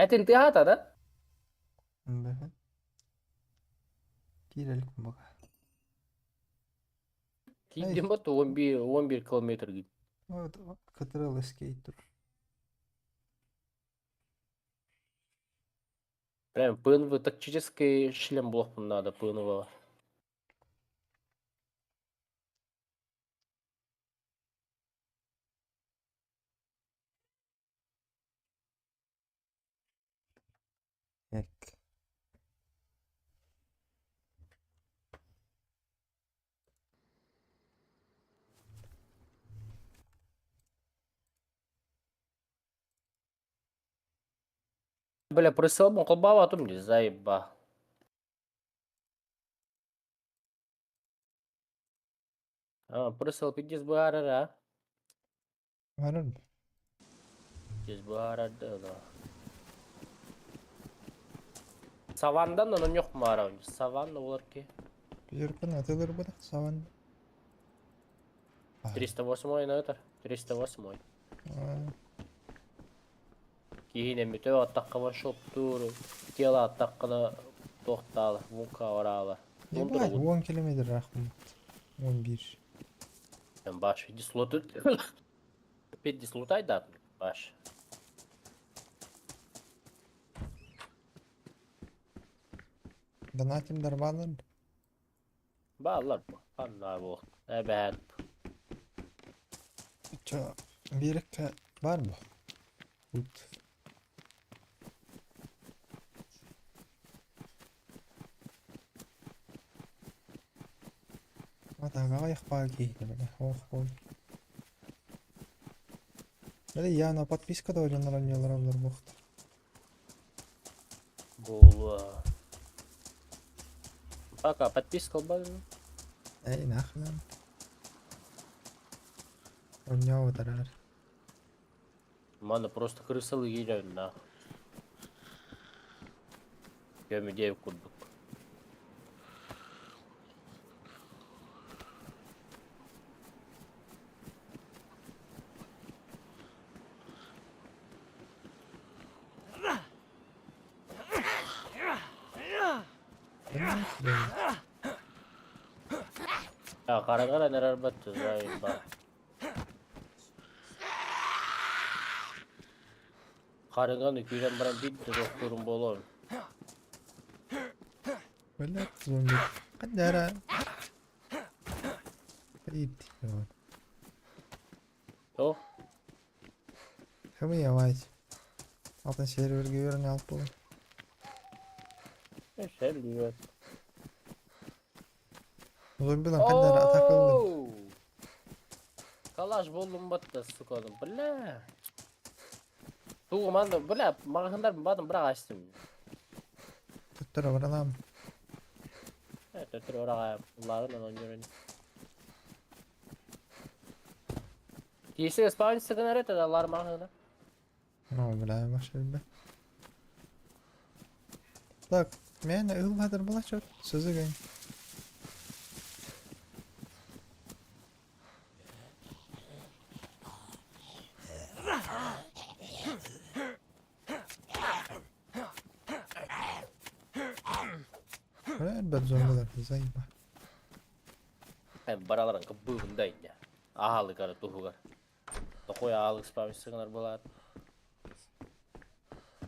Этин тыаһаата да? Бэһин. Киирэлик баҕа. Тиийдим бот 11 11 километр Кытырыл эскейт тур. Прям ПНВ тактический шлем буолуохпун наада ПНВ. Эк. Бля, прицелбын холбооботум дии, заеба. А, прицел пиздец быһаарар а? Барар Пиздец быһаарар да. Савандан онон yok мара. Саванна болар ки. Пятерканы атылыр быдах саван. 308 на 308. Киһини мүтө аттахха ваншоттуур, тело аттаххына туохтаала, мука ораала. Ебать, 10 километр рахмат. 11. Баш, иди слоту. Петь слутай да, баш. Донатим дарбалар. Баалар бу. Ханна бу. Эбээт. Чо, биэрэккэ баар бу. Ут. Атагаҕа яхпаа киһитэ бile. Ох, ой. Бile я на подписка да ойлонор онньолор олор буохтар. Буолуо. Пока подписка ылбатым. Эй, нахрен. Онньообутараар. Маны просто крысалы киирэн на. Көмүдиэб курдук. Хараҥа эрэр баттызайба. Харыҥаны күүрэн баран биир да тохтуурум буолуон. Блядь, зомби. Кандара. Тоох? Хымыйабайт. Алтын серверге үөрэнэ алып буолан. Сервер. Зомбилан кандара атака ыллым. Калаш болдум батта, сука, бля. Тугу манна, бля, маҕаһындар бадым быраҕ астым. Төттөрө баралаам. Төттөрө бараҕа, улаарын онон көрөн. Киһи спаунится гынар это да лар маҕаһына. Ну, бля, машина. Так, мен ылбатыр булачок, сызыгын. Элбэх зомбилар заеба. Бараларын кыббыыбын да инньэ. Аһалыгар туһугар. Тохой аалык спамится гынар булаат.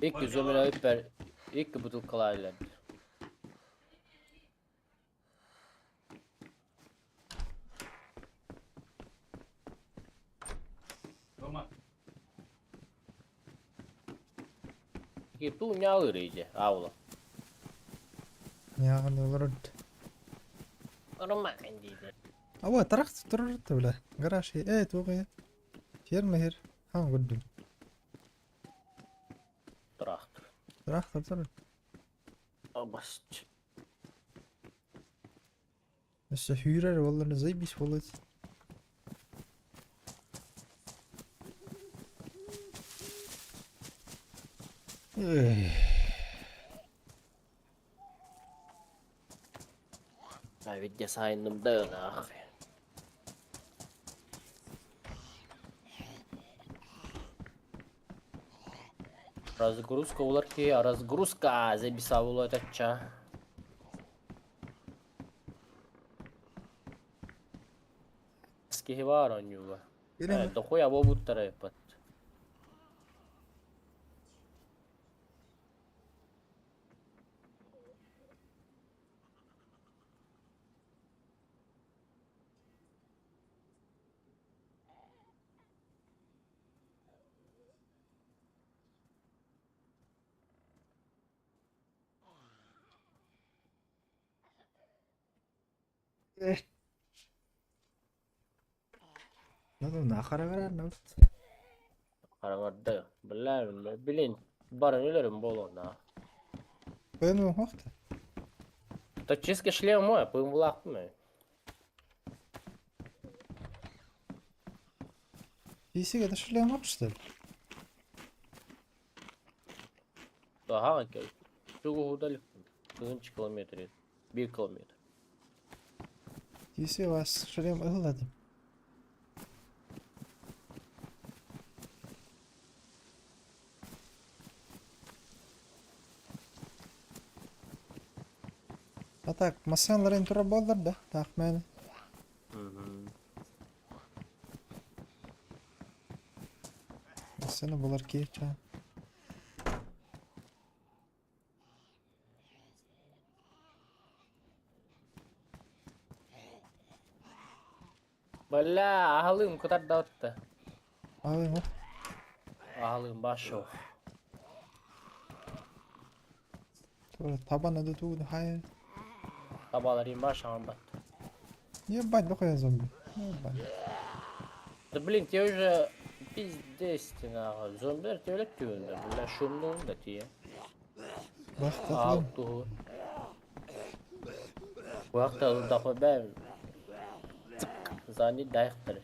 Икки зомбина үппэр икки бутылкалаайлар. Туу ньаалыыр дьэ ааула. Ньааҕын олорор. Нормально диде. Аба тарах турар бля. Гараж э туох ферма хер хаан көрдүм. Трактор. Трактор турар. Абас. Өссө сүүрэр буоллар заебись буолуо. А ведь дизайным да нахуй. Разгрузка булар киһи разгрузка записал этачча. Киһи баар оонньууга. Или Дохуя буолбуттара эппэт. Ну, нахара ну. Хараҥарда. Бля, блин, барын өлөрүм буолуо Пыны хохта. Тактический шлем мой, пымлахпын. Писик, это шлем что ли? Ага, Чугу Тысяча километров. 1 километр. Тиси вас шлем ылладым. А так, массаларын тура боллар да, так мен. Массаны булар киеча. Бля, аһалыым кытарда. Алым вот. Аһалыым башо. Тура табана да тугу хай. Табаларым баш бат. Ебать, дохуя зомби. Ебать. Да блин, тебе уже пиздец ты нахуй. Зомбилер тебе түүндө. Бля, шумно да тие. Бахтатлым. Аал туһу. Вақта даха бәм. Зани дайықтыр.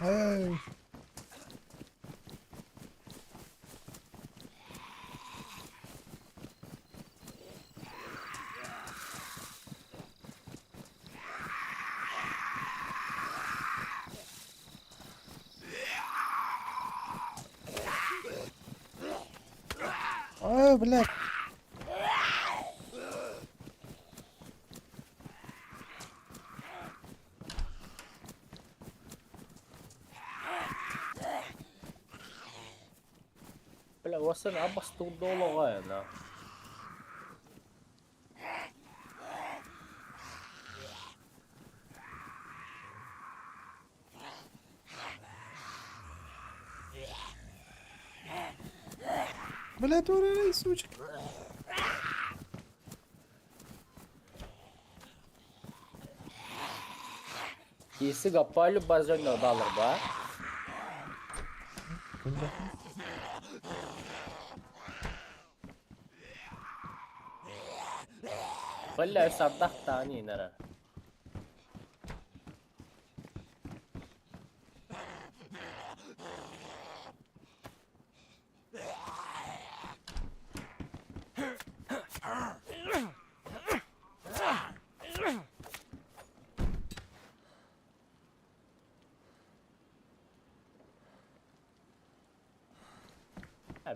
Ай. Ай, блядь. Бля, осын абас долоға на. Блядь, ура, сучка. Киси гапалю базон далыр ба. Бля, саддах тани нара.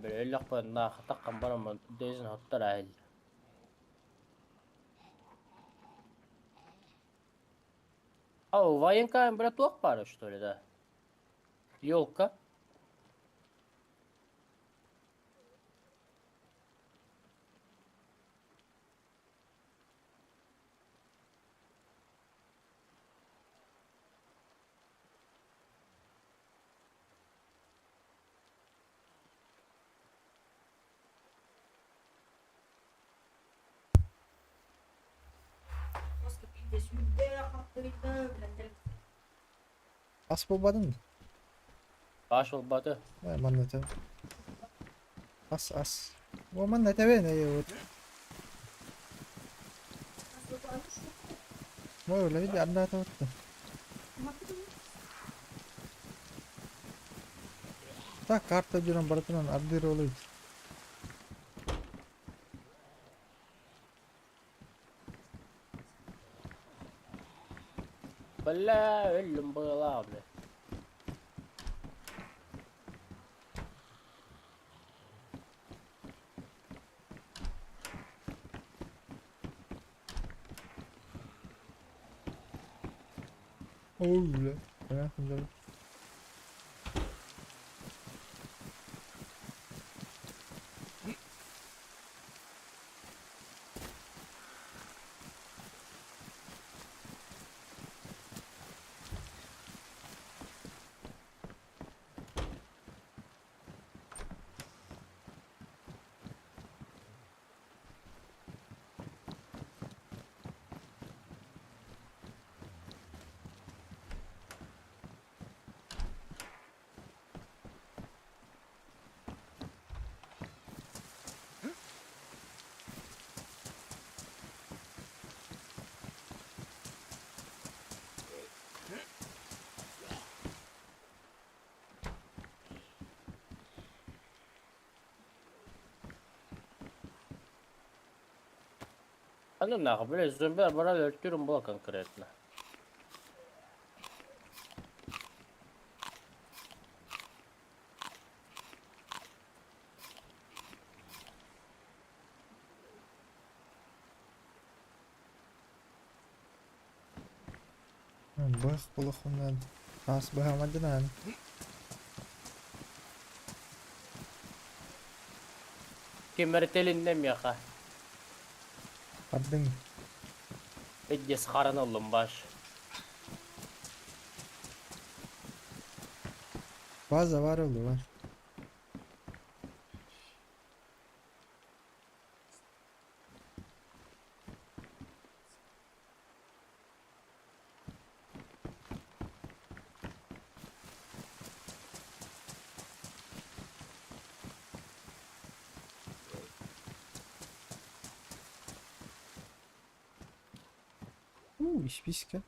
Бля, өллөк нахтаккан бараман дөзүн хоттор айыл. А, у военка, браток пара, что ли, да? Ёлка. Ас болбадың? Баш болбады. Манна те. Ас ас. О манна тебе не вот. Мой үлэбит ардаатыбыт. Так, карта дьонун барытынан ардыыр олуйт. Бля, өллүм быылаах, бля. Ой, бля. Понятно, да. А ну нахуй, блядь, зомби брали тюрьму была конкретно. Бых булухунан таас быһамадынан. Ким эрэ тилиннэ миэхэ. Бардыҥ. Иккис харан ыллым баш. База бар ыллылар. Уу, испиискэ.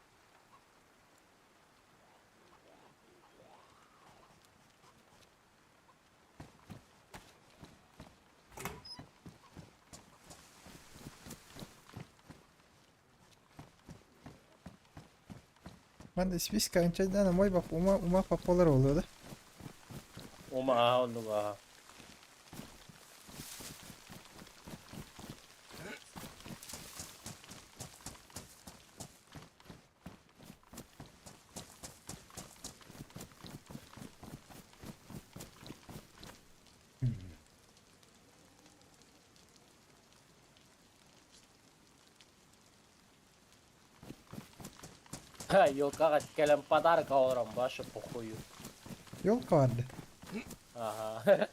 Ben de испиискэ анчайдаана мой бап ума ума паппалар буолуо да. Ума оннук аха. Елкаҕа кэлэн подарок оҥорон башы похую. Елка барды. Аха.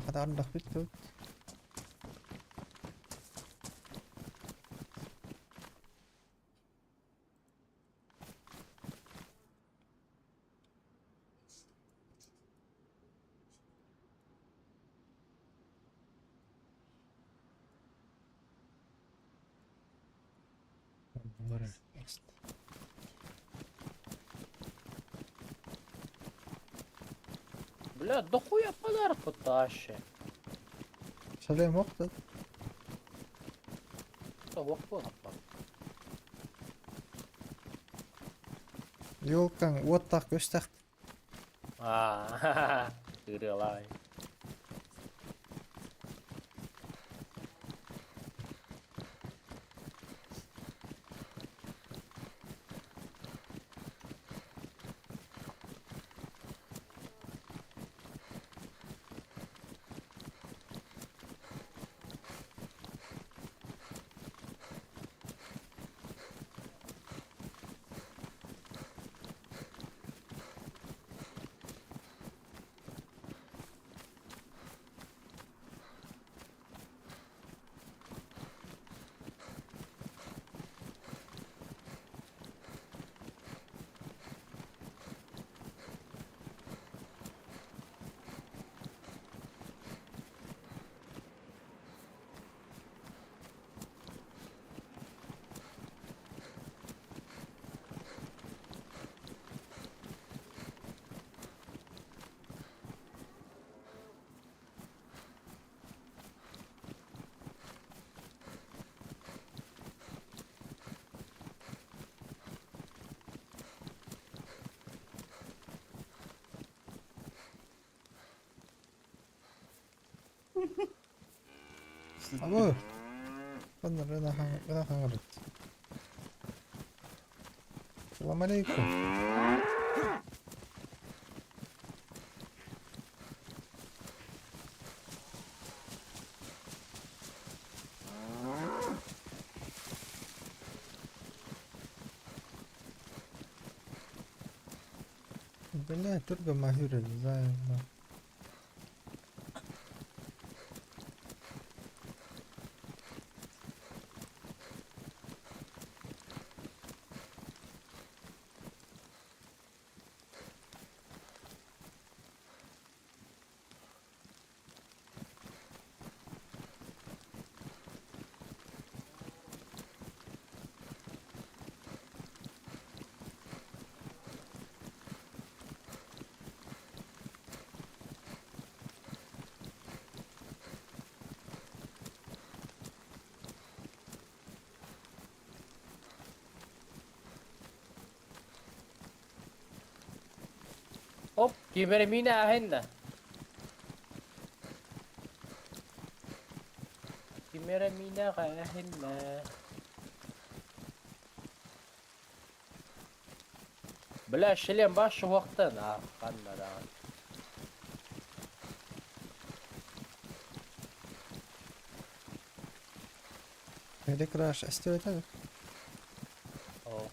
Хата ардах бүттү. Бля, дохуя подарка вообще. Шалем охтат. Ох, Елкаң уоттаах көстөх. Аа, ырыалай. Абы! Хаҥырыт. Салам алейкум. Бля, түргэн маһүрэ, знаю. Оп, ким эрэ миинэ ааһынна. Ким эрэ миинэ ааһынна. Бля, шлем баар суһуохтан аа, ханна даҕаны. Электраш эстибэтэ Оо.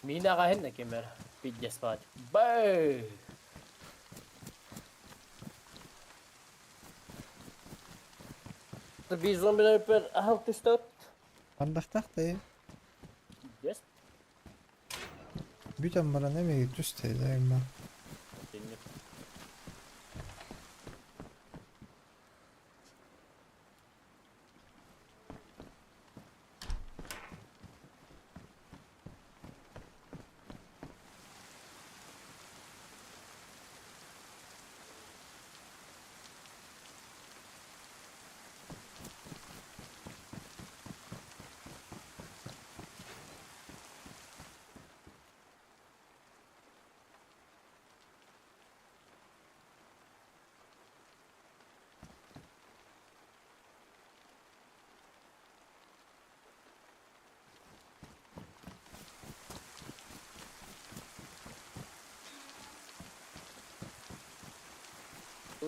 Миинэ аҕаһынна ким эрэ. Пиздец баҕайы. Бэй! Биир зомбилар үппэр аһал түстэ Ардахтаах да Yes. Бүтэн баран эмиэ түстэ да Итинник.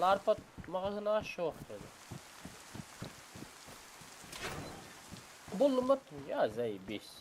Ларпат маҕаһыына суох деді. Буллум я заебись.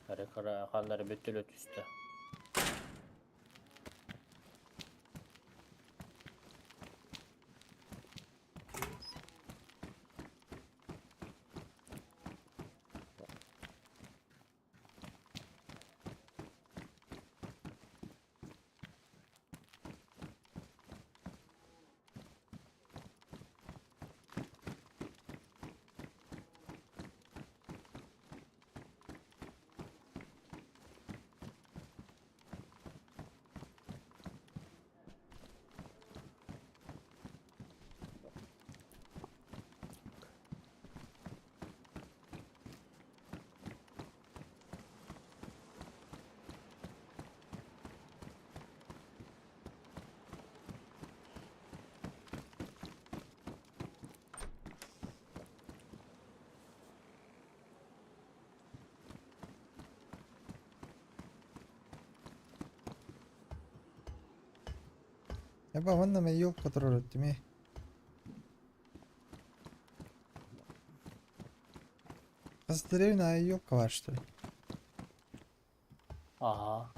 Ханнары бүттүлө түстэ. Еба, вон нам елка троллит, тимей. Деревня елка var, что ли? Ага.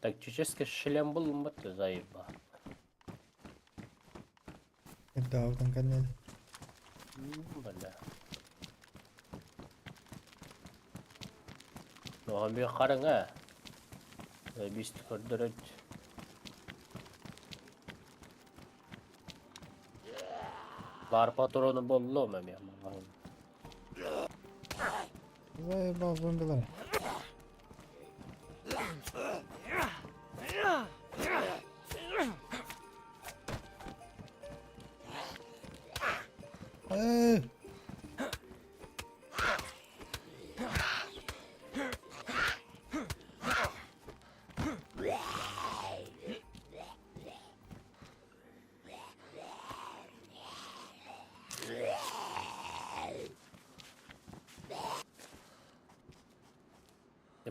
Тактический шлем был ты заеба. Да, там конец. Бля. Ну, он bir qarang Бисти көрдөрөт. Бар патроны боллу мен. Заебал зомбилар. Эй!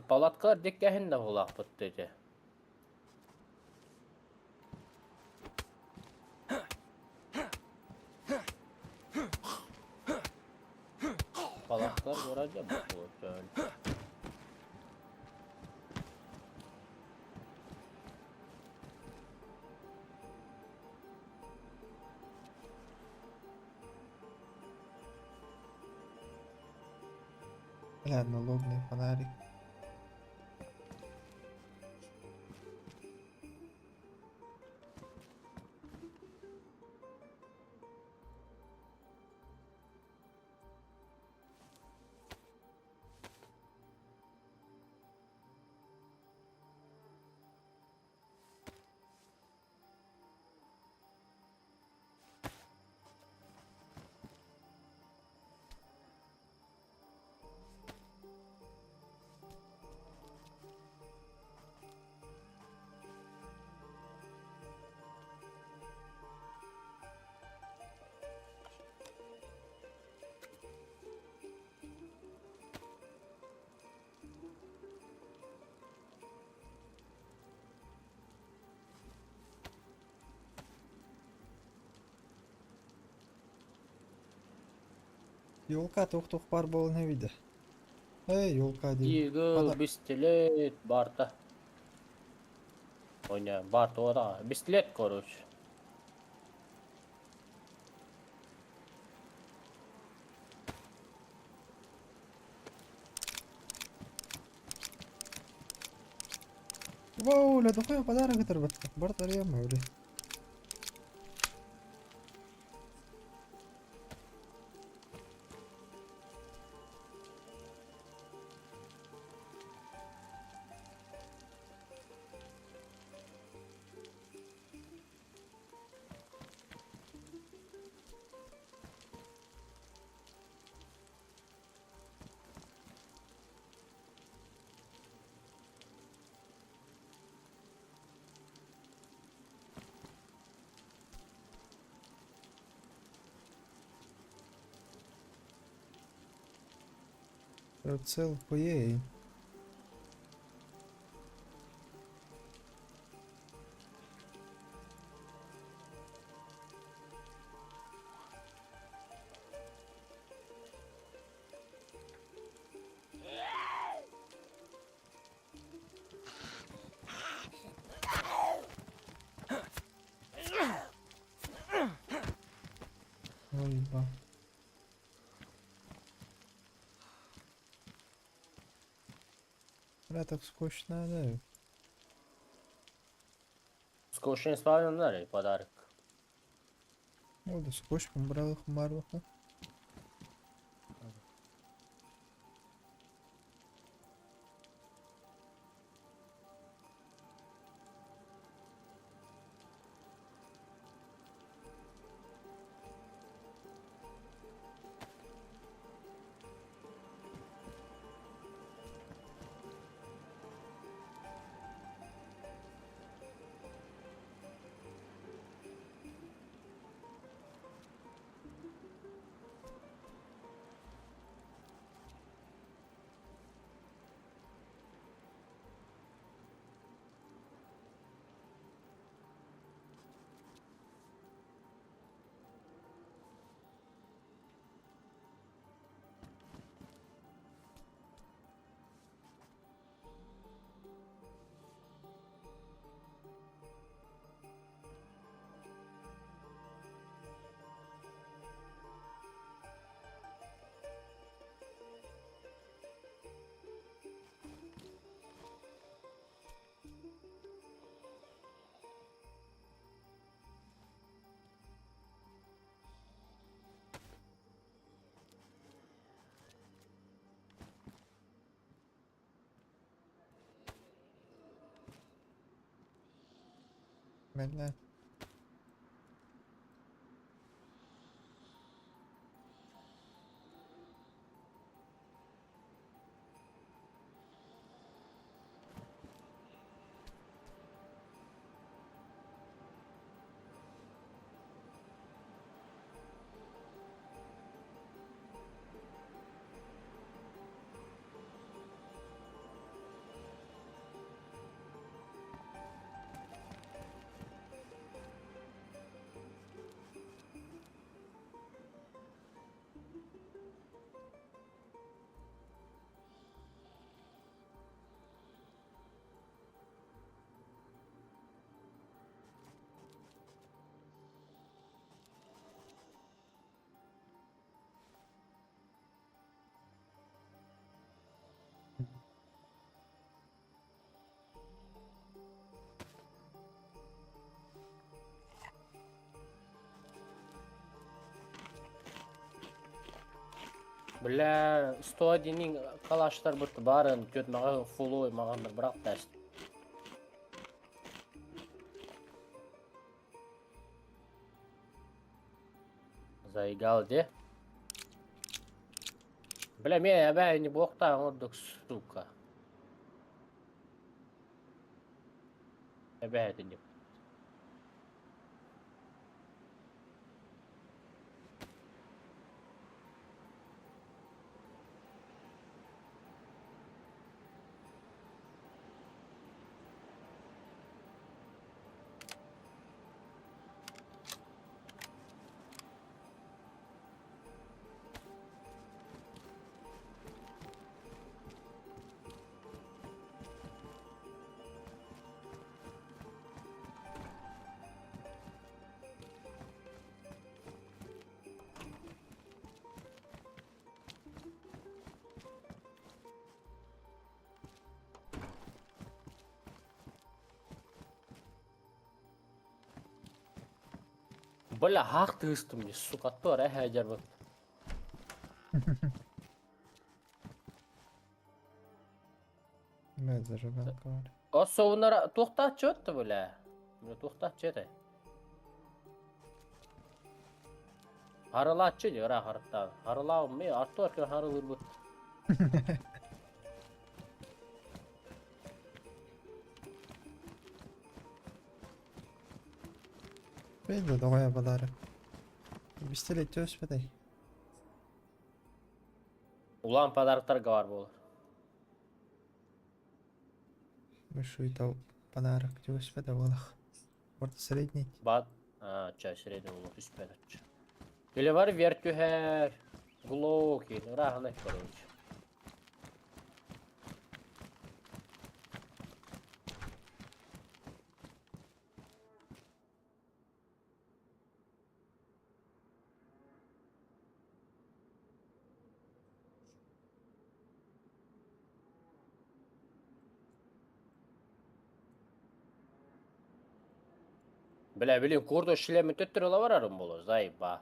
Палаткалар деккәһин дә булак бит. Палаткалар вроде бы. Бля, налобный фонарик. Елка туох-туох баар буолан эбит. Эй, елка диэн. Иго, бистилет барта. Ойна, барта ора. Бистилет, короче. Воу, ля дохуя подарок это Барта рема, бля. Цел поей. Ой, ба. Бля, так скучно, да? Скучно исполненный подарок. Ну, да скучно, брал их. Бля. Бля, 101 калаштар бұрты барын, көт маған фулой маған бір бірақ тәс. Заигал де. Бля, мен әбә не боқта ордық, сука. Әбә это не. Бля, хаах тыыстым дии, сука, туора эһээдьэрбит. Бля, зажигалка бар. Оссоунара туохтааччы өттө бля. Туохтааччы этэй? Харылааччы дии, ыраах харыттаан. Харылаабым ми, артуар ким харылыырбыт. Бейді доҕоя подарок. Пистолет түөспэтэй. Улаан подароктарга бар буолар. Мышуйта подарок түөспэтэ буолах. Орто средний. Бат, а, ча, средний буолуох түспэт оччо. Или бар вер түһэр. Глоки, ырааһынай короче. Бля, блин, курду шлеме төттөрү барарым боло, заеба.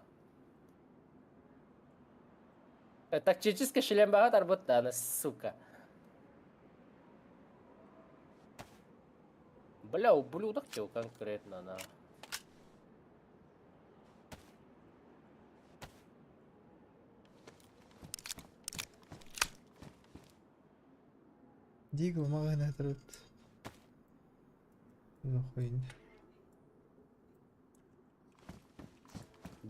Тактический шлем багатар бутта, сука. Бля, ублюдок тебе конкретно, на. Дигл маҕаһыына турбут. Хуйня.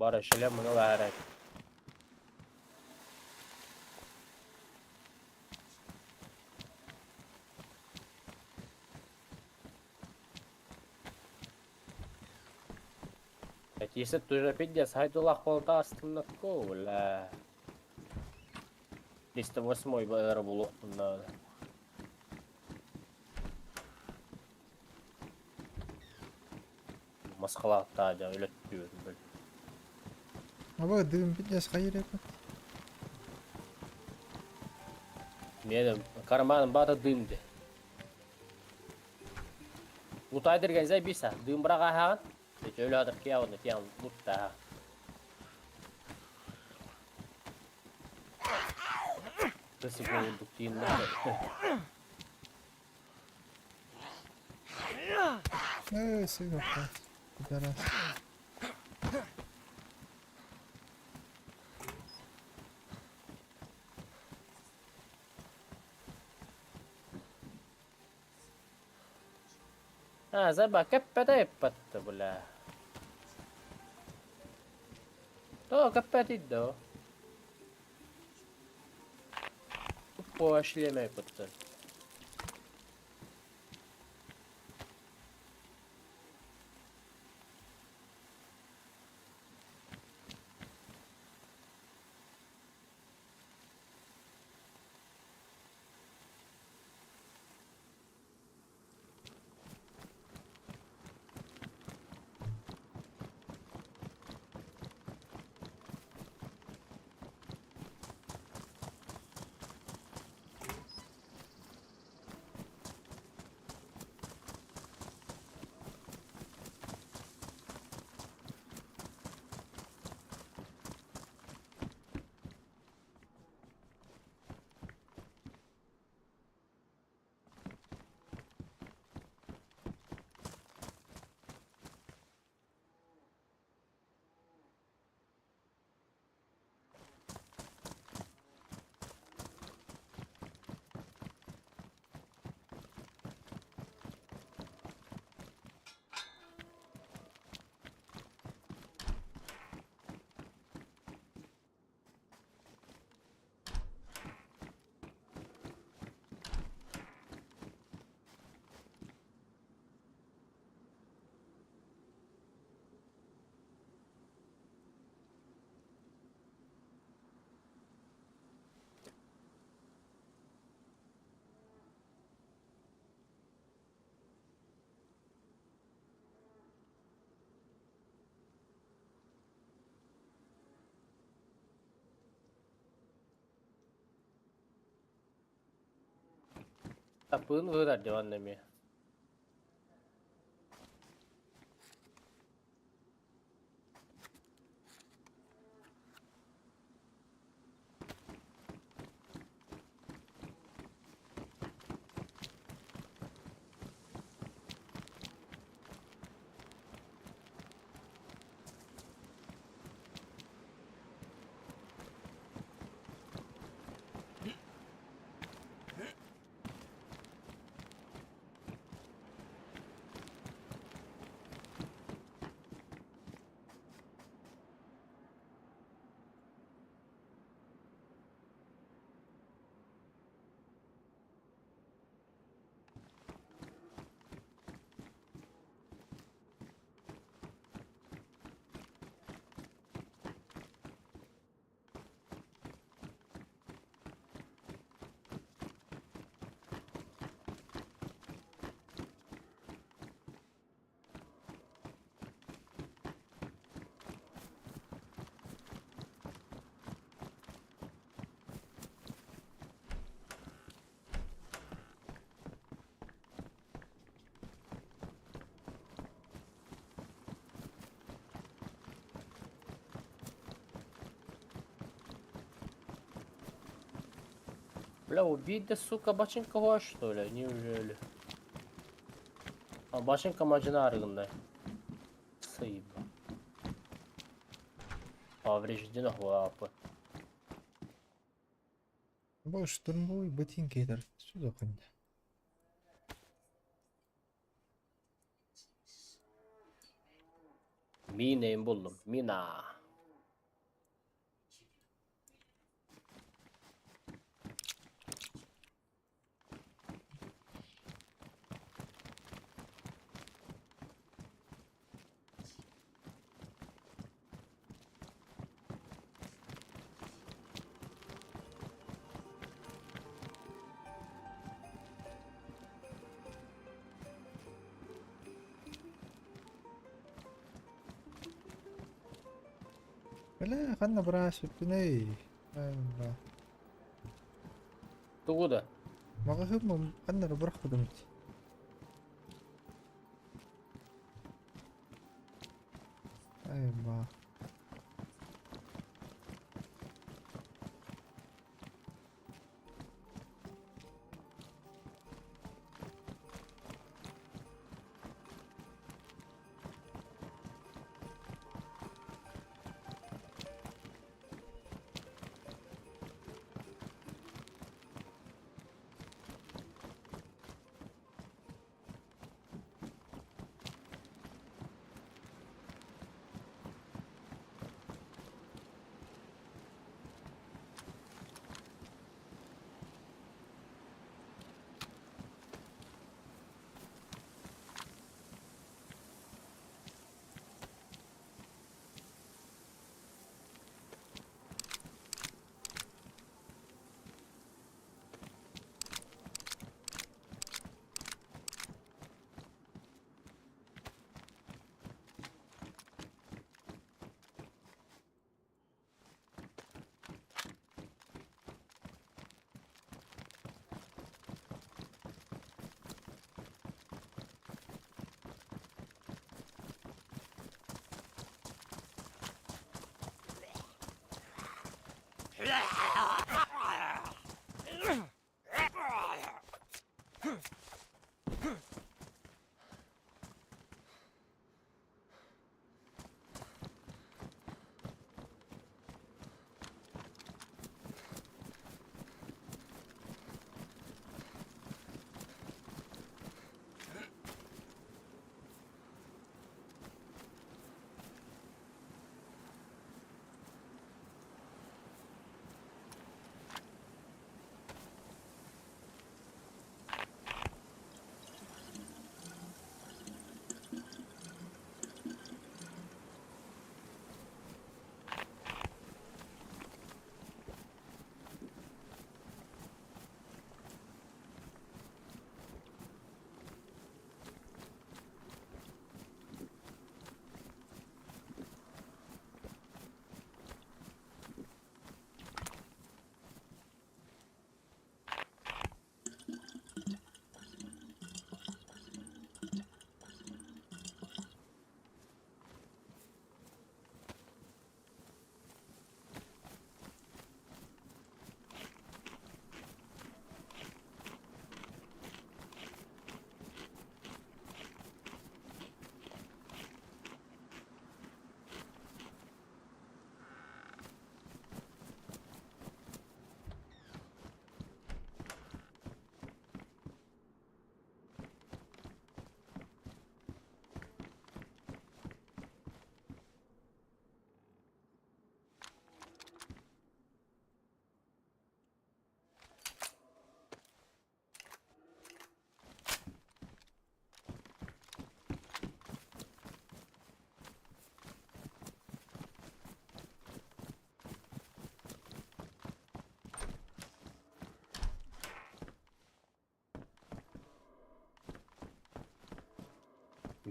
Бара шлем мына Если ты пиздец, хайдулах полтастым бля. 308 БР булуктун Масқалааттаа дьа өлөттүүр бил. Аба дым пиздец хайыр эпит. Мен карманым бата дым де. Лутай дерген зай биса, дым браға хаған. Өлі адыр кияуны тиян лутта. Тысы болдук дейін. Эй, сыга, пидорас. А, заба, кэппэtä эппэтtä, бля. То, кэппэтидdo. Тупо шлеме пытты. Тапын вырар диванными. Бля, убить да, сука, бачыҥка что ли? Неужели? А бачыҥка мадьынары гынна. Сыйба. Повреждено лапы. Бу штурмовой ботинки это сюда ханна? Минейim буллум. Мина. Бля, ханна быраасыппыный? Бля. Тугу да? Маҕаһыым ханна эрэ бырахпытым дии. Ай, ба.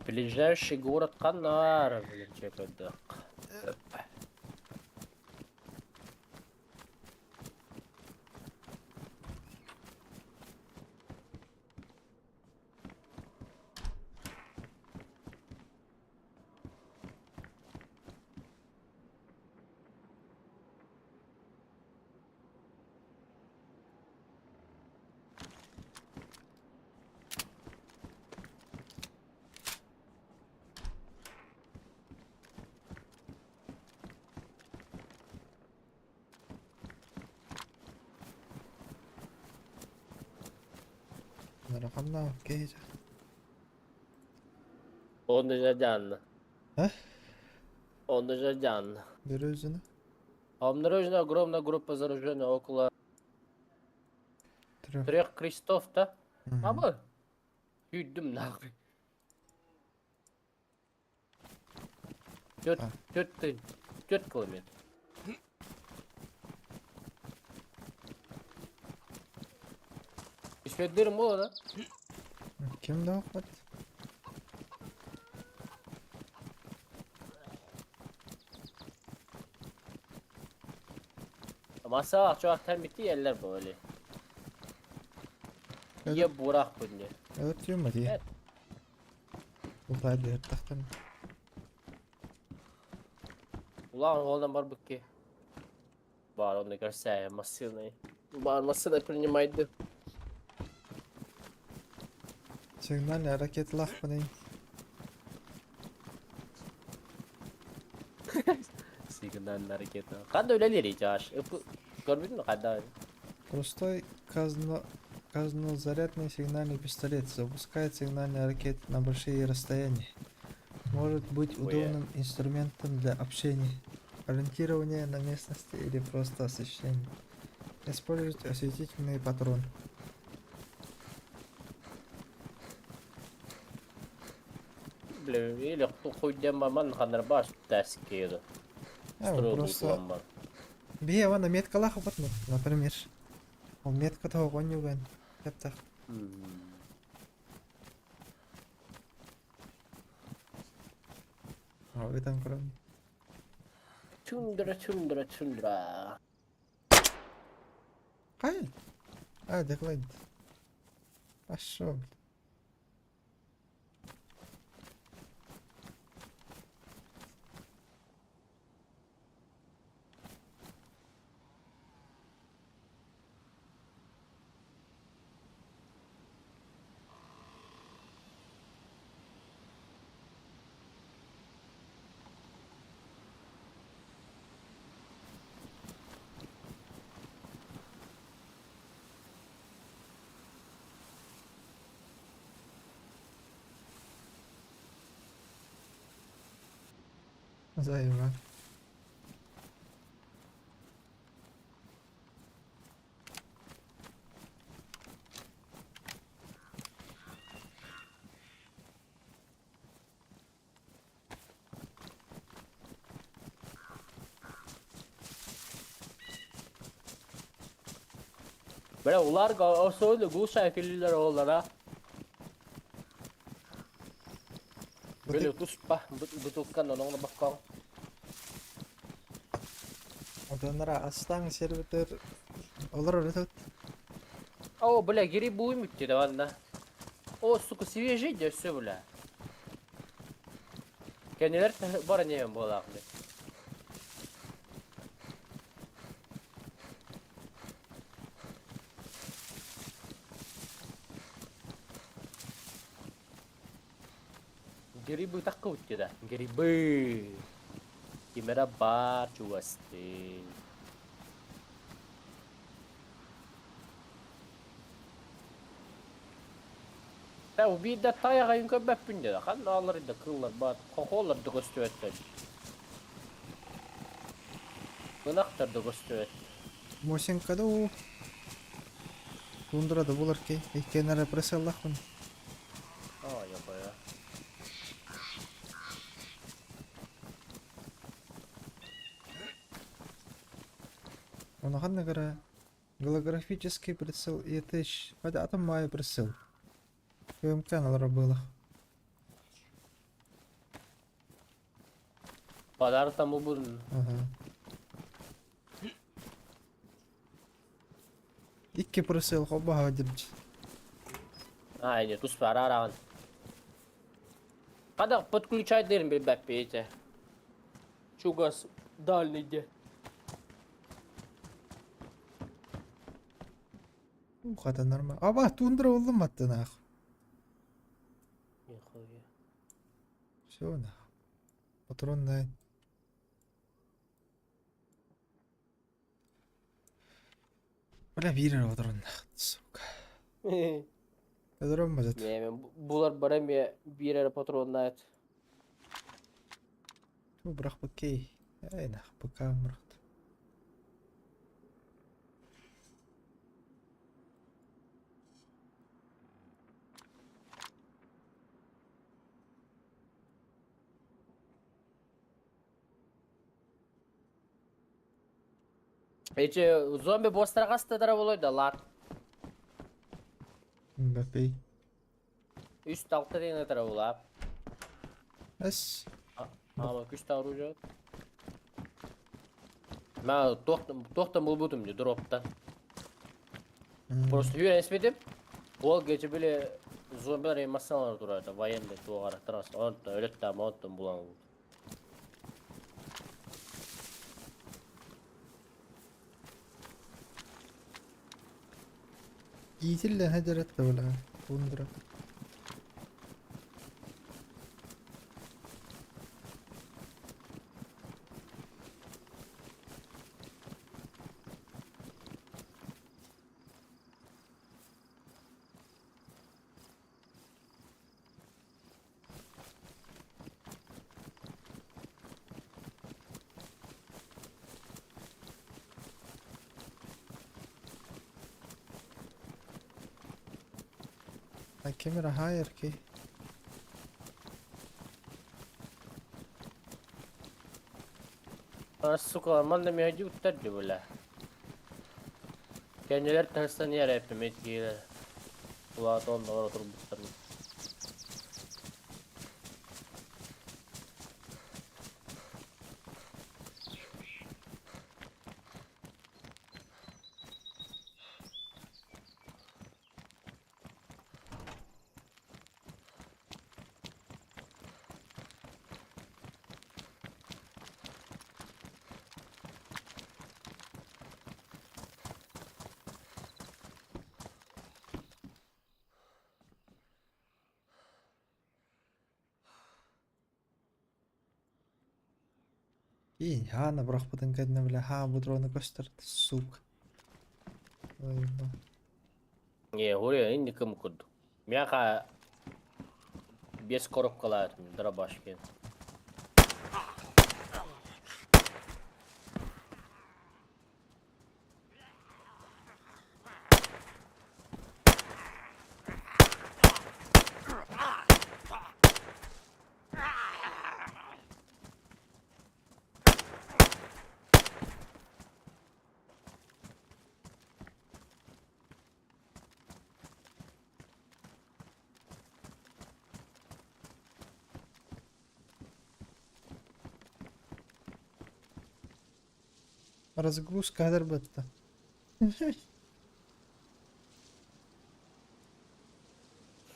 Ближайший город Канара, блин, чекайдак. Улаханнаах киһи Он уже А? Он уже Березина. Обнаружена огромная группа зараженных около Трех. трех крестов, да? Мгм. Аба. Юдум нахуй. Тет, А. тет, тет километр. Үсмеддерим буолла да? Ким да охват? Masa akçı bitti yerler böyle. Ye burak bunne. Evet diyorum hadi. Evet. Улай тахтан. Ulan oğlan бар быкки. Бар, он игрался, массивный. Бар, массивный принимайды. Сигнальный ракеталаах бынай. Сигнальный ракета. Қандай өлелер жаш. Көрбүдүн мü кандай? Простой казнозарядный сигнальный пистолет запускает сигнальные ракеты на большие расстояния. Может быть Ой, удобным инструментом для общения, ориентирования на местности или просто освещения. Использовать осветительный патрон. Бля, или хуйдем ман ханар бар тәскеді. А, просто бие вана меткалаах вот, например. Ол метка того гонюган. Яптах. Ытан көрөн. Тундра, тундра, тундра. Кай? А, деклайд. Пошел. Заеба. Бля, улар осойду гуша филилер олара. Бля, туспа, бутылканы оңна баккан. Одонара астаң сервитер олар өтөт. О, бля, грибы уймут ладно. О, сука, свежий, да все, бля. Кенелер бар не буолаах бля. Грибы такка да. Грибы. Кимера бар чугасты. Та убийда таяға көбәппін деді. Қан алыр еді кыллар бар. Хохолар да көстөттө. Ынақтар да көстөт. Мосинкада у. Тундрада булар ки. Иккенere преселлахпын. А, я понял. Онахан гара голографический прицел и тыщ. Хотя атом май прицел. КМК робила. Подарок там убудun. Ага. Икки прицел хобаха дирч. А, нет, туспара араган. Когда подключать дерим бир бәппейте. Чугас дальний де. Хата нормально. Аба, тундра болдум батты нах. Нихуя. Все нах. Патрон най. Бля, бирер патрон нах, сука. Өлөрөн базат. Мен булар бар эмиэ биир эрэ патроннаат. Ту бырахпыккей. Эй нах быкаам бырахты. Эчи зомби босстара хастадара болой да лар. Мбаппей. Үс талта деген этара булап. Эс. Ама күч оружие. Ма тохтан булбутум ди дроптан. Просто yürü esmedim. Ол gece bile zombiler masalar durardı. Военный туғара трасс. Онтон өлөттам онтон булан. Иитиллэн хадьарат да бала. Тундра. La camera higher ki. Сука, манна мегади уттар бля. Кенелер тастан яр эптим эткилер. Улаат онда бар отурбуттар. Иин, хаана бырахпытын кэннэ бile хаа будрону көстөр, сука. Ой, ба. Не, говорю, инди кым курду. Мяха без коробкалар, дробашки. Разгрузка хадыр бытта.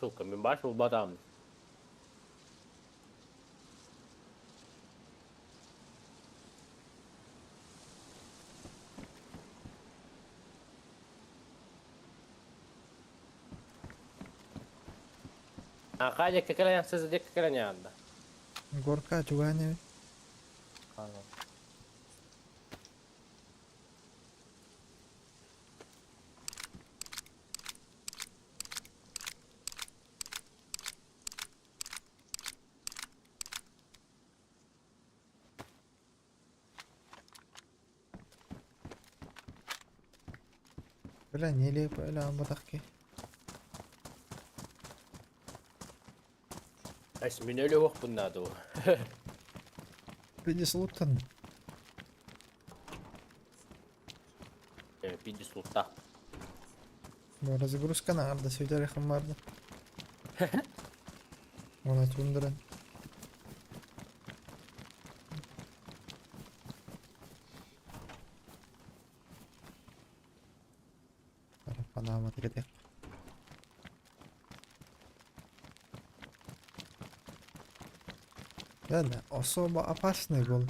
Сука, мен баш батам. А кадя какая сызы какая анда. Горка чугане. Бля, нелепо, бля, батахки. Ас мен өлі оқпын надо. Пидис луттан. Пидис лутта. Бу разгрузка наарда сүтэр барды. Она тундра. Панама тегетек. Ладно, особо опасный был.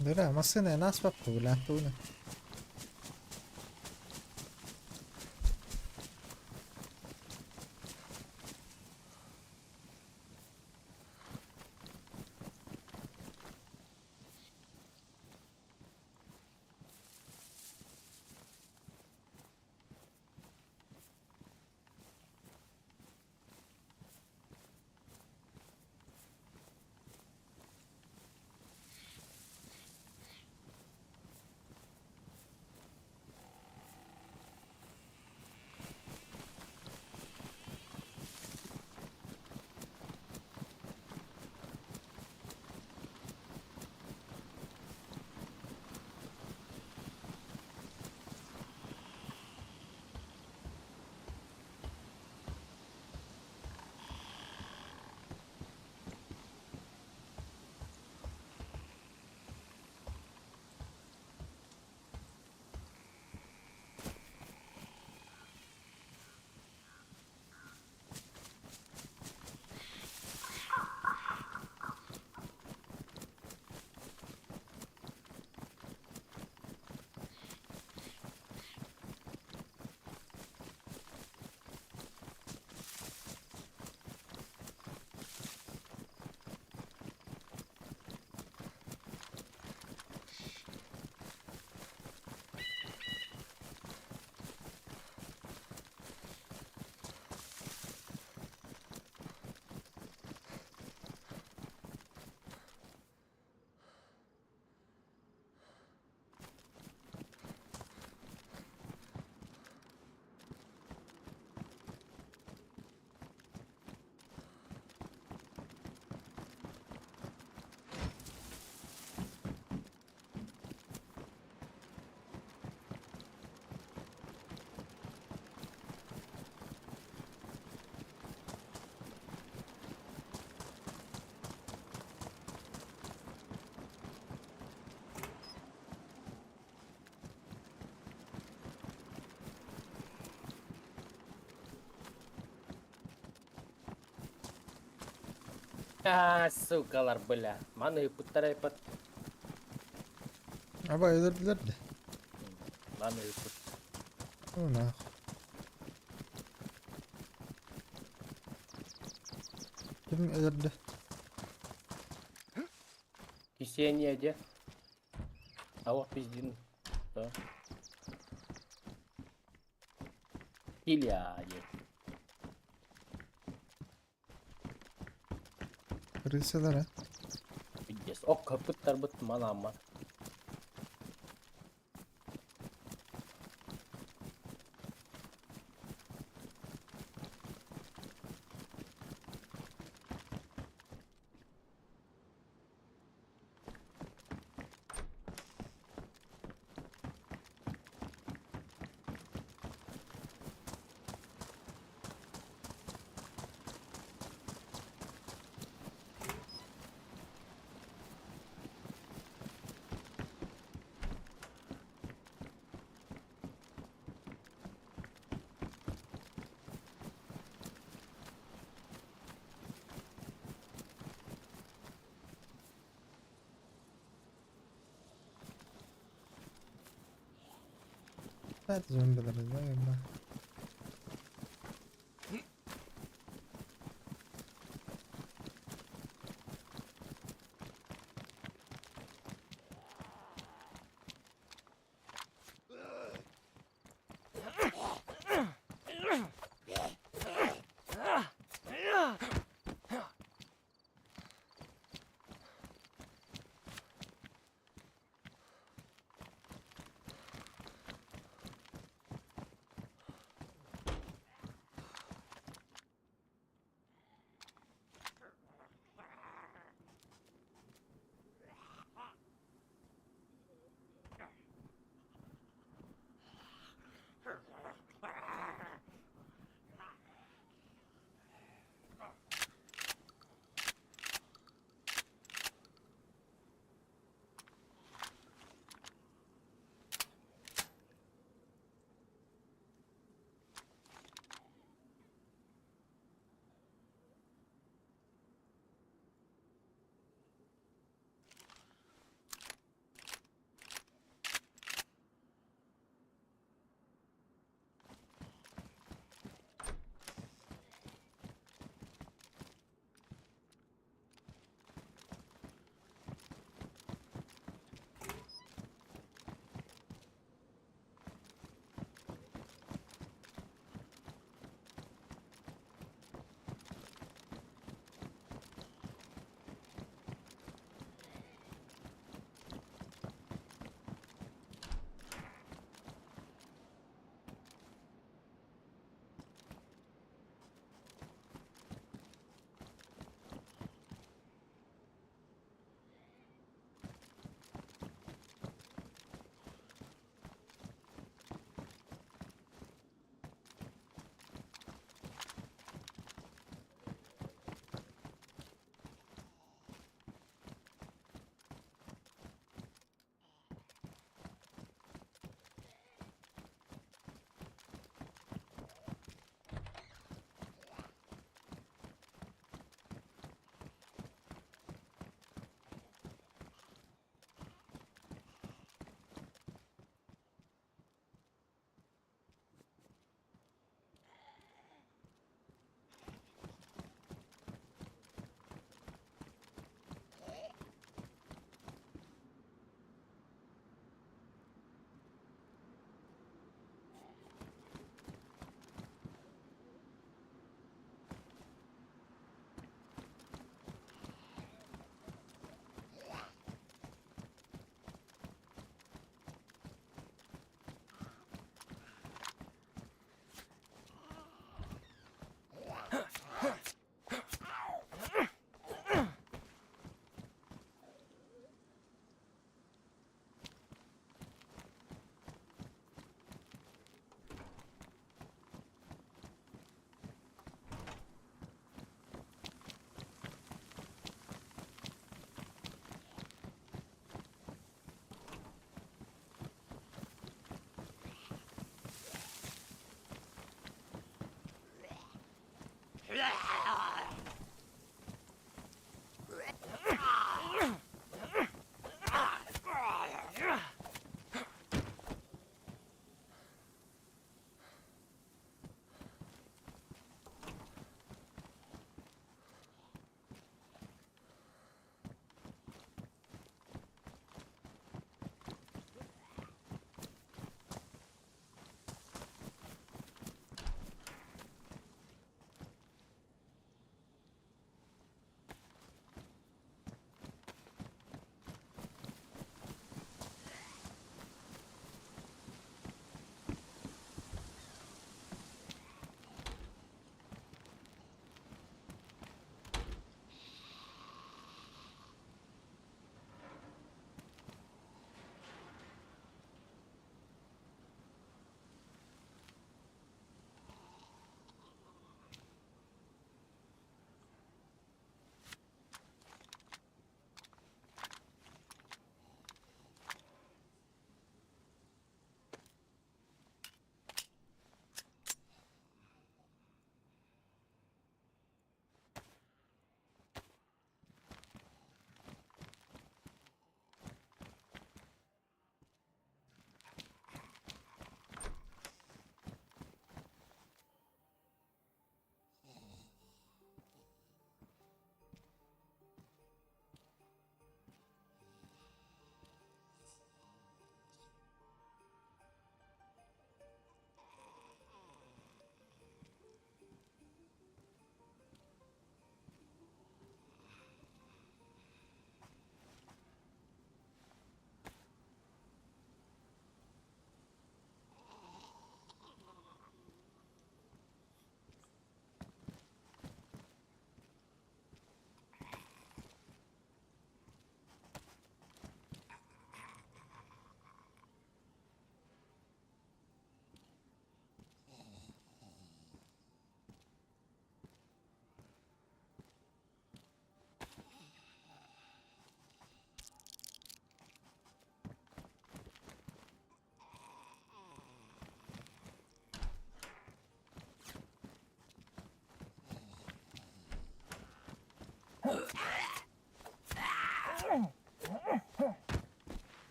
Бля, массыына нас баппа, бля, тугуна. А, сукалар, бля. Маны ыыппыттар айпат. Аба өлөрдүлэр да. Маны ыыппыт. О, нахуй. Ким өлөрдө? Ксения де. А вот пиздин. Да. Илья де. Крысалар, а? Пиздец. Ок, кыппыттарбыт манаммат. Nerede zombiler? Vay be.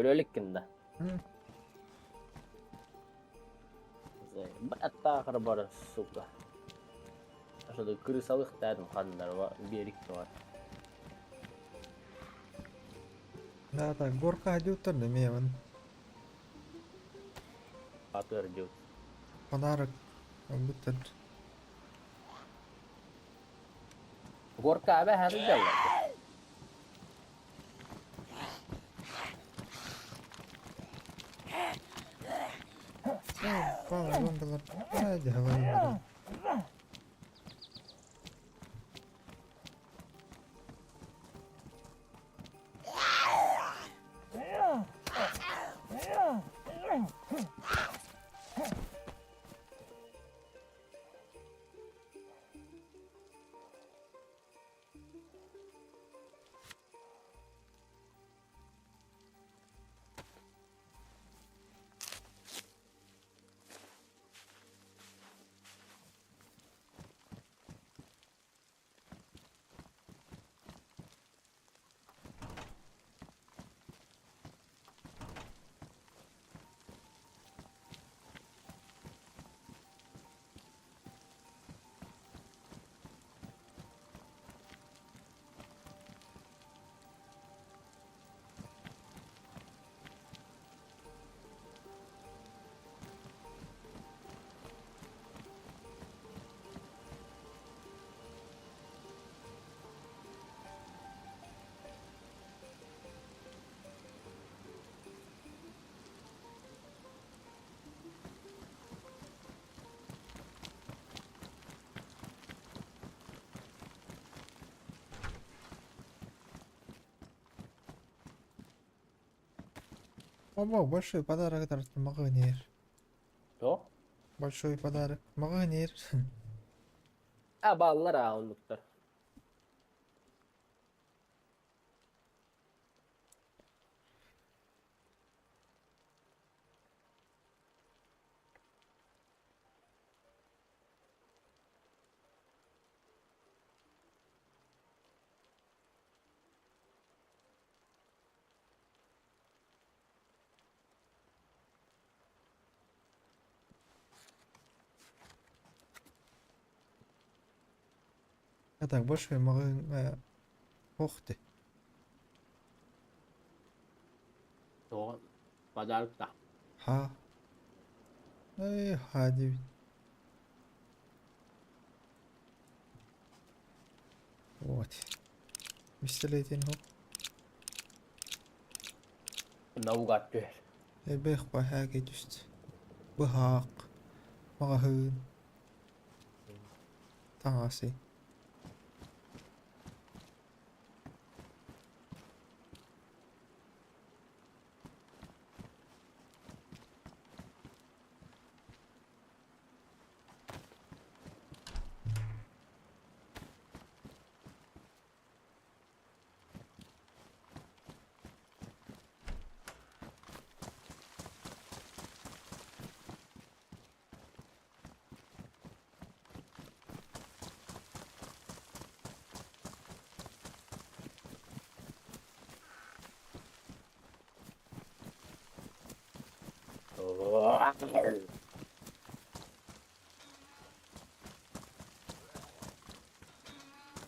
Өлө иликкин да? Аттаахар барар, сука. Что крысалык дедим ханнар берик бар. Да, так, горка одюттар да мевен. Атыр дют. Подарок. Будто. Горка абе хәзер дәлләр. Пала, бомбалар. Ай, говорю. Оба, большой подарок маҕаһыыр. Туох? Большой подарок маҕаһыыр. А бааллар аа оннуктар. А так, большой маҕаһыыҥҥа ох ты. Туох? Подарок да. Ха. Эй, ха диэбит. Вот. Пистолетин хоп. Наугад түһэр. Элбэх баһааги түст. Быһаах. Маҕаһыын. Таҥасы.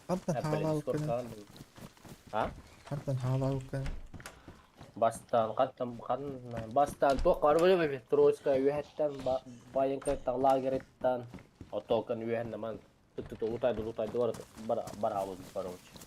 Хантан хаалаабыккыный? А? Хантан хаалаабыккыный? Бастаан хантан ханна бастаан туох барбыт Троицкая үөһэттэн Баайыҥкаттан лагерыттан оттоокон үөһэн наман утайды бар бараабыт короче.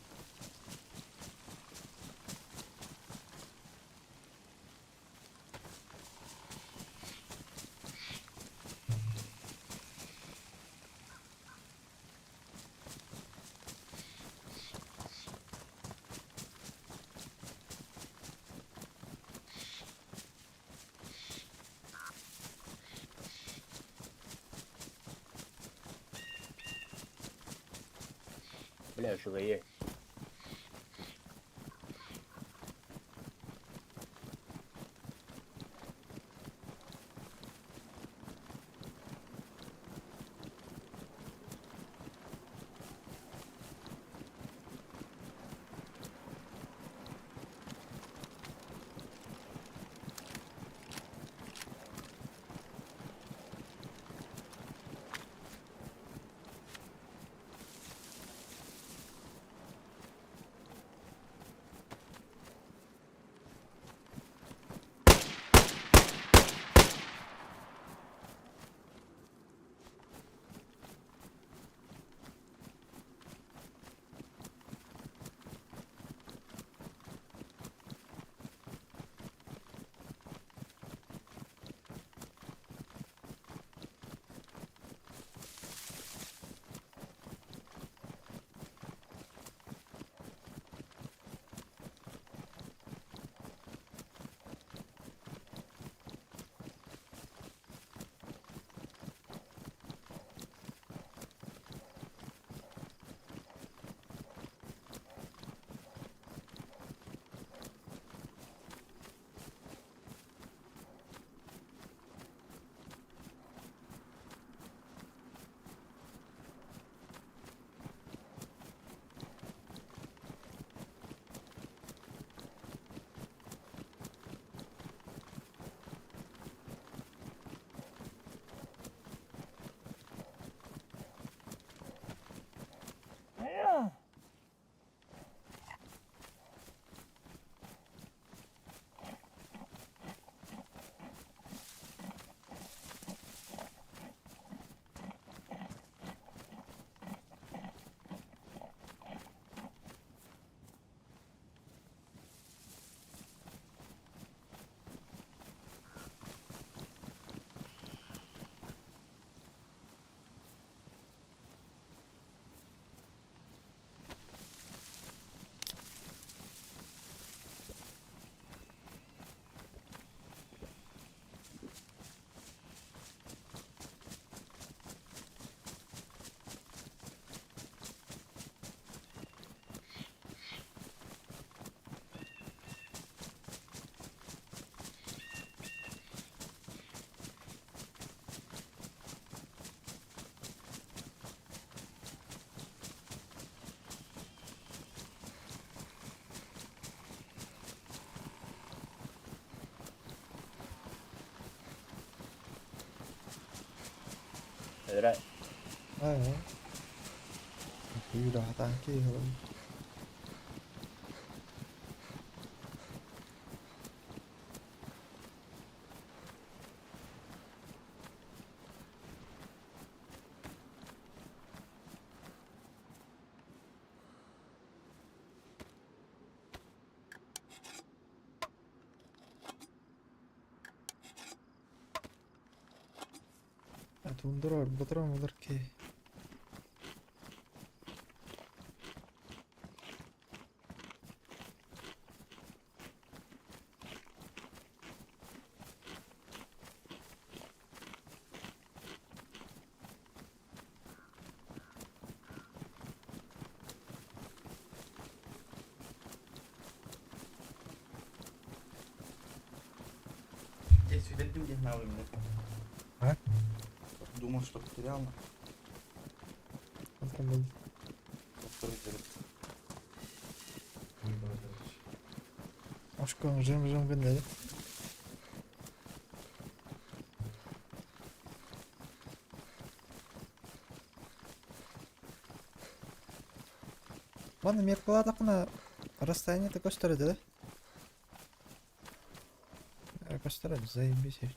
Бля, үчүгэйи. Өрө Аа. Күүрэ хатаан киһи. Тундра ботурам олор ки. Я сүтэрдим диэн наалыммыт. А? Думал, что потерял. Онтон был. Ошкоң жым-жым гынды. Манна меркалаатаххына расстояние көстөр этэ да? Көстөр заебись эбит.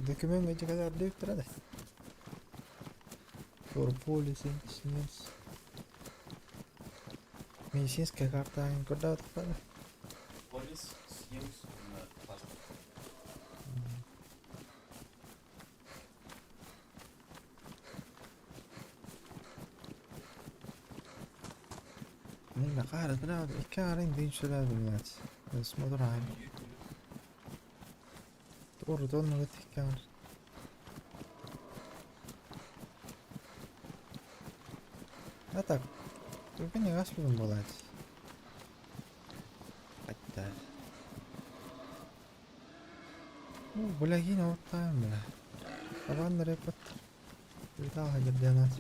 Документ эти когда да? Турполис, Медицинская карта, куда это? Полис, СНИЛС, паспорт. Не قاعد كارين دين شلال بالناس اسمه دراهم تور دون كان А так, только не раз будем была. Хотя. Ну, бля, гина вот там, бля. Табан репот. Видал, где нас.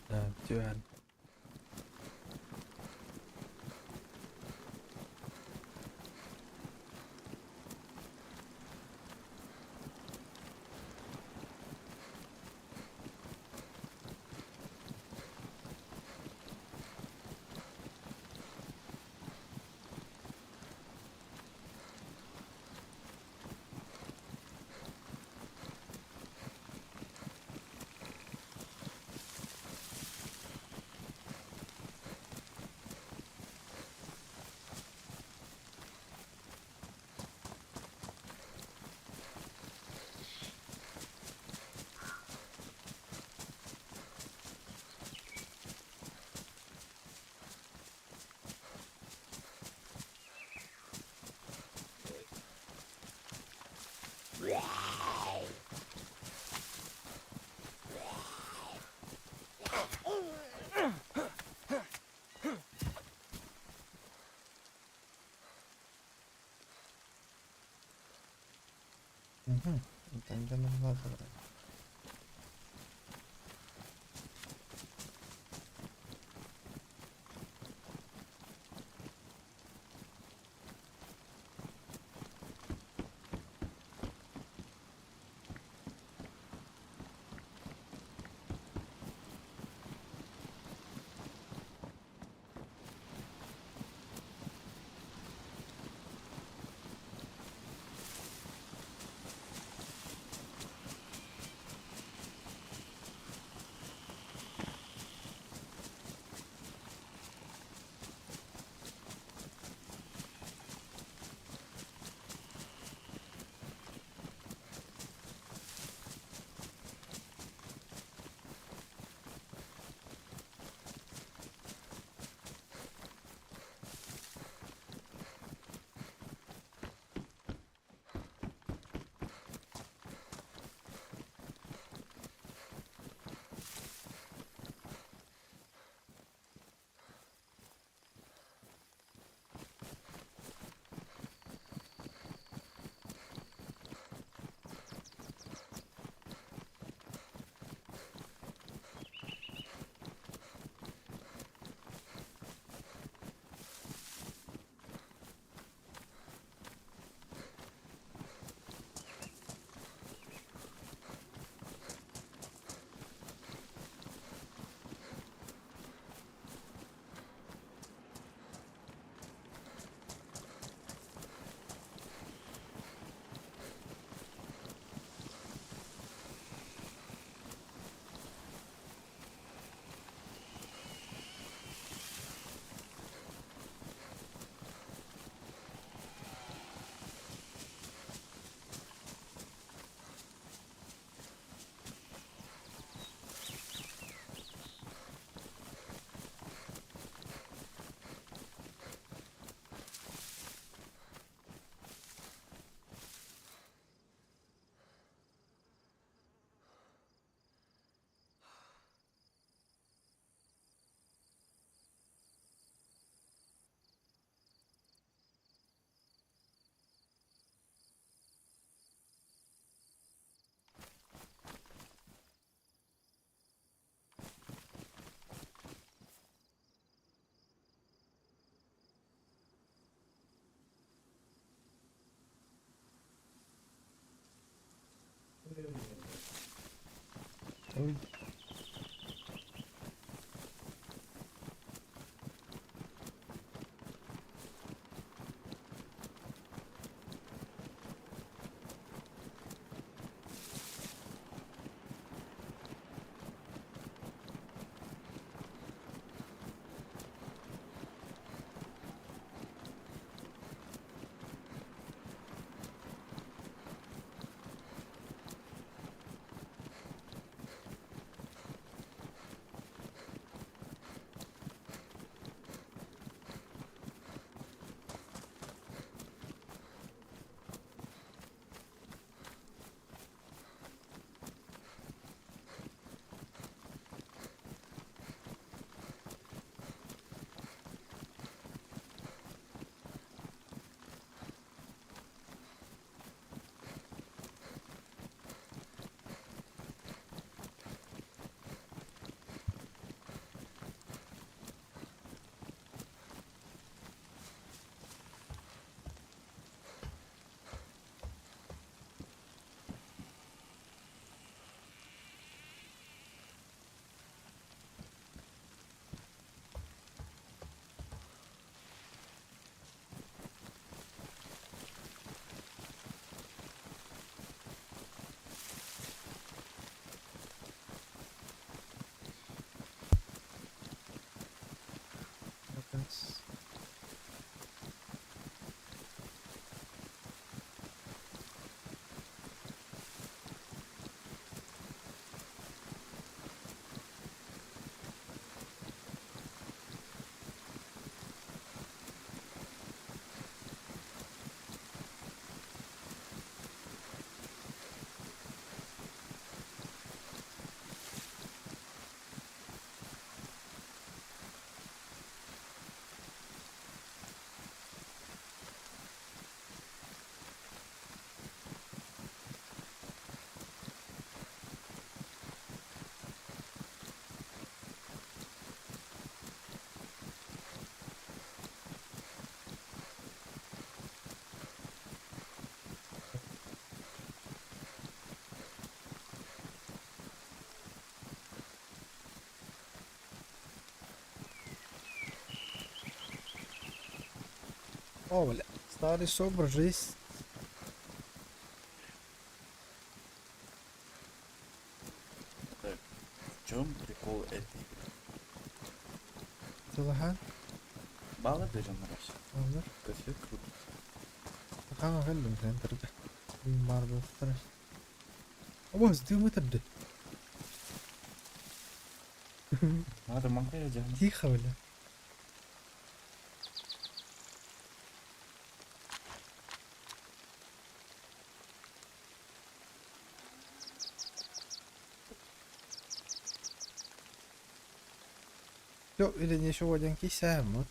Да, түһэн. Угу. Тогда нам надо. Ой. О, бля, старый СОБР, жизнь. Так, в чем прикол этой игры? Тылахан, Баллы берем раз. олор. Кофе круто. Хаҥа кэллим центрга. Баар буолуохтара. Обоз дымы тарды. Надо могу я. Тихо, бля. Все, или не еще один кисаем, вот.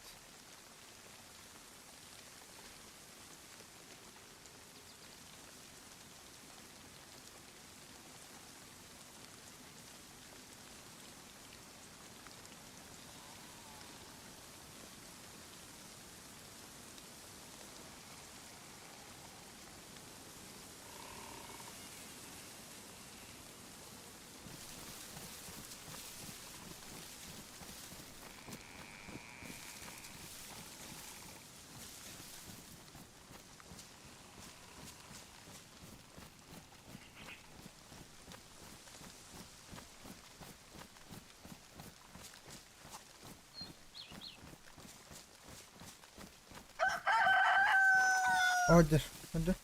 Ордер, ордер.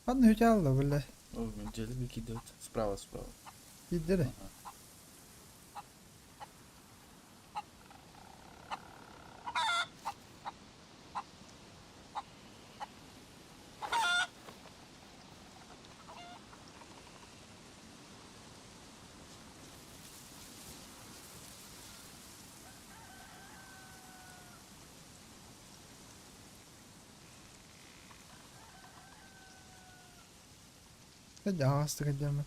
Ханна үтэ бля. О, делик идет. Справа, справа. Иди. Ага. Астык дьаммыт.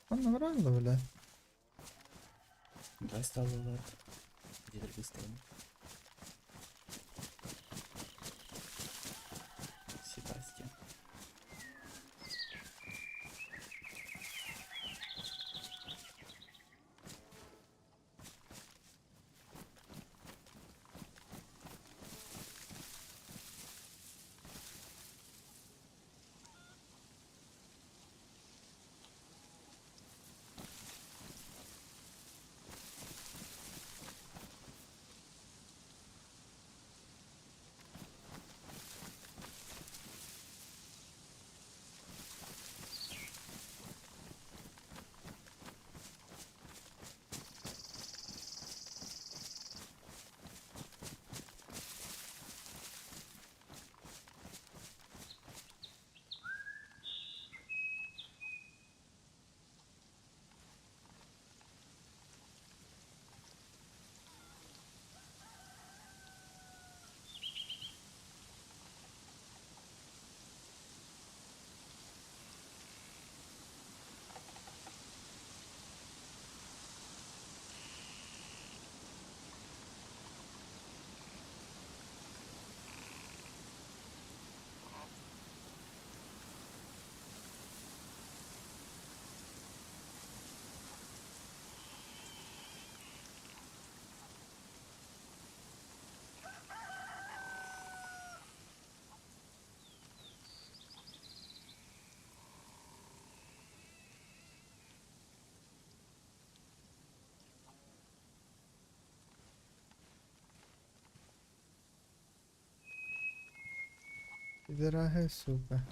Он нормально, бля. Давай стало лад. Где быстрее. Себастьян. Пидорага, сука.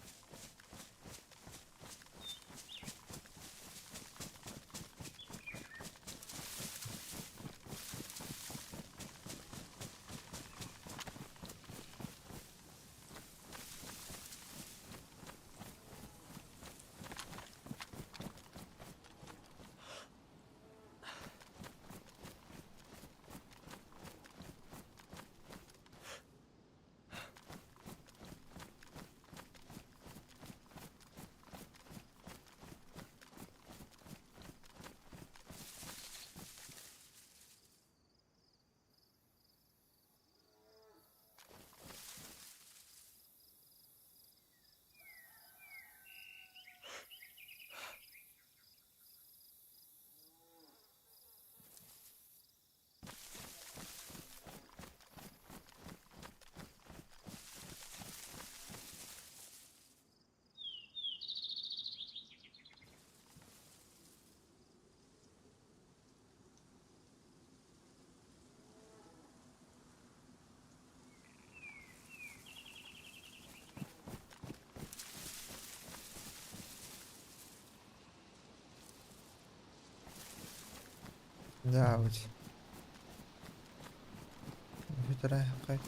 Дьаабыч. Бүтэрээххэй.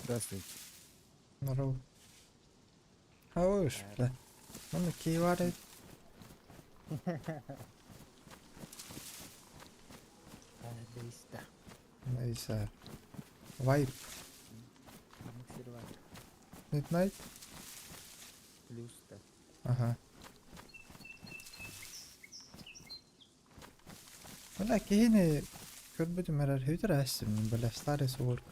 Здравствуйте. Здорово. Хорош, бля. Манна киһи баар эбит. Нейса. Вайп. Midnight? Аха. Бля, киһини көрбүтүм эрэр хүтэр ээстим, бля, старый суорк.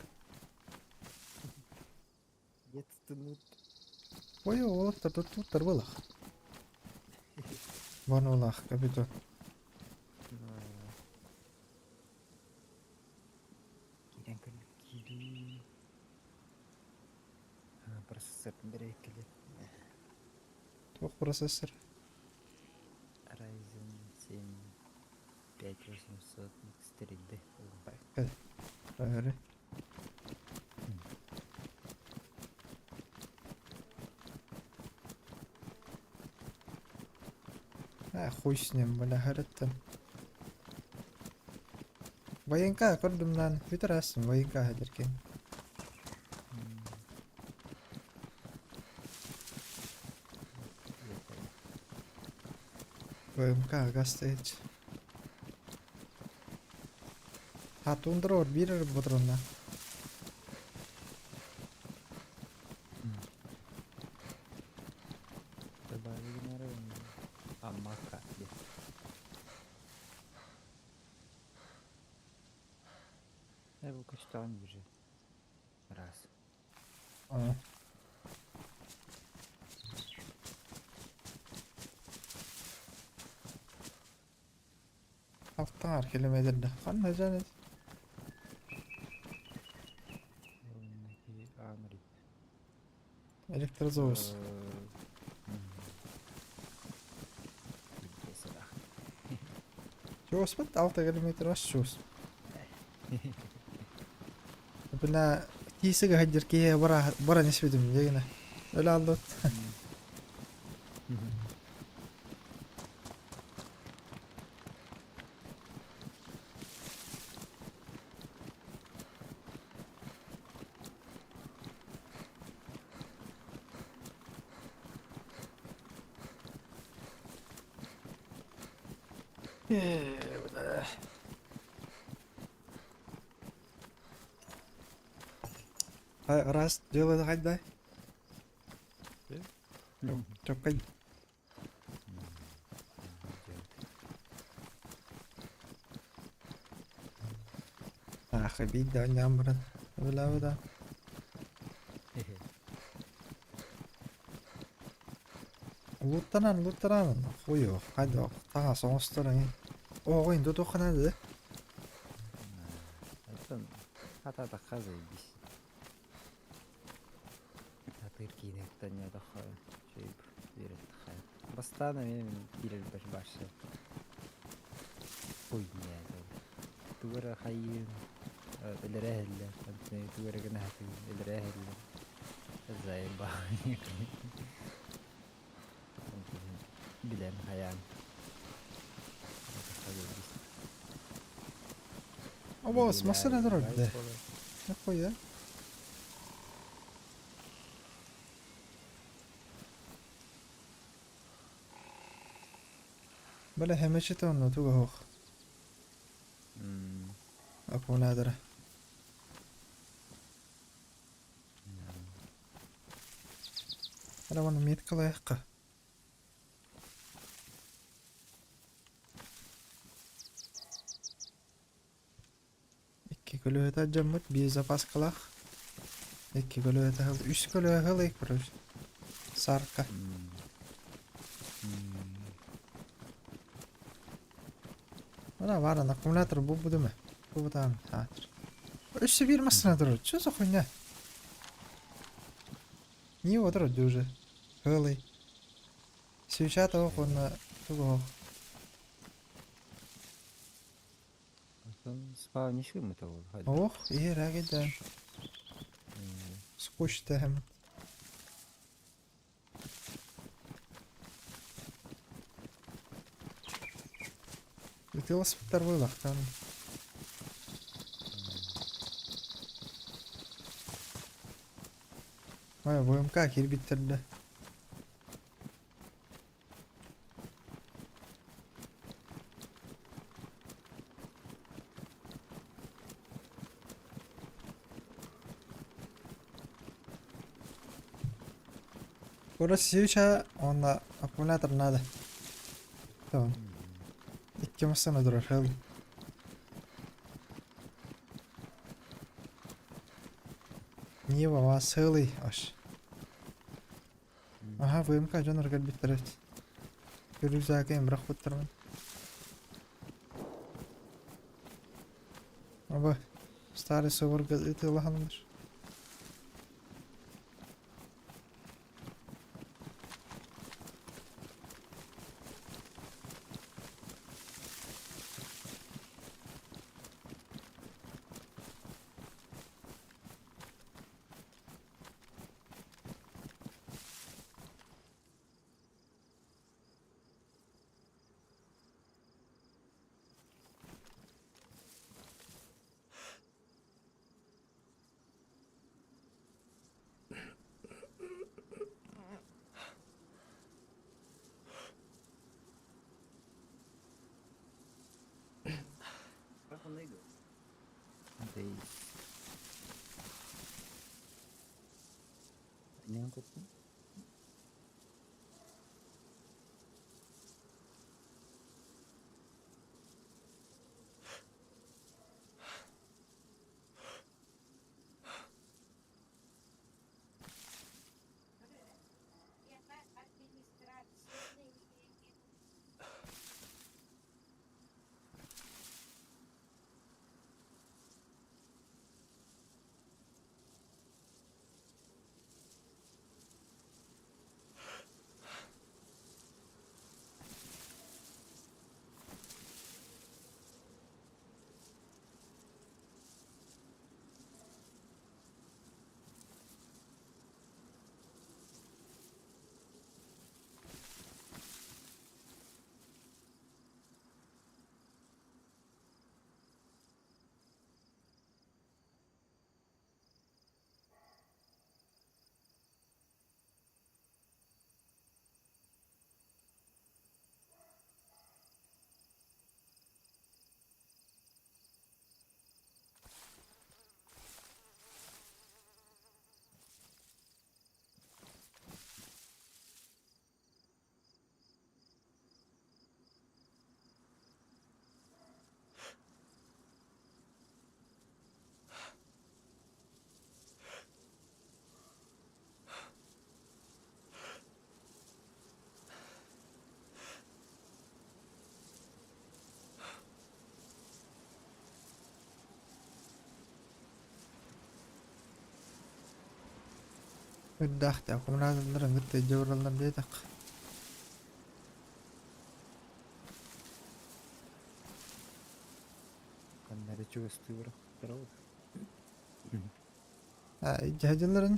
Ой, уолаттар туттуттар былах. Бонулах, капитан. Киирэн көрбүт киирии. Процессор бэрэккили. Туох процессор? Ryzen 7 5800 X3D. Öyle. А, хуй с ним, бля, хараттан. Военка көрдүм бүтэр астым военка хадеркен. ВМК гастач. А тундра бир патронна. Амака. Я его качтан уже. Раз. А. Автар километрде. Ханна жанет. Электрозоус. Чуоспат 6 километр бас чуос. Бына тиисигэ сылдьар киһи бара баран испитим дьэ Өлө аллот. Раз дело хайдай. Чопкай. Ах, биир да баран. Бля, да. Луттанан, луттанан. Хуё, хайда, таҥас оҥостор эҥин. Оҕо инде туоххана да. Оттон хатаатахха заебись. Атыыр киинэттэн ньотоххо үчүгэй үөрэттэххэ. Бастаан эмиэ мин киирэрбэр барса хуйня тугу эрэ хайыын өлөрө иһэллэр, тугу эрэ гына сатыыр өлөрө иһэллэр. Заебал билэн хайаан Обоос, массыына турар да. Нахуя? Бля, хэмэчитэ онно туга суох. Аккумулятора. Эрэ уонна меткалайахха. Икки көлүөһэтэ дьоммут биир запаскалаах. Икки көлүөһэтэ сыл, үс көлүөһэ сыл короче. Сарка. Мына баар аккумулятор булбутум ээ. Бу таатыр. Өссө биир массыына турар. Что за хуйня? Не отыр уже. Хылый. Свеча тоох уонна тугу оһох. Оттон спавнишь гыммыта буолуо хайдах? Ох, иһэр Скучно һэм. Ытыаласпыттар буоллахтаан. Ой, ВМК киирбиттэр да. Куорат свеча уонна аккумулятор надо. Tamam. Икки массыына турар хэл. Нива сыалый аш. Аха ВМК дьонор кэлбиттэр эбит. Рюкзакын бырахпыттармын. Оба старый соборга ытыалаһаллар. Days. Ne okudun? Үрдээх аккумуляторларын кытта илдьэ бараллар диэтэх. Ханна эрэ чугастыы бырахтара ол. Аа, илдьэ сылдьалларын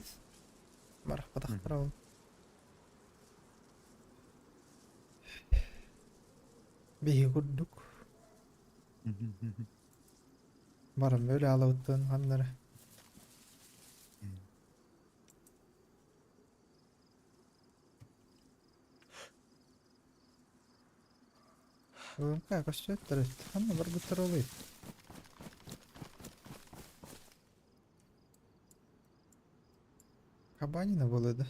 барахпатахтара ол. Биһиги курдук баран бөлө аалабыттан ханна эрэ. ВМК көстүөттэр ханна барбыттар олуй? Кабанина буолуо да?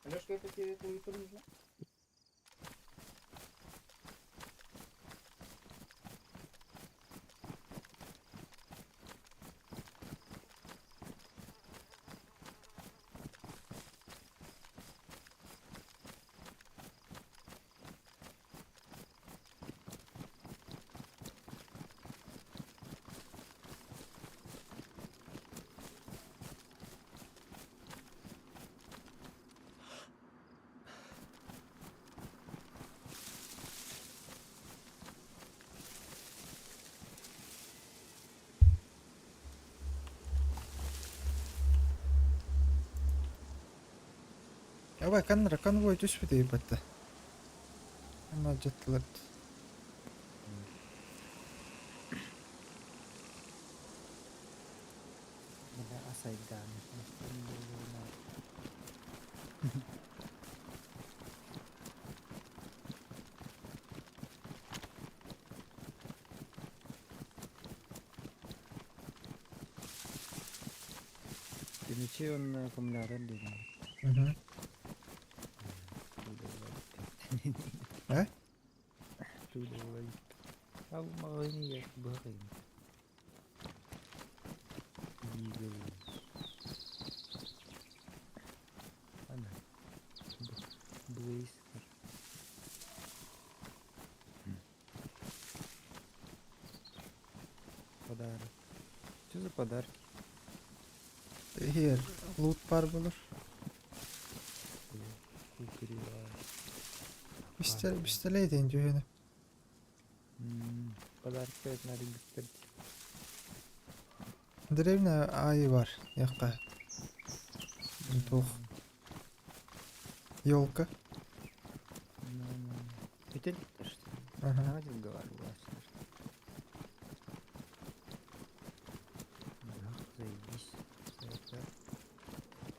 Алешка, это тебе клавиатура нужна? Давай, Коннор, конвой түспүт ыйбатта. Ама дьаттылар. Бля, асайдаан. Тимичи он аккумулятор диэн. Мгм. Э? Ал маҕаһыыныгар быһа Ана. Блейз. Подарок. Что за подарки? Here, лут бар булur. Кукурила. Пистолет, пистолет дьүһүнэ. Подарки надо быстро. Деревня аайы бар, якка. Туох. Елка. Это что? Ага. Она разговаривала. Заебись. Это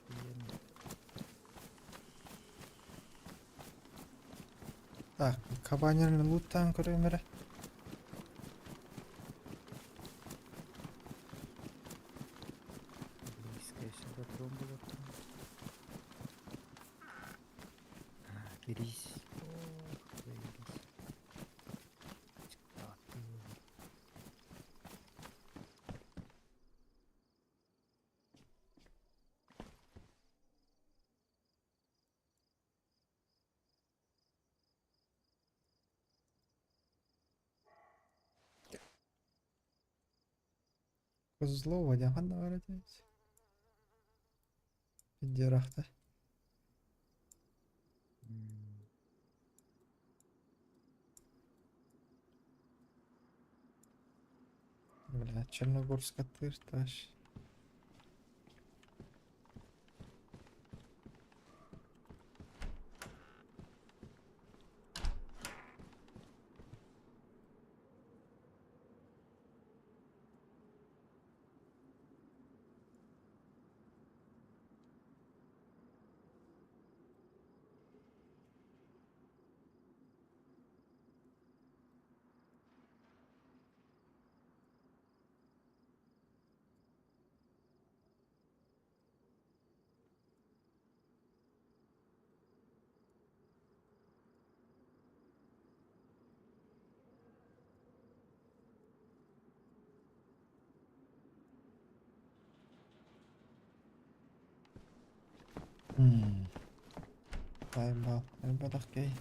охуенно. Так, кабанерны луттаан көрөм эрэ. Близко еще патрон было. А, берись. Ох, заебись. А, ты. Козлова диэн ханна баар этэ? Видеорахта. Бля, Черногорска тыр таш. Тайбал, элбэтэх киһи.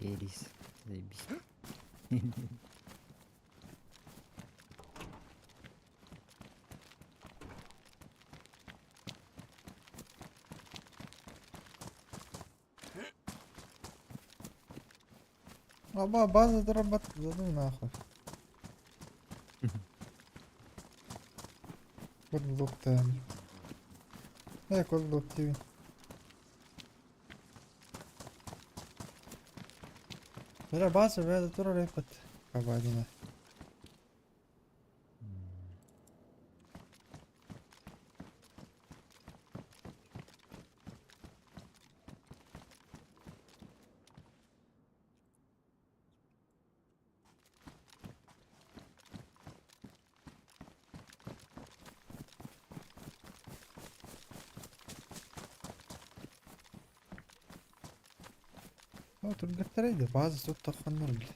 Икерис. Заебись. Аба база дорабатывает, да ну нахуй. Код блок там. Э, код блок тебе. Бля, база, бля, тура репет. Кабадина. О, түргэттерейdi. База тут тохоннор бile.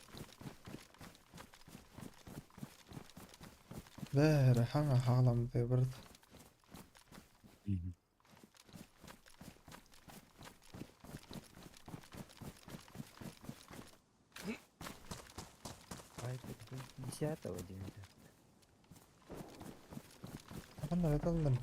Бәрі хаңа халамды бір. Ай, 10-го девятого. Ханна эталлар.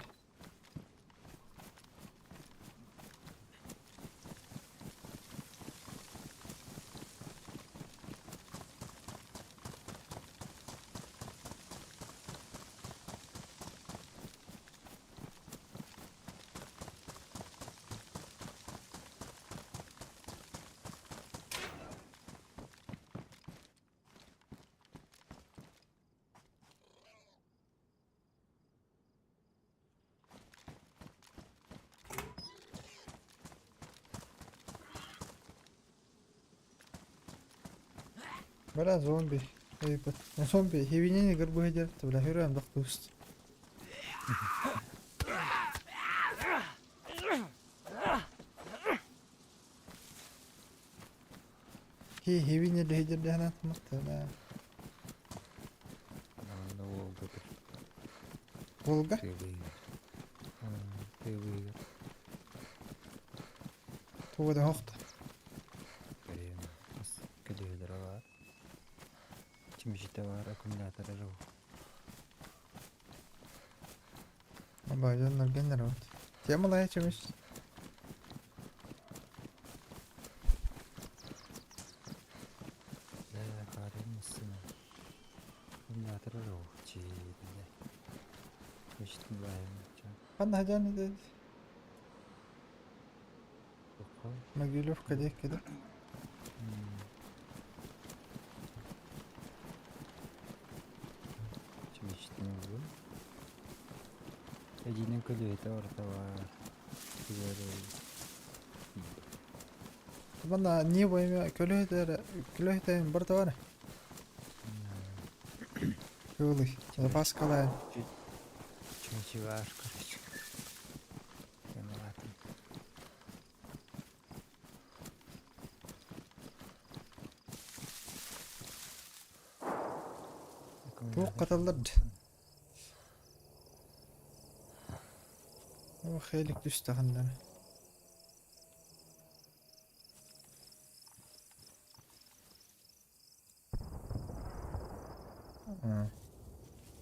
Бля, зомби. Эй, зомби, хивинени гырбы дерт, бля, хөрөм доктуст. Хи хивини лехидер дehna мықты, да. Ну, Волга тут. Волга? Ты выиграл. Ты выиграл. Тугада хохта. Блин. Калибр Чимжите бар, аккумулятор жок. Аба, жоннор генер вот. Тема лая чемиш. Да, карым сына. Аккумулятор жок. Чи, бля. Өчтүн байым. Ханна хажан ди. Могилевка дек кеде. Чимжитин бу. Эдинен көлөйтө ортова. Бана не бойма көлөйтер көлөйтен бір бар. Көлөй. Запаскалай. Чимчи бар, короче. Темалатын. Туох каталлар. О, хейлик түсті хандан.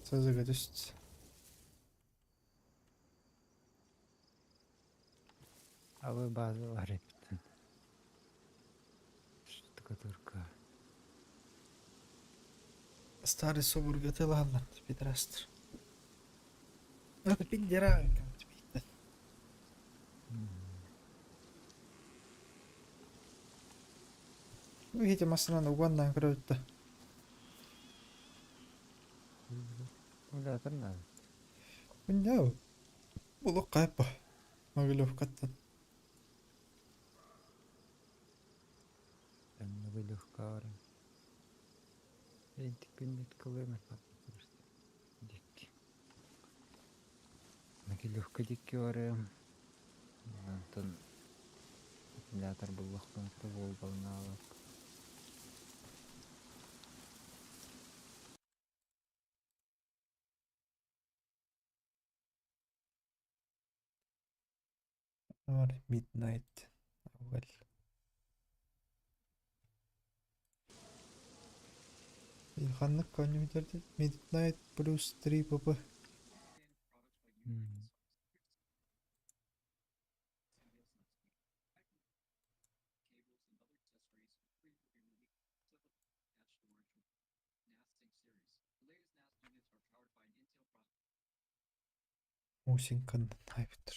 Сазыга түст. Абы база бар эбит. Штукатурка. Старый собурга тылааллар пидорастар. Это пидера биттэ. Ну ити массынан угоннаан көрөбүт да. Улаатар наада. Күннээ булук хайпа. Могилевкаттан. Могилевка баран. Инти күннет кылыма Дикки. Могилевка дикки барыам. Онтон аккумулятор буллахпына Волгалнаалап. Var Midnight. Well. Ханнык коньюнктурды Midnight плюс 3 pp. Мусинкан хайптыр.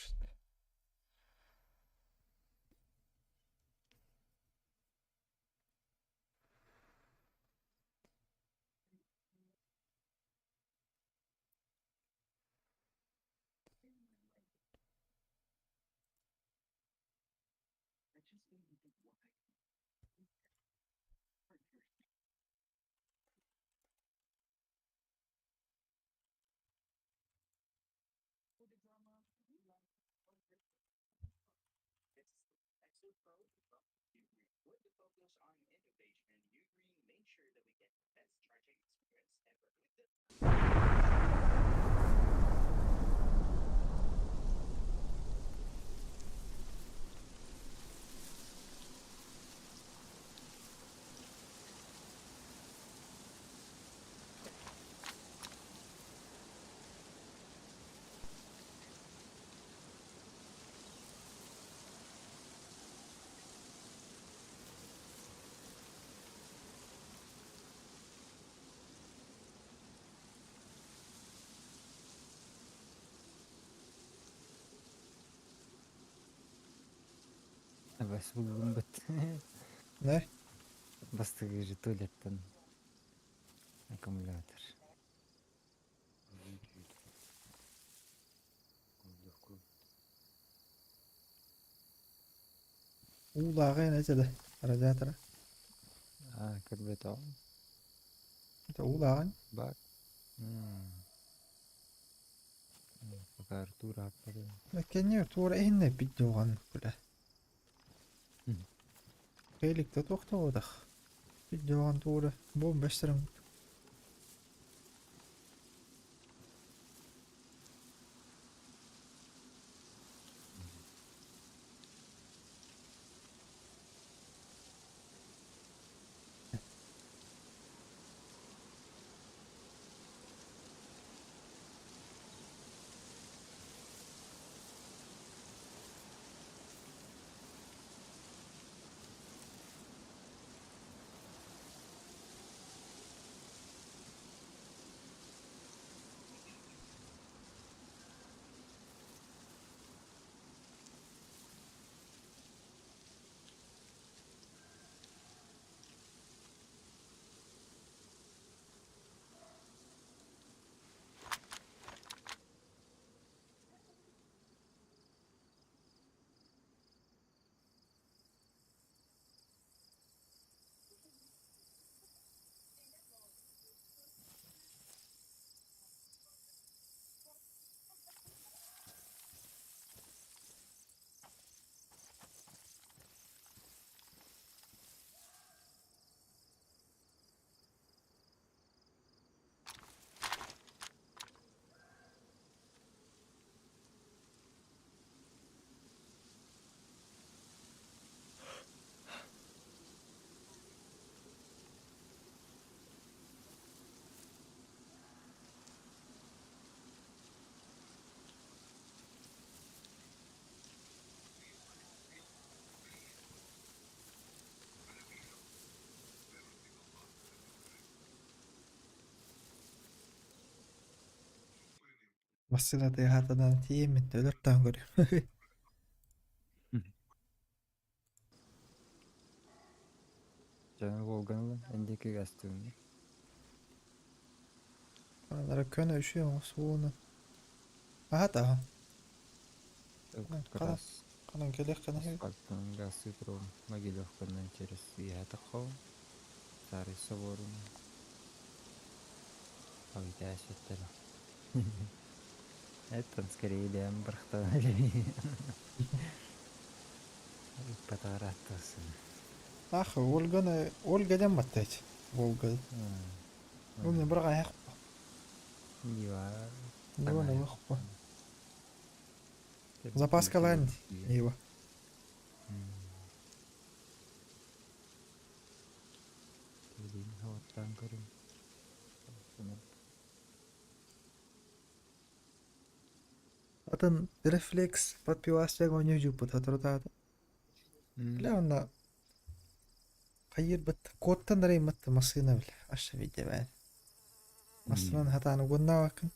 Бас булгум бит. Не? Бастыгы же туалеттен аккумулятор. Уулааҕын этэ радиатора. А, көрбөтөҕүм. Это уулааҕын. Бар. Пока Артур аппады. Кеннер туора иһинне биддуган күлэ. Хейликте тохтоодах. Биддуган туора бом бэстерин. Массыына тыаһаатынан тиийэммин өлөр-таан көрүөм. Дьону Волганы ылан эндики гастыҥҥа. Аналара көнө үчүгэй оҥостубуна. Аһат аһа. Ханан Кытас ханан кэлиэххинэ асфальтынан газы туром Могилевканан через иһэ Старый соборун Павитясеттер. Это скорее бэйэм бырахтан Ыппатаҕар Ах, Ольганы Ольга диэн баттааччы. Волга. Ол не быраҕайахпа. Нива Нива нылахпа. Запаскалаан Нива. Хаваттаан көрүҥ. Атын рефлекс подпивастык оонньуу дьуппут соторутаата. Бля онно хайыырбыт куоттан арыймыт массыына бile аша видебээн. Массыынан хатаан угуннаабаккын.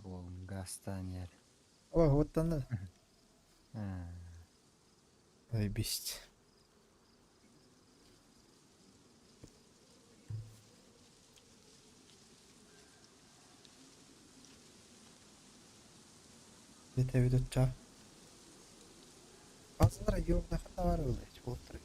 Уолум газтаан иһэр. Ой, уоттанна. Заебись. Этэбит оччо. Базалар ёбна ханна бар ылыч буолтар.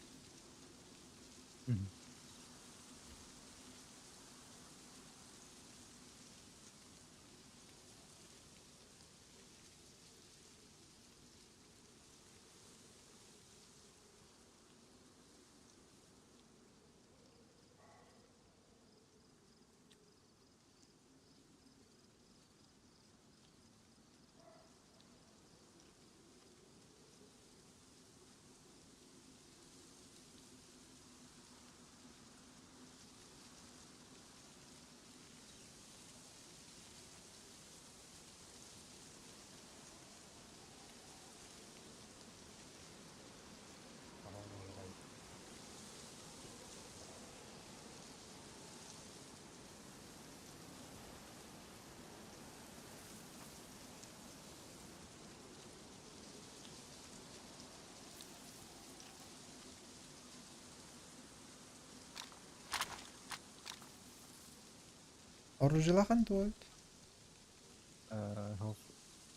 Оружилахан туойт.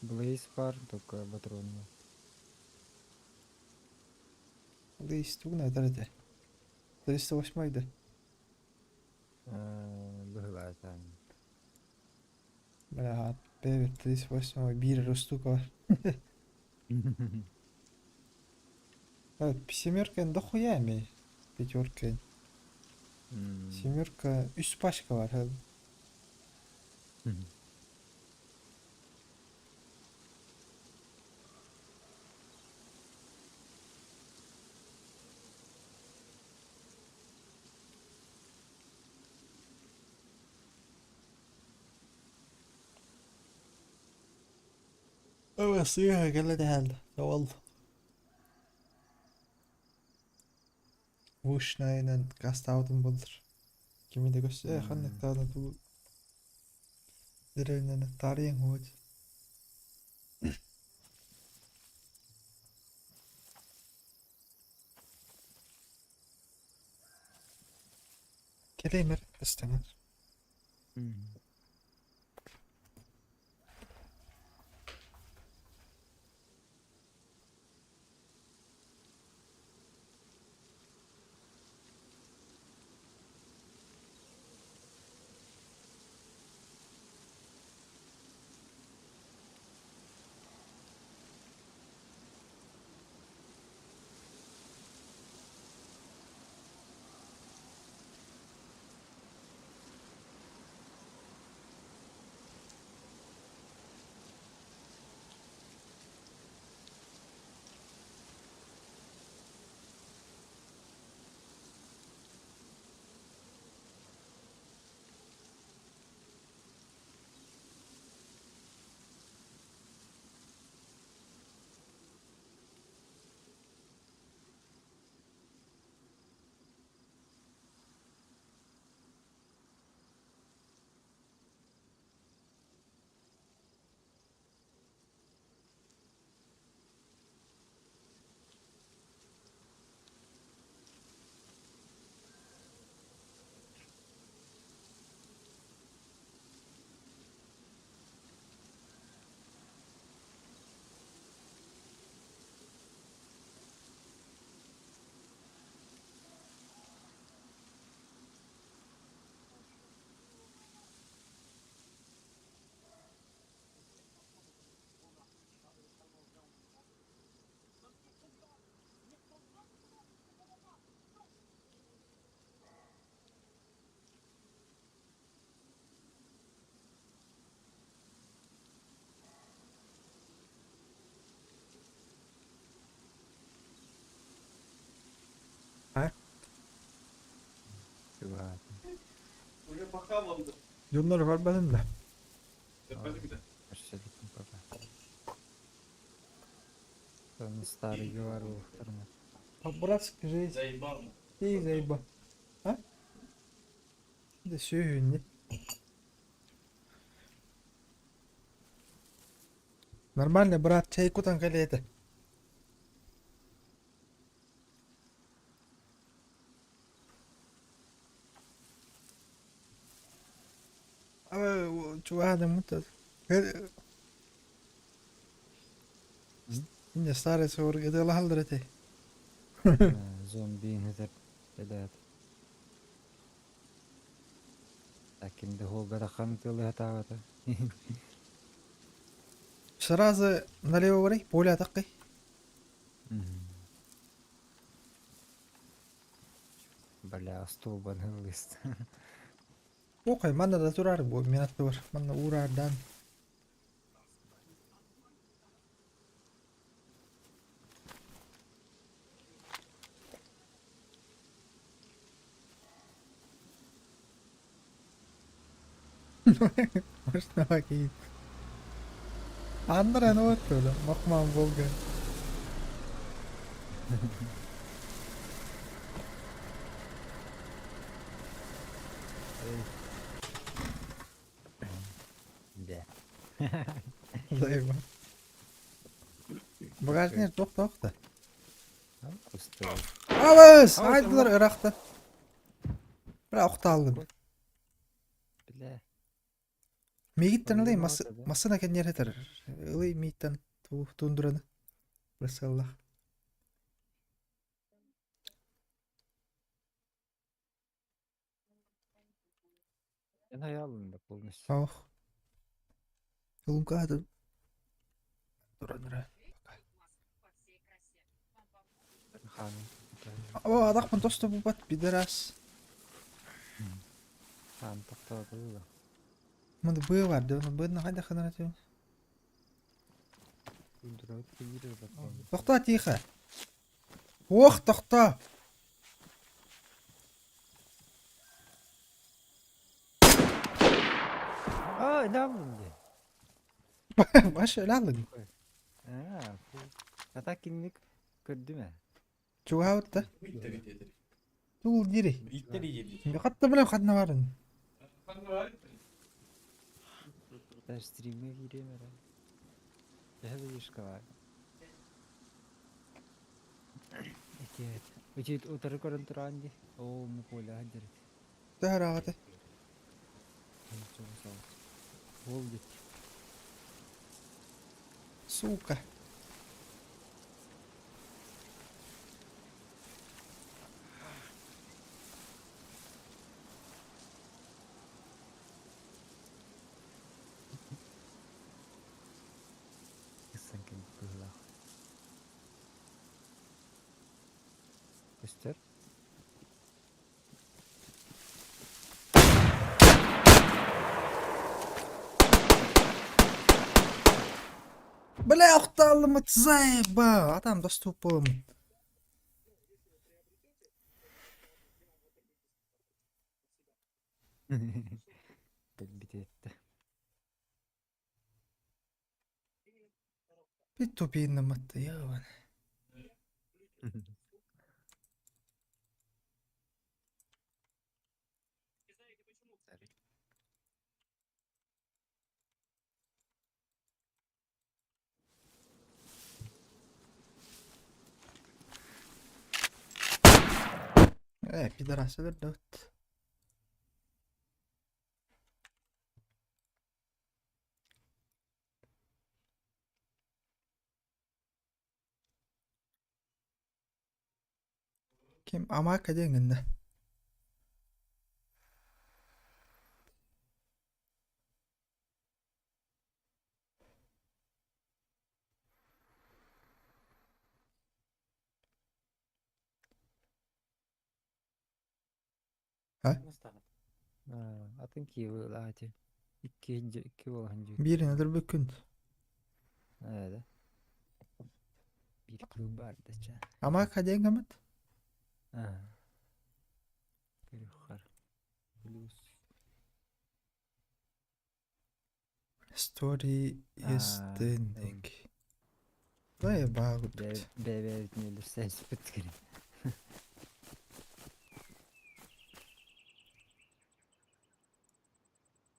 Блейз бар, только патронный. Лейс тугна этэр 308 да. Быһылаатаан. Бля, 38 биир ростука бар. Семерка дохуя имей. Пятерка. Семерка үс пачка бар. Сыыһа кэлэ тэһэллэ. Ол Вышнайынан кастаабытым буоллар. Кими да көрсө ханнык даҕаны туу дэриэбинэни таарыйан уот. Кэлэймэр ыстаҥар. Уже похавал да. Дьоннор барбатын да. Старый говорил, По-братски жизнь. Заебал. Ты заеба. А? Да сүйүнни. Нормально, брат, чай кутан кэлиэтэ. Чугаһаатым Инде старый суорга ытыалаһаллар этэй. Зомби нэтэр эдээт. Таким да хуолбатаххан ытыалыһатаабата. Сразу налево барай, поле атаккай. Бля, остуолбаны ылыст. Окей, манна да турар бу мен аттыбар. Манна уураардаан. Может, окей. Андра, ну оттуда, Махман Волга. Да. Заеба. Багажник тохтоохто. Пустой. Абыс! Айдылар ырахта. Бра охтааллым. Бля. Миигиттэн ылый Ойуун да. массына кэнниэр этэр. Ылый мииттэн тундураны. Бырсаллах. Эн аялын да полностью. Ох. Ылымкаады. Тураныра. Хаан. О, адахпын тосто бубат пидорас. Хаан тохтооту. Мында быа бар, да, быны қайда қанар атыйм. Тундура киирер баттан. Тоқта, тихо. Ох, тоқта. Аа, лаалын ди. Баш лалын. Аа, Ата кинини көрдүм ээ. Чугаһаабыт да? Тугул дири. Иттери Хатта билем ханна барын. Даже стримҥэ киириэм эрэ. Төһө выдержка баар? Ити ити утары көрөн тураан дии. Оо, Миколя сылдьар эбит. Төһө ыраах Уол дит. Сука. Ыссан кэлбит быһыылаах. Көстөр? Бля, охтааллымыт заеба! Атам доступум. Кэлбит этте. Bir тупииннамматта яабан. Э, пидорасы дот. Ким Амака диэн гынна. Атын киевы Икки икки буолан дьү. Биирин өлөрбүккүн. Ээ Биир кыыл баар да ча. Амака диэн гыммыт. Аа. Көрүөххэр. Плюс. Story is Аа, the ending. Заебал, блядь. Бэйбэбитин өлөрсөн спит кири.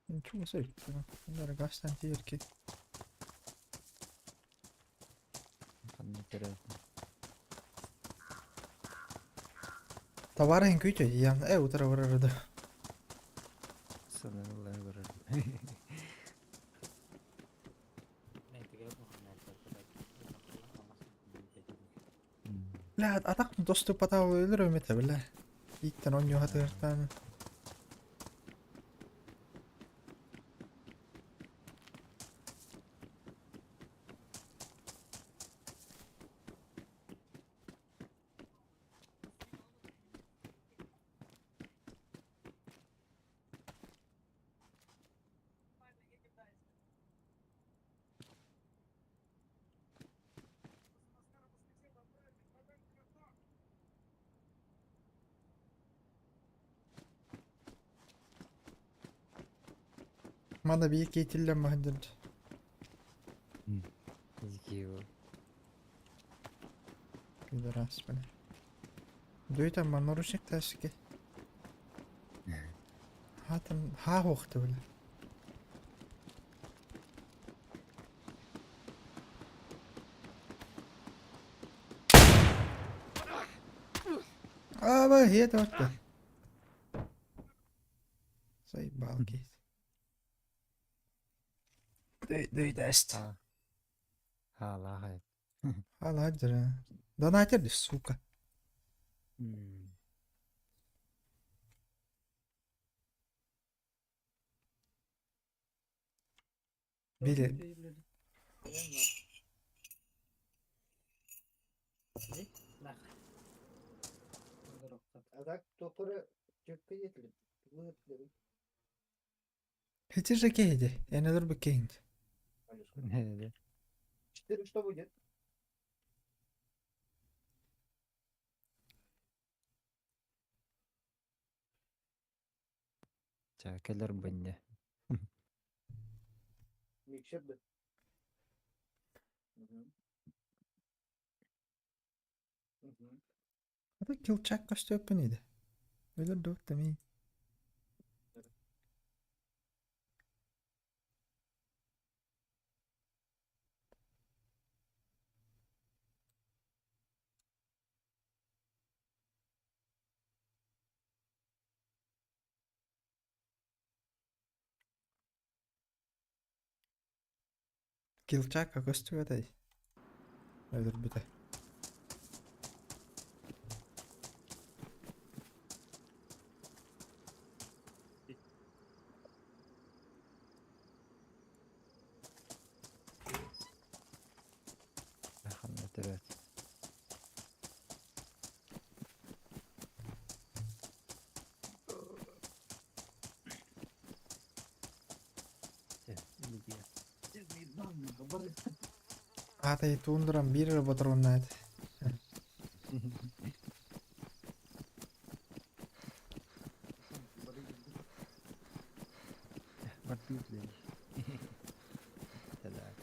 Ничего себе. Дорогастан тиэрки. Ханна көрөтүн. Товарын күтө ян э утара барар. Санан улар көрөр. Бля, атак доступ патау өлөр өмете бля. Иттен он юхатыртан. Мана бии кейтиллен махандыр. Киевы. Пидорас, бля. Дуйтан манорушник тасики. Хатан ха хохты бля. А, хет орта. Заебал кейт. Дөйдәст. Хаалаах. Халаджа. Донатер, сука. Били. Хити же кейди. Энелер бы кейнди. Четыре что будет? Ча кэлэр бынне. Микшер да. Мгм. Мгм. Это килчак көстүөппүн иди. Өлөр да ми. Килчакка көстүбэтэй. Өлөрбүтэ. Ханна төрөөт. Аатай туундран биир эрэ ботуруоннаат. Бардыы билэр. Тэлээр.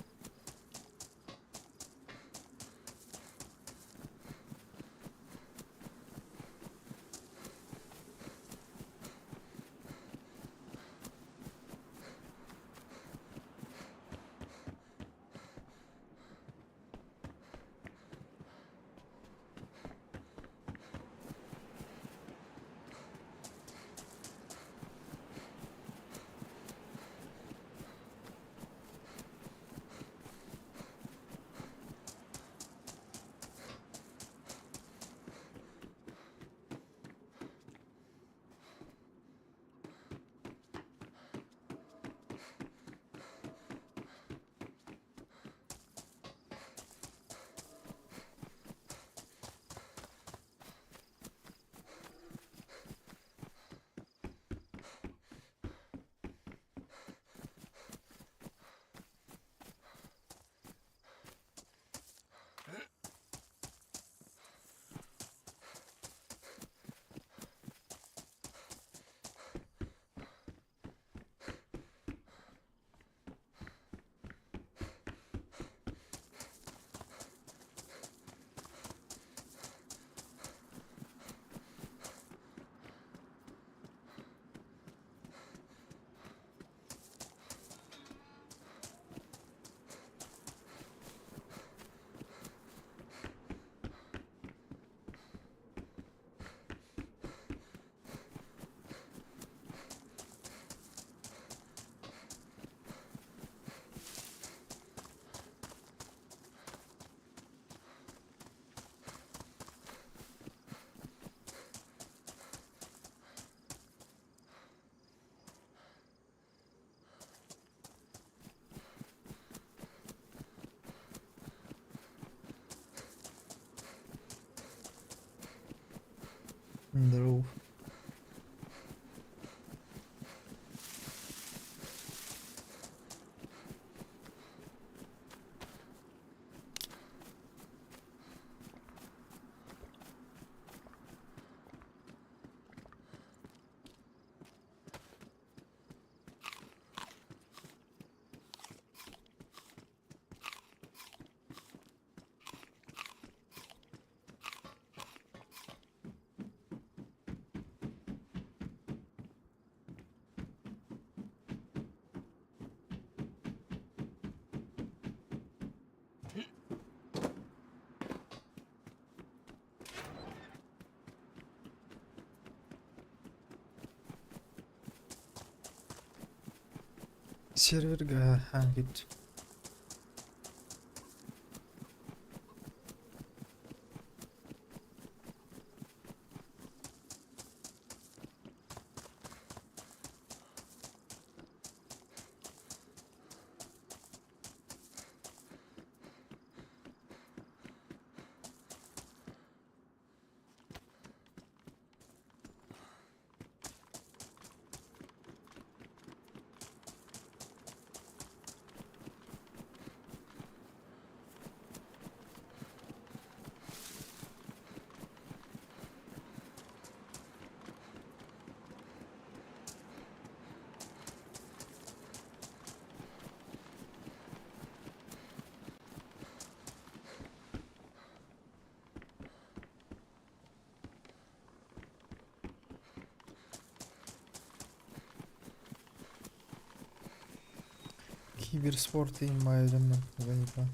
Здорово. Серверга gibt. Киберспорт иин баайа дьоннор заебал.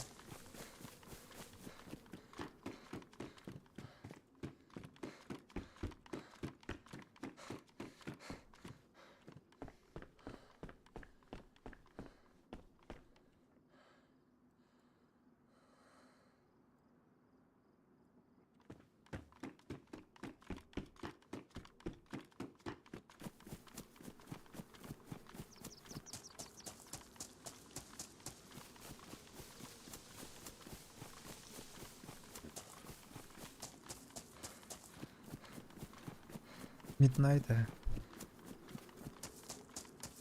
Midnight ээ.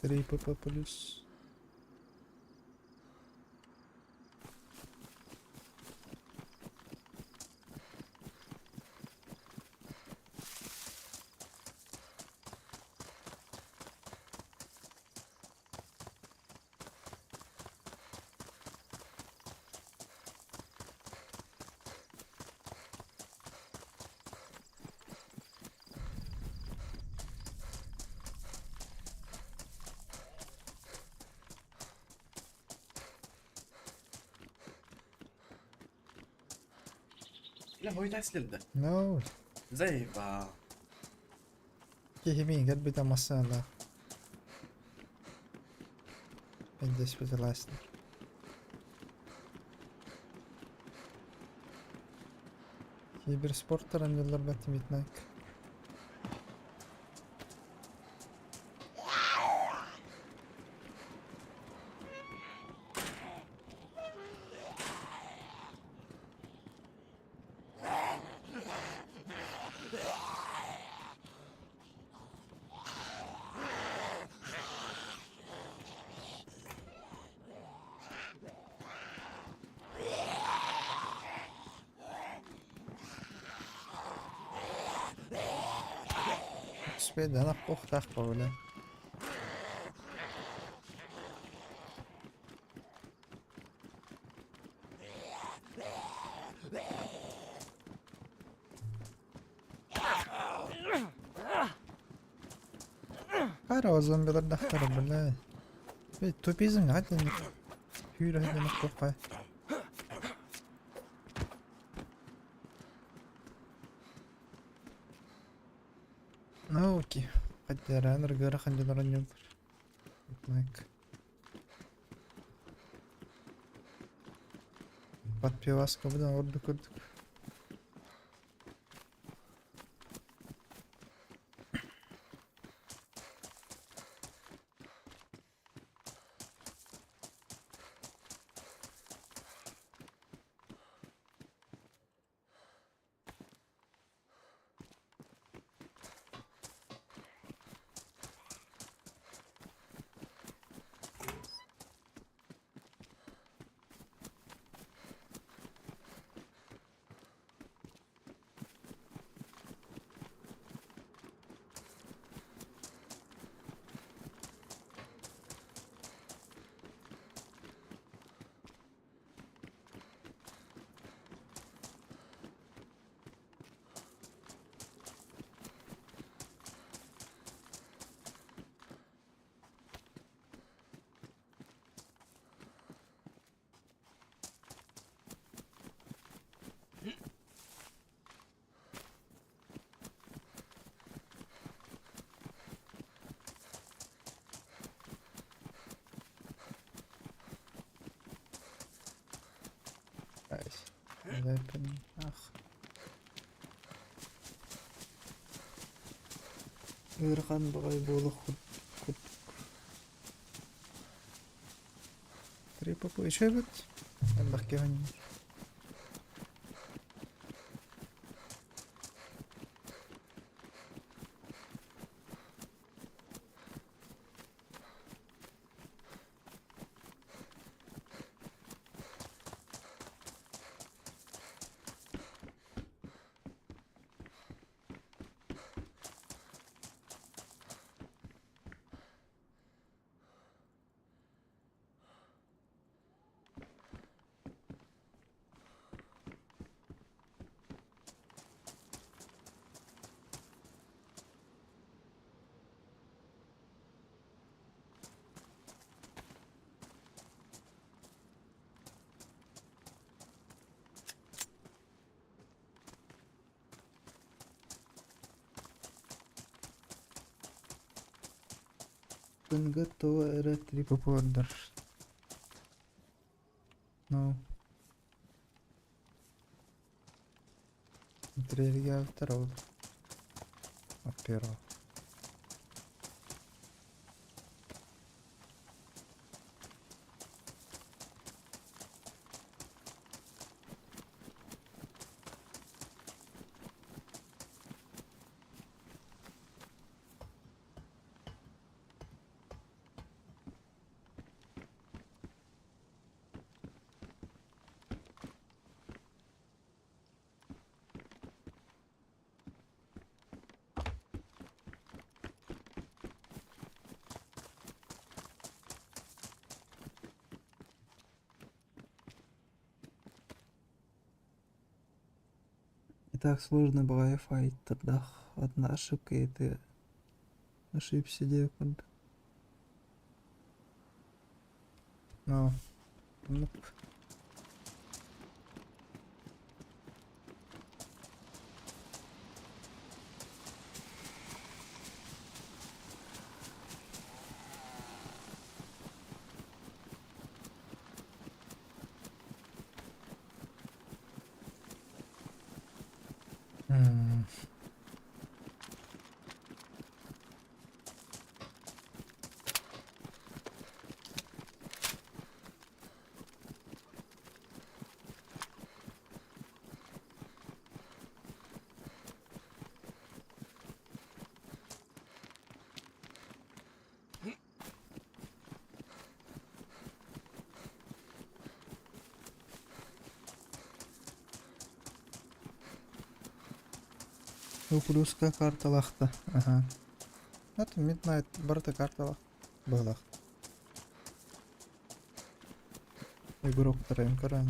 3 ПП плюс. Бля, хойутаан силэрдэ. No. Заебал. Киһи миигэр бүтэ массыыналаах. Өйдөспүт. Киберспорттар анньыллар бат Midnight. Успейдан охтах бля. Хара зомбилар дахтара бля. Эй, тупизм хатин. Хүйрэ хатин копай. Ну окей. Хаттеранер гара ханжанар. Midnight. Подпиваска будан орду көрдүк. Nice. Ах. Ыарахан баҕайы буолуох курдук. 3 ПП үчүгэйбит. Элбэх киһи оонньуур. Open готово эрэ trip order. No. Интэриэһиргээбиттэр ол. От первого. И так сложно бывает файтердах. Одна ошибка, и ты ошибся диэкурдук. Ну, ну. М. Плюска карталаахта. Аха. Это Midnight барыта карталаах. Быһылаах. Игроктарын көрөн.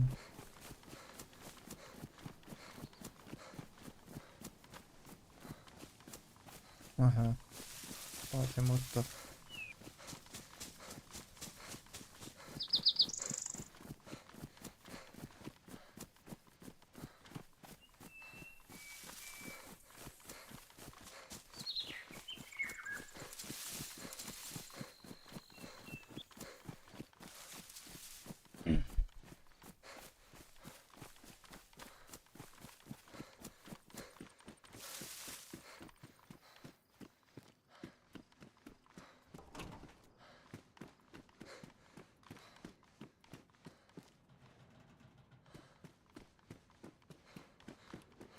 Аха. Патимуттар.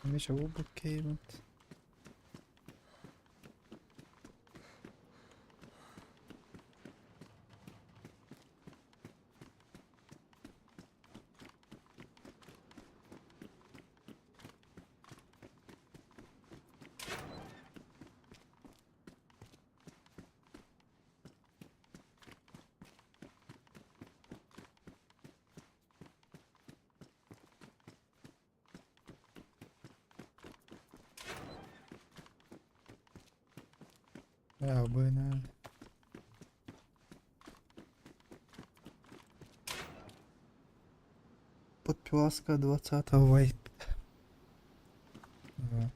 Миша обуккеймит. Я бы Подпиласка 20 вайп. Да.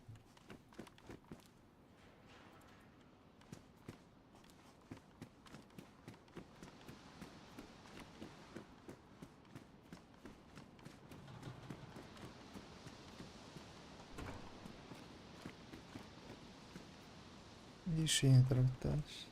Решение дальше.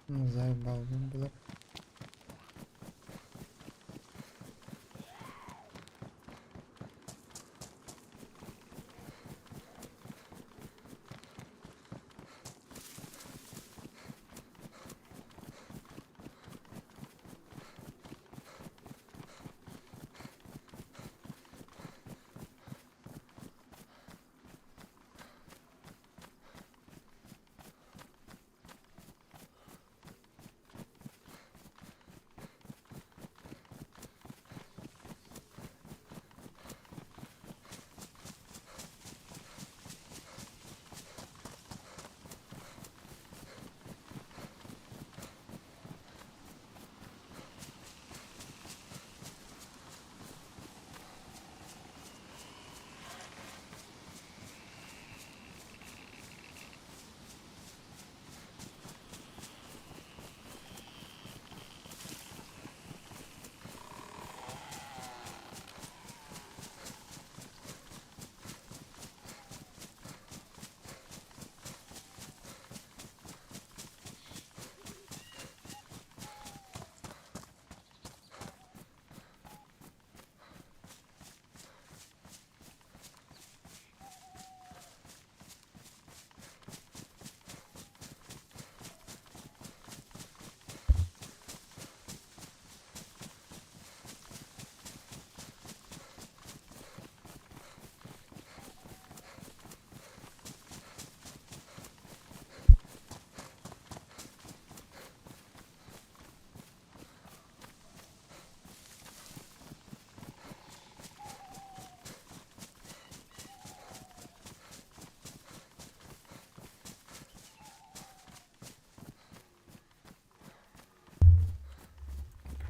Заебал булар.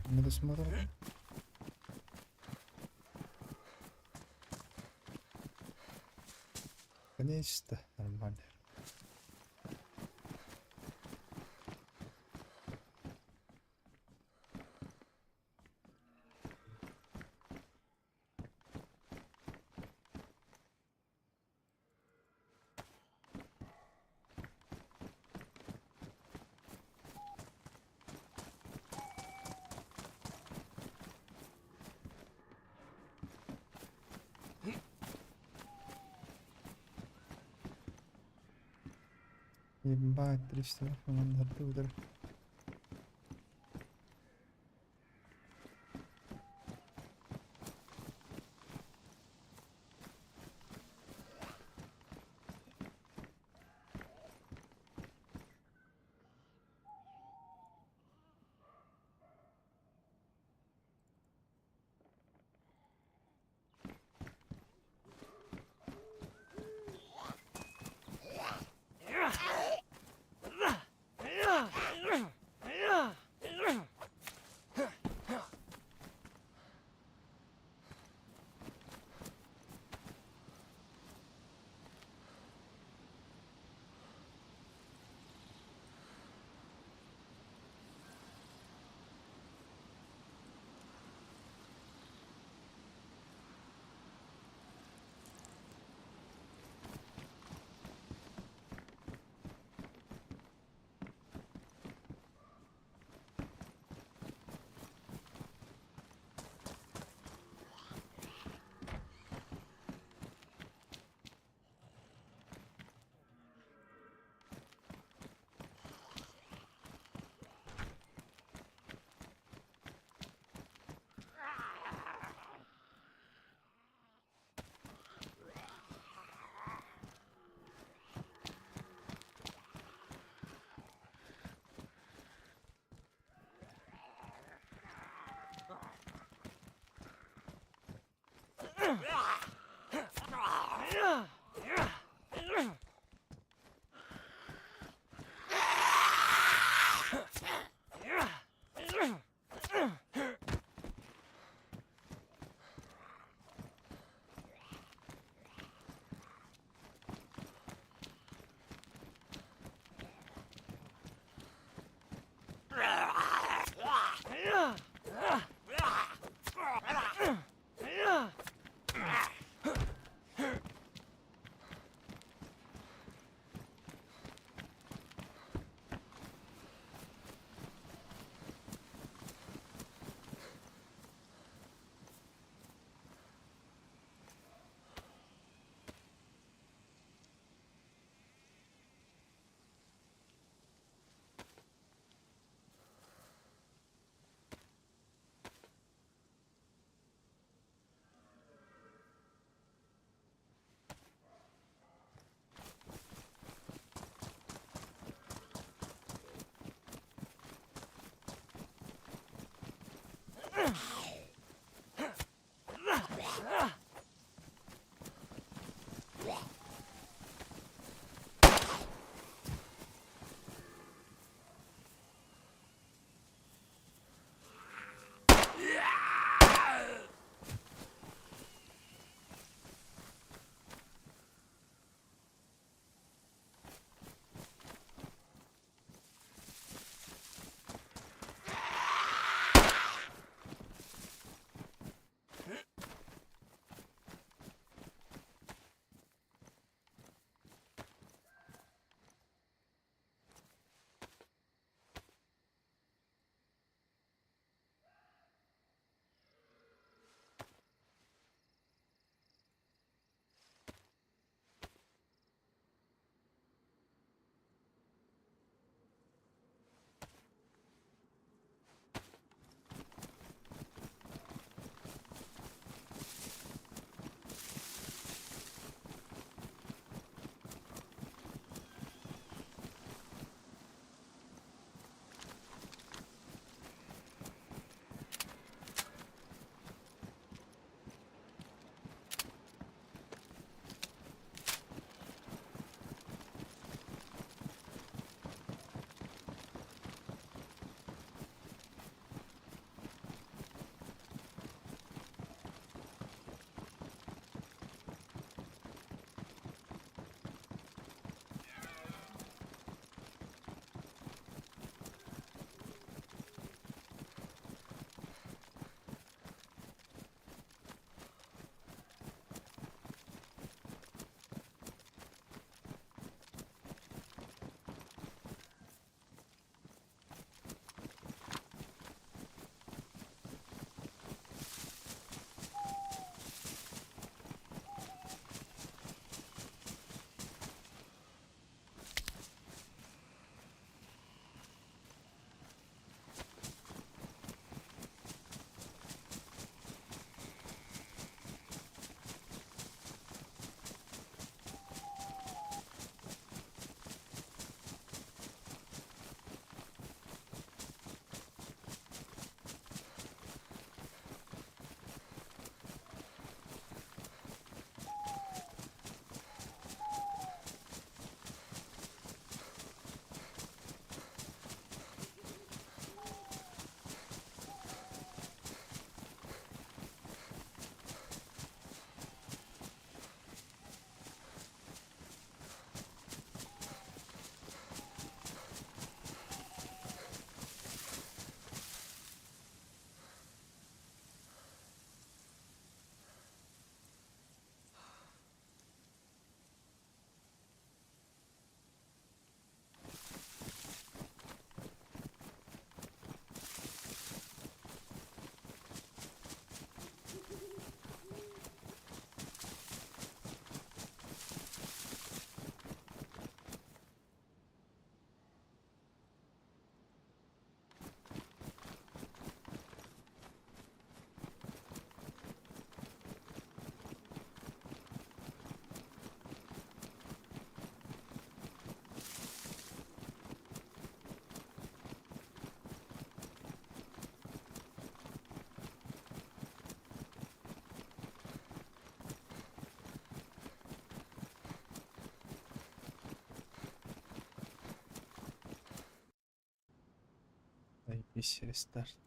Медосмотр. Конечно, нормально. Ебать, 300 удар. Заебись, рестарт.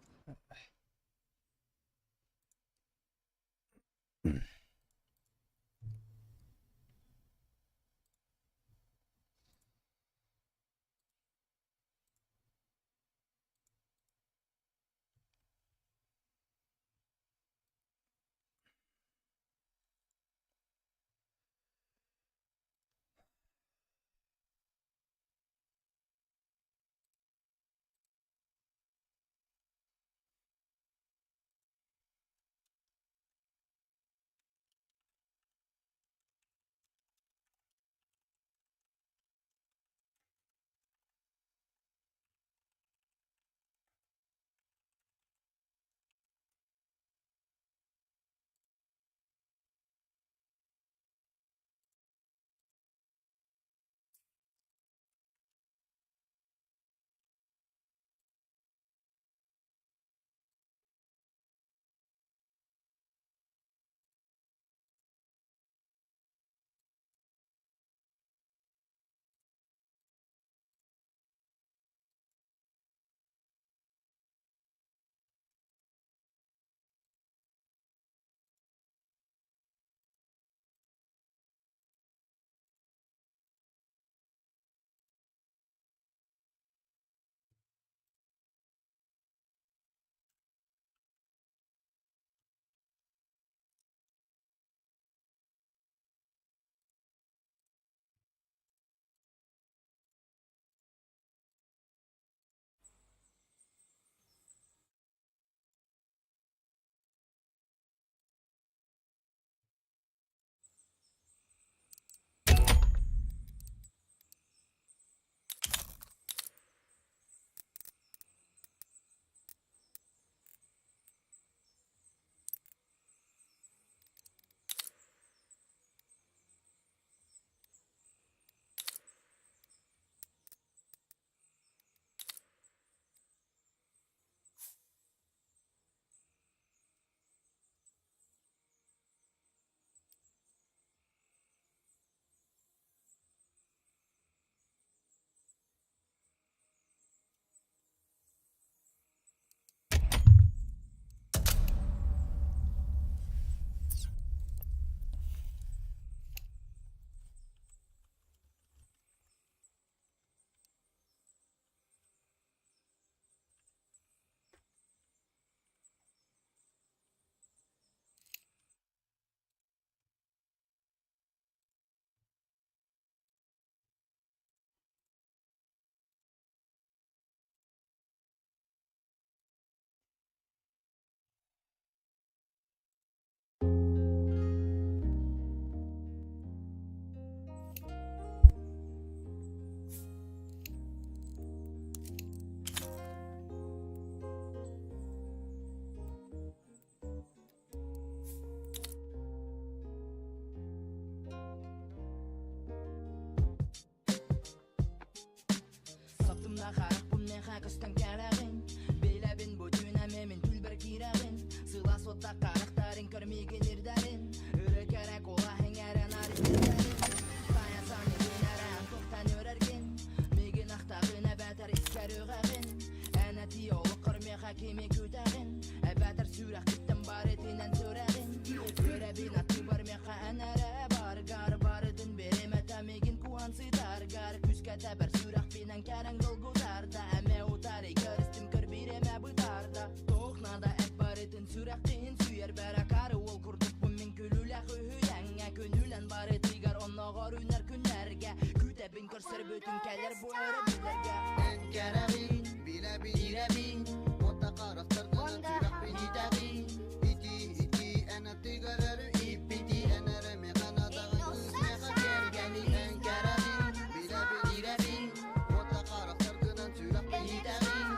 Көрсөр бүтүн кэлэр бу өрөбүллэргэ Эн кэрэҕин, билэбин, ирэбин Уота харахтаргынан сүрэхпин итэҕин Ити, ити, эн аттыгар өрүү иппити Эн эрэ миэхэ надаҕын кыыс миэхэ кэргэни Эн кэрэҕин, билэбин, ирэбин Уота харахтаргынан сүрэхпин итэҕин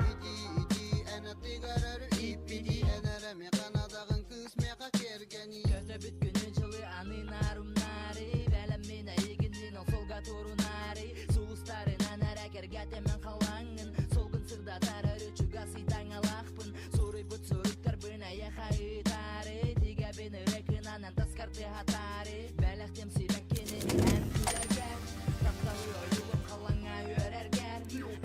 Ити, ити, эн аттыгар өрүү иппити Эн эрэ миэхэ надаҕын кыыс миэхэ кэргэни Көтөбүт күнү дьылы аны нарумнари Бэлэммин эйигиннин ол солга турунари Сулустарынан эрэ кэргэтэмэн халаҥын Солгун сырдатар өрүү чугас ыйтаҥалаахпын Суруйбут суруктарбын эйиэхэ ыытаары Тигэбин өрө кынанан таскар тыаһатаары Бэлэхтим сибэккини эн күлэргэр Тапталы ойуулун халлаҥҥа үөрэргэр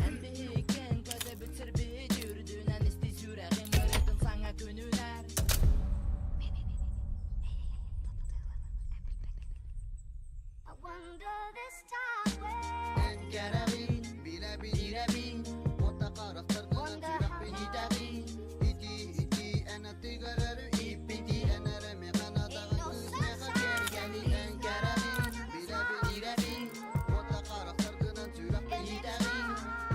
Эн биһиккин көтөбүт сирбит үрдүнэн Исти сүрэҕим ырыатын саҥа күнүнэр Эн кэрэҕин, билэбин, ирэбин Уота харахтаргынан сүрэхпин итэҕин Ити, ити, эн аттыгар өрүү иппити Эн эрэ миэхэ надаҕын кыыс миэхэ кэргэни Эн кэрэҕин, билэбин, ирэбин Уота харахтаргынан сүрэхпин итэҕин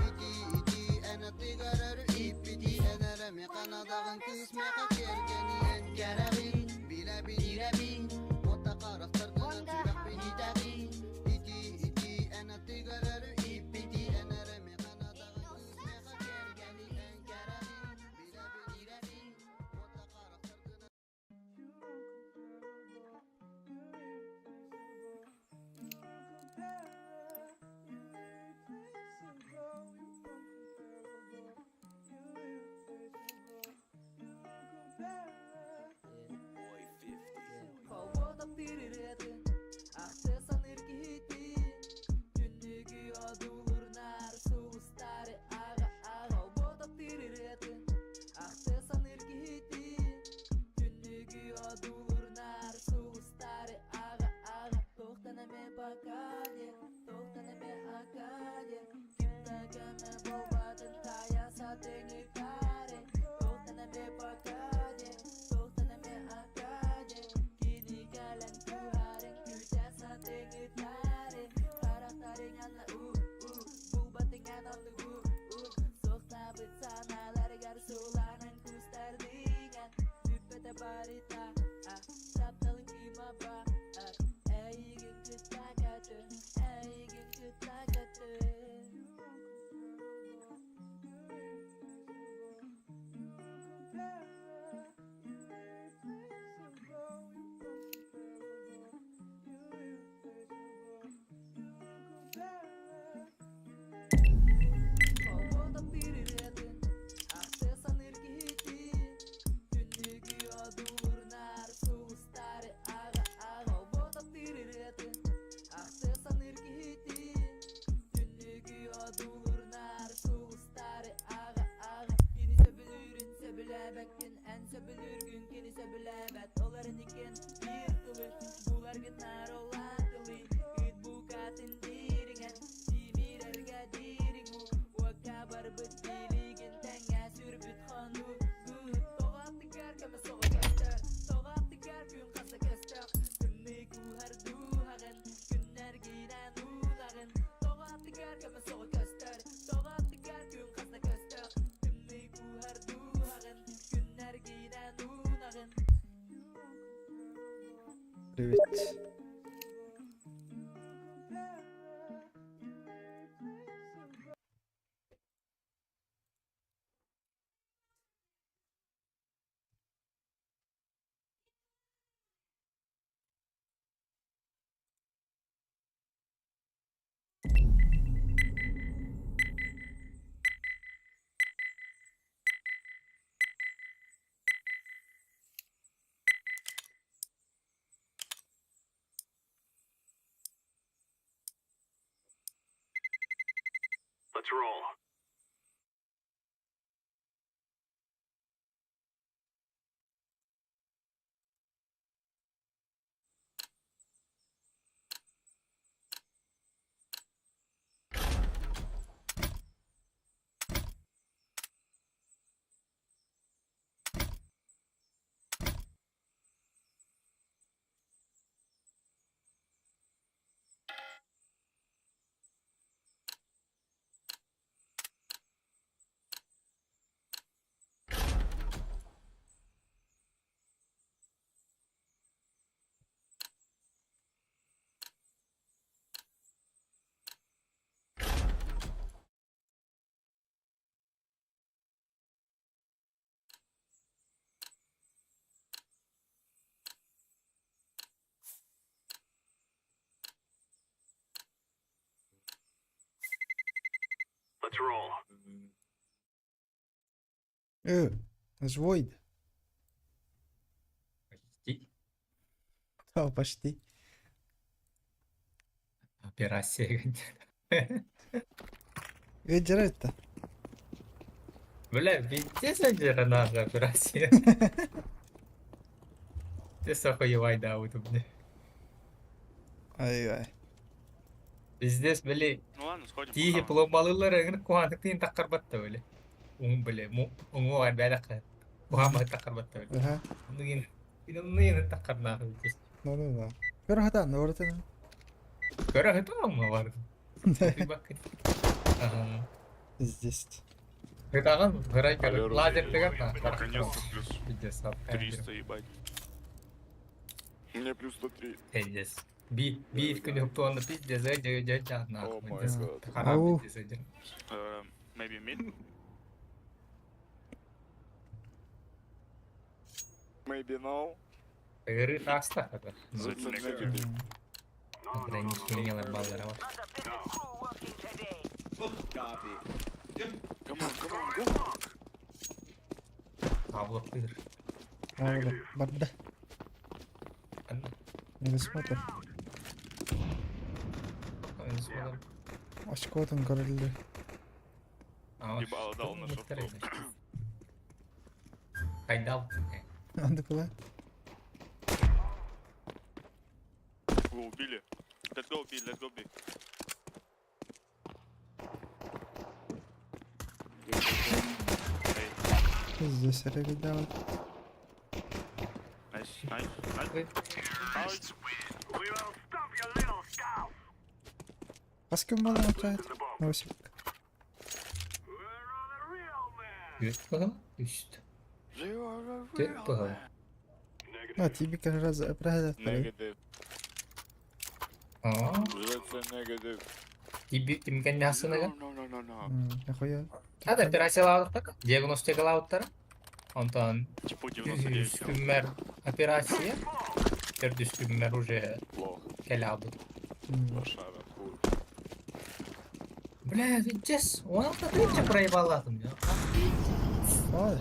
Ити, ити, эн аттыгар өрүү иппити Эн эрэ миэхэ надаҕын кыыс миэхэ кэргэни Эн кэрэҕин, билэбин, ирэбин Уота харахтаргынан сүрэхпин итэҕин Ити, ити, эн аттыгар өрүү иппити Эн эрэ миэхэ надаҕын кыыс миэхэ кэргэни Эн кэрэҕин, билэбин, ирэбин Уота харахтаргынан Холбоо таптыыр ырыатын Ахты саныыр киһитин Түннүгү одуулурнаар сулустары аҕа аҕа Холбоо таптыыр ырыатын Ахты саныыр киһитин Түннүгү одуулурнаар сулустары аҕа аҕа Туохтан эмэ пока диэ, туохтан эмэ ака диэ Ким да көмө буолбатын таайа сатыҥыттаары Туохтан эмэ пока диэ, туохтан эмэ ака диэ Кини кэлэн түһэрин күүтэ сатыҥыттаары Харахтарыҥ анна уу уу булбатыҥ эн оннук уу уу Суохтаабыт санааларыгар сууланан кустардыҥан Бүппэтэ барыта а тапталын кыыма баар Эйигин кытта көтөн, эйигин кытта көтөн Холбоо таптыыр ырыатын Ахты саныыр киһитин Түннүгү одуулурнаар сулустары аҕа аҕа Холбоо таптыыр ырыатын Ахты саныыр киһитин Түннүгү одуулурнаар сулустары аҕа аҕа Кини сөбүлүүрүн сөбүлээбэккин Эн сөбүлүүргүн кини сөбүлээбэт Ол эрэн иккиэн биир тылы буларгытнаар ол аатылый Ыыт букатын дириҥэн тимирэргэ дириҥ уу Уокка барбыт билигин тэҥҥэ сүрбүт хонуу Тоҕо аттыгар көмө соҕо көстөр Тоҕо аттыгар күн хаса көстөх Тымныы кууһар дууһаҕын Күннэргинэн уунаҕын Тоҕо аттыгар көмө соҕо көстөр Тоҕо аттыгар күн хаса көстөх Тымныы кууһар дууһаҕын Күннэргинэн уунаҕын Привет. Void. Почти. Да, почти. Операция. Ыдьара Бля, пиздец наша операция. Ты сохуевай, да, вот, бля. Ай-ай. Пиздец, бля. Ну ладно, сходим. Тииһи похаваем. пломбалыыллар ыҥырык куһаҕаннык тыын таххарбатта били. Уҥ били уҥуоҕар бэлэххэ куһаҕан таххарбатта били. Ага. Оннугин иннин таххарнаах пиздец. Ну ну да. Көрө хатан, орытын. Көрө хытаҕын бар. Ага. Здесь. Хытаҕын гырай Алло, лазер тыгар на. Наконец-то плюс Пиздец. 300, ебать. У меня плюс 103. Пиздец. Би биир күн хуптуонна пиздец дьэ дьэ дьэ Oh нахуй. my Пиздец. god. Харап Ау. пиздец дьэ. Maybe mid? Maybe no. Ыгыры таста хата. That's a negative. Ограничение баллара. Come on, come on, go. Павлов тыр. Правда. Барда. Не смотр. Очкотун көрүлдү. Ебало дал на шорту. Хайдал. Анды кыла. Его убили. Let's go B, let's go B. Эй, Здесь ребята. Nice, nice, nice. Nice. Паскым балан отчает. Новосиб. Үт пыгыл. Үст. Төт пыгыл. А, тебе каждый раз правда. Negative. Аа. That's a negative. Тиби тимген ясыныга. No, no, no, no. Нахуя. Ада операциялаабыттар. Диагностикалаабыттар. Онтон Типа 99. үс операция. Төрдүс күммэр уже Плохо. кэлаабыт. Лошара, хуй. Бля, пиздец. Он тынча проебал атом. Ой.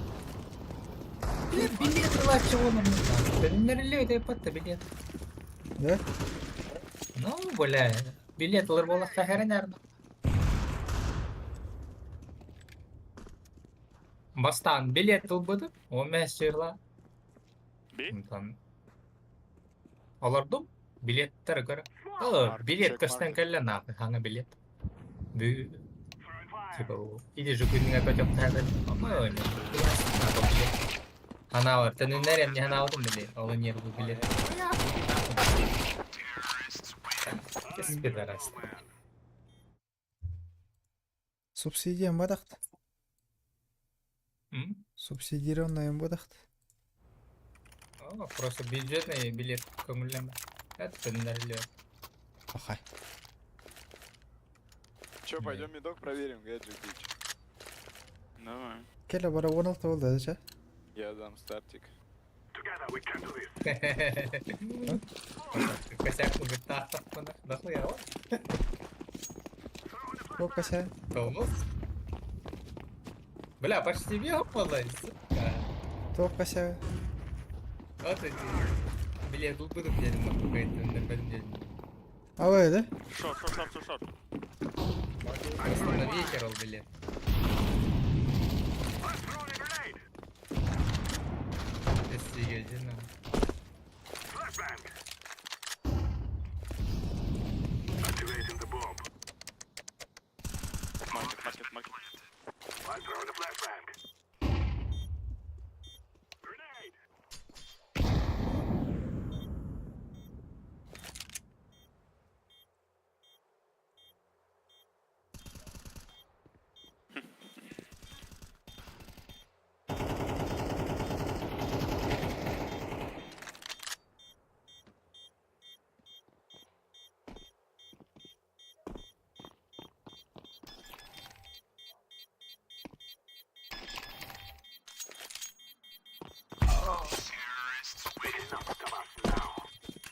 Бля, билет ылаччы он Төннөрүллү деп билет. Да? Ну, бля, билет ылыр болаққа хәрен әрді. Бастан билет ылбыдым, 15 жырла. B? Онтон Олордум, билеттер көр. О, билет Check көстөн market. кэллэ нахуй, хаңа билет. Бу типа или же күнүңө көтөп тагын. Ама билет. Ханавар, төнүннер эмне ханаабытым биле, ол нервы билет. Пидорас. Субсидия бадахт. М? Субсидированная бадахт. О, просто бюджетный билет көңүлләмә. Это төнүннер Ахай. Че, пойдем медок проверим, Гаджик бич? Давай. Келе бара 16 болду да, Я дам стартик. Косяк уже так нахуя. О, косяк. Тонус. Бля, почти въебалась, сука. То косяк. Вот эти. Билет был бы где нахуй, это А вы, да? Short, short, short, short, short. Просто на вечер он билет. Серьезно. Market, market, market.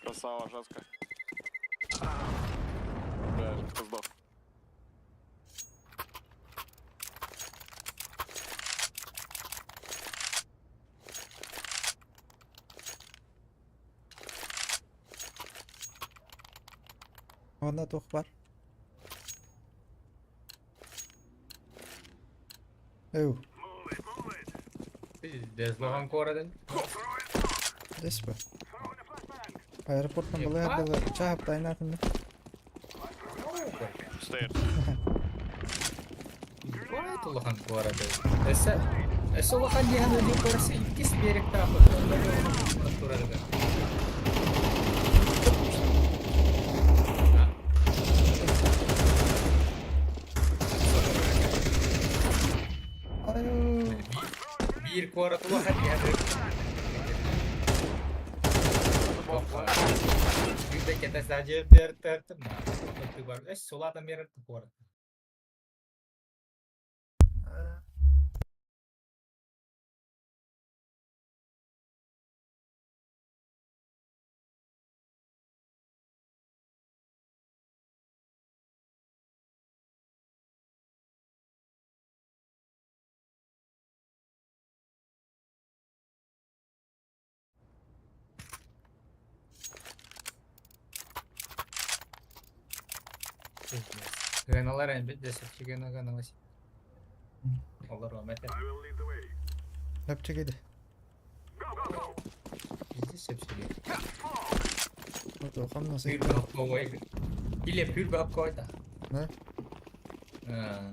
Красава, жестко. Бля, сдох. Онно туох бар? Эу, Пиздец, лохан куоратын. здесь бы. Аэропорттан балай ардылар. Чаап тайнатын. Stairs. Баайт улахан куорат эбит. Өссө өссө улахан диэн өлүү көрсө иккис биэрэктээх турарыгар. Аю. Биир куорат улахан диэн Биир сажы бертертим. Өс сулатан берер куорат. Гыналар әлбетте сөпчүгөн гыналас. Олар өмәтер. Löpçe gidi. Bizde сөпчүгөн. Okan nasıl? Hür бап кой. Или hür бап кой да. Ne? Ha.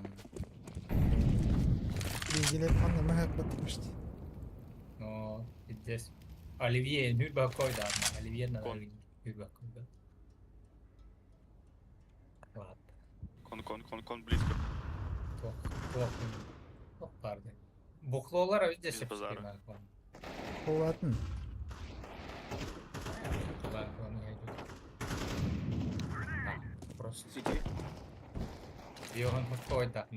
Bilgileri anlamı hep işte. No, пиздец. Оливье hür бап кой да. Оливье на Кон. hür бап кой да. Ладно. Кон, кон, кон, кон, близко. Тох, тох. Тох барды. Буклолар өздө Без базара. сөпчүгөн. Oladın. Просто Сиди. Йохан какой-то,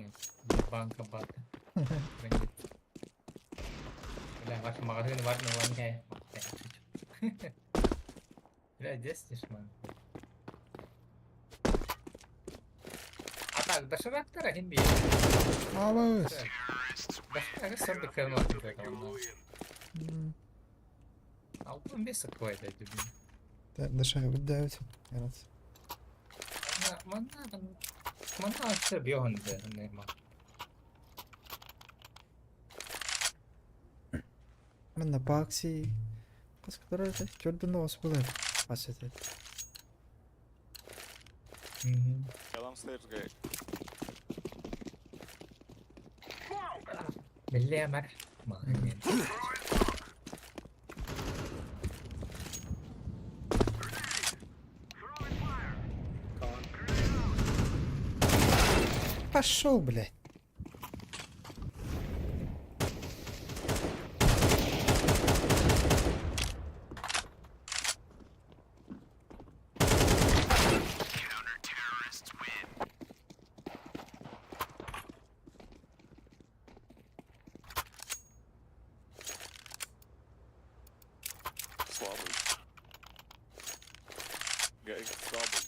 банка бата. Бля, ваш магазин варно воняет. Бля, здесь man. А так, доширактар один бей. Алыс. Доширак сорды кырмак Алтын бес какой-то, Dışarı bir davet. Evet. Манна, манна, все бьён, да, нормально. Ben de Baxi. Kız kadar öyle. Gördün de olsun bu Bahsedelim. Я дам stairs, гай. Бля, мар. Ман. Пошел, блядь. Слабый. Гай, слабый.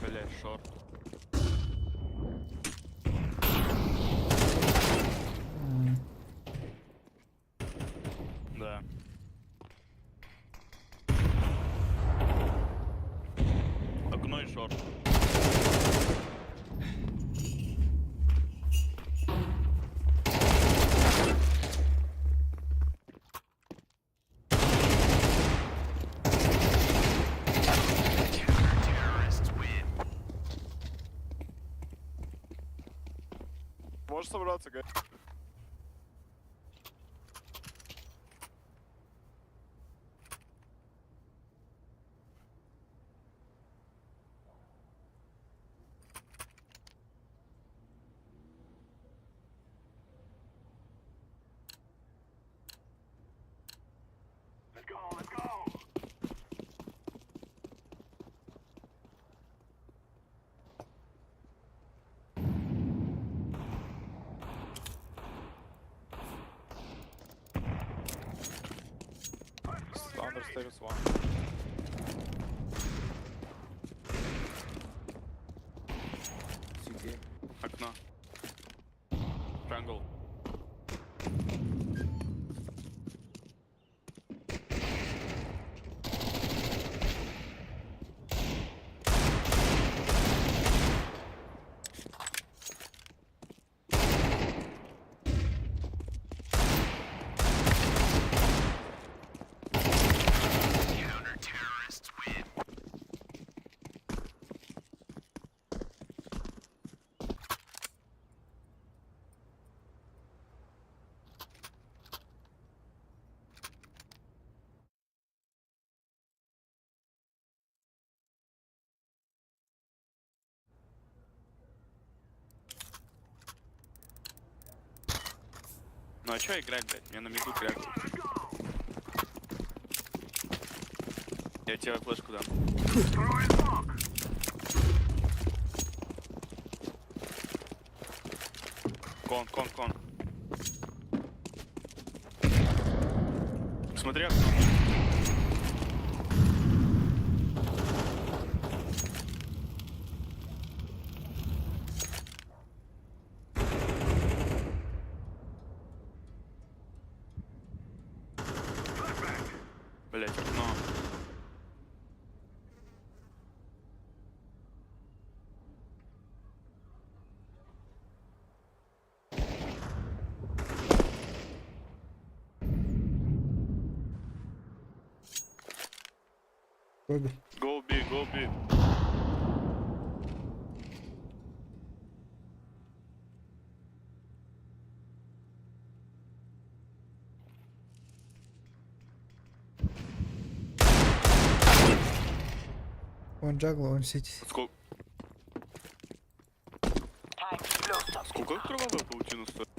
Блять, short. Да. Окно и short. Можешь собраться, гай? Stairs one. City. Окно. Jungle. Ну а чё играть, блядь? Мне на миду крякают. Я тебе флешку дам. Con, con, con. Смотри окно. Блять, окно. Бобби. Go B, go B. Он jungle, он city. Сколько? Сколько кровавая паутина стоит?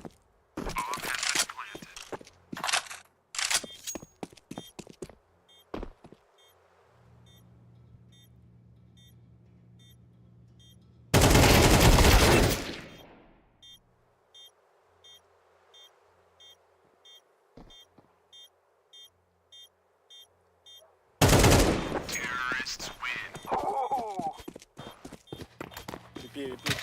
TP, AP.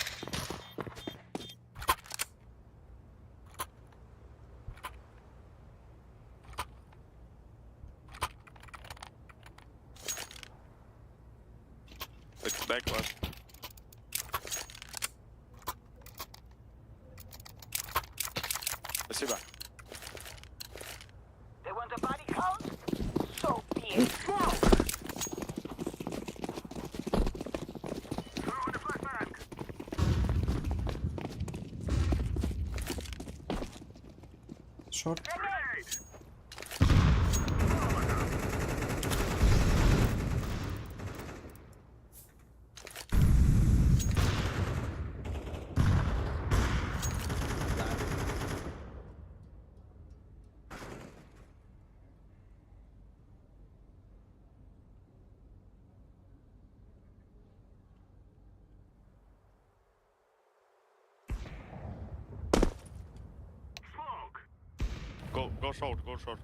Так, дай класс. Спасибо. They want a body count? So be it. Short. Go, go short, go short.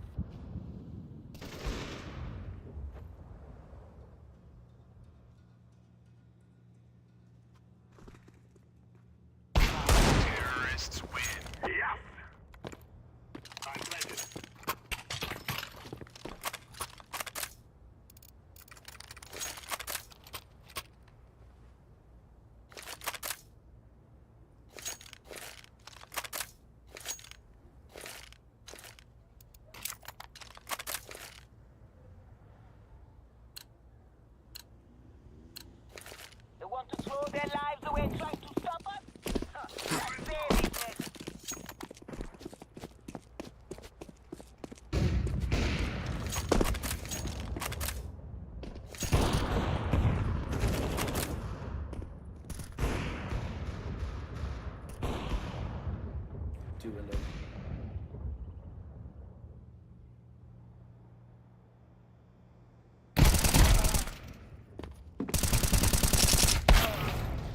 They want to throw their lives away trying to stop us? Huh, That's their business. Two window.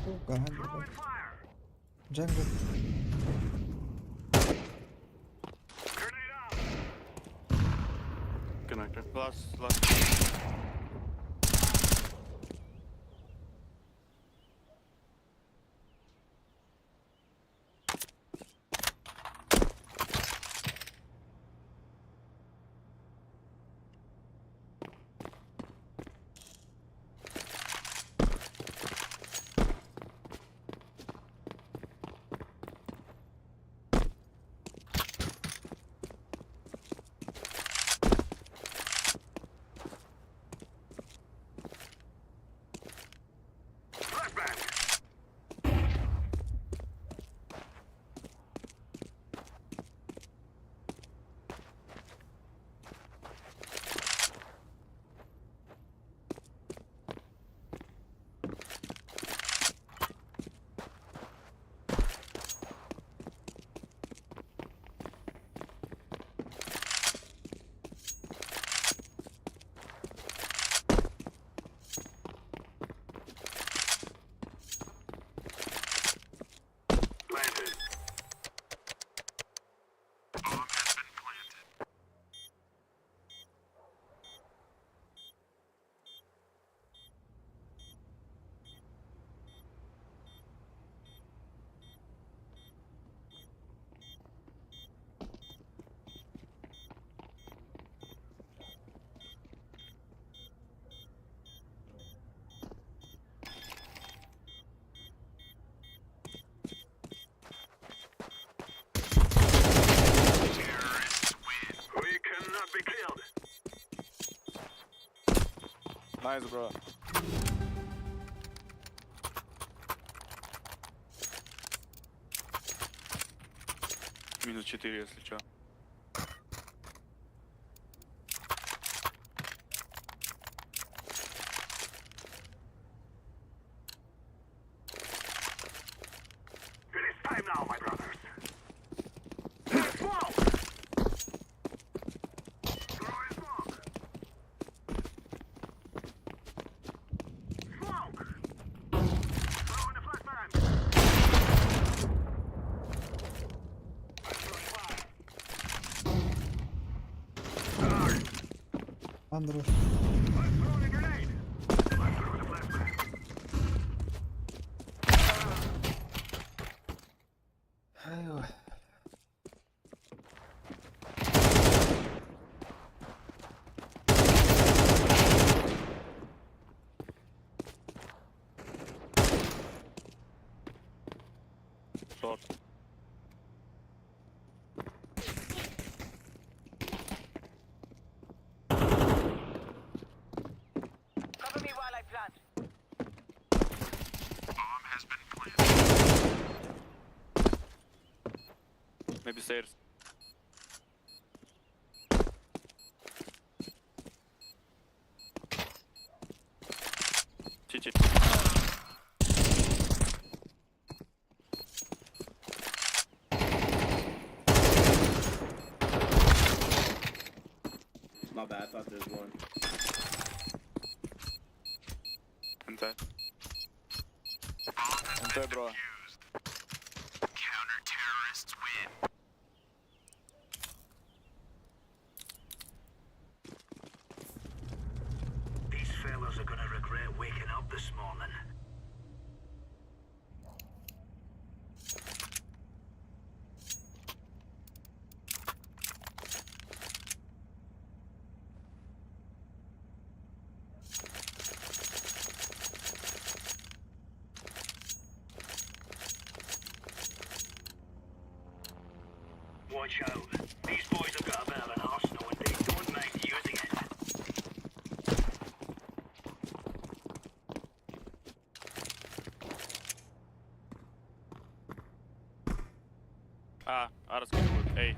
Сука, ебать. Jungle. Connector. Last, last. Nice, bro. Минус 4, если чё. Андрюш. Ай, ой. Short. Cover me while I plant. Maybe stairs. GG. My bad, I thought there was one. Inside. НТ, bro. These fellas are gonna regret waking up this morning. Watch out. These boys have got a bit of an arsenal and they don't mind using it. А, А раскидывают. Эй.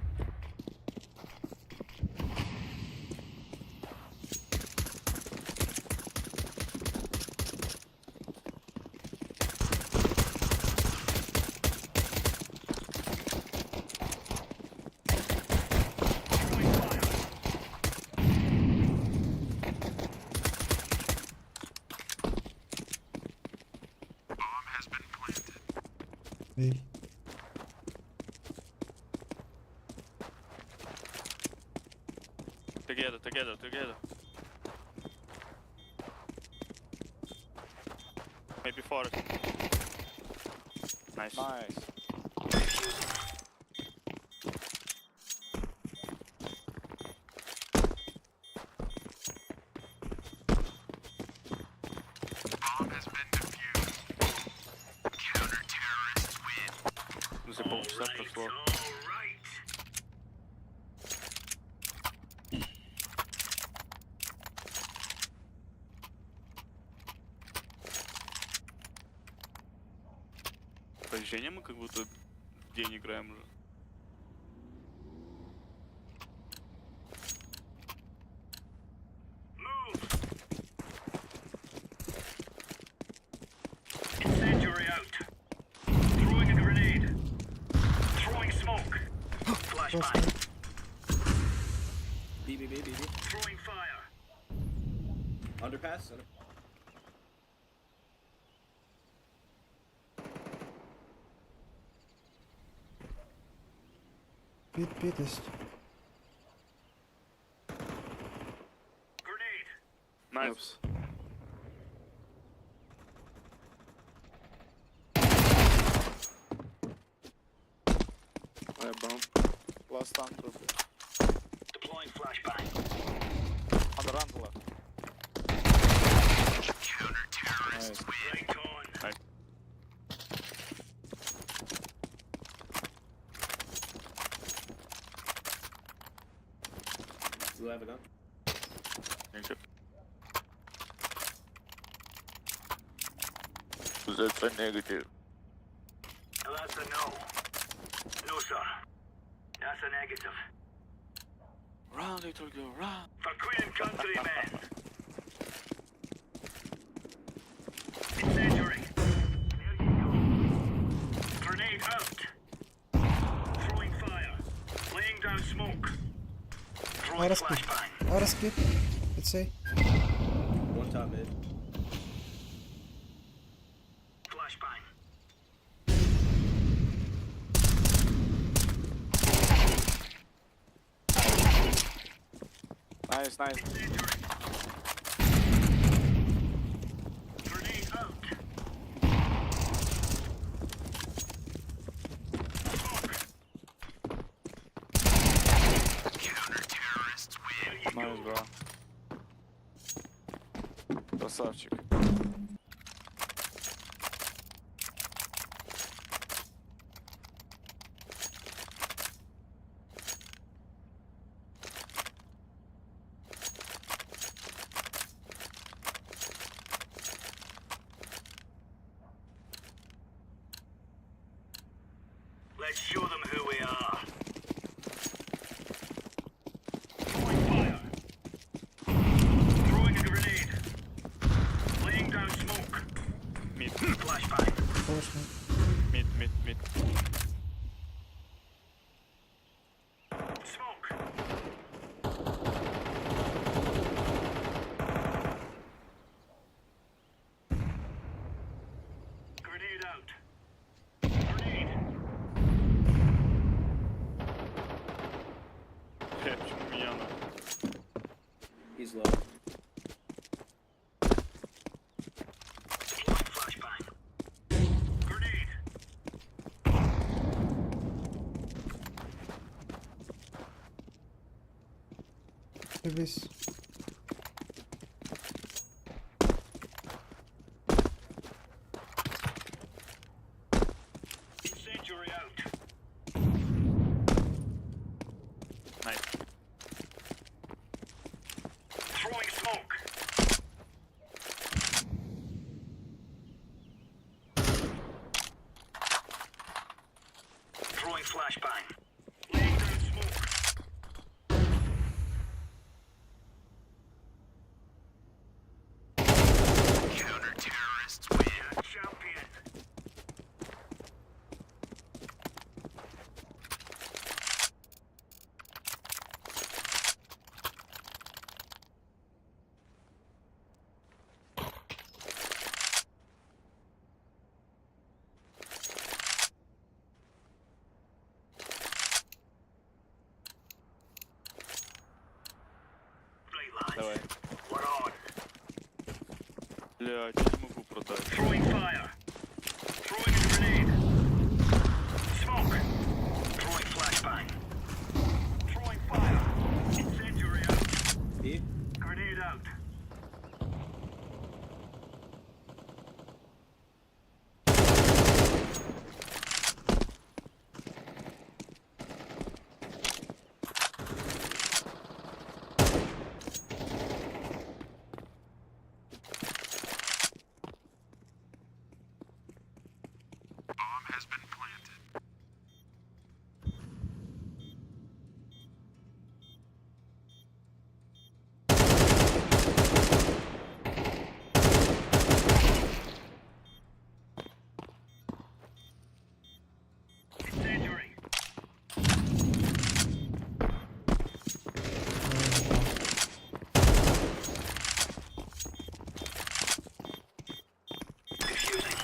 Эй. Ты Together, together, together. Maybe forest. Nice. Nice. За полчаса прошло. All right. По ощущениям мы как будто день играем уже. Move. Incendiary out. Throwing a grenade. Throwing smoke. Flashbang. B, B, B, B, B. Throwing fire. Underpass. Under- Пит, пит есть. Grenade. Nice. I bomb. Last under. B. Deploying flashbang. Under, under left. Nice. Right on. Nice. Do I have a gun? Thank you. That's a negative. That's a no. No, sir. That's a negative. Run, little girl, run. For Queen and country, men. Incendiary. There you go. Grenade out. Throwing fire. Laying down smoke. Throwing Араски. flashbang. Араски. Let's say. One top mid. Flashbang. Nice, nice. Incendiary. Grenade out. Smoke. Counter-terrorists win. Nice, bro. Красавчик. Let's show them who we are. Throwing fire. Throwing a grenade. Laying down smoke. Mid, Flashbang. Хорошо. mid, mid, mid. Smoke. Grenade out. Grenade. Бля, почему меня на? He's low. Deploying flashbang. Grenade. Дивись. Incendiary out. Nice. Throwing smoke. Throwing flashbang. Laying down smoke. Counter-terrorists win. Champion. Lads, Давай. we're on. Блядь, я не могу продать. Throwing fire. Throwing a grenade. Smoke. Throwing flashbang. Throwing fire. Incendiary out. B. Grenade out. Incendiary. Defusing.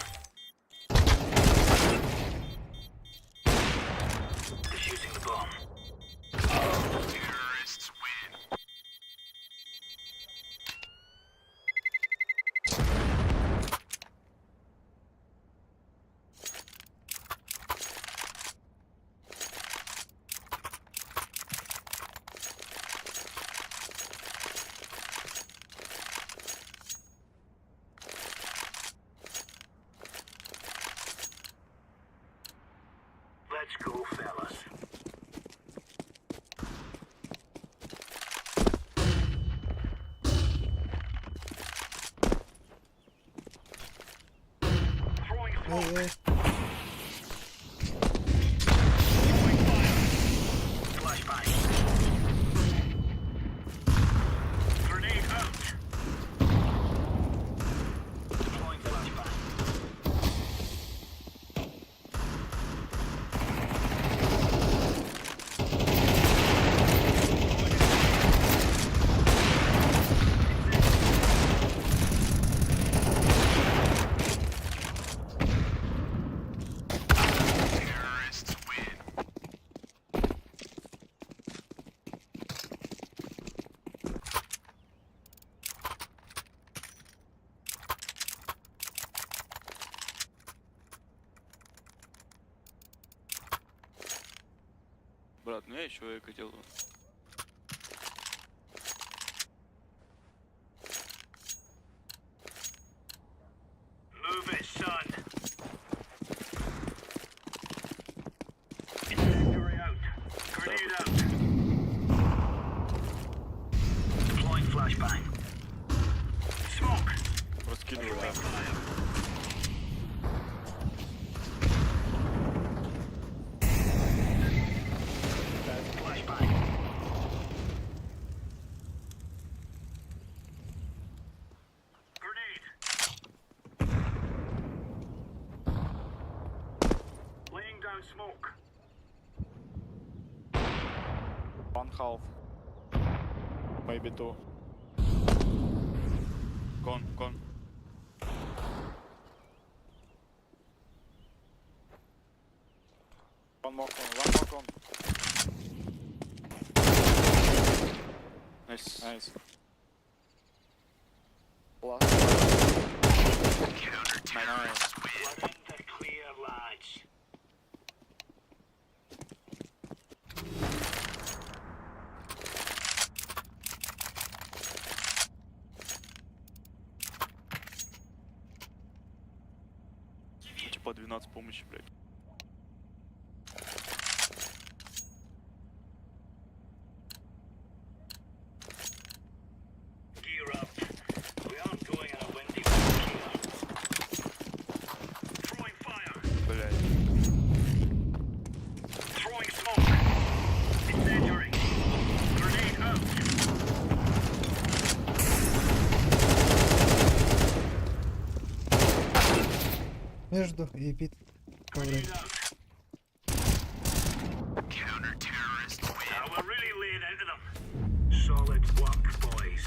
Defusing the bomb. Let's go, fellas. Throwing Эй, smoke. эй. Throwing fire. Flashbang. Grenade out. Deploying flashbang. Брат, ну я человека делаю. Move it, son. Incendiary out. Grenade out. Deploying flashbang. Smoke. Раскидываю. Throwing fire. Flashbang. Grenade. Laying down smoke. One half. Maybe two. Кон, кон. One more con, one more con. Nice. Nice. Last one. Nice. We're in the clear, lads. Типа 12 помощи, блядь. Gear up. We aren't going on a windy walk here. Throwing fire. Блядь. Throwing smoke. Incendiary. Grenade out. Между и пит. Grenade out. Now we're really laying into them. Solid work, boys.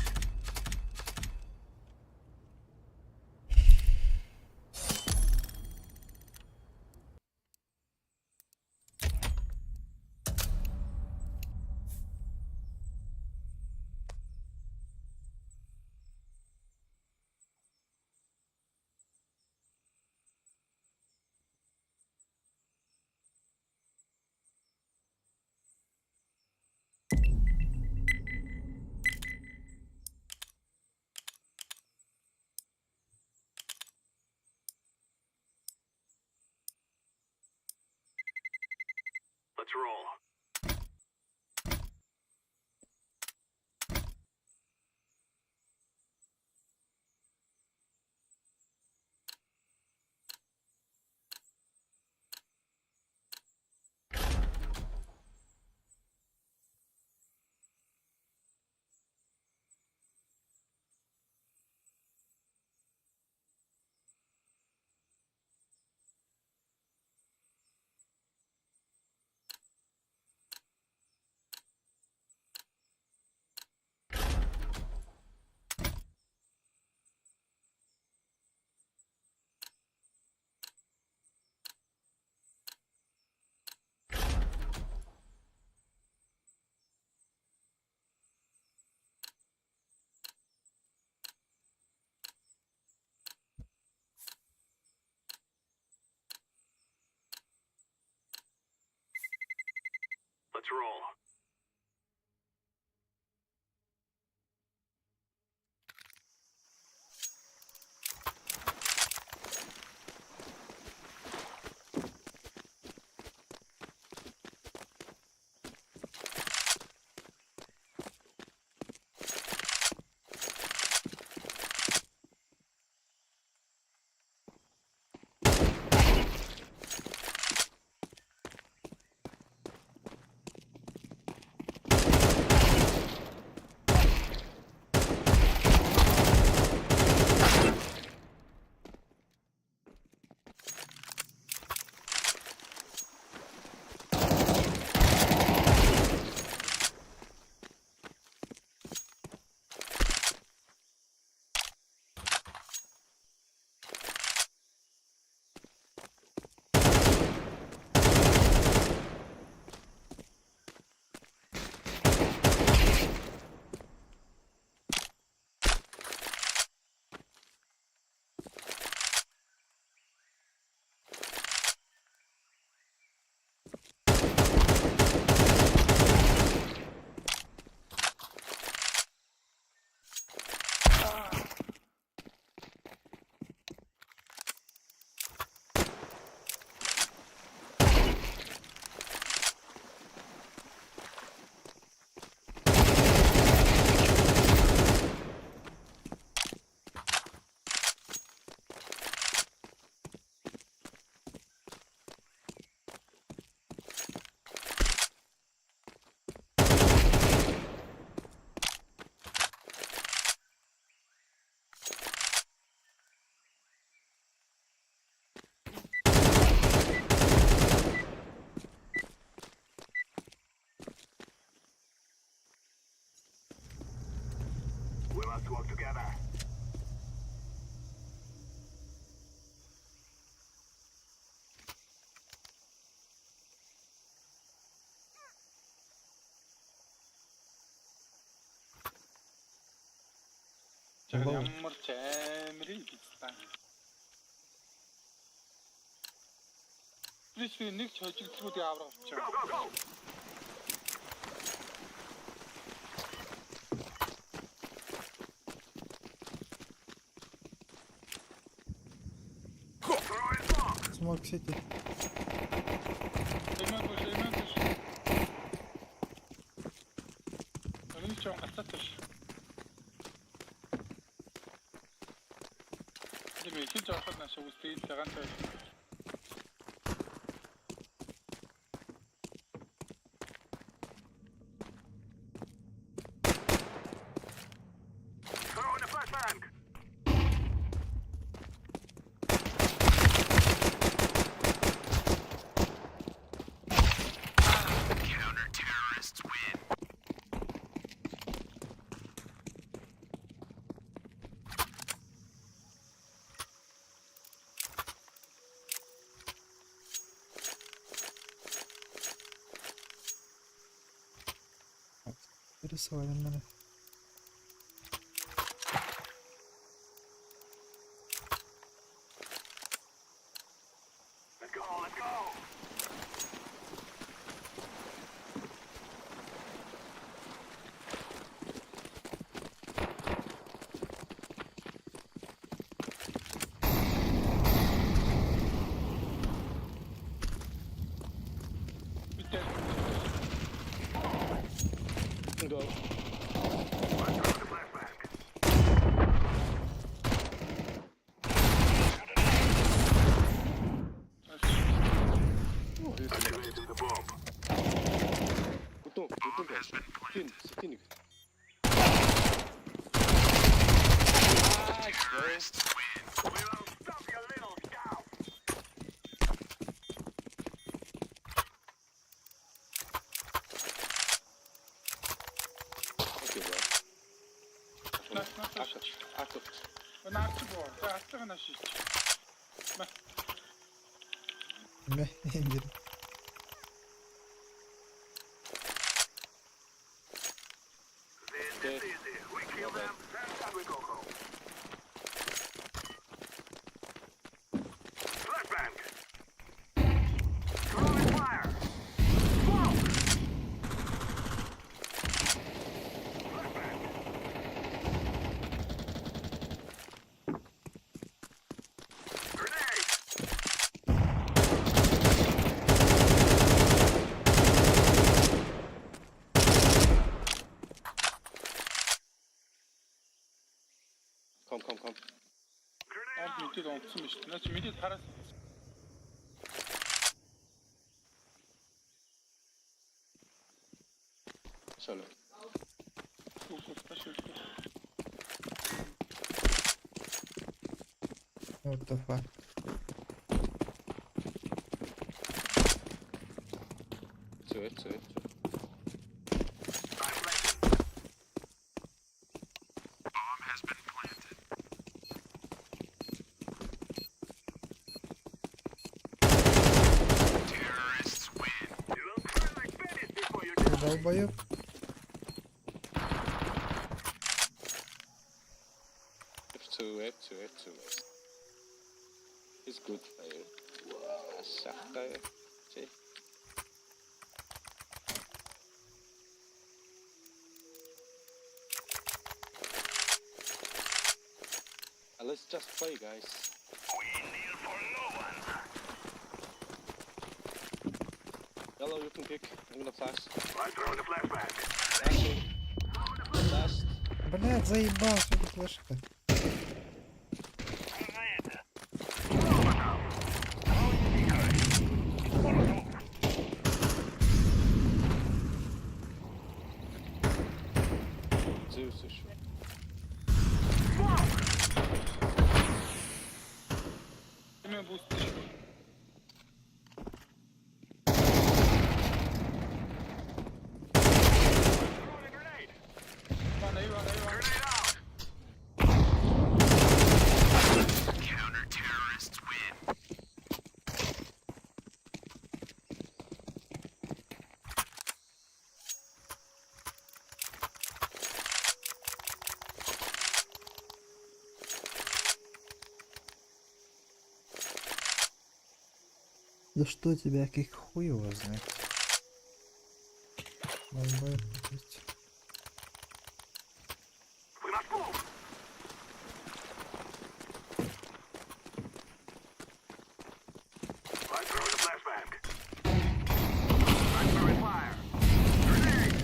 Let's roll. Let's roll. We must work together. Ямар ч амирыг эзлэн. Би ч нэг ч хожигдлгүүдийг аврах авчих. Go, go, go! Throwing smoke! Smoke City. Эмээ биш, эмээ биш. Миний ч гацаад биш. Тийм ээ, хич ороход нааш үстэй л ганц байл. Throwing a flashbang! Рисовали мене. Let's go, let's go! Бид Window. Утун, утун. Тин, тин. Okay, bro. Нас нас. Акт. Наач боо. За ацгаа нааш ич. Мэ, индир. Dead. We kill them, and we go home. Flashbang. Throwing fire. Smoke. Flashbang. Grenade. Come, come, come. Аль мэдээд унтсан ба шүү дээ. Наа чи мэдээд хараас. Solo. Үгүй тааш үгүй. What the fuck? Two, two, two. I'm flashing. Bomb has been planted. Terrorists win. You will cry like bandits before you die. Долбоёб. F2, F2, F2. He's good player. Wow, Saka. See? Let's just play, guys. We kneel for no one. Yellow, you can pick. I'm gonna flash. I'm throwing a flashbang. Flashing. Last. Блядь, заебал, сука, флешка. Grenade. Molotov. Throwing decoy. Molotov. Zeus is. Smoke. Хэмээ boost шүү. Throwing a grenade. Бана юу бана юу. Grenade out. Counter terrorists win. Да что тебя, как хуй его знает. Долбоёб, блядь. We must move. I'm throwing a flashbang. I'm throwing fire. Grenade.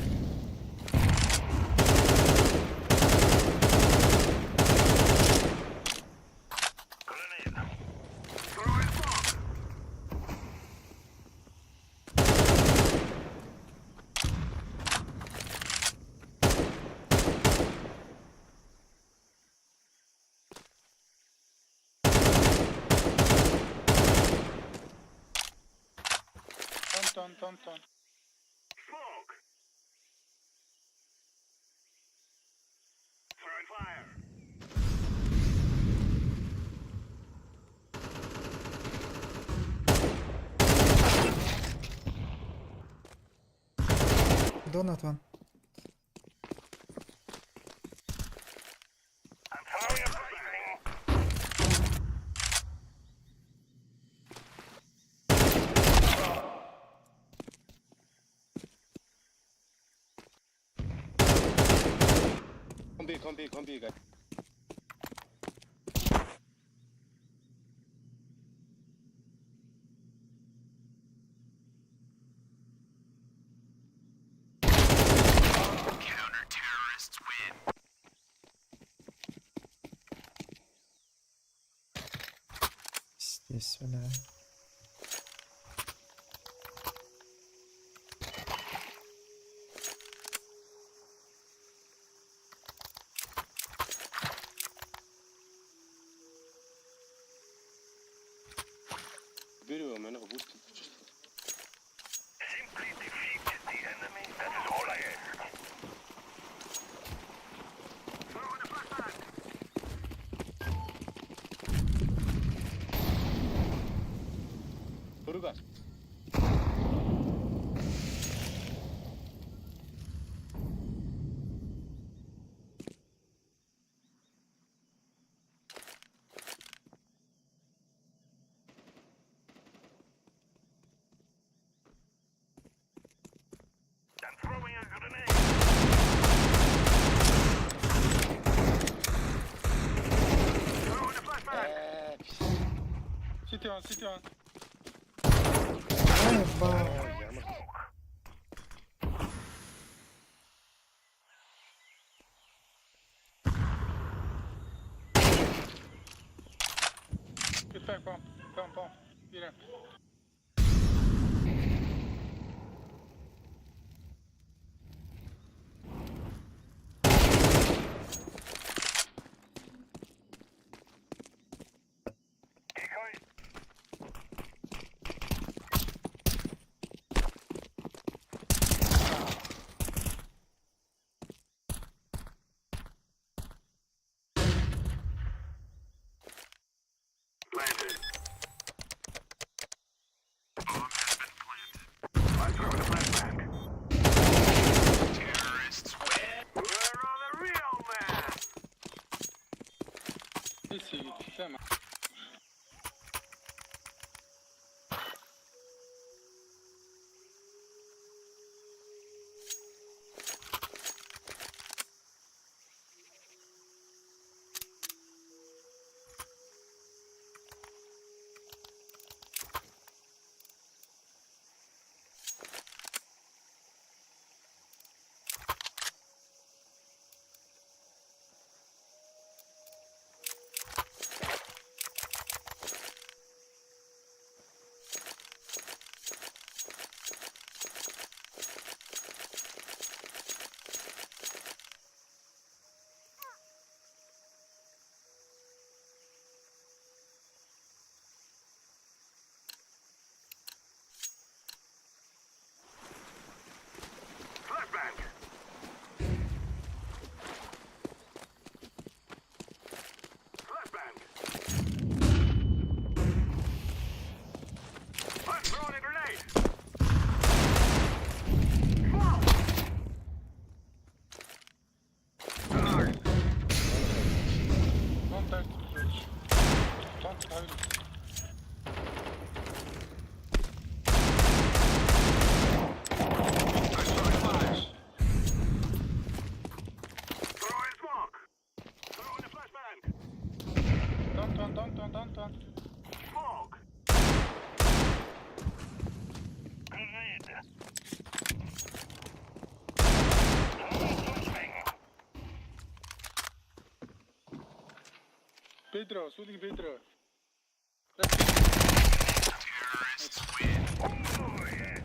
Grenade. Throwing smoke. Тон тон тон тон. Smoke. Throwing fire. Donut one. I'm throwing a flashbang. Come B, come B, come B, guys. Есть, бля. Берем, она выпустит. Simply defeat the enemy. That is all I ask. Throw in a flashbang. Ругас. I'm throwing a grenade. Throw in a flashbang. City on, city on. Ай, ба. Get back, bomb. Bomb, bomb. Get in. Decoy. Planted. Bomb has been planted. I'm throwing a flashbang. Terrorists win. We're on the real man. Easy, same. Flashbang. Flashbang. I'm throwing a grenade. Smoke. Don't touch the bridge. Don't have it. Flash. Throwing smoke. Throwing a flashbang. Don't, don't, don't, don't, don't, don't. Smoke. Grenade. Throwing flashbang. Pedro, shooting Pedro. Terrorists win. Oh, yes.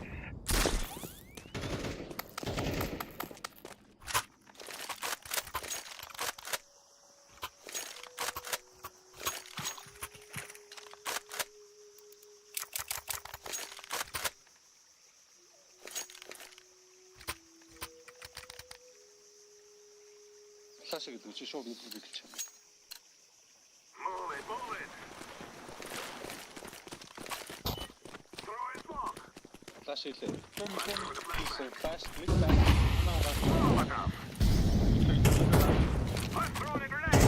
Саша гэдэг чи шууд мэддэг гэж юм. Move it, move it. Throwing smoke. Флаш хийлээ. Come, come. Флаш mid flash. Molotov. I'm throwing a grenade.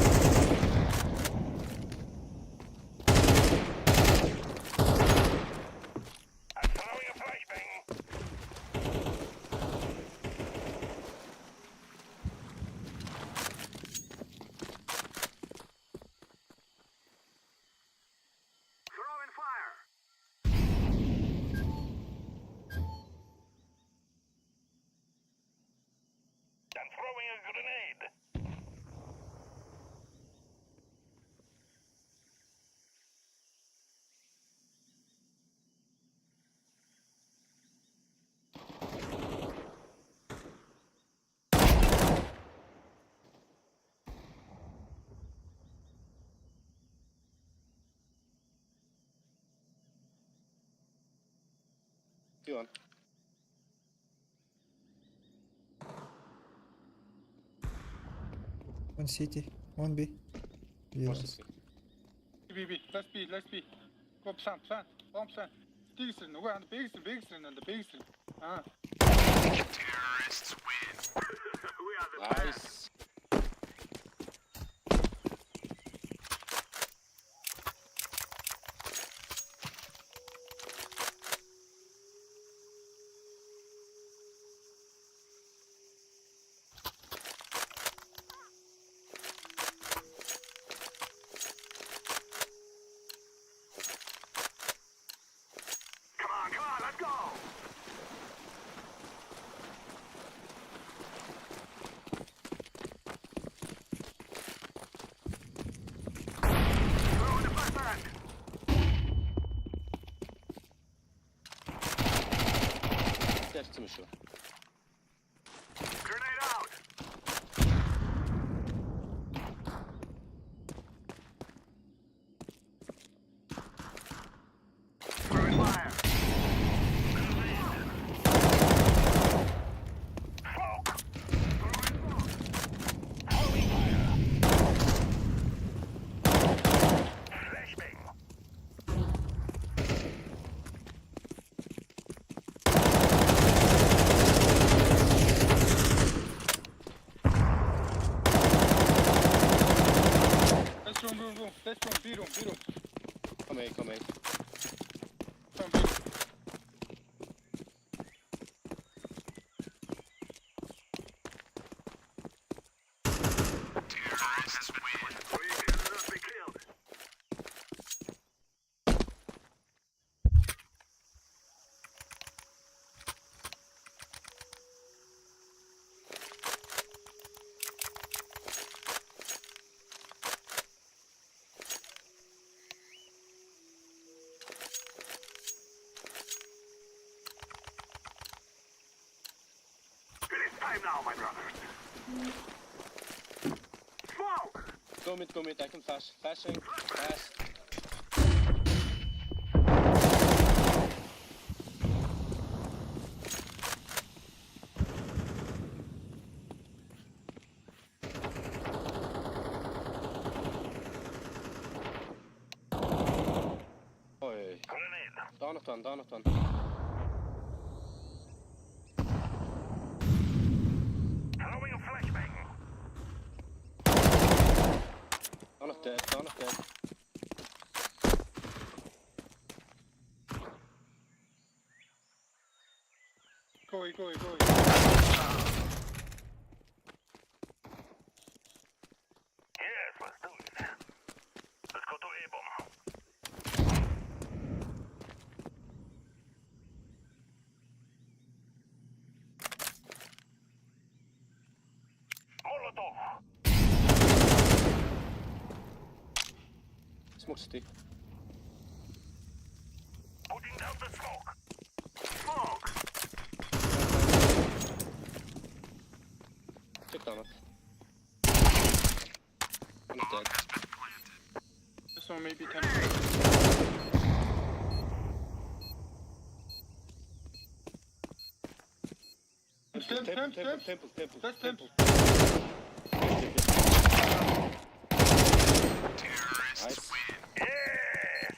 I'm throwing a flashbang. Throwing fire. I'm One. One city, one B. One Yes. city. B B. Let's B, let's B. Go plant, plant. Bomb plant. Дигсэр нөгөө ханд бэгсэр бэгсэр нанд бэгсэр. Аа. Nice. Come on, come on, let's go! Throw in the flashbang! Тест еще. Grenade out! Throwing fire! Smoke! Throwing smoke! Throwing fire! Flashbang! Let's room, room, room. Let's room, B room, B room. Come A, come A. Come B. We cannot be killed! It is time now, my brothers! Smoke! Go mid, go mid. I can flash. Flashing. Flash. Ой. Grenade! Down one, down one. Throwing a flashbang! Down of dead, down of dead. Go, go, go. Yes, let's do it. Let's go to A-bomb. Molotov! Smoke city. Putting down the smoke! Smoke! Check down up. One is dead. This one maybe 10. Temp, Temple, temp, temple, temp. temple, temple, That's temp. Nice. Yes!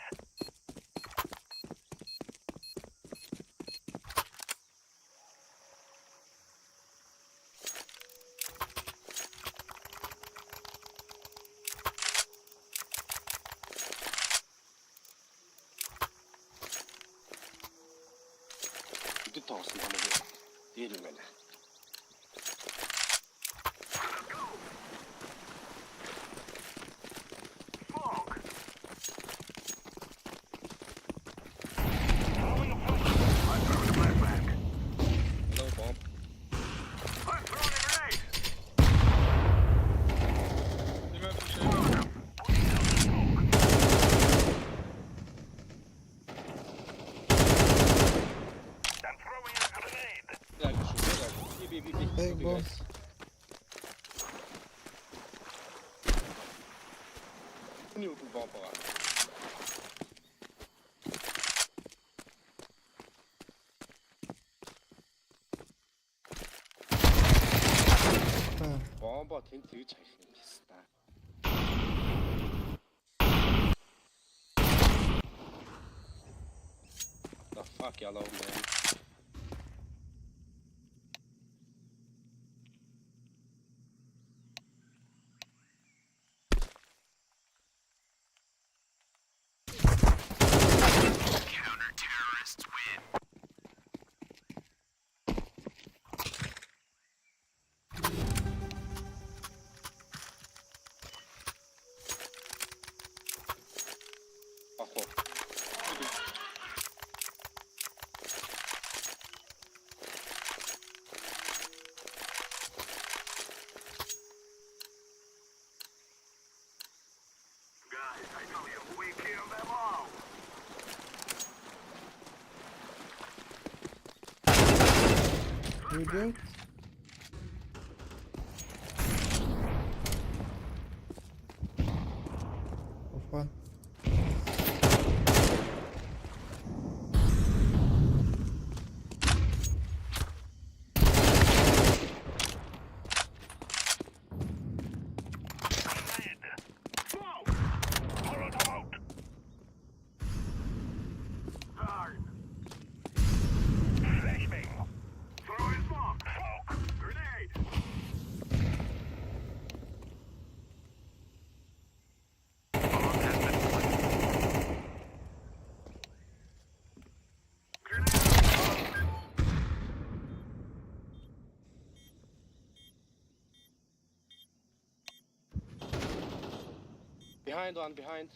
Үдэд тоглосон хамаагүй. Дээр юм байна. Let's go! Smoke! Throwing a flashbang. I'm throwing a flashbang. Hello bomb. I'm throwing a grenade! Нэмээ биш. Putting down the smoke. I'm throwing a grenade. Яг шүү. Яг. Би би би би. Hey, Би, bomb. guys. Хүний үгүй бомб байгаа. Бомбо тэнд тэгж хаях юм теста. The fuck yellow man. Ах уу. Guys, I tell you, we killed them all. You good? Of one. Smoke! Molotov out! Time. Flashbang. Throwing smoke. Smoke. Grenade. Behind one behind.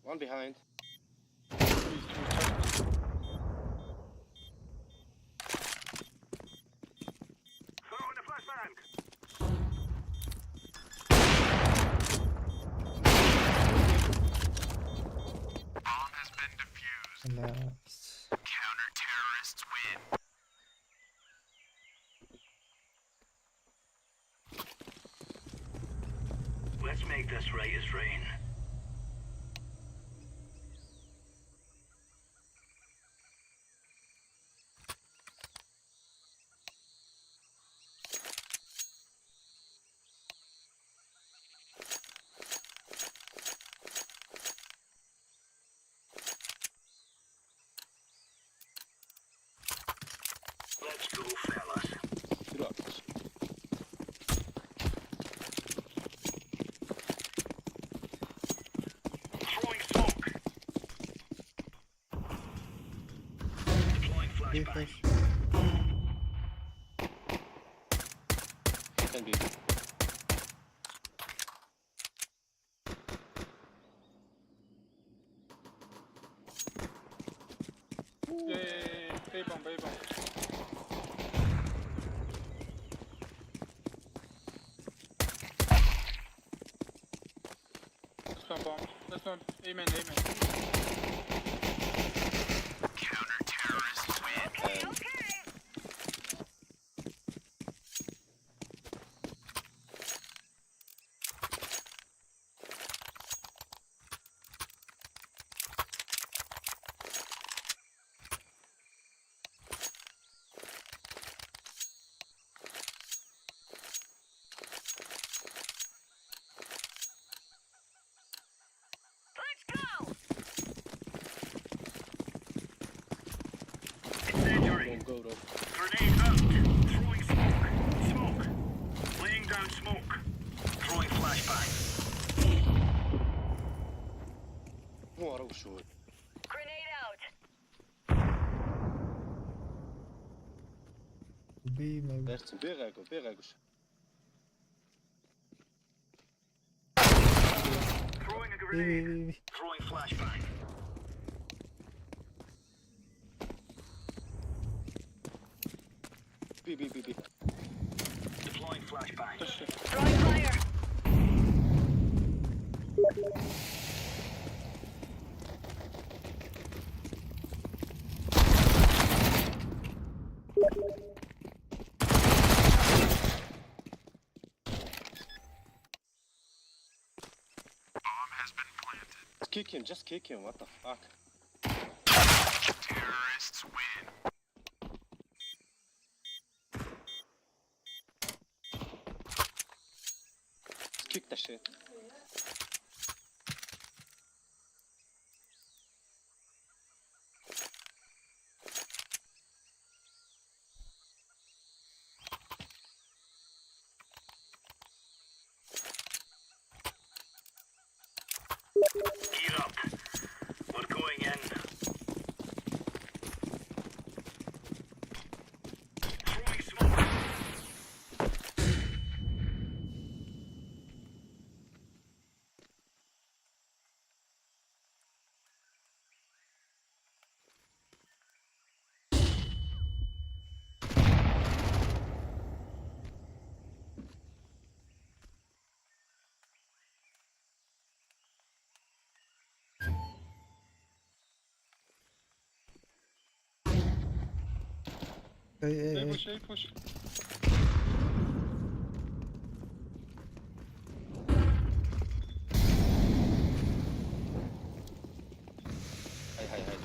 One behind. Throwing a flashbang. Nice. Let's make this right as rain. Let's go, fellas. Тэр авчих. Throwing smoke. Deploying B flashbang. flash. Can be. Yeah, yeah, yeah. A bomb, A bomb. Last one bomb. Last one. Amen, amen. And Incendiary. go go go. Grenade out. Throwing smoke. Smoke. Laying down smoke. Throwing flashbang. Муу арга шүү. Grenade out. B maybe. Барьцсан. Би гайгүй, би гайгүй шүү. Throwing a B B grenade. B B. Throwing flashbang. Би би би би. Deploying flashbang. Throwing fire. Kick him, just kick him. What the fuck? Kick the shit. Gear up. We're going in. Throwing smoke. Эй, эй, A эй. push, A push. Хай хай хай.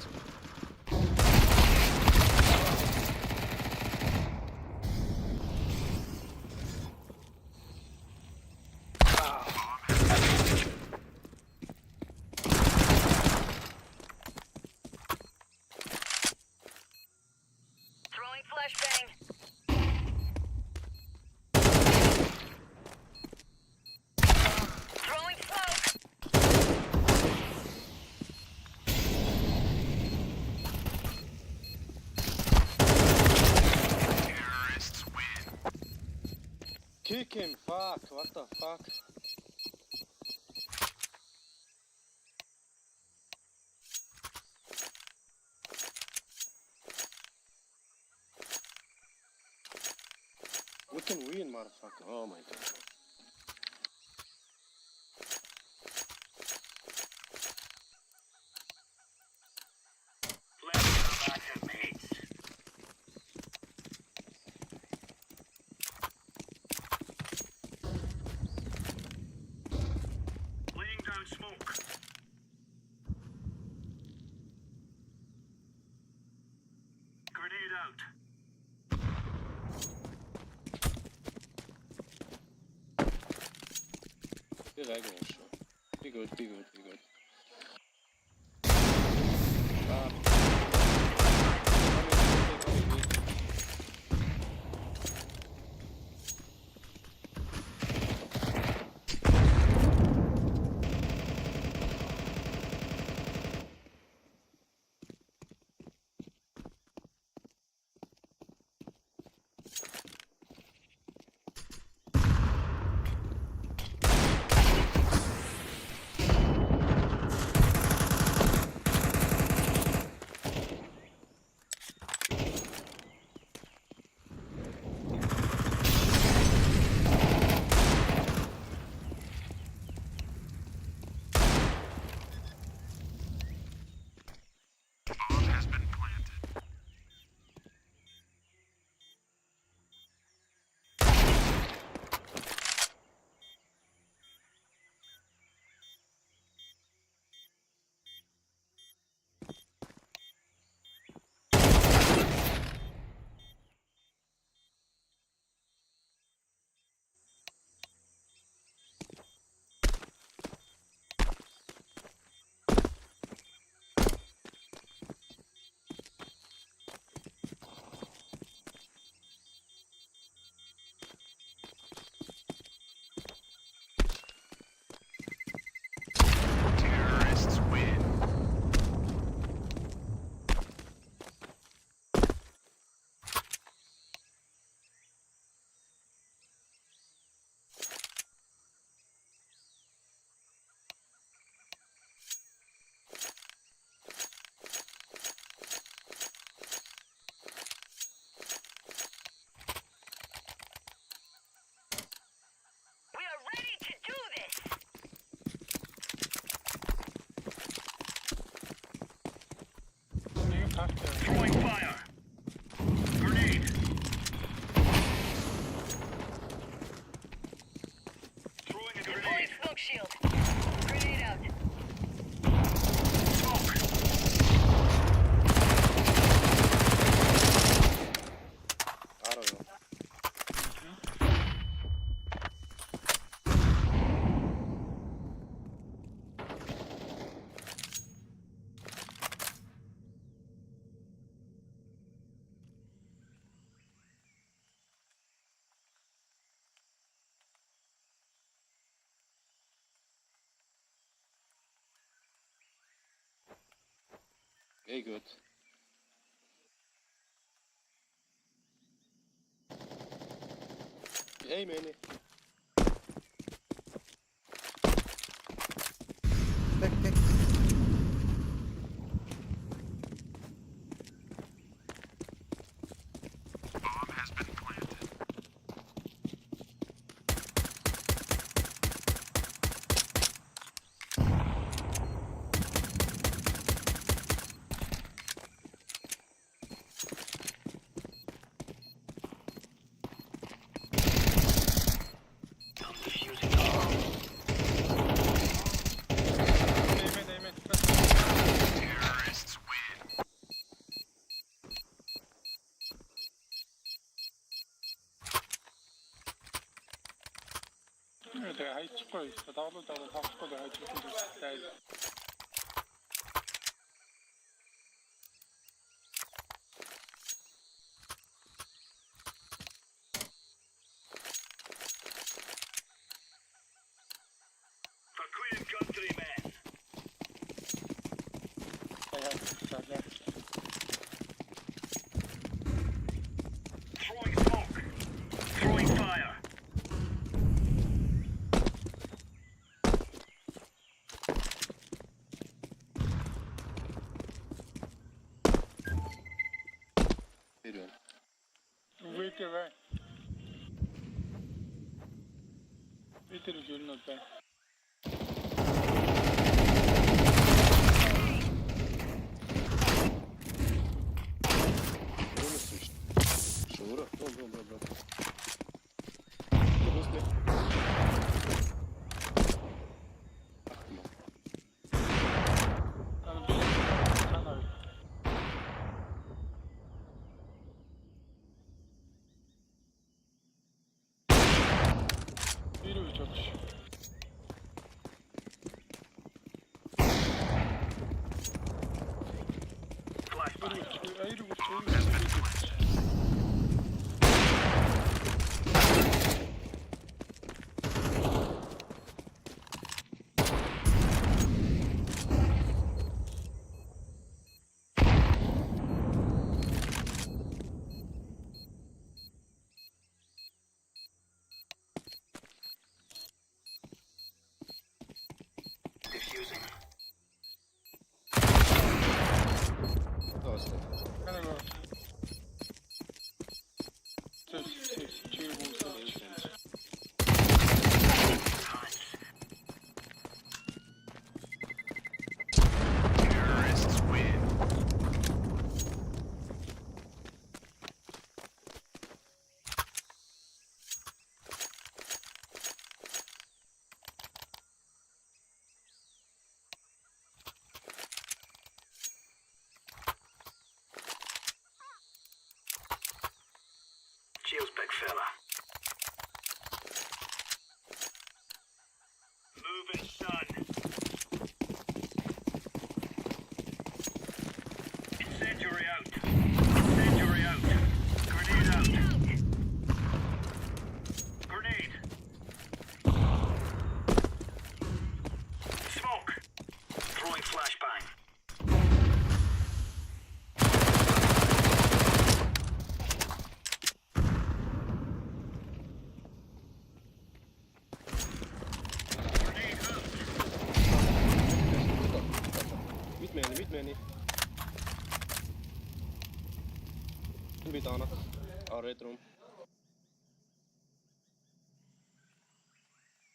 Throwing flashbang. Throwing smoke. Kick him. Fuck. What the fuck? We can win, motherfucker. Oh my god. Let's have at it, mates. Laying down smoke. Grenade out. Би гайгүй юм шүү. Be good, be good, be good. Аа. We are ready to do this. Нэг парк. Throwing fire. Grenade. Throwing a Deploying grenade. smoke shield. Grenade out. Smoke. Араа юу. A good. Hey many. Так, так. I'm defusing the bomb. Amen amen. Let's Тэгээ хайчихгүй. Даглуу даглуу тоглохгүй хайчихгүй. For Queen and Country, men. За. Throwing smoke. Throwing fire. Veriyorum. Үгүй бай. Би тэр юу нь бай. Görmüşsün işte. Şuuru. Dom dom dom dom. Bu ne? Aklıma. Цаана. Би рүү жогш. Flashbang. Аяр үгүй. Defusing. Doğrusu. Канаг. Чи чи үү. Cheers, big fella. Move it, son. Incendiary out. Incendiary out. Grenade out. Grenade. Smoke. Throwing flashbang. Grenade out. Bitmeyeni bitmeyeni. Bir tane. Red room.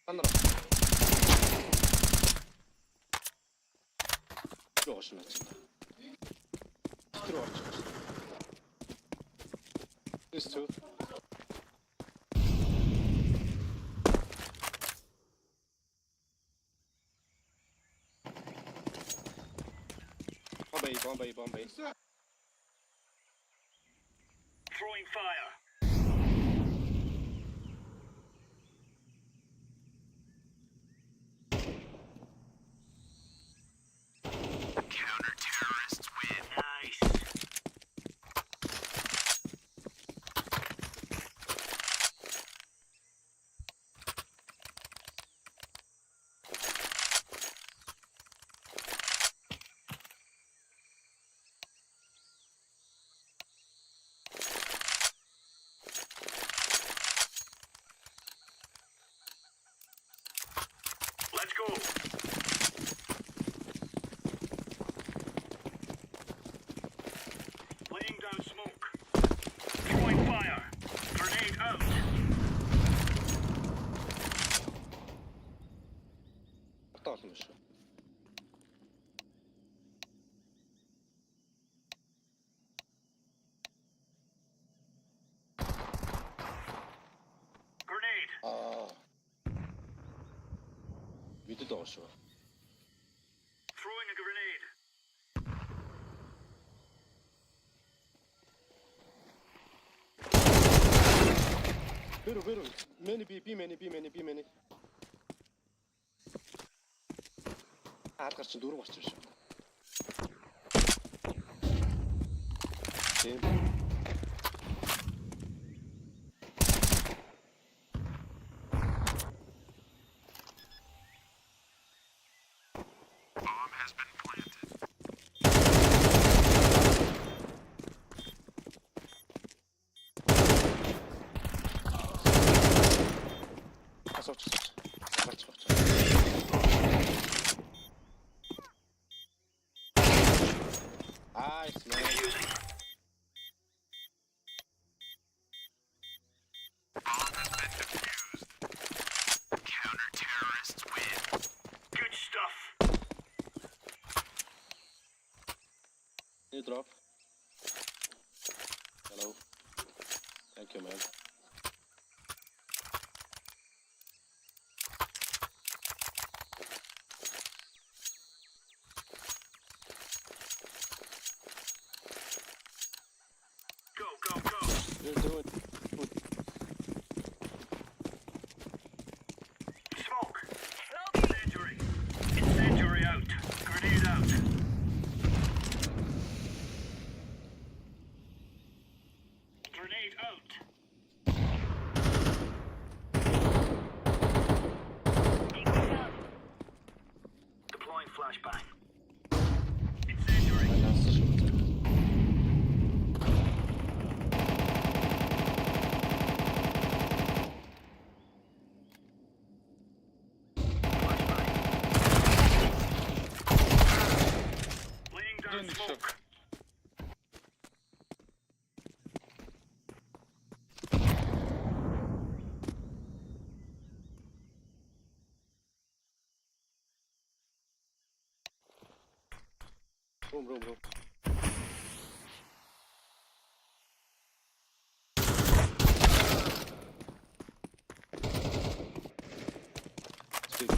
Andra. Joosuna. This two. Bombay, Bombay, Bombay. Throwing fire. Counter-terrorists win. Nice. go. Laying down smoke. Throwing fire. Grenade out. Хатаа олон шүү. Grenade. Аа. Бидэд байгаа шүү. Throwing a grenade. Бэрүү бэрүү. Many B B many B many B many. Хаалгаар чинь дөрөв гарч ирж шүү. Тийм. Асууч асууч. Гарч гарч. Nice man. Defusing. Good stuff. New drop. Hello. Thank you man. Go, go, go. You're doing good. Smoke. Incendiary. Incendiary out. Grenade out. Grenade out. Deploying flashbang. Incendiary. Нассан шүү. Flashbang. Laying down Дэн шүү. smoke. Room room room. Speak.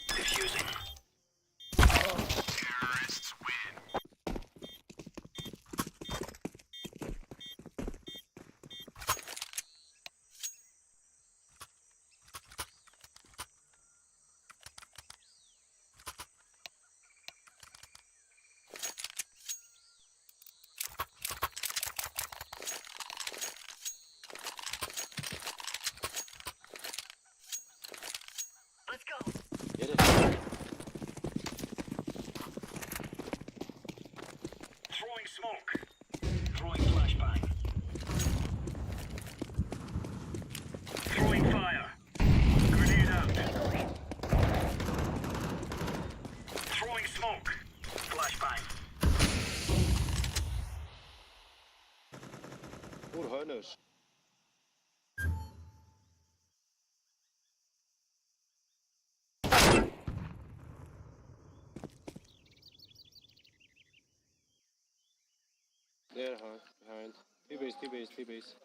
Defusing. Let's go. Яриа. Throwing smoke. Throwing flashbang. Throwing fire. Grenade out. Throwing smoke. Flashbang. Бүр хойноос. There, huh? Behind. T-base, T-base, T-base.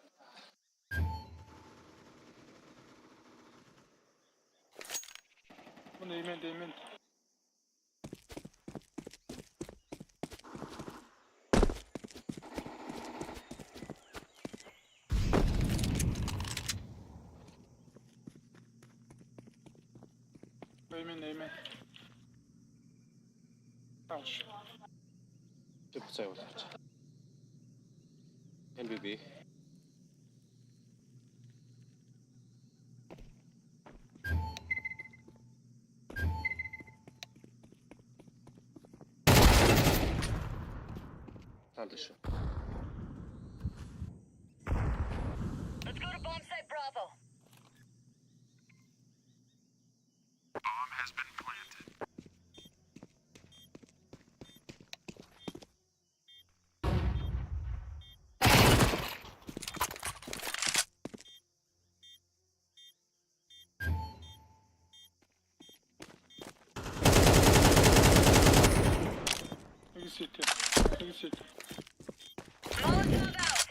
Мөн имэн имэн. Имэн имэн. Таач. Тэг буцаа явуулаач. NBB. Хаалла шүү. Let's go to bomb site Bravo. Нэг сит. Нэг сит. Molotov out.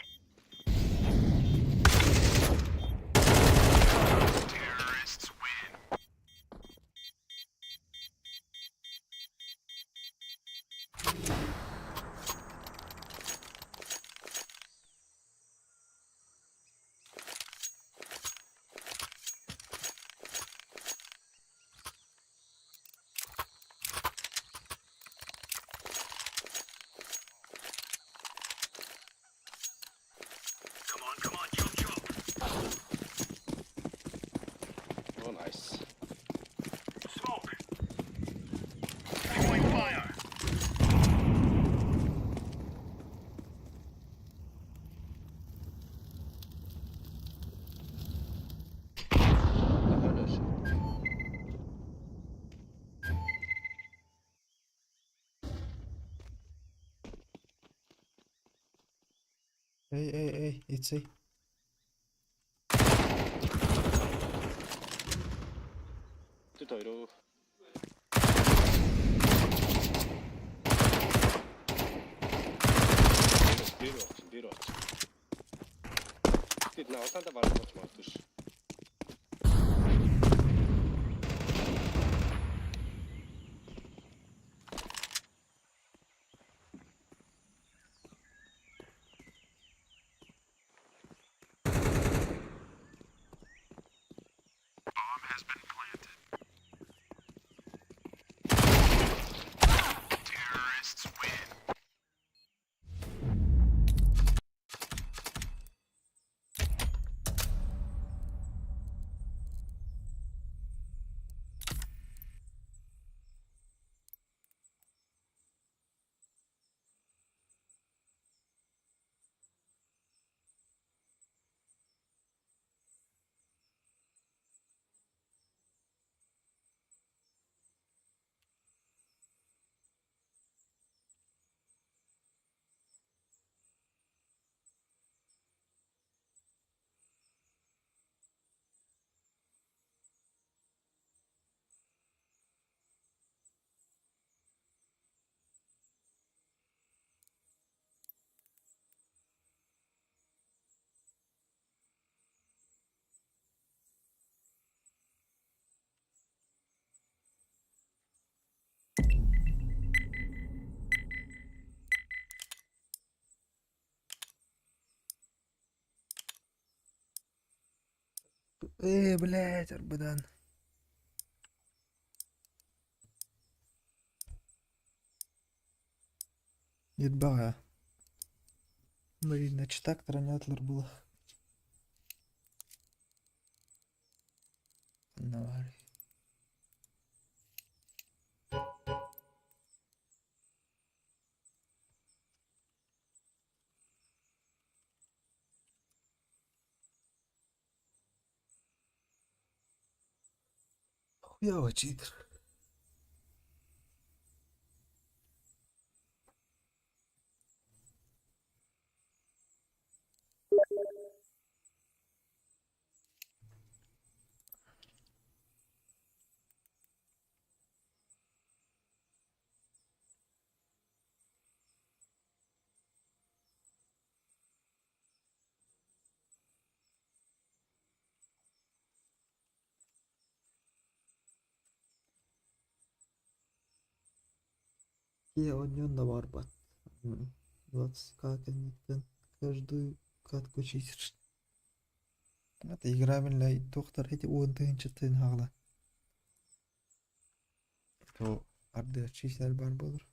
Come on, come on, chop chop. Oh nice. Smoke. Throwing fire. Хаалла шүү. Эй, эй, эй, it's A. Тэд хоёроо. Дээр очсон, дээр очсон. Тэд наасаанда бараг болж магадгүй ш. Эй, блядь, Арбадан. Едбага. Блин, значит так тронятлер было. Навари. Хуяво читер. Кия да барбат. 20 кэнниттэн каждую катку читер. Это играбельный доктор эти уон тыһынча хаҕла. То арды читер бар болur.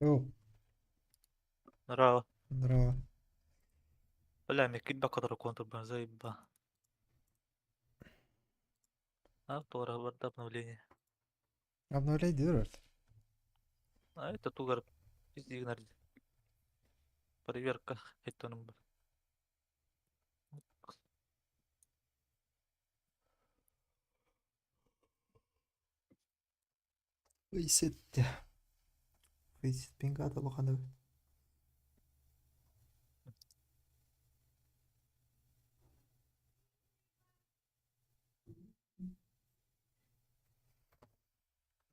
Йоу, Здорово. здорово. Бля, мне кидбак, который контур был, заеба. А, Тора, вот обновление. Обновляй дверь. А это тугар, пизди игнорит. Проверка, это он. Висит. Висит пингата лохана.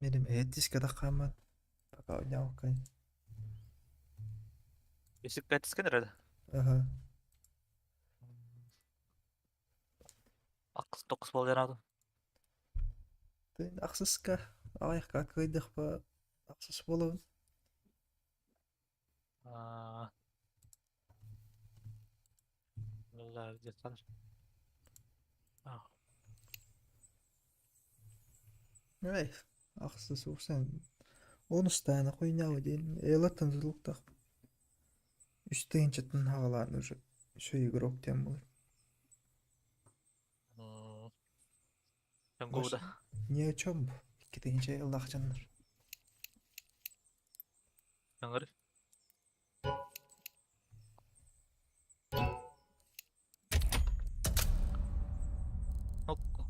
Мирим этическа да хамат. Пока няукай. Если 5 сканер, да? Ага. Акс токс бол жарады. Тын ахсыска аҕыйахха кыайдахпа ахсыс буолабын. А. Ну да, где станешь? А, Эй, ахсыс уурсан онустаана хуйнява диэн Элаттан тутулуктаах үс тыһыынчаттан хаҕалаан уже все игрок диэн буолар. Года. Ни о чем бу. Икки тыһыынча ыллаах дьоннор. Аңыр.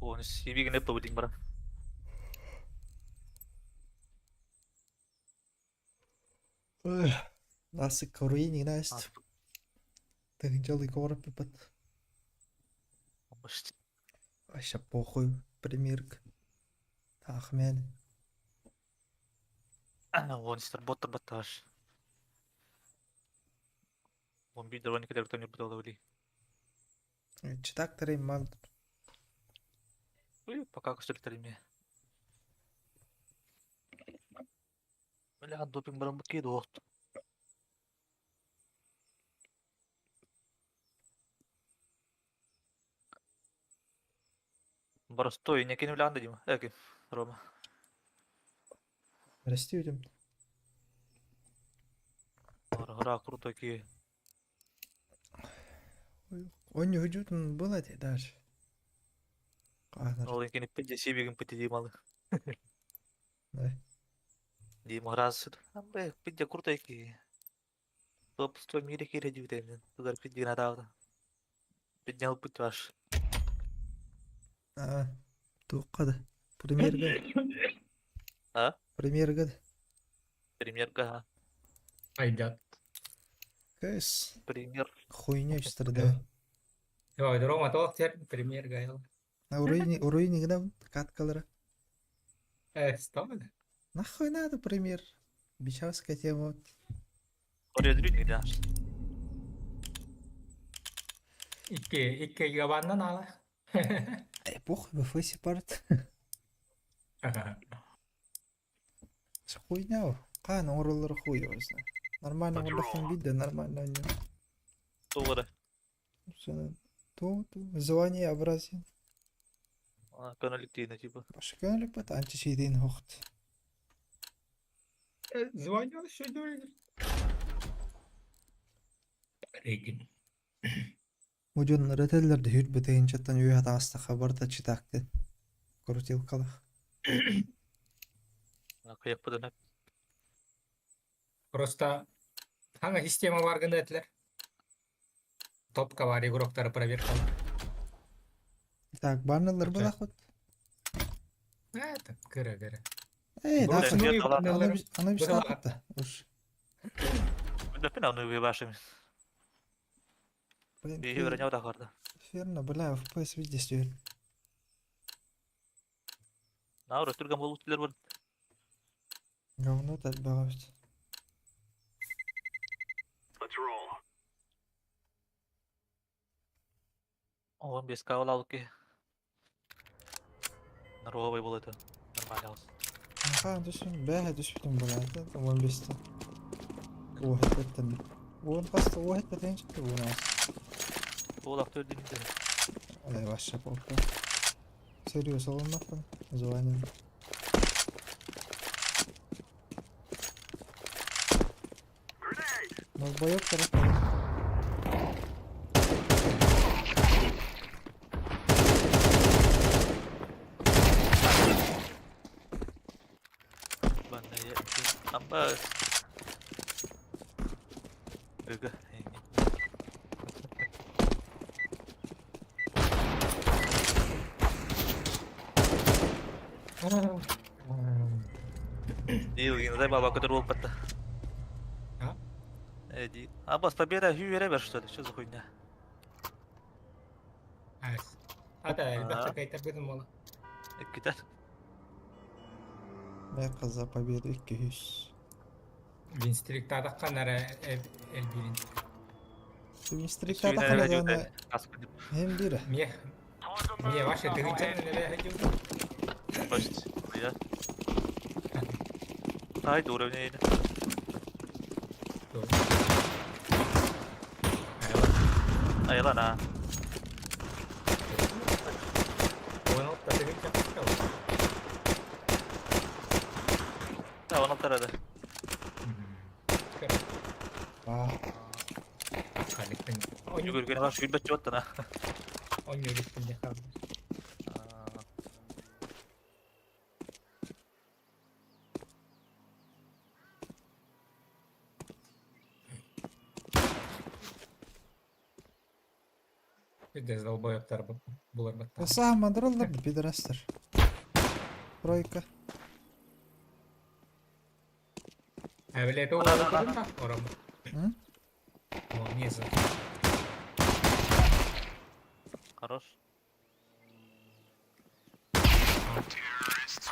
Он сибигин это будем бара. Ласы Куруини насть. Тыһыынчалыы корпипат. Вообще похуй премьерка. Ахмен. Он сработал баташ. Он видел, никогда кто не был ловли. Читактары мал. Пока что ли Бля, допинг баран бакиды оқты. Простой, не кинули анда, Дима. Эки, Рома. Расти идем. Гора круто ки. Он не уйдет, он был это даже. Ол екені пенде себегін піте демалы. Да. Дима раз. Амбе, пенде круто ки. Топ 100 мире кире дивиденды. Тугар пенде надавда. Поднял путь ваш. А, туққада. Премьерга. А? Премьерга. Премьерга. Пойдет. Кэс. Премьер. Хуйня страдаю. Ой, Рома, тоқ тер премьер гайл. А уруйни, уруйни гына каткалары. Что это? Нахуй надо премьер? Бичавская тема. Ория Икки, икки гигабаннан ала. Эй, похуй, в фейсе парт. Хуйня. Кан ороллар хуй его знает. Нормально отдохнем видео, нормально не. Тоғыры. Ту, ту, звание образин. Көңілік типа. Башка көңілік бат, анча шейден хоқт. Звание еще Регин. Мудьон ретеллерді хүрт бітеген чаттан үй атағыста хабарда читакты. Крутилкалах. Каяк бұдан Просто хаңа система бар гына этилер. Топка бар игроктары проверка. Так, баннерлар была хоть? Это, кыра, кыра. Эй, Брось, нахуй. ну и Аны баннерлар. бис- Аны Быһалаҕа. бистапта. Уж. Мен аны выбашым. Блин, Бейі верне да қарды. Ферно, бля, FPS везде стёр. Науры түрген болу тілер бар. Говно так бавить. Let's roll. 15 к алып ки. Наровый был это. Нормально алыс. Ха, түсін, бәһә түспүтүм была, 15-те. Уһэттэн. Уон хаста уһэттэн чыкты уон ас. Ол ақ төлді мінде. Алай вообще полка. Серьез алынмаппын. Звание. Долбоеб тараппын. Амба. Гг. Дил, заебал, который опыта. А? Эди. А бас победа хью что ли? Что за хуйня? Ас. Ата, элбэхтэ кайтарбытым буола. Иккитэ. Меха за победу 200. Винстриктаадахха нара элбиирин. Винстриктаадахха нара Hem бире. Мне Мне ваше тыгынчан нэлэ хадьюда. Почти. Я. Ай, дура мне. Айла на. Да, он алтарада. Жүгүргэн бар сүүрбэт чуоттана. Онньугуттан хаалла. Пиздец, долбоебтар булар баттаха. Саха мандыраллар да пидорастар. Тройка. Эвеле то ором. М? О, не за. Хорош.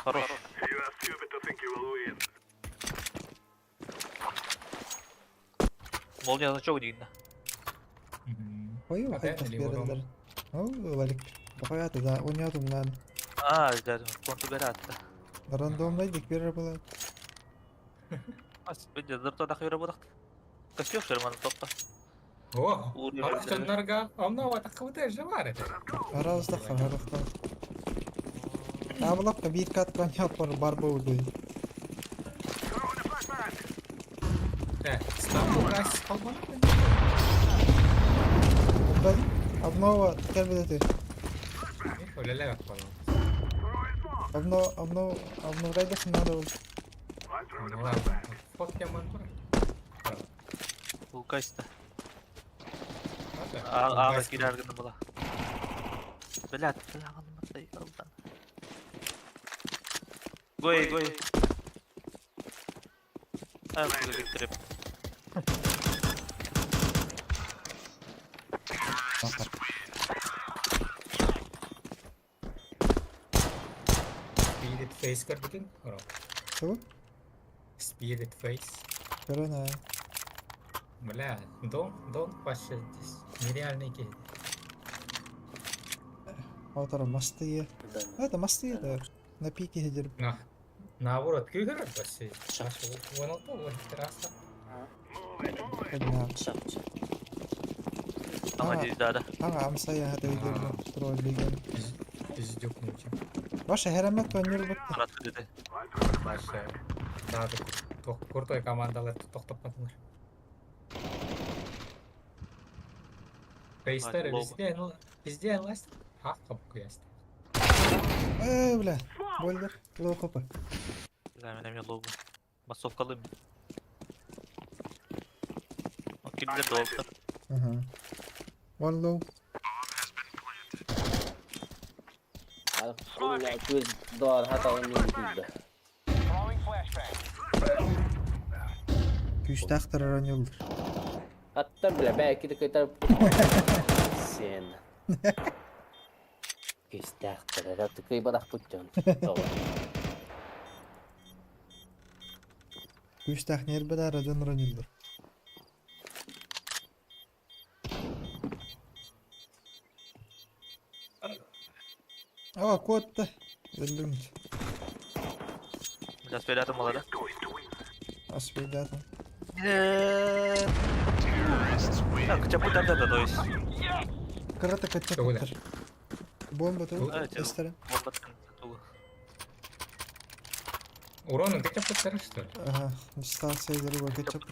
Хорош. You are stupid to think you will win. Молния значок дейін. Ой, хайдах берелер. Ол валик. Бақаяты да, ойнадым lan. А, дядя, конту бератты. Рандомнайдык берер болады. Ас, бідде зырта да қайра бодақ. Костюм шерман топта. О, Арахтаннарга амна ватакыбыта же бар это. Аразда харахта. Абылапка бир кат коньяк бар бар болду. Стамбул газ холбон. Ben обнова келбеди. Өлеле бак Обнова обнова обновляйдасың надо болду. Ладно. Фотки аман тура. Лукайста. Аға кираргын була. Блядь, бля, алдан. Гой, гой. А, виктори. Spirit face көрбүтүн. Оро. Тугу? Spirit face. Көрөн. Бля, дон вообще здесь нереальный кей. Отара мастые. Это мастые да. На пике хедер. На. Наоборот, күйгөр вообще. Вон алта, вон терраса. Поднял. Ага, здесь, да, да. Ага, амсая хата видел. Троллиген. Пиздюкнуть. Ваша херемет ойнор бутта. Арат деди. Вообще. Да, крутой командалар токтопмадылар. Фейстер везде, ну, везде ласт. Ах, капку яст. Э, бля. Больдер. Лоу хопа. Бля, мен эме лоу. Массовкалым. Кимдер долду. Ага. One low. Көз доор хата ойнойм дейди. Күүстээх ойноллар. Аттар бля, бәки де кайтар. Сен. Күүстээх тарар тыкый барах путчон. Күүстээх нербедер дьон ойноллар. Aa, куотта. Өллүм. Бля, спелятым болады. Аспейдатым. Так, чапы да, то есть. Кырата качап. Бомба тут. Эстера. Бомба тут. Урону качап что ли? Ага, дистанция дерге качап.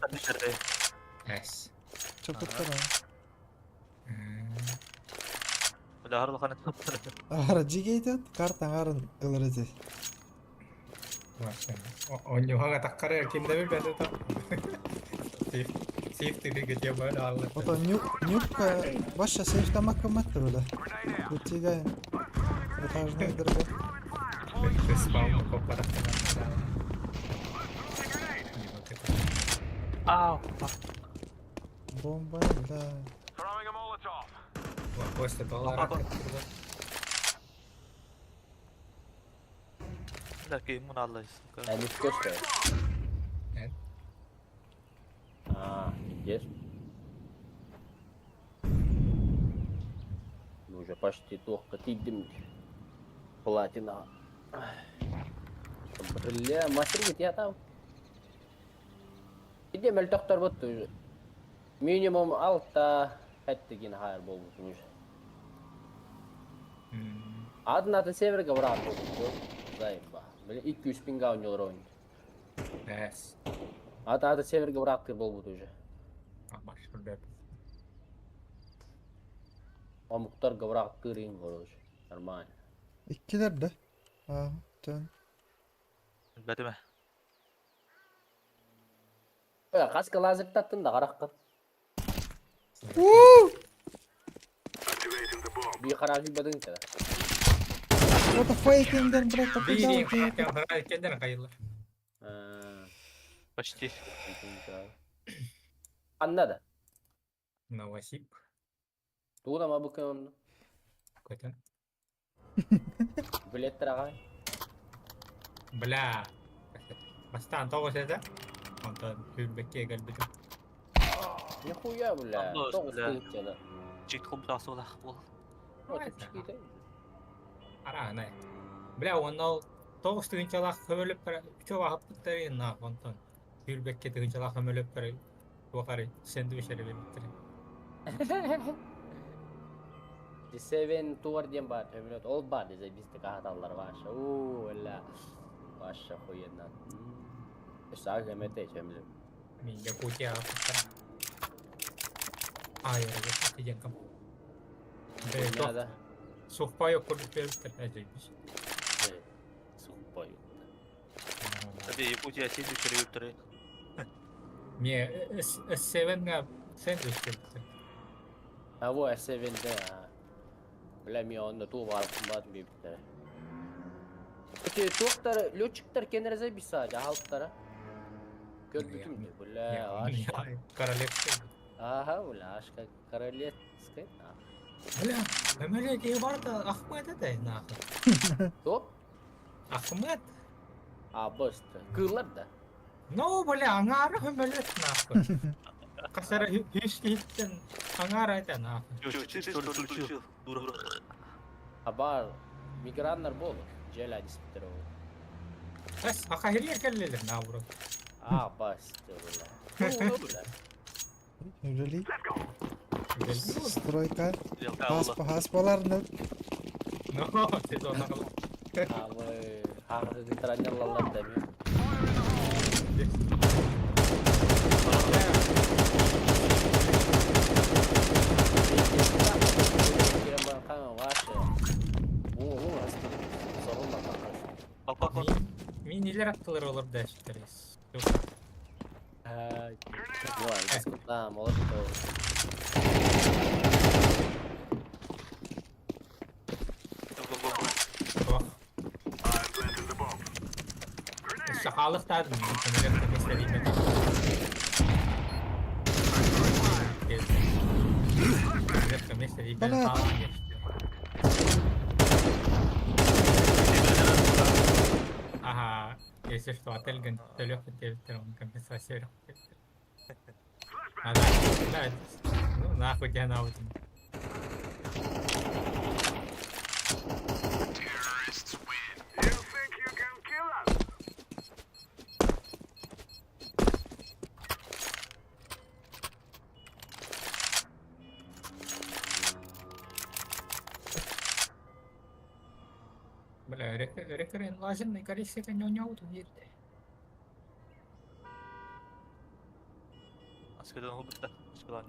Эс. Чоппуттар. Бля, улахан Ара жигейтет карта аңарын ылар эти. Онньуһаҥа таххара ким да билбэт это. Сейф тыгы где бар алла. Ото нюк нюкка баша сейф тамакка маттыр бля. Бутига этажный дырга. Спаун коппара. Ау. Бомба, бля. Костя доллара. Бля, ким он алла, сука. Эн үскөстө. Эн. А, есть. Ну, уже почти туохка тиийдим. Платина. Бля, мастер я там. Иде мөлтөхтөр бутtu уже. Минимум алта хэттигин хайр болбут уже. Атын атын северге брат болбут. Заеба. Бля, 200 пинга ойнолор ойын. Эс. Аты аты северге брат болбут уже. Баш бер. Омуктар габрак тырын короче. Нормально. Иккилер да. Аа, төн. Бәтеме. Э, каска лазер таттын да каракка. Би карап жүрбөдүң да. What the fuck блядь, такой Бири жалкий. кенден кайылар. Почти. Анна да. Новосип. Тугуна ма букын онну. Көтөн. Билеттер агай. Бля. Бастан тоғыз это. Онтон хүрбекке келбитим. Нихуя, бля. Андос, Тоғыз бля. тыгынча да. Чик кум тасыла бол. Отуп чикийде. Ара, ана. Бля, оннол тоғыз тыгынчалах хөмөлөп бер үчөө ахыптар на онтон. Хүрбекке тыгынчалах хөмөлөп бер Туакары сэндвич эле бериптир. Seven туар дем бар, төмөлөт ол бар десе бизди кахаталлар ваша. У, ля. Ваша охуенно. Саг эмете чемле. Мен Якутия ахыптар. Ай, деген кам. Бля, Да. сухпайок көрүп бериптир эжейбиш. Сухпай. Таби Якутия сэндвич бериптир. Ме S7-га сэндвич бериптир. А во S7 да. Бля, мен онда туу барып кымбат бейбиттер. Эти туктар, летчиктер кенерезе биса, жахалттара. Көрбүтүм, бля, аш. Королевский. Ага, бля, ашка королевская. Бля, өмөлө кие бар да Ахмед это нахуй. Топ? Ахмед. А, босты. Кылар да. Ну, бля, аңары өмөлөт нахуй. Касара хүс киттен аңара это нахуй. Чул, чул, чул, чул. Дура. А бар мигранттар болду. Желя диспитер ол. Бas акахирия келлелер наоборот. А, басты, бля. Ну, бля. Really? Стройка. Сделка Хаспа, хаспаларны. Ну, сезон акыл. А, мы хагы траняллар да мен. Мин нелер аттылар олар да штерес. Сахалык та Ага, если что, отель төлөх он компенсация. А, да, да, ну нахуй тебя на аудин. Бля, рекорен лазерный колесико не унял тут. Аскадан ылбыттар. Аскалаан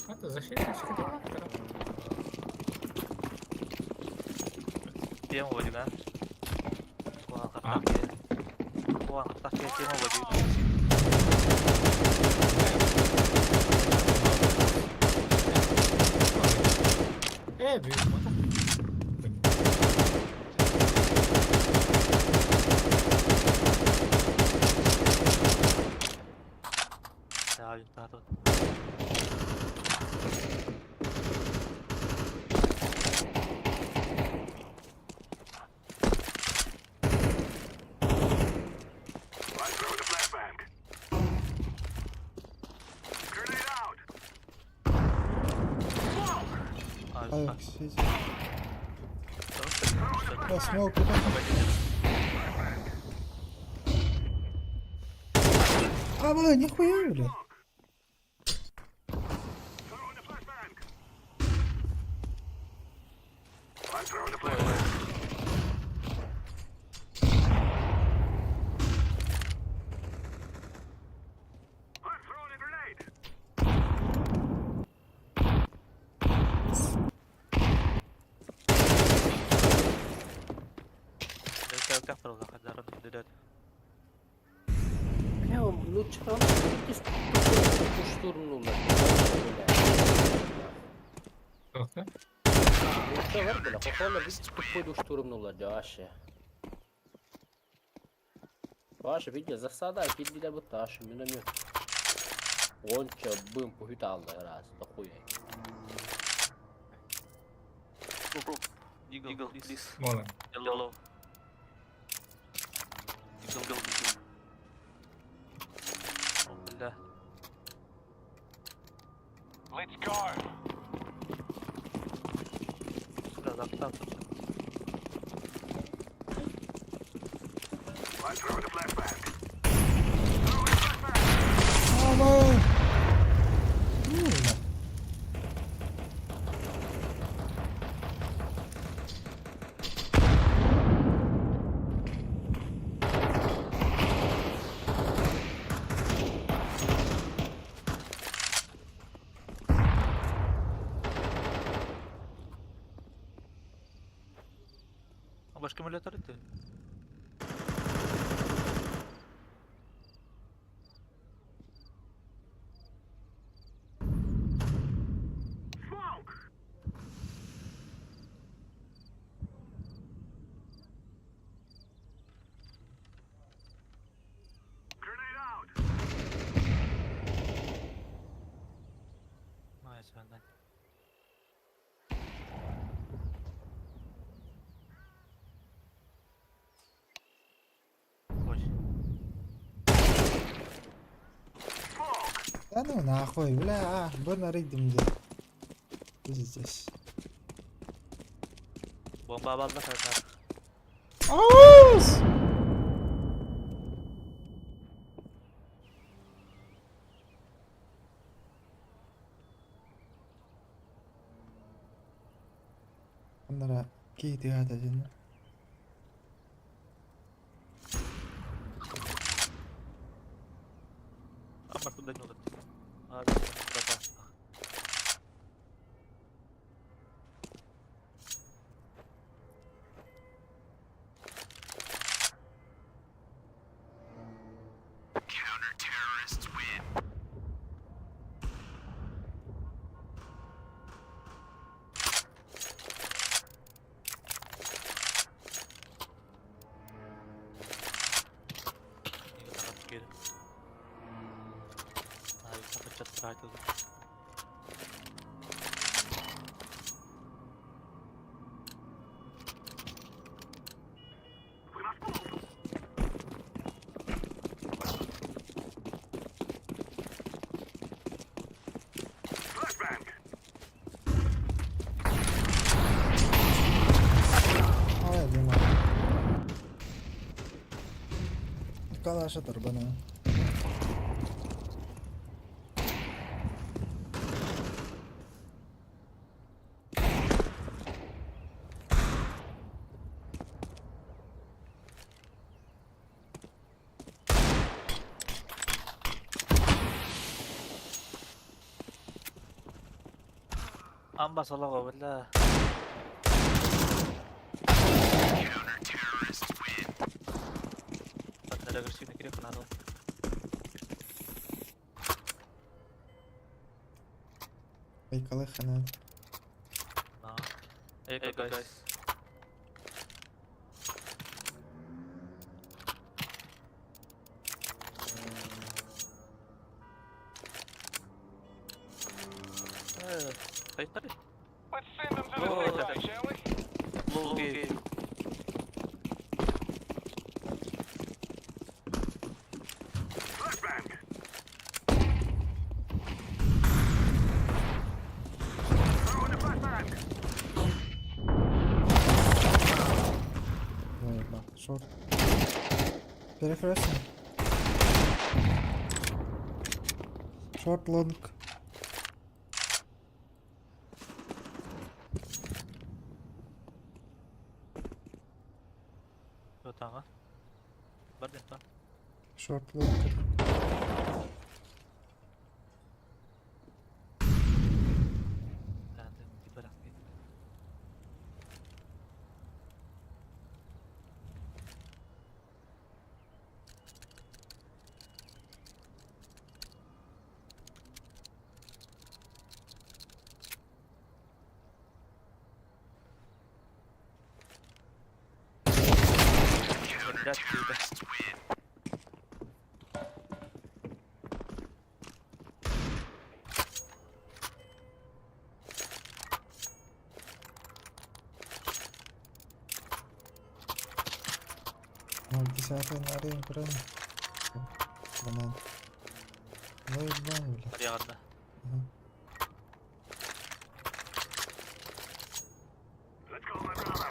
Это защита шоколадка. Тема вроде, да? А? Тема вроде. Э, бү. Да, да, I'm throwing a flashbang. Grenade out. Smoke. Так, сидит. Да, смоук, куда? А, бля, нихуя, бля. Throwing a flashbang. I'm throwing a flashbang. I'm throwing a grenade. Бля, ну чё, штурмнула. Тоқта. Нуччалар, бля, хохоллар бит тупой штурмнулар, вообще. Ваше видео засада, килдилер bu taş, миномет. Онча бым пухит алды раз, дохуя. Eagle, please. Молен. Yellow. Eagle, eagle, eagle. О, бля. Let's go. Сюда, запитаться. I'm throwing a flashbang. А, бля. Ну, на. А башка эмулятор это? Smoke. Grenade out. Найс, man. Ой. Да ну нахуй, бля, а, б нарыдым где. Пиздец. Бомба балда хайдар. Аус! Onlara giydi hadi. Амар туда не улет. А, да, да. Counter-terrorists win. We must move. Flashbang. Ай, Дима. Калаша тарбана. Амба солоҕо бля. Ханна көрсүүнэ кириэх наада. Байкалы ханан. Эко guys. Хайдах? Let's send them to the safe side, shall we? Логи. Flashbang. Throwing a flashbang. Ой, ба, шорт. Перекрестно. Шорт лонг. Отаҥа. Бар ден та. Шорт лонг. Блядь, киирдэ. 0,10 нарыйан көрөн. Банан. Ой, бан, бля. Арыйаҕарда. Ага. Let's go, my brother.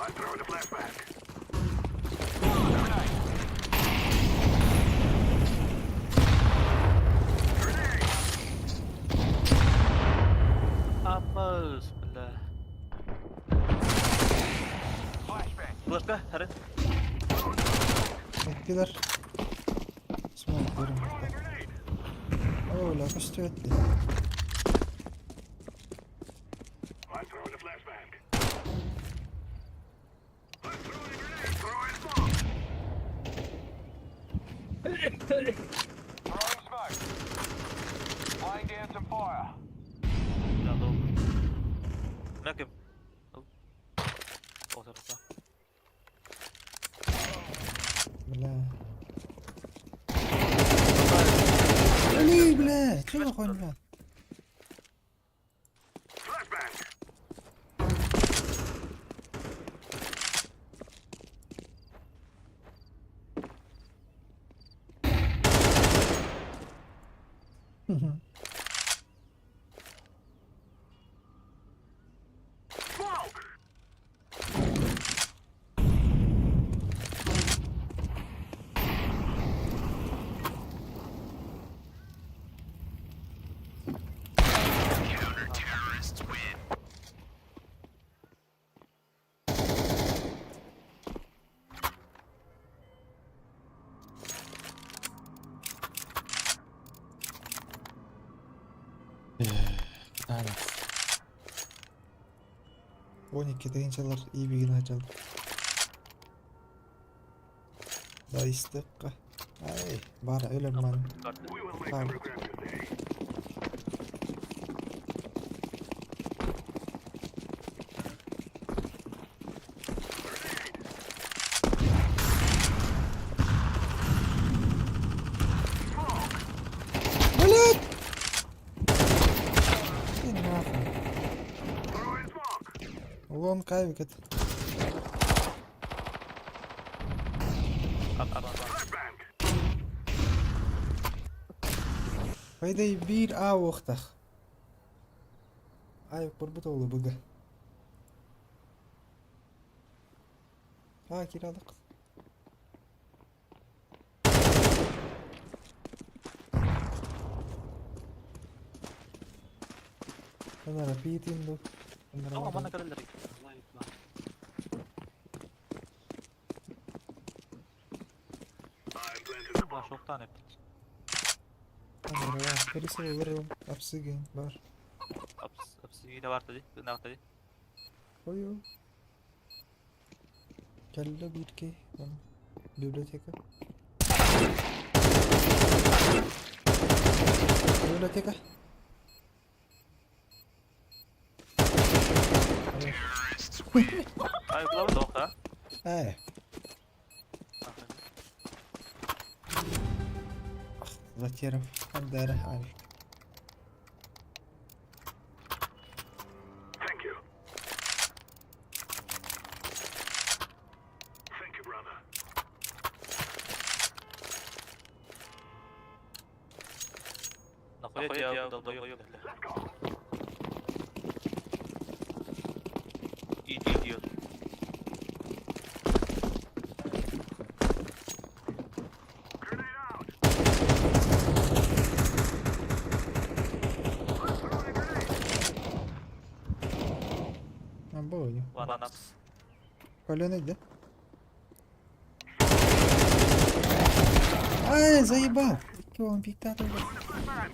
I'm throwing a flashbang. Grenade. Grenade. Аммас, бля. Flashbang. Флешка, хары. Эттилэр. Смок көрөн. Throwing a grenade. О, бля, көстүбэт дии. I'm throwing a flashbang. I'm throwing a grenade. Throwing smoke. Throwing smoke. Laying down some fire. Бля, лоу. Мэкэм. О, хорошо. Бля. Али, бля, чё за хуйня? Flashbang. Smoke. Таана. 12 тыһыынчалар иибигин сылдьаллар. Да истэххэ. Ай, баар өлөр ман. We will make them regret this day. Grenade. Smoke. Блядь! Иди нахуй. Throwing smoke. Лонг авик это. Ап, ап, ап. Flashbang. По идее биир А уохтаах. Авик барбыт ол БГ. А, киралык. Анара пиитин ду. О, манна кэлэллэр. Шоктан эппит. Анара, пересыл ылырым, апсыгын бар. Апсыгина бар тади, гынак тади. Ой, Кэллэ биир киһи, библиотека. Библиотека. Ай, главное да? Э. Затеров, Андера, Аль. Thank you. Thank you, brother. Нахуя тебя долбоёб, бля. Иди, идиот. Grenade out. I'm throwing a grenade. А, боюню. One ups. Коля иди. Ай, заебал! Он пиктатор. Flashbang.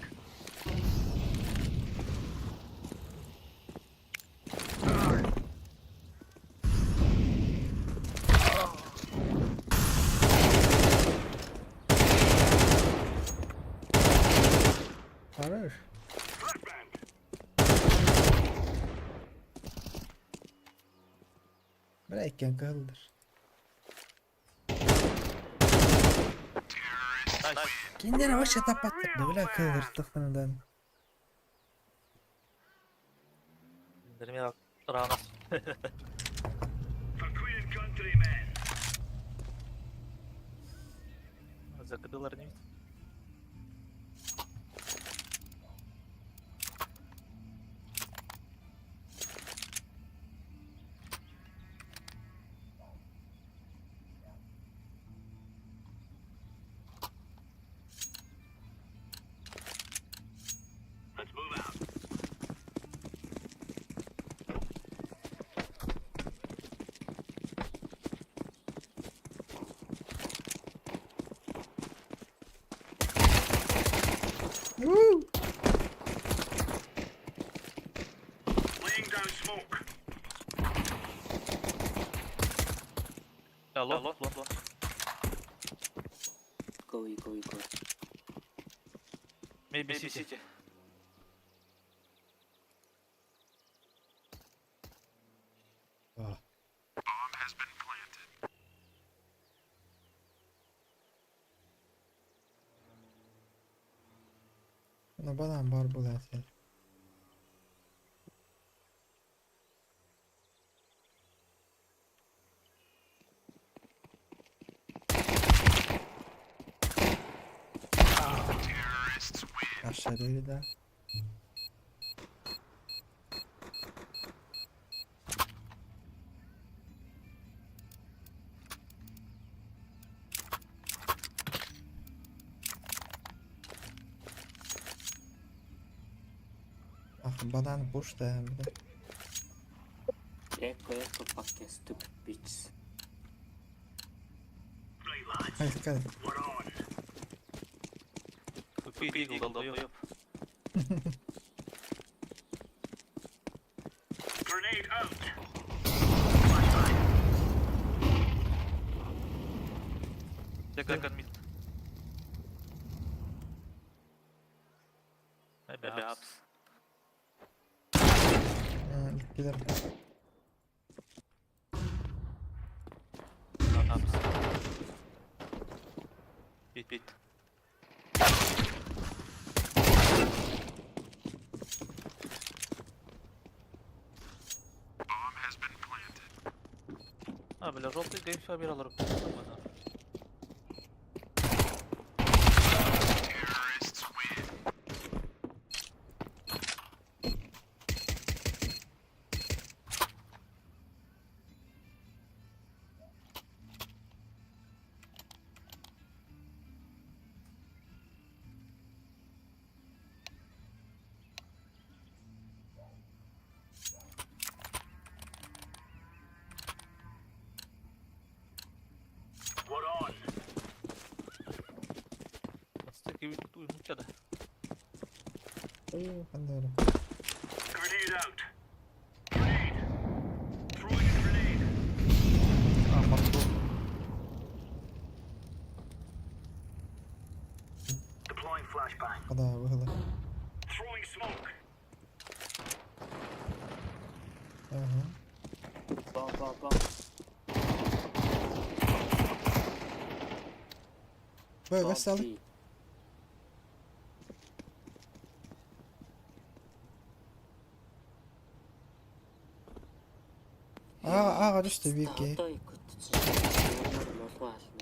Хорош. Flashbang. Бля, иккен калдыр. Киндер вообще тапаттыр. Бля, кылдыр тахтанадан. Дерме рано. For Queen and country, men. Закадылар не видит. Let's move out. Уу! Laying down smoke. Алло, алло, алло. Go, go, go. Maybe city. А. Ну, банан бар була сен. Aşağıda да. Ах, банан буш да, бля. Echo, echo, fucking stupid bitches. Right, lads. Hayır, кадр. We're on. Купи дигл, долбоёб. Grenade out. Flashbang. Second mid. Maybe ups. Gidelim. Not ups. Bit bit. А, бля, желтый гейм бир алыр. Да. Оо, ханна эрэ. Grenade out. Grenade. Throwing a grenade. А, морду. Deploying flashbang. Хадаа быһыла. Throwing smoke. Аха. Ба ба ба. Б, весел. Аа, аа, гарч тэ би гэ.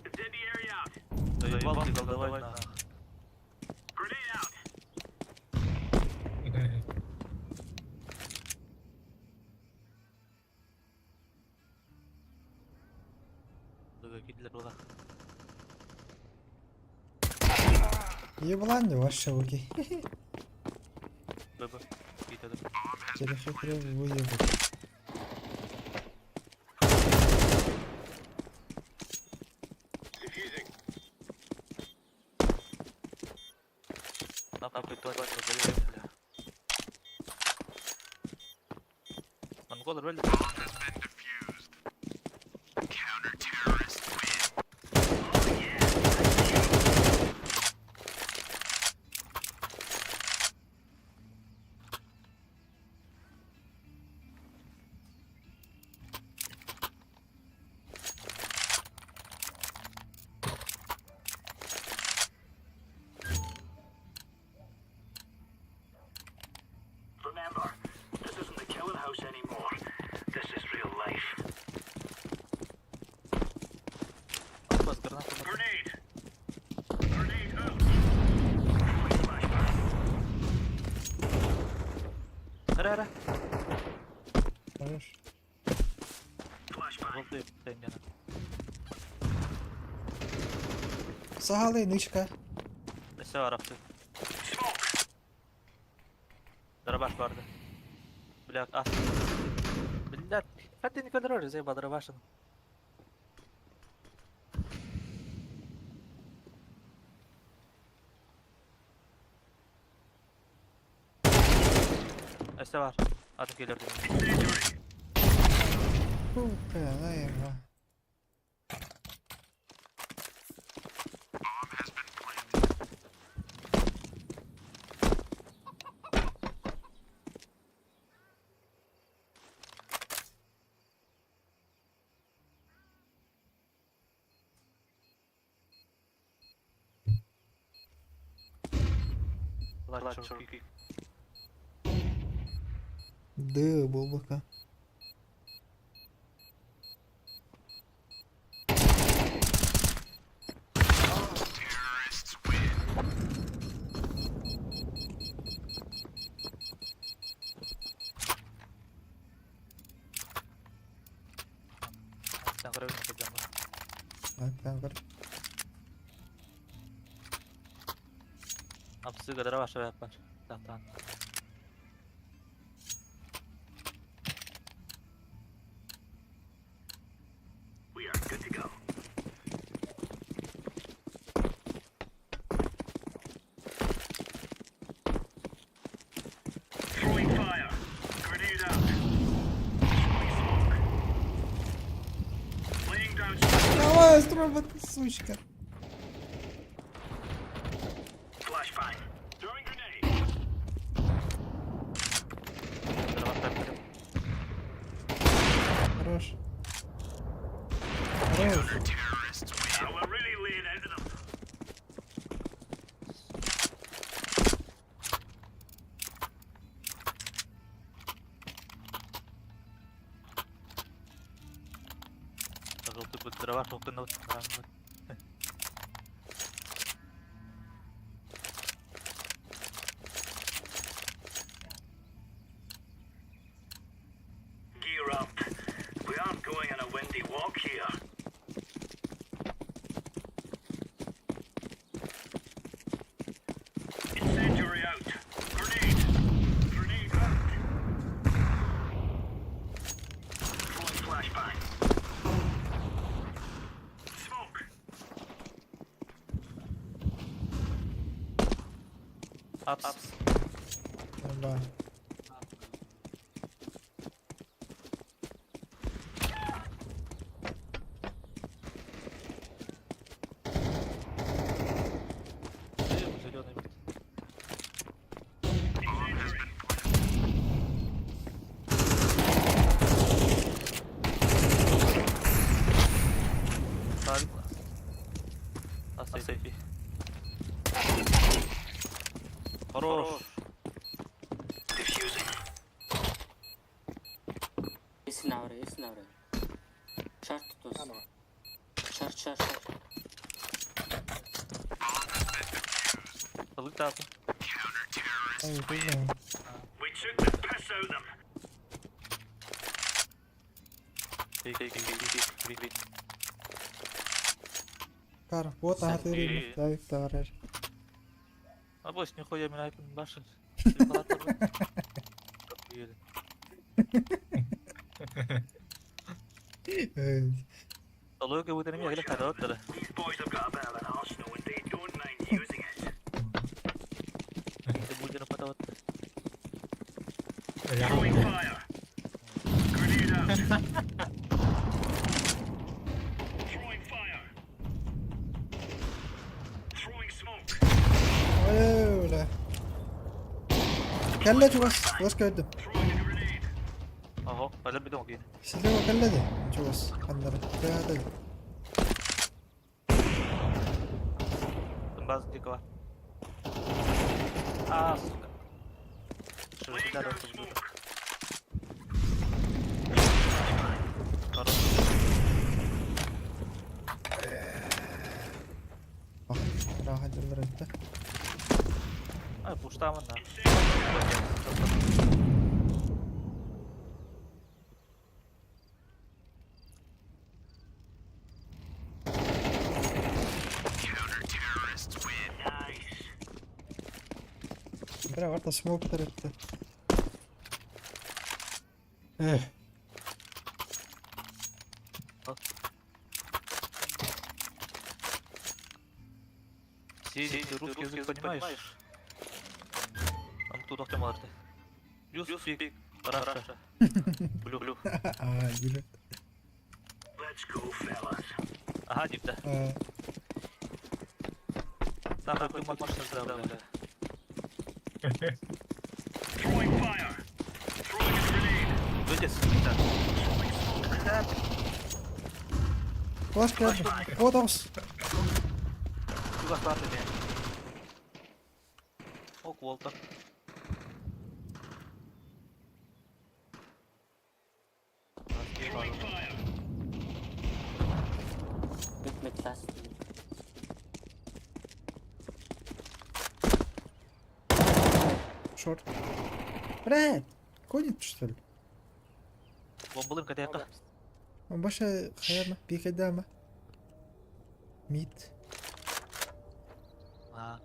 Incendiary out. Да ебал ты, давай нахуй. Grenade out. Да кидлер була. Еблан не вообще окей. ББ. Кита да. Телехекре выебут. Defusing. Нахуй тварь, бля. Монголы ролли. Remember, this isn't the killing house anymore. This is real life. Аббас, гранату на. Grenade. Grenade out. Throwing flashbang. Ара, ара. Хорош. Flashbang. Желтый, дай мне на. Сахалы, нычка. Все, арабцы. Smoke. Дробаш барды. Бля, ас. Бля, хотя не контроль, заебал дробашин. Өстө бар. Атын келер дейм. Incendiary. Сука, наверное. Лачок. Да, болбака. Сен көрөбүн кылжамы. Так, так, Апсы кадара баша бар. Тактан. We are good to go. Throwing fire. Grenade out. Throwing smoke. Laying down smoke. Давай, стройба, ты сучка. Flashbang. Throwing grenade. Дробаш бар. Хорош. Хорош. Now we're really laying into them. Желтый будет дробаш, окунут. Gear up. We aren't going on a windy walk here. Incendiary out. Grenade. Grenade out. Throwing flashbang. Smoke. Апс. Бомба. Зеленый мид. Правильно. На сейфе. Хорош. Defusing. Эсин аварай, эсин аварай. Шарт тутус. Шарт, шарт, шарт. Лутап. Ай, хуйня. We took the piss out of them. Бик, бик, бик, бик, бик, бик. Кар, вот аты давик товарищ. А бось, нихуя меня это башен. Толуга будет меня или когда-то. These boys have got a bit of an arsenal and they don't mind using it. Ты будешь нападать. Throwing fire. Grenade out. Throwing fire. Throwing smoke. Ой, бля. Кэллэ чугас, чугас көрдүм. Throwing a grenade. Ого, пойдем бедом, окей. Слева кэллэ дии, чугас, ханнара. Тыата. Баз дикого. А, сука. Что же Laying да, down да, smoke. Хорош. Ах, раха дьаллар этте. А, пуштамын, да. Incendiary. Nice. Бля, варта smoke этте. Эх, Сири, ты русский язык понимаешь? Там тут Артем Арты. You speak Russia. Blue, blue. а, дире. Let's go, fellas. Ага, дип да. А, Нахуй ты можешь да, бля. Throwing fire. Throwing a grenade. Выйди, да. Throwing smoke. Флеш көрдүм. Вот оҕус. Чугас бар деди. Ок, Уолтер. Throwing fire. Mid mid last. Mid. Шорт. Бля, гонит что ли? Бомбалым кадека. Он больше хайма, пикадама. Мид. А.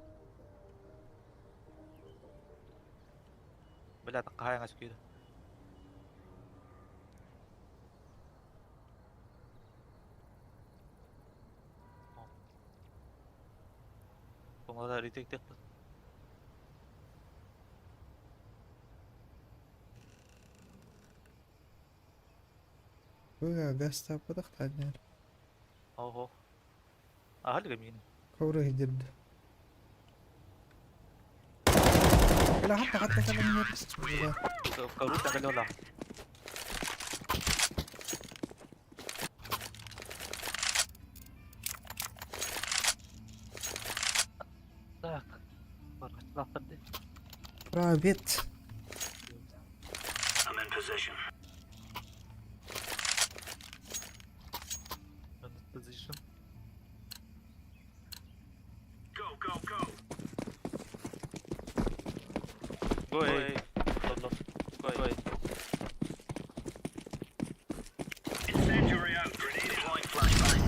Бля, такая ngачкида. Помада ретейк тек. Быга гаста падах таднер. Ого. А халга мин. Ковры гидерд. Бля, хатта хатта кала минер. Бля. Круто галёла. Так. Барах. Пробит. I'm in position. Position. Go, go, go. Go A. Go, go. Go A. Incendiary out. Grenade deploying flashbang.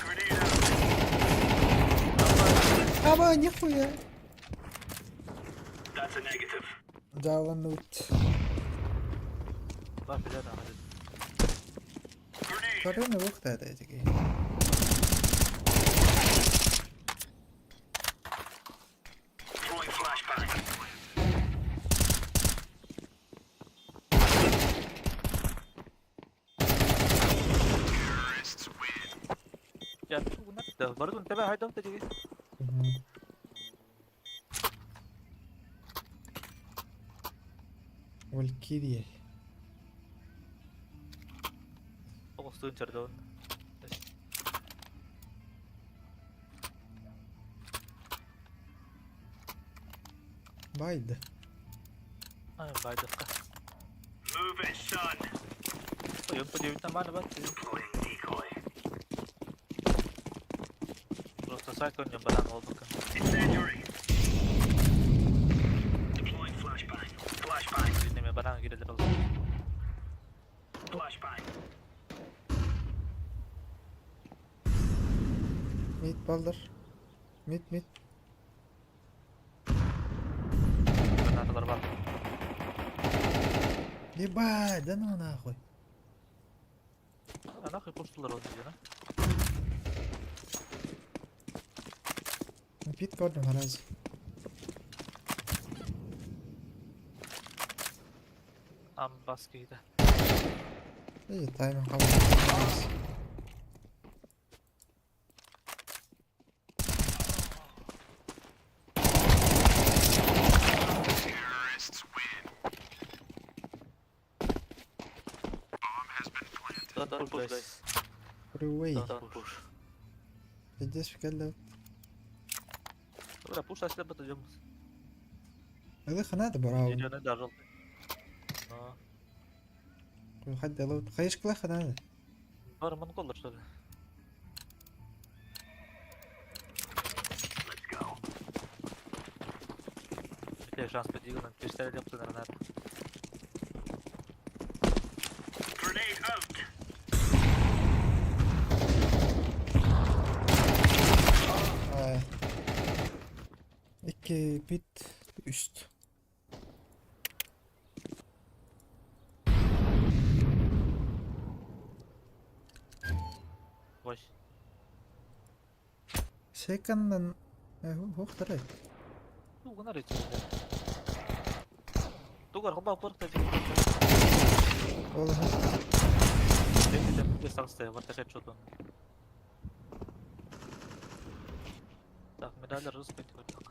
Grenade out. Аба, нихуя. That's a negative. Жаланут. Бар бля, да. Grenade. Корона выхта это эти. Барытын тэбэ хайдах да диги. Валькирия. Оҕустуун чордоон. Байды. Ай, байдыкка. Move it, son. Ойон подивитен баны бат. Deploying decoy. Просто сайт он баран oldu. Incendiary. Deploying flashbang. Flashbang. Dinleme баран gireler oldu. Flashbang. Mid baldır. Mid mid. Гранаталар бар. Ебать, да ну нахуй. А нахуй пуштылар оны дигән, а? Пит көрдüm харазы. Ам бас киде. Эй, тайминг кабыл. Don't push guys. Freeway. Don't push. Здесь келді. Добре, push аслы бат идем. Ылых надо брау. Идёт да желтый. Но Хадди лут. Хайш клаха надо. бар монголдар что ли? Let's go. Бите шанс подиган, пистолет yaptı гранат. Grenade out. Ай. Икки бит үст. Вось. Секаннан хуохтарай. Тугунар ичи. Тугар хоба порта ди. Ол Дем дем дистанция, вот такая что-то. Так, медаль русский вот так.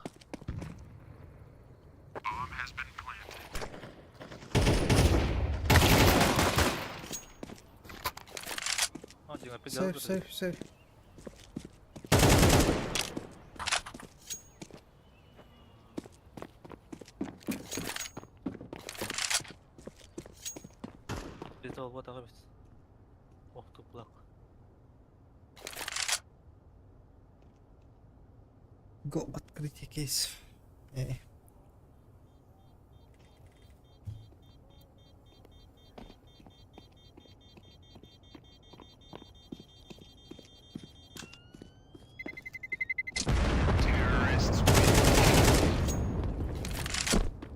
О, Дима, сейф сейф сейф. Где-то вот так Ох, туплак. Го открытие кейсов. Эй.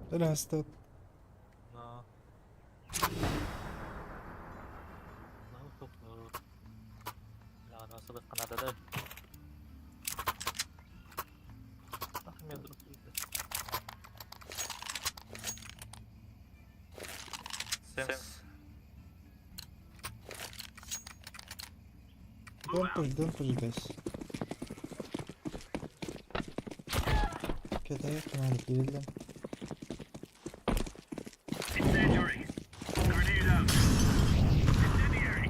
Раз тут. Но. Ну, туплак. Ла, насылы Канадада. Ах, мен друг Сенс. Don't push, guys. Китая надо передам. Incendiary. Grenade out. Incendiary.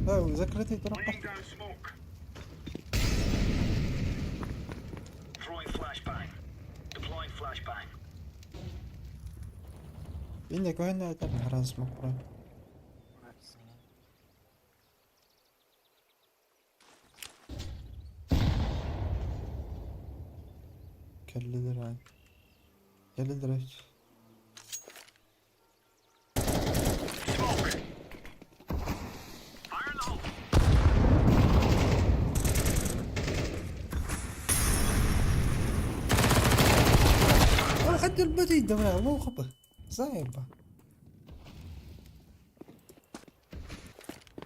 Да, закрытый тропа. Laying down smoke. Throwing flashbang. Deploying flashbang. Инде көһөн айтар хараз смок бро. Келлилер ай. Келлилер ай. Smoke. Fire in the hole. خد البدي ده مو خبه زايبه.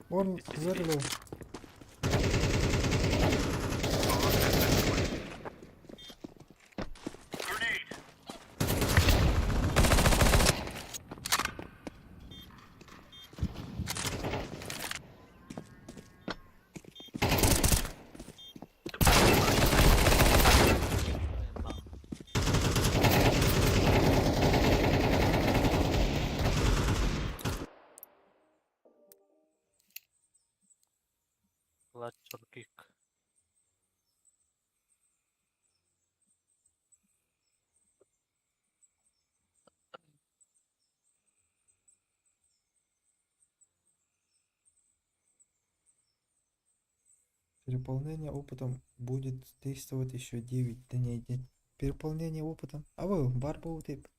One very low. Grenade. Лаччоргик. Переполнение опытом будет действовать еще 9 дней. Переполнение опытом. А вы бар буолбут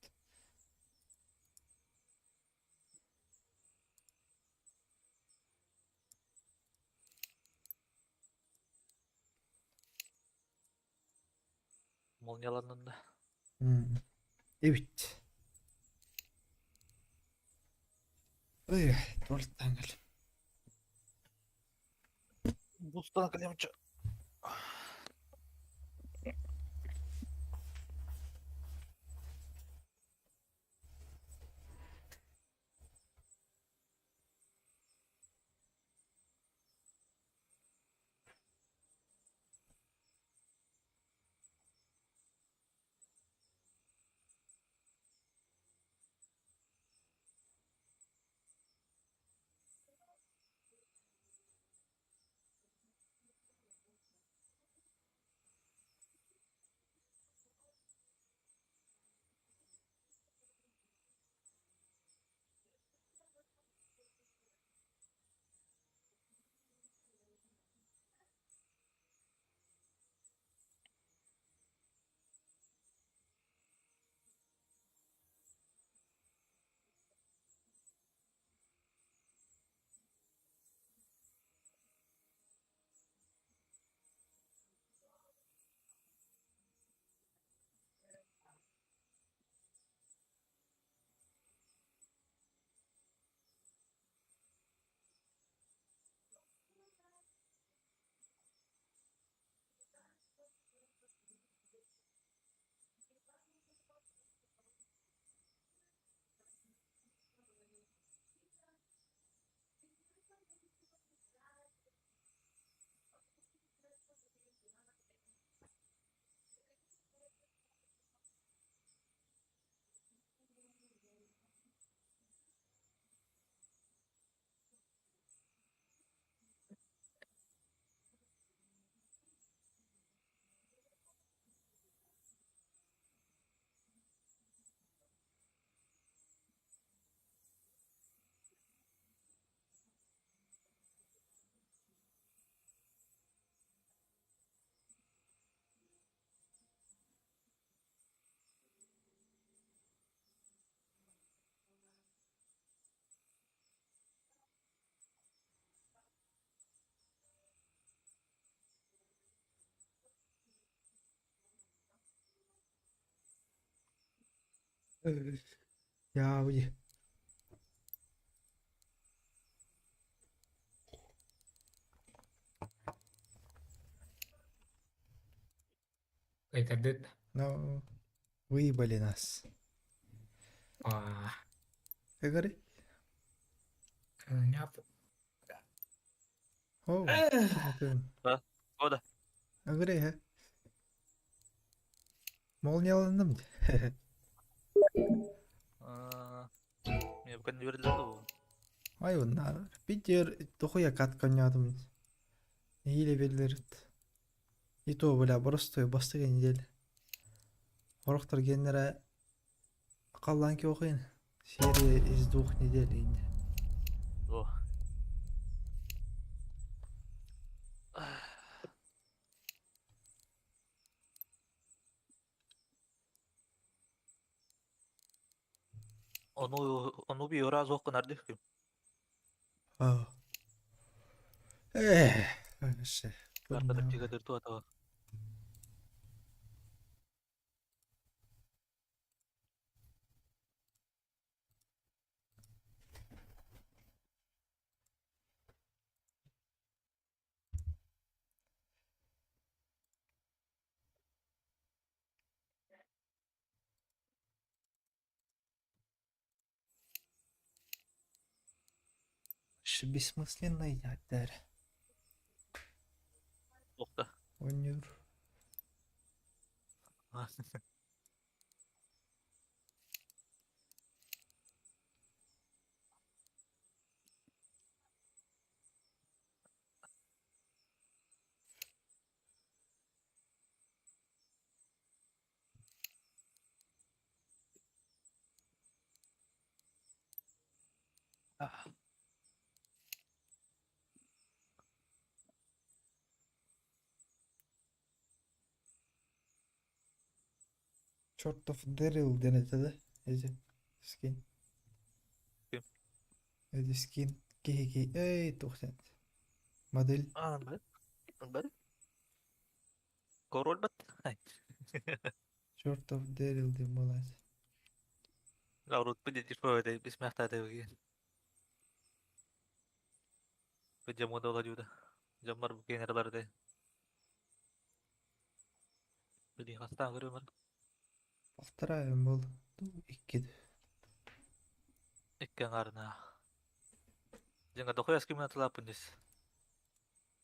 Молнияланнын да. Эбит. Ой, туолтаан кэл. Бустан кэлиэмчэ. Я уйди. Кайтардыт. Ну, выебали нас. Аа. Игорь? Няп. О, это... Да. Года. Игорь, э? Молнияланным. Мне пока не верили этого. Ай, на. Питер, дохуя катка нядым. Или белдерит. И то, бля, просто бастыга неделя. Орохтор геннера қаллан оқиын. Серия из 2 недель инде. О. Ону би раз оқын ардых ким. А. Эх, вообще. Картада тига дырту атава. Вообще бессмысленный ядер. Тоқта. Онюр. Чертов Дэрил диэн этэ да? Эти скин. Ким? Эти скин киһи киһи эй туох диэн модель. А, бэр. Бэр. Король бат. Чертов Дэрил диэн буолааччы. Лаурут пидетишпо бисмэхтаатыгы. Быдьаммыт оладьуда. Дьоммор бу киэнэрэлэрде. Билии хастаан көрүмэр. Полтора юм бол икки. Икки аҥаарына. Дьиҥэ дохуя скимна тылааппын дис.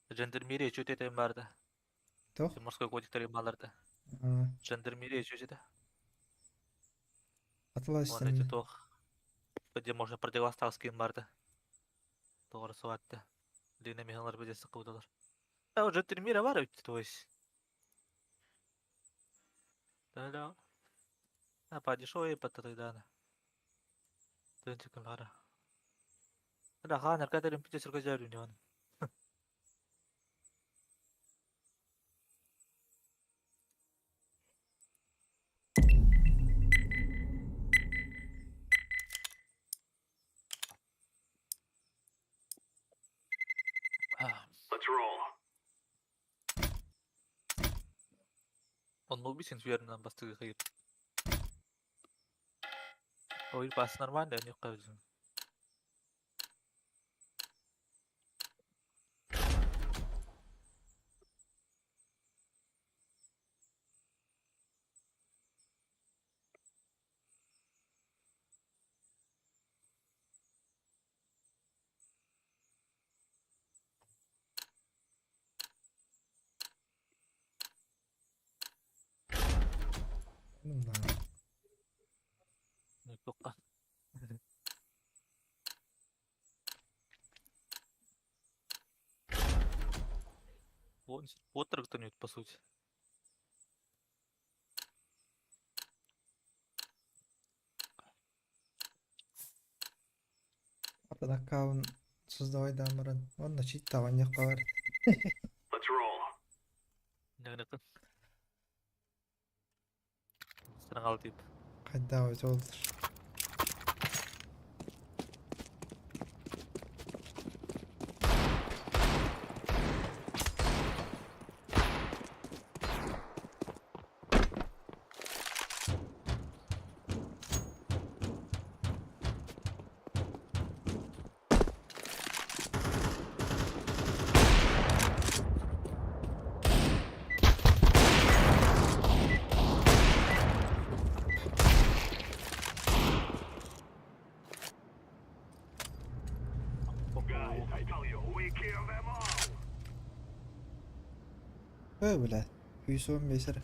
Жандармерия чүөтэ этэн баарда. Туох? Морской котиктар ималарда. Жандармерия чүөтэ. Атылас Уонна ити туох. Где можно противостал скин баарда. Тоҕор суатта. Лина Михайловна бедес сыкыбыталар. А уже Жандармерия бар ведь, то есть. Да-да. А по дешевой тогда. Тынчыкын бара. Да, хан аркатерин пите сырка жәрүн. Let's roll. Он мог быть верно бастыгы хайыр. Ой, пас нормально, не кажется. Ну да. Тоққа. Вон, вот кто-нибудь, по сути. Атын аккаунт создавай дамырын. Онно читтаван бар. Let's roll. Нагныкын. Сыраңал тип. Хайда олдыр. Guys, I tell you, we kill them all. Ой, бля. Хуйсуон бесер.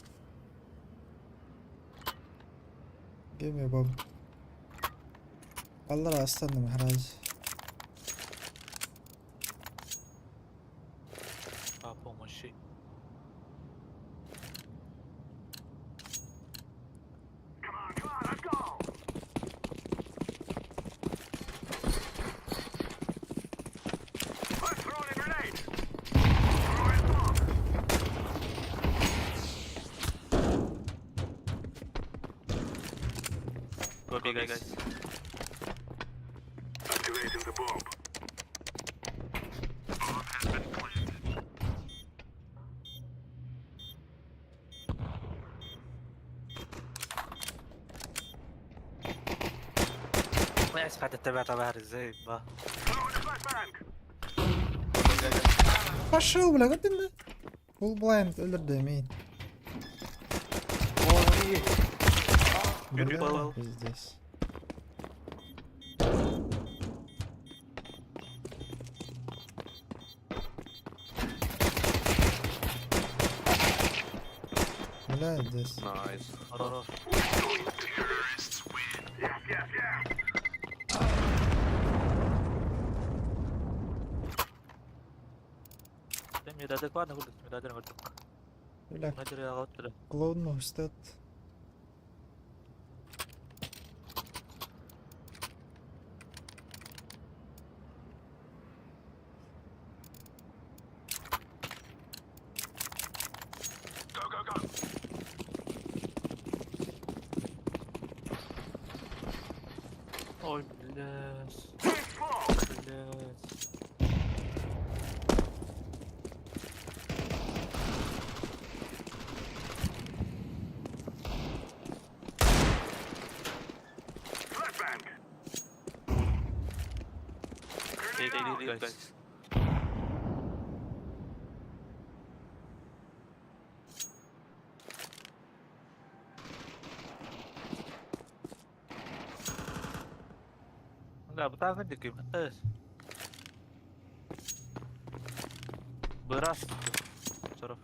Give me a bomb. Аллара астанным хараас. По помощи. Come on, come on, let's go. I'm throwing a grenade. Throwing bomb. Go big guys. Activating the bomb. Bomb has been planted. ما قاعد اتبع تبع ازاي بقى. Throwing a flashbang. Пошел, бля, вот именно. Full blind өлөрдө мейн. Бля, пиздец. Бля, здесь. Nice. Хорош. Yes. Медадек бар, медадер көрдүк. Бля, Медадер алып клоун устат. Блядь. Блядь. They did, guys. Да, бытаҕын дикибэт. Бырас. Соров.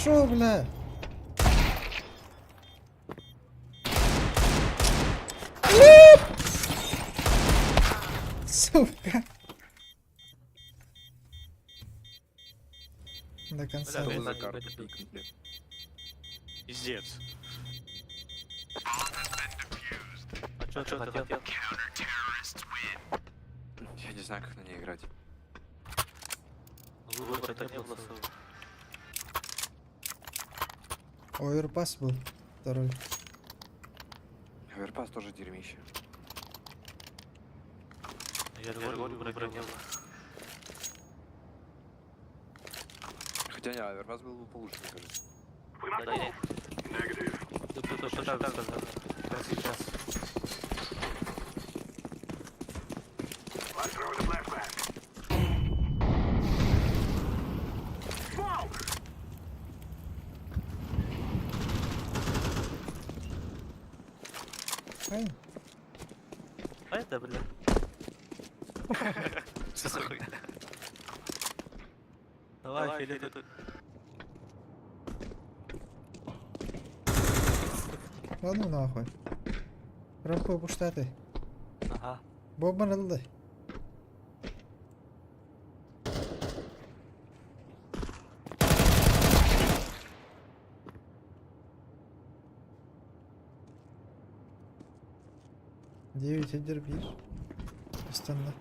Пошел, бля! Сука! До конца. Бля, Что за бля, карта бля, пик, бля? Пиздец. А чё ты хотел? Я не знаю, как на ней играть. Выбора-то не было особо. Оверпас был второй. Оверпас тоже дерьмище. Я говорю, выбора не было. Хотя не, Оверпас был бы получше, мне кажется. Да, нет. Тут, тут, тут, да, да, да, да. Сейчас. Ай, А это, бля. Что за хуйня? Давай, Филипп. да ну нахуй. Рампа буштаты. Ага. Бомба ылды. Девять один bir. Istanna.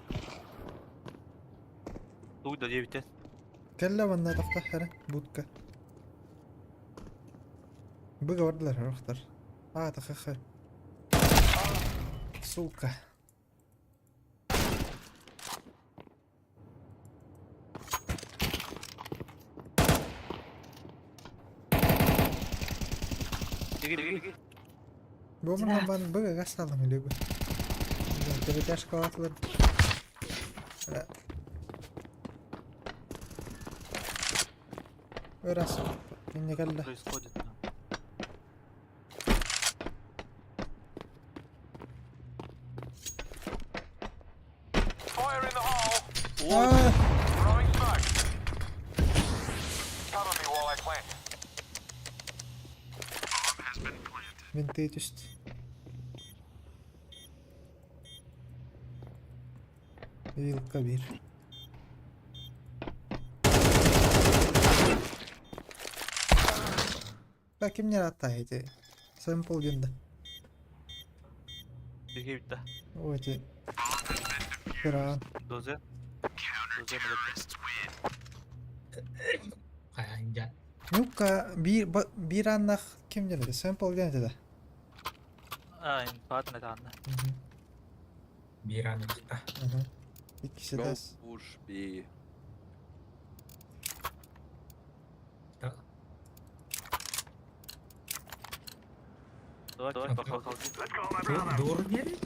Дуй до 9. Кэллэ манна тахтахара будка. Быга бардылар рохтар. А, тахаха. Сука. Беги, беги, беги. Бомбан бан быга гасалым либо. Перетяжка атлар. Раз. Не кэллэ. Происходит? А, Винты түст. Вилка бир. Так ким не атта эти. Сэмпл денді. Беги, да. Ой, эти. Пиран. Дозе. Дозе, блядь. Хайа, Ну-ка, бир, бир аннах ким деді? Сэмпл денді да. А, инфатный там. Биир аныгыта. Ага. Иккиси Go дас. push B. Да. Давай, давай, пока, Дур диэри?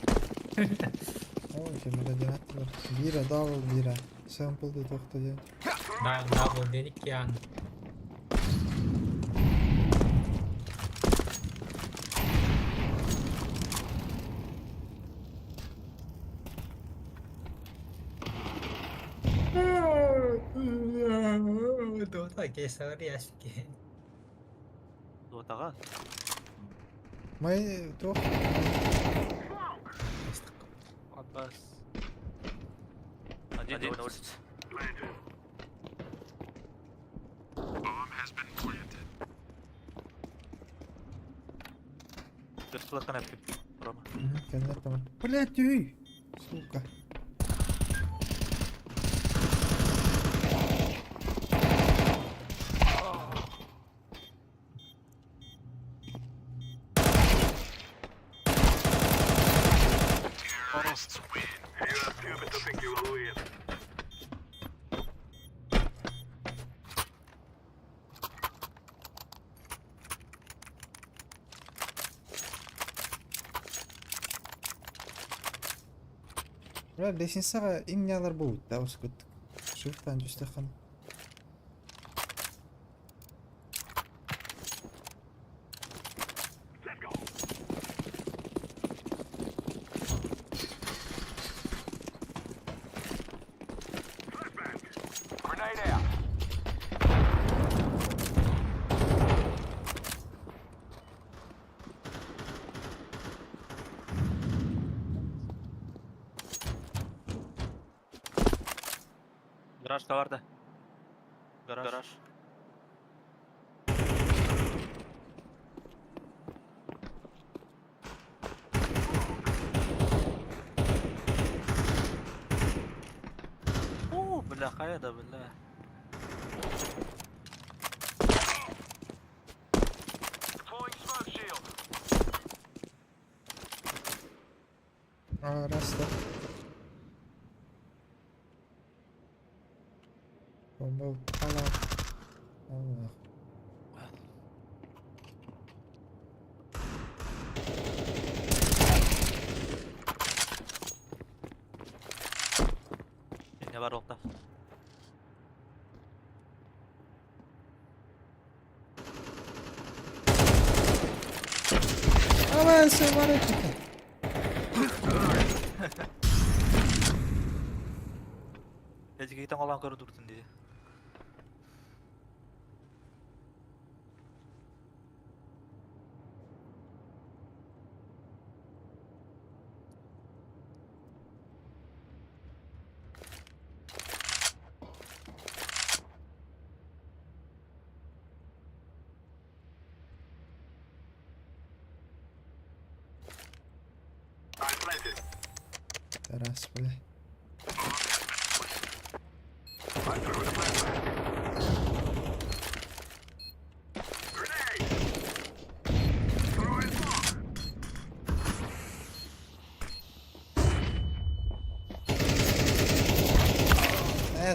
Ой, кемере аттылар. Бира, дабл бира. Сэмпл де тоқта деді. Да, дабл диэри киан. Дуота кесари ашки. Дуотаға. Май тоқ. Аббас. Один, один на улице. Кырсылаккан эппит. Рома. Кэннэ там. Блядь, үй! Сука. Бля, лестницаҕа иҥнялар буолбут ускут. Шифтан түстэххин. Гараж товарда. Гараж. Гараж. О, бля, хайа да, бля. А, раз, да. Бомба упала. Аллах. Не бар оqta. Давай, все, воротника. Эдигейтен olan көрө турдун дии. Раз, бля.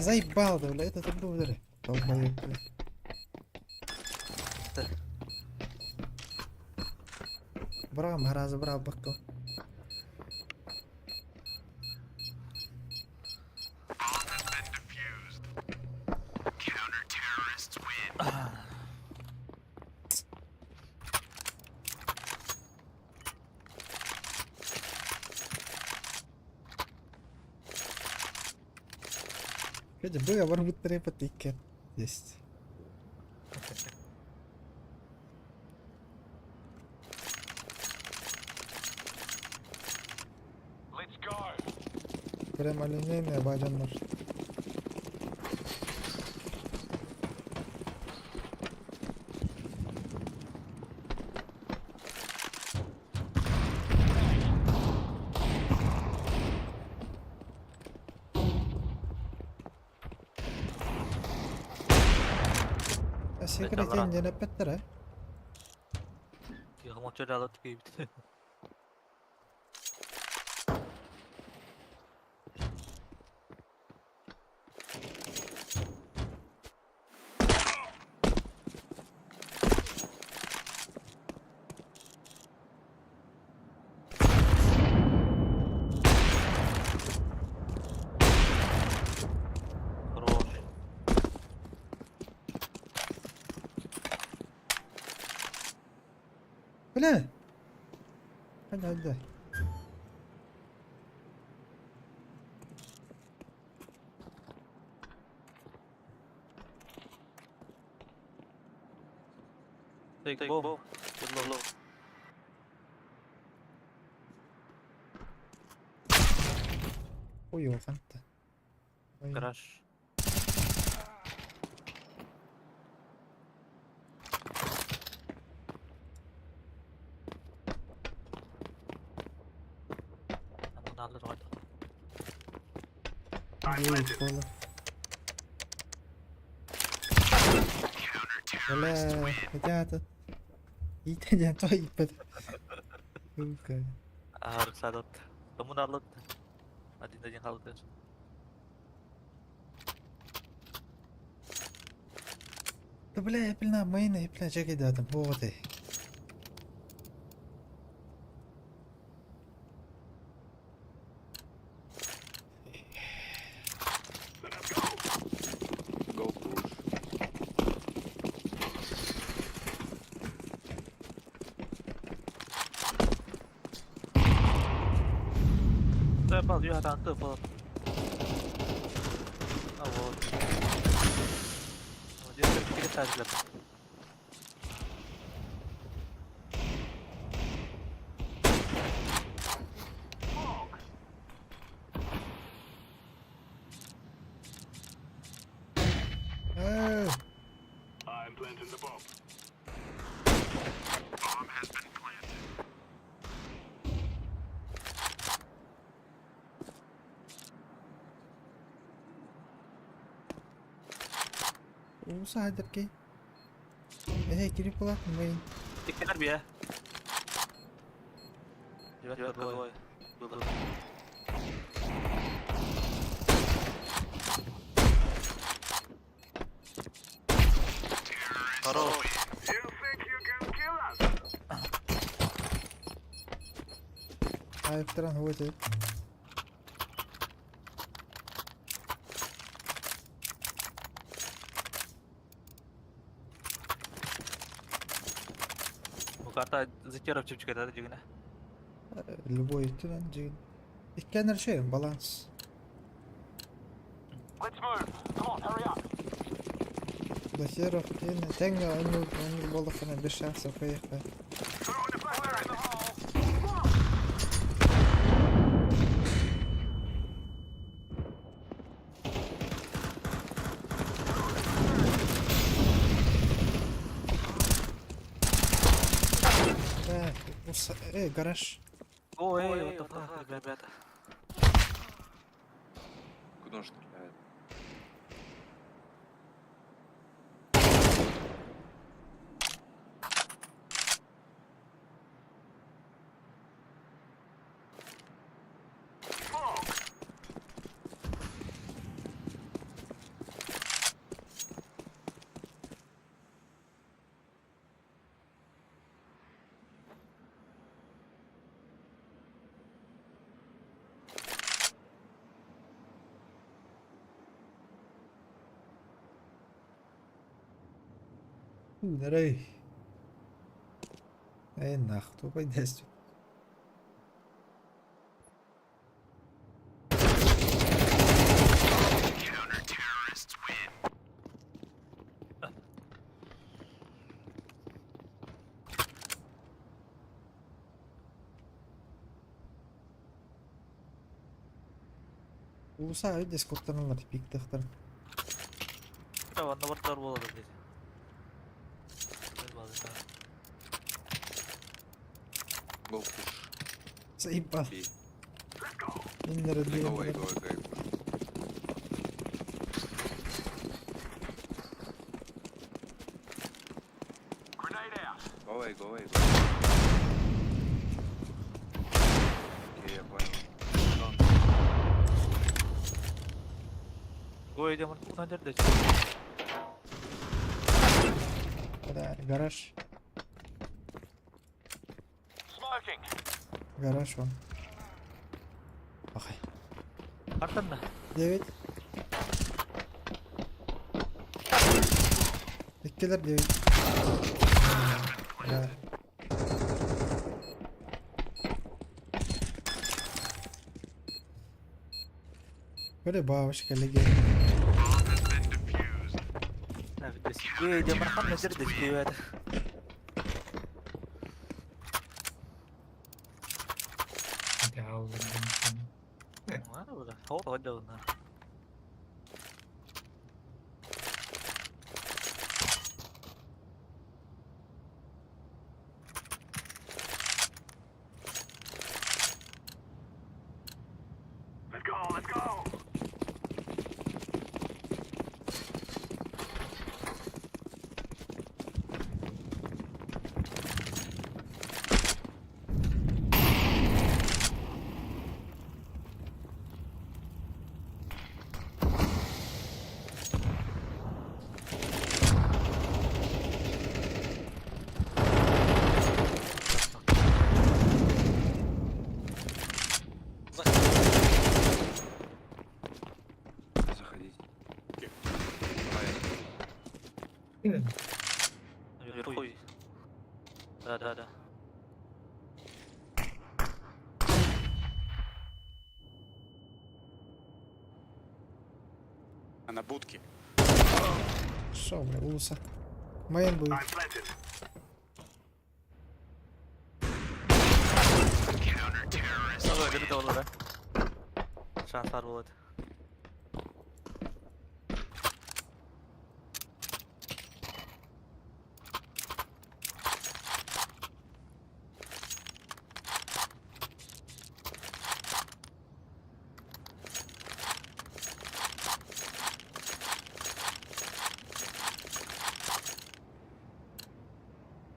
Заебал, да, бля, это ты был, бля. Долбоёб, бля. Бра, мараза, бра, бакко. Кстати, был я трепет тикет есть. Прямолинейные баденнар. Секретин дьэнэппэттэр ээ. Киһи алат кийбит. Хорош. Бля! Hadi hadi. Take bomb. Good low. Ой, фанта. Ой. Гараж. Аллар оҕото. Девять пола. Бля, хотя этот... Иитэн то ииппэт. Сука. Аһар садат. Томун аллат. Один один халдыр. Да бля, я пильна мейна, я пильна чекай да там вот и. Go push. Заебал, я там ты был. А вот. Один перетать. Э, I'm planting the bomb. Уусаһайдаркей. Эй, кирип булат мейн. Тиккер бия. Девятка двое. Было. Хорош. You think you can kill us? Айыптыран хуэт. Бу карта затеров чепчик это дигине. Любой үттүнэн жигин. Иккенер şey баланс. Let's move. Come on, hurry up. Захиров тен тең ойнур ойнур болдуккана бир шанс окуякка. Throwing a fire in the hole. Э, э, гараж. Ой, what the fuck, ребята. Куда он стреляет? Нарай. Э, нах, тупой действует. Улуса өйдөс куттаналар пиктахтар. Онно бартар болады здесь. Go push. Заебал. B. Иннер Go away, go away, go away. Grenade out. Go away, go away, go away. Окей, я понял. Дон. Го идем, он Да, гараж. Smoking. Гараж он. Охай. Артанна. 9. Иккилер 9. Да. Böyle бабочка легенда. Идем, мархан дердечки. Jauh. Хуй. Да, да, да. А на будке. Шо, бля, улуса. Main будет. Давай, говорит, ол да. Шанс бар болады.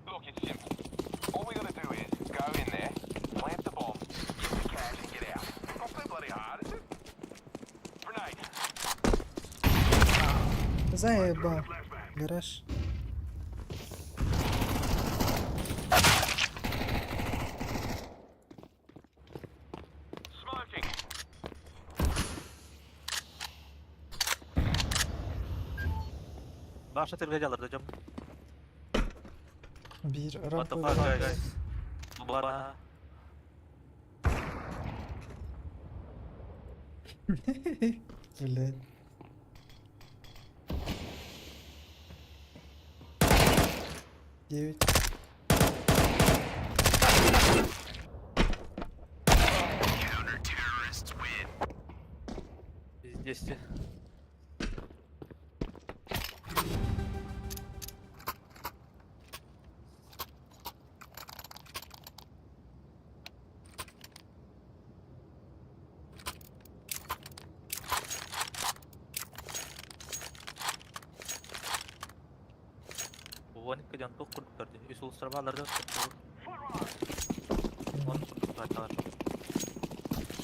Look, it's simple. All we gotta do is go in there, plant the bomb, get the cash, and get out. Not so bloody hard, is it? Grenade. Заебал. Гараж. Smoking. Баша тергәҗәләр дә жам. Бир What the рампа. fuck, guys? Бара. Блядь. Девять. Здесь. Вон кеден тоқ құрып берді. Үс ұлыстар баларды Он құрып аталар.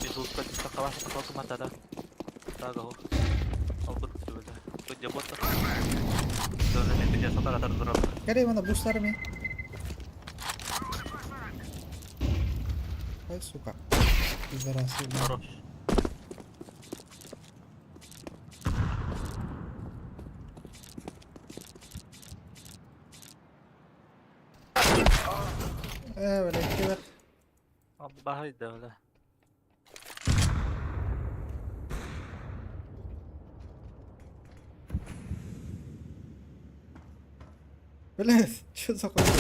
Үс ұлыстар қаласы қалсы матада. Тағы ол. Ал бір түбілді. Көде боттыр. Дөрді мен сатар атар дұрап. Скорее на бустарами. Ой, сука. Пидорас, ебаный. Хорош. Блядь, киллер. Бахайды бля. Блядь, что за хуйня?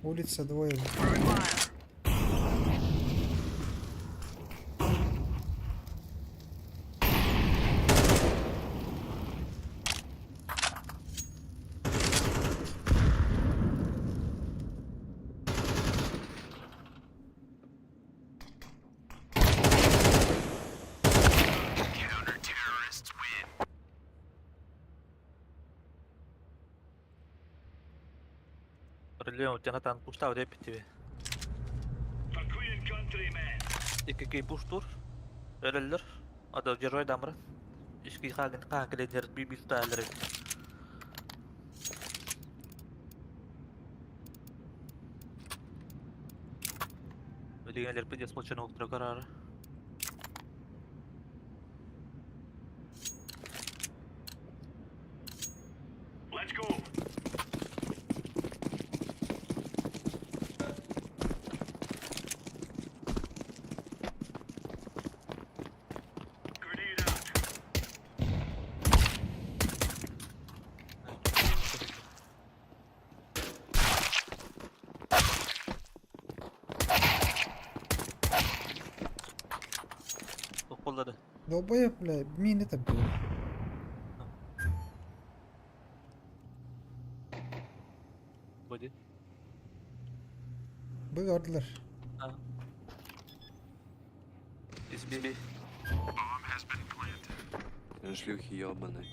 Улица двое. Релеон, Джонатан пуштау деп тебе. For Queen and country, men. Икки пуштур. Өлелер. Ада герой дамры. Ишки хаген кагелер бибил талер. Билгенлер пиздец случайно утро карары. Let's go. Grenade out. Околлары. Долбоеб, бля, мин это был. Боди. Был ордлер. Избей. Шлюхи ебаные.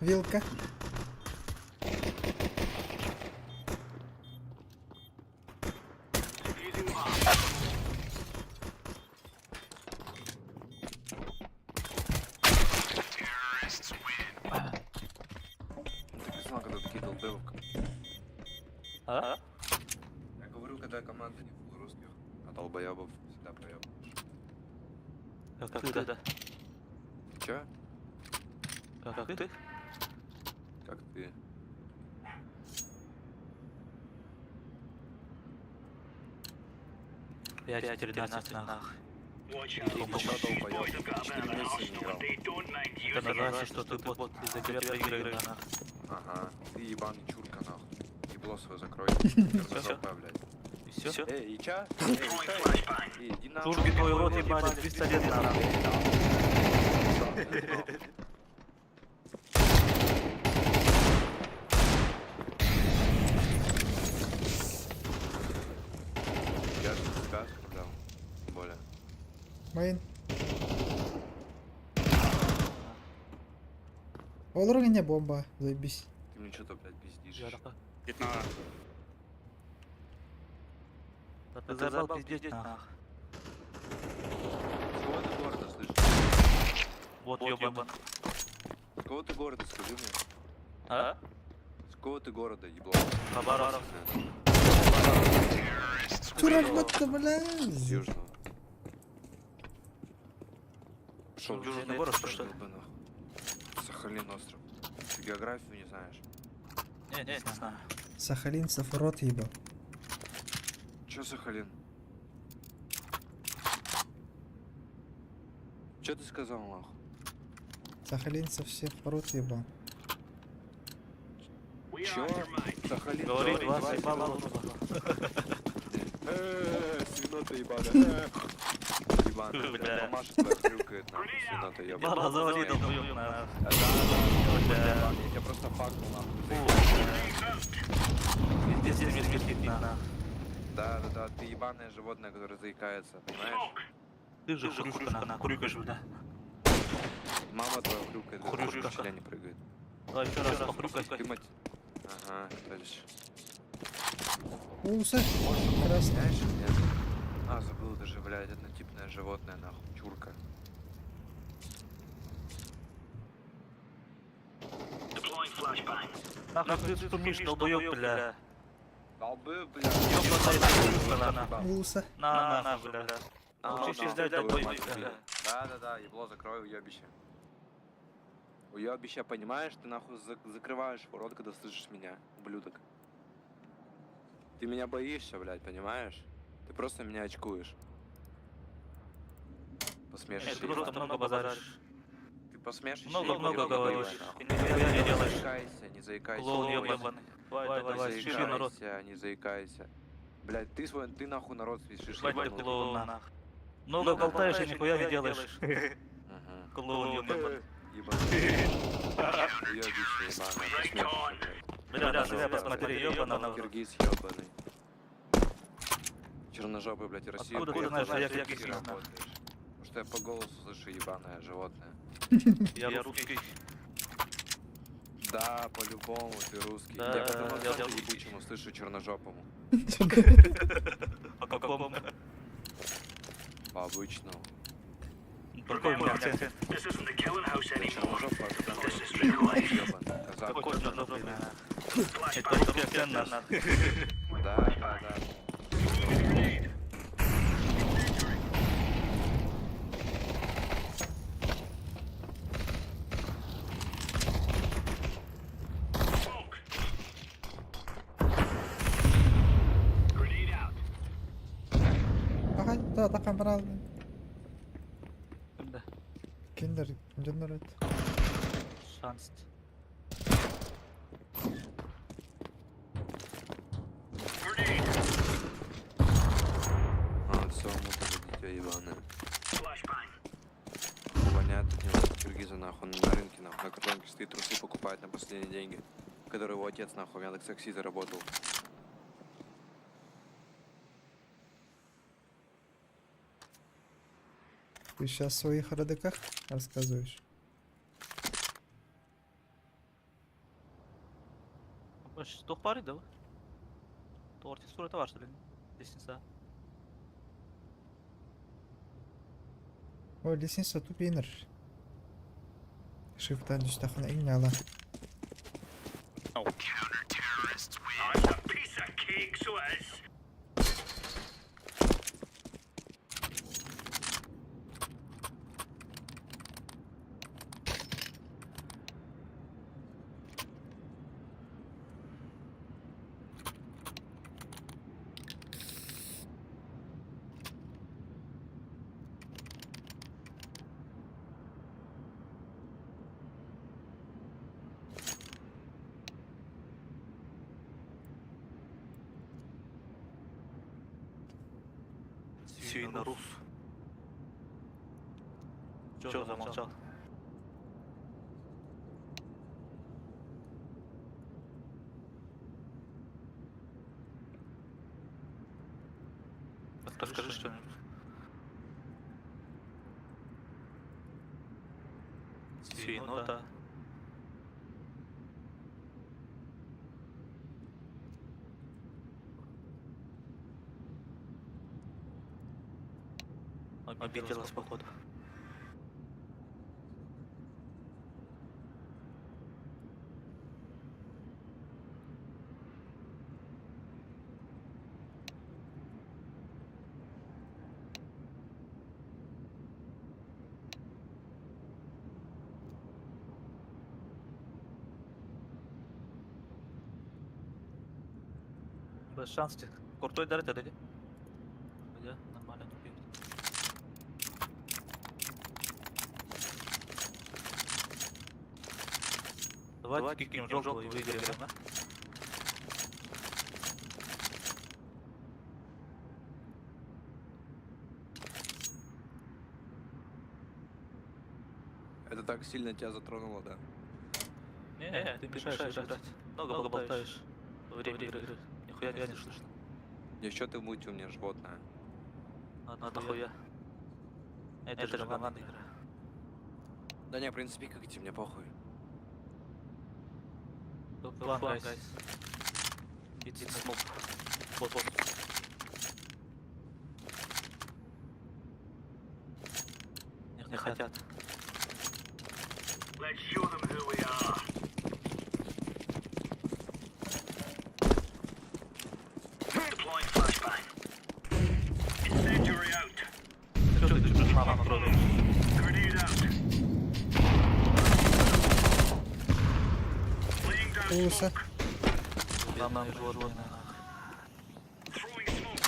Вилка. Defusing bomb. Так и знал, когда такие долбоебы. А? Я говорю, когда команда не фул русских, а долбоебов всегда проебываешь. Как ты, да? Чё? Как ты? Как ты? 5-13 нах. Долбоёб. 4 месяца не играл. Это называется, что ты бот, из-за тебя проигрываю нах. Ага. Ты ебаный чурка нахуй. Ебло свое закрой. Черножопая, блядь. И всё? Эй, и чё? Эй, и чё? Эй, иди нахуй. Чурки твой рот ебали, 300 лет нахуй. Я же тебя оскорблял. Тем более. Main. Олор не бомба, заебись. Ты мне что-то, блядь, пиздишь. Да ты заебал пиздеть нах. С какого ты города, слышишь? Вот ёбаный. С какого ты города, скажи мне? А? С какого ты города, ебло? Хабаровск. Тураль бля. С южного. Шел Южный город, что ли? Сахалин остров. Ты географию не знаешь. Не, не, не знаю. Сахалинцев рот ебал. Чё Сахалин? Чё ты сказал, нахуй? Сахалинцев всех в рот ебал. Чё? Сахалин. Говорит, говорит, вас ебало рот. Свинота ебаная. Ебаная, Бля. блядь, мамаша твоя хрюкает, нахуй, свинота ебаная. Ебало завали, долбоёб, нах. Да, да, да, я тебя просто факнул, нахуй. Пиздец, пиздец, нах. Да, ты ебаное животное, которое заикается, понимаешь? Ты же хрюшка, нах, хрюкаешь, бля. Мама твоя хрюкает, когда Хрюшка. в члене прыгает. Давай еще раз похрюкай. Ты мать... Ага, дальше. Уса. Красный. Знаешь, нет? А, забыл даже, блядь, однотипное животное, нахуй, чурка. Нахуй ты шумишь, долбоёб, бля. Долбы, блядь. Ёбаная хрюшка, нах. Уса. На, на, бля. На, Учись на, ждать, твою долбоёб, мать, бля. Да, ебло закрой, уебище. Уебище, понимаешь, ты нахуй закрываешь рот, когда слышишь меня, ублюдок. Ты меня боишься, блядь, понимаешь? Ты просто меня очкуешь. Посмешище. Нет, ты просто ебаное. много базаришь. Ты посмешище. Много-много ебаное, говоришь. нахуй. И нихуя не Не делаешь. заикайся, не заикайся. Клоун не ёбаный. Давай, Не давай, шире народ. заикайся, не заикайся. Блядь, ты свой, ты нахуй народ смешишь, Ебать ты ебанутый. клоун, нах. Много болтаешь и нихуя не делаешь. Мгм. Клоун ёбаный. Ебаный. Уебище ебаное, посмешище, блядь. Бля, на себя посмотри, ёбаный. Киргиз ебаный. Черножопый, блядь, Россия. Откуда ты приехал, знаешь, что я ты киргиз, нахуй? работаешь. Потому что я по голосу слышу ебаное животное. Я русский. Да, по-любому ты русский. Да, я потом я акценту русский. ебучему слышу черножопому. По какому? По обычному. Какой у меня акцент? Да черножопый акцент. Ебаный казак. Какой черножопый, нах? Это русский акцент, нах. Да. Ага, да, так брал. Да. Киндер, дженерат. Шанс. А, все, мутно дитё ебаное. Воняет от него киргиза нахуй, он на рынке нахуй, на картонке стоит, трусы покупает на последние деньги, которые его отец нахуй в Яндекс.Такси заработал. Ты сейчас о своих родаках рассказываешь? Туох баар да? Туох сурата бар что ли? Лестница. Ой, лестница тупинер. Шифтан түстэххинэ иҥнэла. Piece of cake, so it is. Свинорус. Чё замолчал? Расскажи что-нибудь. Свинота. Обиделась, походу. Без шансов. Крутой дарит, это Где? Нормально не бьет. Давайте кикнем желтого и выиграем, да? Это так сильно тебя затронуло, да? Не, ты мешаешь играть. Много болтаешь. Во время игры. Нихуя не слышно. Еще ты мутил мне животное. А нахуя? Это же командная игра. Да не, в принципе, как идти, мне похуй. План, guys. It's smoke. Вот, вот. Не хотят. Let's show them who we are. Deploying flashbang. Incendiary out. Что ты чужих мама трогаешь? Grenade out. Laying down Улуса. smoke. Нам животное. Throwing smoke.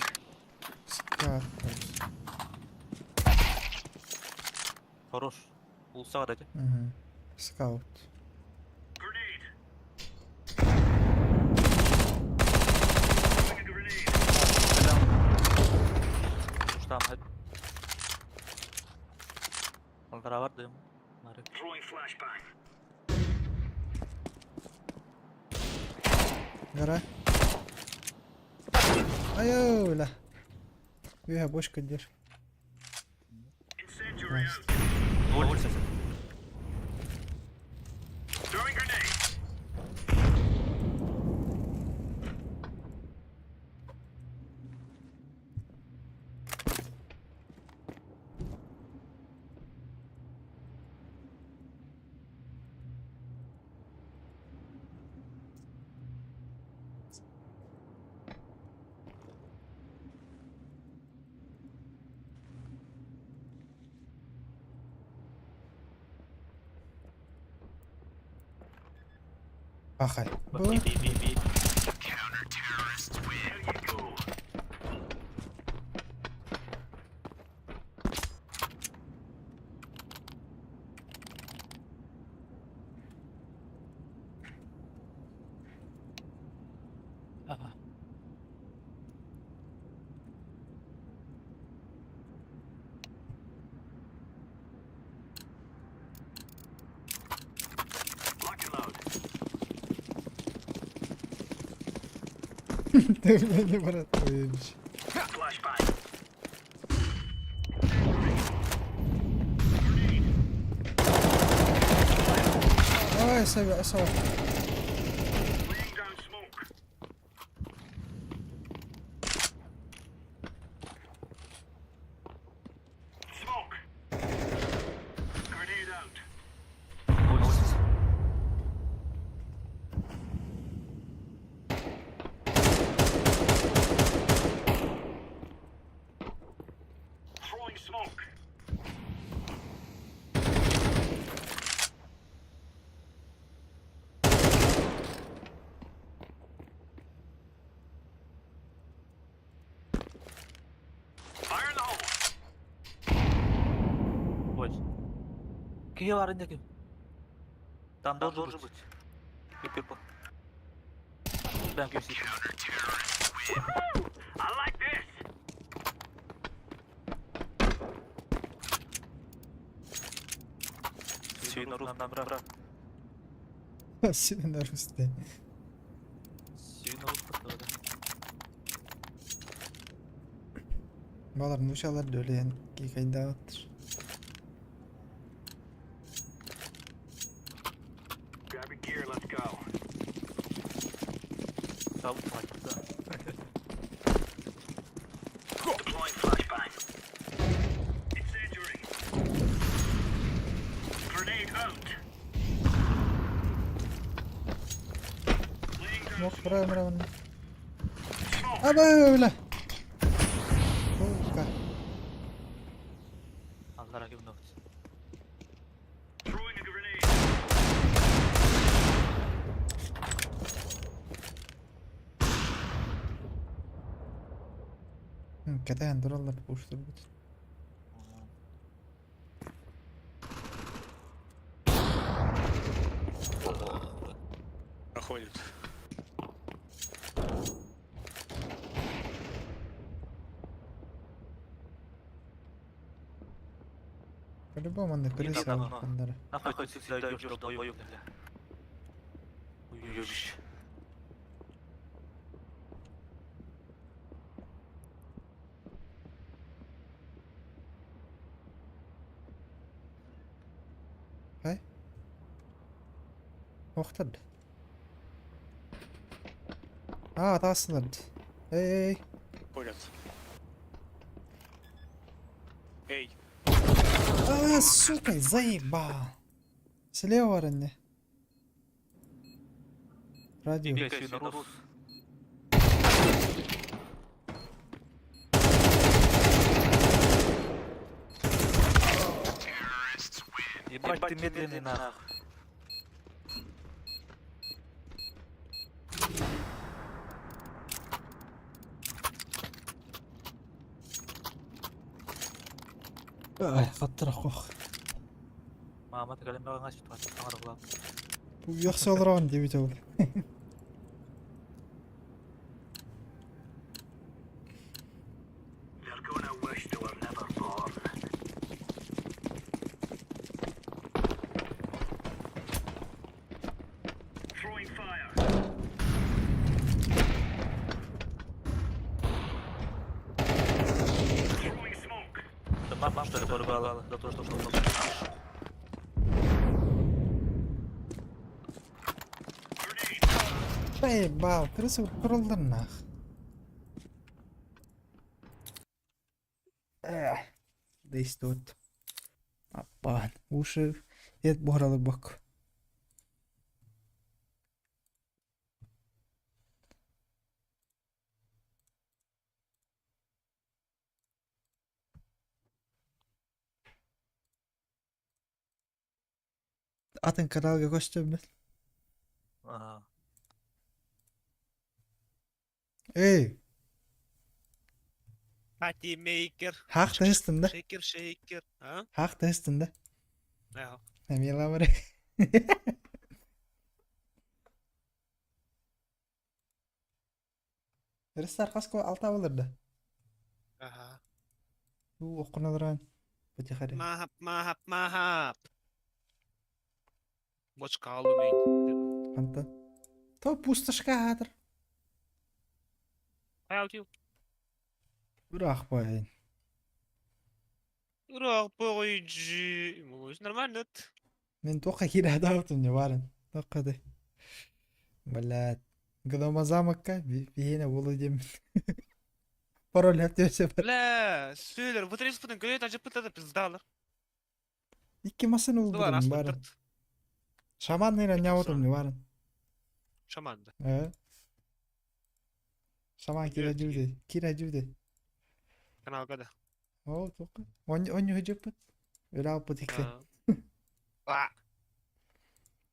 Скат. Хорош. Улуса дайте. Угу. Скаут. Grenade. Throwing a grenade. Там. Полтора дым. Throwing flashbang. Гора. Айо, Үһэ бошка дер. Incendiary Nice. out. Улица. Throwing grenade. Пахай. Би, би, би, би. There you go. Ага. Lock and load. Ты меня брат уебищ. Flashbang. Grenade. Ой, сава, сава. Laying down smoke. Smoke. Grenade out. Улица. Throwing smoke. Fire in the hole. Ой. Киев арендеки. Там должен быть. И пипа. Прям QC. I like this. Сүйін на бра. Сүйін арусты. Сүйін рус Балар нушалар дөленкикайдааттыр. Grab your gear, let's go. Сабыт майтта. Deploying flashbang. Incendiary. Grenade out. Laying down Мок бра бра бра. Аба бля. Сука. Аллара ким нокс. Throwing a grenade. Кэтээн тураллар уштурбут. Проходит. По-любому аны крыса да, да. алганнар. Нахуй ты сюда идешь, долбоёб, бля. Уёбище. Хай. Охтад. Аа, тааслар. Эй, эй. Ходят. Эй, А, сука, заебал. Слева ранне. Радио. Бегай сүйін рус. Ебать ты медленный нахуй. Ай, хаттар хох. Мама тәгәләмә гына чытка чыгарыла. Бу яхшы алраган дип әйтә ул. They're gonna wish they were never born. Throwing fire. Throwing smoke. Да мама что ли поругала за то, что он Заебал, крыса тураллар нах. Эх, Здесь тут. Аппан. Уши. Эт буһаралар бак. Атын каналга көстөммүн. Ага. Эй, Пати мейкер. хаах тестин да. Шейкер, шейкер. А? Хаах тестин да. Да. Эмилабар. Рестар каско алта болар да. Ага. Бу окуналаран. Потихаря. Махап, махап, махап. Бочка алумин. Анта. То пустышка хатыр. Хаялтил. Бирок байын. Ура, пойджи. Нормально. Мен тоқа кирадабытым не барын. Тоқады. Блядь. Гнома замокка биһиэнэ буолуо диэммин. Пароль өтөсө бар. Бля, сүлер, вот рейс путин көйт ажып пытады пиздалар. Икки масын Дулар улбутум барын. аспыттырт. Шаман нейрен нябытым не барын. Шаманды. Э. Шаман кира жүдэ. Кира жүдэ. Каналга да. О, тоқа. Онь хөжөппүт. Өлө алпыт икки. А.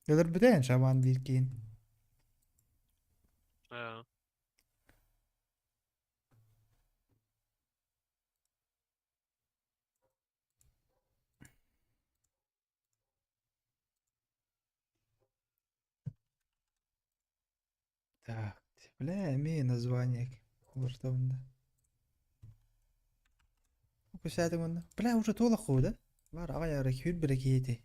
Өлөр бүтэн шаман бир кийин. А. Так, бля, имею название. Уларытабын да. Көсәтиң онна. Бля, уже толық қой да? Бар, ағай ары күйір бір кейді.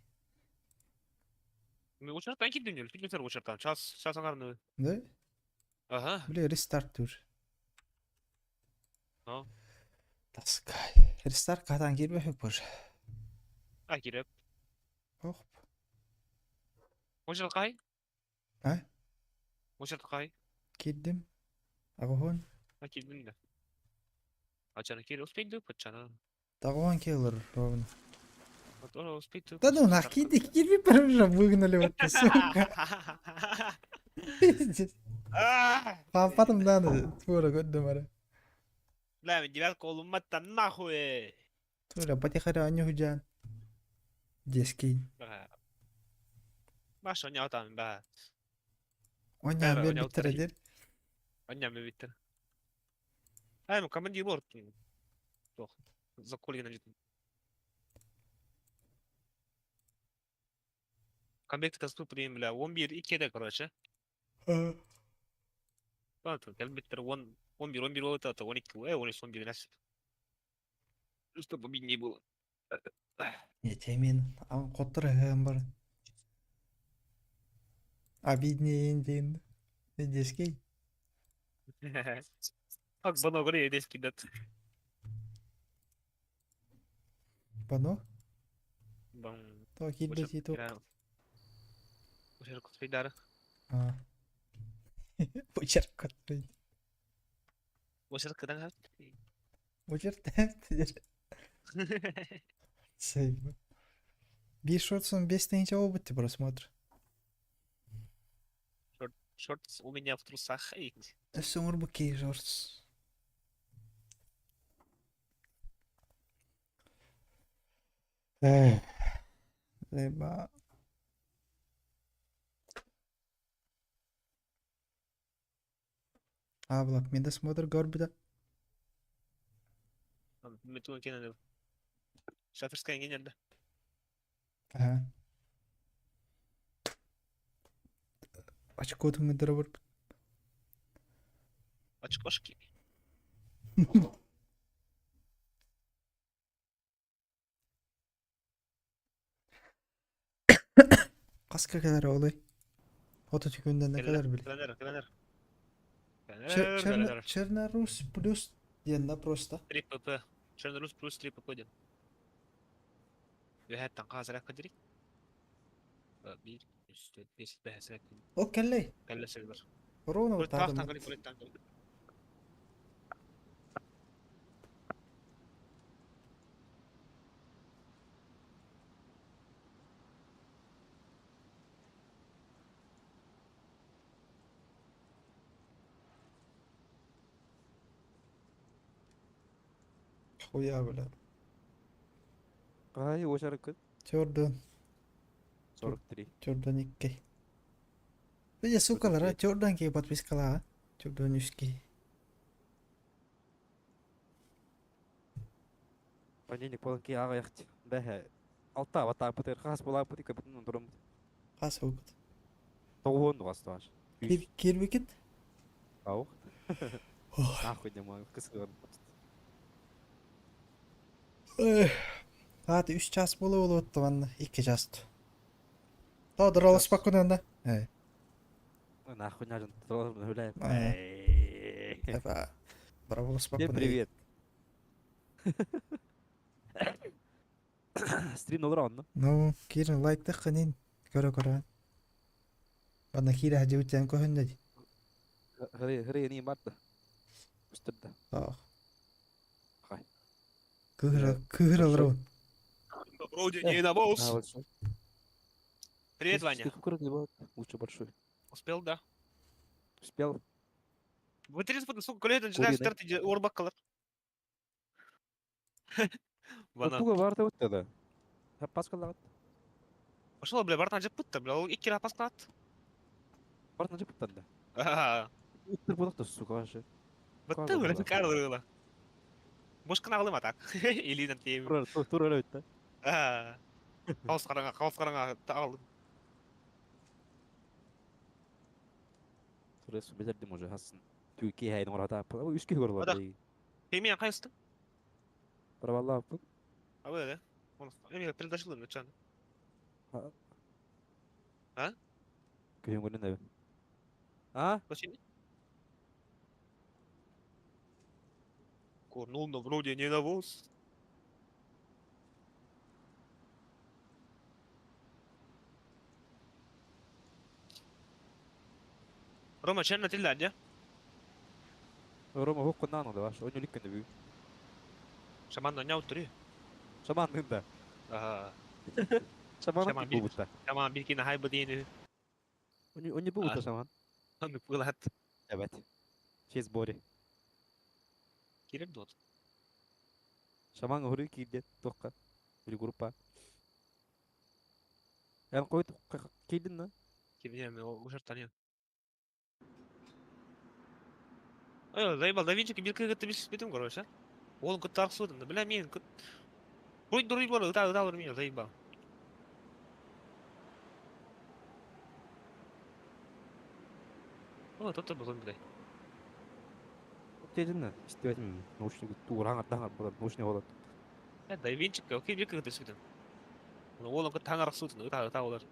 Учуртан киирдим дьүл. Киирдим учуртан. Час, час аҥарны. Да? Ага. Бля, рестарт уже. Ну. Таскай. Рестарт катан киирбэппит боже. А кииреп. Ох. Учурткай? А? Учурткай? Киирдим. Агохон. А киирдим да. Ачаны киир успейду, пачана. Тагон киллер ровно. Вот он успейду. Да ну нах, киирди, киирби уже выгнали вот ты, сука. Пиздец. Папатым да, твора көрдüm ара. Бля, мен девятка олумматтан нахуй. Тура потихарю аню худжан. Деский. Баш оня отам ба. Оня Бәрі бер оня биттер отар. дер. Оня ме биттер. Ай, ну командир борт. Тох. Заколина житин. Камбекті тасту прим, бля, 11 2-де, короче. Ладно, кэлбиттер 10 11 11 вот это 12 13 11 насып. Чтобы обиднее было. Не темен. Ан коттыр хэм бар. Обиднее дейін. Деский. Как бано говори, здесь кидат. Бано? Бам. То кирбе титу. Учер кутфейдара. А. Учер кот. Учер кадан Учер тәп. Сейв. Bir шортсон 5 тысяч опыт просмотр. Шортс у меня в трусах. Эй. Өссөңөр бу кей шортс. Эх. Леба. Аблак, медосмотр горбида. Метуын кенен. Шаферская генерді. Ага. Очко туңдыр бар. Очкошки. Kaska kadar olay. Foto tükünden ne kadar bile. Кленер, кленер. Кленер, кленер. Чернорус плюс диэн да просто. 3 ПП. Чернорус плюс 3 ПП ден. Үһәттан қазырақ кадери. 1 3 4 5 5 О келлей. Кәллә бар. Ровно Бір вот так. тақтан кәлі, бір тақтан. Хуя бля. Ай, очаркыт. Чордон. 43. Чордон 2. Видя, сукалар, а? Чордон ки подпискала, а? Чордон үски. Понедельник полки ағаяқт. Бәһә. Алта вата пытыр хас була пыты капытын турым. Хас опыт. Тоғын дуасташ. Кирбикит? Ау. Нахуй не мой, кысыр. Саат 3 час болы болу отты манна. 2 час. Та дұралы спокойно да. Э. Нахуй не жан, гуляем. Эфа. Дұралы Всем спокойно. привет. Стрим нолрон, Ну, кирин лайк таққанин. Көрі көрі. Бана кире хажы өтен көһүндө. Хрей, хрей не барда. Устырда. Ах. Хай. Кыгыр кыгыр алыр. Вроде не на босс. Привет, Ваня. Лучше большой. Успел, да? Успел. Вы 30 фут, сколько лет начинаешь Куриный. старт орбаккалар. Вана. Туга барда вот тогда. Паскалат. Пошел, бля, бартан же путта, бля, ол икки рапас клат. Бартан же путтанда. Ага. Уттыр будак сука вообще. Бытты, бля, карлы. Бошкана алым так. Или там те. Тура тура өтті. Аа. Хаус қараңа, хаус қараңа алдым. Тура су бетердим уже хасын. Түүки хайдың ората. Үскө көрүп Ада. Пемия кайсты? Правалла. А вы, да? Он, эми предложил им, чан. А? Күһүҥҥүнэн эбит. А? Очень. Курнул, но вроде не навоз. Рома, чем на Тильданде? Рома хуккуннаан да ваш, оню ликкэн бү. Шаман на няутри. Шаман нында. Ага. Шаман Шаман бубутта. Шаман бирки на хайба дейін. Оню оню бубутта шаман. Оны пылат. Evet. Чез бори. Киреп дот. Шаман хуру кирде тоққа. Bir группа. Yani koyut кирдин на? Кирдин, ушартанен. Ой, заебал, да Винчик бир кыгытты бис битим, короче. Ол кыт тарсудым, бля, мен кыт. Руй дуруй бар, ыта ыта мен заебал. О, тут был блядь. Дедин на? Истебетим наушник туураңар даңар болот, наушник болот. Э, да Винчик, окей, бир кыгытты битим. Ол кыт таңар судым, ыта ыта олар.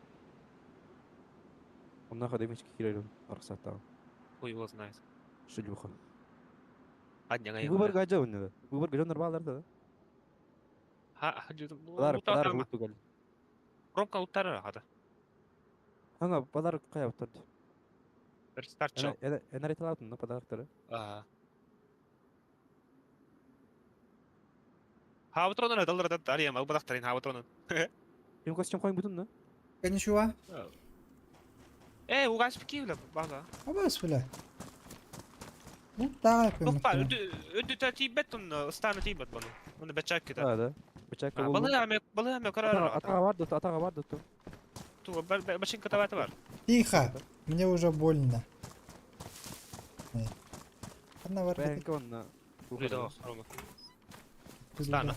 Онна хада Винчик кирелим арксаттагы. Хуй его знает. Шлюха. Адняга Выбор гажа онна. Выбор гажа балар да. Ха, Подарок, подарок лутту гал. Ромка уттара хата. Аңа подарок кая уттарды. Бір старт шоу. Энер айталатын на подароктары. Ага. Хавтронun адалар да дарьям, албадактарын хавтронun. Ким костюм коюн бутун на? Коничуа. Э, угас пики бля, бага. Абас бля. Ну так. Тохпа, өдү та тибет он стана тибет бону. Оны бачак кита. Да, да. Бачак болду. Балыга балыга ме карар. Атага бар доту, атага бар доту. Ту башинка тавата бар. Тихо, мне уже больно. Одна var. Бәнки онна. Стана.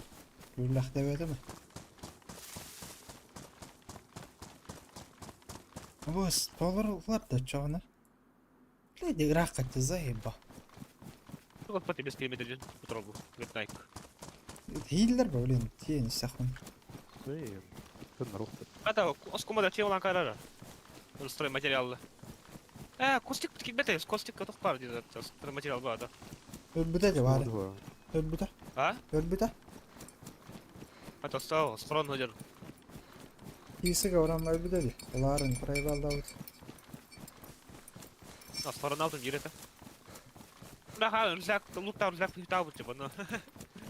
Гүллах деп өтеме? Бос, толыр да чоғына. Блядь, игра ты заеба. Туга пати без километр патролу. Гетнайк. Хиллер, блин, тень сахун. Ата, оскома да чеулан карара. Стройматериалы. Э, костик бите, костик готов бар диде, стройматериал бар да. Өлбүтэ де бар. Өлбүтэ. А? Өлбүтэ. Ата стал, строн hodер. Киси гаврам өлбүтэ де. Оларын проебал А строн алдым ерете. Да, ха, рюкзак, луктар рюкзак табы типа, но.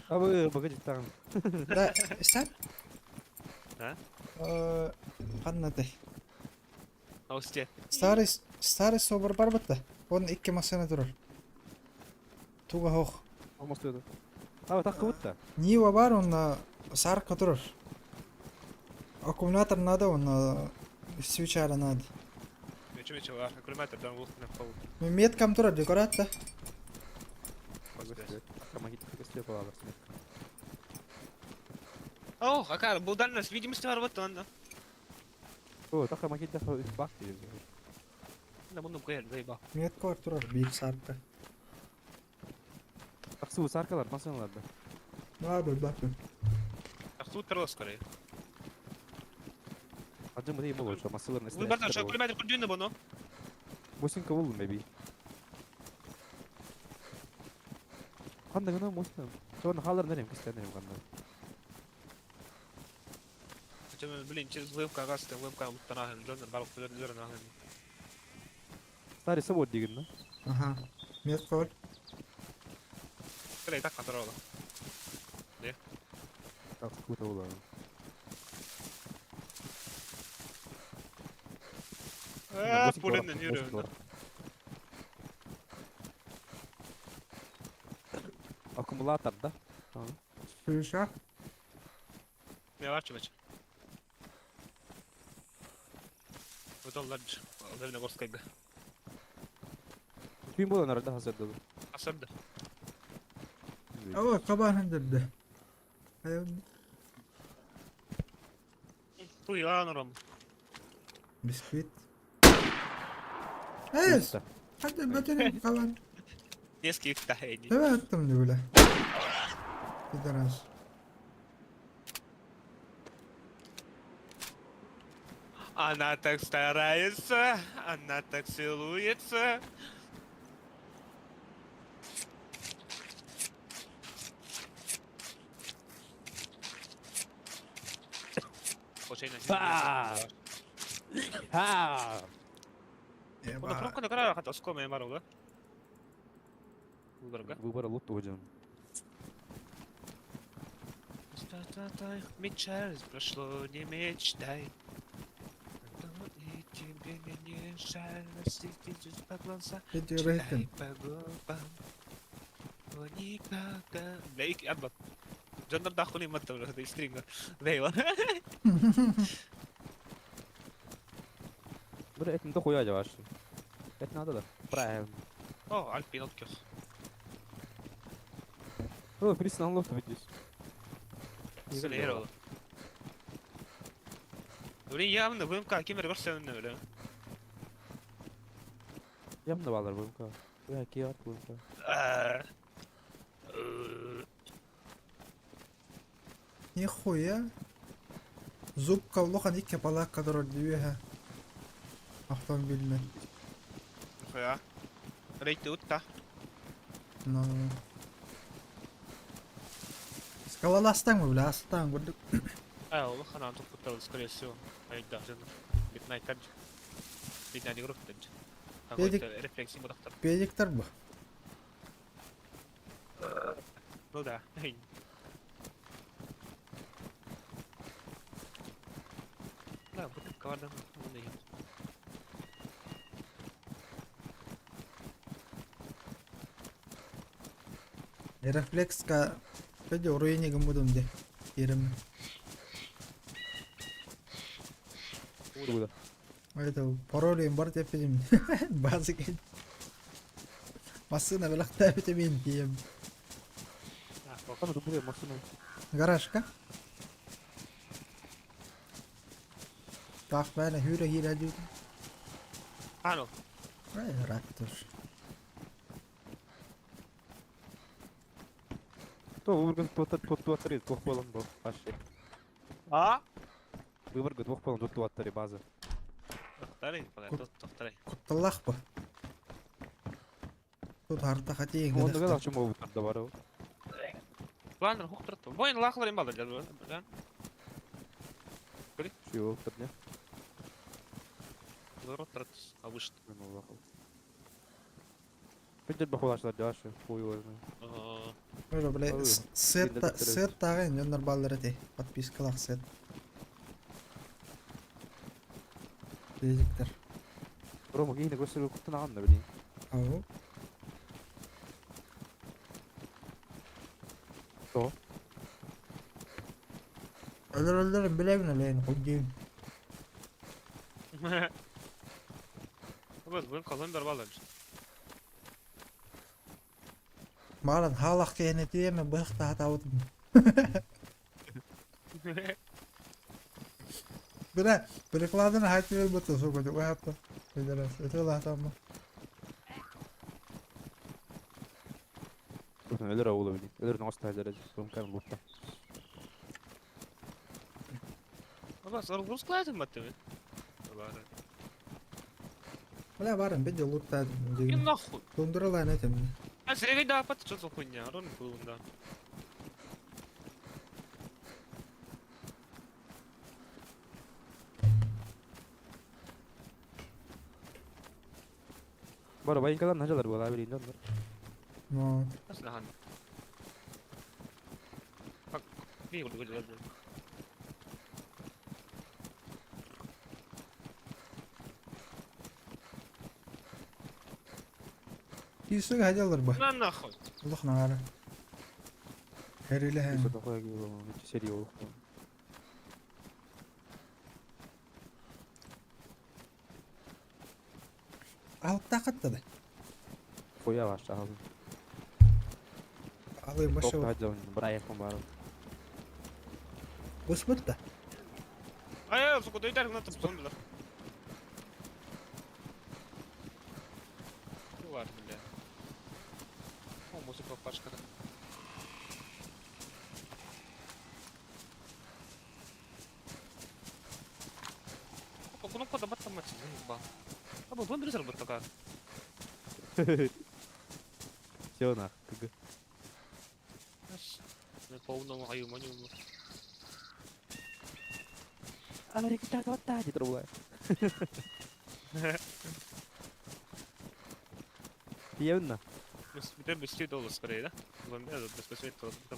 Абы, багажы тагын. Да, сен? А? Қаннаты. Аусте. Старый, старый собор бар бітті. Оның икки машина тұрыр. Туга хох. Алмас туйду. Абы, так кыбытта. Нива бар, онна сарка тұрыр. Аккумулятор надо, онна свечара надо. Мече мече бар, аккумулятор дан лук на пол. Меткам тұрыр, декоратта. О, акар, булдан нас видимости бар вот онда. О, таха макет таха бак дейбиз. Да муну куер, заеба. Метка бар тұрыр, бир сарка. Аксу саркалар, машиналарда. Надо, да. Аксу тарлас скорее. Ажым бу дейм болот, машиналар Вы бардан шо аккумулятор күрдүнө бону. Босинка болду меби. Кандай гына мосина? Соны халар нерем кистен кандай. Блин, через ВМК газ, ВМК уттанахын, жондан барып күлөр нахын. Старый собор деген да? Ага. Метка бар. Кэлэ так контрола. Не? Так, круто было. А, пулен не жүрө. Аккумулятор, да? Свеча. Не бар чебеч. Өтөллөр Зеленогорскайга. Ким болон арада хазырды? Асырды. Ава, кабан хандырды. Туй, анором. Бисквит. Эс! Hadi бөтен кабан. Несколько тахейни. Давай аттым деп эле. Пидорас. Она так старается, она так целуется. А! А! Онно пробканы кыра хат оскома бар ола. Выборга. Выбор лут уйден. Мечтай, прошло, не мечтай. Но и тебе не жаль, светить по глаза. Видео Читай рейтинг. по губам. Но никогда... Бля, ик, адба. Дьоннор дахули маттам, это стримга. Лейла. Бля, это не дохуя деваш. Это надо, да? Правильно. О, Альпин откёх. О, признал лут видишь. Сылейрол. Блин, явно ВМК, кемер көрсөмүнө бля. Явно балар ВМК. Бля, кият ВМК. Нихуя. Зубка улахан икки палаакка турар дии Автомобильный. Хуя. Рейти утта. Но. Скалолазтаҥ бля, астаҥ курдук. А, улахан аан туппуттар, скорее всего. Айда, Midnight Edge. Midnight Group Edge. Педик. Какой-то рефлекс бодохтор. Педиктар бу. Ну да. Да, бутылка воды. Рефлекска педи уруйни гыммытым дии. Киирим. Куда? Это пароль бар тэппитим. Базы кэн. Массыына бэлэхтээбитим тиийэм. Там же бля, машина. Гаражка. Таах бээнэ хүүрэ киирэ диибин. А, ну. Ай, Раптор. То выбор туаттары двух полон был. Вообще. А? Выбор двух полон туаттары база. Тохтары, тохтары. Кутталлаах бу. Тут харта хатиин Он догадался, гынахтар. чем его даварил. Планер хуктырт. Бойын лахлар им балдар, да? Чего, не? Лоротырт, а выше. Пойдет бахулаш дальше, хуй его знает. Бля, бля, Ой, сет бля, сет тагын дьоннор бааллар этэ. Подпискалаах сет. Педиктар. Рома, кийин көсөргө куттан да блин. Ау. То. Өлөр өлөр билэбин элэйин куддиин. Вот, бүгүн колон бар балдар. Мааран хаалах киһини тиэмэ быһахта хатаабытым. Бля, перекладина хайтыбер бутта сука, уһапта. Пидорас, это лахтамма. Өлөр ауылы блин. Өлөр носта өлөр сумкан лутта. Бас, русклайтын баттым. Бар. Бля, барым, биде лутта. И нахуй. Тундуралаан этим. А среги да пат что за хуйня? Рон был да. Бар военкадан нажалар була блин, донор. Ну, Аслахан. Как би гул гул гул. Киисүг хадялар ба. На нахуй. Улах наара. Хэрилэхэн. Что такое серия Алыптаахатта да. Хуя ваш ағыл. Алый башы. Тоқта бір аяқпен барып. Бус бутта. Ай, сука, дай на там зомби. Ну ладно, бля. О, музыка пашка. Кнопка да баттаммат заебал. А бу бу бир баттака. Все нах, кг. Полному аюманю. Америка ти трубла. Тиевна. Бис бис доллар скорее, да?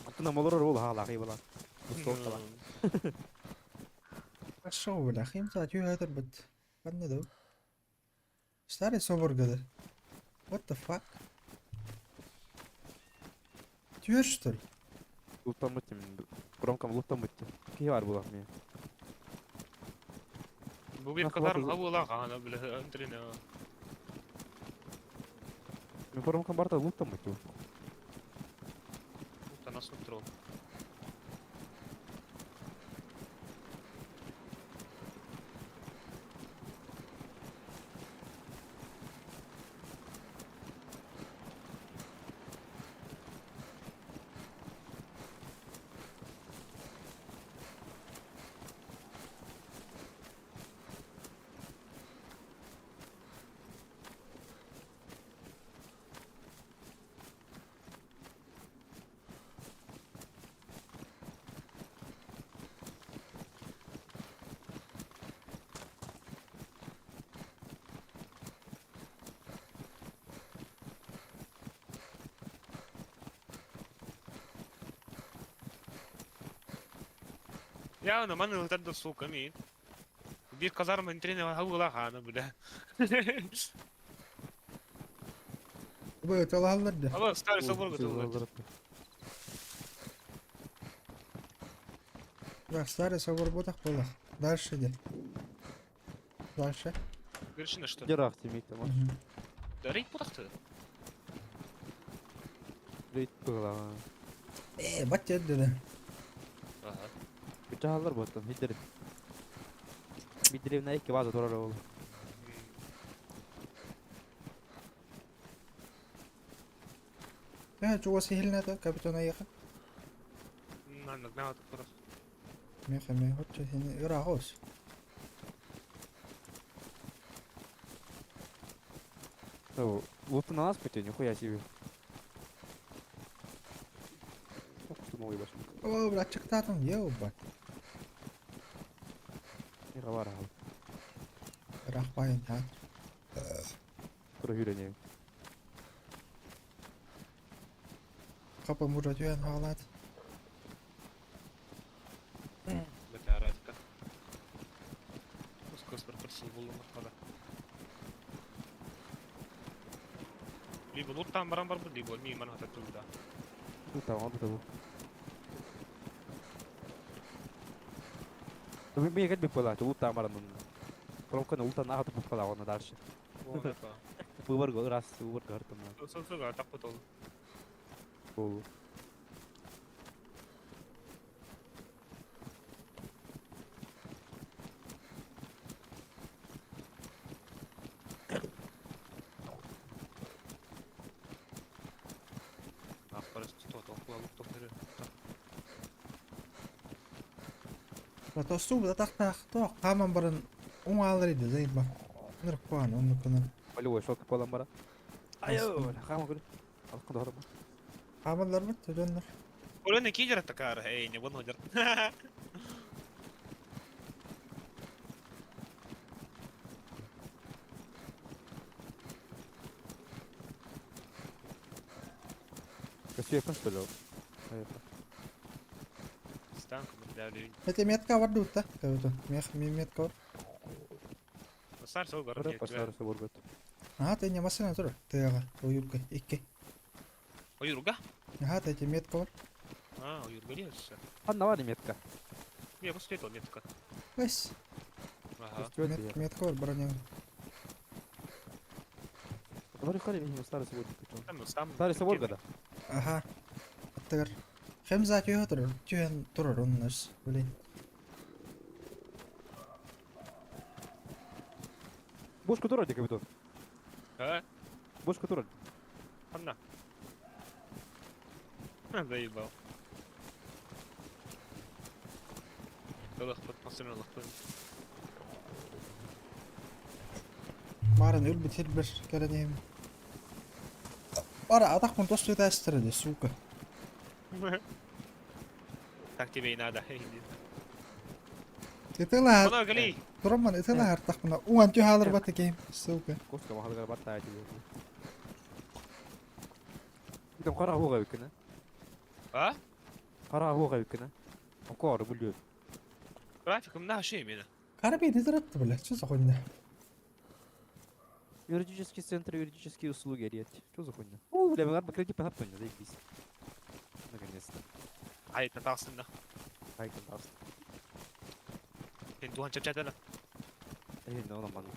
Аттына молорор ол хаала кыйбала. Бустол Хорошо, бля, химса түйәтер бит. Қандай да? Старый собор гады. What the fuck? Түйер, что ли? Луттан бутти мен. Громкам луттан бутти. Ки бар була мен. Бу бир кадар хабыла кана бля антрена. Мен громкам барда луттан бутти. Луттан асып туру. Я на маны лутар сука мин. Бир казарма антрена хабыла кана бля. Бу талалар да. Аба старый собор готов. Да, старый собор бутах было. Дальше иди. Дальше. Вершина что? Дерах тимит там. Да рейд бутахты. Рейд была. Э, бат да. Ага. Биталар боттан хидер. Бидеревна эки база турар ол. Э, чуга сихилната капитан аяха. Наннык мага турар. Меха ме хотча хини ырагос. Луттан на нас пойти, нихуя себе. Ох, что новый башник. О, бля, чактатым, ебать. Не хабар ал. Рахпайын, ha. Тура хүрene. Капа мужа түйен хаалат. Бетаратка. Ускос бір кырсыл болду махада. Либо луттан баран бар либо ми мана хата да. Луттан алды да бу. Ми кет бит была, луттан баран. Промка луттан ага туп кала оны дальше. Выбор раз, выбор гартым. Сол так потол. Болу. Тосту да тахтах то каман барын уңалар иди зайба. Ныр куан онну кынан. Полевой шок полам бара. Айо, хама күл. Алкын дорма. Каманлар бит төдөннөр. Олена кидер такара, эй, не буду дер. Косуя что ли? Станку мы Это метка бар дутта. Кабыта. Мех ми метка бар. Сар сол бар. Пасар сол бар. Ага, ты не машина тур. Тыга, оюрга, икки. Оюрга? Ага, ты метка бар. А, оюрга лес. Анна бар метка. Я посмотрел метка. Вес. Ага. Метка бар броня. Говори, хари, михи, старый собор. Там, Старый собор гада. Ага. Аттыгар. Хемза түйө турur. Түйен турur оннос. Блин. Бошку турар капитан. А? Бошку турар. Анна. Заебал. Лахпат, машина лахпат. Баарын өлбүт сирбэр кэлэн иһим. Бара атахпын тосту этээстэрэ дии, сука. Так тебе и надо. Ытылаһар Оно гали. турамман ытылаһар тахпына уҥан түһаалар бата киһим, сука. Коска махалыгар баттаа этилэр. Итем қара хуға өкіні. А? Қара хуға өкіні. Окор бүлү. График на ши меня. Карабин ытыратты, блядь, что за хуйня? Юридический центр юридические услуги рет. Что за хуйня? У, бля, мы кредит по заебись. Наконец-то. Ай, таталсында. Ай, таталсында. Мен духан чапчатала. Эй, ну нормально.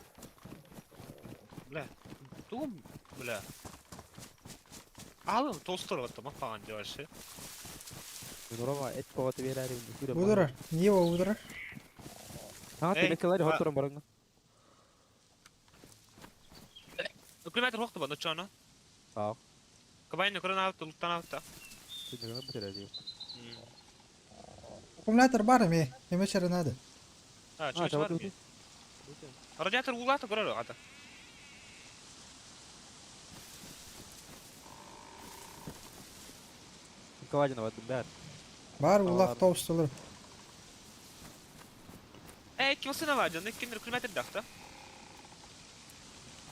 Бля, тугум, бля. Алым толстор вот там паган деваше. Нурова, эт повод верарим. Удурар, Нива удурар. А, ты мекелари хотором барыңа. Километр вакыты бар, ночана. А. Кабайны көрөн алты, улуттан алты. Аккумулятор бар эми, эме чары надо. А, чё бар ми? Радиатор улата көрөр ата. Кавадина вот бär. Бар улах тоустулар. Э, кимсина var canım, kimdir kilometre dakta.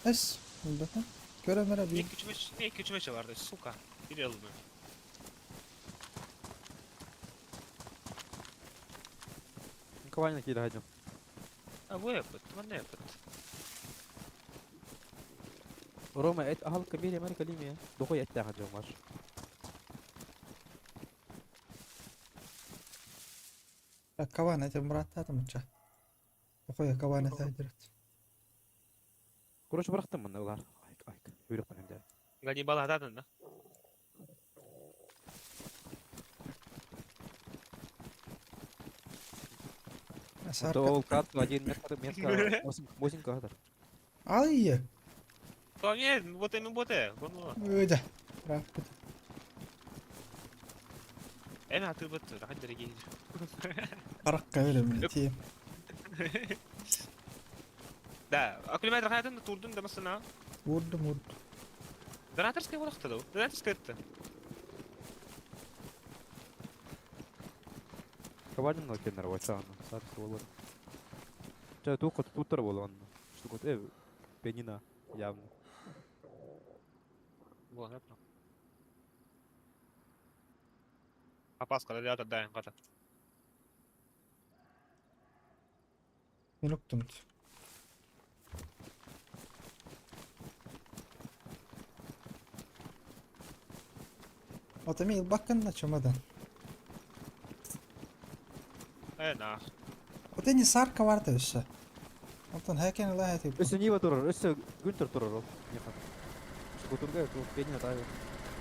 Эс, улбата. Көрөмөрө Не бир. күчмеш, не күчмеш vardı, сука. Bir yıl mı? Кавадина кида хадим. А, bu yapıt, ben ne yapıt? Рома, эт ахал кабире Америка лимия. Дохой эт тахад жомаш. Кавана эте мураттатым муча. Окоя кавана тажырат. Короче, бырахтым мында улар. Айк, айк. Үйрөп калам да. Ганнибал ататын да. Сарка. Ол кат один метр метр 8 кадр. Ай. То не, вот эми боте, воно. Өйдө. Рахмет. Эми атып бит, рахат дерге. Каракка берем тием. Да, аккумулятор хаятын турдун да масына. Урдум урдум. Донаторская улахта да. Донаторская это. Кавадина кеннер вачан. Сарсы болор. Ча ту кот тутар болон. Что кот э пенина явно. Было, да? Опаска, радиатор даем, ката. Мен уктум. Отами илбаккын чымадан. Э, на. Отени сарка бар да өссө. Онтон хэкен лахати. Өссө Нива турар, өссө Гүнтер турар ол. Неха. Что кутурга ту пенина та.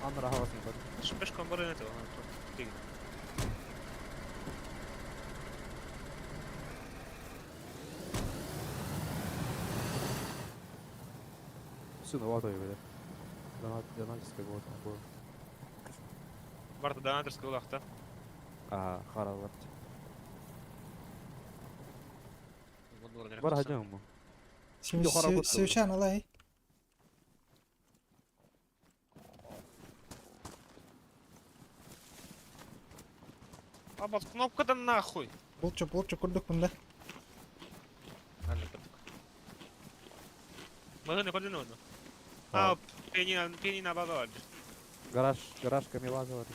Анна рахавасын бар. Шпешком бар это, тут. Сына вата бе. Донат донатская вот такой. Барта донаторская улахта. А, хара бар. Бар хажам. Севчан алай. А вот кнопка-то нахуй. Болчу болчу курдук мында. Ладно, курдук. Мы не подумали. А, пенина, пенина база. Гараж, гараж камилаза бар.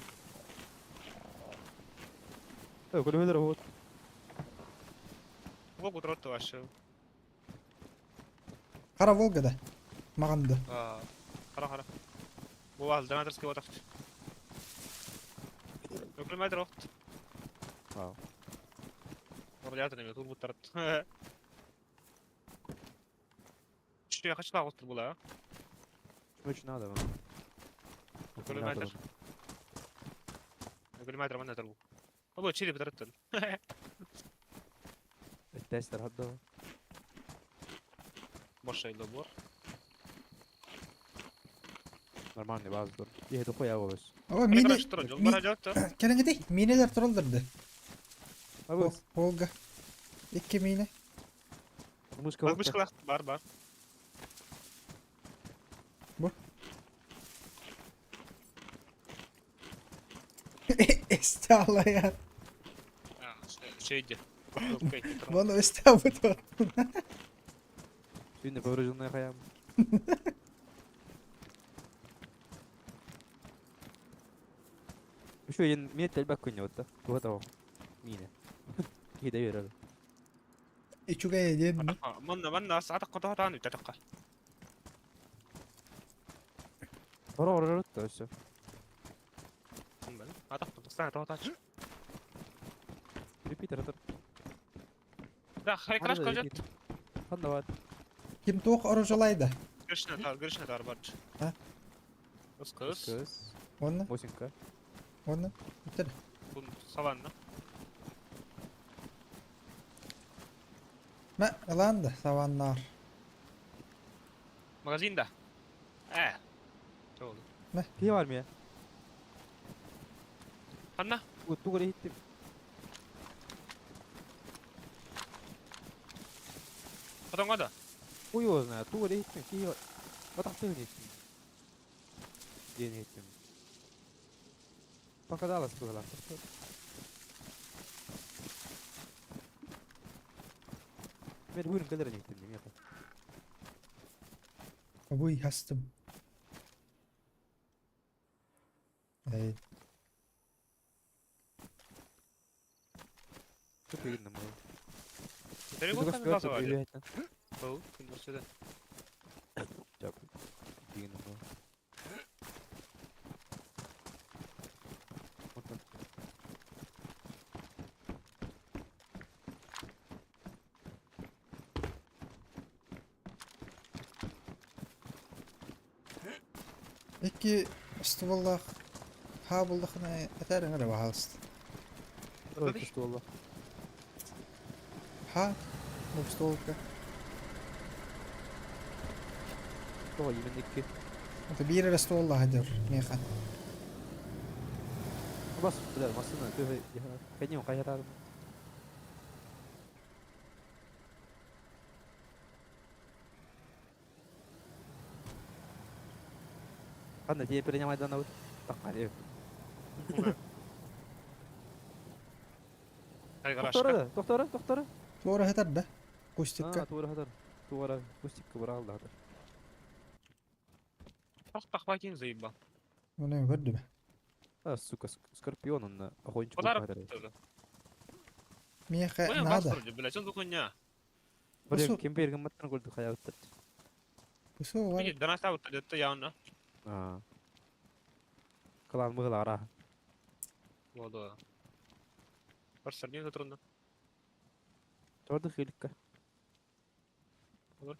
Э, көлөмөлөр вот. Волгу тротты вообще. Кара Волга да. Маганды. А, хара хара. Бу ал донаторский вот акчы. Километр вакыт. А. Радиатор неме турбу тарт. Что я хочу лаготтыр була? Очень надо. Километр. Километр мана турбу. Або чири битарттыр. Тестер хадда. Бошайлы бар. Нормальный база тур. Е, дохуя болос. Ого мине. Келиңди, Минелер туралдырды. Волга. Икки мине. Мышка Мышка бар бар. Бу. Эсталая. Şeydi. Bana estağfurullah. Сильно поврежденная хаям. Еще один метель бакунёта. Вот того. Мина. Кида верил. Үчүгэй диэн. Манна манна саатах котоһотаан үтэтахха. Ора ора ора все. Атах тустаа тоһотаач. Репитер это. Да, хайкраш кожат. Ханна Ким туох оружалайда? Гришна тар, Гришна тар бар. А? Кыз кыз. Кыз. Онна? Мосинка. Онна? Бүтер. Бун саванна. Мә, ылан да саваннар. Магазинда. Э. Ne oldu? Мә. Пи var mı ya? Ханна? Тугары иттим. Хотоҥҥо да? Хуй его знает, тугары иттим, пи Батахтыгын иттим. Диэн иттим. Показалось было. Мен бүгүн кэлэрин иттим, меха. Абый хастым. Эй. Көпегин мы. Бери вот там газа var. Бұл, күндірседі. Жап. Деген мы. Икки стволлах ха буллахына этәрин эрэ баһалыст. Ой, стволла. Ха, бу стволка. Тоҕо именно икки. Это биир эрэ стволлаах дьор миэхэ. Бас, бля, машина, ты кэнним хайатарым. Ладно, тебе принимать данный вот. Так, Тохтора, тохтора, тохтора. Туора хэтэр да? Кустикка. А, туора хэтэр. Туора, кустикка бырағылды хэтэр. Тах тах заебал. Оны көрдүм. А, сука, скорпион он на охотничий Подарок. Миэхэ надо. Блядь, он хуйня. Блин, кем берген маттан көрдү хаябыттар. Бусу бар. Дана сабыт это явно. А. Кылан мыгылара. Болды. Барсар не трудно. Торды хиликка. Olur.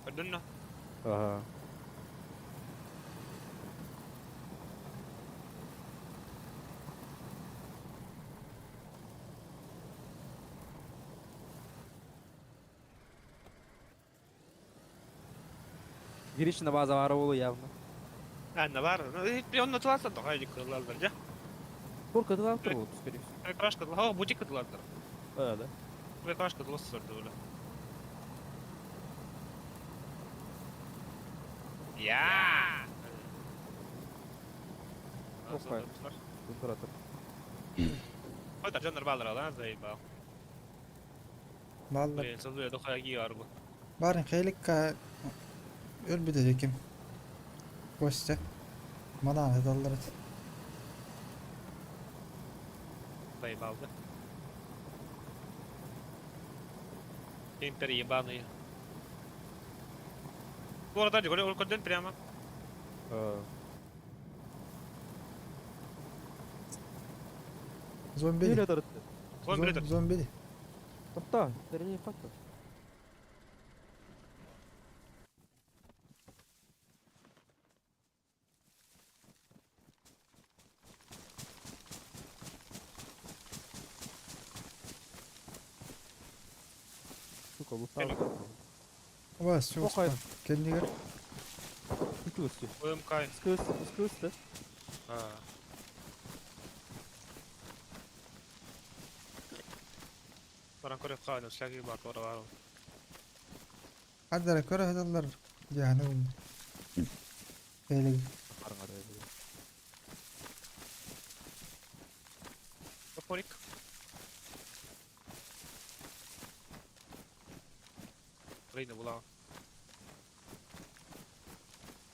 Көрдүн Ага. Гришина база бар болу явно. Анна бар. Ну, он натыласа тоқай кылалар жа. Сколько ты там скорее всего. Крашка, о, бутик кылалар. А, да. Крашка дыласы бля. Я. Охай. Контратор. Ой, жандар балдар алан заебал. Баллар. Блин, сазуя дохая гиар бу. Барын хейликка өлбүтэ ким. Костя. Мадан эталлар. Заебал, да? Кемпер ебаные. Город говорю, прямо. Зомби. Зомби. Зомби. Тохта, дәрәҗә катты. Сука, лутал. Вас, чего? Кендигер. Күтүсү. ОМК. Скүс, скүс да. А. Баран көрүөххэ, всякий баар туора баар ол. Хардара көрө сыталлар дьаһаны Элиг. Топорик. Рейна була.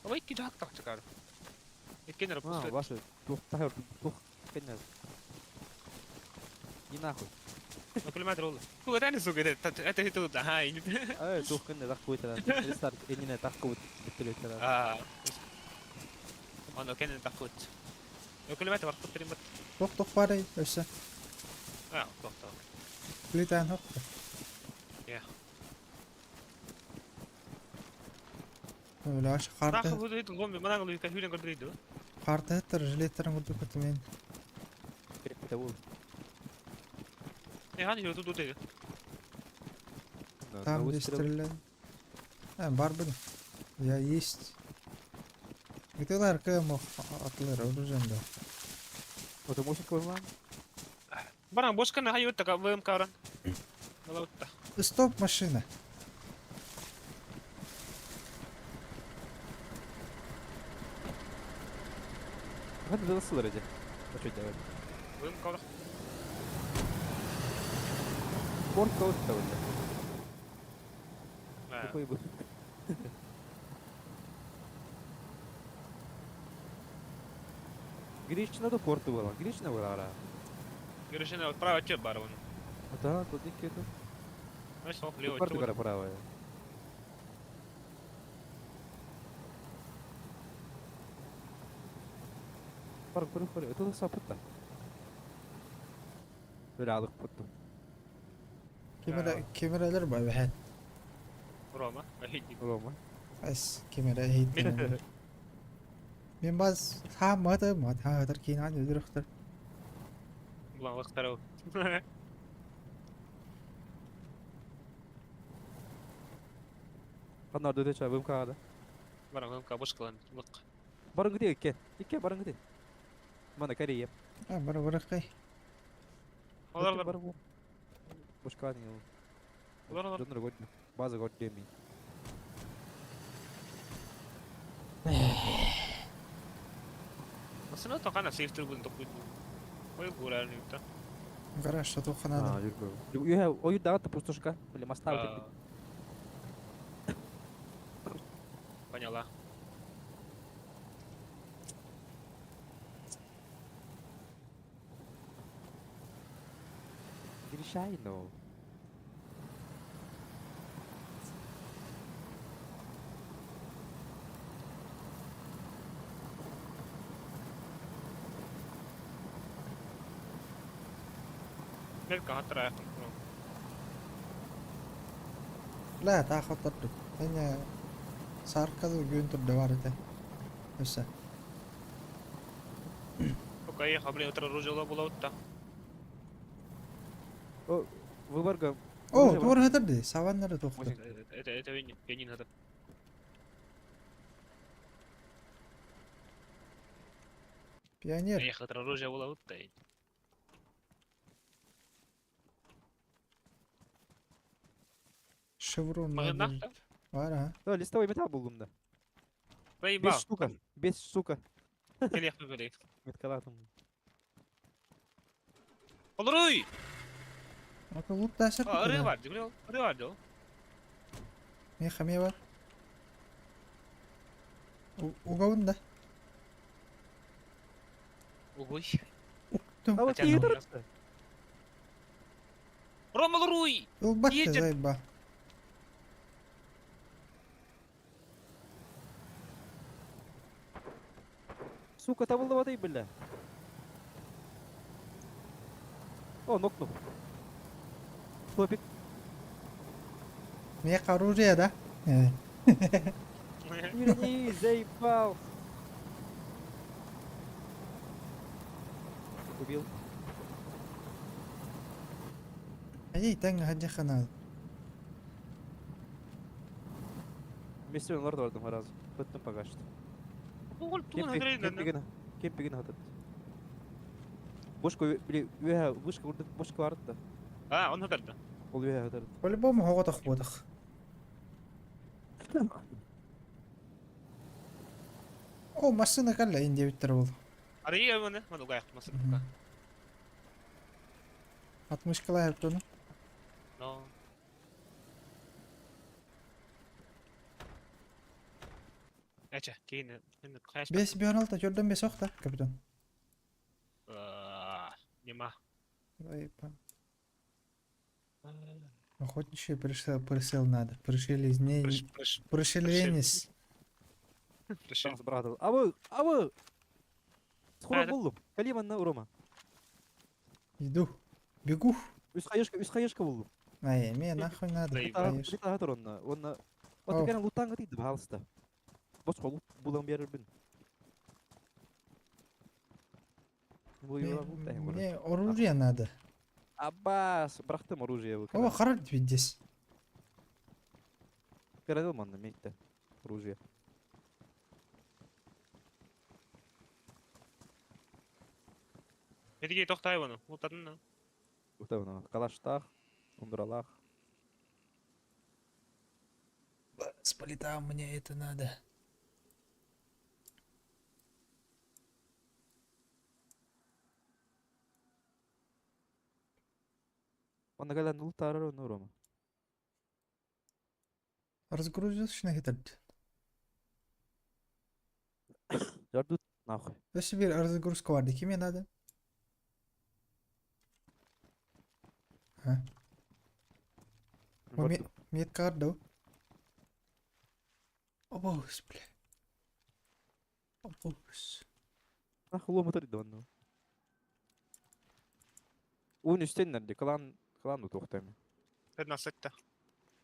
Ой, икки дьаһак тахчыкар. Иккиэн эрэ А, пустует. ваши туох тахыр туох кэннэ. Не нахуй. Ну, километр ол. Туга тани сука, это это тут, ага, и Ай, туох кэннэ тах куйтара. Рестар энинэ тах куйт бүттүлүттара. А. Оно кенен такут. Ну, километр бар куттырым бат. Туох туох барай өссө. А, тохто. Плитан хоп. Я. Өлөш Нахуй карта худу ит гомби, манаг луика хүрен көрдүрүйдү. карта хаттар жилеттерин курдук көтүмен. Крепкий бол. Э, хани тут тут. Там где стреляли. А, бар был. Я есть. Гытылар кэм атлар оружием да. Вот мощный корман. Баран бошкана хай утта ВМК баран. Утта. Стоп машина. Хады дылсылар эди. А что делать? ВМК баран. Порт кого-то вот. Какой был? Гришина до порту была. Гришина была, ара. Гришина право чё барон. Да, тут не кету. Ну что, лево Порту гора правая. Пар, пар, пар. Это сапытта. Böyle alık puttu. Кемера кемералар бар бәһәт. Рома, Рома. Ас кемера хейт. Мен баз ха мата мата хатар кейин өдөрөхтөр. Булан вақтар. Канар дөтө ча ВМК-да. Баран ВМК бош кылан. Лык. Барың гыды икке. Икке барың гыды. Мана Корея. А бар баракай. Олар бар. Бошка не. Олар олар. Жонор год. База год деми. Масына токана сейфтер булын токуйт. Ой гурар не та. Гараж что туханада. А, юрго. Юха, ой да пустошка. Бля, моста Поняла. Решай, но. Мелка хатра. لا تاخذ طرد. هنا صار كذا وجون تردوارته. هسه. Окей, хабри утра ружила була утта. О, выборга. О, тур хатар саваннары тухты. Это это пианино хатар. Пионер. Я хатра ружья була утта. Шеврон. Магнат? Бар, а. Да, листовой металл булдум да. Заебал. Бес штука. Бес штука. Келех бери. Меткалатым. Олруй! Ата лут дасыр. Ыры бар, дигрел. Ыры бар, дил. Не хаме бар. Угавын да. Угуй. Уктум. А вот ты Рома Лруй! Ылбатты заеба. Сука, табылды воды, бля. О, нокнул. Топик. Мне оружие, да? Верни, заебал. Убил. Эй, тәң хаджахана. Вместе он лорд вардым разу. Быттым пока что. Угул туган Кемпигин, кемпигин хатат. Бошка, били, вышка, вышка барды да. А, он хатарды. Ол үөһэ сытар. По-любому оҕотох буотах. О, массыына кэллэ ин диэбиттэр ол. Арыйа маны, маны угаyak массыына. Отмычкалай тону. Но. Эче, кейин, каяш. Бес бионалта, жордан бес охта, капитан. Нема. Охотничий пришел, пришел надо. Пришели из ней. Пришеленец. Абы, абы! Скоро буллум. Кали манна урома. Иду. Бегу. Үс хаешка, үс хаешка буллум. Ай, мне нахуй надо. Хаешка. Онна, онна. Вот кэн лутанга тиийди, пожалуйста. Босхо лут булан биэрэрбин. Мне оружие надо. Аббас, бырахтым оружие. О, харат здесь. Көрөдүм манна мейтте. Оружие. Эдиге тохтай оны. Лутадын. Лутадын. Калаштах, ундуралах. С политам мне это надо. Онна кэлэн лутаарар онно Рома. Разгрузился этот. Жардут нахуй. Да себе разгрузка варды. Киме надо? А? Метка да? Обоус, бля. Обоус. Нахуй лома онно. Уун үстеннер клан клан утуохтайм. Насытта.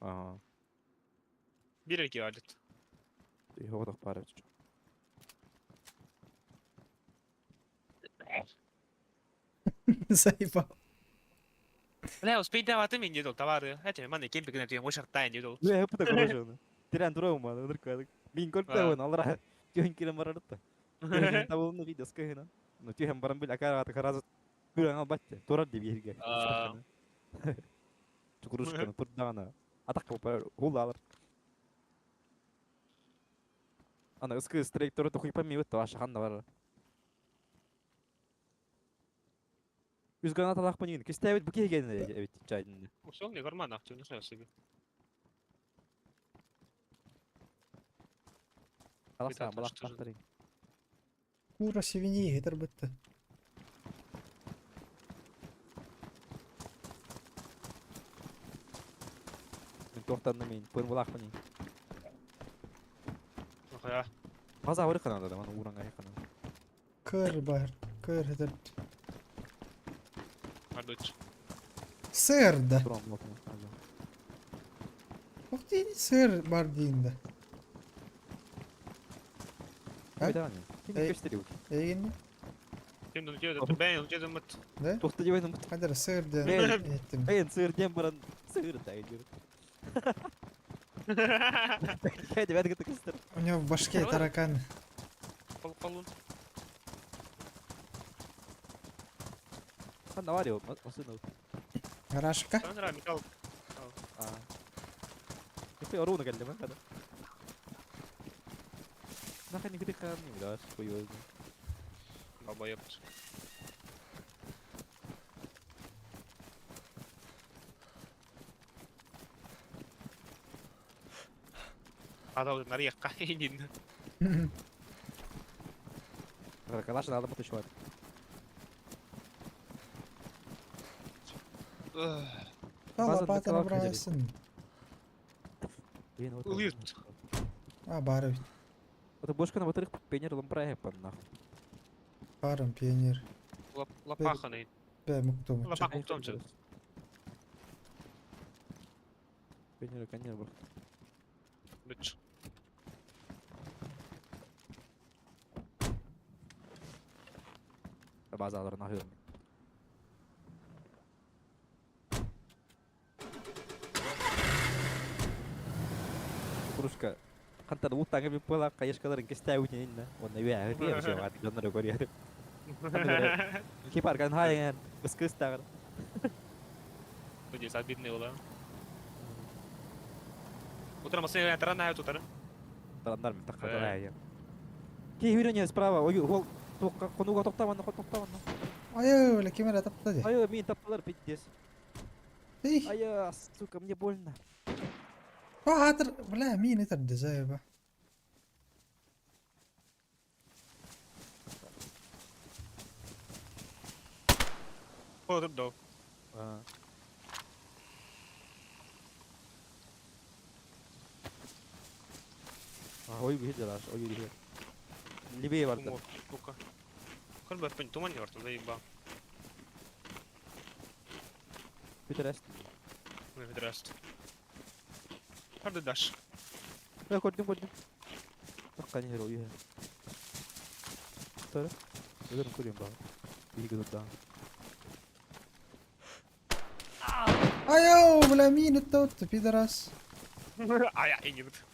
Ага. Бир алит. Йоҕотох пара. Заебал. Бля, успей давать мен дедол товары. Это маны кемпик на тем ошартайн дедол. Бля, пыта короче. Тиран турау маны ыныркадык. Мин көртөбүн алра. Түйөн кирен барарытта. Табылны видео скыгына. Ну түйөн баран бил акара харазы күрән албатты. Турар деп ерге. Чукурушканы турдагана. Атак хулалар. Ана ыскы стрейк туры тухуй памми өттү аша ханда бар. Үз граната лахпын ин. Кистәбит бу киген эбит чайдын. Ушел не карман ахтю, не знаю себе. Аласа балак тахтырын. Кура свиньи, это бытты. Мен тоқтанды мен, пын балакпын ин. Охая. База бар канада да, мана уранга канада. Көр бар, көр это. Ардыч. Сыр да. Ух ты, сыр бар дейін да. Эйгин? Ким дун бен дедим мыт. Да? Тохты деп мыт. Кадыр сыр ден еттим. Мен сыр ден баран сыр да идет. У него в башке тараканы. Колун. Ханда машина. Гаражка? Металл. А. Ты келди ма када. Нахай не греха не дашь, хуёзно. Долбоёб. Адам нарыякка инин. Калаш надо потушевать. Лопатаны бұрайсың. Улют. А, бар бит. Это бошка на батарейк пионер лампрая нахуй. Барым пионер. Лопаха Бә, муктом. Лопаха муктом же. Пионер конер бар. Бич. Базалар нахуй. Кружка. Хантар уттаңы бит була кайышкаларын кестә үтен инде. Онна үә үтә бит ат доннар көрә. Кипар кан хайган кыс тагыр. Здесь обидный было. Утром машина тарана тут. Тарандар мен таққа тарая. Кей үйрене справа, ой, ол конуга тоқтаманна, тоқтаманна. Ай, бля, кемера тапты де. Ай, мені таптылар, пиздец. Эй. Ай, сука, мне больно. Хатыр, бля, мин это заеба. О, тут дол. А, ой, бихиджалаш, ой, бихиджалаш. Левее барда. Сука. Кырбы туман не барда, заебал. Пидорас. Пидорас. Харды даш. Я көрдüm көрдüm. Бak ne hero ya. Tara. Ölürüm көрeyim bak. Bir gün daha. Ай, бля, мин это пидорас. Ай, ай, не бит.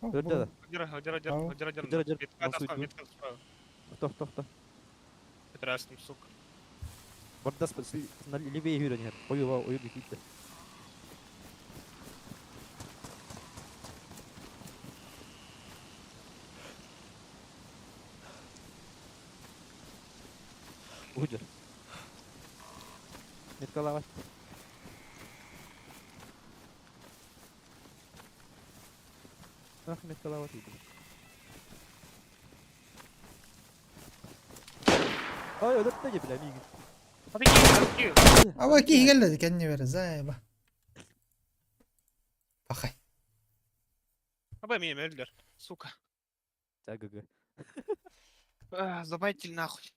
Öldü да. Жара, жара, жара, жара, жара. Жара, жара. Метка, метка. Тоқ, тоқ, тоқ. Пидорас, сука. Бардас левее үйренер. Ою, ою бихиджа. Уйдер. Меткалават. Ах, меткалават иди. Ой, өліп та бля, миги. Аба ки келді кәнне бері, заеба. Бақай. Аба меня өлдер, сука. Так, ГГ. Забайтель нахуй.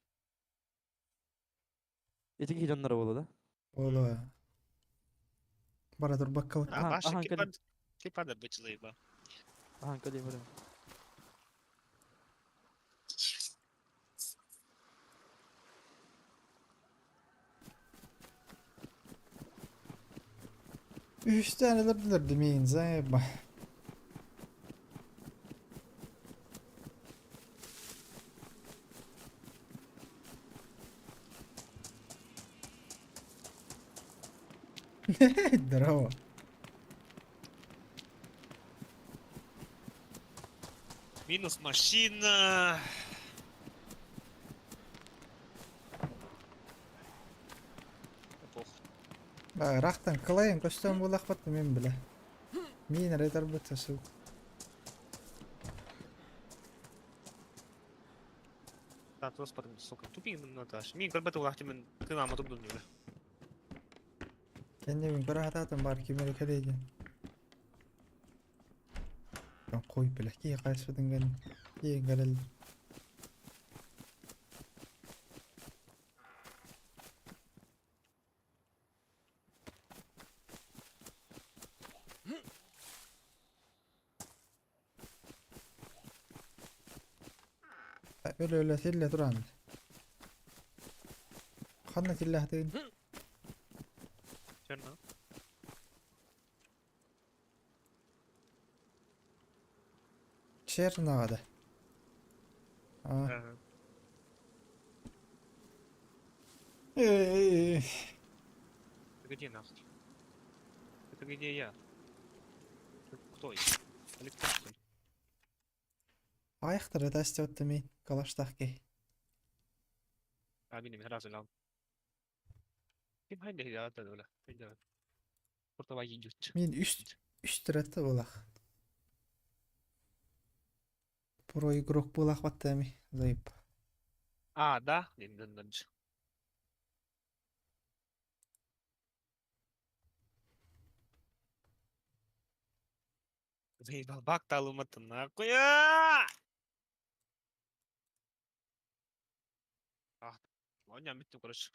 Эти жаннары болды да? Олы. Бара тұр бакка А, Паша, кипада быть заеба. Ага, кале, бля. Үш тәнелер демейін, заеба. Здорово. Минус машина. Рахтан кылайын көстөн булах батты мен биле. Мин ретар бутса сук. Так, господи, сука, тупик Наташ. Мин көрбөт улахты мен кынама тупдум бля. Кенде мен көрө хататын бар кимери келеген. Кой биле, ки кайсы динген кийин келел. Өлө өлө тилле туран. Ханна тилле хатыгын. Черно. Черногада. А. Это где нахуй? Это где я? Кто я? Алексей, что ли? Аяқтары да істеп мен калаштақ кей. А, мин сразу лам. Ким хайда да да да. Портова идет. Мен үш түрәтті болақ. Про игрок болақ батты ми. Зайып. А, да? Дин. Заебал, бак талыматы нахуй. А, он я короче.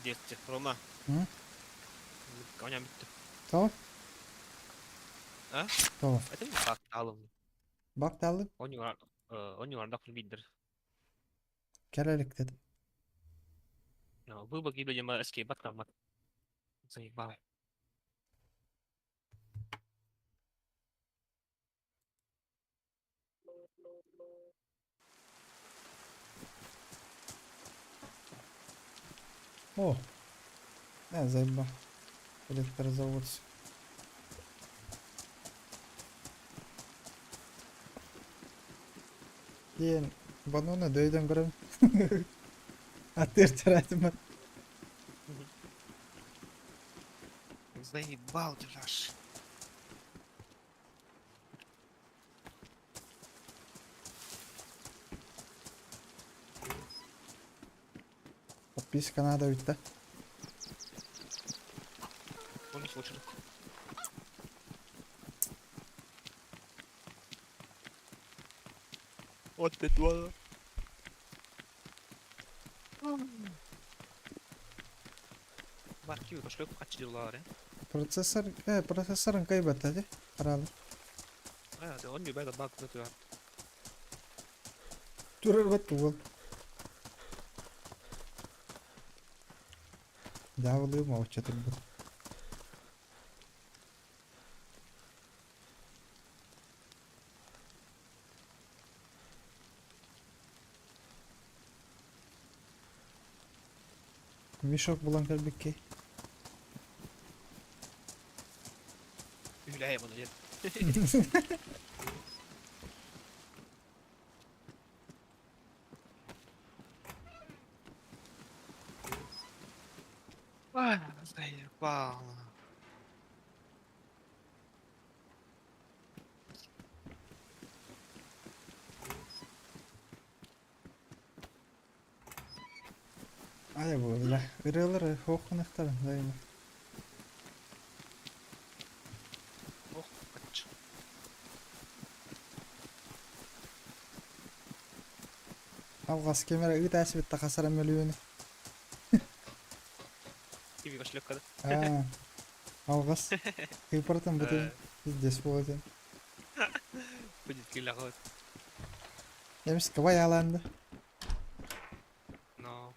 Пиздец, Рома. М? Коня бүттү. Тоҕо? А? Тоҕо? Это бак алым. Бак талым. Онюгар бидер. Кэлэ илик дедим. Выбор гибли эскей баттаммат. Заебал. О! Не, заеба. Электрозаводск. Диэн банана дөйдөн көрөм. Атыр чаратым. Заебал дюраш. Подписка надо ведь, да? Он не слышит. Вот ты два. Бар киви кошелек качылар, э? Процессор, процессорын кайбат hadi. Каралы. А, да он не бэда баг нэтү. Турар бат тугул. Дяволы молчат бу. Мешок булан кэлбиккей. Үләй буны дед. Ай, заебал. Ай бу бля. Ырыалар хоохунахтар дайма. Ох, кач. Алгас кемера ыт битта хасара мөлүөнү. Киви кошелек када. Аа. Алгас. Кыйпартан бутын. Пиздец болот. Будет килля. Эмис кабай аланды. Но.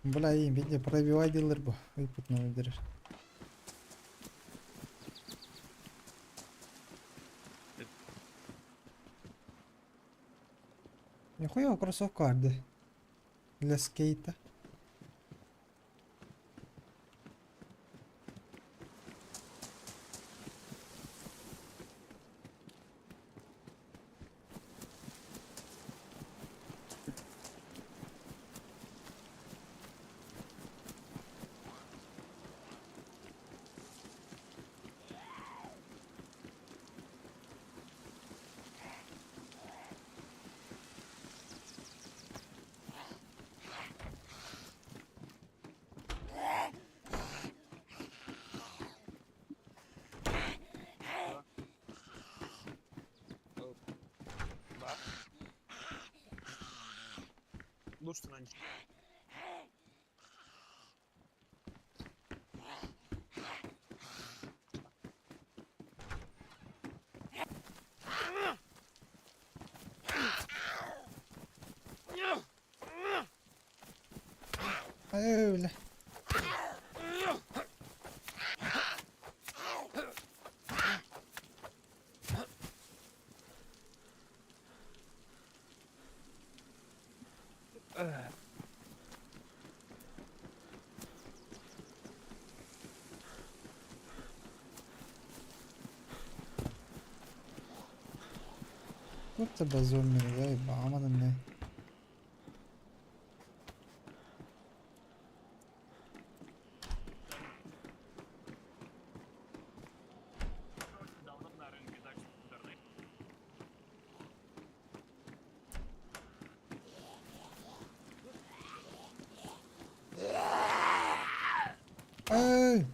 Бля, им виде пробивай дилер бу. Ыйпытны өлдүрөр. Нихуя кроссовка барды. Для скейта. Лучше раньше. Ай, бля. Вот тебя зомби, заебал, не. Эй!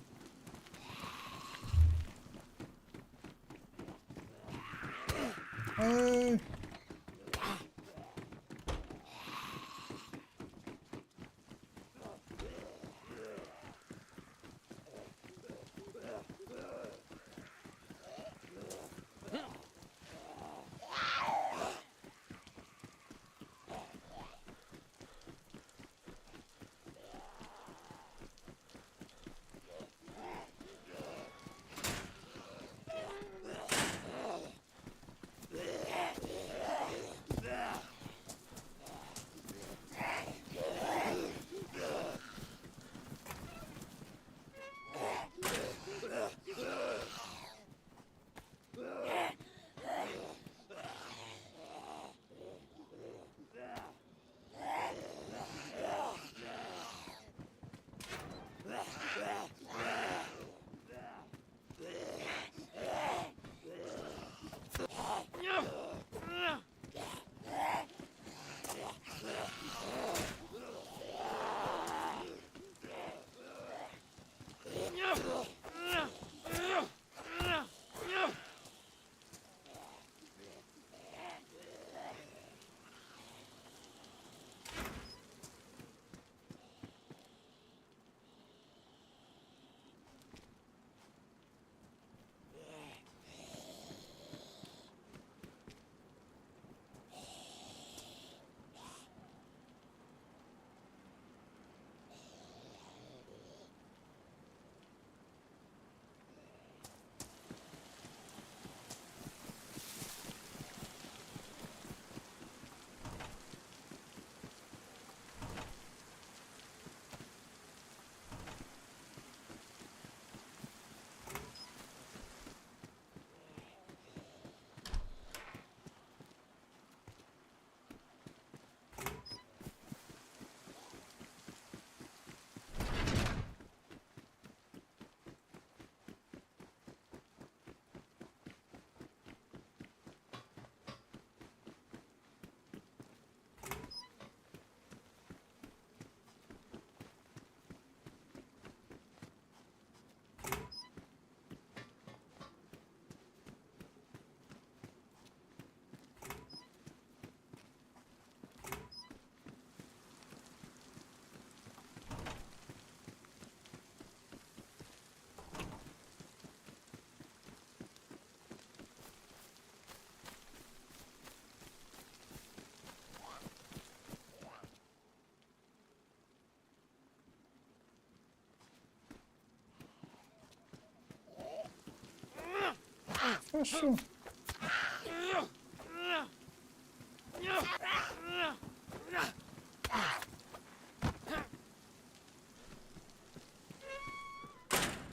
Эй! Хорошо.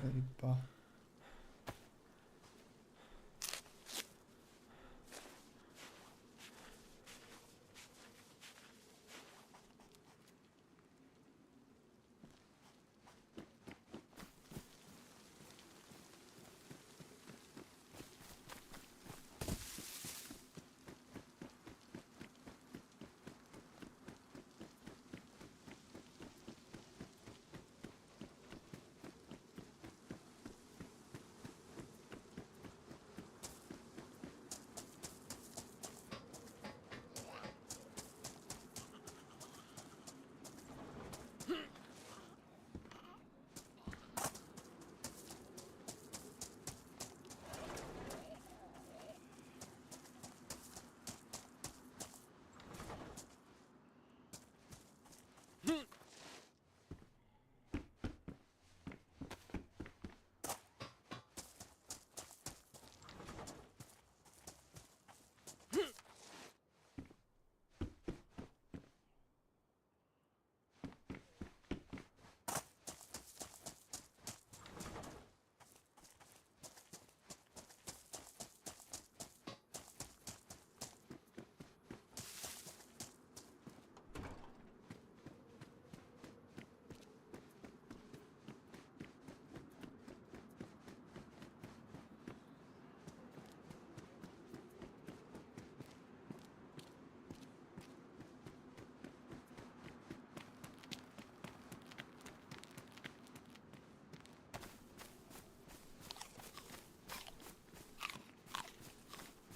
Заебал.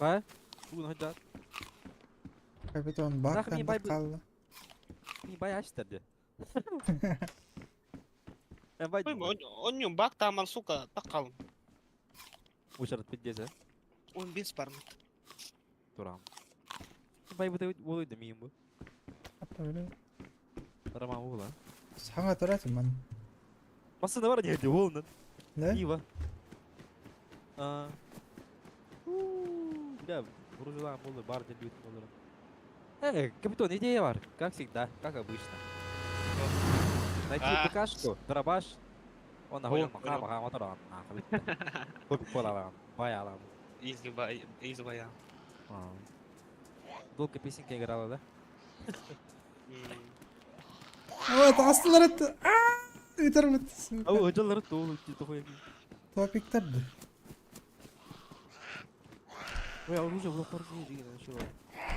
Ба? Тугун хойдоот. Капитан Нах бактан ми бай бу- баккалла. Ми бай ачтар де. Мен бай Ой, он бак тамар, сука, так қалым. Учарат пиздец, а? Он бес бармыт. Турам. Бай бу болуй да миим бу. Роман ула. Саңа турат ман. Масына бар не болнун. Да? Ива. А. Бля, буржуа болду, бар деп бүтүн болор. Э, капитан, идея бар. Как всегда, как обычно. Найти А. ПКшку, дробаш. Он Понял, гол, понял. маха, мотор, нахуй. Купи полалам, бай алам. Изи бай, изи бая. Долго песенка играла, да? О, тастылар этти. Үтер бит. Ау, жаллар толу, тохуя. Топиктер. Ой, а оружие в лохар не начало.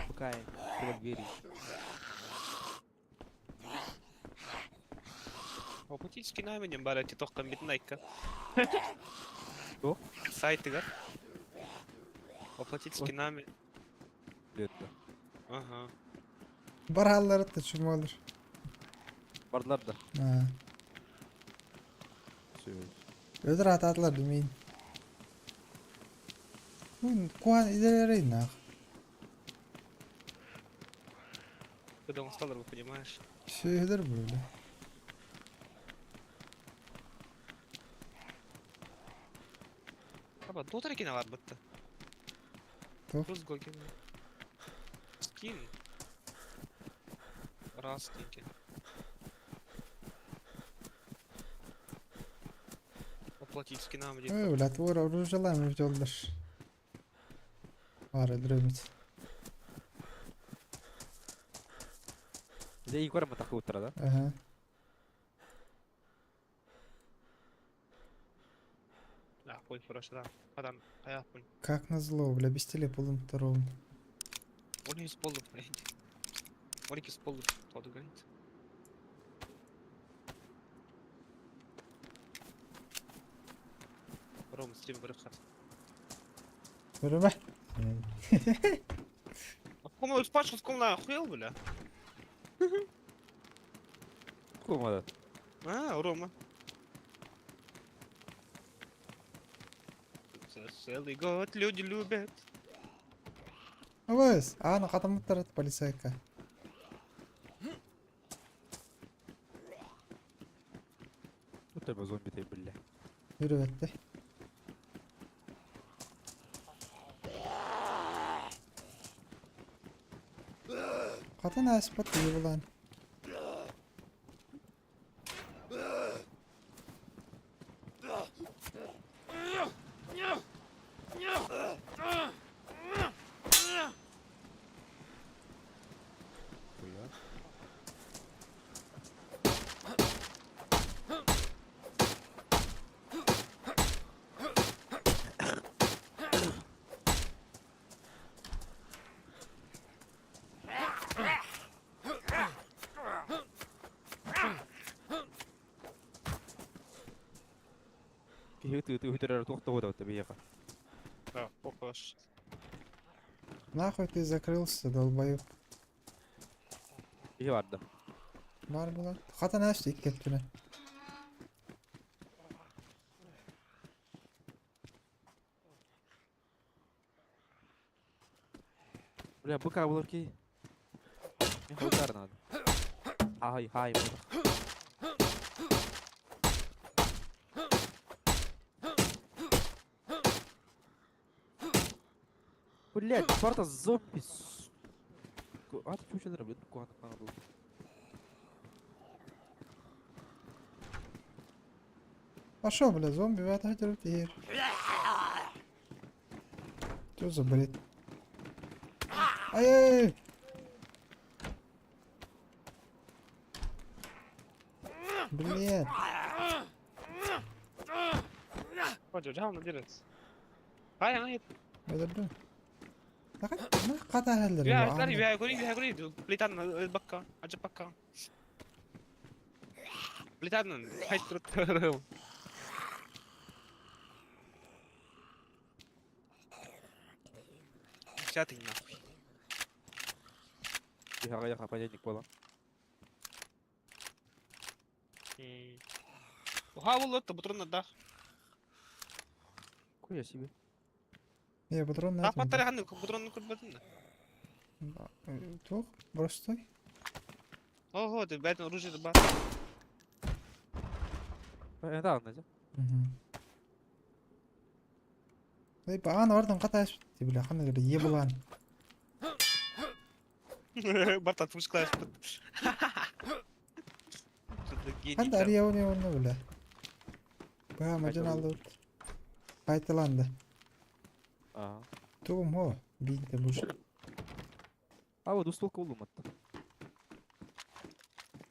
Пока я двери. Оплатить скинами бара ти тоққан бетін айка. Что? Сайтыгар. Оплатить скинами. Это. Ага. Бар этти чумалар. Барлар да. А. Всё. Өтөр ататылар демейин. Куан иделери нах. Когда он стал, понимаешь? Сөйдер бөле. Аба, дотар екен алар бітті. Тух? Плюс гоген. Скин. Раз екен. Оплатить скинам дейді. Ой, бля, твор оружиялар жолдаш. Бар өдөрөмүт. Здесь Егор мы утро, да? Ага. Да, хуй, хорошо, да. Адам, аяқ хуй. Как назло, бля, без теле полум втором. Он из полу, блядь. Он из полу, тот говорит. Ром, стрим вырыхат. Көрөбө? А кому спашил, кому охуел, бля? Кому это? А, Рома. За целый год люди любят. Абыз, аны катамыттар полицайка. Вот это зомби ты, бля. Жүрөбөттө. Катын аспат булан. Хуя. Киһи ты туох тоҕо биэха. Да, похож. Нахуй ты закрылся, долбоёб. Киһи барды. Бар була. Хатын асты иккеттүнө. Бля, быка булар ки. Мен хылтар надо. Ай, хай, Блять, парта зомби. А ты чё блядь, куда надо было? Пошел, бля, зомби, бата теперь. Что за бред? Ай-яй-яй! Блин. Ай, ай. Öldürdüm. Ne kadar heldir Ya, bu? kari, ya, kuri, ya, kuri. Plitan, bakka, acı bakka. Plitan, hayt turut. Десятый нахуй. Тихо, понедельник буолан. Уха болот, бутрун да. Хуя себе. Я патрон На паттары ханны бутрун көрбөтүн. Туох, простой. Ого, ты бәтен оружие бар. Да, ладно. Эй, аан ордон катайс бля, ханна гыра еблан. Барта тушклаш. Ханда ария оны оны бля. Баа мажан алды. Кайталанды. Ага. Тугум хо, бинте буш. А вот устолка улуматта.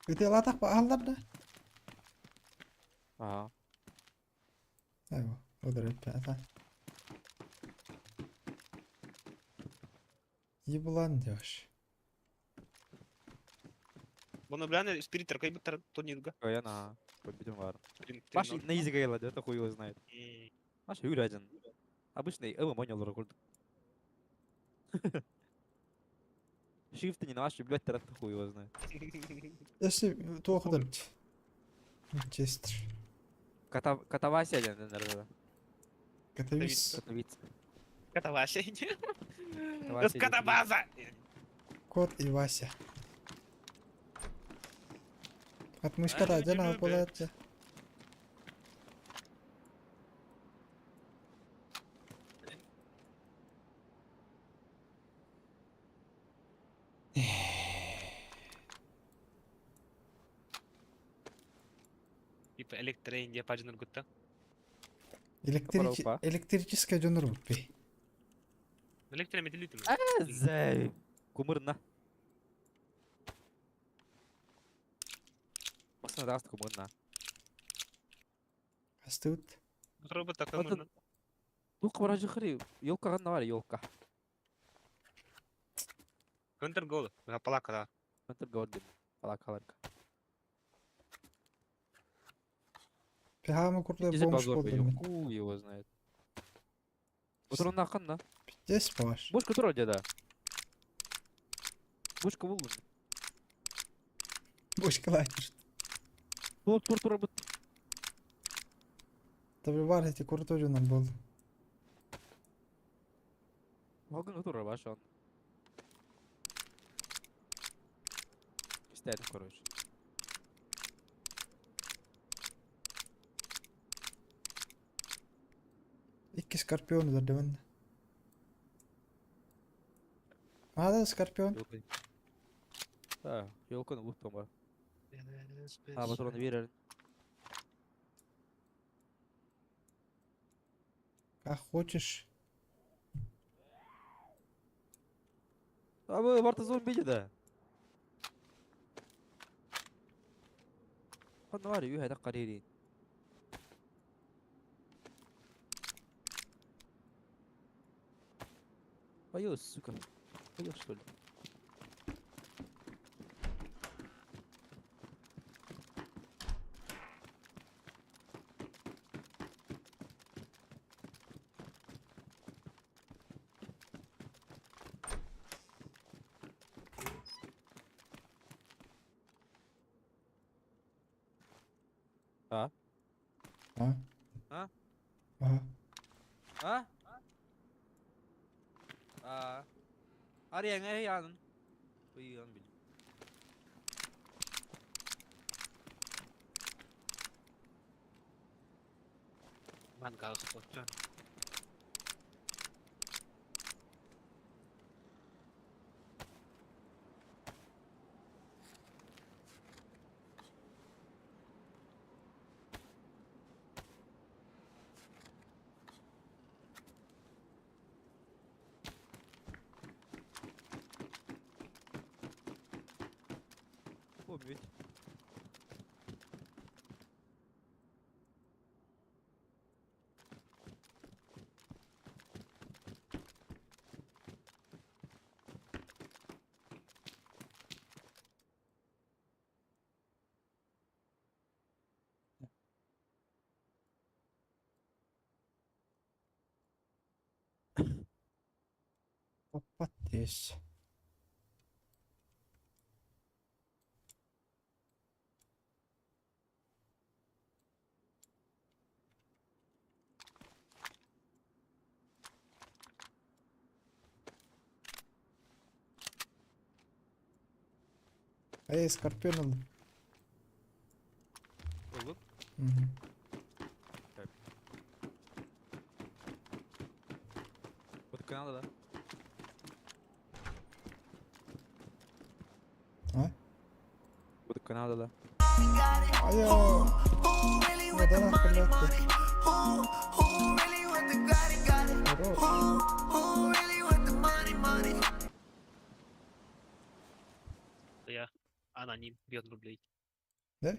Өте латак ба алдар да. Ага. Айва, одыр өтпе. Еблан деваш. Бұны бляны спиритер кай битер турнирга. Я на победим вар. Паша на изи гайла, это хуй его знает. Маша Юрий один. Обычный ММО не рекорд. Шрифты не на ваши, блядь, это хуй его знает. Если туох одыр. Честер. Катавасия, наверное. Катавис. Катавиц. Катавася. Катавася. Катабаза. Кот и Вася. Отмышка да жана болот. Типа электроиндия пажыныр гутта. Электрическая жонор буппи. Электрометилитим. Зай. Кумырна. Басына даст кумырна. Астыут. Робота кумырна. Ну кабара жихри, елка ганна бар, елка. Контр гол. Палака да. Контр гол дим. Палака ларка. Пихама курлай бомж болдум. Хуй его знает. Патрон нахын да. Пиздец паш. Бушка тура деда. Бушка булдум. Бушка лайкер. Тур тур тур бут. Табы бар эти куртой жонор болду. Вагон тура баш он. Истәдим, короче. Икки скорпион дердебен. Мада скорпион. Да, елканы улуттум бар. А, патроны берер. Как хочешь. А вы варта зомби да. Ханвари юһә қаририн. Ой, сука. Ой, что ли? А? А? А? А? А? А. Ария янын. Уйган бил. Мангал спорт. Помнить. Оппат тиэс. Эй, Скорпион ыллым. Ыллым. Мгм. Вот канада, да? А? Вот Канада, да. Айо! Вода нахуй Хорош. Я аноним, 5 рублей. Да?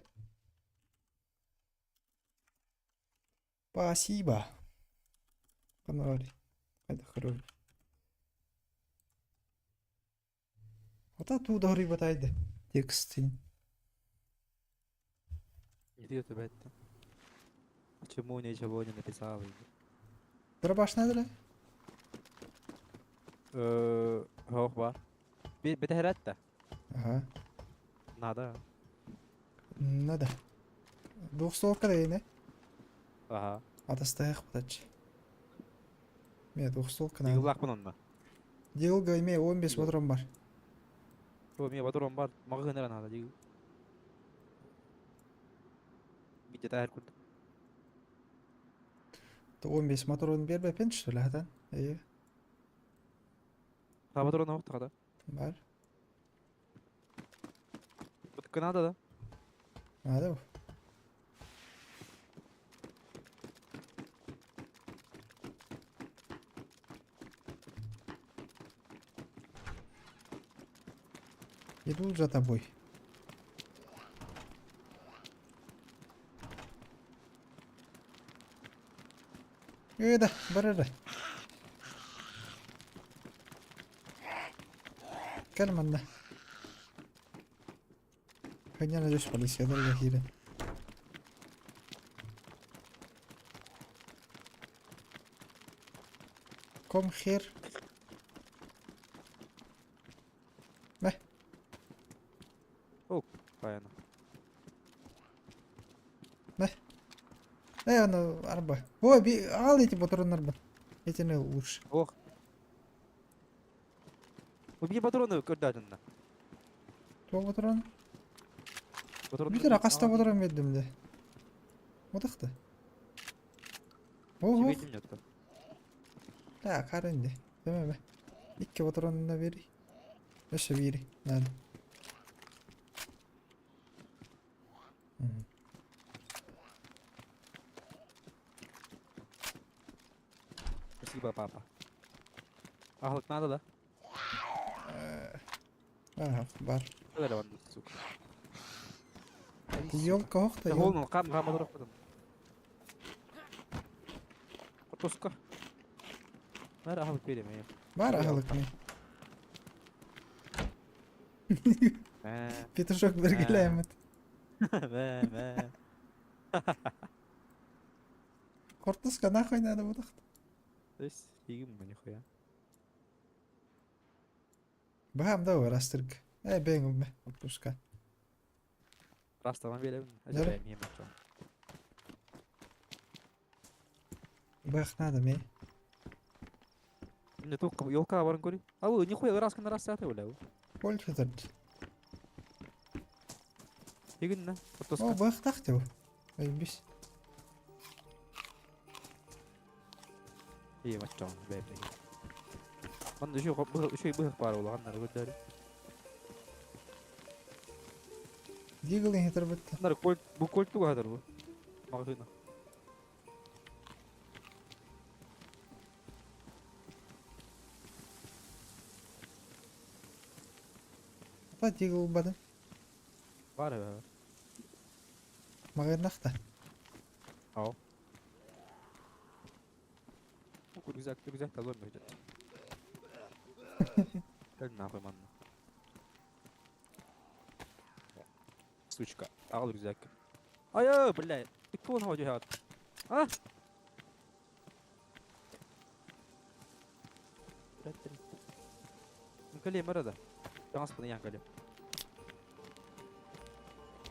Спасибо. Понравились. Это хорошо. Вот оттуда рыба тайды. Текстин. Иди тебя это. Почему ничего не написал? Дробаш надо ли? Ох, бар. Бетехрәттә. Ага. Надо. Надо. Двухстволка да не? Ага. Атастайық бұтач. Ме двухстволка надо. Дигыллаах онно. Дилга име 15 патрон бар. О, мия патрон бар. Магазиннар надо дигыл. Бите тәһәр күрдем. 15 патрон бербеппин что ли хатан? Э, Ха патрон ох тагада. бар. Вот Канада да. Надо. Иду за тобой. Э, да, бар Кэлманна. Ханяна деш полицияларга киирэн. Kom here. Мэ. О, понятно. Мэ. Э, аны арба. Ой, би ал эти патроннар бар. Этини лучше. Ох. Убей патроны көрдәдінна. Туох патрон? Патрон. Бүтэр акаста патрон бердим де. Отакты. Ого. Тебе нет. Да, карынды. Демеме. Икки патронuna бери. Өссө бири. Надо. Спасибо, папа. Ахлык надо, да? Ага, бар. Öyle var сука. Елка охта. Холнул, кам кам одурап потом. Куртуска. Бар ахлык берем я. Бар ахылык ми. Мә. Петушок бергеләмет. Мә, мә. Кортуска нахуй надо бутахт. То есть, фигим нихуя. Бахам да растырк. Э, бең кортуска. Растаман берем. Дәрі? Бах надо ме. Мне только елка барын көрей. Алло, нихуя раз на раз саты бля. Больше тарт. Фигин на. О, бах тахты. Ай, бис. Ие, мачтон, бля, бля. Манда еще еще бых бар улаганнар көдөрү. Диглин хитер битте. Нар кольт, бу кольту хадыр бу. Магазина. Ата дигл бады. Бар э. Магайнахта. Ау. Рюкзак, рюкзак тазой будет. Как нахуй, манна. Сучка. Ал рюкзак. Ай, блядь. Ты кто он ходит? А? Блядь, Кэлиэм эрэ да. Таҥаспын ыйаан кэлиэм.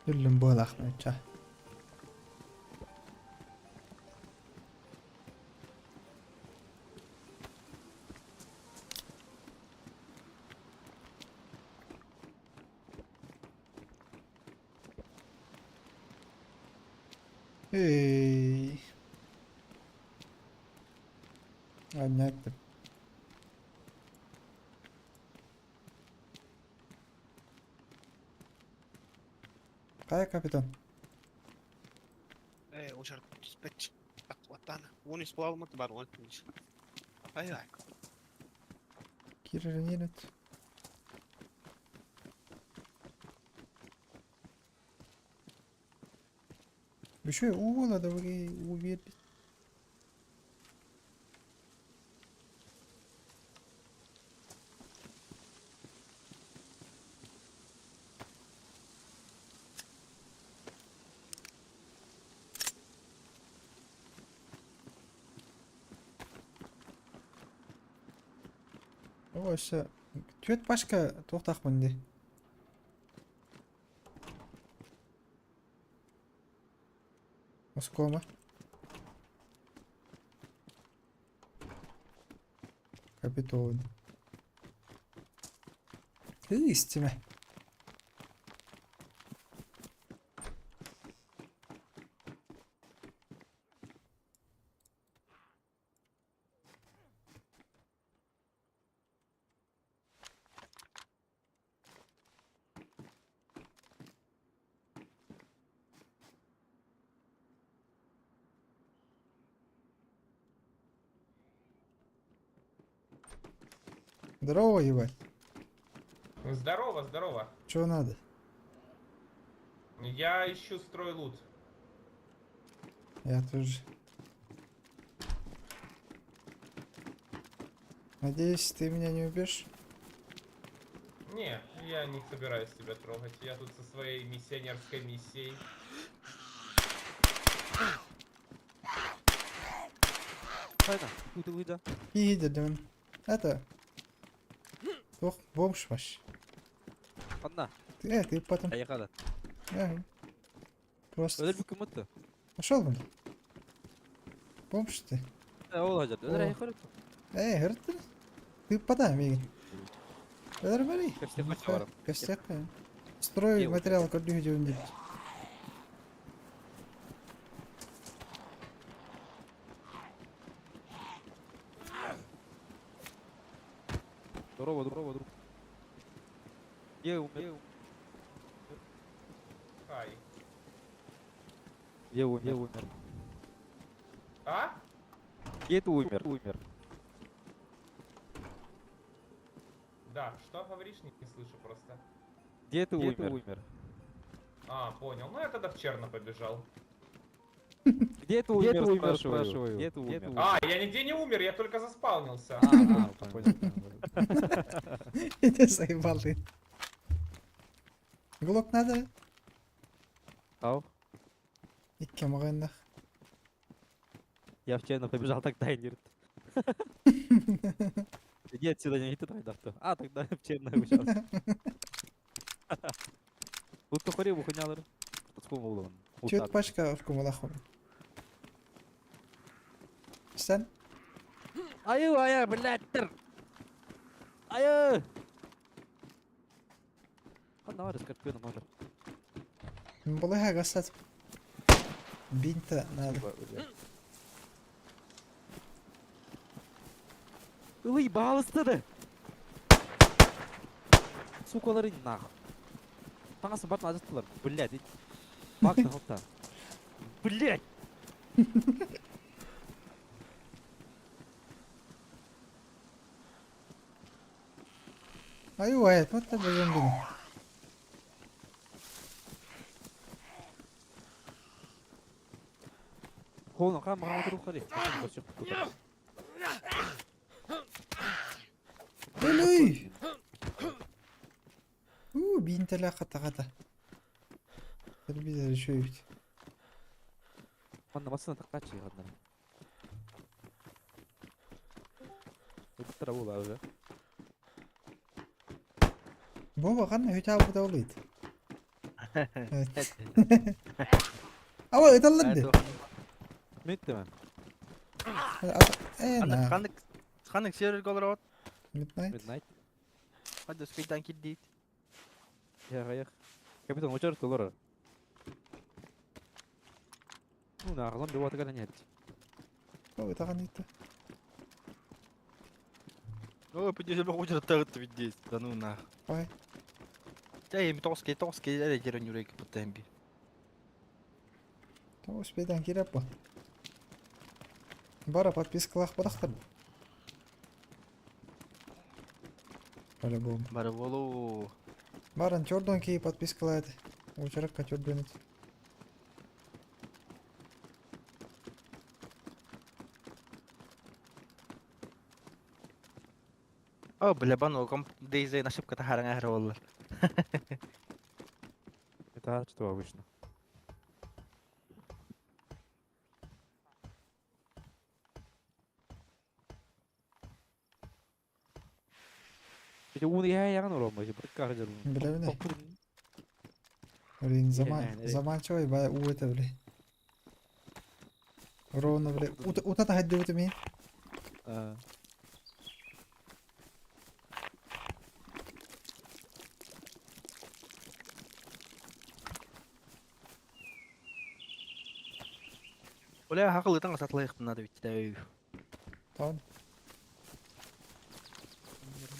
Үллүм буолаах нуучча. Эй. Анньааттым. Хайа капитан? Э, учар түспэт. Ваттан. Он исполал бар, он. Ай ай. Киреринет. Еще уола да вы уверить. О, өссө түөрт пачка туохтаахпын дии. Оскуома. Капитон. Истимэ. Здорово, ебать. Здорово, здорово. Чего надо? Я ищу стройлут. Я тоже. Надеюсь, ты меня не убьешь? Не, я не собираюсь тебя трогать. Я тут со своей миссионерской миссией. Хайда, куйда. Иди, Димон. Это... Ох, бомж вообще. Анна. Ты потом... Айга да. Ага. Просто... Өлөр бүкүм отты. Пошел, блин. Бомж ты. Ол хажат. Өлөр О. айга көрөт. Эй, хырты. Ты подай, мигин. Өлөр бери. Костяк барам. Костяк. Строй материал көрдүү жөнүндө деп. Здорово, здорово, друг. Где умер? Ай. Где умер? Где умер? А? Где ты умер? Умер. Да, что говоришь, не слышу просто. Где ты умер? А, понял. Ну я тогда в Черно побежал. Где ты умер, спрашиваю? Где ты умер? А, я нигде не умер, я только заспаунился. А, понял. Иди заебал ты. Глок надо? Ау. Икки мағайнах. Я в Черно побежал, тогда и нет. Иди отсюда, не ты тогда кто? А, тогда в Черно побежал. Тут хори ухунялар. Чөт пачка ушкумалахум. Сен? Аю, ая, блядь, тыр. Аю. Ханна бар, скорпиона может. Балыга гасат. Бинта надо. Ылый, балыстыды. Сукалары нахуй. Таңасы батын ажыттылар. Блядь. Бак та. Блядь. Аю, ай, вот это жембин. Холно, кам мага отыру хари. Өлүй! У, бинтеле ката ката. Телевизор еще ведь. Манна басына таккачы ганнар. Уттара була уже. Бова ханна хүтэ албыта олуйт. Ава ыталлар ди. Митте мен. Э на. Ханнык ханнык серверге олорот? Midnight. Midnight. Хадды спейдан кирдит. Я гаях. Капитан очар толор. Ну, на зомби вот это нет. Ой, таган итте. Ой, подержи, хочет тагыт ведь Да ну нах. Ой. Та тоски тоски әле жерен юрек потемби. Та успейдан кирәк бу. Бара подпискалах бодахтар. По-любому. Бара болу. Баран чордон ки подпискалает. Учаракка чордон. О, бля, бан комп дейзе ошибка тахарың әһәр оллар. Это что обычно. Эти уны я я ну рома, бір кардер. Билебин. Блин, заман заманчивый бай у это, бля. Ровно, бля. Ута ута тахадды вот ми. Бля, хақыл ытан сатлайық надо ведь да. Тон.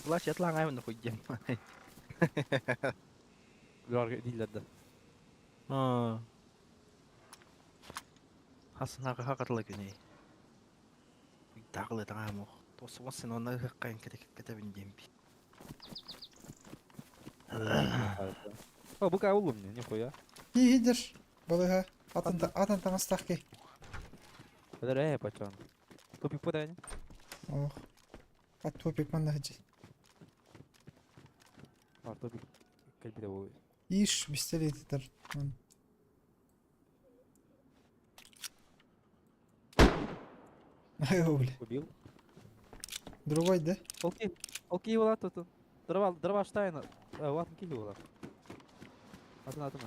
Плащ ятлан аймын хуй дем. Диллерді. А. Хасын хақы хақытлы күней. Тағылы тағам оқ. Тосы осын оны қайын кете біндем би. О, бука улым мне, нихуя. Хидер. Балыга. Атын атын таңастақ ки. Подожди, пачан. Тупик подай. Ох. А тупик манна хажи. А, тупик. Кэлбите бу. Иш, бистелетер. Ай, бля. Убил. Другой, да? Окей. Окей, була тут. Дрова, дрова штайна. Латын кили була. Атын, атын.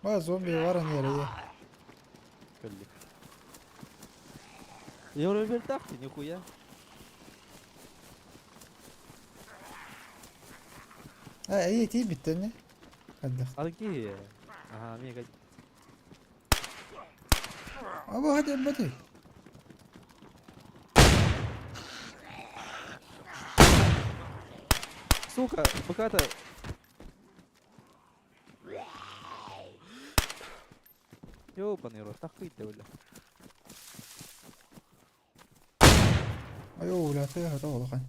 Ба, зомби варан яре. Кэлли. Я уже так, нихуя. А, эй, ти биттен, не? Хаддах. Атын кили. Ага, мега. Аба, хадди бати. Сука, пока-то... Ёбаный рот, так выйди, бля. Айо, бля, ты готова, лохан.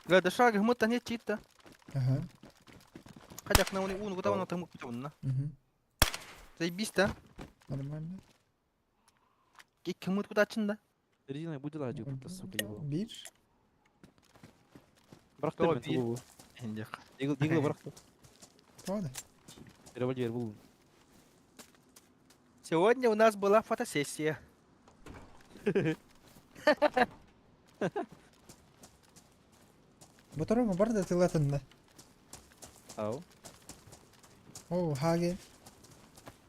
Бля, да шаг, мы-то не чита. Ага. Хотя к нам уну, куда он там кутённа. Угу. Заебись, да? Нормально. Кому куда чинда? Резиновый будет ладить, сука, его. Бир. Брақты мен тулу. Дигл, дигл брақты. Правда? Револьвер был. Сегодня у нас была фотосессия. Батарова барда тылатында. Ау. О, хаге.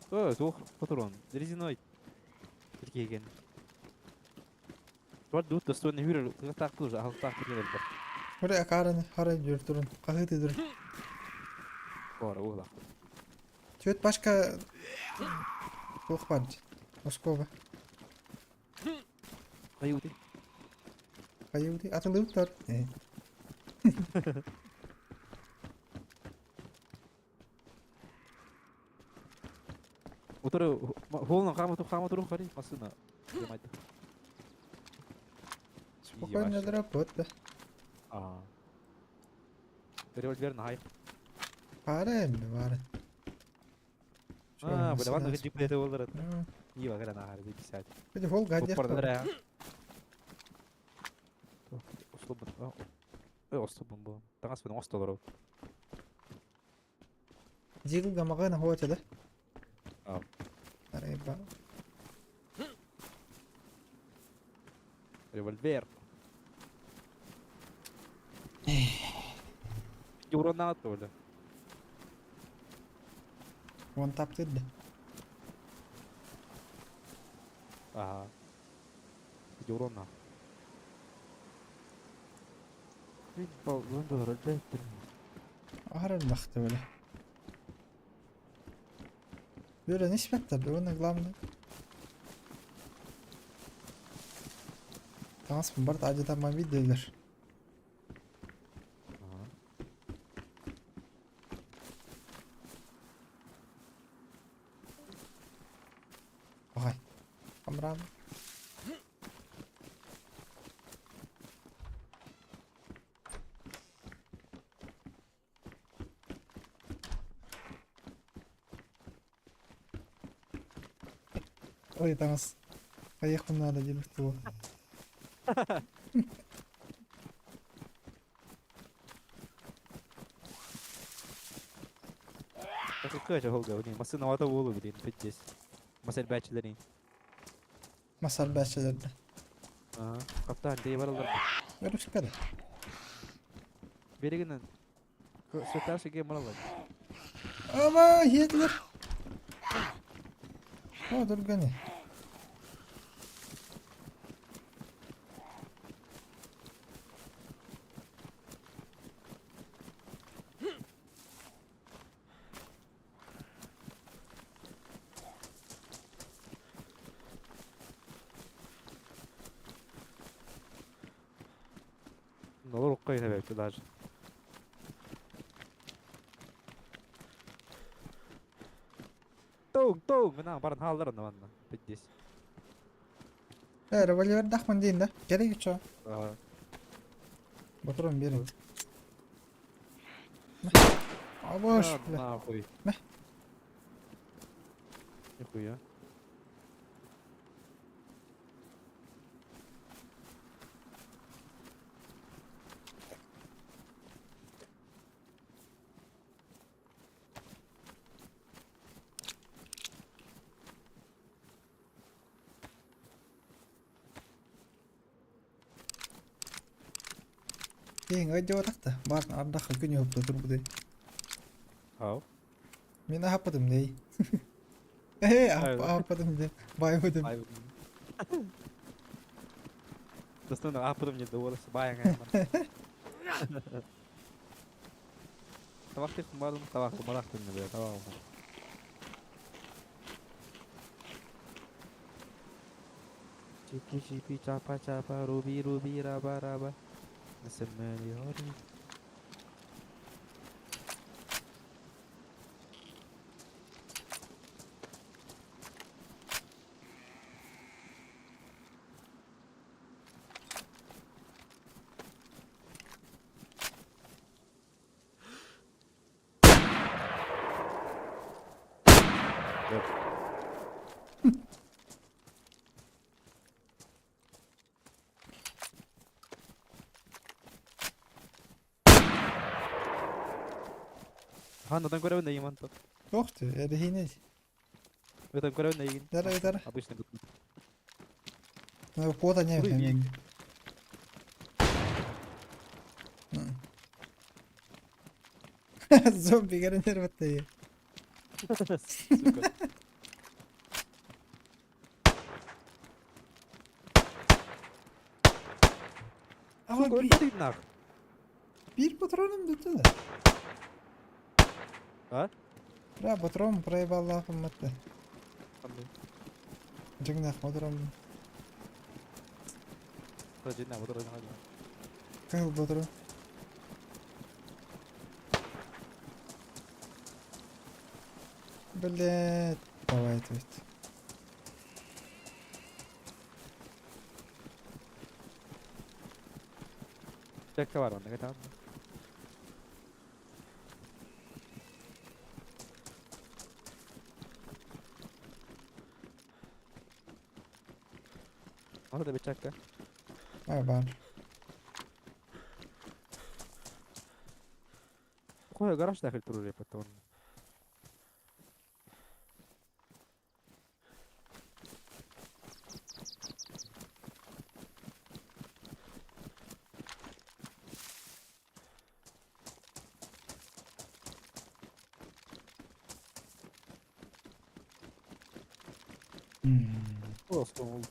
О, тух, патрон. Резиновый. Тиркеген. Бар дут достойный хүрер, тыгытак тоже, ахылтак бир бар. Бure акарын хара жүртүрүн, кахыты дүр. Бар, ола. Чөт башка тух бар. Москва. Каюты. Каюты атылыптар. Утыры холна хамату хамату хари масына. Спокойно работа. А. Револьвер на хайп. Пара бар. А, бля, ладно, джип это олар. Ива, гра на харди 50. Били хол гадя. Услубын. Ой, услубын бу. Таңас бен остолор. Дигл гамагана хота да? А. Ареба. Револьвер. Урон бля. Вон таптыр да. Ага. Урон на. Ахар бахты бля. Böyle ne испэттэр, уонна главное. Таҥаспын барыта адьатамман биирдэллэр. Ага. Ой. Амрам. Ой, таҥас. Поехал надо, диэбит буолуо. Так какая же голга, блин, масына вата болу, блин, пиздец. Масел бәчилерин. Масар бәчелерде. Ага. Каптан дей баралар. Görüşmedi. Берегинен. Светаршы ге маралар. Ama yediler. O dur gene. Нолор уккай небе даже. Тоң, тоң, мына барын халдар анда манна. Пиздец. Револьвер дахман дейін да. Керек чо. Ага. Батырым берин. Абыш, бля. Нахуй. Мә. Нихуя. Ең өйдө отакта. Барын ардаққа күн өпті тұр бұдай. Ау. Мен ахаппадым дей. Эй, ахаппадым дей. Бай бұдым. Бай Достойно ахаппадым не доволысы баяң айман. Табақ тек бардым, табақ барақ түнне бля, табақ. Чики чики чапа чапа руби руби раба раба. Несемели хори. Ханнадан көрөбүн да иман тут. Тоқты, әрі Өтөн көрөбүн да игин. Дара, дара. Обычный бут. Ну, кода не мен. Зомби гарантир бітті. Сука. Ama Сука, bir, өлбөдүк нах. bir патроным бітті да. А? Бра, патрон проебал лапым бітті. Кандай? Жыңнақ патрон. Жина, мотор жина. Кыл патрон. Блять, давай тут. Чекка бар онда, там. Orada bir чекка. Ай, бар. Кой гараж дахил туру репет он. Просто ол.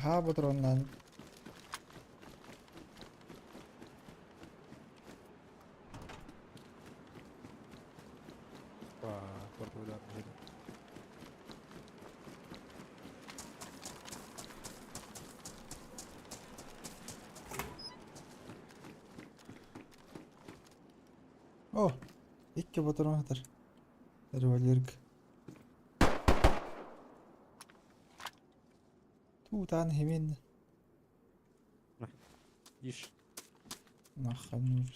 Ха ботроннан. О, икки ботурон хатар. Револьверг. Туутаан химин. Иш. Наханур.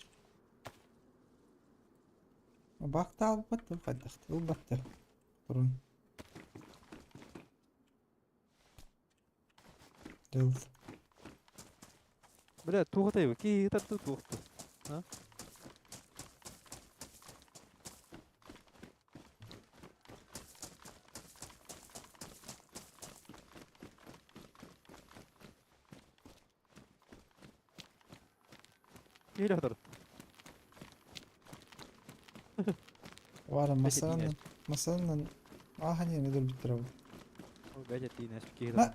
Бактаалбат хайдах ылбаттар. Турун. Дыл. Бля, туохатай киһи тарту туохту. А? Киһи хатар. Вара масанан масанан аахани недер биттер бу. Бәҗә тиинәс киһи. На.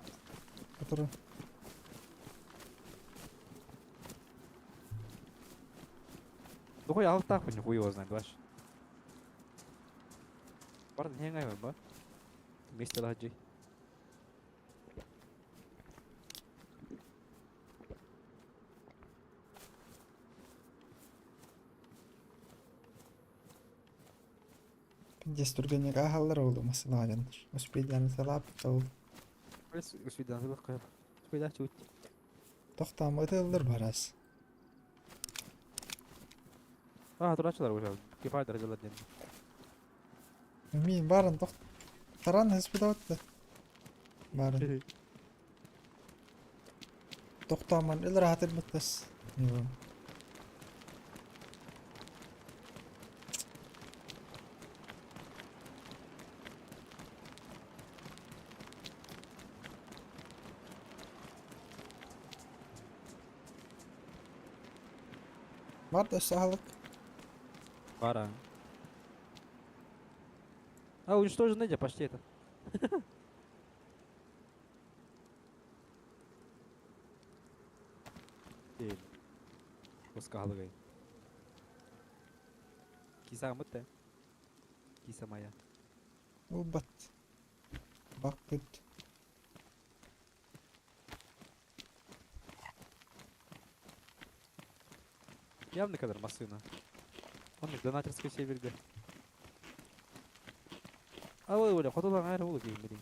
Турун. Дохуй алтаах хуй его знает, ваш. Бар не ngай ба. Вместе ладжи. Дестургенег ахаллар oldu масалаан. Успейдан салап тол. Успейдан салап кайып. Успейдан чут. Тохтам ытыллар барас. А, турачылар уже. Кефайдер жылат ден. Мин барын тох таран хеспедаватты. Барын. Тохтаман ил рахат баттас. Бар да сахалык. Пора. А, уничтожен эти почти это. Пускалгай. Киса мытте. Киса моя. Убат. Бакыт. Явно кадр машина. Он донатерской северде. А вы, Оля, хотула аэро улы дейм билин.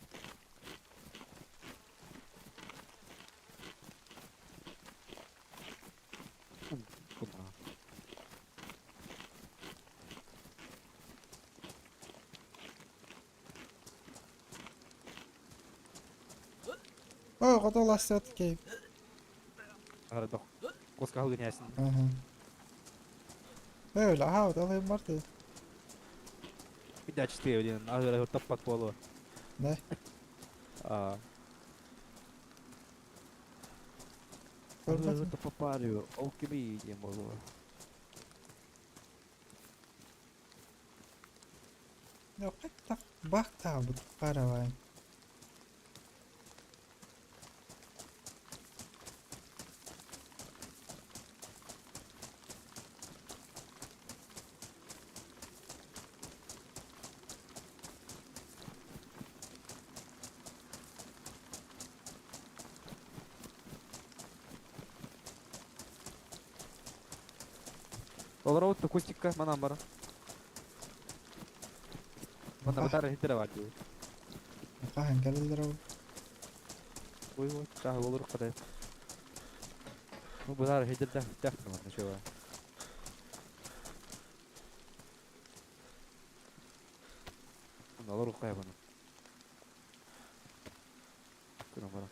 Ой, хотула сет кейп. Ара дох. Коска алгынясын. Ага. Ой, ла, ол барды. Видя 4 блин, ага таппат болу. Да. А. Көрбөтүм. Таппарю, окби диэн болу. Yok, так бак та бут карабай. Олар отты кустикка манан бара. Манна батара хитре бар дии. Кахан кэлэллэр ол. Ой ой, чаа олор кадай. Ну батара хитре да тахты манна шуа. Олор кая бана. Күнө бара.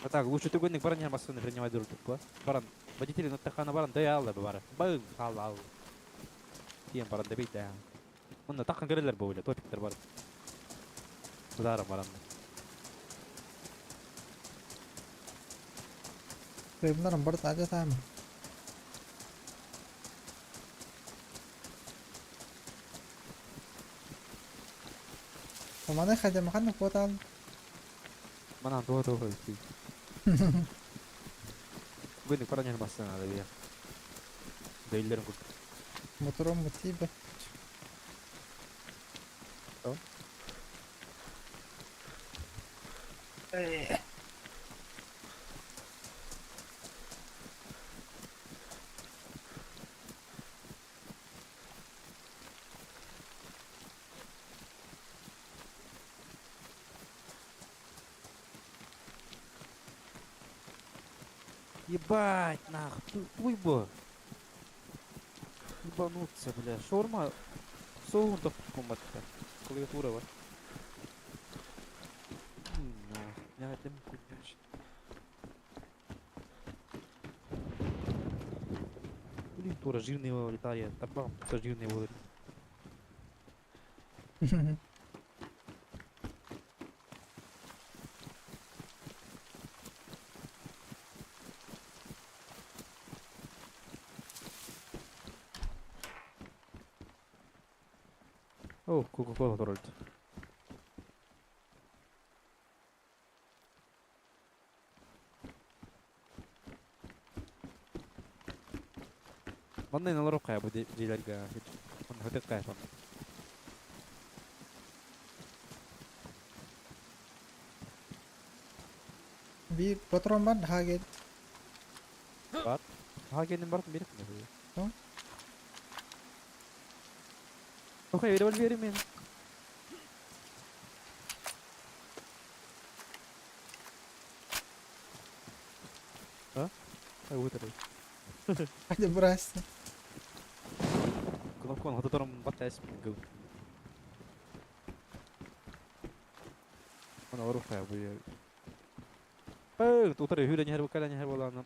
А так, лучше түгөннүк баран машины принимать друг ба. Баран, водители на тахана баран, да алла бара. Бang, ал ал. Тиийэн баран да бийдэ. Онно таххан көрөллөр бу бile, топиктар бар. Ударом баранна. Рыбнарым бар тажа там. Маны хотя маханна квотал. Манан туга туга үстүй. Бүгүн параньян бассана да бия. Дөйлерин курдук. Мотором мутиба. Ебать, нахуй, туй бу. Ебануться, бля. Шаурма. Соун тохтукуматта. Клавиатура бар. Нахуй, я дым кудяш. Блин, тура жирный его летает. Табам, тура жирный его. О, Кока-Кола туралт. Манна налар кая бу дилерге. Манна хөтөк кая манна. Bir patron бар хаге. Бар. Хагенин бар берип не. Tamam. Окей, револьвер мен. А? Ай, утыры. Hadi burası. Кнопканы хатытарым баттайс гыл. Мана орух кая бу. Эй, утыры хүрә нәһәр букала нәһәр буланы.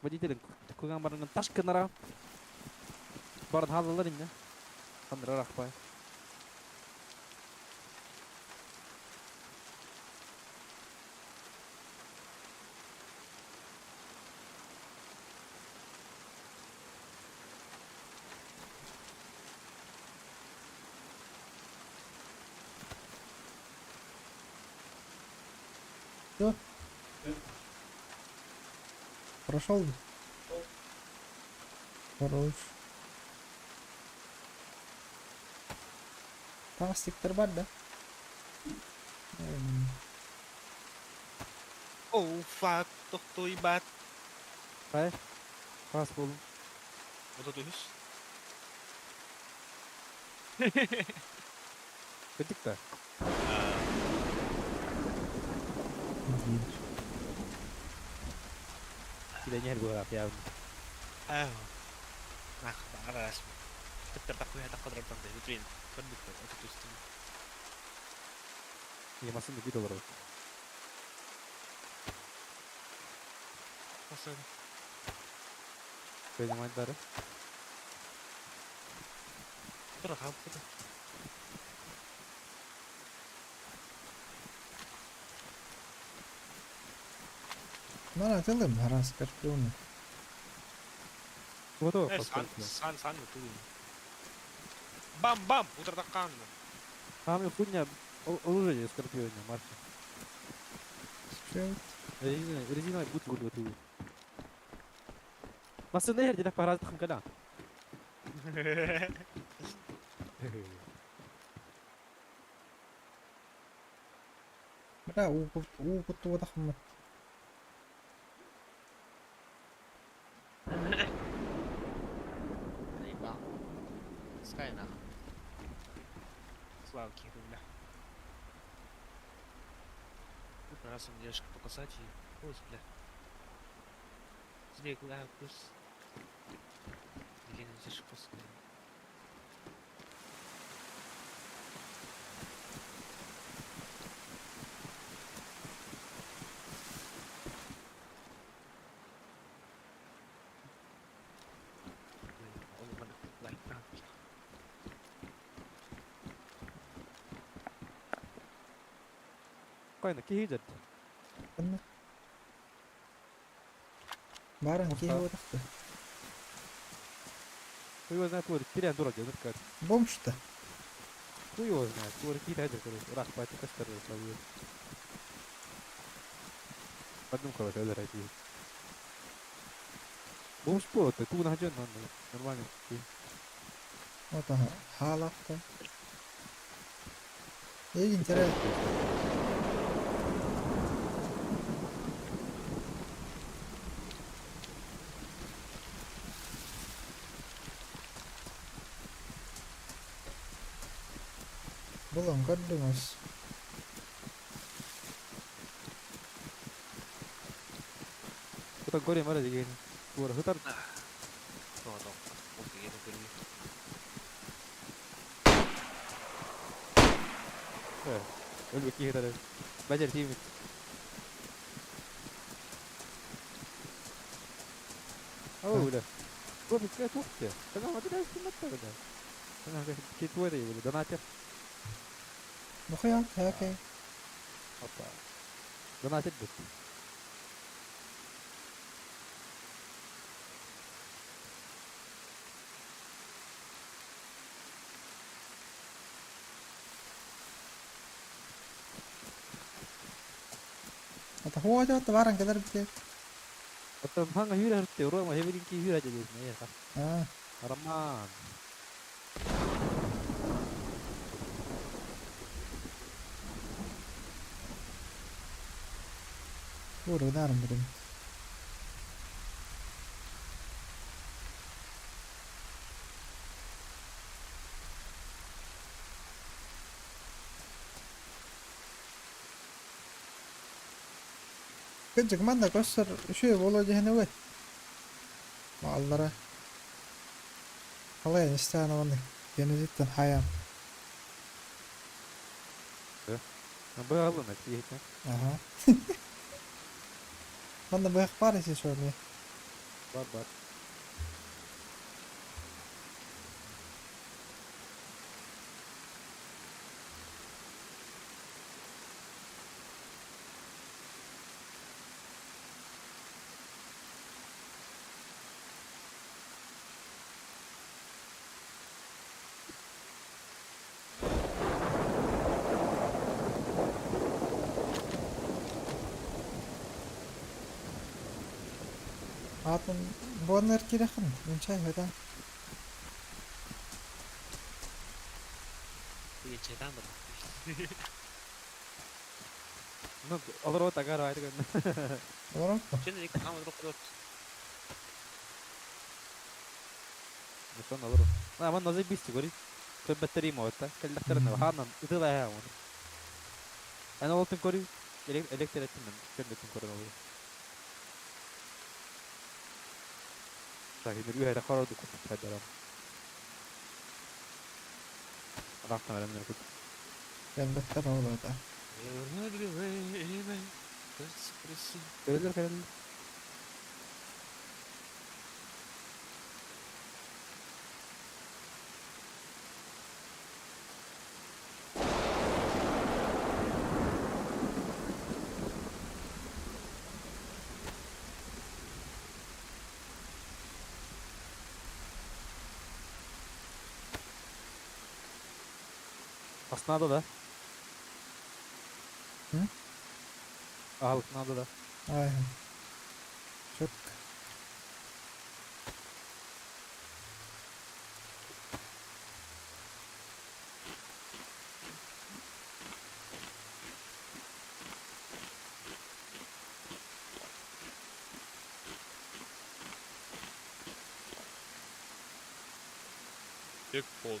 Водитель куган барынган таш кынара. Барын халалар инде. Андыра рахпай. Все. Прошел? Хорош. Пластиктер бар да? Oh fuck, тохтой бат. Хай. Пас болдум. Вот это үс. Кытык та. Килә нәһәр буларак я. Ah. Nah, aras. Tetap aku ya tak kodrat tanda itu Kan bukan itu tuh. Ямасын бит олар. Nasıl? Понимать бары. Тұра қалып кетті. Мана тылым гора скорпионы. Готово. Э, сан, сан, сан, Бам, бам, утратакан. Там хуйня оружие скорпионе, Марча. Что? Резиновый бут бут бут. Масын нәһәр диләк параз тхым кала. Бля, у куту дахмат. Заебал. Скай нахуй. Славки, бля. Тут раз он девушка показать и пусть, бля. Тебе куда плюс. Или не здесь пускай. Спокойно, киһи дьэрт. Ханна? Баран киһи буотахта. Хуй его знает, тур, тирен дура делает как. Бомж-то. Хуй его знает, тур, киһи дьэрт, короче, рах, пати, кастер, словил. Одну, короче, өлөр айти. Бомж по, ты ту нахажен, нормально. Вот ага, хаалаахта. Эгин терэ. Булан көрдүҥүс. Кута горе мара деген. Тура хытар. Өлбө киһи хытар. Бажар тиимит. Оо, бля. Туох туох Сана мадра киматта бля. Сана китуэре бля, донатер. Нухуя, окей. Опа. Донатер бит. Это хуа баран кэлэр битэ. Оттон ханга хүрэ хүртэ, урума хебирин ки хүрэ дедес не. Аа. Роман. Ууру дарым бурун. Кыджык манна көссөр үшүй боло дехне Маллара. Халай истаана манны. Генезиттен хаям. Быгалын әтиһитен. Ага. Манна быһах бар эси шорни. Бар бар. Атын буоннар кирэхэн. Үнчай хөдөн. Чайдан бар. Ну, олор тагар айтыгын. Олорон. Чен эки хамы друг кылып. Сон олор. На, ман назы бисти гори. Көп батарея мота. Кэллэхтерин ханан ытыла хаа. Ана олтын кори электр этин көмбөтүн көрөн олор. Так, үһәрэ хорорду кутуп хайдарам. Рахта веремнер кут. Кэлбэттэр олота. Көрөлөр көрөлөр. Аснада да. Hı? Аалыкнада да. Ай. Чөк. Бек бол.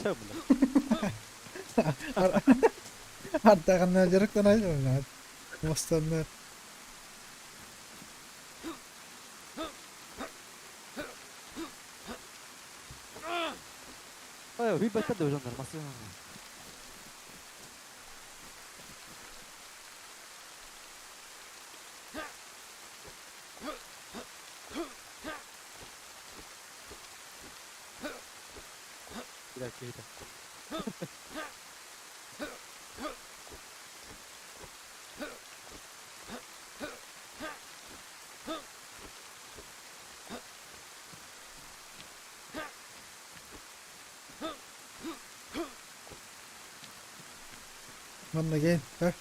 Чэ, бля. Ардаҕына дьарыктанар муостаннар. Ой, баттар да дьоннор массыына. Бля, киһитэ. Манна кэл, көр.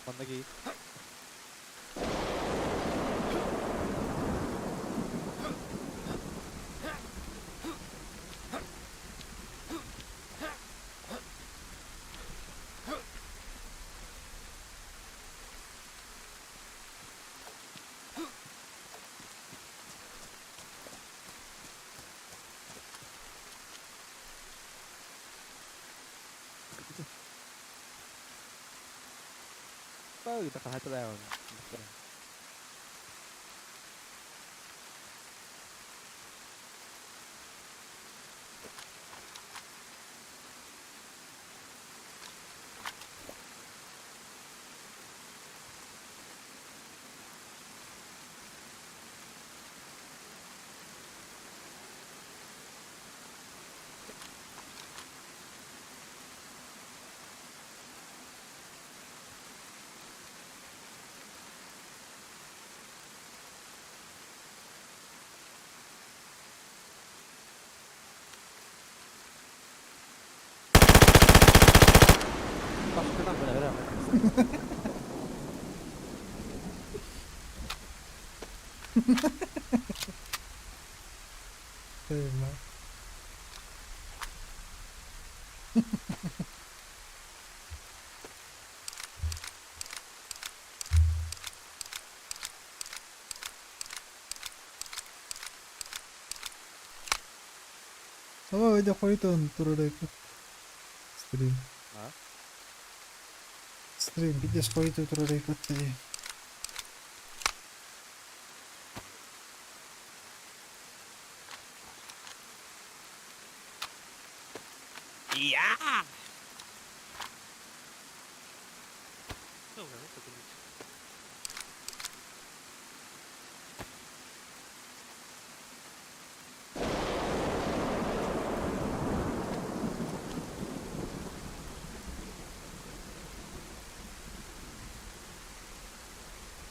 Манна киһи. Ой, да Башкадан бля, бля. Тыына. Саба өйдө хойтон турар эбит. Стрим. А? Стрим видишь хойто турар эбит дии. Я! Ну, бля, ну так и быть.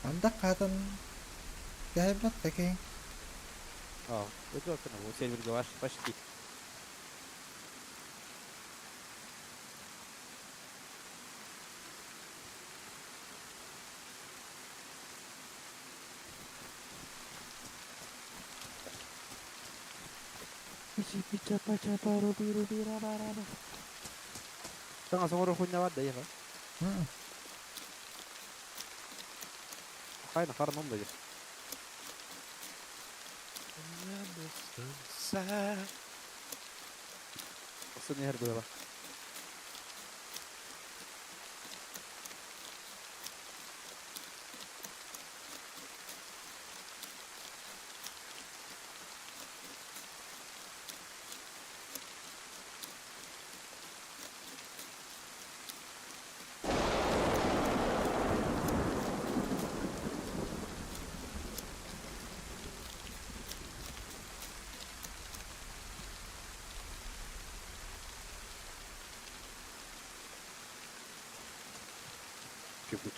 Анда хаатан кэһэйбэт такий. А, это как она, сервер ваш почти. Саҥа соҥоро хуйня да ехал. Хайна харном да Осын ехер было.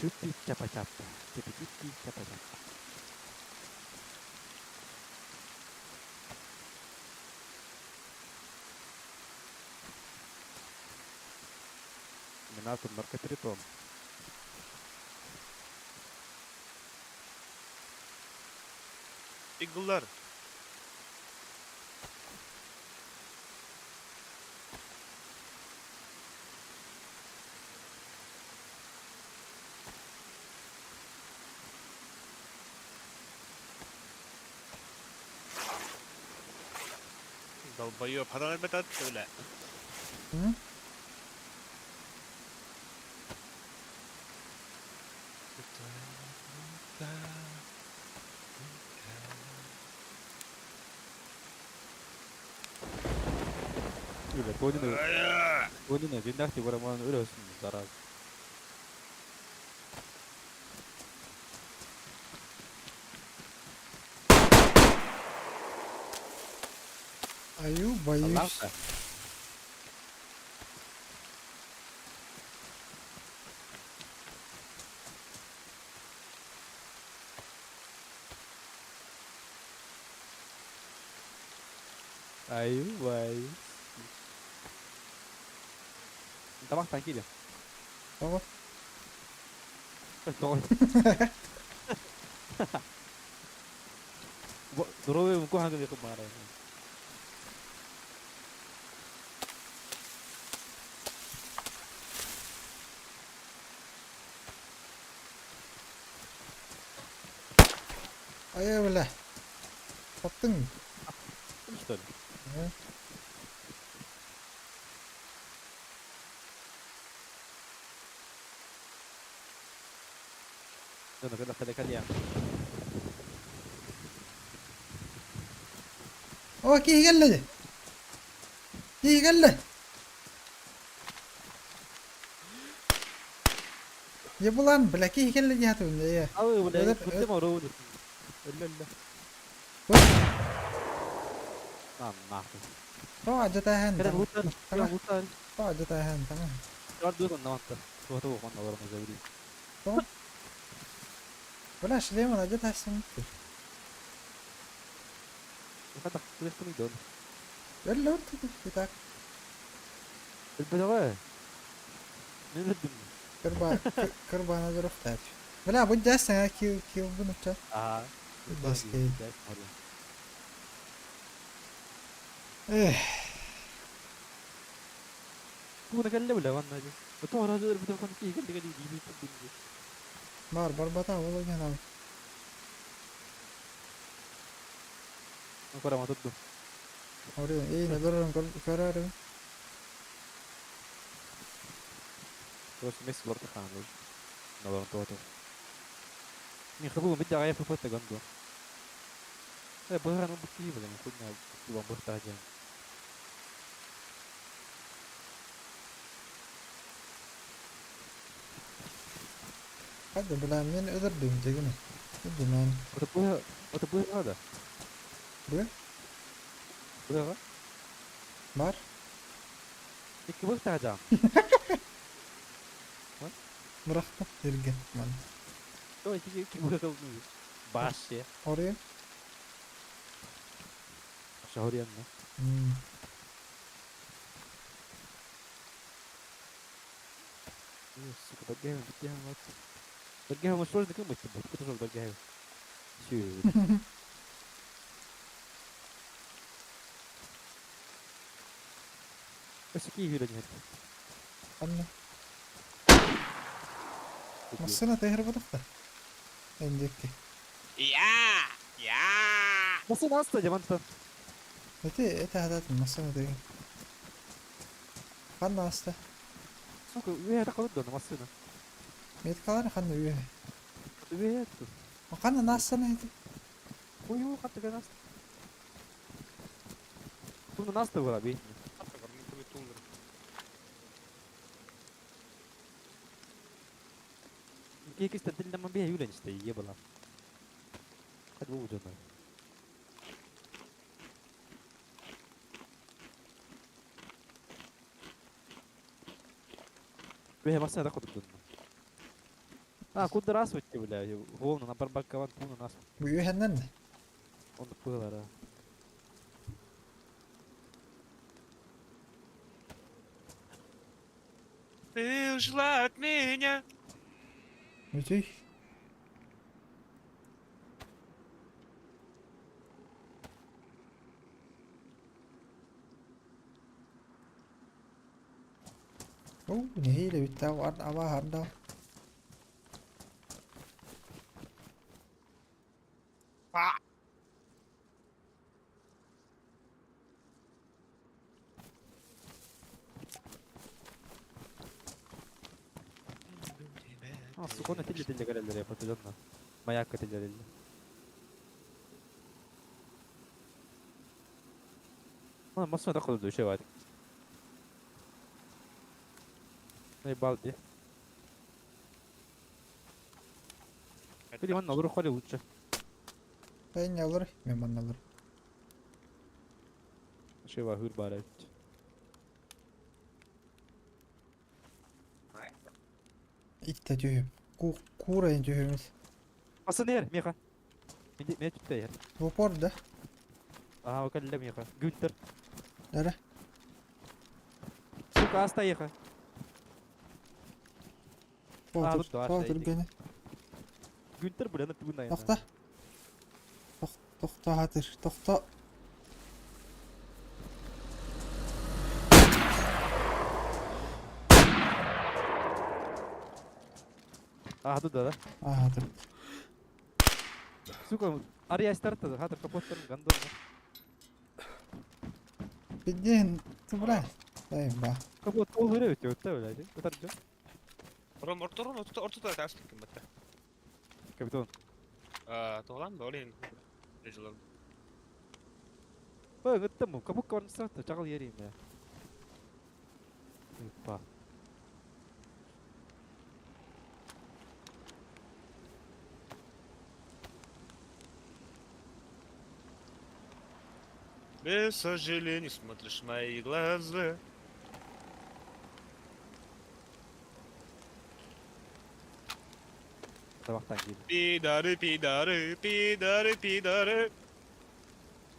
Чупи чапа чапа. Чупи чапа чапа. Минатум наркотритон. Иглар. Долбоёб, ханан өлбөтөт бля. М? Үлэ, Тонины, Тонины, дьиҥнээх Роман өлөсүн, зараза. Аю, боюсь. Аллах. Аю, боюсь. Табахтан киирэ. Тоҕо? Тоҕо? Здоровье куһаҕан гына баара. Айа бля. Таптың. Что ли? Э? Дьоно кэлэ кэлиэ. О, киһи кэллэ дии. Киһи кэллэ. Ебулан, бля, киһи кэллэ дии хатыбын дии. Алы, бля, Өлөр, күттем оруу. Өллө өллө. На, нахуй. Тоҕо адьатааһын Кэлэн лутар, таҥа. лутар. Тоҕо адьатааһын таҥа. Жардыгын наматта. Туоту онно баран забери. Тоҕо? Бля, шлемын адьатааһын. Хата, кыыстым дон. Өллө өлтү итак. Өлбөтөҕө. Мен өлдүм. Кырба кырбана дурухтач. Бля, бу дясна кил кил бунуча. Аа. Баскей. Эх, Куна кэллэ бля ванна ди. Тоҕо өлбөтө кон ки кэллэ кэлли дии дии. Бар барбата ол гена. Ancora ma tutto. Ори, эй, нөлөрөн көрөрүм. Просто месси лорта хаан. Налорон туоту. Мин хабу бидда гая фото гандо. Э, быһан бу ки бля, хуйня, тубан быһта жан. Hadi бля, мен өдөрдүм дегини. Өдүмөн. Ото быһа, ото быһа да. Бу? Быһа. Бар. Икки быһта жан. Бырахтым эрге ман. Ой, икки икки быһа кылды. Баш. Ори. Шахурьянна. М. Сука, бадгайм, бадгайм, вот. Бадгайм, что же такое мы Куда же бадгайм? Чё? Өссө киһи нет. Анна. Массына тэхэр батахта. Эндекки. Я! Я! Массына аста жаманта. Эти это хадат массына тэхэр. Ханна аста. Сука, үе та калды да массына. Мет калар ханна үе. Үе. Ханна нассана эти. Ой, ой, хатта наста. Туна наста була би. Кикис тендил би юлен işte ебала. Hadi bu canlar. Бе, массына да кодук А, куда раз вот бля, волна на барбакаван пуна нас. Бу үе ханнан. Он пылара. Ты ушла от меня. Үтүй. Оо, нэһиилэ бүттэ аба харда. Сукона тилли-тилли кэлэллэр определенно. Маякка тиллэриллэр. Массыына таххылы душе баар. Наебал ди. Или манна олору холи лучше. Бэйне олор, мен манна олор. Шева хыр бар эбит. Итте түһүм. Ку куурайын түһүмүт. Массыына иһэр, миэхэ. Мен түптэ иһэр. В упор да? Ага, кэллэ миэхэ. Гюнтер. Дара. Сука, аста иэхэ. Тоҕо тоҕо түргэнэ. Гюнтер бля, тугун айана. Тохто. Тохто хатыр. Тохто. А, тут да, да? А, тут. Сука, ария старта, хатыр капоттарын гандон. Биден, ты брат. Дай ба. Капот ол өрө өтө өттө блядь. Өтөр жо. Ром орторун орто ортода тастык ким батта. Капитан. Аа, тоолан да олин. Режелер. Ой, гыттым, капок барын старта, чагыл ерим я. Опа. Без сожаления смотришь в мои глаза. Табактан кийди. Пидоры, пидоры, пидоры, пидоры.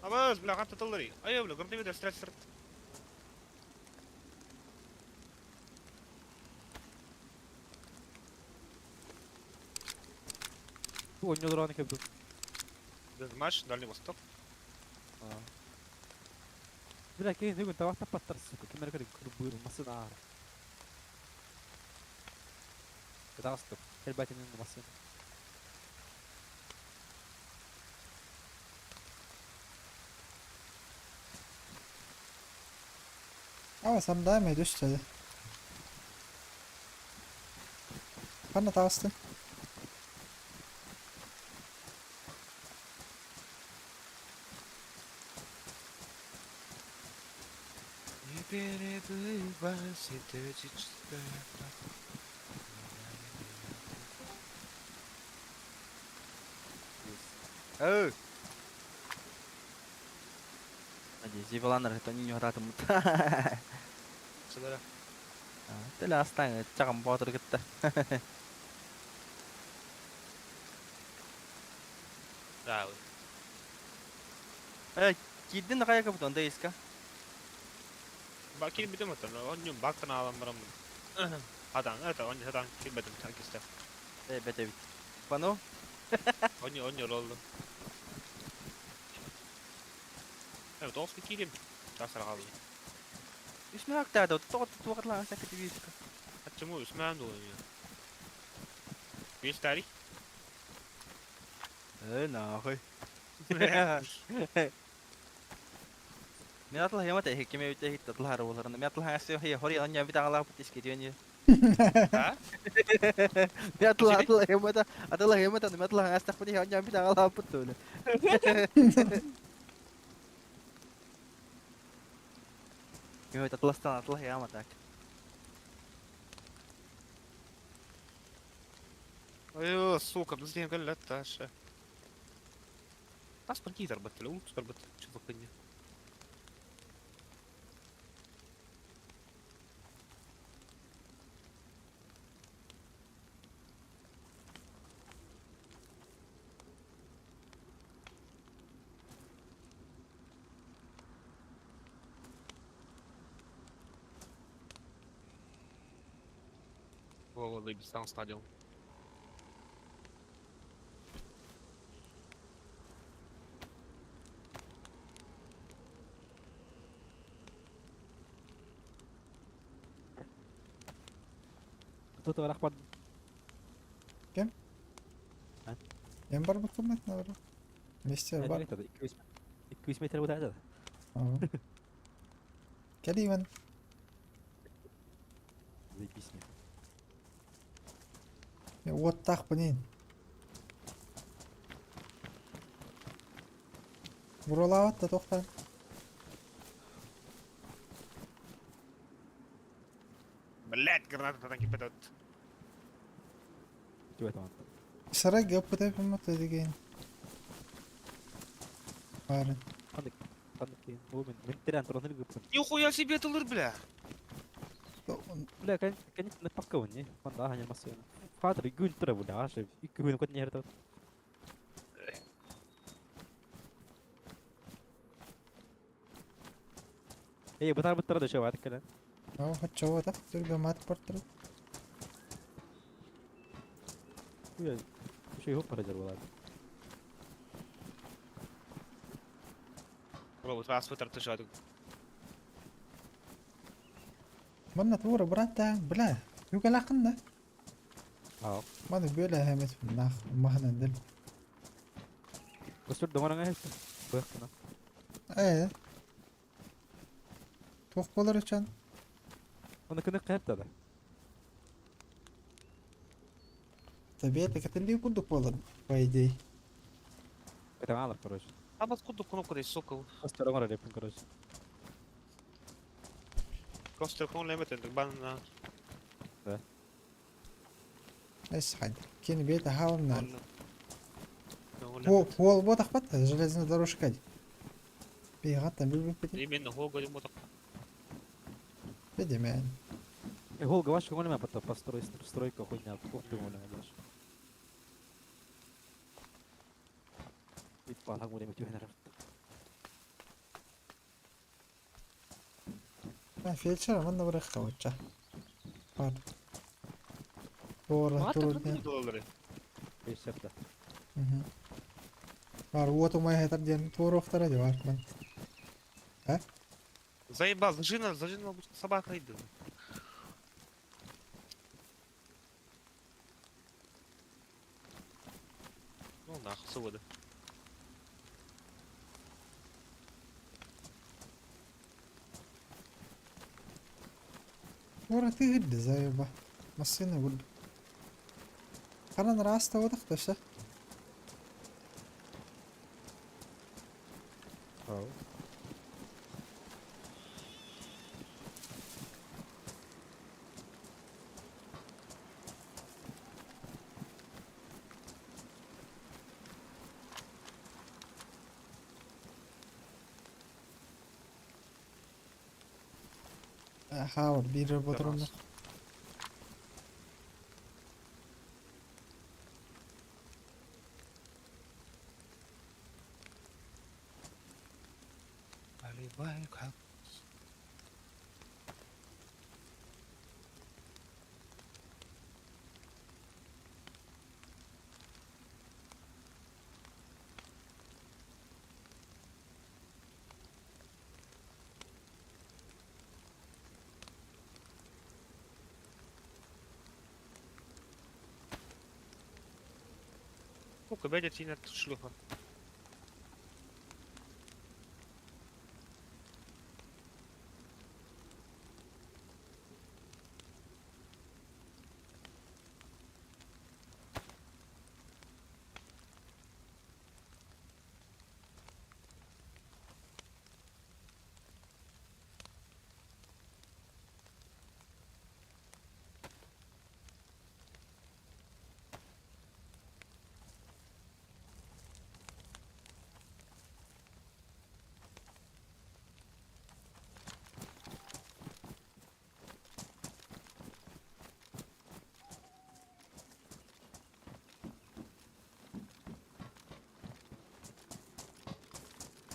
Абыз, бля, катты тыллары. Ай, бля, гырды бедер, стресс, стресс. Бу ойнолор кепти. Маш, Дальний Восток. Бля, кейин бүгүн табак таппаттар, сука. Кимер көрүк кырбыр, масын аар. Кытагыстык. Хелбатинин масын. Ама сам дай ме дүстеді. Қана тағыстың? Не перебывай, синтетическая. Эй! Надеюсь, Иваланер это не гратимут. Сюда. Теле астан, чагам батыр кетті. Да. Э, киддин кая капитан да иска. Бакин битем отыр, он бактан алам барам. Адан, это он хатан килбетим такисте. Э, бете бит. Пано? Он ролду. Evet, olsun килим. Тасар қалды. Үсмә актады, тоғыт туғытлан аса кетіп иска. Почему үсмән долы? Бес тарих. Э, нахуй. Мен атла ямат эхе кеме өтө хит атлар болар. Мен атла хасы хе хори anya бит аңла пут иске дүйөнү. А? Мен атла атла ямата атла ямата мен атла хасы пут anya бит аңла пут төлө. Йо, атластан атла ямата. Ой, сука, бізге көлләт ташы. Паспорт кей зарбатты, ул зарбатты, чувак не. Во, заебись, стадион. Кто-то рахмат. Кем? А? Мен бар букумат на бар. Мистер бар. 200 метр өтеді. Кәлеймін. Заебись мне. Уоттаахпын иин. Буралаабат да тохтоон. Блять, граната кипетет. Сарай гаппыта пыммата деген. Барын. Нихуя себе тылыр, бля. Бля, конечно, паккауни. Манда ханя масына. Фатр гүн тура бля, аша. Икки күн кот нерде. Эй, бутар буттара да шоу атыккала. Ау, хаччоо та. Түргө мат портыр. Уя, шей хоп паражар болар. Робот, вас вытар ты шадык. Манна тура брата, бля. Югалакында. Аа. Маны бөлө хэмэт нах махнан дил. Көстөр доңораңа хеп. Быктына. Э. Туох болар үчен. Оны күнү кайрта да. Табият катылли курдук болар, по идее. Это мало, короче. А откуда кнопка здесь, сука? Көстөр доңора репин, короче. Просто телефон лемет, бан на... Да. Эс хад. Кени бета хавна. Пол бот ахпат, железная дорожка. Бегата билбит. Именно, го говорим вот так. Видимо. Э, гол гаваш көңүлүмө потом построй стройка хуйня, ох ты көңүлүмө даш. Бит бала көңүлүмө түйөнөр. А фельдшер манна барах кавыча. Бар. Тура тура. Фельдшер да. Бар вот у моей хатар ден тура ухтара бар ман. А? Заебал, зажина, зажина, собака идет. Ну нахуй, свобода. Тура ты гидди заеба. Машина гуд. Каран раста водах ташта. Ау. Хавар бир ботурумна. Наливай, как... Сука, блядь, сильно шлюха.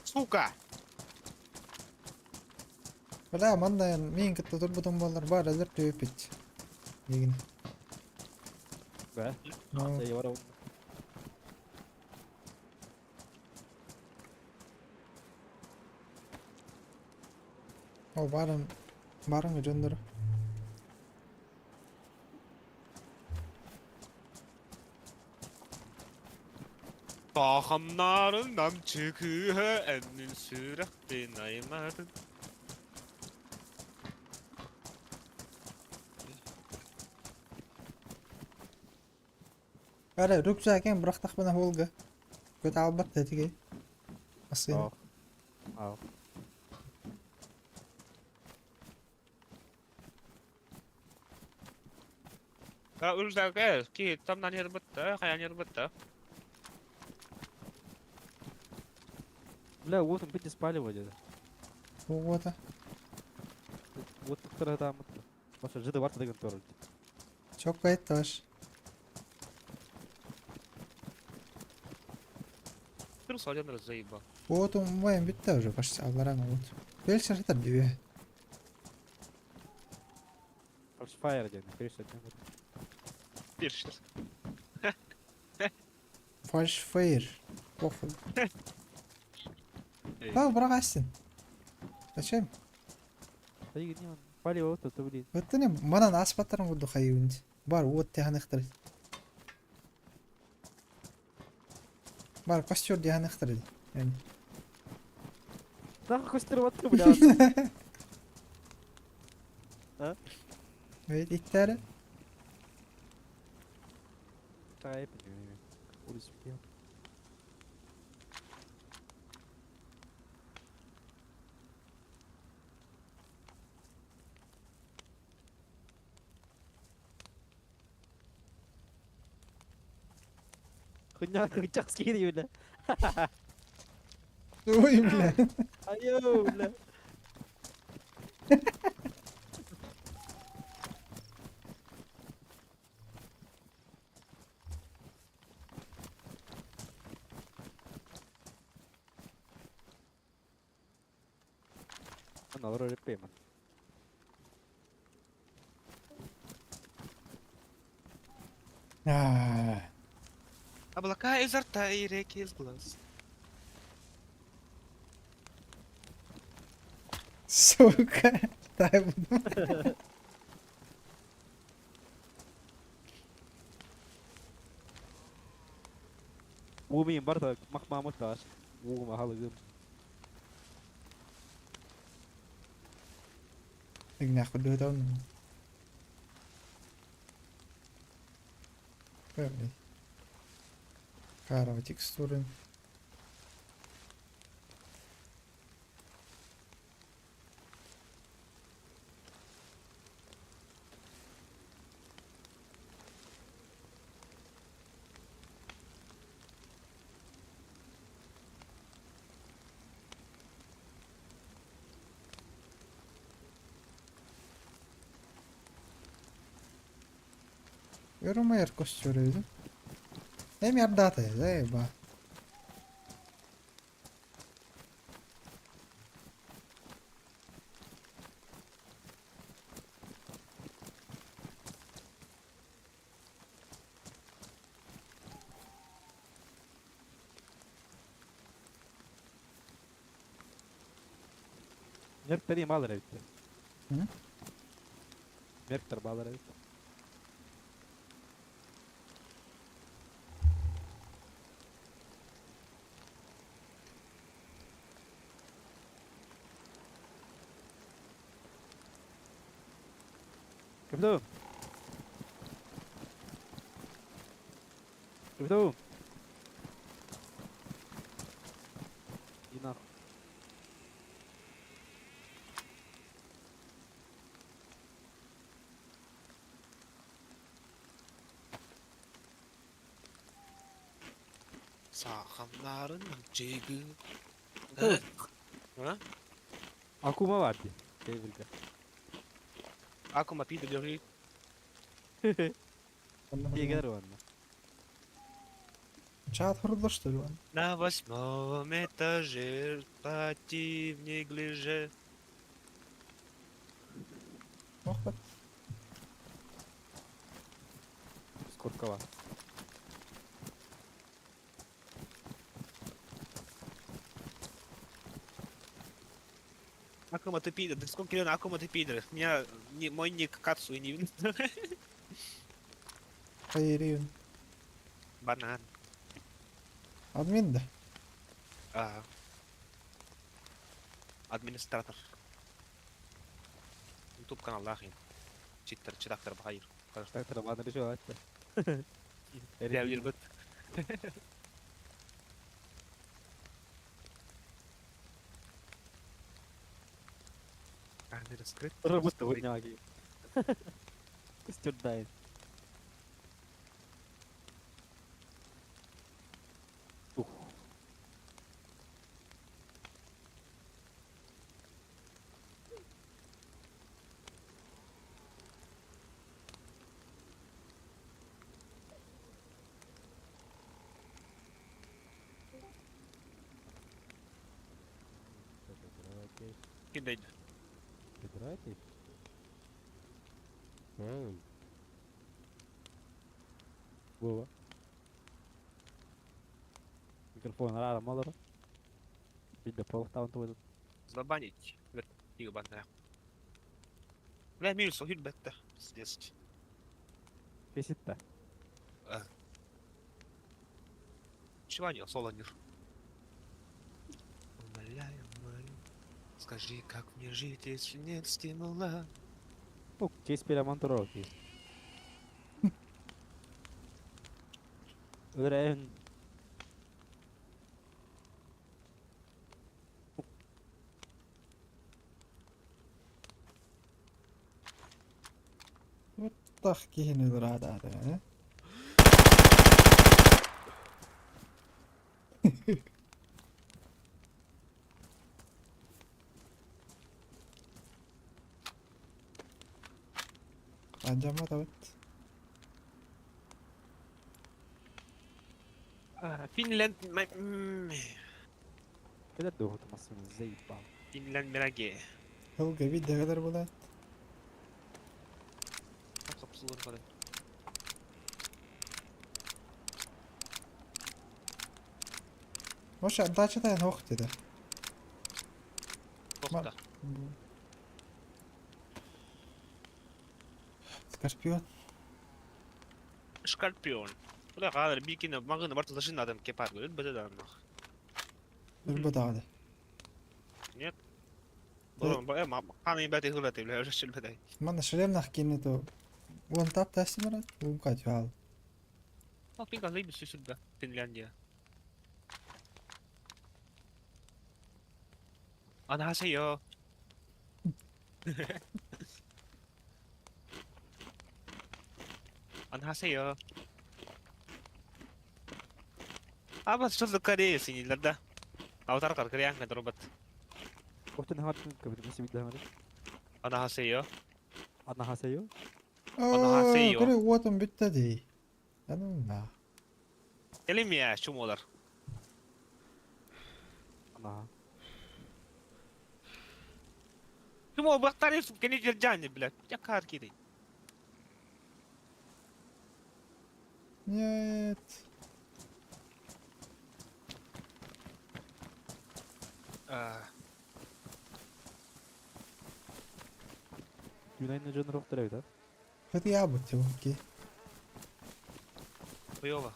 Сука! Бля, манна мен кытта турбутум болар бар азыр төпит. Деген. Да. Ну. О, барын барын жөндөр. Тахамнарынан чыкыһа әннин сүрэхтин аймадын. Ара, рюкзагын бырахтахпына Волга. Көтө албат да тиги. Массыына. Ах. Ах. А рюкзак, ки там на нербытта, хая нербытта. Бля, вот он бить спаливать это. Уута. Вот тут там. Баша жиды бар деген торулду. Чокко этти баш. Кыр саляныр заебал. Уотум моем бүтті уже почти алларан уот. Бел шашатар дибе. Fire диэн, Криш диэн. Бир Фальш фейр. Похуй. Да, бырагастин. Зачем? Пали вот это, блин. Вот не манан аспаттарын курду хайунд. Бар уот тяханыхтар. Бар костер дияныхтар. Нахуй костер вот ты, бля. А? Evet itteri. Тайп, успел. Хуйня, хуйня, скири, бля. Ой, бля. Айо, бля. Ана, вроде пейман. А, Облака изо рта и реки из глаз. Сука. Дай буду. Уумин барта махмамут таас. Уума халыгым. Нахуй дөөдөн. Блядь. Карова текстуры. Yoruma костюры. Эми ардата, заеба. Мерктер им алар эбит. М? Мерктер балар эбит. Капитан. Капитан. И нахуй. Сахамнарын жегі. А? Акума var diye. Şey Акума пида держи. Тигер онна. Чат хурдошты он. На восьмом этаже плати в неглиже. Ох, вот. Скоркова. Акума ты пидор, да сколько лет Акума ты пидор. Меня не, мой ник Кацу и не видно. Хайриун. Банан. Админ да. А. Администратор. Ютуб канал Лахин. Читтер, читактор Бахайр. Читактор баныр еще атты. Дәвлир бит. Камера скрыт. Работа выняги. Костюрдает. Ух. Кидайд. Играете? Эй. Вова. Микрофон рара малара. Видно полохтаун туйдут. Забанить. Ебаная. Бля, минус, хюльбетте. Пиздец. Феситта. Чего солонир? Умоляю, молю. Скажи, как мне жить, если нет стимула? Ух, честь перемонтировки. Ударяем. Тах киһини ылыраада э? Анжама табыт. Финлянд... Кеде дуһу массыны заебал. Финлянд мираге. Хылга видеолар булат. Капсулар бар. Моша дача тайын хох деди. Тохта. Скорпион. Скорпион. Бля, хазыр бикини магын бар тылышын адам кепар көрөт бөтө да нах. Үрбө дагы. Нет. Ханы бәти хулаты, бля, уже шүлбәдәй. Мана шлем нах кини то. Уон тап тәсі марат, уон качал. Пинка лейб сүсүлбә, Финляндия. 안녕하세요. 안녕하세요. Ама что Корея синилер Аватар кар Кореян робот. Оқтын хаттын кабит мисибит дамады. 안녕하세요. Анахасайо. 안녕하세요. Көре уотун бүтті дей. Анна. Элемия чумолар. Анаха. Чумо бактары кени держани, блядь. Я карки Нет. Юнайны жон роқтыр эбит, а? Хыты бут ки. Хуёво.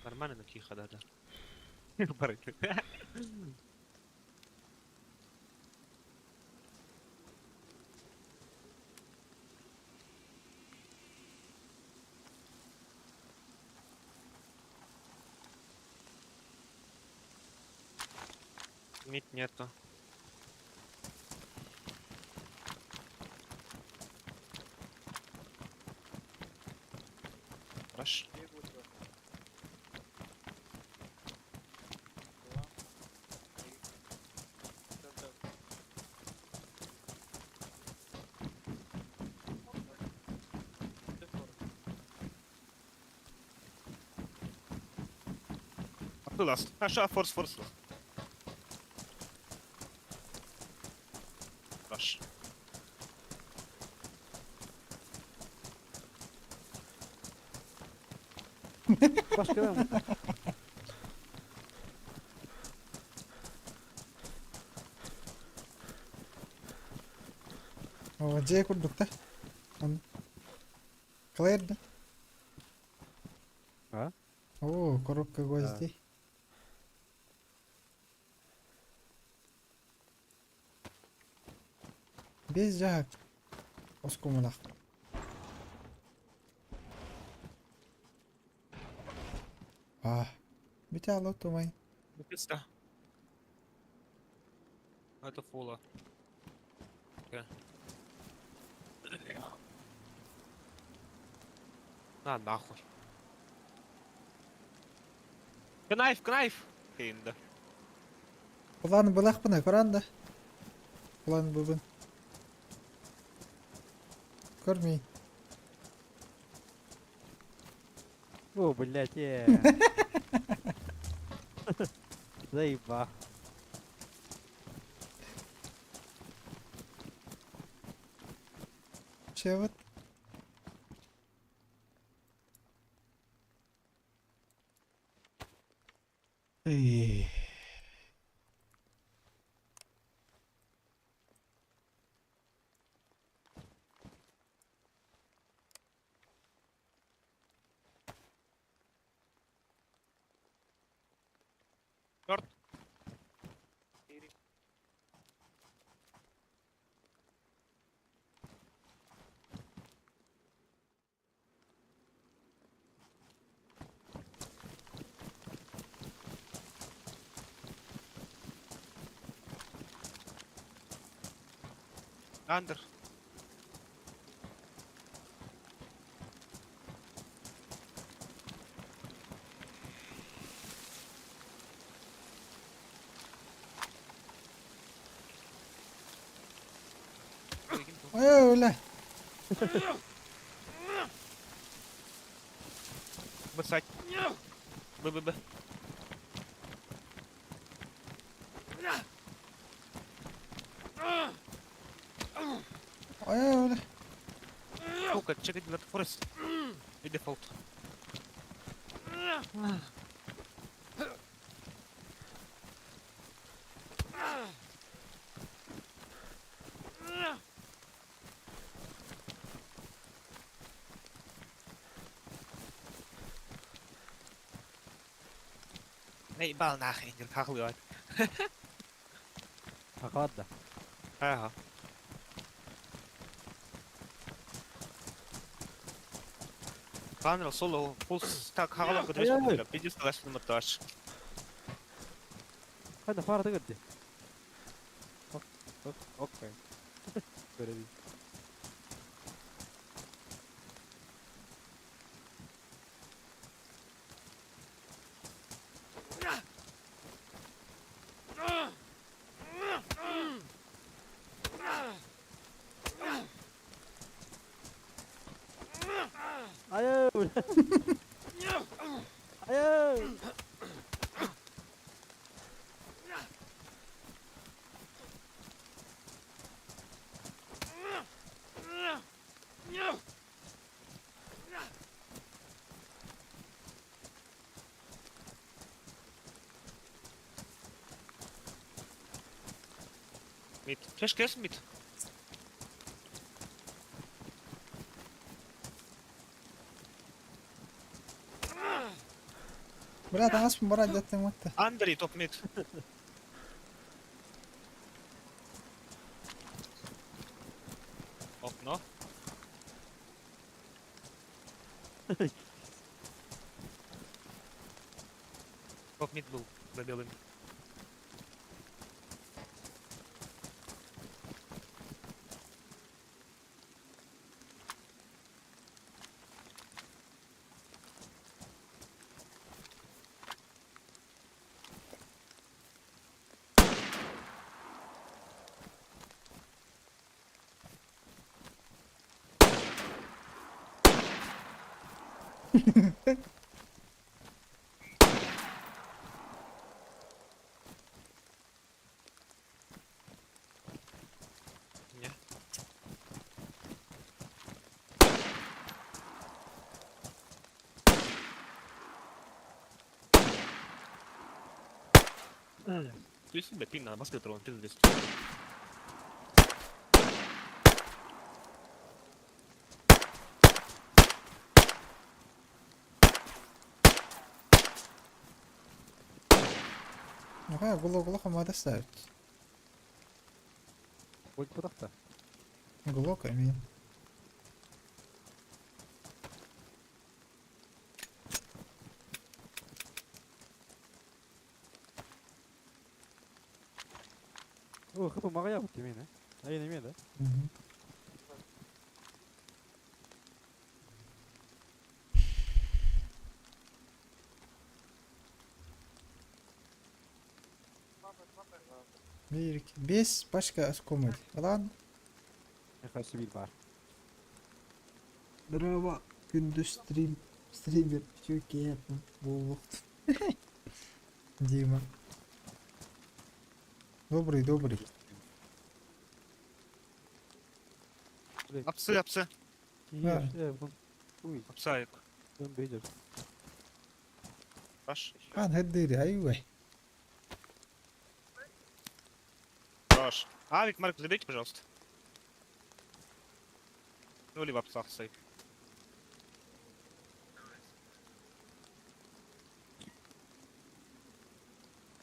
Нормально на киха, да, да. Мид нету. Раш. Last. Аша форс форс. Раш. Başka mı? О, же курдукта. Он. Клэр да? А? О, коробка гвоздей. Без жак. Оскуомалаах. А, бүтэ алло тумай. Пизда. Это фула. Окей. На нахуй. Knife, knife! Кейинде. План былахпына көрөн да. План бубын. Көрмей. О, блядь, э. Заеба. Чеват. Эй. Черт. Андер. Ой, бля. Бросать. Б, Б, Б. Ой, бля. Сука, чекать на Форест. И дефолт. Эй, бал нахрен, хахлывать. Хахлат да. Ага. Канрал соло фул так хагалак көтөрөс пиздец талашын матташ. Хайда фара тыгырды. Ок, ок, окей. Көрөбүн. Айыы! Айыы! Мид. Флеш кес мид. Бля, таҥас бара дьаттың матта. Андрей топ мид. Окно. Топ мид был за белым. Не. Ты себя пин на Москве трон, пиздец. Нохая гуло хамада ставит. Будет путахта. Глок, I mean. О, хп маҕайа бут тимиэн, э? Айын эмиэ да? Bir, iki, beş başka komedi. Lan. Мехасы bir бар. Merhaba. Gündüz stream. Streamer. Türkiye bu. Дима. Добрый, добрый. Апсы, апсы. Да. Уй. Апсайк. Бейдер. Раш. Хан хеддири айвай. Раш. Авик, Марк, заберите, пожалуйста. Ну, либо апсах сейф.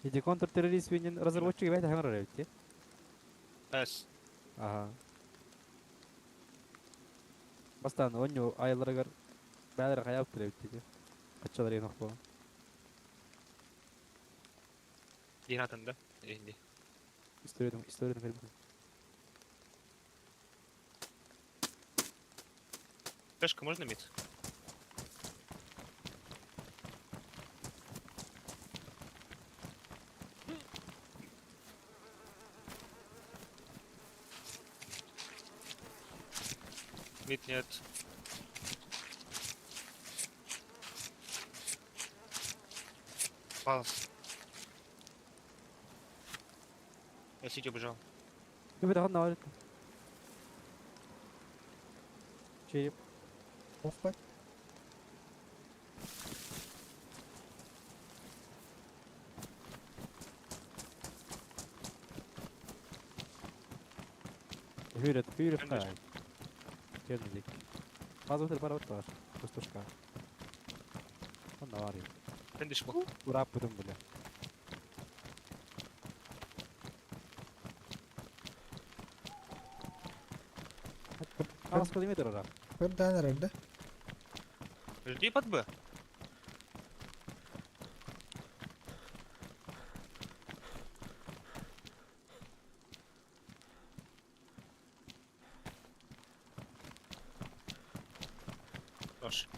Иди контртеррорист винен разработчик бәйт хаңар өтте. Эс. Ага. Бастан оню айларыгар бәлер хаяп тиребит Качалар ен окпо. Динатын да. Инди. Историядын историядын бербин. Флешку можно мид? Мид нет. Палас. Я сидел убежал. Ким бит ханна бар. Череп. Охпат. Hürret, hürret хай. Кердик. База бар бар. Пустушка. Ханна бар. Тендиш бу. Урап бутун бile. Аз километр ара. Bir tane herhalde. Жди под Б. Хорош.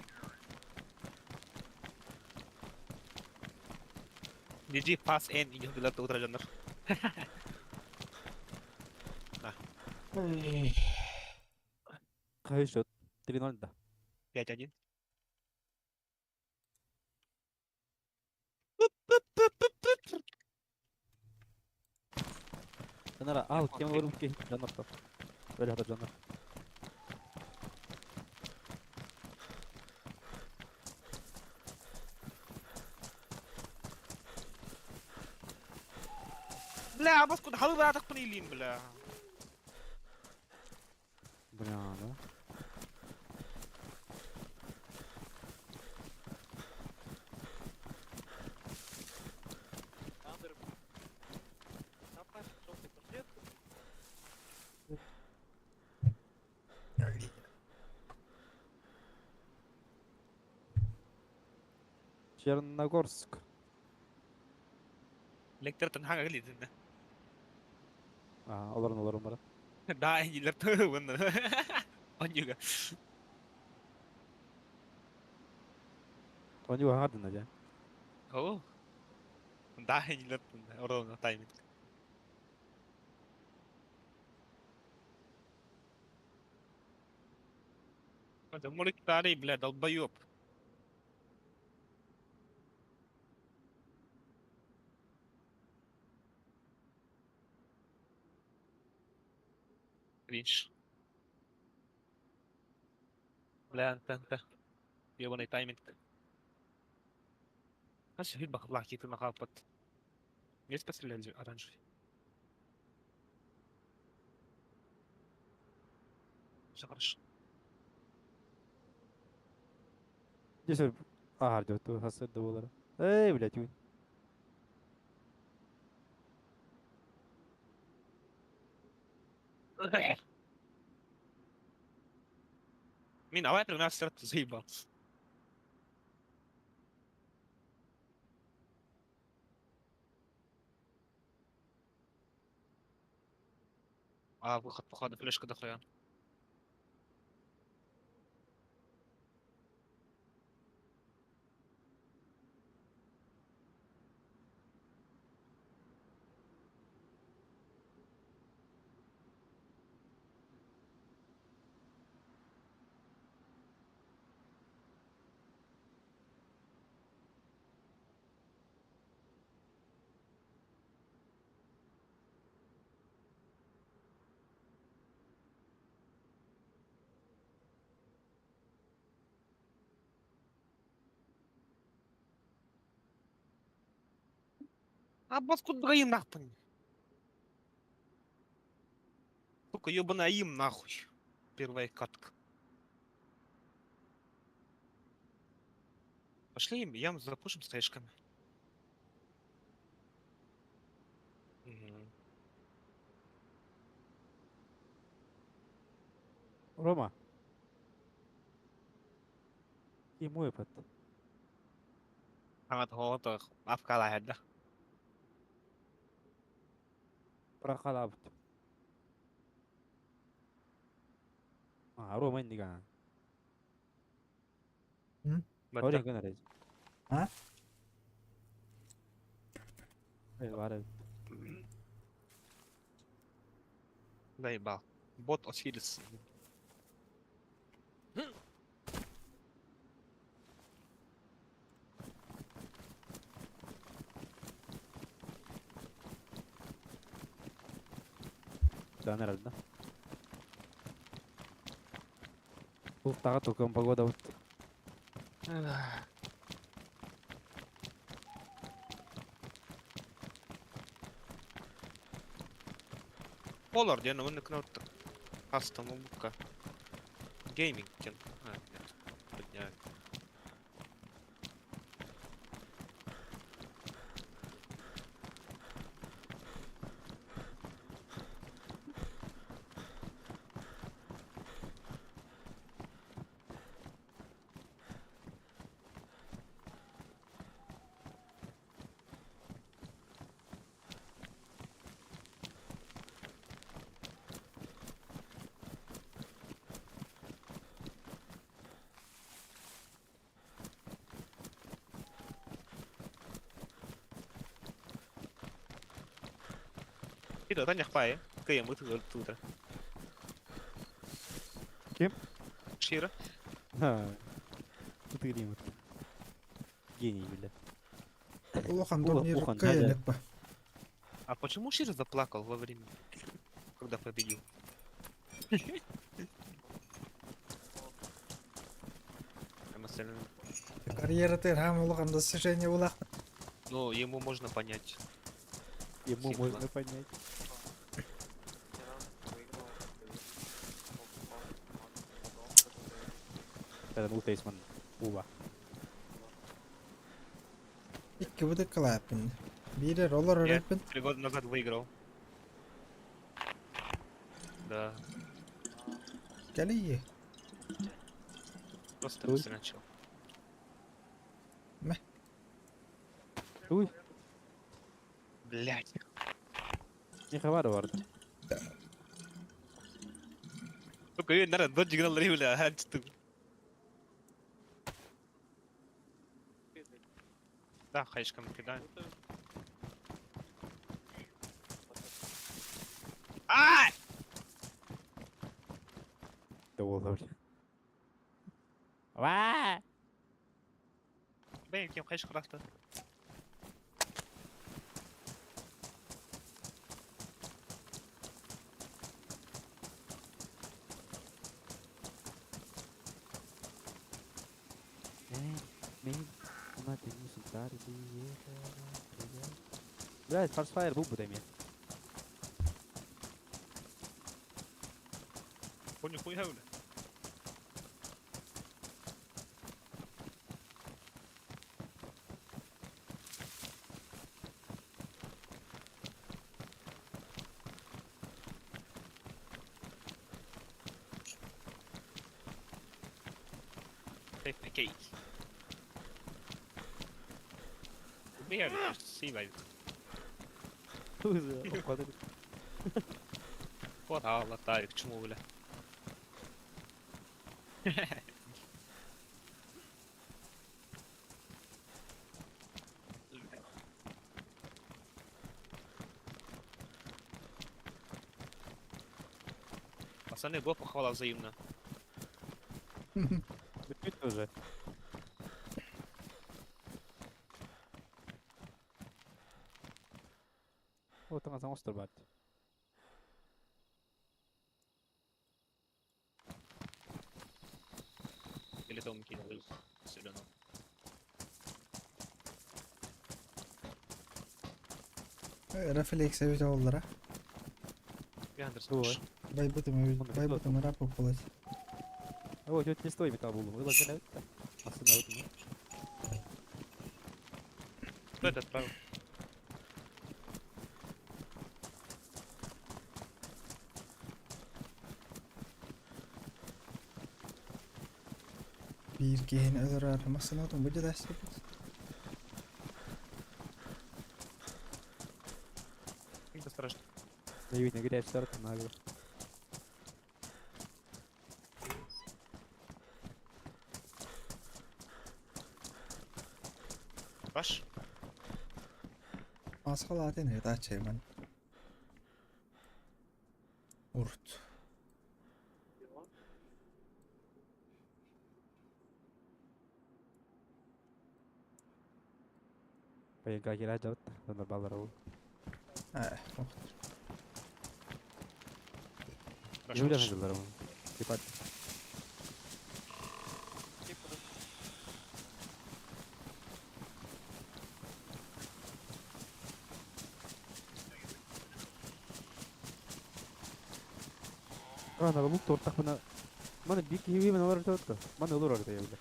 GG pass N идет для утра жанр. На. Кай счет? 3-0 да. 5-1. Жанара, ал, кем олорум ки жанар топ. Бөлө хата жанар. Бля, бас куда халы братах панилин, бля. Бля, да. Черногорск. Лектор тынхага глидин. А, олорун олорун бара. Да, инилер тыгын. Онюга. Онюга хардын да. О. Да, инилер орон тайминг. Это морик старый, бля, долбоёб. Кринж. Бля, НТ, НТ. Ебаный тайминг. Знаешь, фильм лаки ты нахапат. Есть постреляли оранжевый? Все хорошо. Здесь ага, ту хасыр да болар. Эй, блядь, уй. Мин, давай 13 ты заебал. А, выход, походу, флешка дохуя. А бот куда им нахуй? Сука, ёбаная им нахуй. Первая катка. Пошли им, ям запушим с хаешками. Мгм. Рома. Ким опыт. Аңа афкала хәдда. Прохалабыт. А, Рома индига. М? Орен гынар. А? Эй, бары. Заебал. Бот осилится. Да, herhalde. Ултага только погода вот. Полар диэн онны кнопка. Кастом мука. Гейминг кен. А, нет. Подняли. Ida таняхпай. Кыйым ытыгыр туда. Ким? Шира. Ха. Ытыгыр вот. Гений, бля. Улахан Ула- турнир Ухан, кыйылык ба. А почему Шира заплакал во время, когда победил? Эмоционально. Карьера хам улахан достижение улах. Ну, ему можно понять. Ему Симпла. можно понять. Это Ултейсман. Уба. Икки бу кылаапын. Бире роллар Я өрөппүн. 3 года назад выиграл. Да, Кэлии. просто Ой. начал. Мэ. Уй. Блять. Не хабар барды. Только я, наверное, дочь гнал бля, а что Да, хаешками кидаем. А! Да вот, бля. Ва! Бэм, кем хаешка рахта. Блядь, Fire был бы дай мне. Понял, хуя, бля. Take my cake. Убей, сила. O kadar. Вот алла Тарик, чмо, бля. Пацаны, бог похвала взаимно. Бүппүт уже. О, таҥас оҥостор баат. Или там кинул зеленого. Reflex эбит оллара. Андерсон. Байбытым эбит, байбытым рапы булат. О, тетя не стой металл булдум. Ыла гына битте. Астына бутым. Кто это отправил? Биир киһини өлөрөр массыынатын бу дьэдэстибит. Это страшно. Дают не грязь старт нагло. Ваш? Масхалаатын ытааччайман. Урут. Байга кира жабыт. Онда балар ол. Ээ, Юля хадылар ол. Типа Ана лук тортах мына Мана бик хиви мана олар тотто. Мана олор орда явда.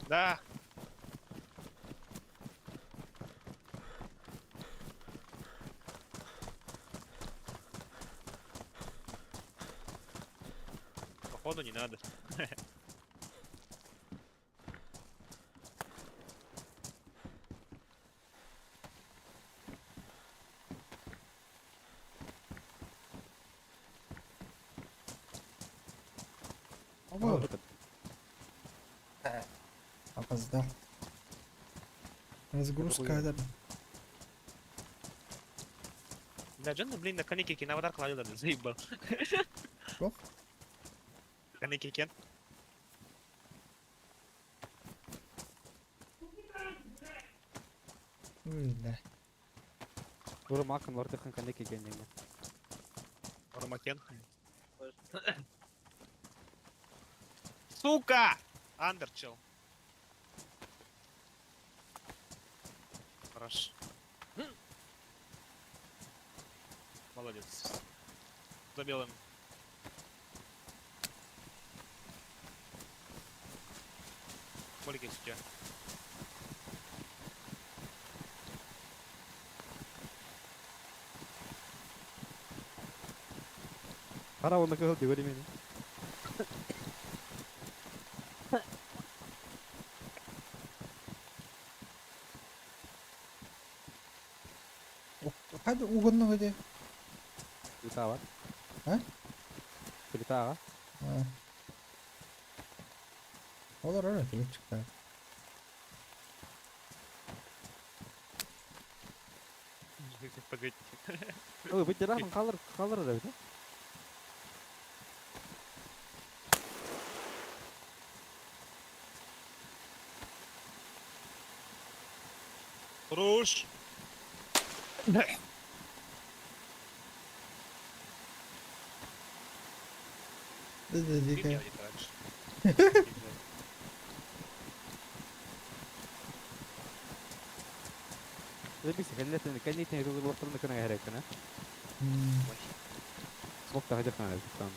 Да. Походу не надо. Ого. Опоздал. Разгрузка это. Да, Джон, блин, на конеке на аватар кладет, заебал. Что? Конеки кен. Ой, да. Тура макын лор тыхын конеки геннең. Ромакен. Сука! Андерчел. Хорош. Молодец. За белым. Сколько есть у тебя? Кара оны кыл деп мени. Hadi угонно где? Плита бар. А? Плитага. А. Олар ора келип чыкты. Погоди. Ой, бит рахын калыр калыр да бит. Хорош! Да да Ты да. меня не раньше. Бик кәлләтен кәлләтен локтырны кына кәрәк кенә. Смок та хәдә кына там.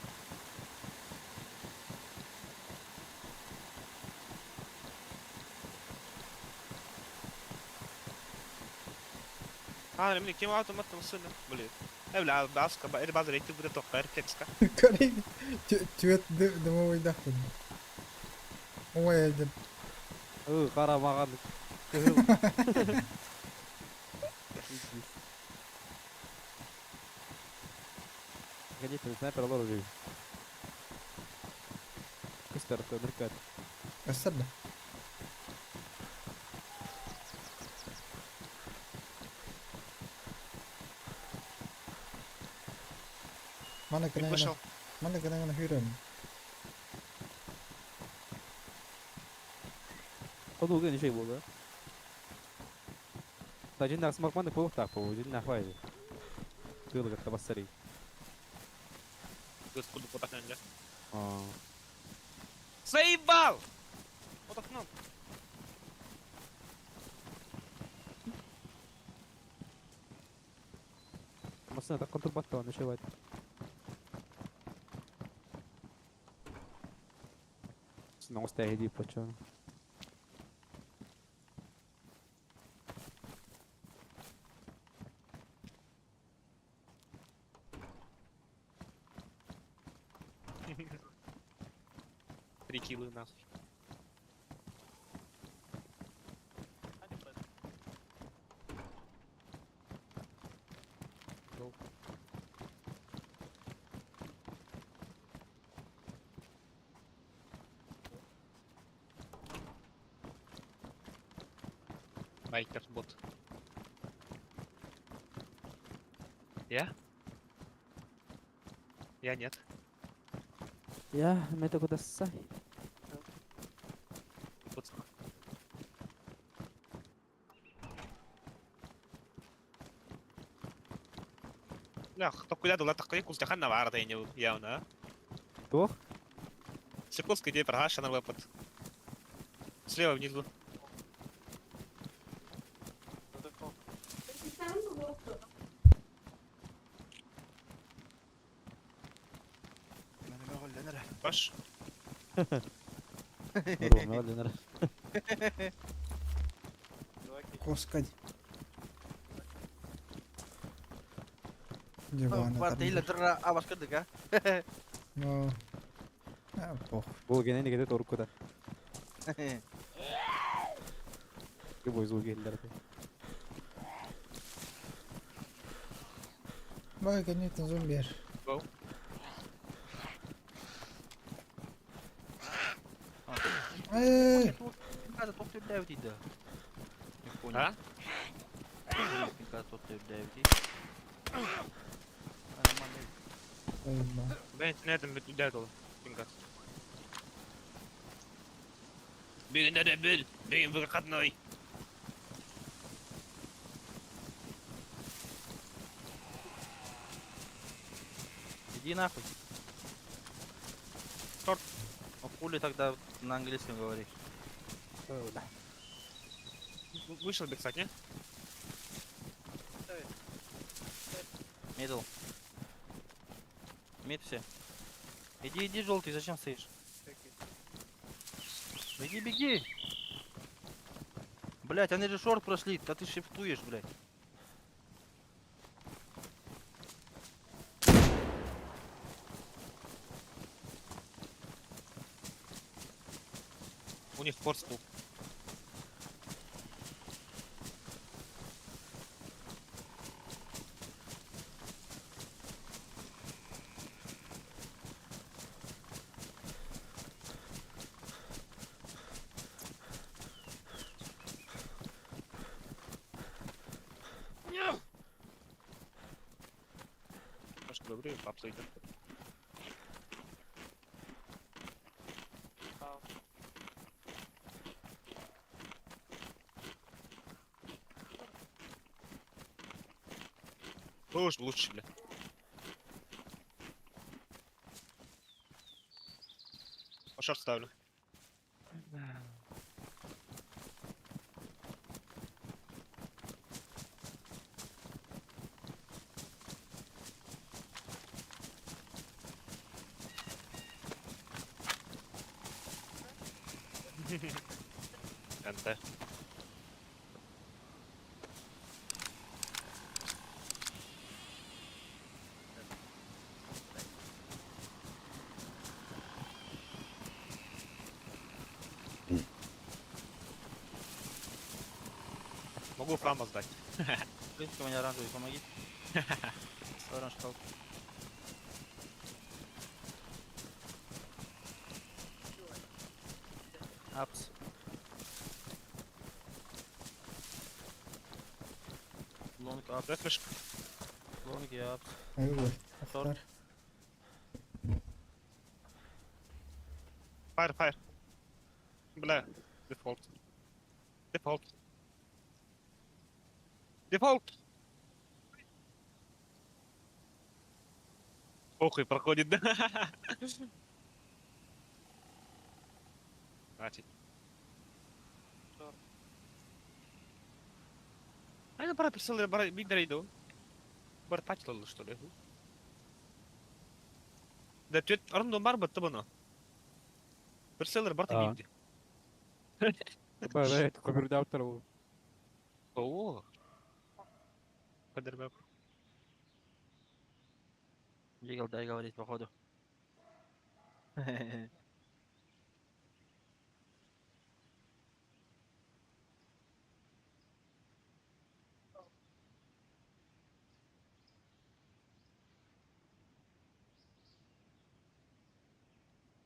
А, блин, кем автомат там сына, блин. Бля, баска, база, база, рейтинг будет только рефлекска. Көрей. Түет дымовой дахтын. Ой, әйдім. Ы, кара маган. Ди, снайпер олор уже. Кыстар, ныркат. Кастар да. Мана кына Вышел. Мана кына гына хүрен. Ходу не шей болды. Та жиннах смокманы кулук так бу, жиннах бай. Тылыгы табассари. Господу потахнем, А. Заебал! Вот окном. Масына так контрбатта оны шеват. Сына оставили почон. Три килы нахуй. Байкер бот. Я? Я нет. Я, мета куда сай. Бот. Ля, куда дула такой кустахан на варта не явно. Тух? Секундский где прогаш на выпад. Слева внизу. Паш? Коскать. Дивана там. Ну. А, похуй. Бұл генен неге торукуда. Любой звук келдер. Бай, конечно, зомби. Go. Эй! А? Ben nereden bir dolu. Bingat. Bugün de bil. Bugün выходной. Иди нахуй. Торт. А хули тогда на английском говоришь? Вышел бегсать, не? Мидл. Мид все. Иди, иди, желтый, зачем стоишь? Беги, беги! Блять, они же шорт прошли, да ты шифтуешь, блять. У них форс был. Может, говорю, папа идет. Тоже лучше, бля. Пошар ставлю. НТ. Могу фрама сдать. В принципе, у меня оранжевый, помоги. Оранж халк. Апс. Long up. Да, флешка. Long и апс. Ой, Шорт. Фаер, фаер. Бля, дефолт. Дефолт. Дефолт! Похуй, проходит, да? Значит. Айна бара присыл бара бигдер иду. Бар пачлал что ли? Да түт арын бар батты бұны. Бір селлер бар А. бигди. Бля, көмірді ол. О. Қадыр Лигал, дай говорить, походу.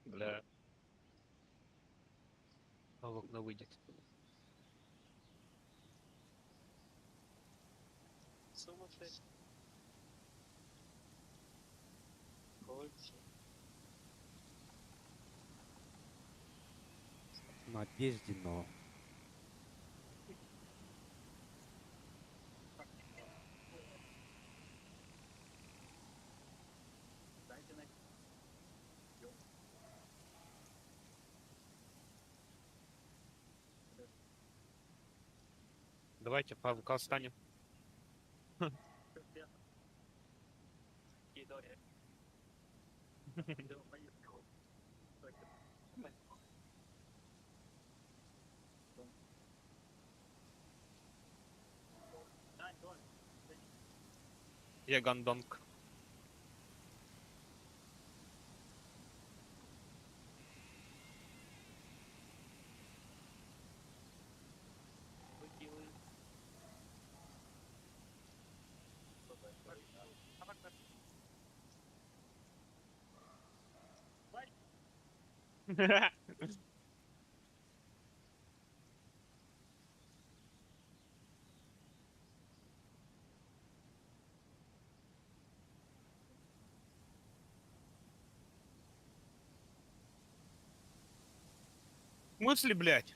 Бля. А в окно выйдет. Сумасшедший. Кольца. Надеждино. Давайте по ВК станем. Я гандонг. Мысли, блядь.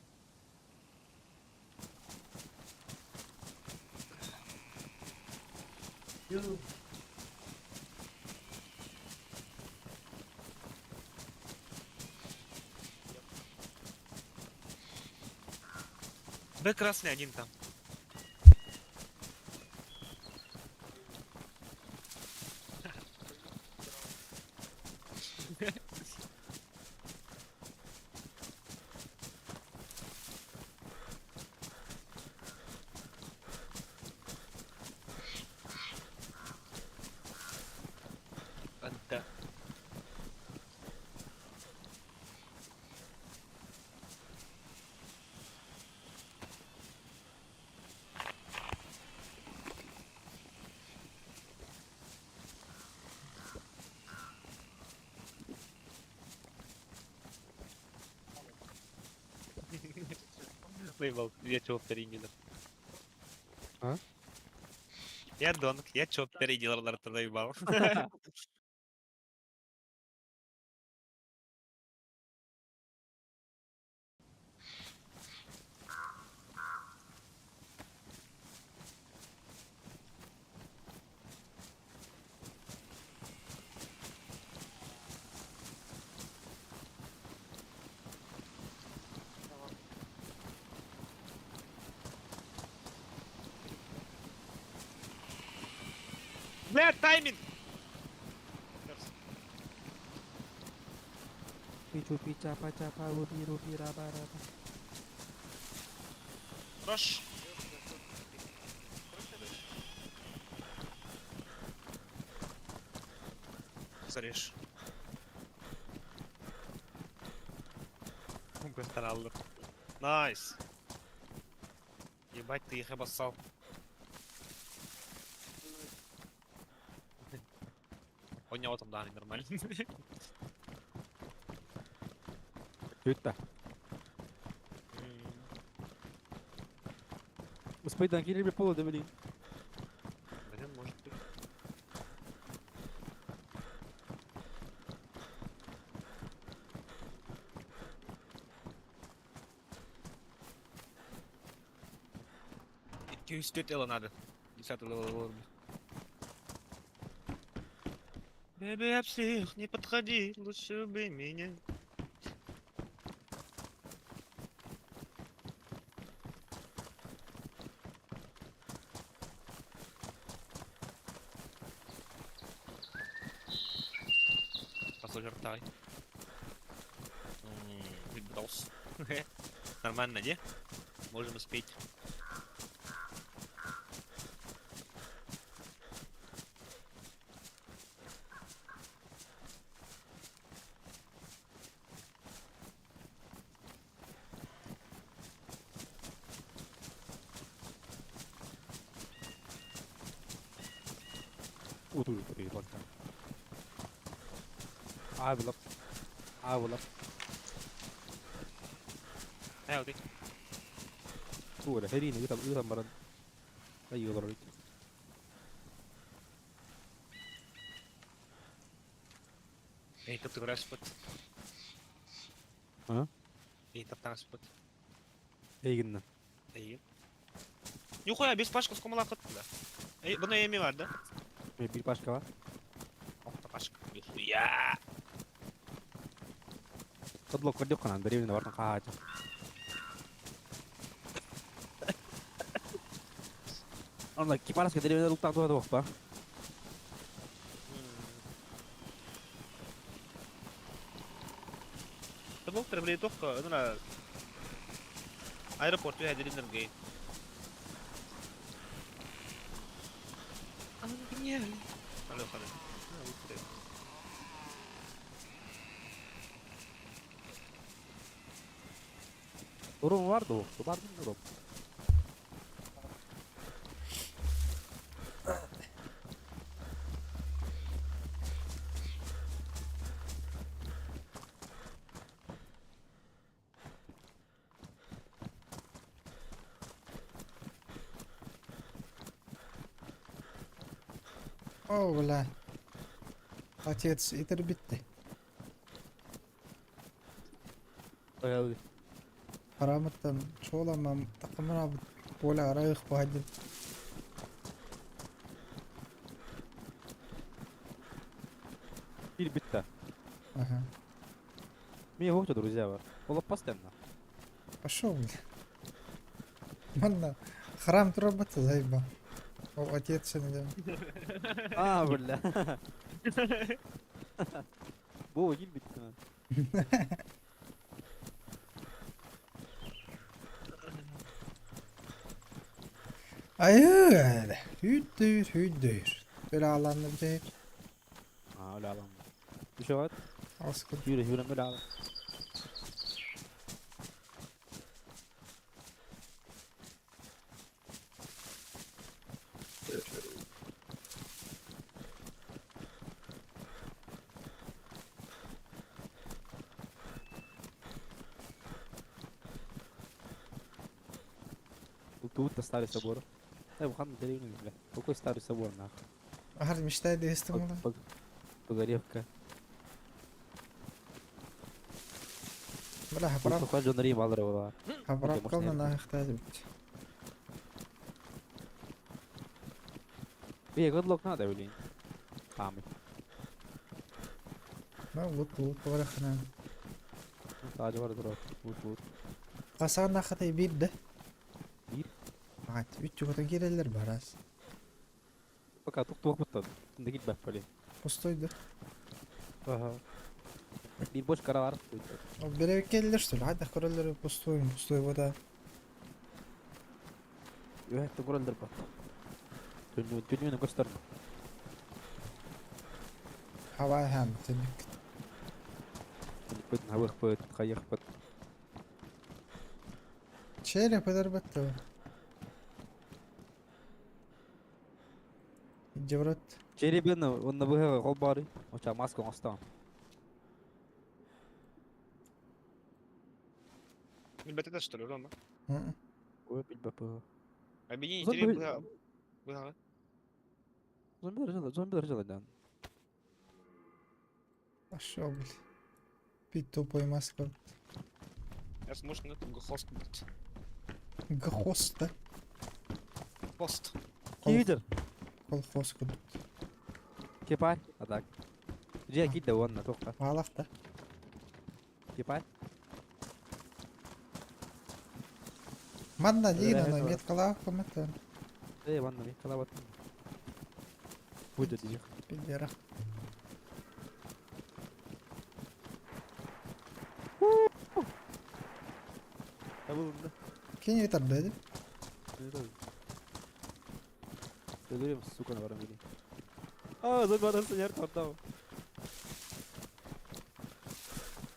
Б красный один там. Да. Заебал, я чего передел. А? Я донг, я чё переделал, заебал. Бля, тайминг! Пи чапа чапа рупи рупи раба раба. Хорош. Зарежь. Göster aldım. Nice. Ебать ты их обоссал. У него там да, нормально. Түтті. Успейдан киирэр буолуо да билигин. Блин, может быть. 204 elo надо. 10 level olur. Бэби, я псих, не подходи, лучше убей меня. Послушай, Выбрался. Нормально, не? Можем успеть. Утуй приехал. Аабылап. Аабылап. Howdy. Туора хэриини ыытан ыытан баран айыы олорор эбит. Эй, таптыгыраспыт. А? Эй, таптагаспыт. Эйгинна. Эй. Нихуя, без пашка скомала да. Эй, бұны эми бар, да? Мен бир пашка бар. Алты пашка. Нихуя. Тодлок көрдүк канан деревня бартын хаача. Онда кипараска деревня луктан туа туохпа. Табыл блин, только, ну, аэропорт я деревня гей. Алло, алло. Урум бар да бар урум. О, бля. Отец итер битти. Ой, Харамыттан чоламам такымына боля арайых бахадин. Бир битте. Ага. Мне вот друзья бар. Ол постоянно. Пошел, бля. Манна храм турабата заеба. О, отец не А, бля. Бу ил битте. Айы, hüddür hüddür. Böyle alanlı bir şey. А, öyle alan. Bir şey var. Askı. Yürü yürü öyle alan. Тут старый собор. Э, в деревню, бля. Какой старый собор, нахуй? Ахар мечтай дейстим ола. Погоревка. Бля, хапрап. Похож на Рим алырова. Хапрап кална на хтазы бит. Бе, годлок надо, блин. Амы. Ну, лут лут барахна. Тажы бар дурак. Лут лут. Касан нахатай бир да. Бир? Ат, үт жоготон кирелер барас. Пока тук тук буттан. Тинде кит бап бали. Пустой да. Ага. Бир бош каралар. О, бере келдер что ли? Хайда көрөлөр пустой, пустой вода. Үһәтте көрөлдөр бат. Түнү түнүнү көстөрмө. Хава хам тенек. Бит хавых бит, кайык бит. Чере пыдар батты. Жеврот. Черебен онна быһа кол бары. Оча маска оңостон. Билбет это что ли, Рома? Ой, билбеп. Объедините Зомби- быһа быһаҕы. Зомбилар жила, зомбилар жила, да. Пошел, блядь. Пить тупой маска. Сейчас может на этом гохост будет. Гхост, да? Хост. Кидер. Колхоз кудут. Кепар. А так. Дьэ кидде уонна туохха. Маалахта. Кепар. Манна диин Өлөрө аны тура. меткалаах көмөтөн. Э манна мен калабаттым. Будет дижих. Пидера. Табылынды. Кини тарда ди. Өлөрөм, сука, барам или. А, зомби арасы яр тартам.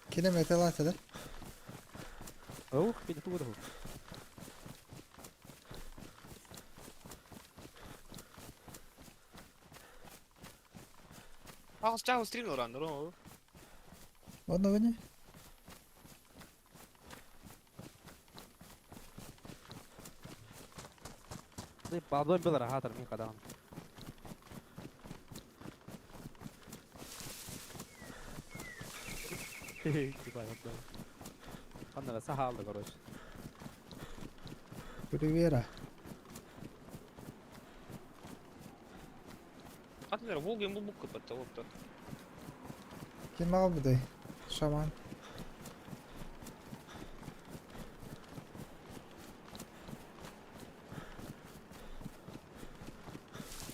Кини металата да. Ох, кини тугу да. Ағыз чағыз стрим оранды, ро. Онно гыни. Зомбилар хатар мен кадам. Анна саха алды, короче. Привера. Атылар волгин бу букка батта опта. Ким мага будай? Шаман.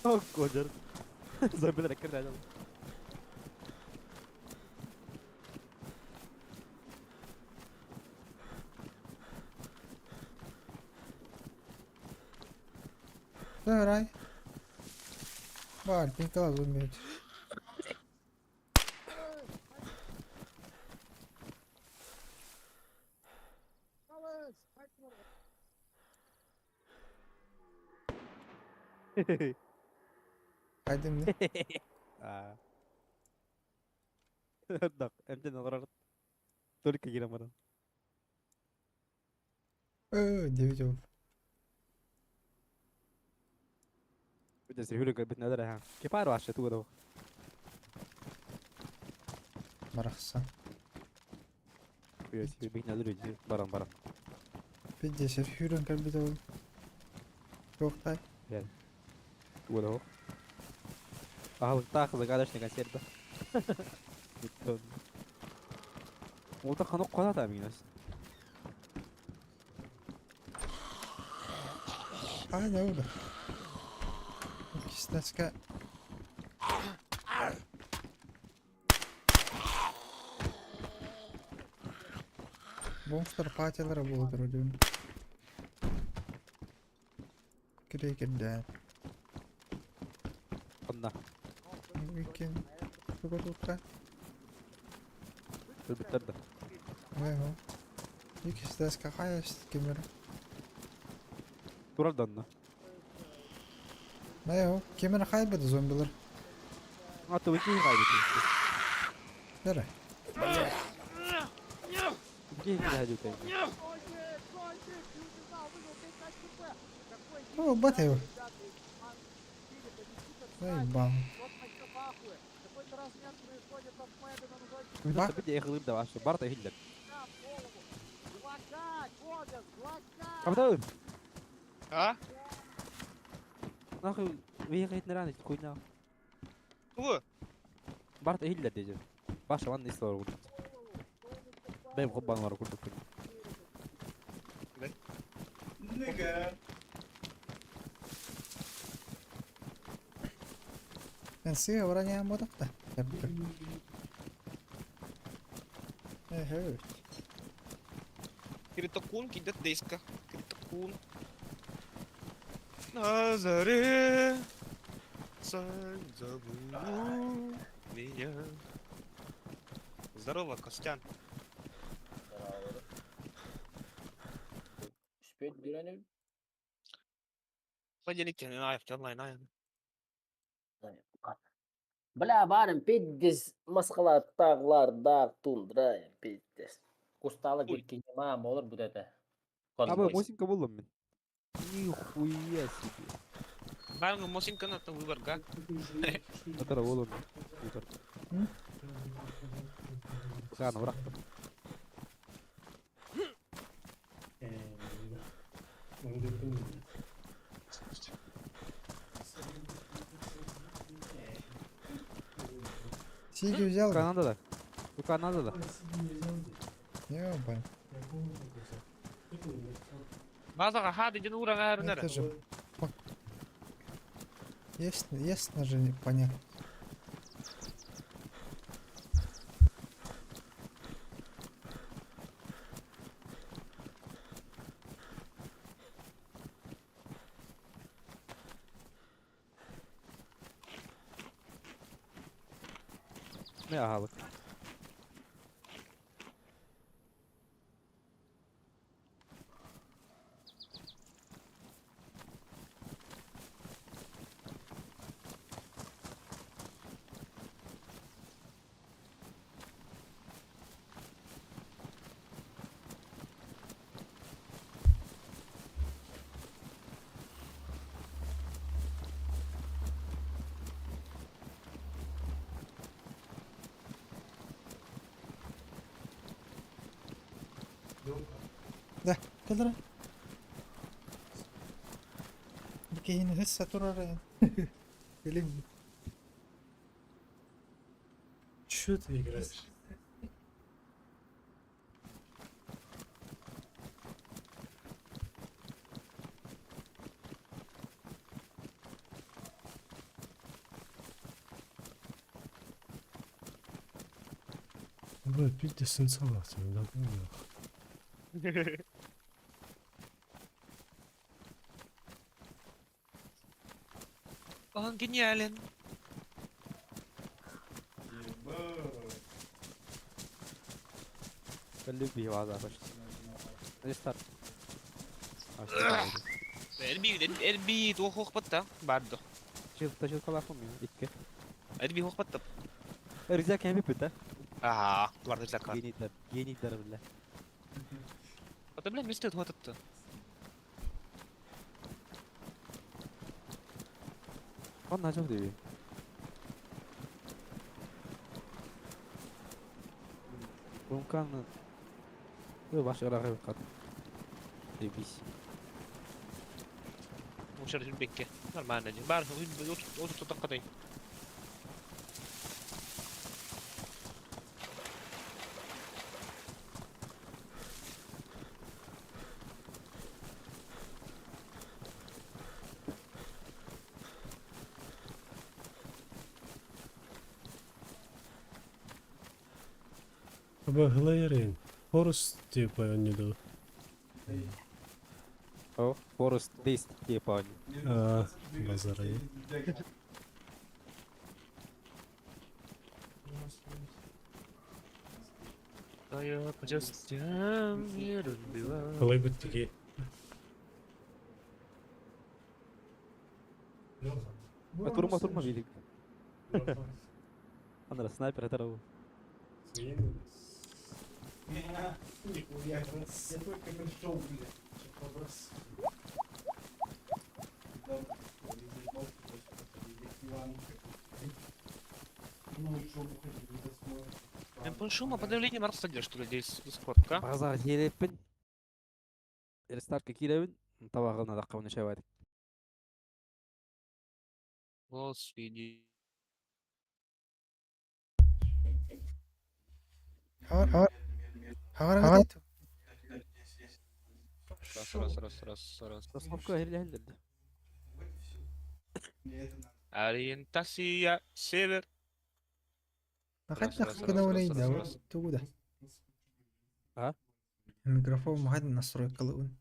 О, кодер. Зомбилар кирде. Давай. Бар, пинкала зомби. Кайдым не? А. Так, эмден алар. Только кирем барам. Э, девять ол. بدي اسريهولك بتنا درها. كيف عارف عشان تقول Барахсан. Барам барам. Пидде хүрен калбит ол. Тоқтай. Тууга да. Аһылыктаах загадочный консерв. Олта ханок калата минус. А, не oldu? Кистачка. Бомжтар патилары болдур дейм. Кире кирде. Онна. Уикенд. Туга тутта. Өлбүттер да. Ой, Икистачка хаяш кемер. Турар да онна. Найо, кемер хайбыды зомбилар. Аты уйти хайбыты. Бері. Уйти хайбыты. О, бат его. Эй, бам. Ба? بدي اغلب ده عشان برضه يهلك. عبد А? Нахуй выехать на рано, хуйня. Тугу? Барта хиллер дежи. Баша ван истор курдук. Бэм хоббан бар курдук. Nigga. Мен сыға бара не бодақта. Эхе. Критокун кидет деска. Критокун. На заре Сань забыл меня. Здорово, Костян. Успеть бирани. Понедельник, онлайн, Бля, барым пиддес масқала тағлар дар тундра пиддес. Кусталы бир кинема болор бу деді. Абы мусинка болдум мен. Нихуя себе. Баарга Мосинканы аттан выборга. Это ол он. Сааны бырахтым. Сиги взял? Канадада. Бу Канадада. Ёбай. Базаға ха деген ураға әрінер. Это же... Ясно, ясно же непонятно. Не агалык. Да, кэлэр. Бу киһини турар Билим. Чё ты играешь? Бля, пить сенсация, да, Он гениален. Люби глаза почти. Рестарт. Эрби туох батта барды. Чыл калахым икки. Эрби хуох батта. Рюкзак кем бит, да? Ага, барды рюкзак. Генийдер, генийдер бля. Ата бля месте туох атты. Он начал диви. Бумкан. Ой, ваш рагы кат. Дебись. Мушар бекке. Нормально. Бар, отур тотак катай. Аба глайрин. Хорус типа он не дал. О, Форест Дейст типа они. А, базара. Да я по частям не разбиваю. Қалай бітті ки? Турма, турма видик. Андра, снайпер это рау. Я только пришел, блядь. Шума подавление Марса что ли, здесь Дискордка? Базар елеппин. Рестартка киребин. Табагына да кабын шабадык. Господи. Хавар. Раз, раз, раз, раз, раз. Засновка херле. Ориентация север. Раз, раз, раз, раз, раз. Тугуда. А? Микрофон махад настройка лун.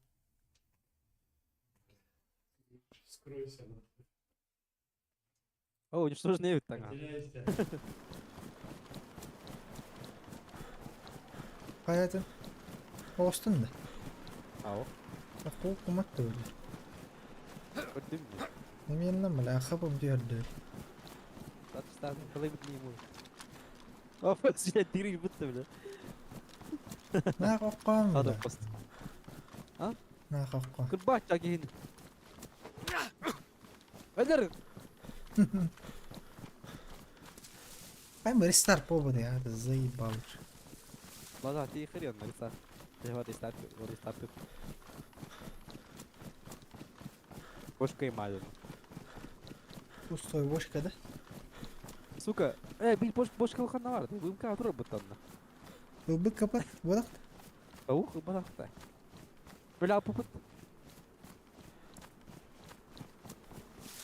Скройся. О, уничтоженный так. Hayatım. Остын да. Ау. Акул кумат да өлөр. Көрдүм. Неменнен била хабым диөрдү. Татыстан кылай бит не О, сен дириг битти бля. На кокком. Хада пост. А? На кокком. Кырбач агин. Өлөр! Ай, рестарт пободы, а, ты заебал уже. Ладно, ты хрен, рестарт. Ты вот рестарт, вот рестарт. Бошка и малин. Пустой бошка, да? Сука, э, бил бош бошка ухана бар. Бымка отур бутанна. Ылбык капат, бодак. Аух, барахта. Бля, пупут.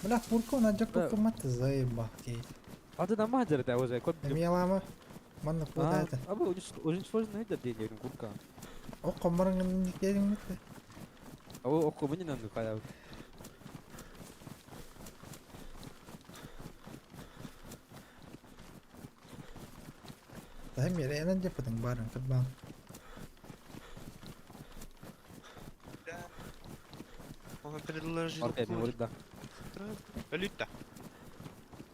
Бля, пурка на жак Да. кымат заебал кейт. А ты на мадер да уже, кот. Эмиялама. Манна куда это? А вы очень сложно это день, курка. О, комарың никерин митте. А вы окко мне надо кая. Дай мне, я на потом барын кытбан. Он предложил. Опять мне да. Өлүттэ.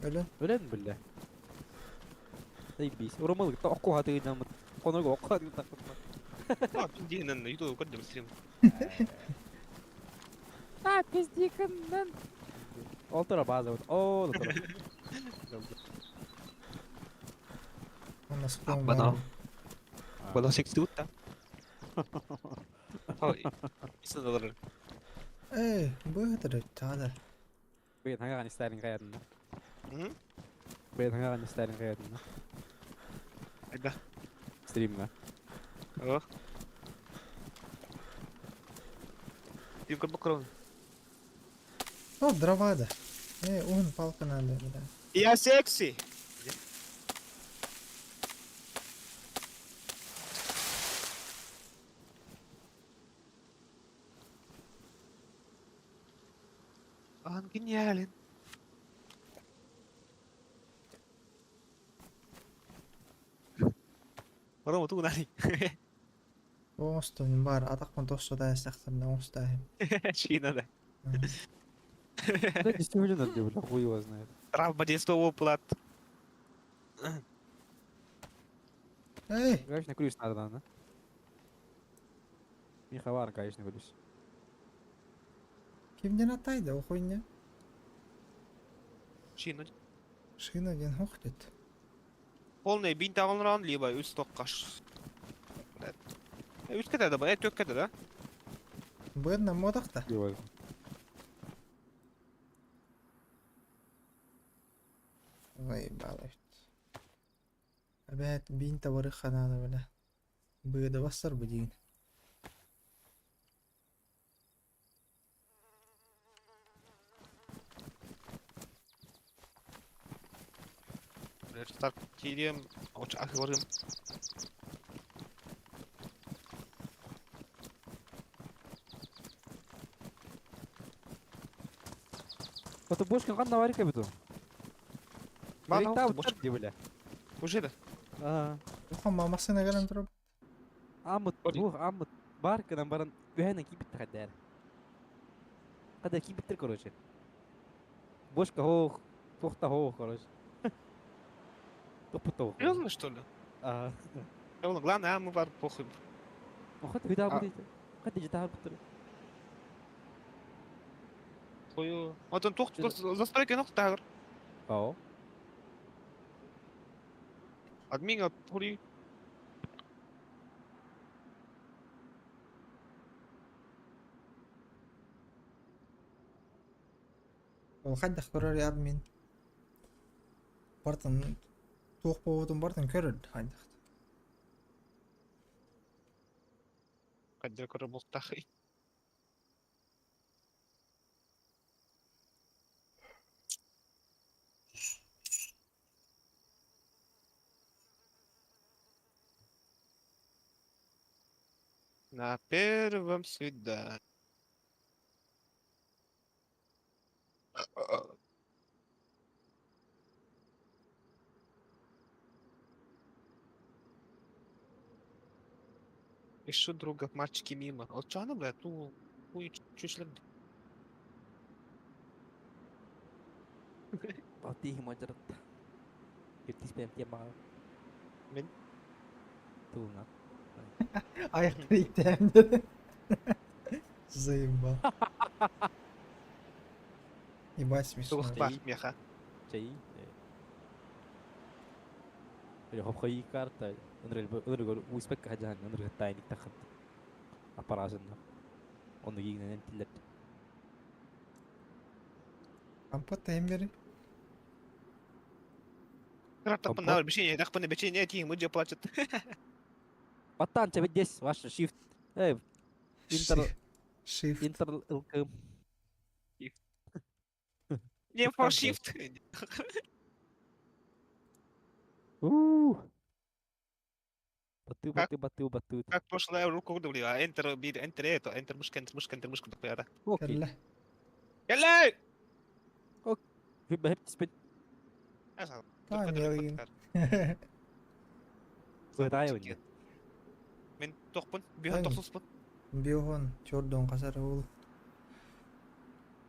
Өлөн. Өлөн бля. Заебись. Урмал, то окко хаты нам. Коног окко хаты так. А, пиздейнен, ютуб көрдүм стрим. А, пиздиканнан. Ол тура база вот. О, тура. У нас клон Бадал. бар. Бадал сексиутта. Ой, Эй, быдыр тада. Бейт ханга стайлинг каядын. М? Бейт ханга стайлинг каядын. Айда. Стримга. О. Стрим көрбөк О, дрова да. Эй, он палка надо, да. Я секси. Он гениален. Рома, тугун али. Оңостон бар, атакпын тосо да сактарна оңостайм. Чина да. Да, действительно, где, бля, хуй его знает. Травма детского уплат. Эй! Конечно, ключ надо, да? Михавар, конечно, ключ. Кимден атайды, охуйня? Шина. Шина ден хохтет. Полный бинт алынран, либо үс тоққаш. Үс кетеді ба, төк кетеді, да? Быдна модақта. Заебало. Опять бинта барыха надо, бля. Быда бассар бы деген. Старт кирием, ахырым. Это бошка кан наварика биту. Мана Там бошка. где, бля? Уже да. А. Охон мамасына келен туруп. Амыт, бух, амыт. Бар кынан баран үһәнен кийбиттер хаддар. Хаддар кийбиттер, короче. Бошка хох, тохта хох, короче. Топпут хох. Серьезно, что ли? А. Главное, главное, а мы бар похуй. Хат вида будет. Хат дижитал бутыр. Хою. Вот он тохт застройка нох тагыр. Ао. Админ хури. Ол хайдах көрөр админ. Бартын туох болуутун бартын көрөр хайдах. Кадыр көрө болтахы. На первом свидании. Ищу друга, мальчики мимо. Вот что она, блядь, ну, хуй, чуть ли. Ати мажрат. Киртис бэм тема. Мен? Туңа. Аяқты иттем деді. Заебал. Ебать смешно. Тух меха. Чэй. Или карта. Ыныргы успек хаджан ыныргы тайник тахат. Аппарасын. Оны гигнен тиллер. Компот эмбери. Тахпын бешение, тахпын бешение, тиң, мы плачет. Баттан тебе здесь ваш shift. Эй, интер Shift. Интер ЛК. Не for shift. У. Баты, баты, баты, баты. Как прошлая руку удавлила, Enter, бир, Enter это, Enter мышка, Enter мышка, Enter мышка, такая. Окей. يلا! بهبت سبت. Таан Сытайын. Мен тоқпын, бихон тоқсуспун. Биохон чордон касар ол.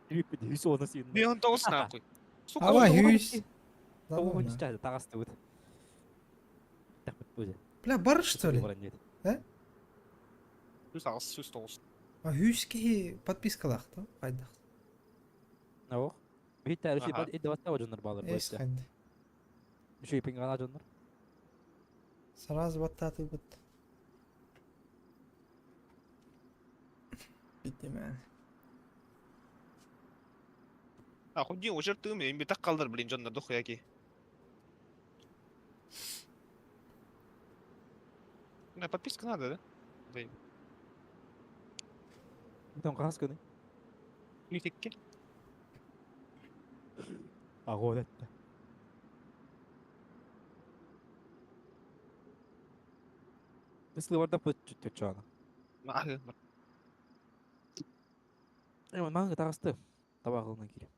Бихон тоғыз нахуй. Сука. Аба хүйс. Бля, бар что ли? Э? Сүз ағыз, сүз тоғыз. А хүйс ки подпискалах то кайдах. Ох. Бит Аха. эдде баттаа жоннор баалар Эс бойся. кайда. Үшүй пингана жоннор. Сразу баттаты бут. Битемен. Нахуй дин, уже ты мен битак қалдыр, блин, жоннор дохуяки. На подписка надо, да? Блин. Там кас көне. Митекке. Агоо дэтте. Бислы барда пыт чүттө чана. Нахуй. Эми мага тагысты. Табагылынан кире.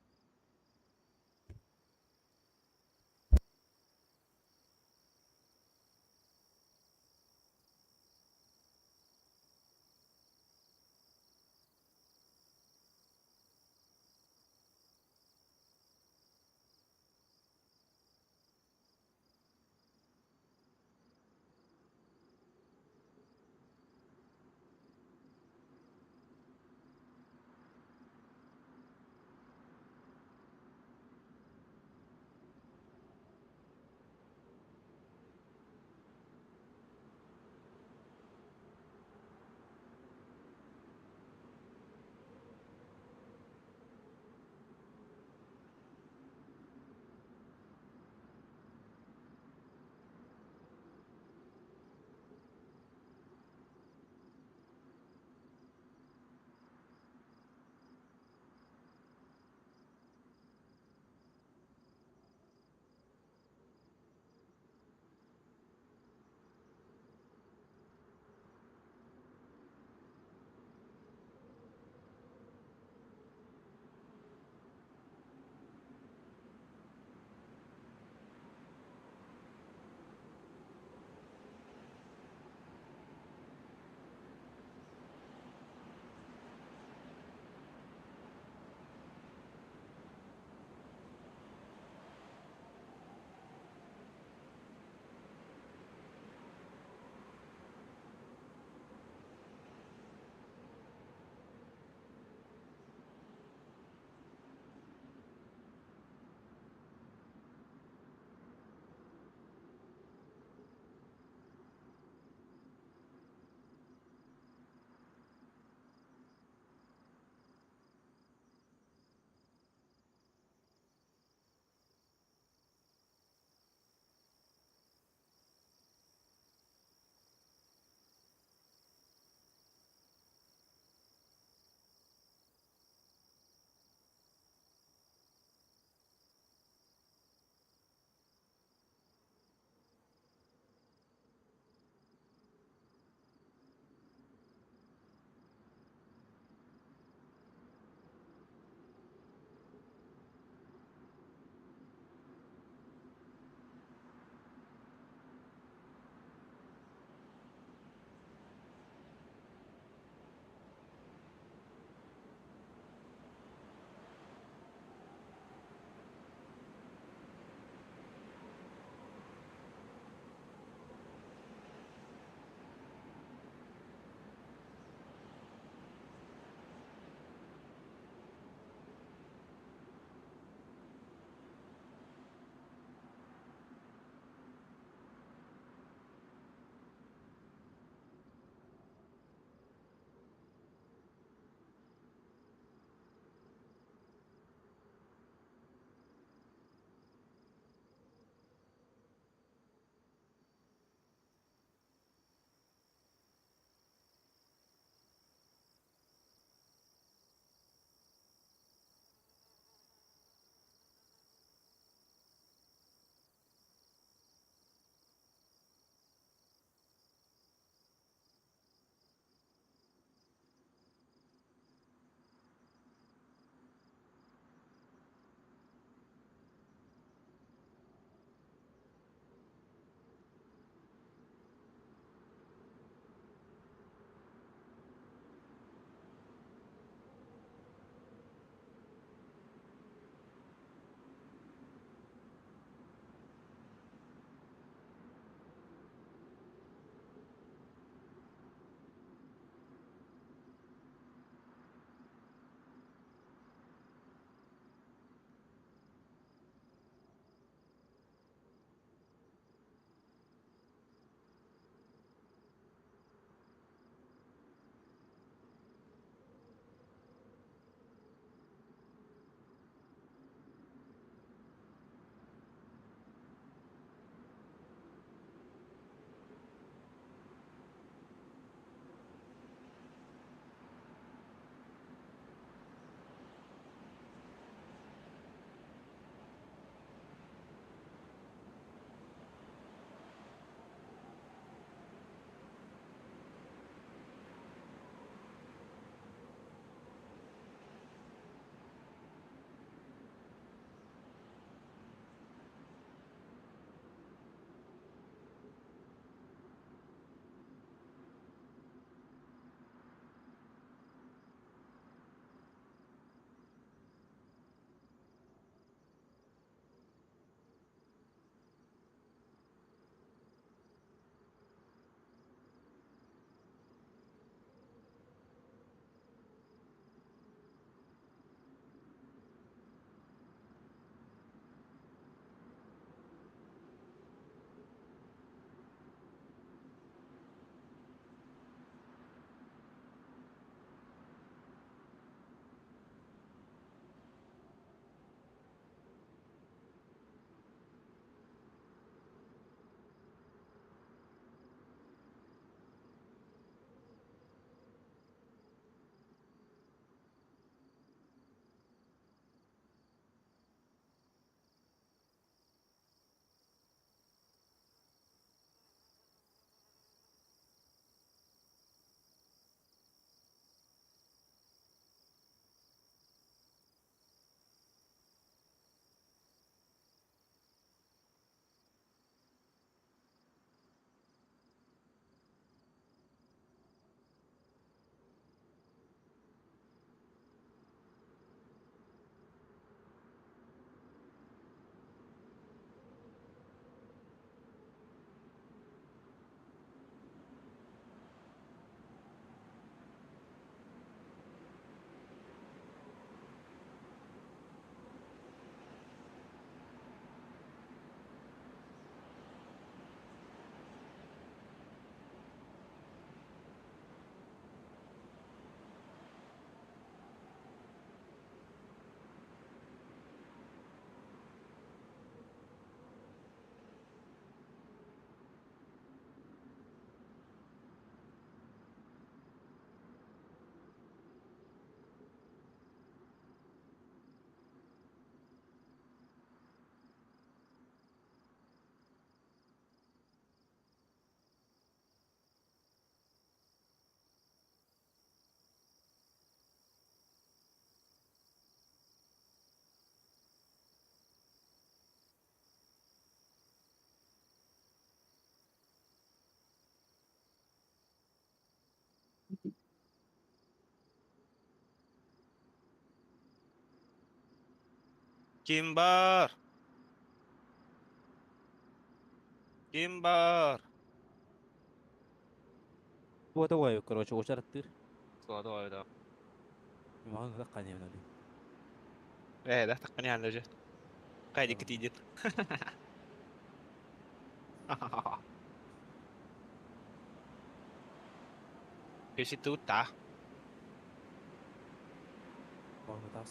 Ким бар? Ким бар? Вот ой, короче, очараттыр. Суода да. Маған да қанемін али. Э, да, так понятно же. Кайдик идет. Если тут, да. Маған да.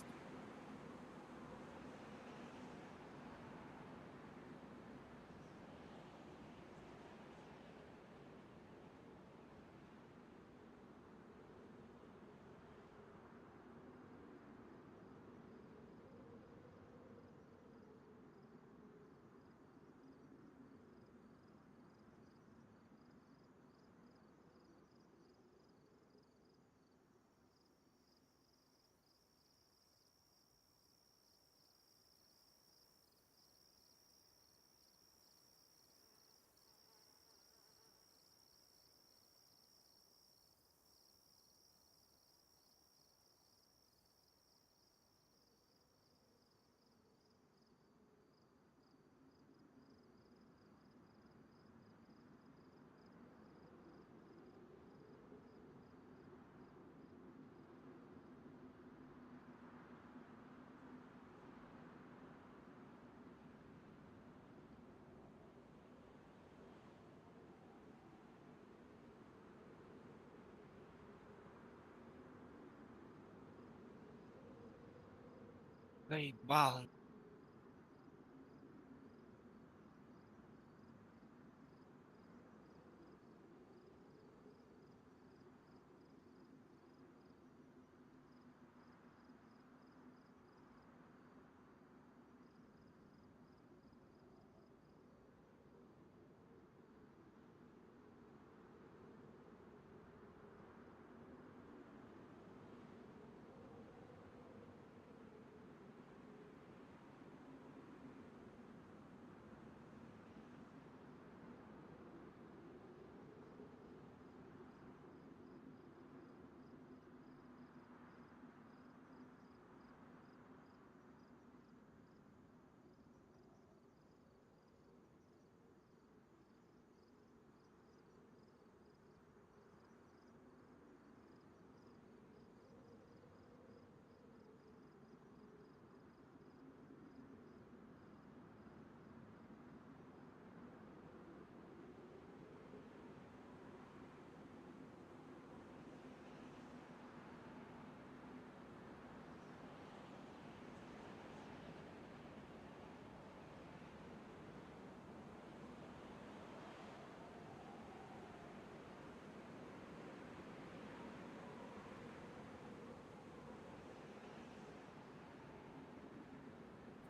Заебал.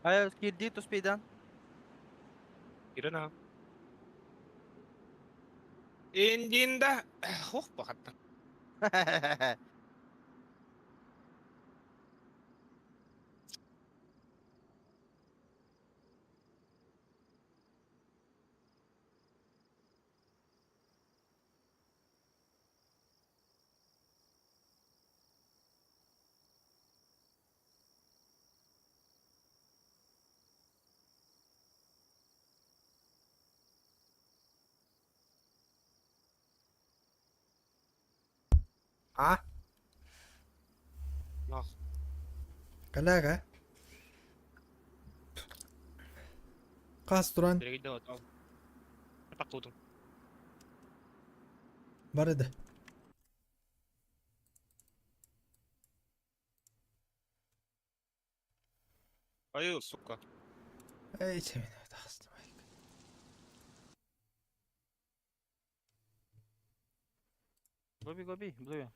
Hayır, girdi Tuspi'den. Ирина. Индинда. Ох, бахатта. А? Нах. Коллега. Қас туран Перейди там. Покудум. бар еді. Ай, сука. Эй, чемин тахстым. Гоби, гоби, блю.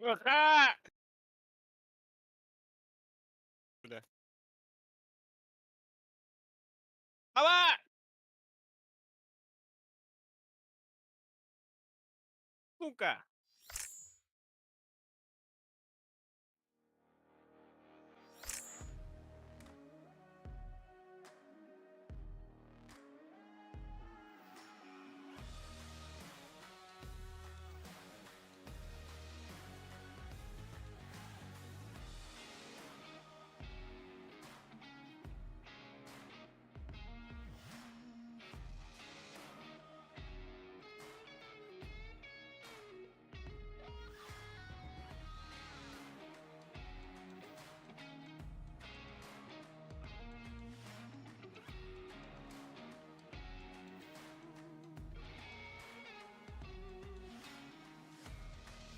Ха! Бля. Ава! Сука!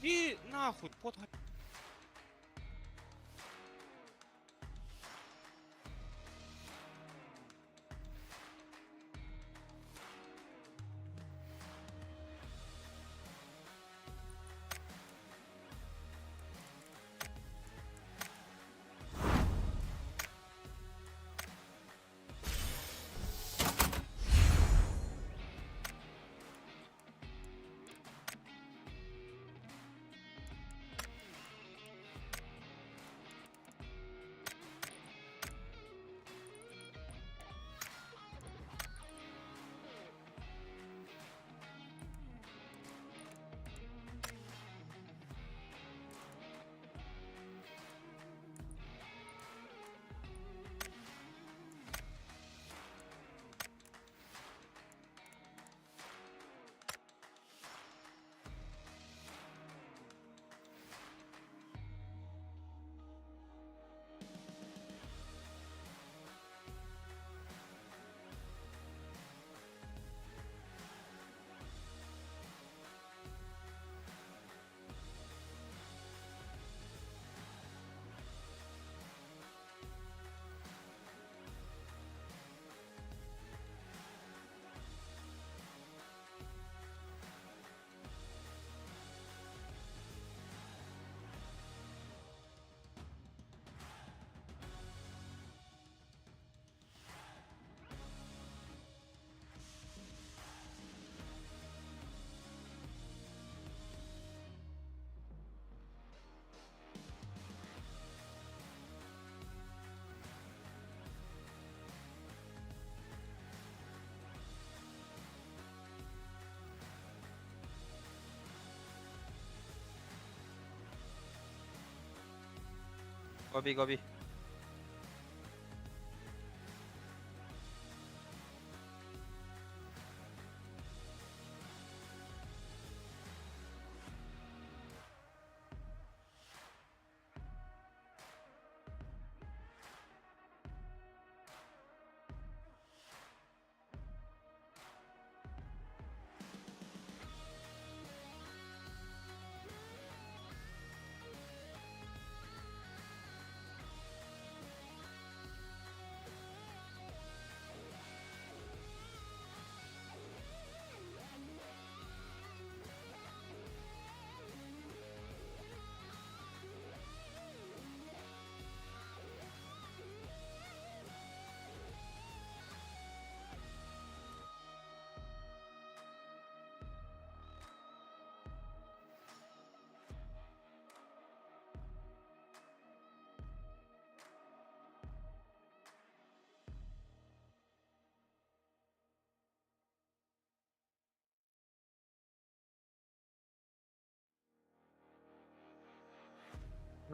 Иди нахуй, пот. Gobi gobi.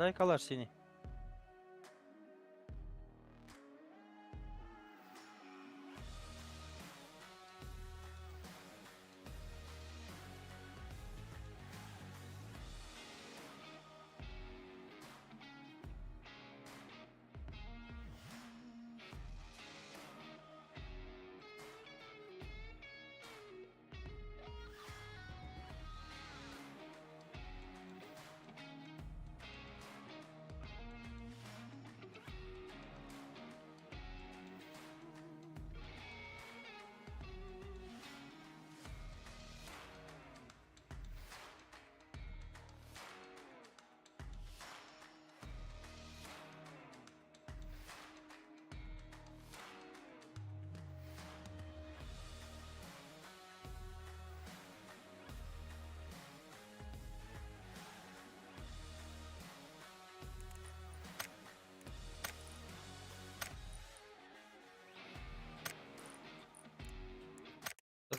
Дай калаш синий.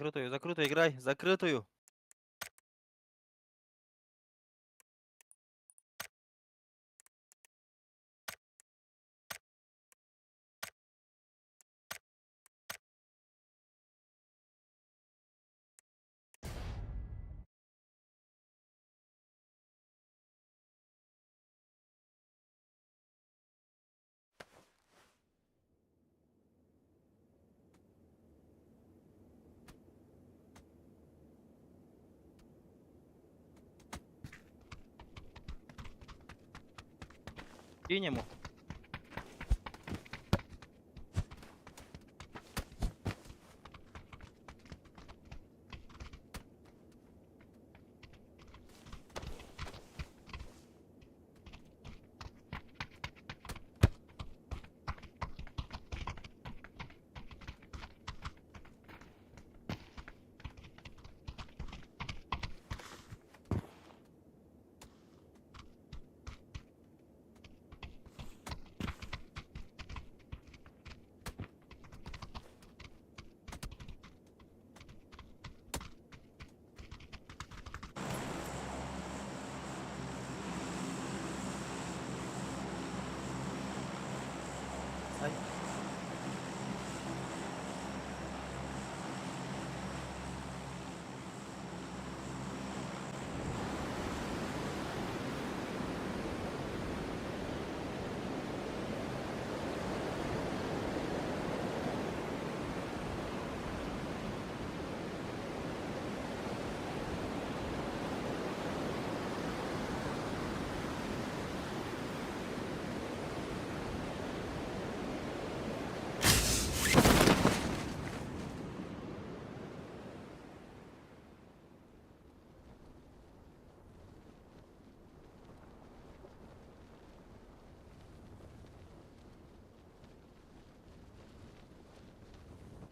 Закрытую, закрытую играй, закрытую. Кинь ему. Ай.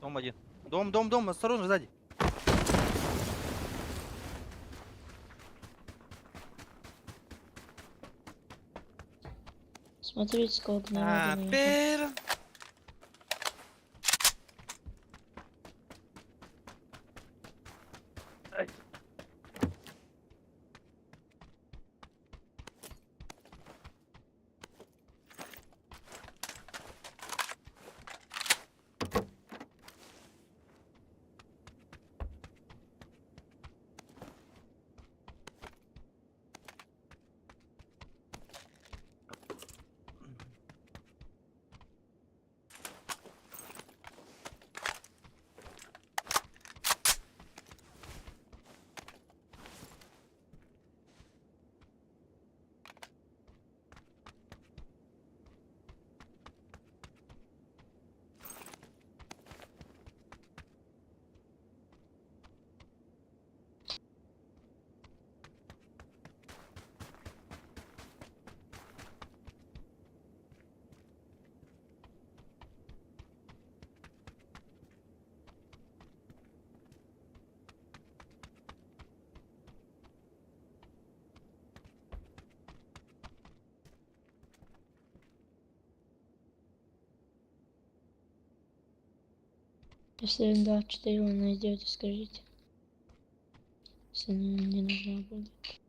Дом один. Дом, дом, дом, осторожно, сзади. Смотрите, сколько А, народу. пер. Если Н24 вы найдете, скажите. Если она не нужна будет.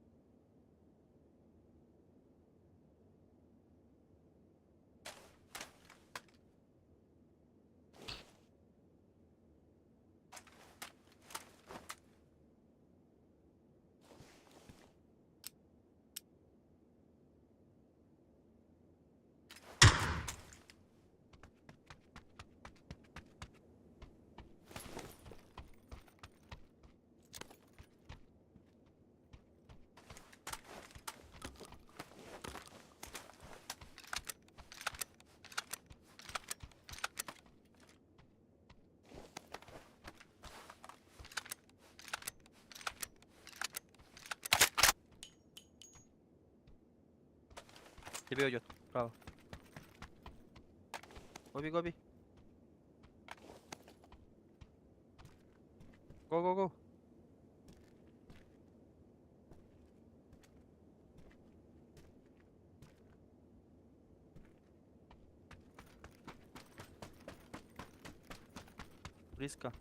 Тебе уйдет. Право. Гоби, гоби. Го, го, го. Близко.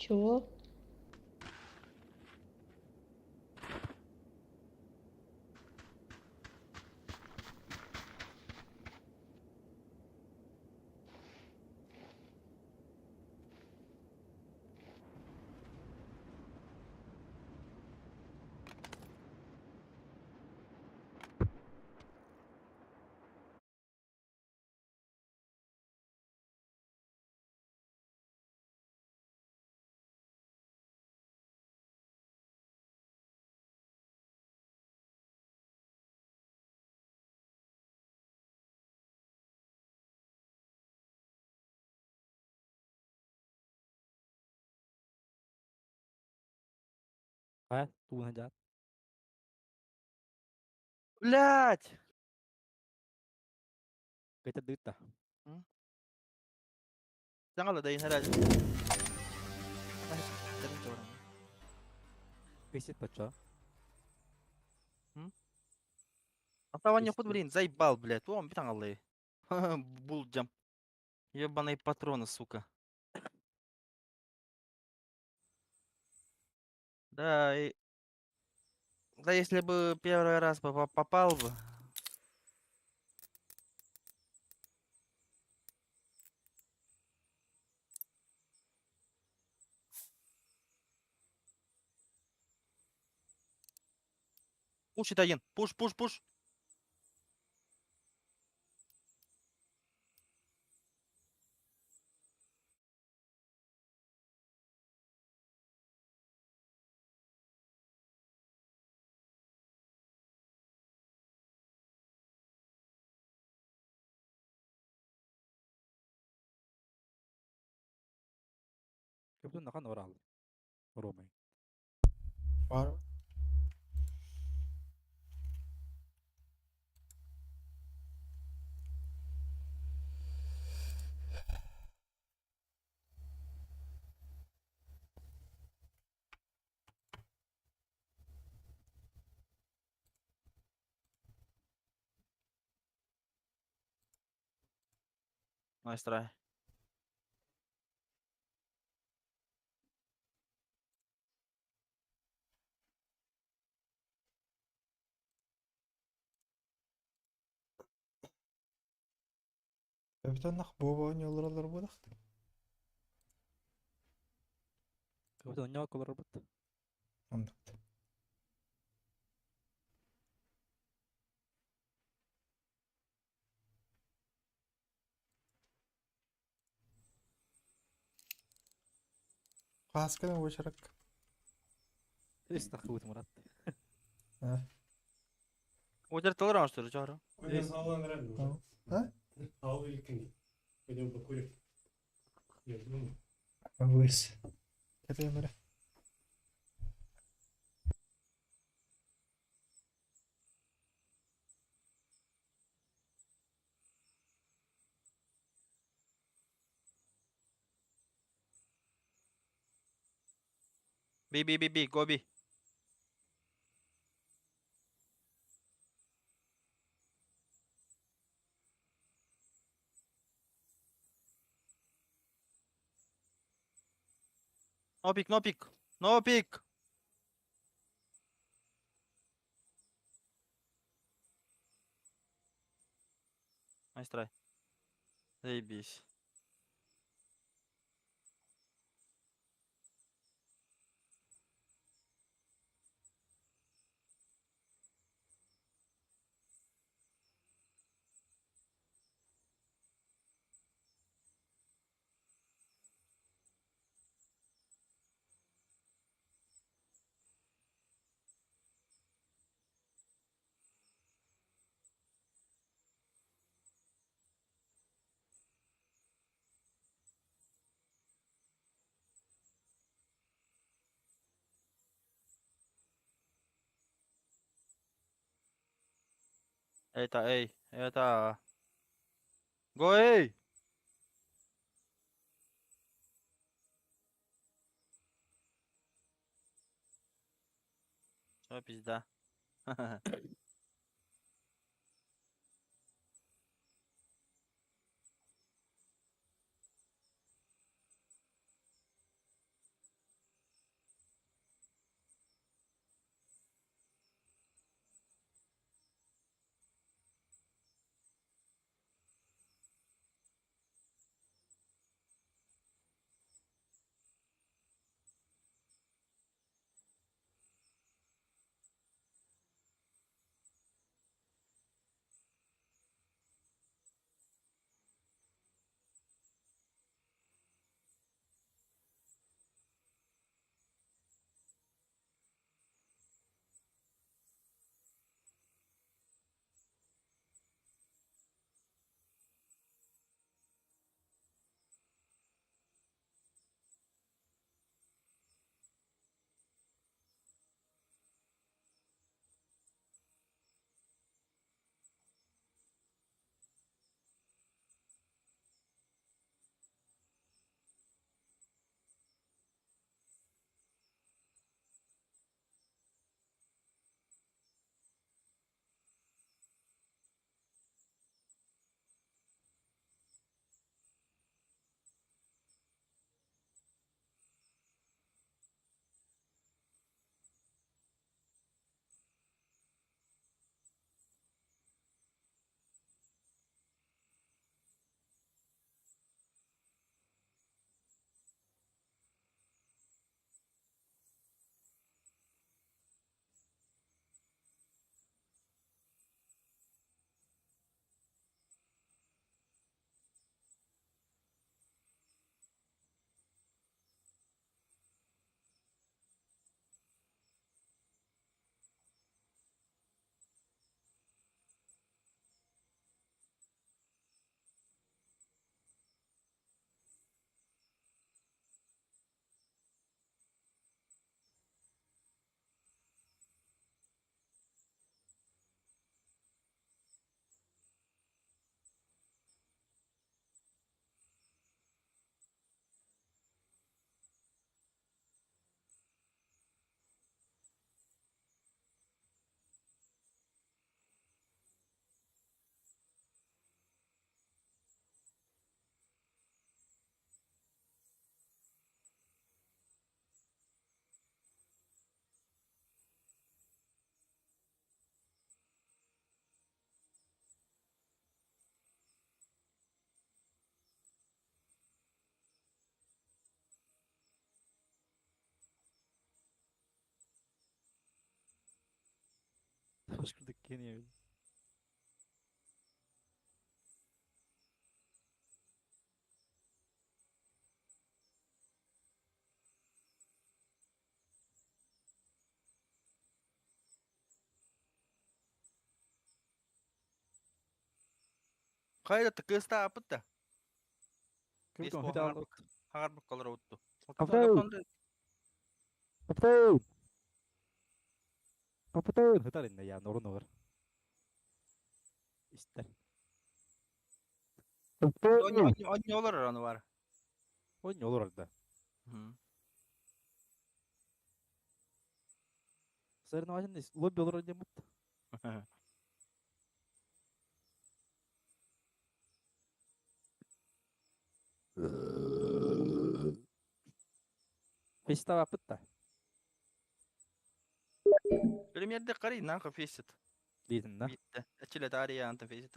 Чего? А, тугун жаат. Блять! Кете дыта. Саңала да инара. Песит пача. Атаван худ, блин, заебал, блядь. О, битангаллы. Булджам. Ебаные патроны, сука. Да, и... Да, если бы первый раз попал бы. Пушит один. Пуш, пуш, пуш. Көптөн нахан орал. Оромай. Бар. Nice try. Көптөн нах боба ойнолоролор будах. Көптөн оñоо колор бут. Ондук. Касканы очарак. Истах бут Мурат. А. Очер толран что ли, чара? Ой, салон реально уже. А? Ал илкин. Пойдем покурим. Я думаю. Выс. Это я мэрэ. B, B, B, B, go B. No pick, no pick, no pick. Nice try. Заебись. Это, эй, это... Го, эй! Всё, пизда. Башкирдык киһини Хайда тыкыстаапыт да. Ким Бес то по хит ал. хагарбыккалар утту. Капитан! Капитан! Капитан! Хытар инне я норун олар. Истер. Онне олар аны бар. Онне олар да. Соревновательный лобби олар деп мут. Фестава апытта. Премьерде карый нахуй фесит. Дейдин да. Битте. Эчиле тария антын фесит.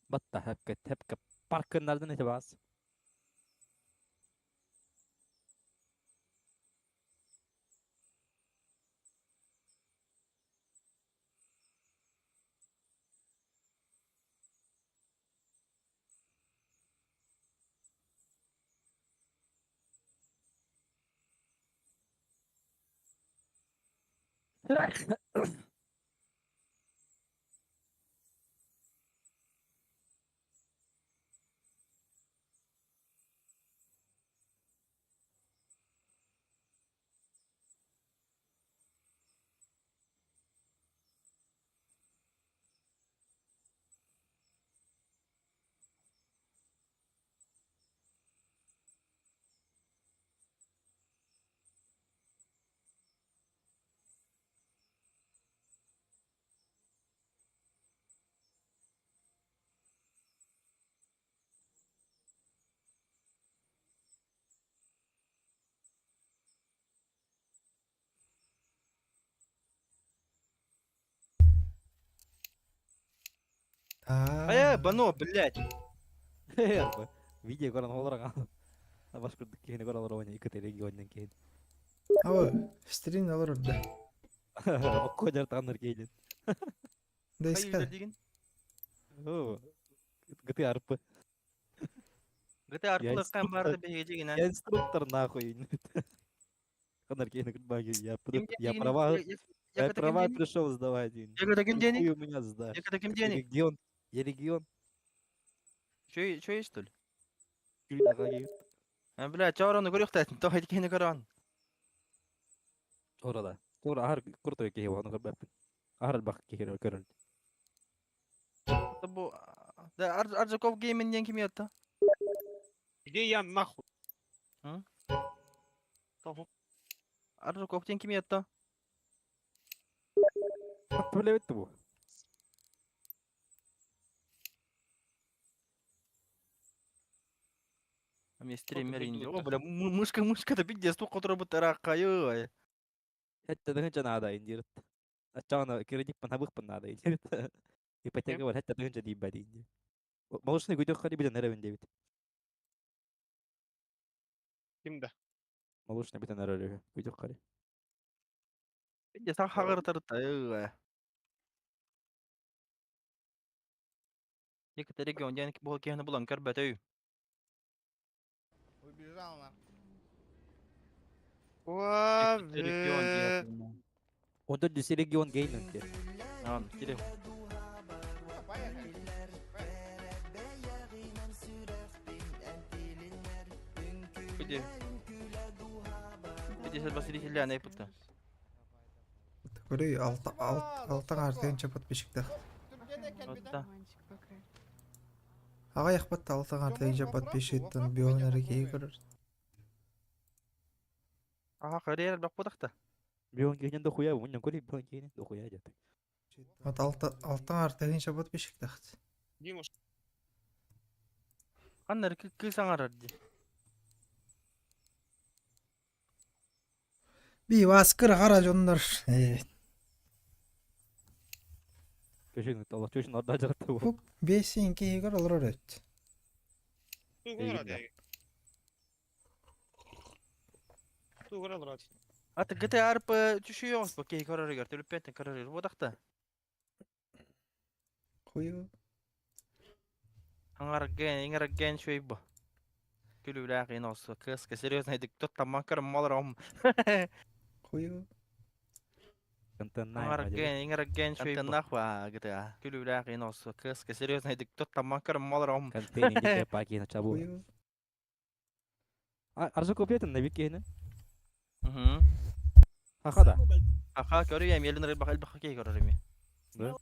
Батта хепке хепке паркыннардан эте бас. Э, бано, блядь. Видео көрөн олар Башкирдык киһини көрө олар ойна икки регионнан киһин. Ава, стрим алар да. Окко жартаннар кейлин. Да искал. О, GTA RP. GTA Я RP кан барды инструктор. беге Я инструктор нахуй. Канар кейин күтбаги. Я Ким я денег? права. Я- я- я Я когда права ким денег? пришел сдавать. Я когда ким Ты денег? хуй у меня сдашь. Я когда ким Я денег? регион. Я регион. Чё, чё есть, что ли? Күл А, блядь, чаураны көрөктәтин, то хайткени көрөн. Орада. Тура ахар куртой киһи оны көрбәппин. Ахар бак киһи көрөр. Бу да Аржаков гейминден ким ятты? Где я нахуй? Аржаковтен ким ятты? Билебит бу. Мен стример инде. О, бля, мышка, мышка да пиздец, тук который бутара кайы. Хәтта дыгынча нада индирт. Ачана кредит панабых панада индирт. Ипотека бар хәтта дыгынча дип бәди инде. Малышны көйдө хари биден әрәвен дебит. Кимде? Малышны биден әрәвен көйдө хари. Пиздец, хагыр тарта. Екі регион ден бу кehni булан көрбәтөй. Убежал на. Регион Онда дүсе регион гейминг де. Ан, кире. Где? Где Василий Селяна путта. Көрөй алта алта артынча подписчикта. Ага яхпат алта артынча подписчиктен бионер кей көрөр. Ага, карьера бак путакта. Бион кейнен дохуя, уннан көри бион кейнен дохуя дет. Вот алта алта артынча подписчикта. Дима, Каннар кы саңарар ди. Би васкыр кара жоннор. Көшен алла көшен орда жаратты бу. Бесин кей көр олор өт. Тугура Аты GTA RP түшү бу кей көрөр эгер төлөп беттен көрөр бу дакта. Хуё. Аңарген, иңарген шуй бу. Күлүүлээх ин осу кыска серьезно дик тамман көрөм олором. Хуё. Аңарген, иңарген шуй бу. Нахва GTA. Күлүүлээх ин осу кыска серьезно дик тамман көрөм олором. Контейнер дике паки на чабу. Хуё. Аржу купетен на викене. Мгм. Хахада. Аха көрүем елин рыбах элбах кей көрөрүм. Да.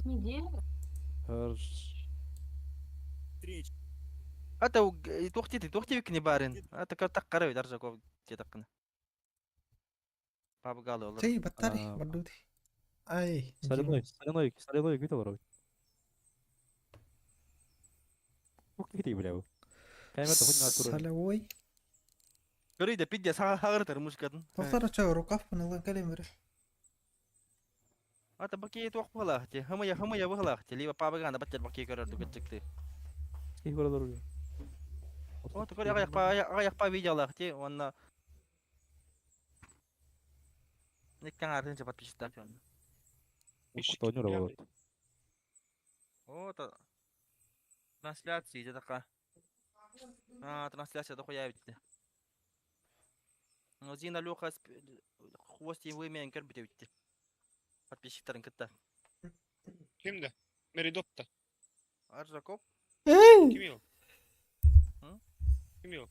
Неделю? Ата туохти туохти викни барин. Ата көр таккары даржа ков тетаккына. Пабгалы олор. Тей, баттари, бардути. Ай. Соляной, соляной, соляной гүт олорор. Ух ты, бля. Камера хоть на туру. Солевой. Көрүй да пидде сага хагыртар мушкатын. Доктор ча рукав пынылган калем бер. Ата баки туох бугалаах ти. Хымыя хымыя бугалаах ти. Либо пабганы баттер баки көрөр дүгөтчүктү. Их олорор. О, tukar аяқпа видеолар ти, онна Неккан артынча подписчиктар онна. Тонер олорор. О, та трансляция иде така. А, трансляция да хуя битти. Но Зина Леха хвост его имен көр бите битти. Подписчиктарын кытта. Кимде? Меридотта. Аржакоп. Ким ол? Ким ол?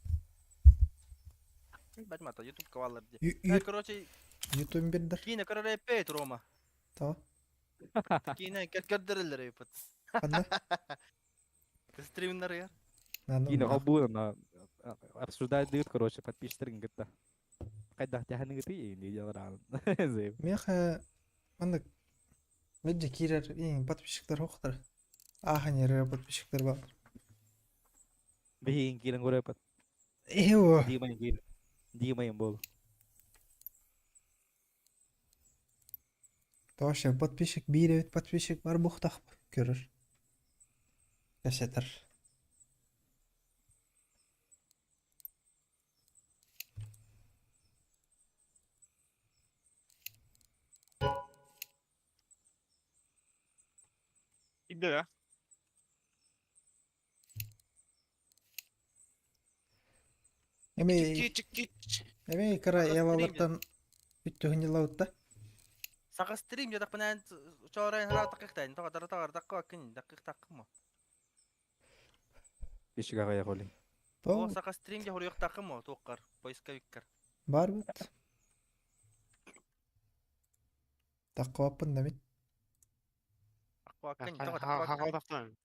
Бачмата YouTube кавалар ди. Ю- Э, ю- короче, Ютуб бердер. кине көрөр эпейт Рома. Та. Кине көрдөрөлөр эпет. Канда? Стримнер я. Кина калбуна на обсуждать дают, короче, подписчиктерин гытта. Кайда тяханы гыты не делар. Зейб. Меха манда медже кирер ең подписчиктер хоқтар. Ахан ерер подписчиктер бар. Бейин кирен көрөпөт. Эво. Димайын кир. Димайын бол. Тоша подписчик бир эбит подписчик бар бухтах көрөр. Кәсетер. Кимде да? Эми Чик чик чик. эми кара ялалартан үттүгүн жылабытта. Сака стрим жадак менен чорайн хара такыктайн. Тога дара тагар дакка кин дакык таккым. Бишик ага яголи. О, То сака стрим же хоруяк таккым туоккар поисковиккар. бар бит. Таккабаппын да мин. Акка кин тога такка. Хагадактан.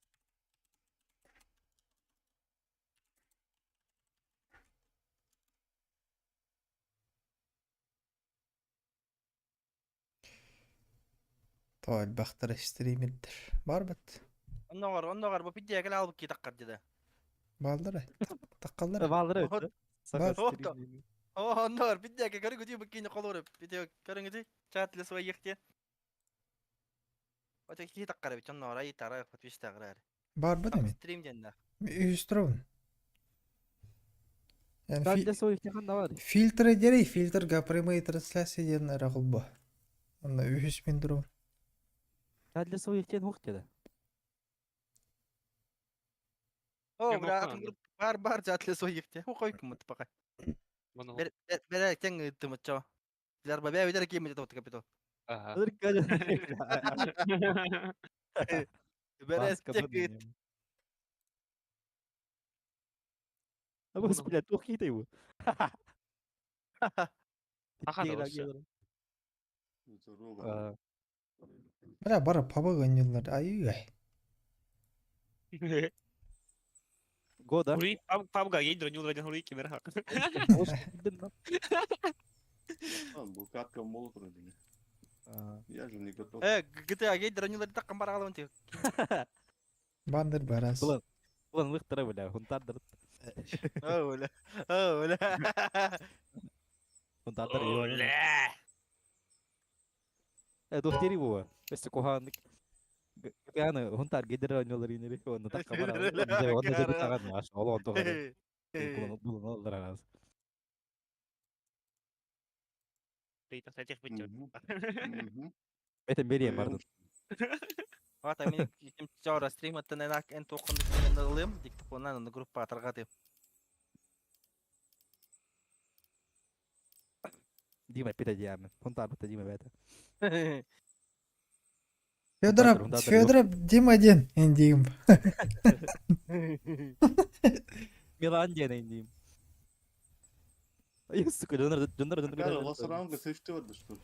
То элбахтар стримердер. Бар бит. Онногор онногор бу пидде кел алып ки таккар деди. Балдыр. Таккалдар. Балдыр. Бар. О, онногор пидде ке көрүгү бу кини колору. Пидде көрүңү чат ле свой ехте. Ота ки таккар бит онногор ай тара подписчик тагар. Бар бит эми. Стрим денде. Үстүрөбүн. Yani Sadece soy тяхан да бар. Фильтр дерей, фильтрга прямые трансляции ден рагылба. Онда үһүс мин турабын. Sadece soy тяхан хук деди. О, бля, атын бар бар чат ле свой ехте. Ху койкум мут бака. Бер бер тең тымычо. Дилер бабя видер ким деді отка бито. Ага. Бер тек Абыс, блядь, тух китай его. Аха да вообще. Бля, бара пабаг ойноллар. Ай-ай. Года. Хури пабга ейдро нюлра ден хури кимер хак. Букатка молот родили. Я же не готов. Э, GTA гейдро нюлра таккан бар алып тик. Бандер барас. Булан, булан лыктыра, бля, хунтардыр. О, бля. О, бля. Хунтардыр. Бля. Э, дохтери буа. Бесте кохан. Ганы хунтар гидер нюлар инери. Онда такка бар. Онда жеби таган аш. Олон тогар. Булан булан алдар арас. Ты так тех бит. Это берем бардын. Вата мен ким чора стрим аттан энак эн туоххун мен ылым диктофоннан аны группа таргатым. Дима пита диамы. Фонтар бата Дима бята. Федоров, Федоров, Дима диэн эндиим. Милан диэн эндиим. Ай, сука, дьоннор дьоннор дьоннор Cara, у вас ранга сейфти var что ли?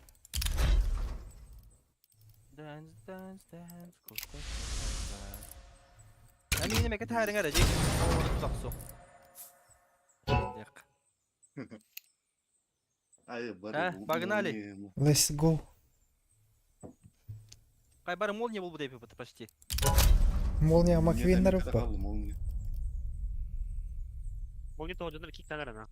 Dance dance dance Амин эме кэтээриҥ эрэ дии. Сохсу. Ай, бары. А, погнали. Let's go. Кай бары молния болбу деп почти. Молния Маквиннер па. Молния. Молния того дьоннор кик танар ана.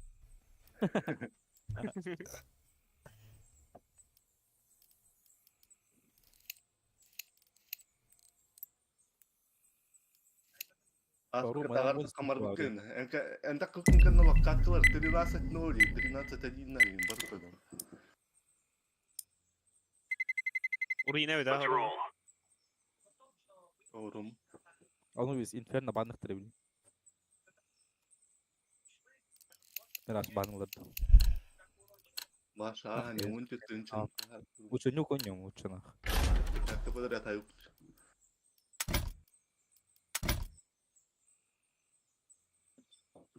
Тагар камарбыкын. Энта кылкын канал каткалар 13-0, 13-1 на баркадан. Уруйна да. Орум. Аны биз инферно банныктыр били. Мен баныларды. Маша, не мунчу тынчын. Лучше нюк конем, лучше нах. Как подряд аю.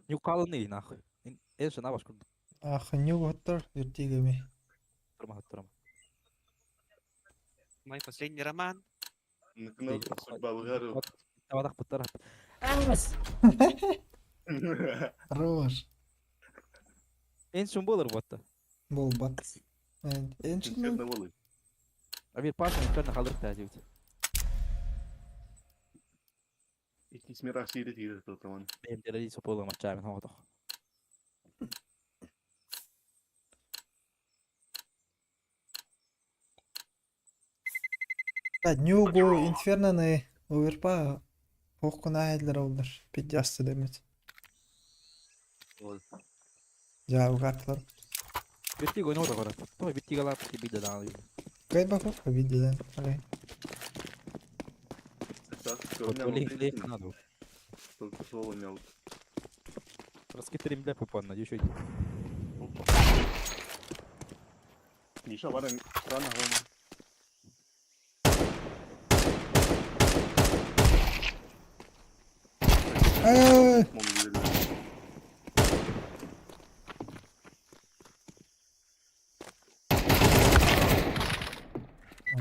Нюк алыны нахуй. Эн шана баш курдук. Ах, нюк оттор, иртигеми. Турма турма. Мой последний роман. Судьба выгорела. Табадак буттар. Хорош. Эн шун болор ботта. Болбат. Эн шун. А бир паша инферно халдырып та дейт. Иккис мира сири тире тотаман. Мен деле сопола мачамен хоото. Да, Нюгу, Инферноны, Оверпа, Хохкуна айдлер олдар. Пидясты демет. Жа, угартылар. Биртиг ойноо да көрөт. Той биртиг алап биде да. Кай баков видео. Окей. Только слово мяут. Раскитерим для попанна, еще Миша, баран рано гома. Эй!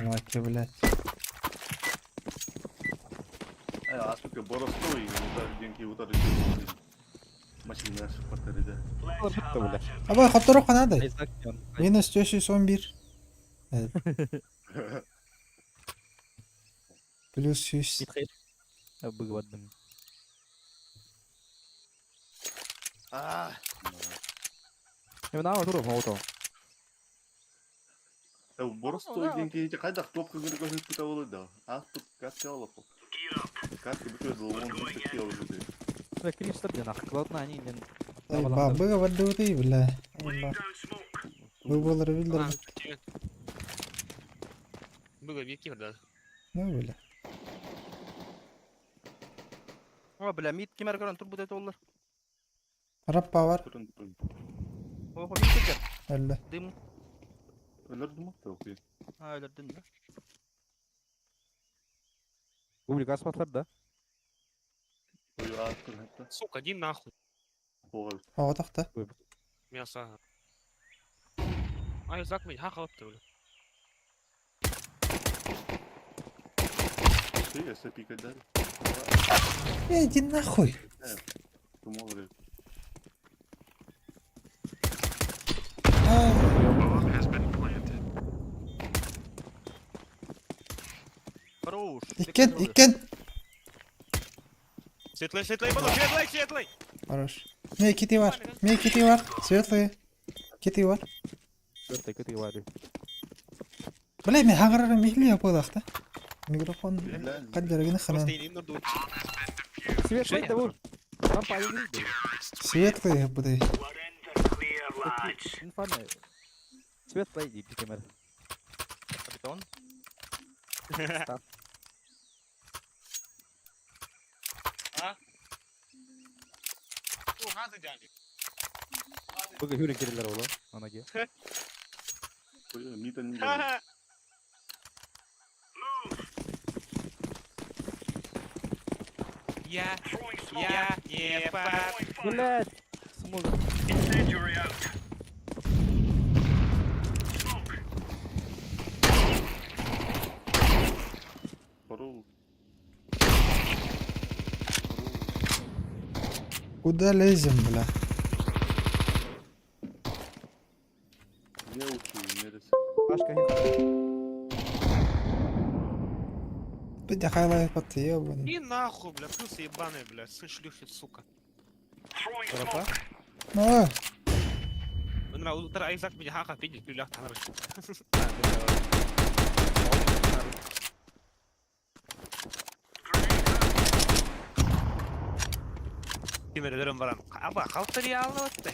Лаки, блядь. Ай, аспыка боростой, деньги утары. Машина патарида. Абай, хоттору канады. Минус 411. Плюс 100. Быгвадым. А. Мен ава туруп ото. Боростой деньги кайда топка көргөзүп кете болот да. Аспык катка алып. Катка бүтө золон бүтө уже. Бля, Криштер де нах, кладна они мен. Ай, ба, быгвады, бля. Бу болар билдер. Было бир кир да. Ну, бля. О, бля, мид кимер көрөн тур бут олар. Раппа бар. О, мид кер. Әлле. Дым. Өлөрдүм окей. А, өлөрдүн да. Публик аспатлар да. Сука, иди нахуй. Ага, тахта. Мясо. Ай, зак мен хақ алыпты, бля. Ты, СП дали. Эй, иди нахуй. Хорош. Иккен, иккен. Светлый, светлый, буду, светлый, светлый. Хорош. Ме кити бар. Ме кити бар. Светлый. Кити бар. Светлый кити бар. Бля, мен хаңарара михли yapıyorlar да. Микрофон каддерегini ханан. Светлый да бул. Там палын Светлый будай. Инфана. Светлый ди кемер. Капитан. А? Бу хүрен кирилер ола. Анаги. Мита не Я не пап. Блять. Смог. Парол. Куда лезем, бля? Не учу, не рес. Башка Бля, хайлайт пат, ебаный. И нахуй, бля, крысы ебаные, бля, сын шлюхи, сука. Тарапа. Ну, Мен утра Айзак меня хака пидит, бля, танры. Кимерелерим баран. Аба, халтыр ялы отта.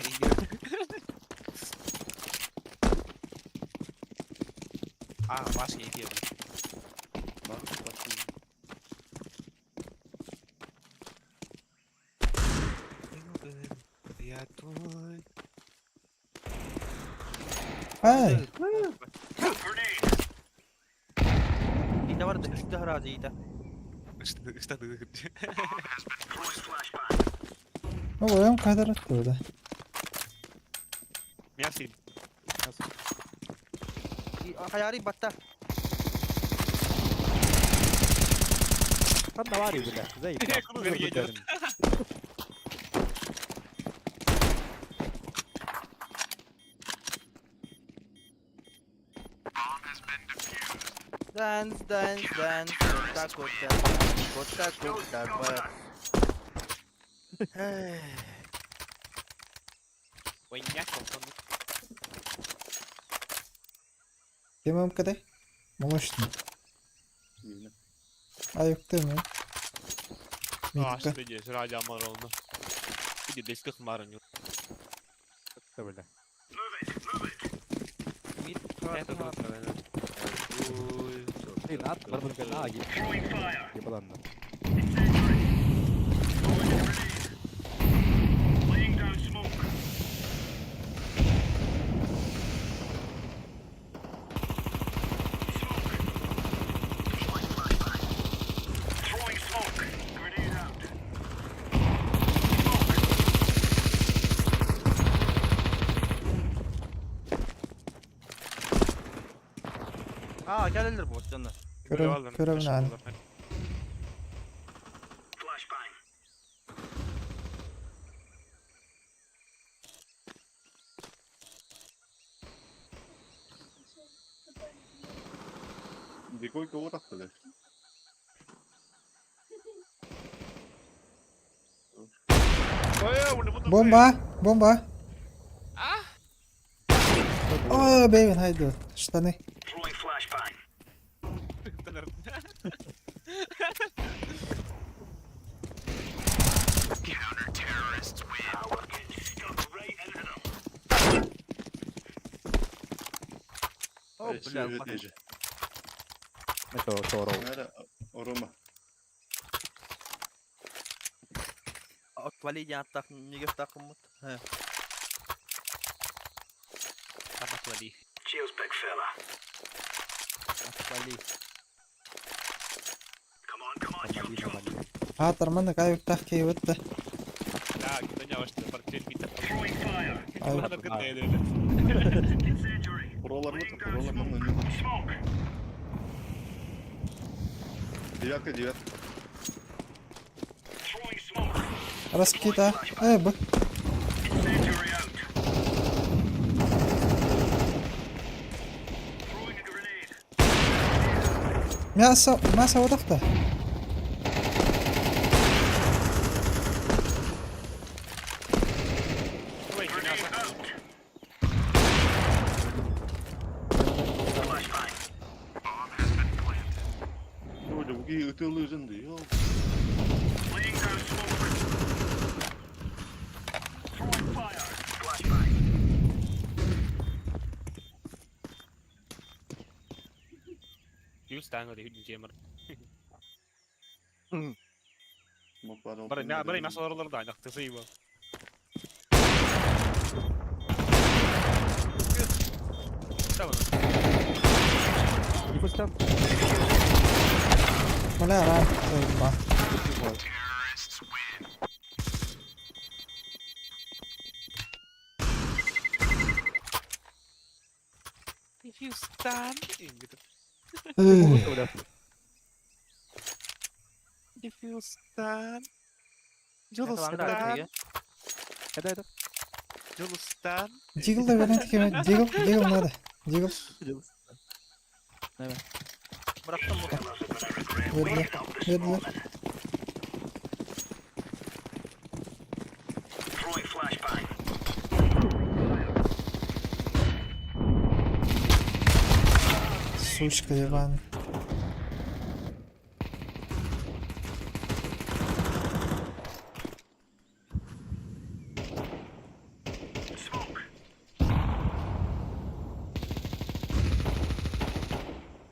А, башня иди. Я твой. ай, Ида бар да үстэ харазы ида. Что ты? ну, оям кайдар атты, бля. Мясо. Хаяри батта. Ханна вари бля. Зай. Кругер едет. Dance dance dance. Кота кота. Кота кота бар. Ойняк, он Кем МКД? Молочный. Аюкты мы. А, Митка. что здесь, ради Амарона. Иди, десятых марню. Бля. Блин, ат барбын аги. Ебаланна. А, келелер бу жанна. Көрөм, көрөм наны. Дикой кого так тогда? Бомба, бомба. О, бэйбин, хайду. Штаны. О, бля. Это Торол. Орома. Отвали я так не так мут. Отвали. Cheers, big fella. Отвали. Come on, come on, chop, chop. А, тарманы каюктах кейбетті. Да, куда не что портфель бита. Ай. Ладно, куда я Пролар mı? Пролар mı? Девятка, девятка. Раскита. Эй, б. Мясо, мясо одақта. Ой, буги ытылы жынды. Йо. Диффьюз таан гыды жемер. Бары мя бары мясо олоролор да нактысы бу. Tamam. Диффьюз там. Бля, рам, ба. Defuse stand. Defuse stand. Жолустан. Это это. Жолустан. Дигл да берен тикеме. Дигл, дигл надо. Дигл. Bıraktım bunu. Verdiler. Verdiler. Сучка ебаная.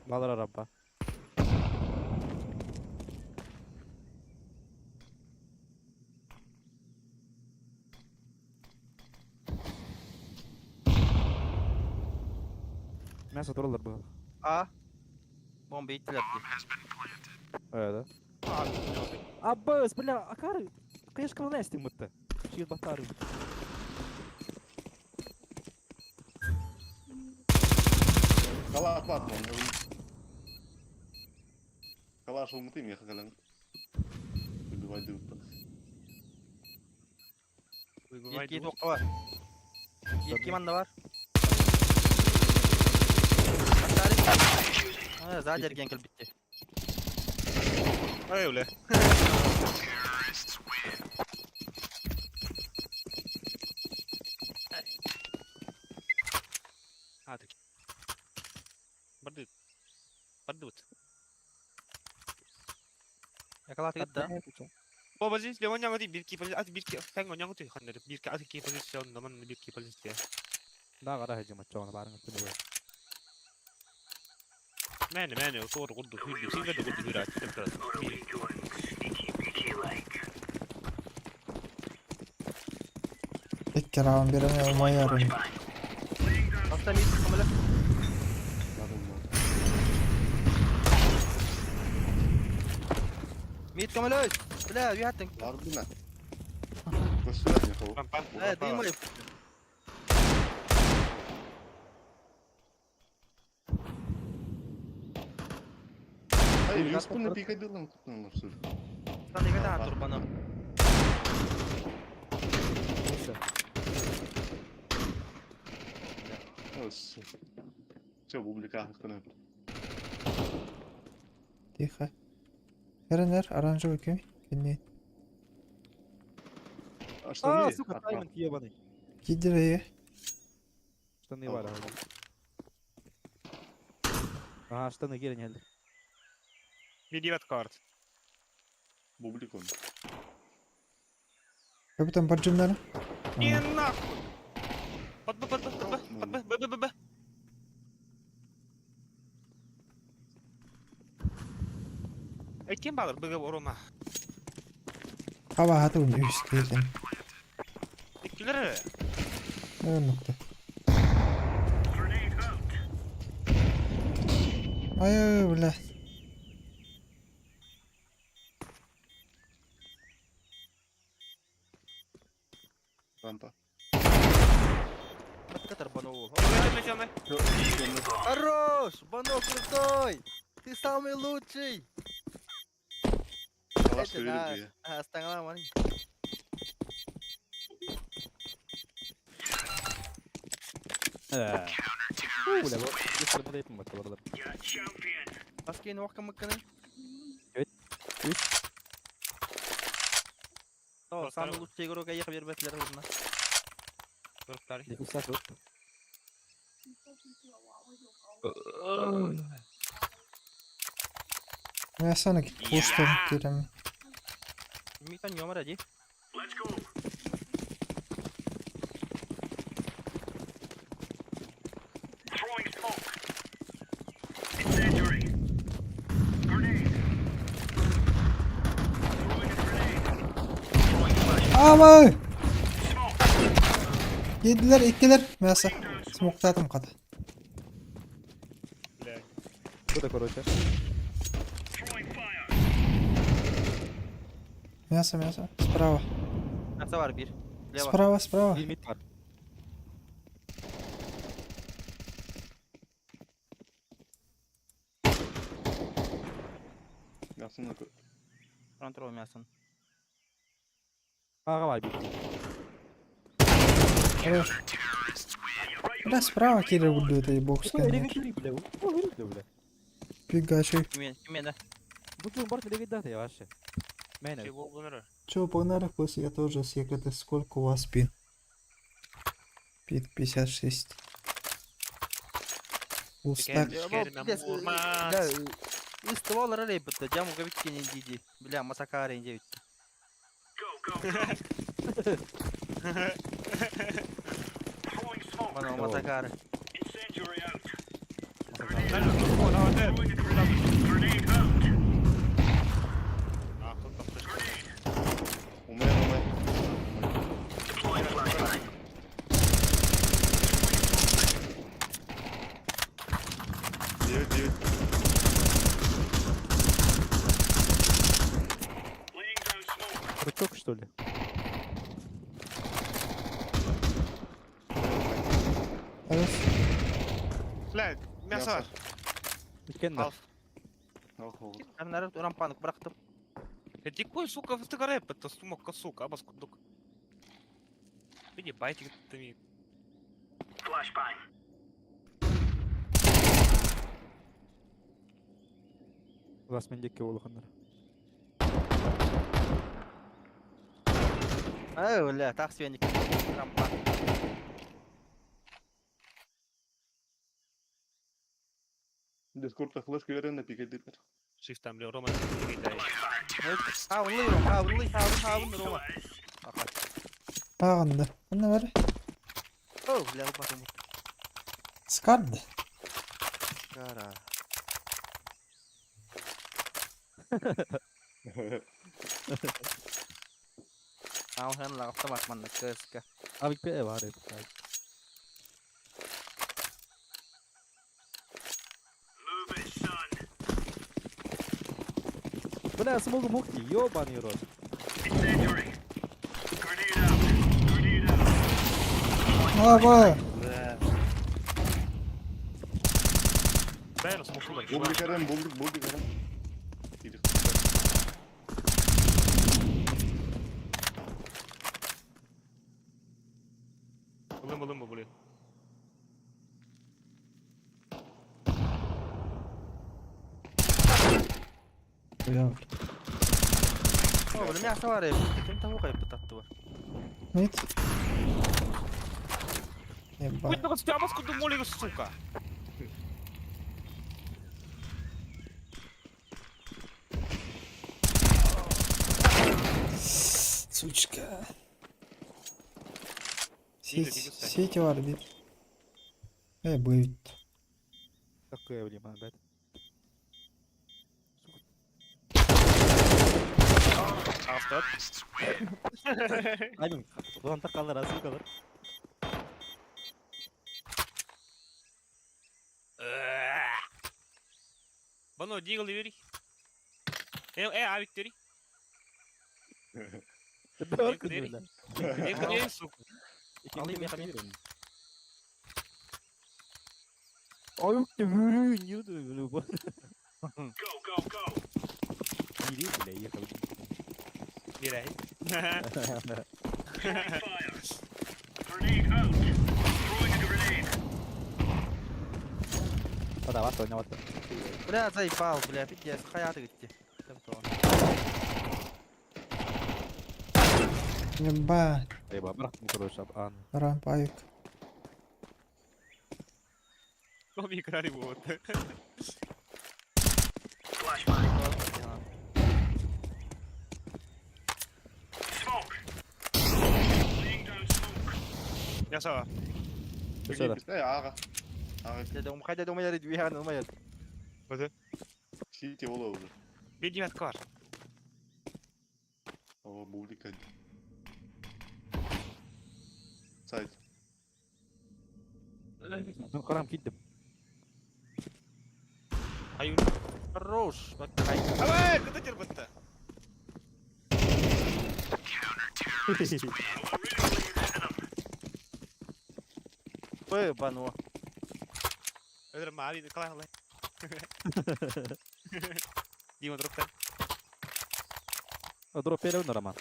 Балара рампа. Мясо туралар было. А. Bomba ittiler di. Evet. Аббас, бля, акары. Конечно, колонести мытты. Шир батары. Калаш бар, Калаш умытым, я хагалан. Выбивай дым. Yetki tokka var. Yetki manda var. Ha, zaten erken kelip bitti. Ay öyle. Hadi. Бардыт. Бардыт. Yakaladı gitti. Бо позиция оняңы бир ки позиция, бир ки сәң оняңы ты ханнер, бир ки аты ки позиция наман бир ки позиция. Да, гара хажы мачоны барын күнү. Мәне мәне сор гурду хүлдү, сиңге де гурду хүрә аттым. Икки раунд береме умаярым. Hafta mid kamera. Mid kamera. Бля, уяттың. Барды на. Көстүлөр не хоо. Э, дым Ай, юспун пикай дылан кутнан сүр. Sen ne kadar dur bana. Все, бублика хакына. Тихо. Эренер, оранжевый ким? Кенни. А что А, сука, тайминг ебаный. Кидерее. Штаны бар. Ага, штаны келин geldi. Медиват карт. Бубликон. Капитан Барджимнара. Не нахуй. Под Б, под Б, под Б, под Б, Б, Б, Б, Б. Эй, кем балыр? Б, орома. Хаба хаты un üst келдим. Иккилер. Nokta. Ай, бля. Рампа. Катар бано. Темный, темный. Хорош! Бано крутой! Ты самый лучший! Калаш Это да. көрүп. А, астаңала мани. Бля, bu da yapın bakalım. Баскейн вакы мыкканы. Үч. О, самый лучший игрок аяк бербетлер урна. Диффьюз тут. Мен пуштым кирем. Митан йомар ади. Аабай! Киирдилэр, иккилэр. Мясо. Смоктаатым хата. Бля. Bu da короче. Мясо, мясо. Справа. Мясо var bir. Лево. Справа, справа. Bir mid var. Мясо на Контрол мясо. Ağa var bir. Хорош. Бля, справа киирэр курдук этэй бокс Bu ele кэннигэр. götüreyim bile. Bu herif bile. Пигачуй. Кимен, кимен, да. Bu tüm bart bile gitti ya вообще. Мен Чего гонора? Чё, погнали, после я тоже с ЕКТ. Сколько у вас пин? Пин 56. Устак. Бля, ствол ролей бітті, жаму габиткенен дейді. Бля, масакарен деп. Мана масакары. А, кто там флешка? Умей, умей. Девять, девять. Крючок что ли? Хорош. Бля, мясо var. Икеннер. Алф. Народ рампаны бырақтым. Это какой, сука, ты рэп, это сумка, сука, абас кудук. Ты не байтик, ты ми. Лас мендекке болғандар. Ай, бля, так свеник. Рампан. Дискордта флешка верен на пикет Шифт там, бля, Рома, ты дай. Хавынлы, Рома, хавынлы, хавын, хавын, Рома. Тағынды. Мына бар. О, бля, убатым. Скарды. Кара. Аун автомат манна кыска. Abi bir var hep. Бля, смогу мухти, ёбаный рот. Аба! Бля, смоку, Бублик арен, бублик, бублик арен. Лымба, лымба, блин. Бля. О, бля, мясо var Ким того кайып татты бар. Нет. Еба. Хуй ты, абас кудук, молик, сука. Сучка. Дига, Сеть, дига, сань. сети var bir. Э, будет. Такое время, опять. Автор. Аймын, бұдан та қалар, азы қалар. Бано, дигл бери. Э, э, авик бери. Бәрі Бери. бля. Э, сука. Алайım, yakayım. Ой, ты вырю, не буду, Бери, бля, ехал. Бери. Ода, вата, не вата. Бля, заебал, бля, пиздец, хаяты гитти. Еба. Еба, брат, ну, короче, ан. Рампа авик. Роме играли вот. Мясо. Э, ага. Ага. Дедом, хайда дома яры, двига дома яры. Вот. Сити ола уже. Бери девятка var. О, бублик один. Сайт. Ну, харам киддим. Аю. Хорош. Давай, куда терпит-то? Б, бано. Это Мари, Николай, Николай. Дима, дроп так. Дроп на Роман.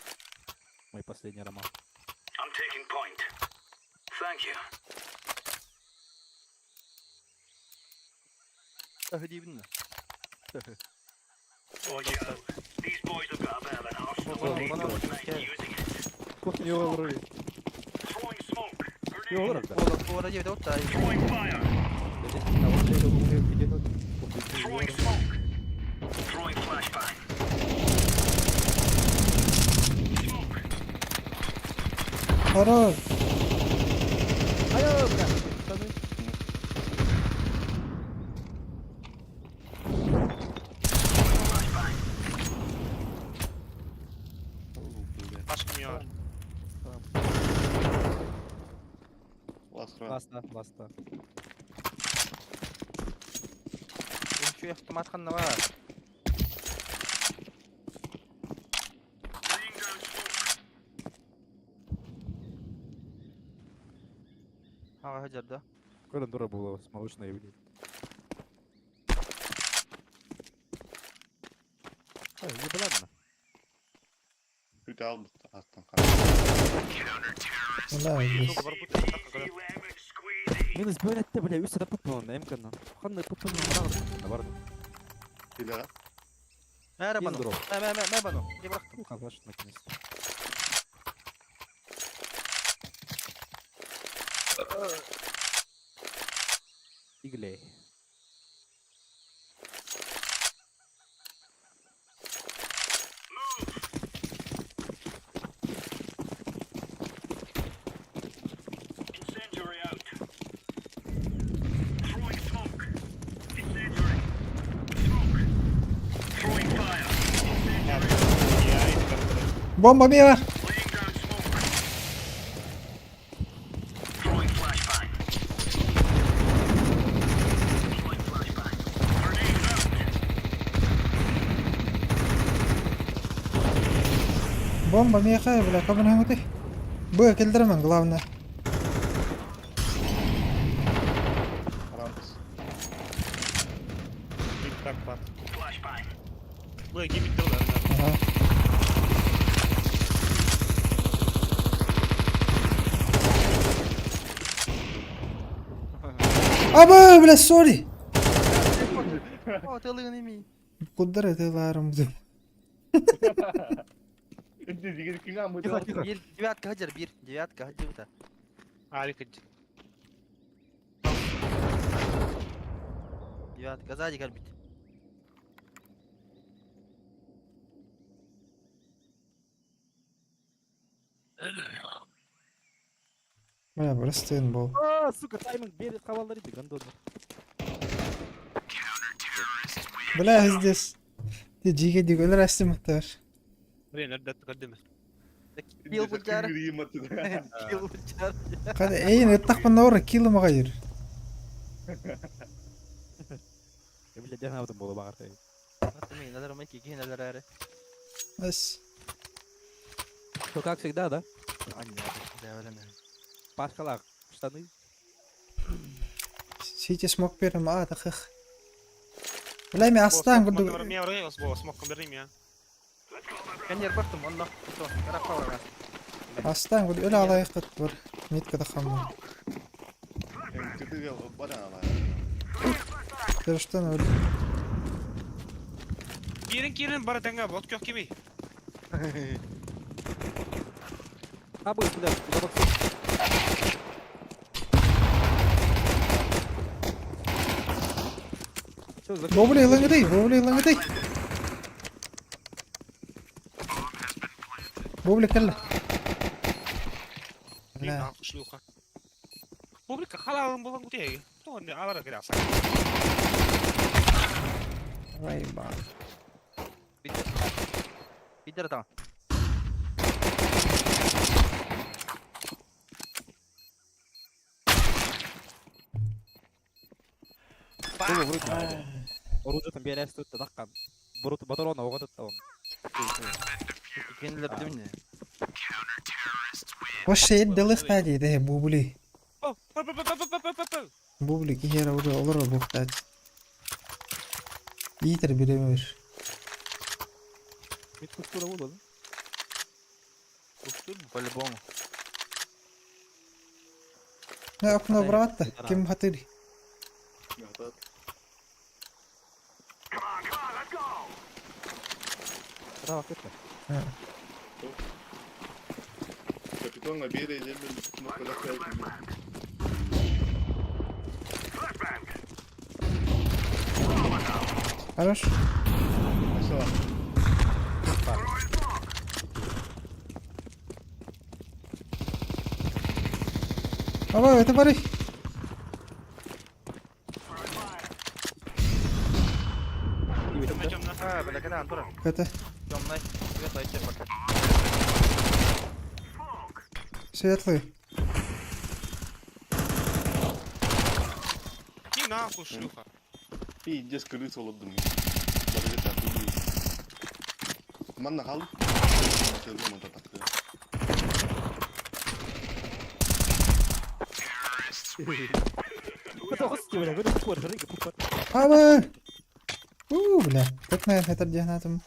Мой последний роман. I'm taking point. Thank you. Где Oh, yo, these boys have got a bit of an arsenal and they coordinate using it. Кухня его вроде. Throwing smoke. Его вроде. Throwing fire. Throwing smoke. Throwing flashbang. Smoke. Хорош. Алло, бля. Штаны. Пашка мне. Last round. Ласта, ласта. Еще автомат ханнава. Laying down smoke. Ага, хаджар, да? Какая дура была с молочной, блядь. Ой, не ладно. Үт албыт аттан Бля, здесь. Easy lemon squeezy. Минус бөлетте, бля, үс сада пуппон, эмканна. Ханна пуппон на барды. Билера. Мэ бано. Дроп. Мэ мэ мэ бано. Не бырахтым. Ну, хорошо, наконец-то. Иглей. Incendiary out. Throwing smoke. Incendiary. Smoke. Throwing fire. Incendiary. Бомба мира. Laying down smoke. Throwing flashbang. Throwing flashbang. Grenade out. Бомба меха, бля, кабын хамыты. Б, килдермен, главное. Рампс. Так, пар. Flashbang. Б, гибит да. Ага. Аба, бля, сори. О, ты лыгный ми. Куда это ларм? Тихо, тихо. Девятка хаджар, бир. Девятка хаджар. Алик, Девятка, сзади горбит. Бля, просто был. А, сука, тайминг берет хавалдар иди, гандон. Бля, здесь. Ты жиге дигөлөр астымыттар. Блин, надо تقدمه. Килл бучар. Килл бучар. Када эйин ыттакпын ора кило магайыр. Я, блядь, я на этом было багар. Мен, надо ромайки, ки надо рары. Ас. Ну, как всегда, да? А, нет, да, блин. Пашкалах, штаны. Сити смог берем, а, тахых. Бля, мен астан күрдү. Мен орай смок берейм я. Конер бахтым, он нах. Что, карапаура. Астан күрдү өлө алайык бар. Метка да хаммын. Терштен өл. Кирин кирин бара таңга бот кök кеми. А, будет, бля, куда боксу? Чё за... Бобли лаңыдай, бобли лаңыдай. Бобли кэллэ. Бля, Шлюха. Публика халалын болан гутеги. То не алара гряса. Райба. Питер там. Бу бурут. Оружиетын биэрээс тутта таххан. Бурут батарона оҕо тутта он. Кинилэр димне. Вообще эдделых стадии, да, бубли. Бубли кихера уже олор буктач. Итер биремир. Мит кустура болду. Кустур по-любому. Не окно брат, ким хатыр. Bravo кетті. Капитан биир элемен кнопкалар Хорош. Давай, это бары. А, бля, когда Антона? Это Темный, светлый, пока. светлый. Иди нахуй, шлюха. Пиздец, крыса олордум. Барыга тартылды. Манна хал. Аба! У, бля. Как на это дегнатом?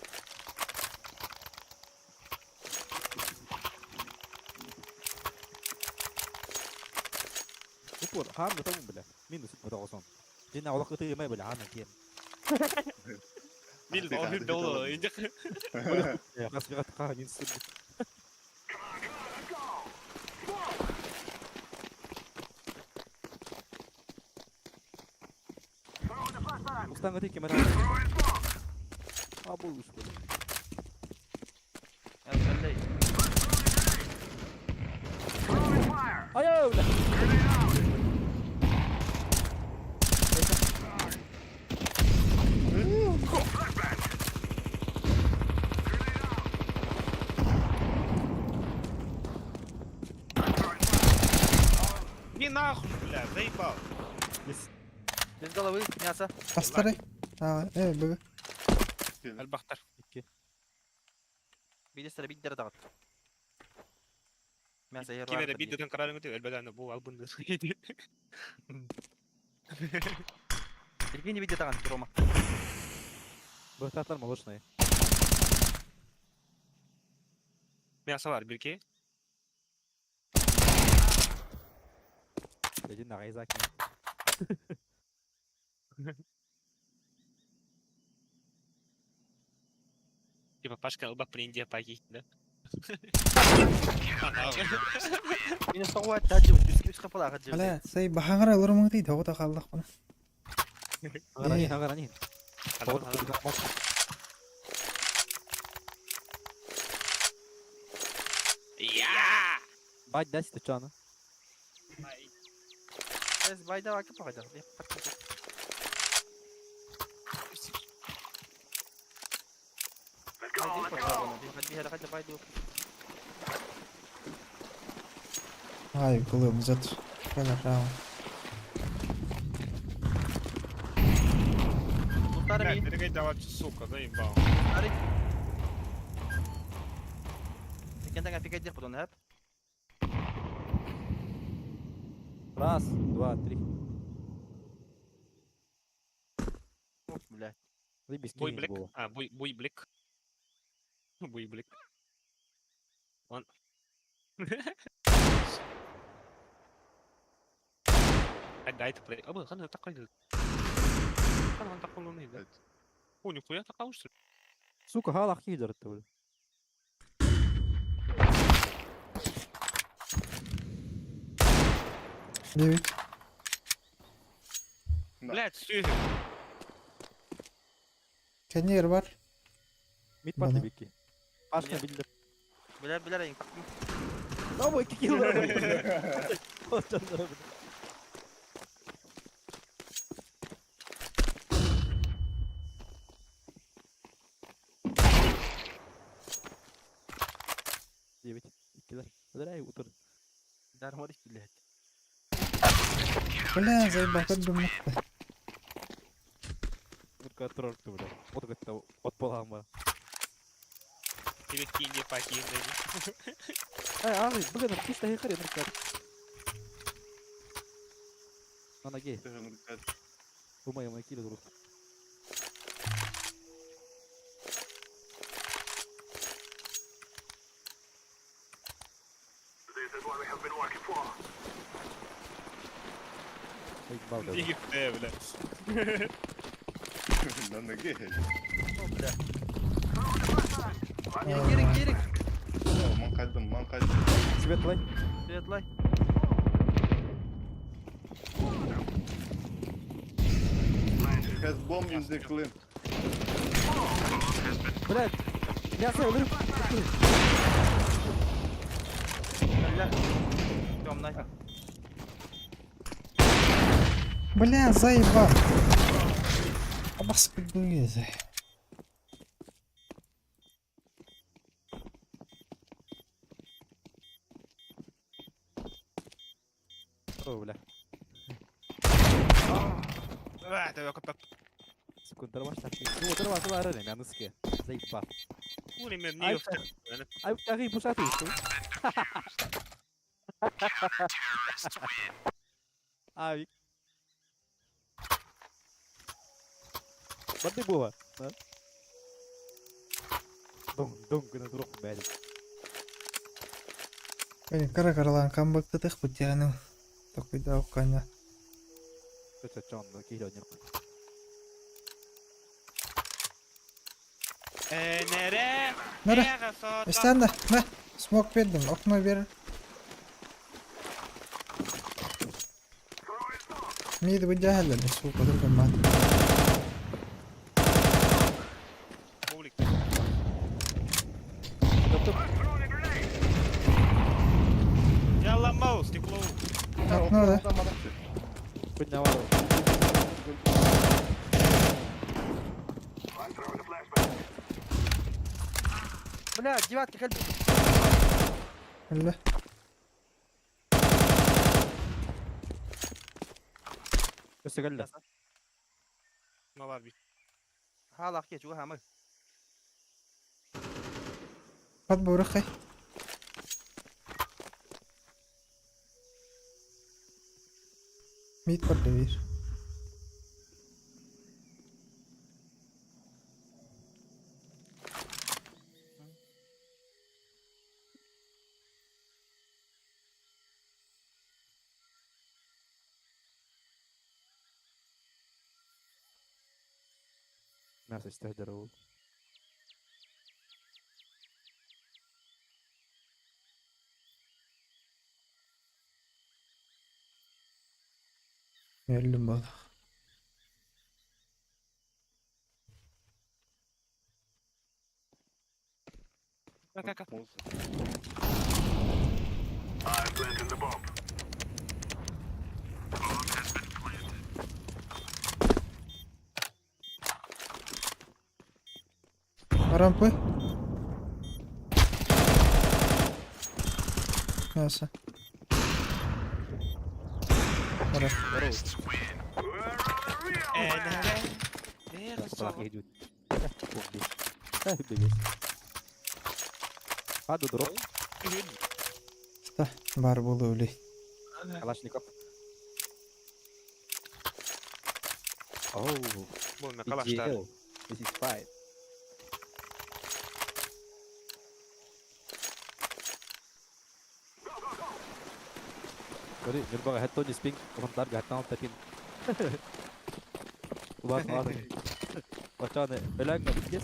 Упор, хаам бутагын бля. Минус бутагысон. Дина олақ ыты емай бля, аны кен. Мил, ол доллар, инде. Қасбиға тыққа минус. Устан өте кемер. А бұл үш бля. Ай, бля. Иди нахуй, бля, заебал. Без головы, мясо. Астары. А, б. Альбахтар. Бидестер биддер дагат. Мясо ер Кимере бидден карарын көтө, элбеден бу албынды. Евгений бидде даган, Рома. Быхтаттар молочный. Мясо бар бирки. Един нағайзак. Типа Пашка алба принде паки, да? Минус тоғуа таджи, үс қапала хаджи. Бля, сей бахаңара олар мың дейді, оғыта қалдық бұны. Ағарани, ағарани. Я! Бать даст ты чана. Эс байда вакы пагада. Ай, кылым зат. Правильно, право. Блядь, дорогой давать, сука, заебал. Раз, два, три. Блядь. Заебись, Буй кинь блик. было. А, буй, буй блик. Буй блик. Он. I died to play. Абы, хана такой. Хана такой луны, да. О, нихуя такая уж. Сука, халах хидер ты, бля. Девять. Блядь, сүй. Кеннер бар. Мид парты бикки. Пашка билдер. Билер билер Давай, кикил. Девять. Иккилер. Ödürey утыр. Дармарик, блядь. Бля, заебал, как бы мог. Только турар бля. От кытта от буолаан бар. Тебе кине пакин дайди. Ай, аны бүгін чисто хехари ныркат. На ноге. Умай, умай, кило друг. Дигифте, бля. На ноге. Керек, керек. Ман кайдым, ман кайдым. Светлай. Светлай. Has bomb in the clean. Блядь. Мясо, өлөрүп. Бля. Темный. Бля, заебал. Абас пигли. О, бля. А, это как Секунд, дарваш так. Ну, дарваш var öyle yalnız ki. Заебал. Хули мен не Ай, ай, пушаты. Ай. Барды була. Дон, дон, гына дурук бәли. Блин, кара каралан камбактатых бутяну. Такой да уканя. Это чон, кихлё не. Нере. Нере. Istanda, на. Смок бердим, окно бер. Мид выдягали, сука, друга мат. Я ломал стекло. Окно, да? Подняла. Бля, девятка, кальб. Бля. Өсө кэллэ. Мала би. Халах ке, чуга хамы. Под бурахай. Мид под Мясо استهدروا. Өлдүм болах. Кака. Рампы. Мясо. Хорошо. Бар болу өлей. Калашников. Oh. Больно, калаш-то. EGL. This is fine. Sorry, نبغى هتوني سبينك ونطلع هتنا تبين. Ладно, ладно. Бачаны, өләңме бит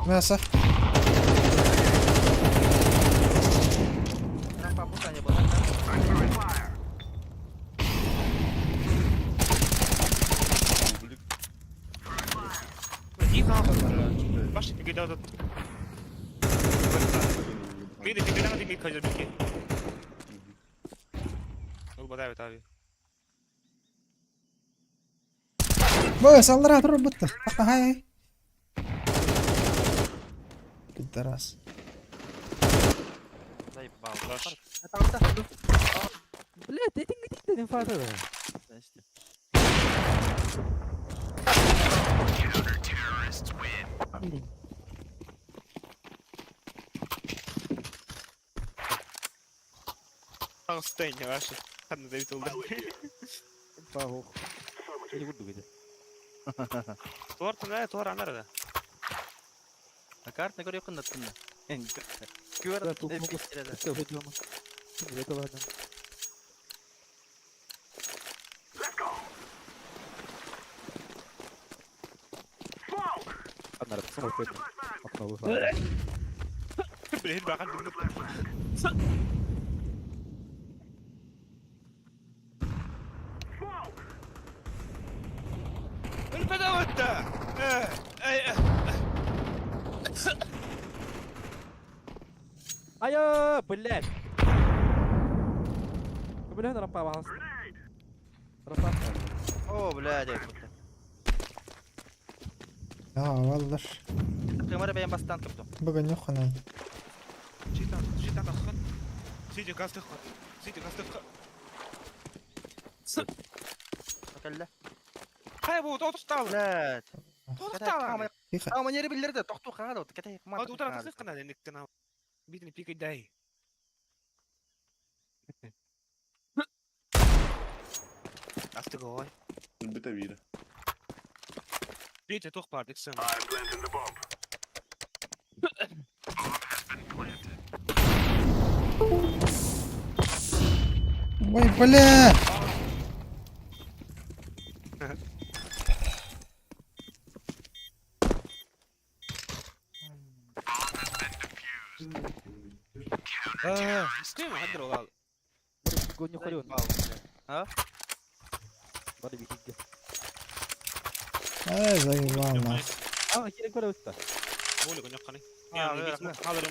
Мясо. Рампа пуста не было. Иди нахуй. Баш пигида да. Миди пигида да ми кажа бики. Ол бадай тави. Бой, салдыра тур бутты. Хай. Пидорас. Заебал. Раш. Блядь, этин гитин дедим фата. Значит. Стейн, ваши. Ханна Давид oldu. Пахох. Не буду видеть. Туар тунай, туар анарада. Карта көрө якында тунна. Күөр Да, тут могу. Все, выйдем. Это ладно. Анара, смог выйдем. Окно выходит. Блин, бахан البداوة Айо, блядь. Бля, на рампа вас. Рампа. О, блядь. Аа, валлар. Кымара бәйен бастан кыптым. Бүгін юқанай. جيت على الخط سيدي غاز تخط سيدي غاز تخط Кәллә. هاي بو توت تطلع Блядь. توت تطلع А, манера билдерде, токту кагады, кете. ما تقدر تخلق انا لانك انا بيتني بيك داي عرفت جواي Бita biri. بيتي تخبر ديك السنة Ой, бля! مسكين ما حد والله Гоню хорен. А? Бары бикигге. Ай, заебал нахуй. А, кирек бара өтті. بقول لك نقني يعني بيس حاضر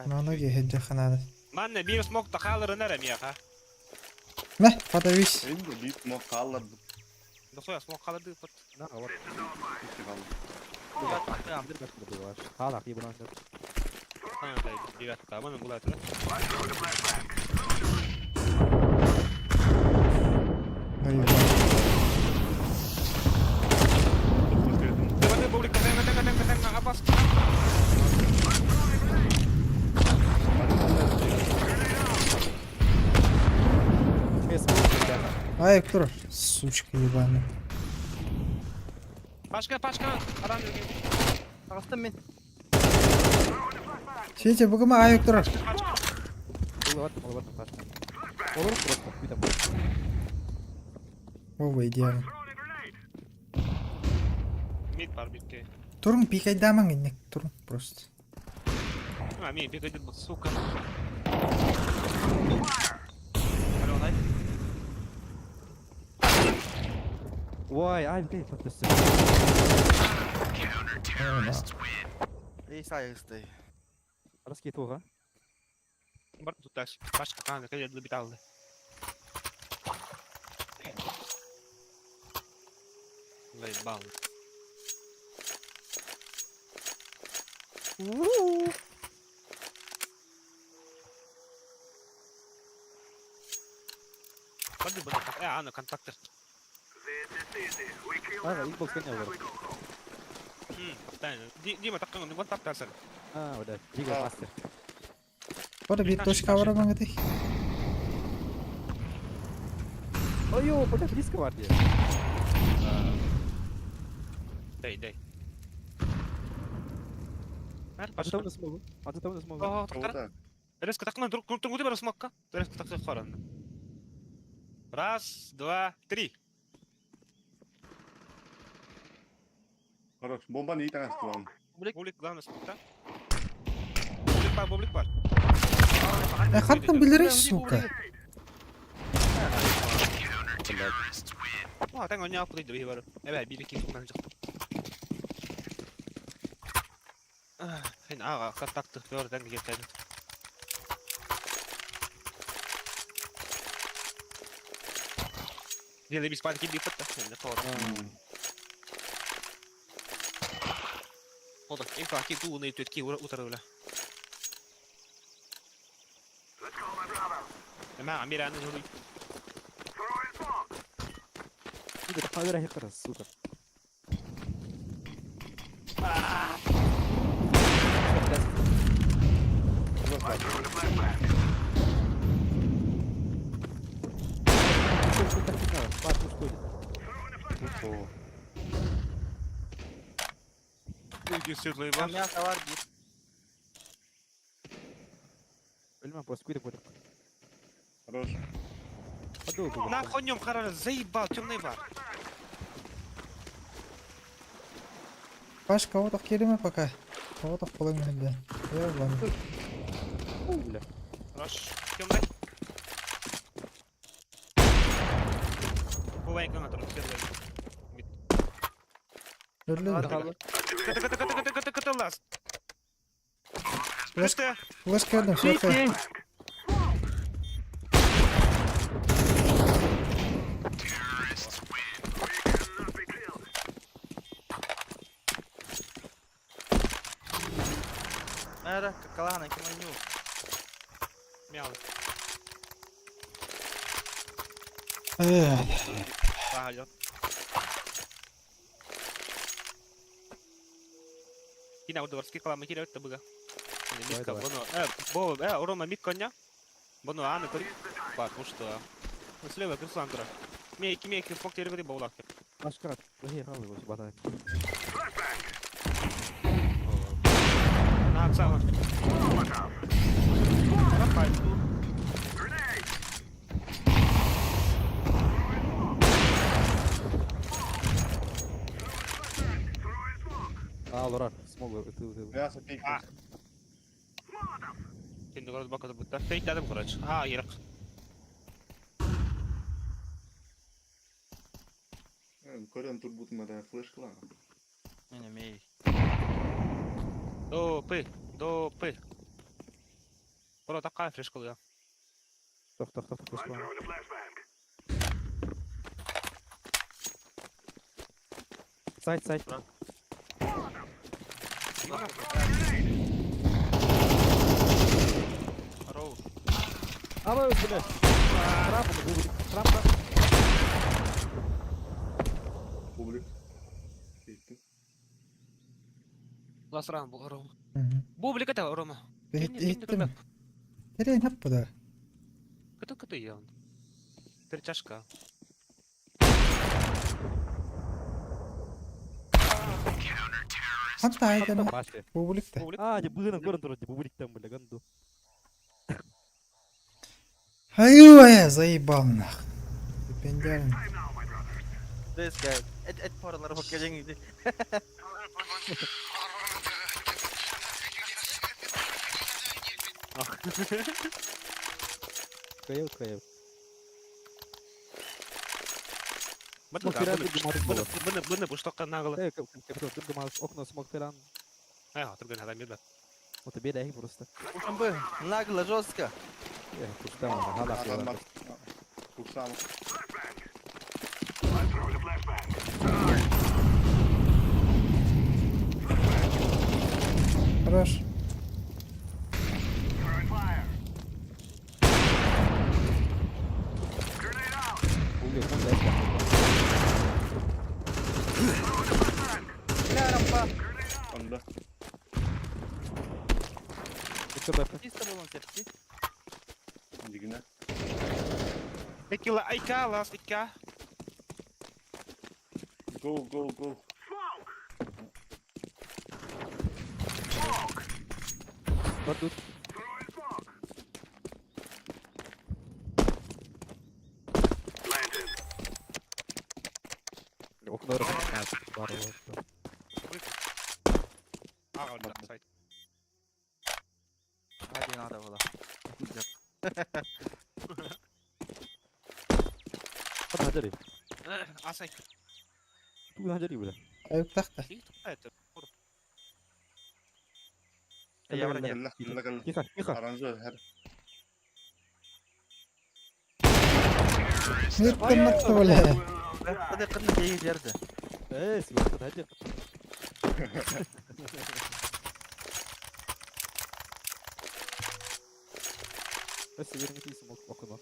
Ноги хеджаханады. ما عندنا بيس موك تخالر نرم يا اخا Мә, подавись. Endi bir smoke kallardı. دخول اسمه خالد فت На, вот. İki kaldı. Хала, ебана. انا طيب دي طبعا نقول Заебал. Ай, кто? Сучка ебаная. Пашка, пашка, адам жүрген. Ағыстым мен. Сидите, бүгін ай, кто? Олар просто, там. Ой, идеально. Мид бар битке. Турун пикайдаман иннек, турун просто. А, ми пикайдет был, сука. Алло, най. Ой, ай, блядь, вот это. Эй, сай, Раскид туға. Бар туташ. Пашка каны кайда бит алды. Заебал. Барды барды. Э, аны контактер. А, Xbox кене олар. Тайна. Дима таккан не контакт тасар. А, блядь, Лига мастер. Бары bir точка бар маңыды. Ой, блядь, близко бар де. Дай, дай. Аты там смогу. Аты там смогу. О, тоқтар. Резко такман друг друг друг смокка. Резко так хоран. Раз, два, три. Хорош. Бомбаны iyi tane вам. Бублик, главное смокта. Бублик бар, бублик бар. Э, хаттан билерей, сука. О, таң ойнап куйды бар. Эбе, бир эки тукнан чыкты. Хин ага, контакты төрдөн кетти. Деле бис парки дип та, не тор. Ода, инфа ки туу не төтки утарыла. ما عمير انا جوري. Игорь, қайда хекара, сука. Уйди светлый бар. Мясо бар бит. Bilmem просто куйдuk куйдuk. Хорош. Нахуй нем хорош, заебал, темный бар. Паш, кого-то кириме пока. Кого-то в половину где. Я ладно. Бля. Хорош, темный. Бывай, гранатор, светлый. Өрледі. Кт, кт, кт, кт, кт, кт, ласт. Флеш, КТ. флеш кірдім, светлый. Эра, калана, киманю. Мяу. Эх, Пойдет. Кина удоварски калама кира өттө быга. Микка, давай. боно, бо, Рома мик коня. Боно аны кори. Ба, ну что. Слева Крисандра. Мейки, мейки, фок теребри боулак. Başka Hayır al bu bana. На, цава. Давай. Aa Lorar. Smog ıtı ıtı. Мясо пикнуть. Şimdi город бака бутта. Фейк дадым, короче. А, ерак. Көрөн турбутун мара флешкала. Не, мей. До П, до П. Бро, такая флешка, да. Тох тох тох тох. Сайт сайт. Роуз. Ama бля. Трамп бублик. Трамп. Публик. Кейттим. Ласран был Рома. Мгм. Бублик это Рома. Иттим. Терен хап буда. Кыты кыты я он. Перчашка. Хапта айдана. Başka. Бублик та. Бублик. Aa, быгынан көрөн турат, бубликтен бля, ганду. Ай, заебал нах. Пендярин. This guy. Et et paraları bak gelen gibi. Kayıp kayıp. Быны Смок фиран дымар быны быны быны буштакка нагло. Э, капитан дымар окно смок фиран. А, турган адам бербе. Вот тебе дай просто. Ушамбы, нагло, жестко. Э, куштам, hala. Адамдар. Курсам. Хорош. Бублик, он дай. Бля, рампа. Анда. Чисто Чисто был он септи. Дигине. Экила айка лас ика. Go, go, go. Бар тут. Окно Бар вот. Ага, сайт. Ради надо было. Хадри. Асай. Ту хадри бля. Айып тахта. Это. Я вроде. Кэллэ, кэллэ, кэллэ. Тихо, тихо. Аранжо, хэр. Неттен натты бля. Hadi kırın değil yerde. Э, сюда хадри. Бес 22 смок окно.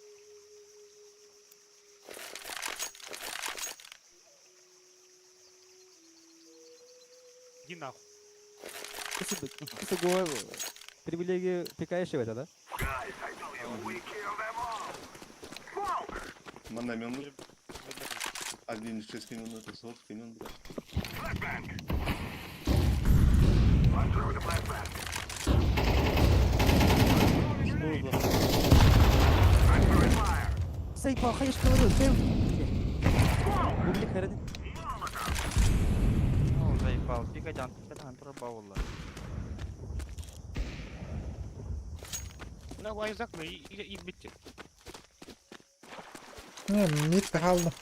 Иди нахуй. СГО привилегии пикаешь это, да? Манна минут. 1,6 минуты, 40 минут. Заебал, конечно, говорю, ты... Бублик харады. Ну, заебал. Пикадян, пикадян, пробовала. Бля, Айзак, ну и битти. Не, мид хаалла.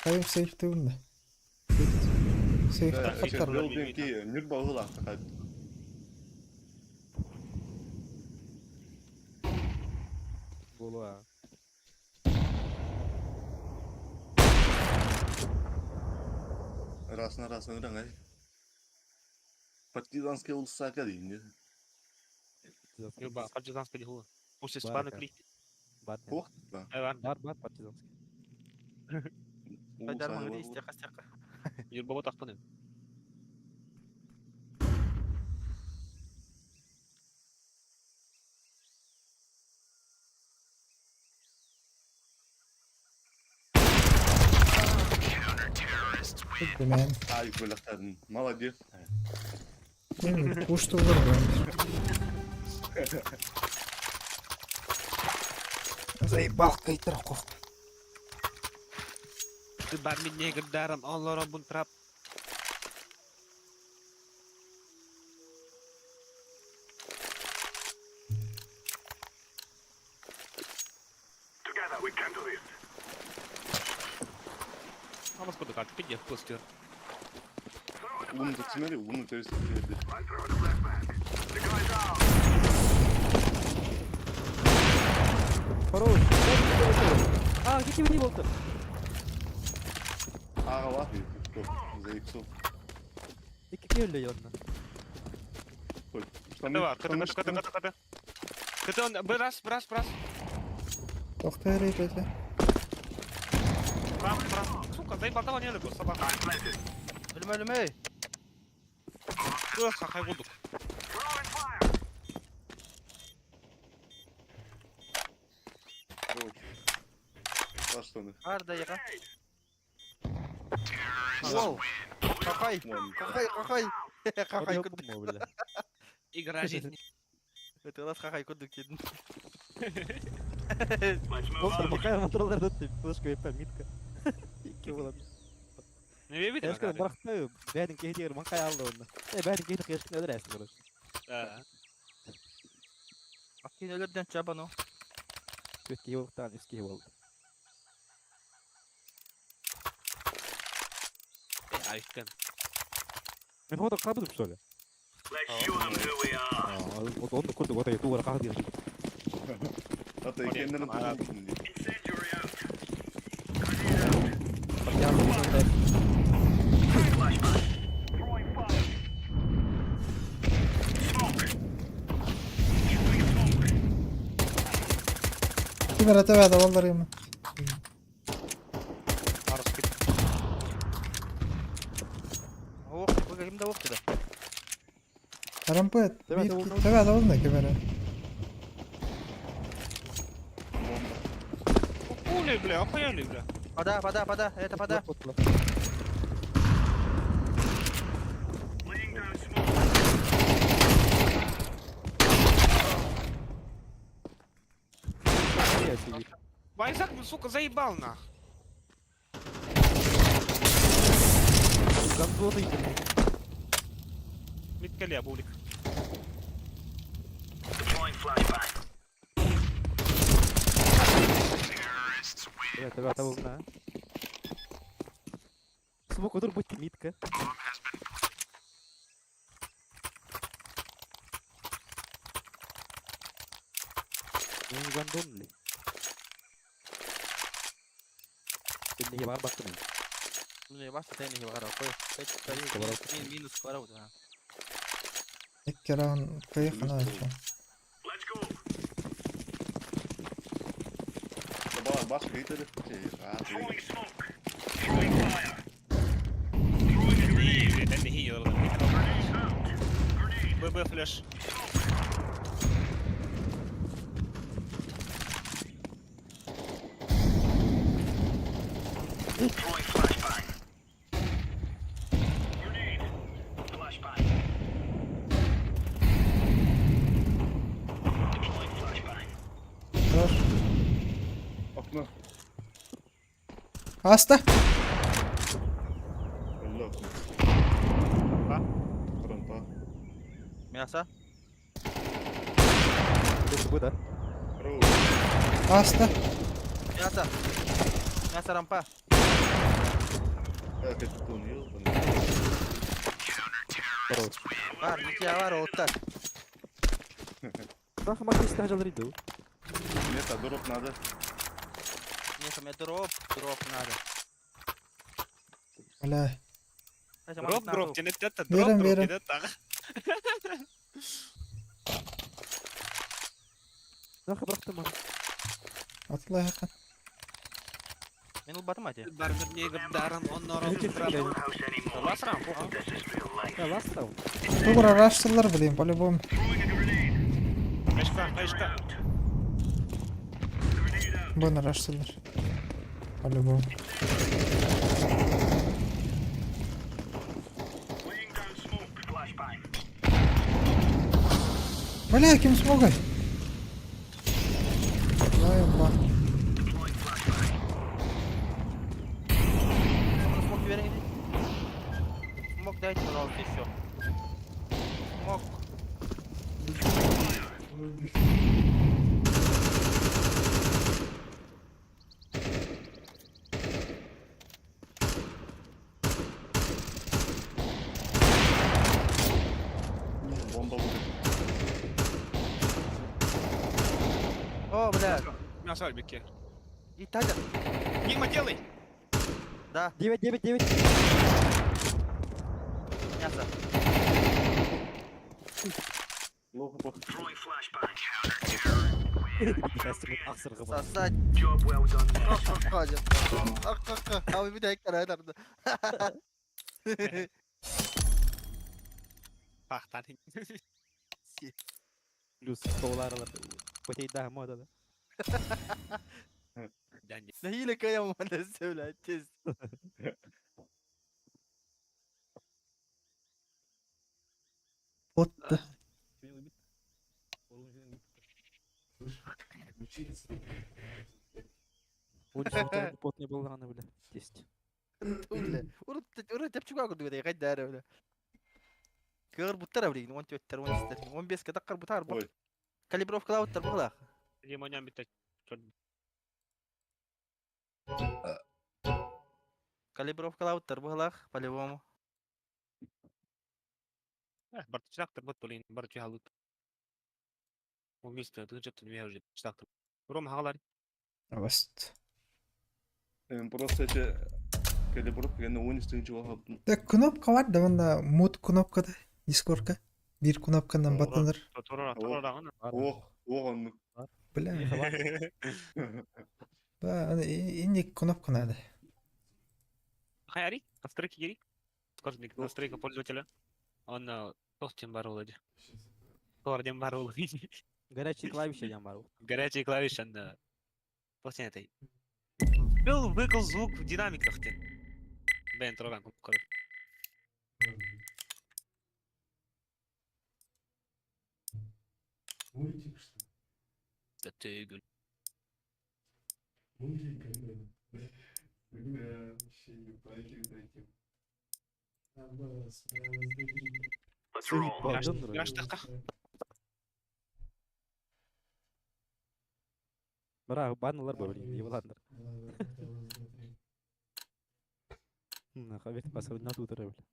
Хайым сейф тыгын да. Сейф хаттар. Билдинг нүр бағыл ақтақад. Була. Расына расына ыраңай. Партизанская улуса дейін. Юрба, партизанская дихула. Пусть испаны крит. Бар. Ох, да. Бар, бар, партизанский. Байдар маңды истяка стяка. Юрба вот ахпаны. Мен. Ай, бөліқтардың. Молодец. Мен пушту бар. Заебал кайтар қоқ. Ты бар мен негр даром, он бун трап. Амас куда как, пиде пустер. Луну зацемели, луну террист келеді. Хорош. А, где не болды? Аға лақ, за иксов. Екі келді онна. Давай, КТ, КТ, КТ, КТ, КТ. КТ, он, раз, раз, раз. Тоқтай рейд Прав, прав. Сука, заебал, давай не люблю, собака. Өлмө, өлмө. Эх, хай гудук. Баштаны. Арда яка. Вау. Какай, какай, какай. Какай курдук. Игра жизни. Это у нас какай курдук дедин. Достар, бақай моторлар өтті, флешка епа, митка. Екі болады. Не бейбит? Ешкін барақтай, бәрін кейдегір маңқай алды онда. Е, бәрін кейді қешкін өлір әсін, короче. Акин өлөрдөн чабану. Өтке болықтан, үске болды. Айткан. Мен хода қабыдым, что ли? Вот он курдук, вот я тугара қағды деді. Ата екендерін тұтын. Кимер атабады олар ема. Ох, кимде ох деди. Карампет. Табады олна кимер. Хули, бля, охуели, бля. Пода, пода, пода, это пода. Байзак, ну, сука, заебал нах. Гандоны Миткале, бублик. Это волна. Смог удар быть митка. Ну не гандон ли? Ты не бар бактым. Не башта тени бар кой. Минус бар да. Ekran кайфана. Бар, Бас гыйтады. ББ флеш. Хорош. Окно. Аста. Алла окно. А? Рампа. Мясо. Бу да. Аста. Мясо. Мясо рампа. Так, это понял. Бар, ничья, бар, вот так. Нахуй мать истяжал риду. Нет, а дроп надо. Нет, у меня дроп, дроп надо. Бля. Дроп, дроп, тянет это, дроп, Верим, дроп, верим. тянет так. Нахуй бырахтым аны. Атла якын. Мен ул батым ати. Лас рам, похуй. Я ласт раунд. Тугура раштылар, блин, по-любому. Кайшка, кайшка. Бұны раштылар. По-любому. Бля, кем смогай? Заеба. Смок верен. Смок дайте, пожалуйста, еще. Смок. Бомба будет. О, бля. Мясо альбике. И Таня. Мимо делай. Да. 9 9 9. Мясо. Плохо, плохо. Сосать. А вы меня карадарда. Пахтар. Плюс долларлар. Потей да мода да. Нахиле кая мандасы, блядь, честно. Отты. Пот не был рано, бля. 10. Бля, урут урут тепчуга курдук этэй кайдара бля. Кыр буттара блин, 14 13 15 катаккар бутар бу. Калибровка лауттар була. Лимонян бит. Калибровка лауттар була, по-любому. Бартычактыр бот блин, барчы халыт. Ол место, ты жептен я уже чтактыр. Ром хагалар. Аст. Просто эти калибровка, я он не Так кнопка бар да мында мод кнопкада дискордка. Бир кнопканан баттаныр. Торора, торора Ох, ох, он. Бля. Ба, аны инник кнопка надо. Хайари, настройки гири. Скажи, настройка пользователя. Он тохтен бар олады. Торден бар олады. Горячие клавиши дем бар. Горячие клавиши, да. Тохтен этой. Был выкл звук в динамиках тен. Бен тороган куры. Мультик, что ли? Да ты гүл. Мультик какой-то. Бля, вообще не пойду таким. Бра, баннылар ба, блин, ебаландар. Нахуй, басып на тутыр, бля.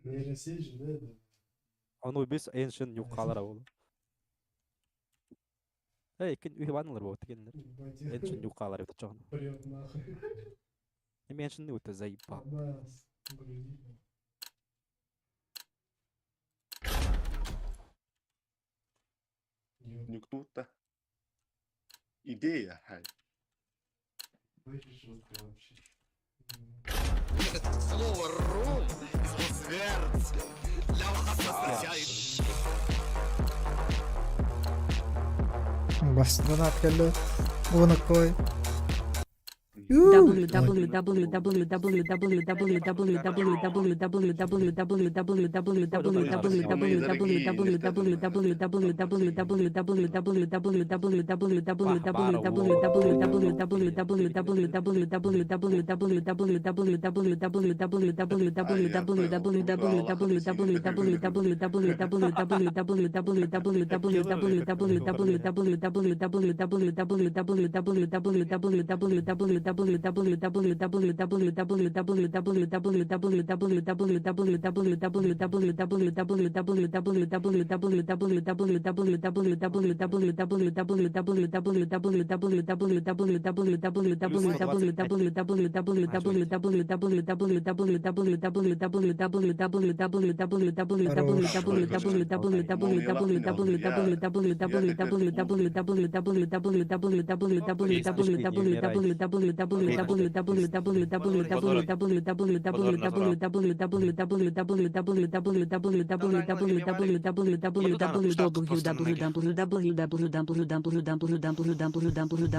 Нейросеть же, да? это? Аны без ancient юкалар ол. Эй, кин уй баннылар бу тигеннер. Ancient юкалар бит чагын. Прет нахуй. Эми ancient өтө заебал. Абас, грузи. Нюкнут-то. Идея, хай. Слово ром Бастан ат кэллэ. Уонаккой.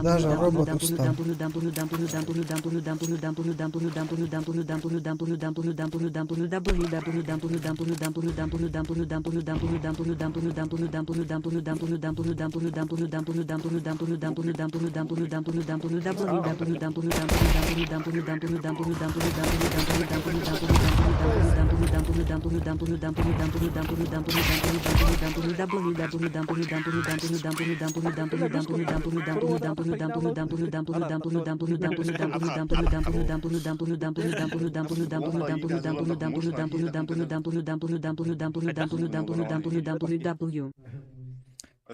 Даже робот устал.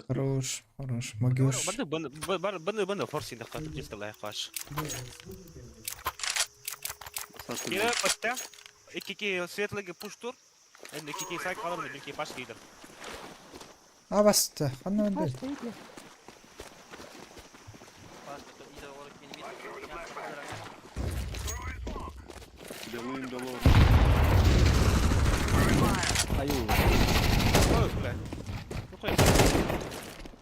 Хорош, хорош, могешь. Баны баны баны баны форсин да катып жесталай каш. Кире патта. Икки светлыгы пуштур. Энди икки сайт калыр, бир ки паш кейдер. А басты, ханна бер. Делаем доллар. Ой, бля. Ну кой.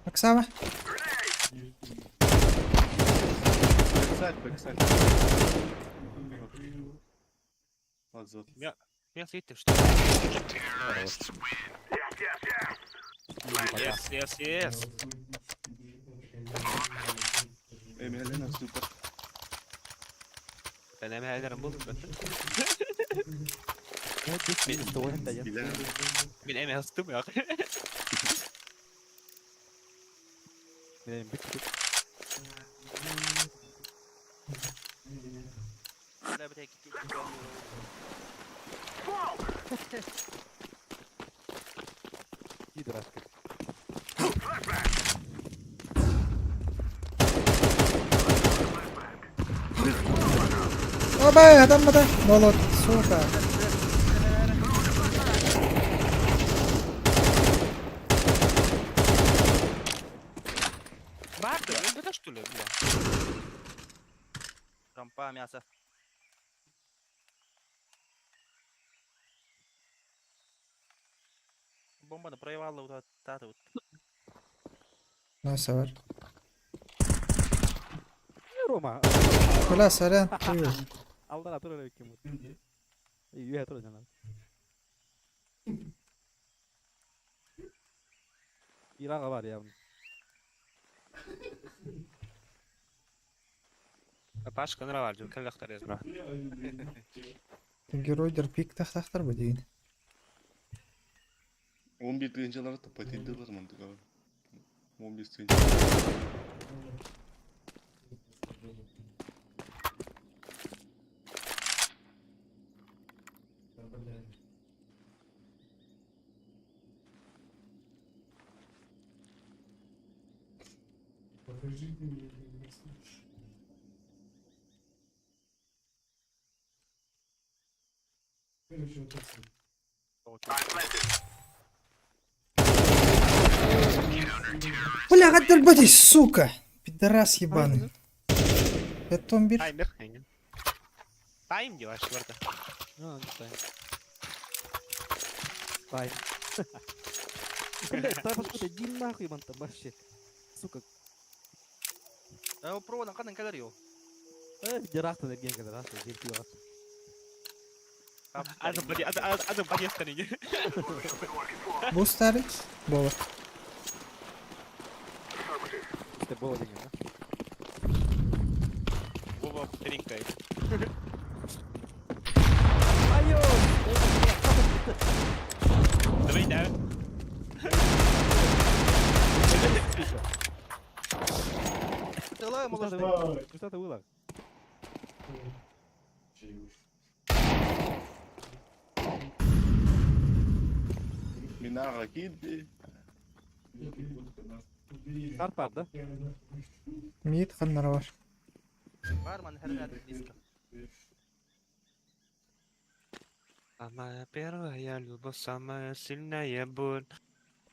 Оксана. Backside, backside. Ладно, Я я съездил, что? Yes, yes, yes. Эмелена супер. Ben hemen buldum ben. Min eme hastım ya. Оба, адам бада. Молот, сука. Vardı, öldü de что ли, бля. Рампа, мясо. Бомба на проевала вот это вот. Nasıl var? Рома. Бля, сорян. Алдар атыр эле ким. Үйө атыр жана. Ирага бар я. Пашка нравар, жу каллахтар язма. Геройдер пик тахтахтар бу деген. 11 тыгынчалар да патенттер бар мындыга. 15 тыгынча. Покажи ты мне, не слышишь. Короче, вот так вот. Бля, отдолбайтесь, сука! Пидорас ебаный. 511. Таймер хэнген. Тайм делаешь, барда. А, не тайм. Тайм. Блядь, тайм откуда? Иди нахуй, ман там вообще. Сука. Проводом канан калар йо. Дирахтан эрген калар, ахтан, жер күйі Азым бади, азым бади астаны. Бу старый? Бова. Это было деген, да? Вова тринкает. Айо! Давай, да. Кустата вылар. Минара киди. Старт бар, да? Мид ханнара бар. Барман хернер близко. Самая первая любовь, самая сильная боль.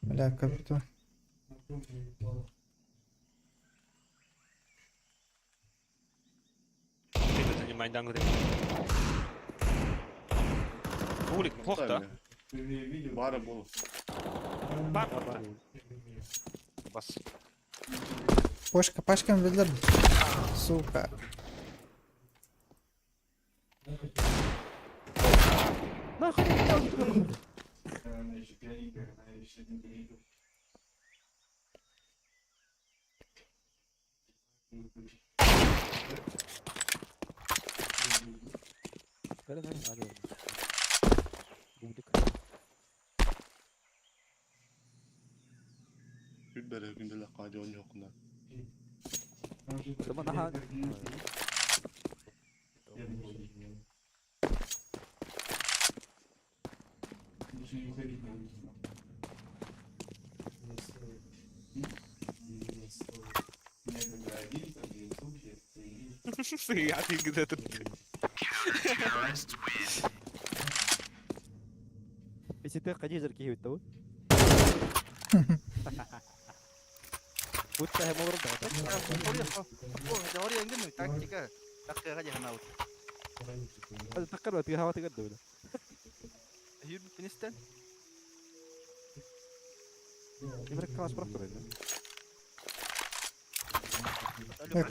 Бля, капитан. Ты это не майдан говорит. Улик, плохо, да? Бара бол. Бар, бар. Бас. Пошка, пашкам билдер. Сука. Нахуй Бублик. Күбәрә күндәлә кадион юкна. Тама наха. Я ты где-то. Если ты ходи за киев, то. Будто я могу Теория нгин тактика. Тактика гади ханаут. تقرب تقرب تقدم هي بنستن. يبرك خلاص براحته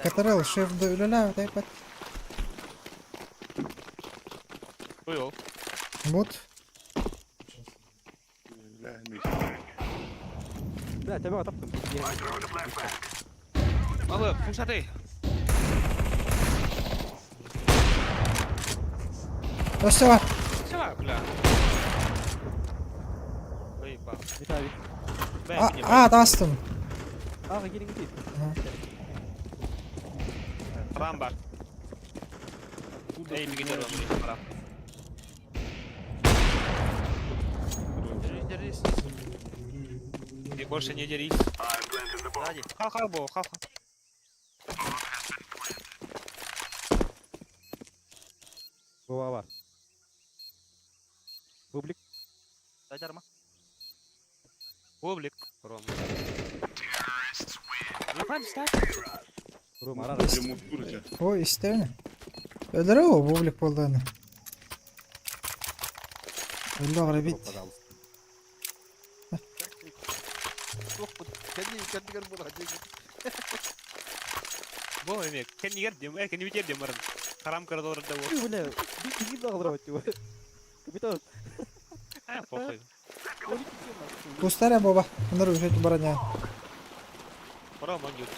Катарел, шеф да үлелә, тайпат. Ой, Вот. Ла мис. لا تبع طبطم Малы, пушаты. Өссө бар. Все, бля. Ой, ба. А, а, тастым. اه гелin جديد Рамба. Эй, беги дорогу, пора. Держись, держись. Ты больше не дерись. Сзади. Хал-хал, бо, хал-хал. Вова бар. Бублик. Сзади арма. Бублик. Ром. Ром, арара. Ой, истерне. Өлөрө о, бублик болду аны. Өллө гарабит. Пожалуйста. Кәдни кәднигер була. Бо, эме, кеннигер дем, кеннигер дем барын. Харам кырдылар да бо. Бля, беги нахуй, Капитан. А, похуй. Кустаря боба. Андар уже бараня. Рома, ют.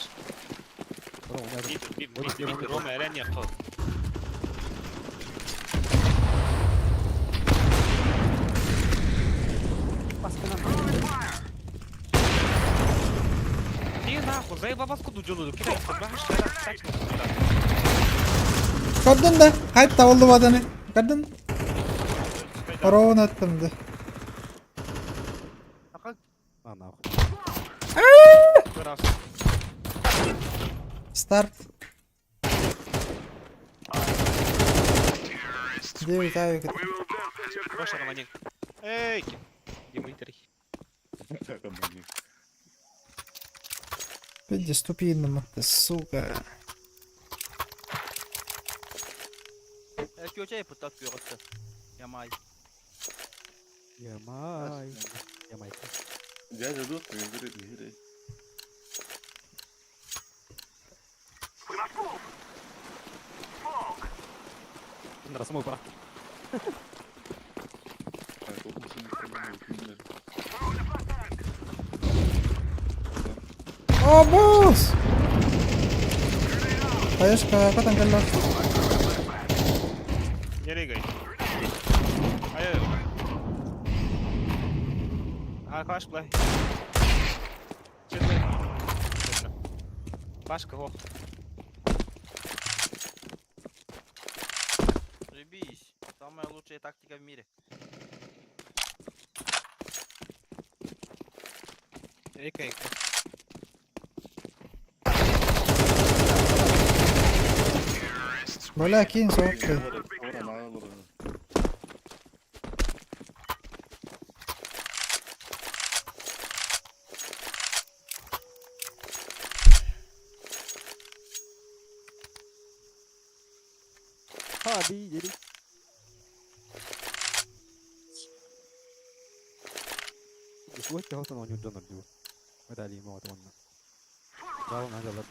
Бит, бит, бит, Рома, эрен якыл. Не нахуй, заебал вас куду дёну, кидай, так, Көрдүн да, кайт табылды баданы. Көрдүн. Ровно аттым да. А, нахуй. Старт. 9 авик. Гоша, Романин. Эй, Дмитрий. Романин. Пиздец, тупиным ты, сука. Кёчай пытат кёгөттө. Ямай. Ямай. Ямай. Дядя дух, говорит, не Расмой пора. О, босс! Хаешка, катан кэллэ. Не рыгай. Ай-ай. А, клаш, плай. Четвертый. Пашка, го. Заебись. Самая лучшая тактика в мире. Рыкай. Бля, кинь сотки. Ha bir yeri. Уотта хотон оонньуур дьон ордуу. Виталий Моҕот уонна. Браво наһаа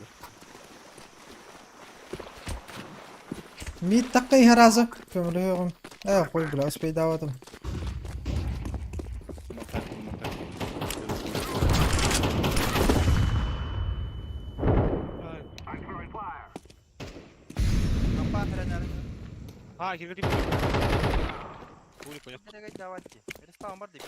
Мид таккай разок. Көмөлөһүөҕүм. Ээ, хуй бля, успейдаабатым. А, киргити. Пули понял. Давайте. Респаун бар деп.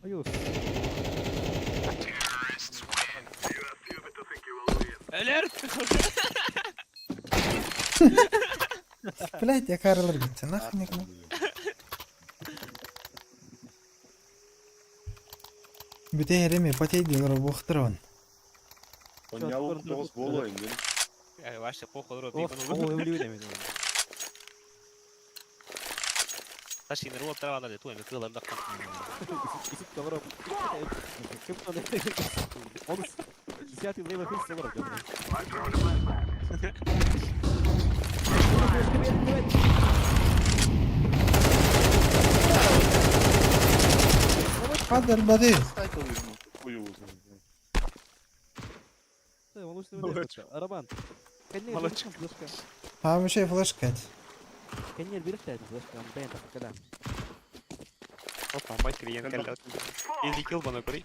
Өлөр. Блять, я карылыр гитте. Нахуй никому. Бүтэ эреме потей диэлэр буохтарабын. Онялық тоғыз болайын, деді. Э, вообще похуй, рот. Ташин рот трава на ту, эми кылар да. Он десятый левый хуй соворот. Падал бады. Арабан. Молодчик. А вообще флешка. Кеннер бирехтә флешка, бәйн такада. Опа, матери я кэллэ. Easy kill бана көрей.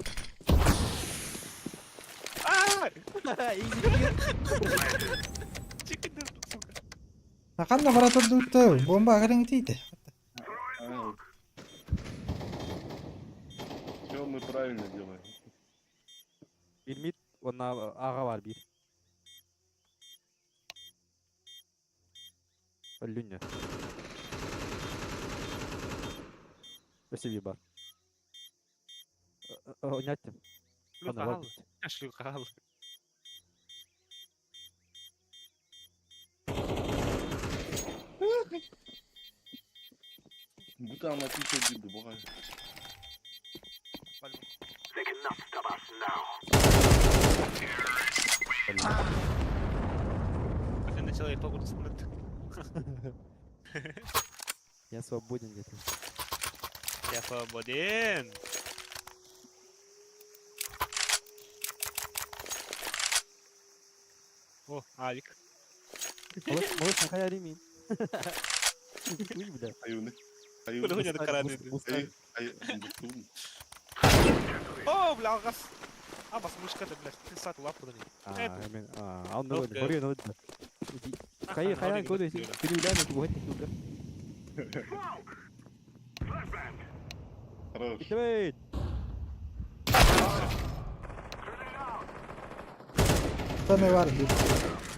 Chicken сука. Ханна баратыр дуутта бомба агарың тиите. Все мы правильно делаем. Bir mid, онна ага бар bir. Өлүнне. Өсө bir бар. Ойнаттым. Ана бар. Шлюха ал. Будто она пишет диду, богай. Ты начал я погоду смотреть. Я свободен где-то. Я свободен. О, Алик. Малыш, малыш, нахай ремень. Уй, бля. Аюны. Куда хуйня карады? О, бля, алгас. А, бас мышка да, блядь, ты сат лапу да А, мен, а, он ну, горю, ну, Хай, хай, куда ты? Ты не улян, ты вот Хорош. Давай. Штаны бар бит.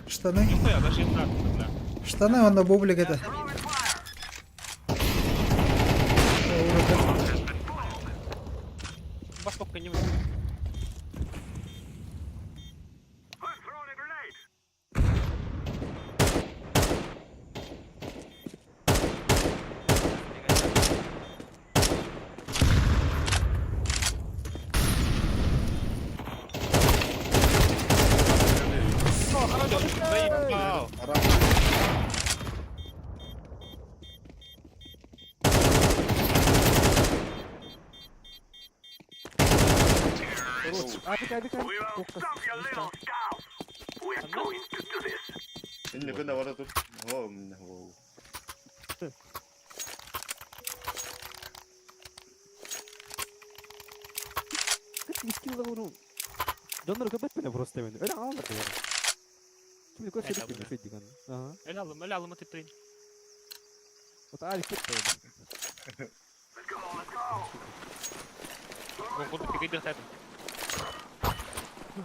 Штаны. Нихуя, даже не так, бля. Штаны онна бублик это. Заебал. اللي كنا ورا طول هو من هو. Скилл Дьоннор көбөт просто мен. Öyle aldı diyor. Şimdi Öyle gösterdik mi aldı. şu digan. Aha. Öyle aldım, öyle aldım tıptırayım. O da alif tuttu. Курдук кидер хатым. Да.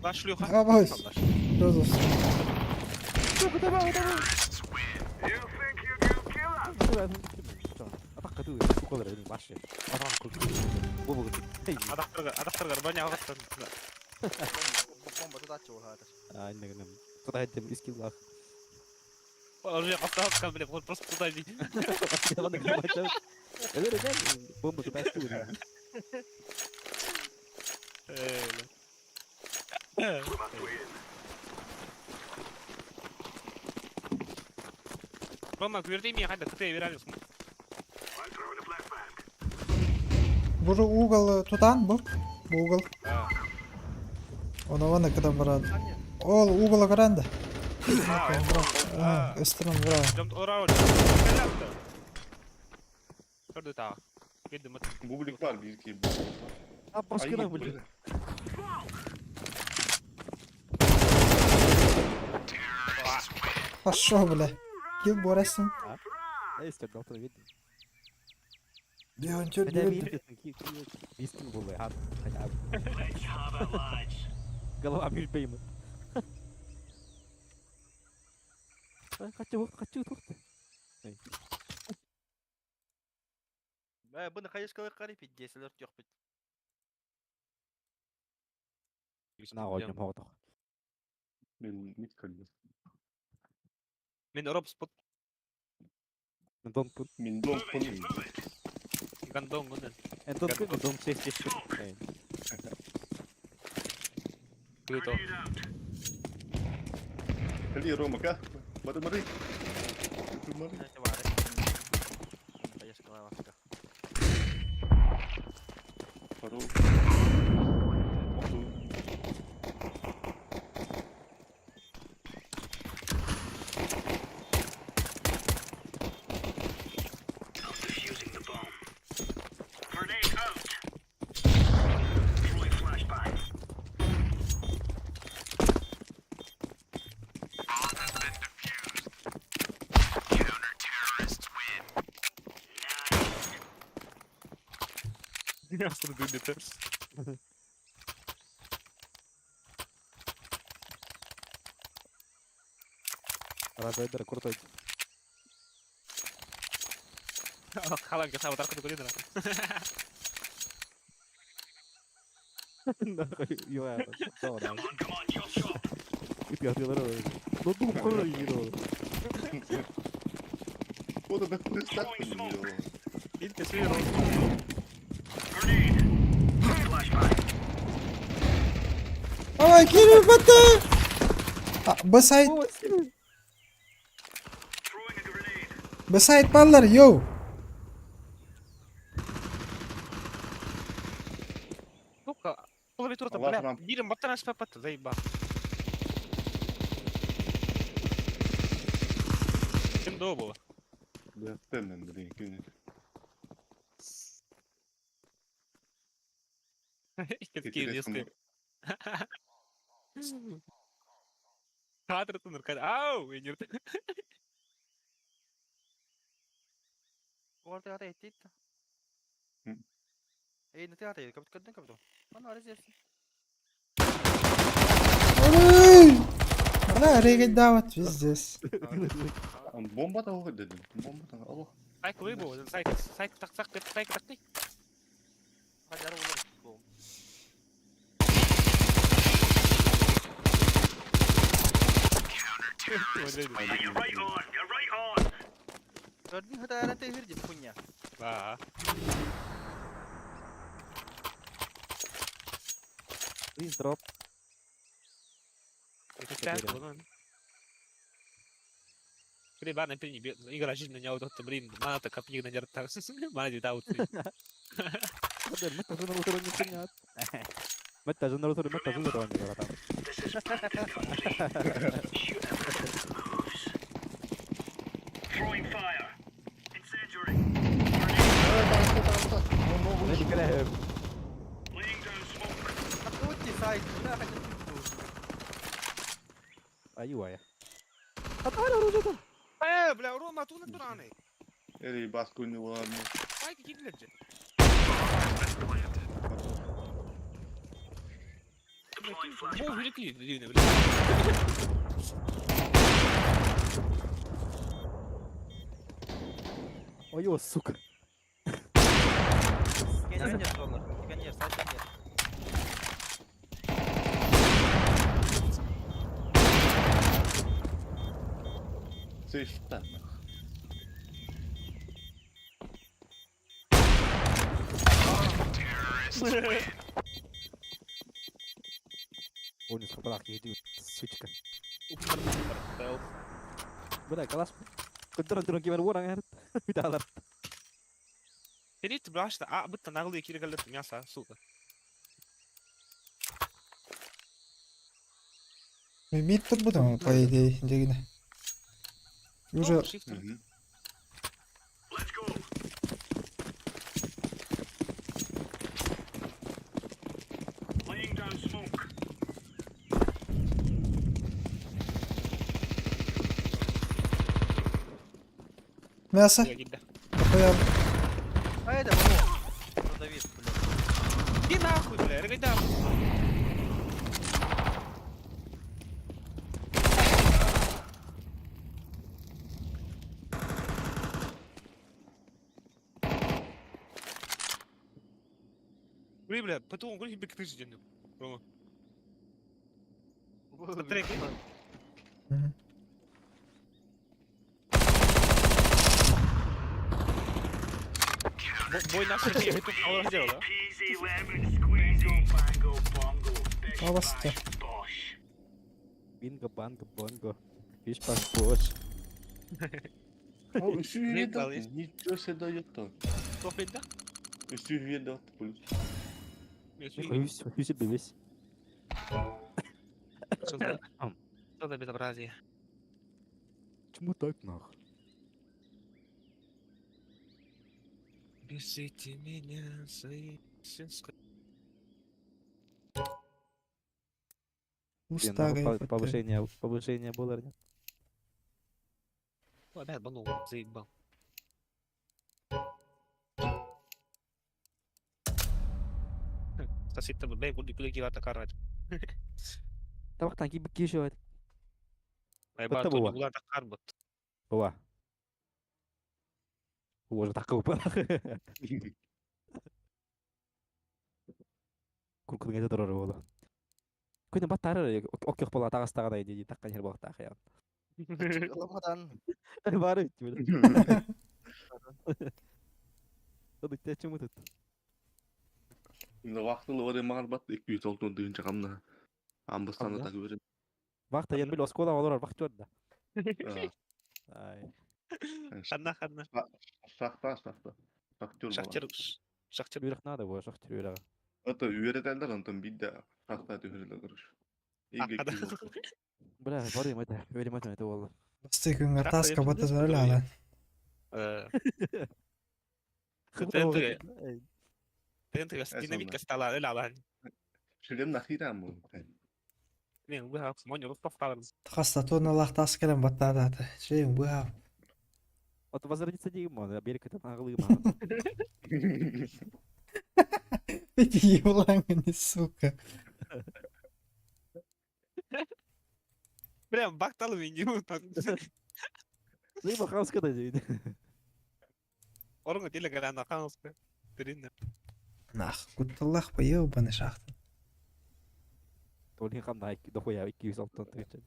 Ба шлюха. Абай. Розос. Адактыргар, баня агаттан. Бомба туда чего Aynen. Туда этим скиллах. Уже каптап, блин, вот просто туда иди. Öyle бомба туда стули. Рома, кверди ми, хайда, кыты вералис. Бу угол тутан бу. Бу угол. Оны вана кыдан барады. Ол угол каранда. Өстөрөн бра. Жом ора. Көрдү та. Кеди мат. Бублик бар bir iki. А başka блин. Пошел, бля. Кил борасың. Neyse doktor видно. Дион чөп Хотя дион. Бистин был, а хотя бы. Голова мильбейма. Хочу, хочу тухты. Бұны қайышқалы қарай пидеселер жоқ бит. На ойнам хоғдық. Мен мит көлді. Мен роп спот Мен дон пун. Мен дон пун. гандон гонен. Мен дон пун, дон чех чех. Круто. Хали Рома, ка? Мары мары. Мары. Қайышқалы ласка. Пару. Ясно дүнді. Разайдер крутой. Халан касава таркы көреді. Йо, Ну ду кой Вот это представь Илте сүйер. Ай, кири бата. Б сайт. Б сайт баллар, йоу. Сука, клавиатура Аллах бля, нам. бирим баттан ашпап заеба. Ким до было? Да, теннен, блин, кини. Такие резкие. Кадр туныр, кадр. Ау, энер. Орда ата етті. Эй, на театре, как будто как будто. Ана, резервси. Ой! Бля, регать дават, пиздец. Бомба да оҕо дедим. Бомба да алло. Сайк выбыл, сайк, сайк, так, так, так, сайк, так, так. Хадяр olur. Gördün hata tehir хуйня. Да. Please drop. Блин, блин, игра жизнь на него тут, блин, мана так копье на нерта, мана не даут. متى جنرال ترى متى جنرال ترى متى جنرال Throwing fire. Incendiary. Laying down smoke. Отходите, сайт, куда хотите? ايوه يا تعالى رجعت Э, бля, Рома, тут натуральный. Эй, баску не ладно. Сайк, кидледжи. Бог великий, блин, бля. Ой, сука. Тебя нет, Донор, тебя нет, сайта нет. Сыш-та. Ой, сколько иди, сучка. Бля, калаш. كنت راه كيما الورا غير بدي Перед брашта, а, будто наглые киргалет мясо, сука. Мид тут будем, по идее, дегине. Уже Let's go. Laying down smoke. мясо. Похуя. А это во, продавец, блядь. Иди нахуй, бля, рыгай Ой, бля, потом он говорит, ты же Рома. Смотри, Бой нахуй, я тут раздел, да? Peasy lemon squeezy. Bango bongo. Bish Аласты. bash bosh. Бинго, банго, бонго. Фиш, паш, бош. О, үсүү Ничего себе дает-то. Что, да? Үсүү дает плюс. Хүсэ бивэс. Что за... Что за безобразие? Чему так нах? Бесите меня своей Уста Повышение, повышение было, нет? Опять банул, заебал. Sitten me kun kyllä kiva takarait. Табақтан кийбик кийишип Ei vaan Mutta tuo mulla takar, mutta Ооба. Уже такы болуп. Куркун эте турар болу. Күнү баттары окёх бола тагастагандай дейди таккан жер болот так я. Ламадан. Бары бит. Тут те чему тут? Вахтылы бар маған бат 206 дыгынча камна. Амбастаны так берем. Вахта ен бил оскола олор бак да. Ай. Ханна ханна. Шахта, шахта. Шахтер. Шахтер. Шахтер. Бирок надо го шахтер бирок. Это үйрөтелдер, онтон бидде шахта түһүрөлөр короче. Бля, барым это, верим это это болду. Басты күнгө таска бата зарыл ТНТ. ТНТ динамика стала ылалан. Шлем нахира му. Мен бу моню повталым. Хаста туналах тас келен баттаадата. Шейм быха. Вот возродиться дейм, он, берик это наглый. Эти ебланы, сука. Прям бактал меню. Либо хаска да дейді. Орын теле грана хаска. Тринна. Нах, кутталлах по ебаный шахта. Толин хамна дохуя 206 тысяч.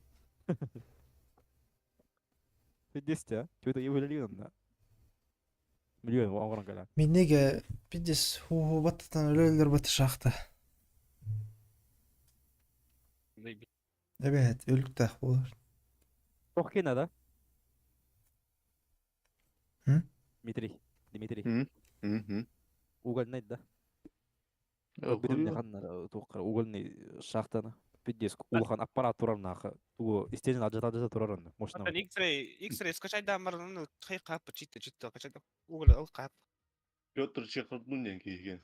Пиздец, а? Что это евро да? Миллион оңорон кэлэн. Минеге пиздец ху баттан өлөлөр бат шахта. Evet, өлүктэх болор. Тох кена да? М? Дмитрий. Дмитрий. Мгм. Угольный да? Бүтүн ханнар туохкар угольный шахтаны. Пиздец, улахан аппарат турар нахы. Тугу истезин ажата ажата турар онно. Мощно. X-ray, X-ray скачать да мар ну хай кап читте читте качать угол ал кап. Петр Чеховдун диэн киһиген.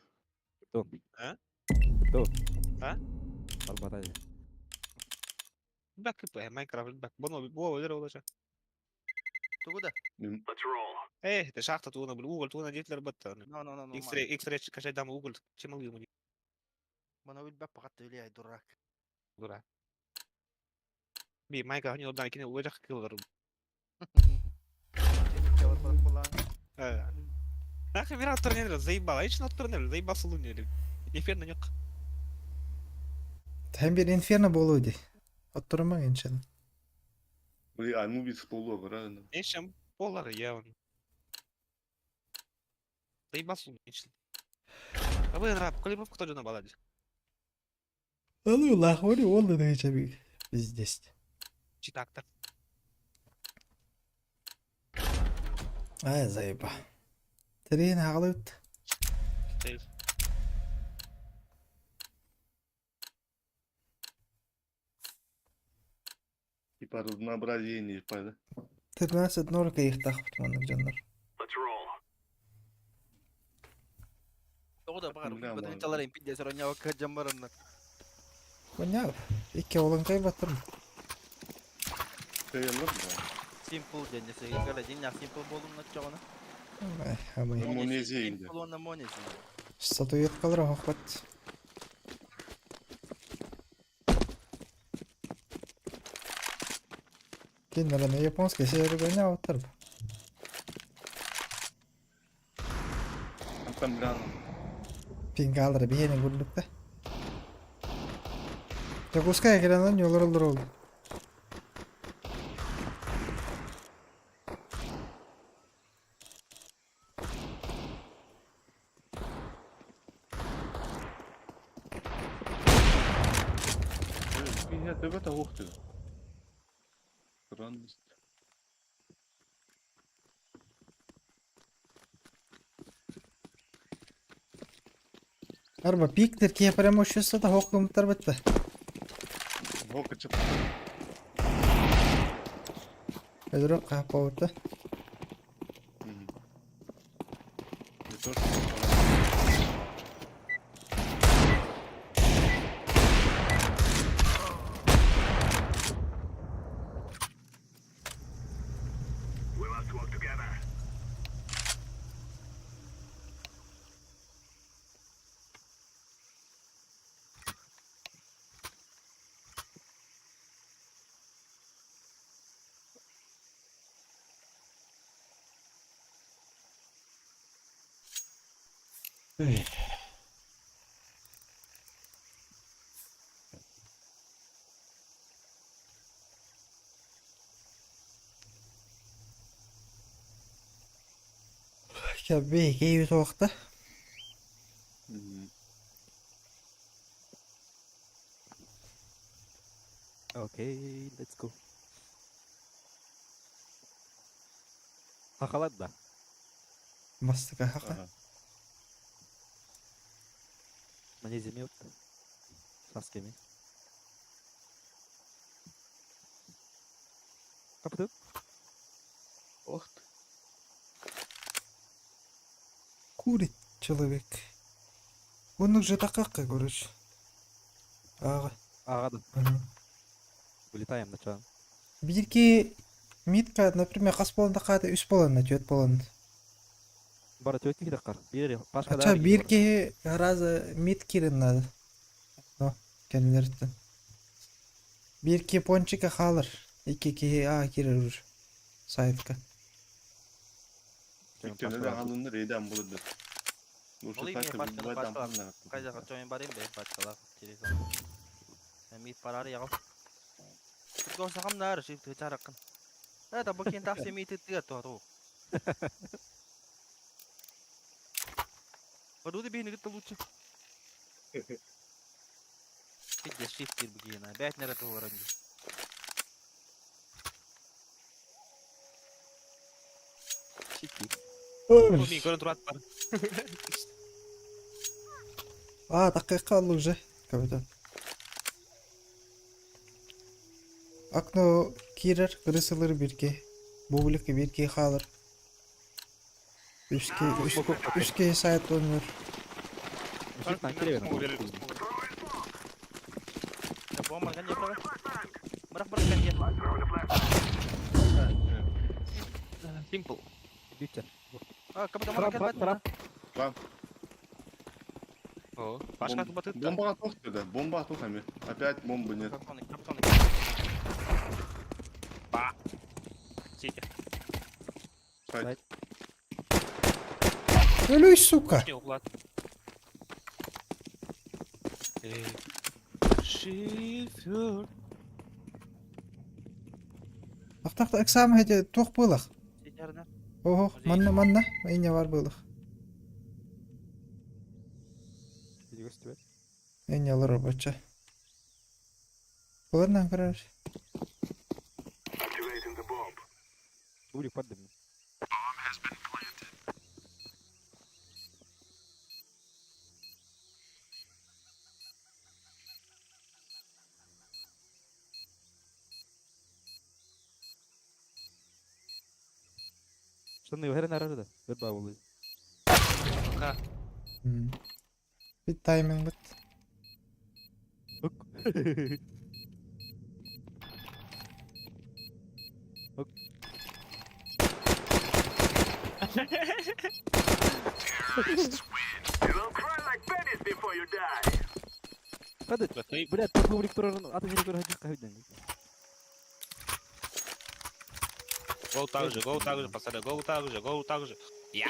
Кто? А? Кто? А? Албатай. Бак кп Майнкрафт бак. Боно бо олер олача. Тугу да? Э, это шахта туна бул угол туна детлер батта. No, no, no, no. X-ray, X-ray скачать дам угол. Чем могу ему? Мана билбеп бакат биле дурак. Дура. Би Майнкрафт не удан кине угол кылыр. Э. Нахуй мира турнир заебал. А еще на турнир заебал сулунер. Инферно нет. Hem bir inferno болу ди. Оттурма иншалла. Били Анубис болуо правильно? Нешем полар явно. Заебал сулунер. А вы раб, колебов кто на баладе? Алу лахвари ол да чаби. Пиздец. Читактор. Ай заеба. Трен хагалыт. Типа разнообразие не да? 13-0 кайыктах бутманнык жаннар. Тугу да багар Бля, батын ман. чалар импи десер оня вакка жамбарымна. Коняв. Икки олон кайбаттырм. Кыйылыр да. Simple ден десе гала ден я simple болдум на чогона. Ай, хамай. Монезе инде. Simple онна монезе. Статует калыр хохпат. Киннерene японский сери гоняв тарб. Там гляну. Пингалдыр бихени гүрлүктэ. Жакуская келенен yollar olur oldu. Киһи төбөтө хуохту. Странность. Арба пиктер кие прямо да хоққымтар бітті. Хока чып. Өдірі қап ауырды. Не то, что Кәбе кейі тоқты. Мгм. Окей, let's go. Хахалат да. Мастыка хақа. Ага. Мане земет. Саскеми. Капытын? Ох ты. Курит человек. Оннук жатаққа короче. Аға. Ага да. Вылетаем начало. Бирки митка, например, қас боланда қады, үс боланда, төт боланда. Бары түөрт киһи таххар. Биир Пашка Ача биир киһи раза мид киирин надо. Но кэннилэриттэн. Биир киһи пончика хаалар. Икки киһи а киирэр уже. Сайтка. Иккиэнэ хаалыннар эйдэн булар. Лучше Ол так имея пачканы бывает пачкалар. ампаннар. Кайда чоин барым бе пачкалар телефон. Мит парар ягал. Го сахам нар шифт чаракын. Это бакин такси мит тыга то. Подуды бейни гытта лучше. Пиздец, шифт кирбигина. Опять не роту вроде. Мин көрөн турат бар. А, дакыйка алды уже. Капитан. Окно киирэр, крысалар бирге. Бублик бирге хаалар. Үс үс киһи сайт оонньуур. Бомба ган yapar. Bırak bırak ben ye. Simple. Бүтче. А, капитан Трап, мана трап. Вам. О, Пашка тупатыт. Бомба готов тогда? Бомба готов, Амир. Опять бомбы нет. Ба. Сити. Сайт. Өлүй, сука! Не уклад. Эй. Шифер. Тахтахта экзамен хете туох быылах. Ого, манна манна, ине бар быылах. Ине олар рабоча. Булар көрөр. Бублик паддым. Штаны өһөрөн арары да. Бір баа болду. Ка. Бит тайминг бит. Ук. Ук. Хады. Блядь, тут бублик турарын аты жери көрө хадик кайдан. Гол так же, гол так же, пацаны, гол так же, гол так же. Я!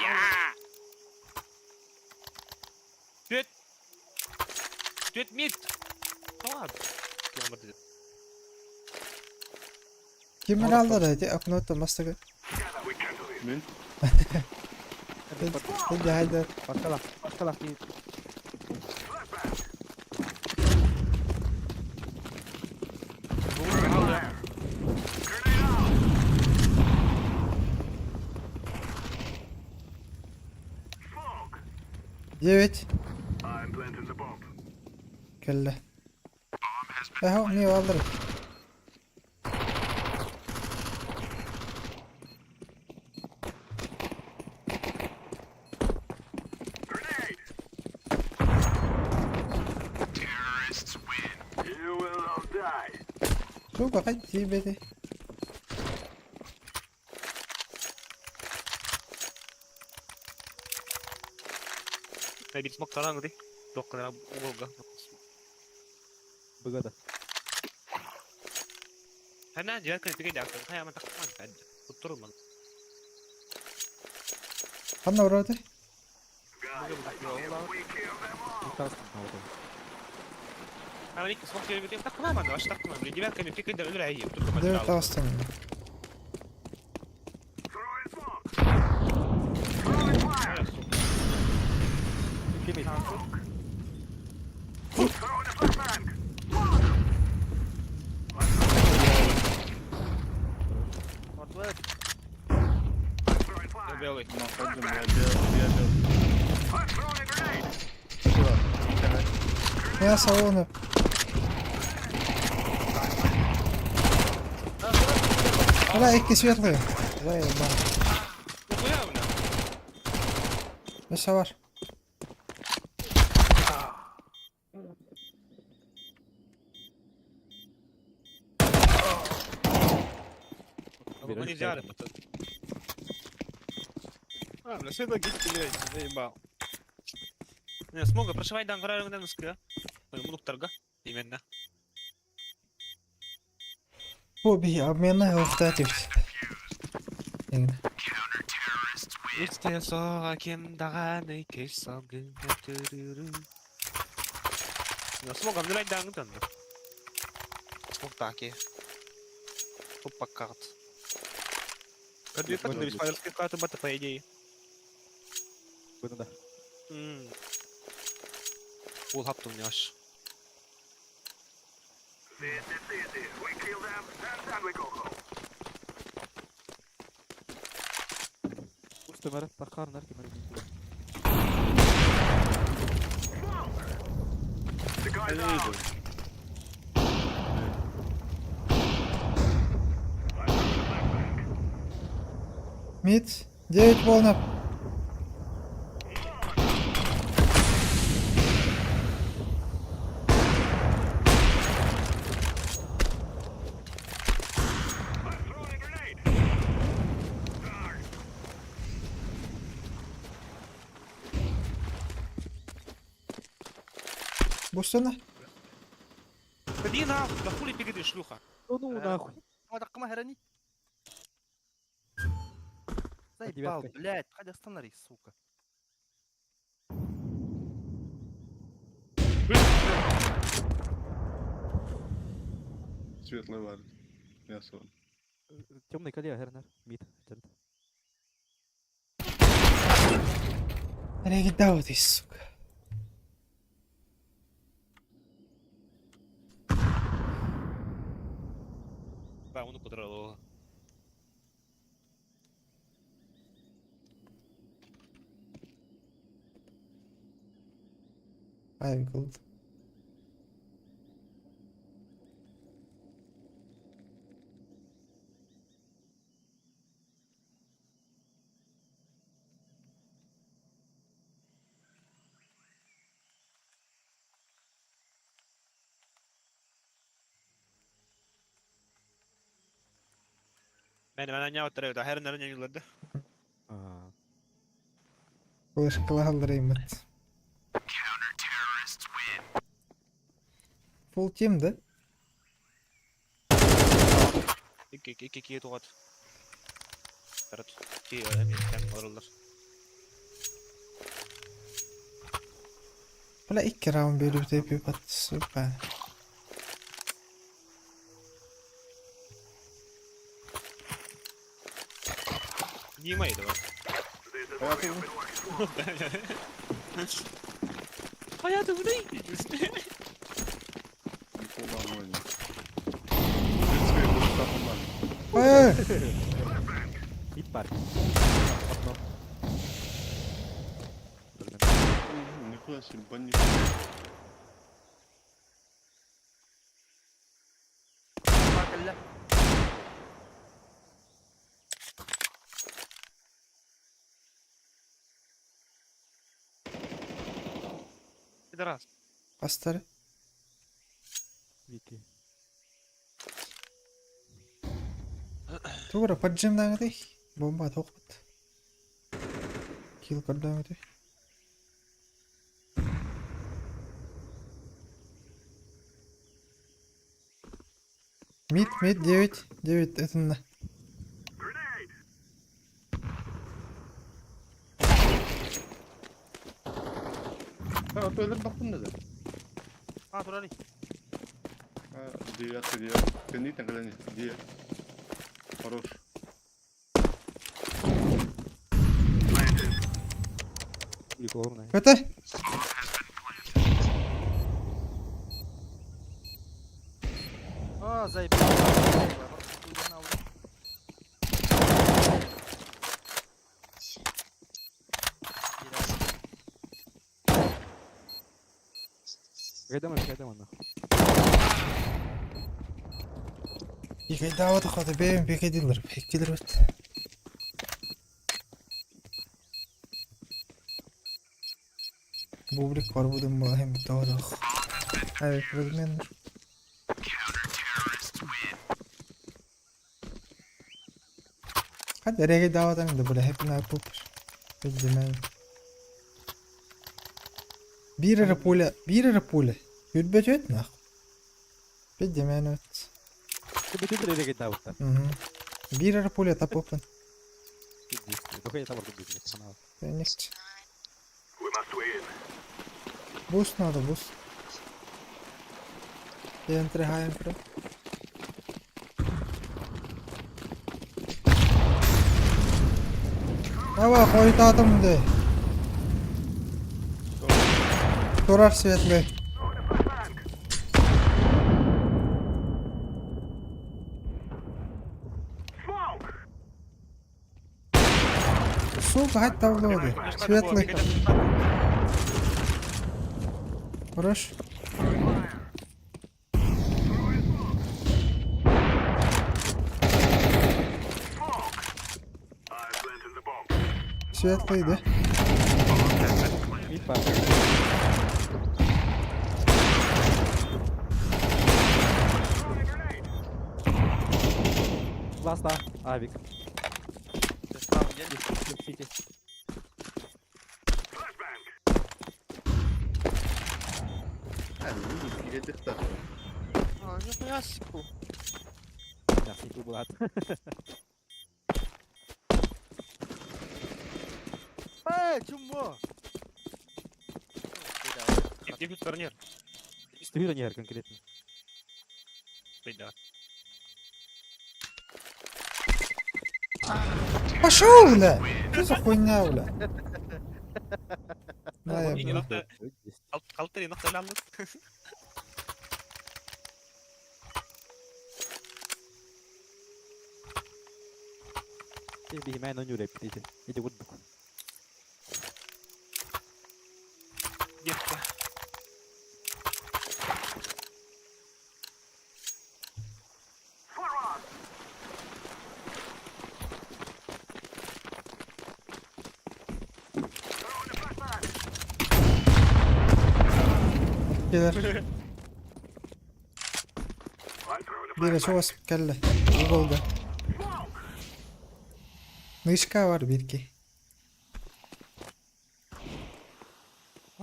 Түт! Түт мид! Ну ладно. Ким эле алдар эти окното мастыгы. Мин. Хеде хайда. Башкалак, башкалак дейт. Девять. Келле. Эхо, не алдар. Сука, хай бети. Бир смок тараңы ди. Доккана уголга. Быгада. Хана жакын тиге жакын. Хай ама такман кад. Туттурман. Ханна урады? Ана ик смок келбетем такман, баш такман. Девятками пикайда өлөр айы. Турман. Девять астан. Я белый. Находим, я белый, я белый. Я салона. Бля, икки светлые. Заебал. Өссө бар. Мы не взяли, пацан. А, бля, все логически, блядь, заебал. Не, смога, прошивай дан граю на носки, Мунуктарга, именно. Бу би обменная офтатив. Исте соға кем дағаны кеш салгын өтірірі. Смога, обнуляй дан гытан. Смог таки. Тупо карт. Кадри пат на карту бата по идее. Bunu да. Ол хаптым не аш. Устымары тақарнар кемер. Мид, 9 волнов. Бустана? Ходи нахуй, да хули бегаешь, шлюха. Ну ну нахуй. Заебал, Девятка. блядь, ходи остановись, сука. Светлый варит. Мясо. Темный коллега, Гернер. Мид. Регидау ты, сука. Да, он удрал. Five gold. Мен мен аня отырып, да хернер не юлды. Флешкалар имет. Full team, да? Икки икки икки тугат. Тарат. Ки эми кем орулар. Бля, икки раунд беріп деп бат, сука. Нимай давай. Hayatım ne? Қолдан ойын. Эй! Мид бар. Одно. Нихуя себе, бандит. Пидорас. Астары. Вики. Тура поджимнаңды. Бомба тоқпыт. Килл көрдөңді. Мид, мид, 9, 9, это на. А, то өліп бақтым да. А, турали. Девятка, девятка. Кандид на колене. Девять. Хорош. Көтө! А, заебал. Кайдама, кайдама нахуй. Икайдаабат хата бэйм бекедилер, беккилер бит. Бублик бар будем бахем тавадах. Ай, предмен. Хад реге дават ами да буле хепна пупер. Билдимэн. Биир эрэ пуля, биир эрэ пуля. Үрбэт үөт нах. Билдимэн өт. Бүтүн эрэ Мгм. Биир эрэ пуля тапыппын. Дохуя табар курдук санаа. Феникс. Буст надо, буст. Энтри хайм про. Ава, хойутаатым дии. Турар светлый. Сука, хать тавлоды. Светлый. Хорош. Светлый, да? Мид бар. Ласта, авик. Сити. А, нихуя сику. Да, сити была. Эй, чумо! Дебют турнир. Студия конкретно. Да. Пошел, бля! Что за хуйня, бля? Да, я, бля. Калтыры нокта алды. Биһимээн онюр эппит ити курдук. Детка. Келер. Бире чугас кэллэ. Уголга. Нышка бар бирки.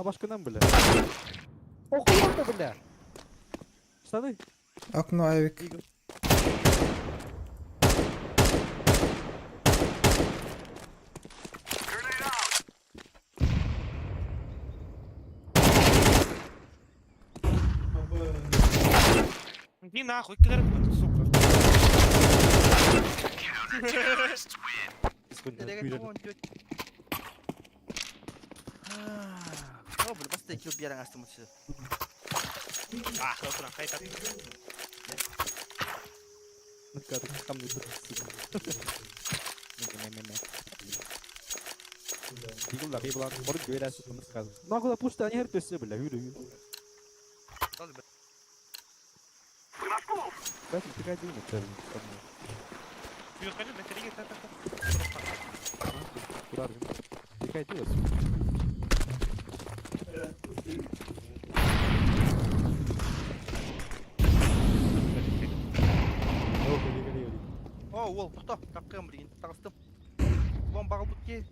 А башкынан бля. Охуенно, бля. Штаны. Окно авик. Иди нахуй, киллер, сука. О, бля, баста килл биэрэн астым үчү. А, добра, хайта. Нахуй пушта, они говорят, все, бля, юрю, юрю. Бля, ты один, это Куда Ты делать? О, ол, тоқта, таққым блин, тағыстым. Бомба алып ке.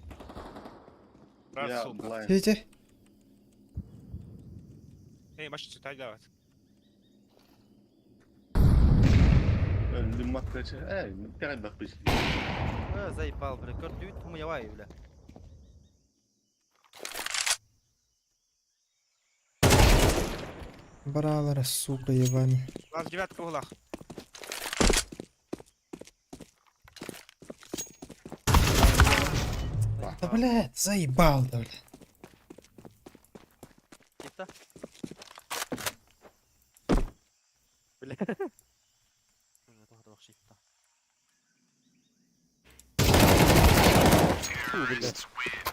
Я blind. Видите? Эй, машина сюда давай. Өлдүм маттачы. Эй, кайдак биш. Э, заебал, бля, көрдү, тумуявай, бля. Бралара, сука, ебаный. У нас девятка в углах. Да, блядь, заебал, да, блядь. Типта. Бля.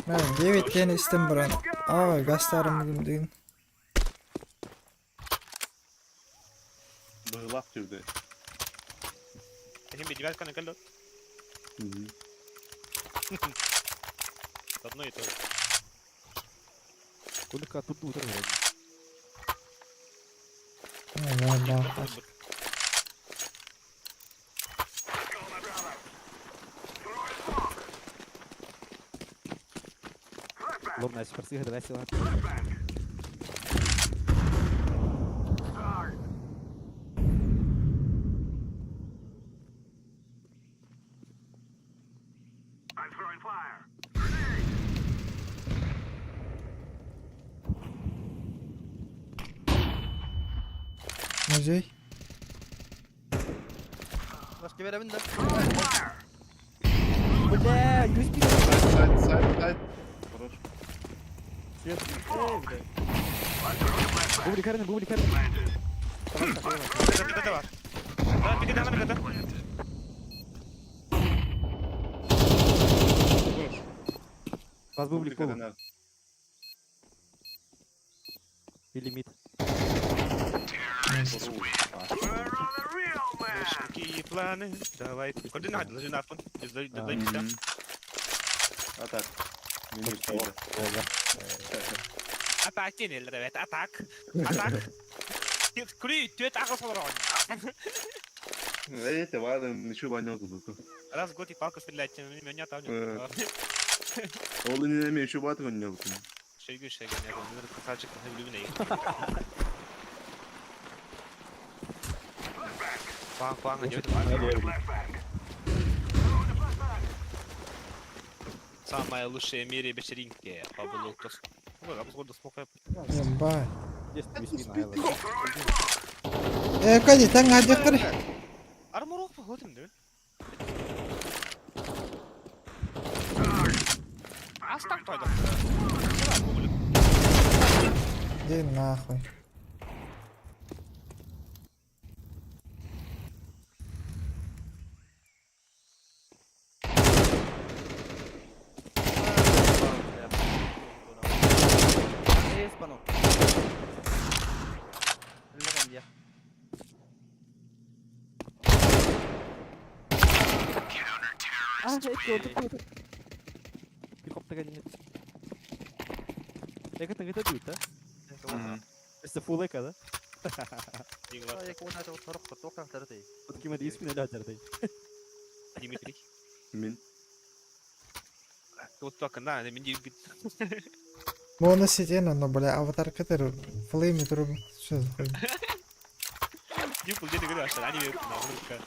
Мен 9 тен истем баран. Аа, гастарым деген. Быгылак түрдө. Один девятка на колет. Одно и то же. Куда тут утро? Да, да. Лобная сперсыга, давай сила. Музей. Башка беребин да. Бля, не успел. Сайт, сайт, сайт. Хорош. Свет. Эй, бля. Бублик харин, бублик харин. Ката бар. Да, беги, да, ката. Хорош. Вас бублик Бублик пол. надо. Или мид. Какие планы? Давай. Координаты должны на фон. Дай А так. Минус кида. Атак денелер, evet, атак. Атак. Күрүй, төт ағыс олар Эти, ладно, ничего банёк был. Раз в год и палка стрелять, меня там Э. Ол не имею еще бату не был. Шегü шегü ne yapalım? Красавчик, люблю Пang пang идет. Самая лучшая в мире вечеринки. Пабло кто Ой, а смока. Ебать. Есть USB на Э, кади, таң адекар. Армор походим, да? Астак тойда. Иди нахуй. Испану. Легенде. А, это вот, это. Пикоп нет. Это это бьют, да? Это фул эко, да? Вот кем это испин или атердей? Дмитрий. Мин. Вот только на, на меня бит. Бонус сиден, но, бля, аватар который флейми труб. Что за хуйня? Дюпл где ты говоришь, они на рука.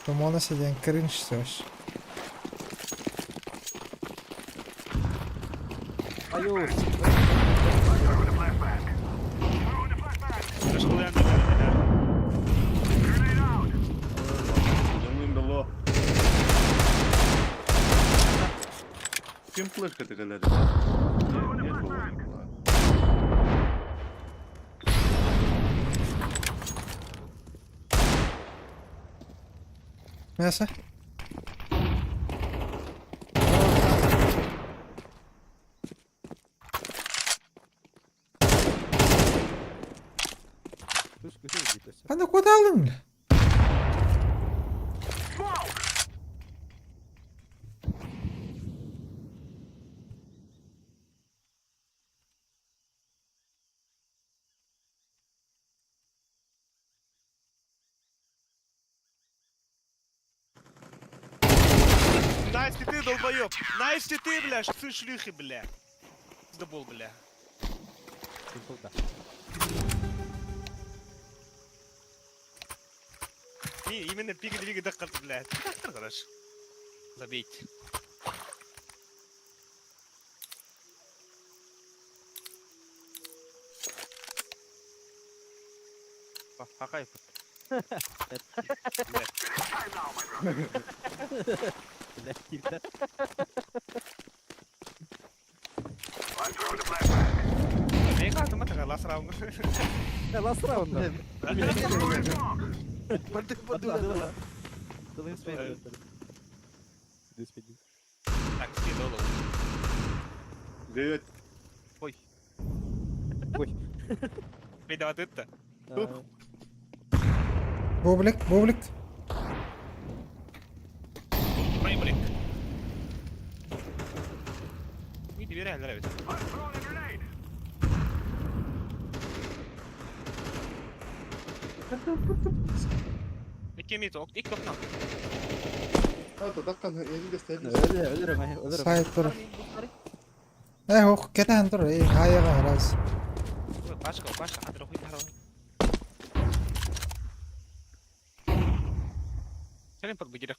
Тумона сиден кринж все ж. Аю. Думаем было. Кем флешка ты говоришь? Нет, было. Мясо? А ну куда алым, бля? Настя, ты долбоёб! Настя, ты, бля, сын шлюхи, бля! Пиздобол, бля. Не, именно пига двига даккарт, бля. Дактар, короче. Забейте. Какай. Бля, кирда. Не как там это лast раунд. Да, last round, да. Барды Так, все доллар. Привет. Ой. Ой. Виноват это. Бублик, бублик. Бублик. Не доверяй, нравится. Икки мид, икки окна. Сайт тур. Э, ох, кэтэһэн тур, эй, хаайаҕа раз. Пашка, Пашка, хадыр хуй тахара. Сен под бигирек.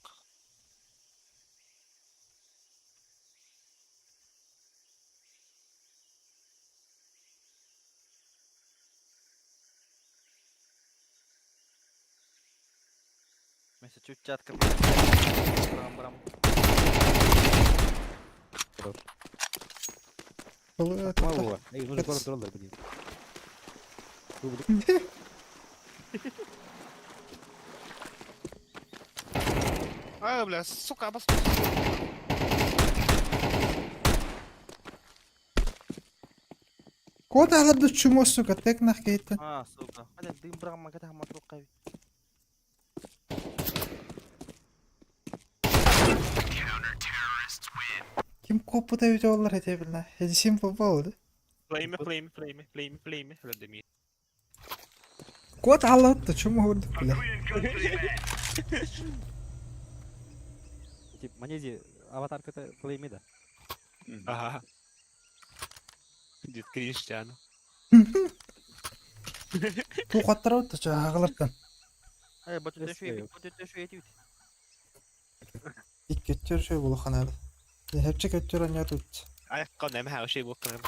Вместо чуть-чатка. Барам-барам. Мало. Эй, нужно город роллер, блин. А, бля, сука, обос... Кот аларды чумо, сука, тек нах кейтен. А, сука. Hadi дым брама, когда матрука. Ким коппута үтө олар эте билна. Эди симпл болды. Flame, flame, flame, flame, flame. Öyle Кот аларды чумо көрдүк бля. Тип, манези, аватарка-то флейми, да? Ага. Дед Криштиану. Ту каттара өттө чагылартан. Эй, бот өтө şu Икки өттөр шөй болу ханады. Хепче көттөр анят өт. Ayakka nem her şey bu kadar.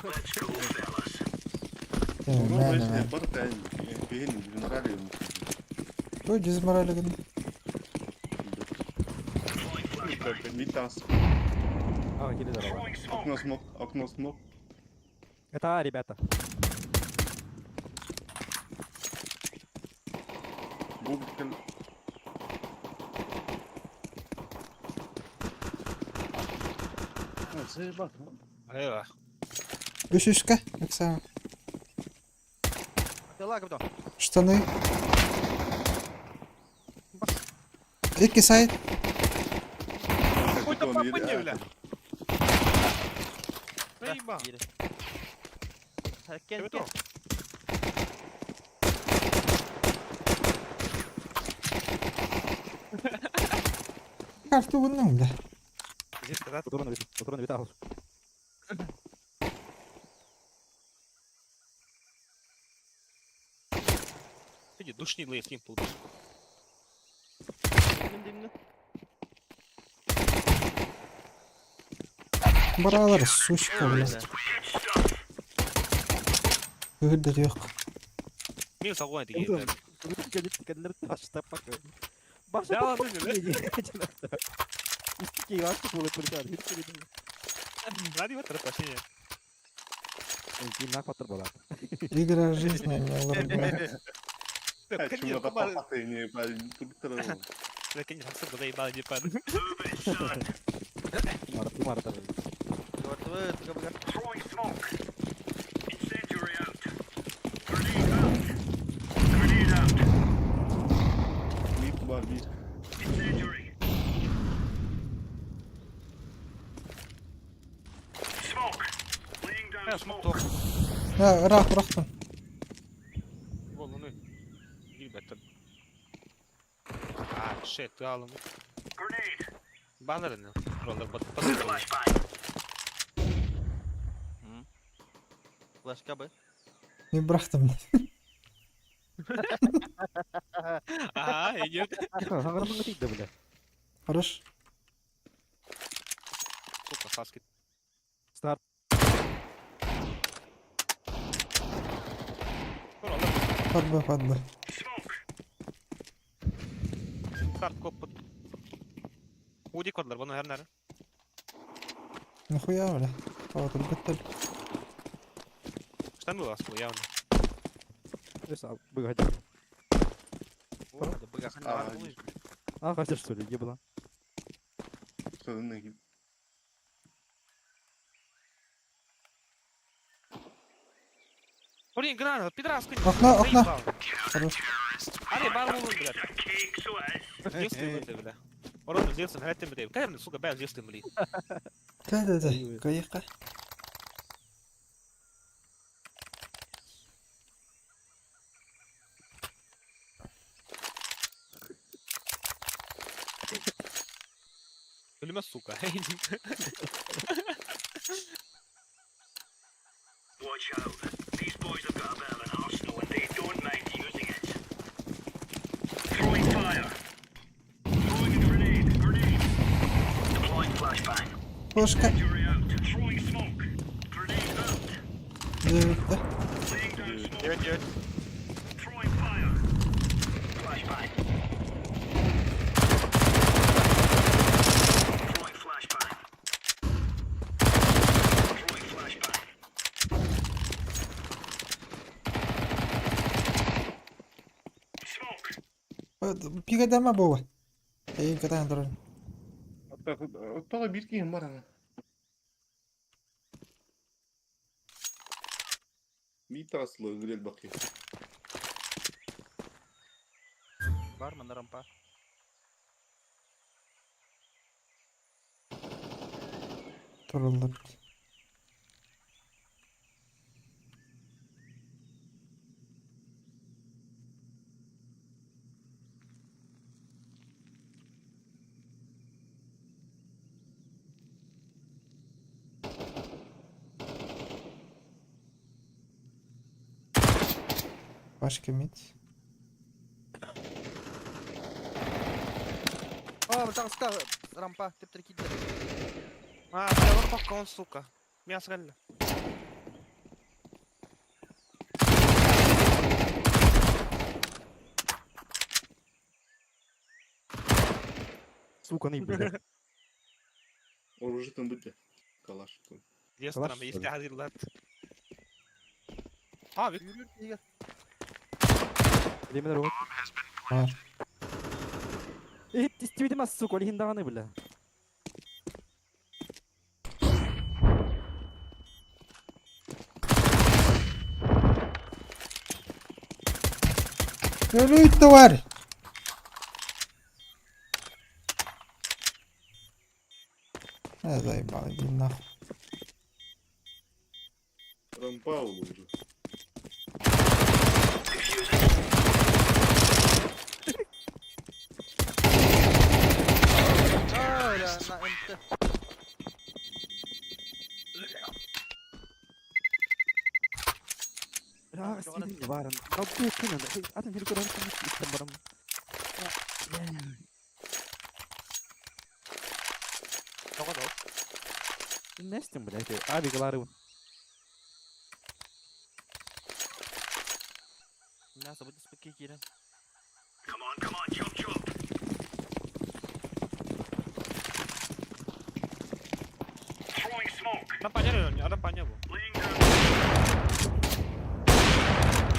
Бу жүз морали гын. А, кили здорово. Окно смог, окно смог. Это А, ребята. Бубкин. Eyvah. Үш үшке, Оксана. Лагом Штаны. Икки сайт. Какой-то папа не, бля. Заебал. Кен, кен. Карту гынның бля. Патроны, патроны, витал. Иди, душнилые симпл. Баралар, сучка, бля. Ыгырда yok. Мен сагуан деген. Баша, Да ладно, бля. Ради вот вообще. Игра жизни, не олар, бля. Ha, ыраах бырахтым. Болуну. Билбеттим. А, shit, алым. Баннерны. Роллер бот. Флешка Б. Мен бырахтым. Ага, идет. бля. Хорош. Сука, хаски. Старт. Падла, падла. Старт коп. Уди кодлар, бұны her nere? Нахуя, бля? Таватыр беттер. Штан был асыл, явно. Быга А, А, хотя что ли, еблан. Блин, граната, пидораска. Окно, окно. Хорош. Ари, бар болун, блядь. Зелстым, бля. Орон зелстым, хәттем, бля. Кайым, сука, бәл зелстым, бля. Да, да, да. Кайыққа. Өлүмэ, сука. Watch out. These boys have got a bit of an arsenal and they don't mind using it. Throwing fire. Throwing a grenade. Grenade. Deploying flashbang. Флешка. Injury out. Throwing smoke. Grenade out. Дьиэбиттэ. Laying down smoke. Девять, девять. Throwing fire. Flashbang. Throwing flashbang. Throwing flashbang. Smoke. Пигадама буолла. Эйин катаан турар. Оттоға бир киһим бар ана. Мит аслы грел бакы. Бар, на рампа. Туруллар. Başka mid. О, там ста рампа, ты прикинь. А, бля, он пока он, сука. Мясо реально. Сука, не, бля. Оружитын битте. Калаш. Естественно, Калаш, что ли? если один лет. А, вик. Время дорога. Бар. Э, истибитим ас, сука, олихин даҕаны, бля. Өлүй тварь! Э, заебал, иди нахуй. Рампа уже. А, бля, на МТ. Бля, истибитим баран. Рабу кынан. Атын хил көрөн истен барам. Тоҕо доо. Нестим, бля, аби галары. Мясо будет спеки кирен. Come on, come on, chop chop. Throwing smoke. Рампаня, рампаня был. Laying down.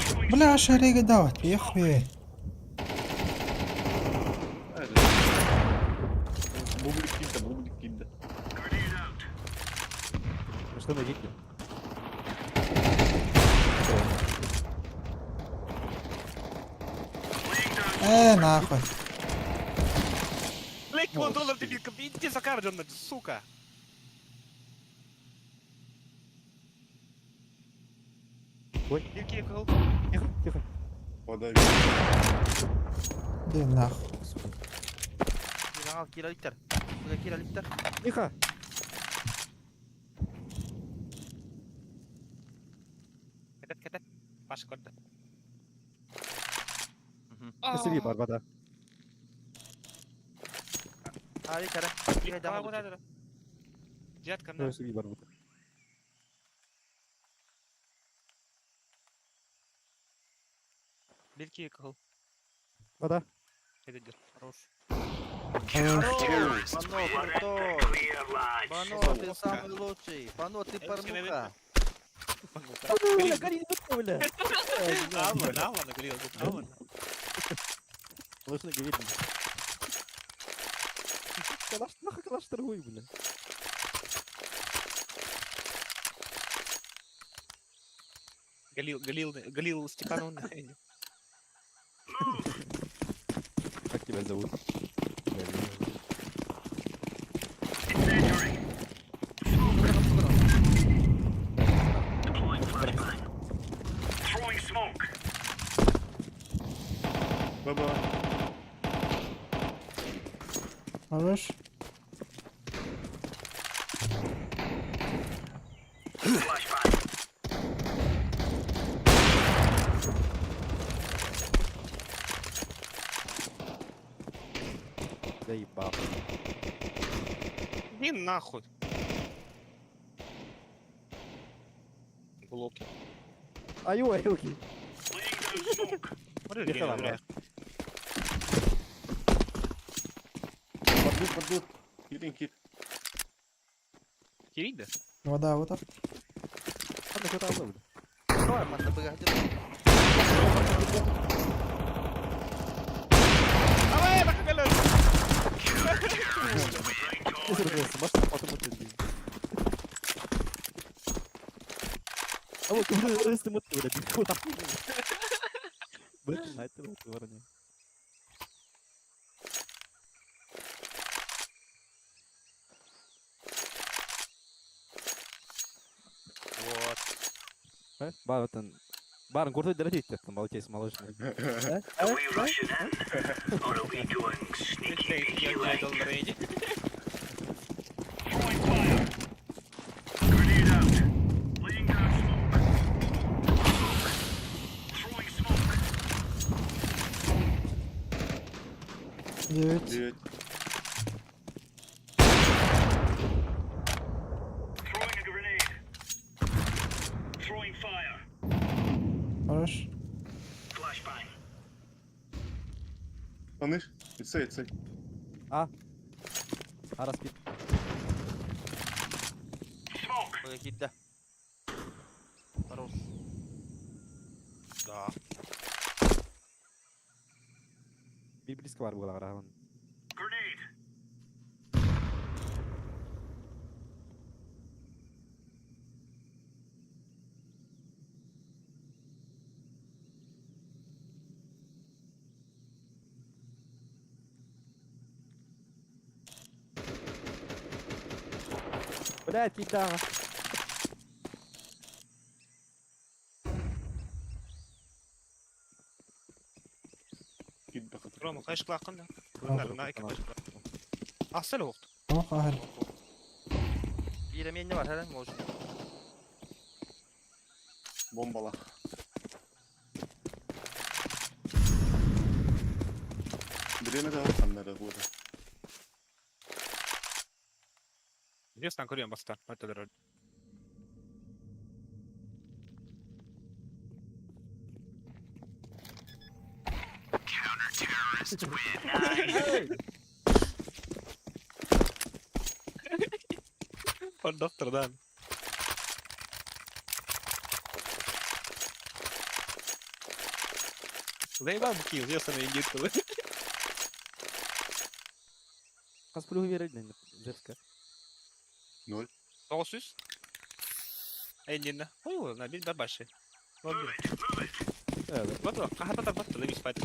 Throwing Бля, шарега давать, ехуй. Бублик килде, бублик килде. grenade out. Что на гике? Laying down. Э, нахуй. Блядь, контроллер дебилка, иди за кардион, сука. Ой. Дилки, кол. Тихо, тихо. Подави. Иди нахуй. Кира, Кира, Виктор. Куда Кира, Виктор? Тихо. Катет, катет. Паша, корда. Спасибо, Барбада. А, Виктор, Кира, Давай, да, куда ты? Дядка, на. Спасибо, Барбада. Дилки, кол. Вода. Это дер. Хорош. Хорош. Пано, крутой. Clear, lads. Пано, ты самый лучший. Пано, ты порнуха. Бля, гори, бля. Алла, алла, нагорел, алла. Слышно, говорит. Калаш, нахуй калаш торгуй, бля. Галил, Галил, Галил Степановна. Как тебя зовут? Incendiary. Deploying flashbang. Throwing smoke. Баба. Хорош. Заебал. Иди нахуй. Блоки. Аю, аюки. Смотри, Ехала, бля. Поддут, поддут. Кирин, кир. Кирить, да? Вода, вот так. Ханна куда алды? Давай, манна быга. Давай, нахуй, Ama kıvrı ıstı mutlu böyle bir kulak. Bırakın hayatı bırakın var hani. Вот. Барын барын курту дәрәҗә иттем, балкес молочный. Are we rushing in? Or are we going sneaky beaky like? Throwing fire. Grenade out. Laying down smoke. Smoke. Throwing smoke. 9. 9. Throwing a grenade. Throwing fire. Хорош. Flashbang. Таныш? Итсей, итсей. А. Арас бит. Smoke. Быга кирде. Хорош. Да. Bir близко бар була караган. Grenade. Блядь, кида. Кит бакыт. Рома, кайшы кылакын да. На эки Асыл оқты. Ох, ахыр. Bir emeğin var herhalde mi olsun? Бомбала. Биреме да ханнары була. Интересно, көрөм бастан. Өтөлөр. Доктор, да. Заебал килл, я сам египтовый. Кас плюгу берелди Зевска. 0. 900. Эндинде. Ой, на бир башы. Move it. Move it. Evet. Вот, кахата батты, лемис пайт.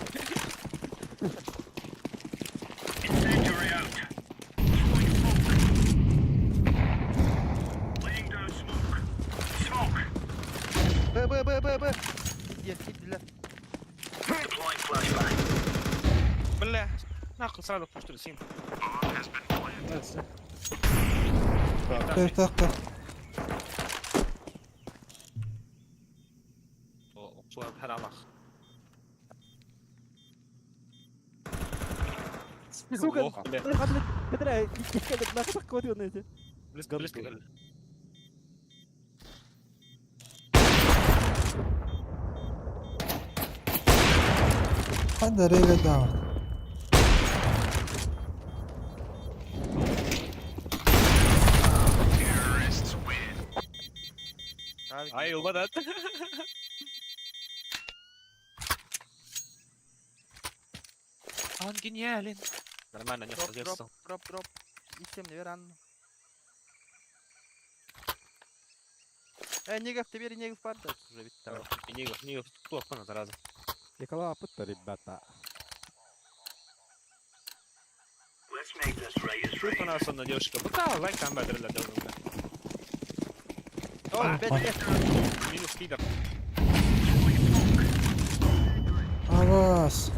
Incendiary out. Throwing smoke. Laying down smoke. Smoke. Б, Б, Б, Б, Б. Есть, кирделер. Deploying flashbang. Бля, нахуй сразу пуштили син. Так, так, так. Харамах. Сука, бля. Близко, близко. Ханда рега даун. Ай, улбадат. Он гениален. Нормально, не Дроп, дроп, дроп, дроп. И всем не веран. Негов, ты бери Негов падает уже ведь там. Негов, Негов, кто окно зараза. Якала пытта, ребята. Let's make this right as Тут rain. у нас одна девушка. Да, лайк там бедрля О, опять нет. Минус пидор. Авас.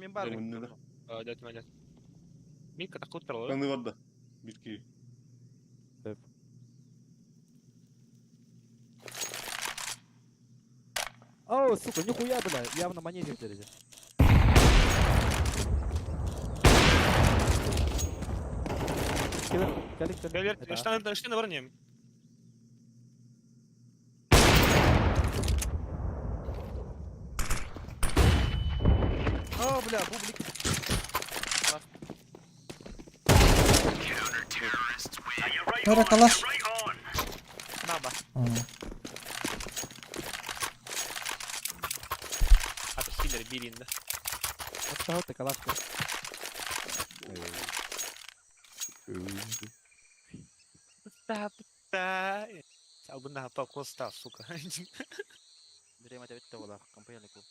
Мин бар. Оннуга. Дядь Маня. Мика такой тролль. Каны барда. Битки. О, сука, нихуя, бля, явно монете впереди. Киллер, кэлик, кэлик. Это А. Штаны, штаны барнем. О, бля, бублик. Нора калаш. Наба. А. А то сильно бирин, да. Отстал ты, калашка. Да, да. Албына коста, сука. Время тебя битте була, компания клуб.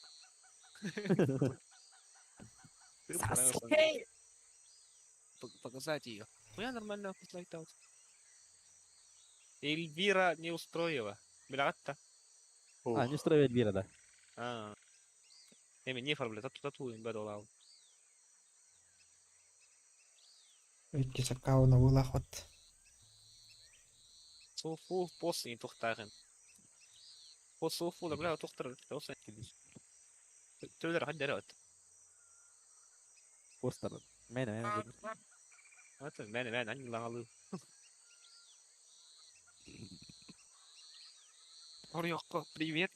Сasuke! Показать ее. Я нормально лайтаут. Эльвира не устроила. Бля, А, не устроил Эльвира, да. А. Эми не фарбля, тату тату им бадолал. Икки саккауна булахот. Софу после не тухтарын. Софу да бля тухтар тоса. Төлөр хаддарот. Постер. Мэна, мэна, мэна. Это мен мен ани лаңалы. Орёкко, привет.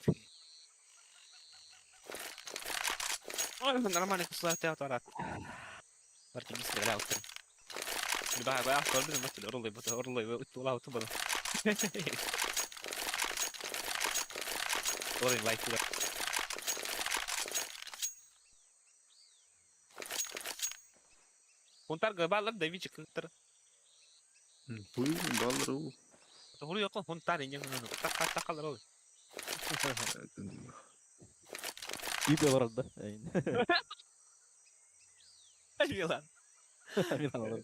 Ой, нормально кусла театра. Барки не стрелял. Баа баа көрдүм мөтөл орлой бата орлой утулау тубада. Орын лайк тула. Хунтар балар да вичи кынтар. Хуй, баллар ол. Хуру якын хунтар инен така такалар ол. Үйбе барар да. Милан. Милан алар.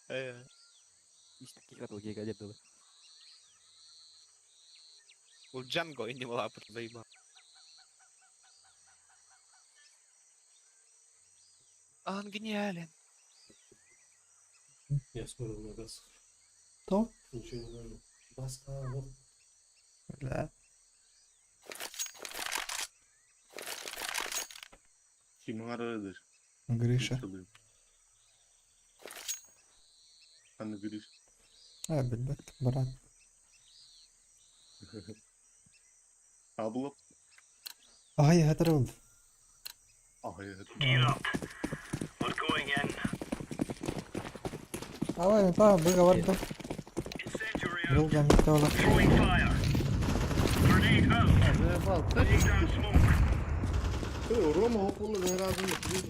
Э. Ишти катыл кега деді. Ол Джанго инде була заебал. Он гениален. Я скоро на газ. То? Ничего не надо. Баска, вот. Бля. Ким арыдыр? Гриша. Аны Гриша. А, билбет, брат. Абылап. Ай, хатырыл. Ай, Gear up. We're going in. Давай, давай, выговор. Долго не стало. Throwing fire. Grenade out. Laying down smoke. Рома около разын плюс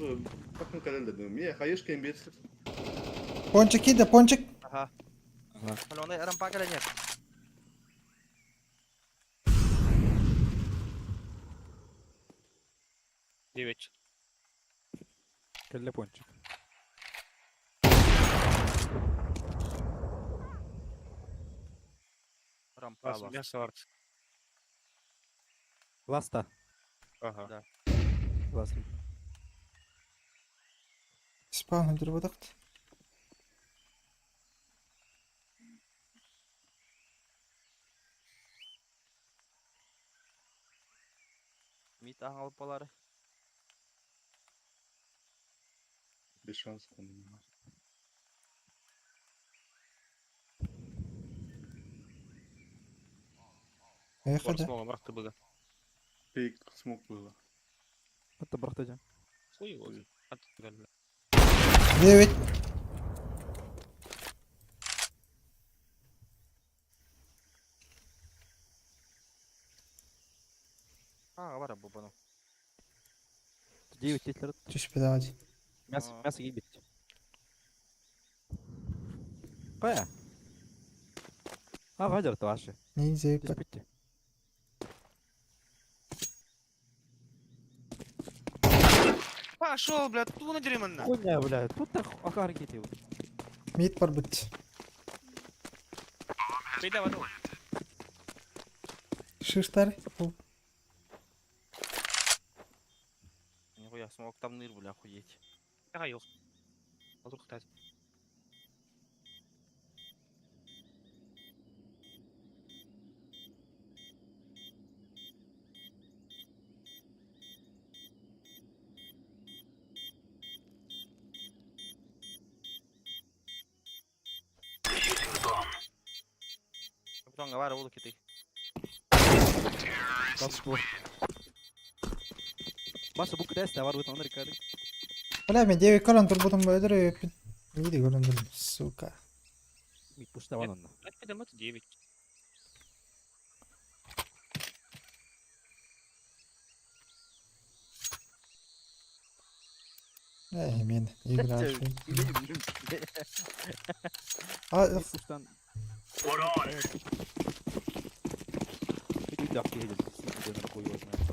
как календер. Мне хаешка имбецил. Пончик иди, пончик. Ага. Бля, он рампа нет. Девять. Кэлле пончик. Рампа. Бас мясо арт. Ласта. Ага. Да. Ласта. Спаун дырбадакт. Мид аңалып болары. Без шансов. Эх, да. Смогом рахты быга. Фейк смог было. Это брахтадя. Хуй его. Девять. А, бара бу буну. Девять титлер. Түш педавать. Мясо, мясо гибит. Кая? А, вадер ваши. Ниндзя. Түспүттү. Пошел, бля, ту на деревья. Хуйня, бля, тут так акар кетип. Мид бар бит. Пейда вадыл. Шиштар. Нихуя смог. Смоктамныыр, бля, охуеть. Аҕай Олур хтат. Defusing the bomb. Капитан Гавара буолу кити. Бас бу. Бас бу крест var bu tanrı karı. Бля, мен 9 көрөн турбутум бөдөрө өппүн. Биири көрөн турдум, сука. Пуштаван онно. Это мат 9. Эй, мен игра. А, Пуштан. We're on. Bir dakika yedim. Siktir хуй знает.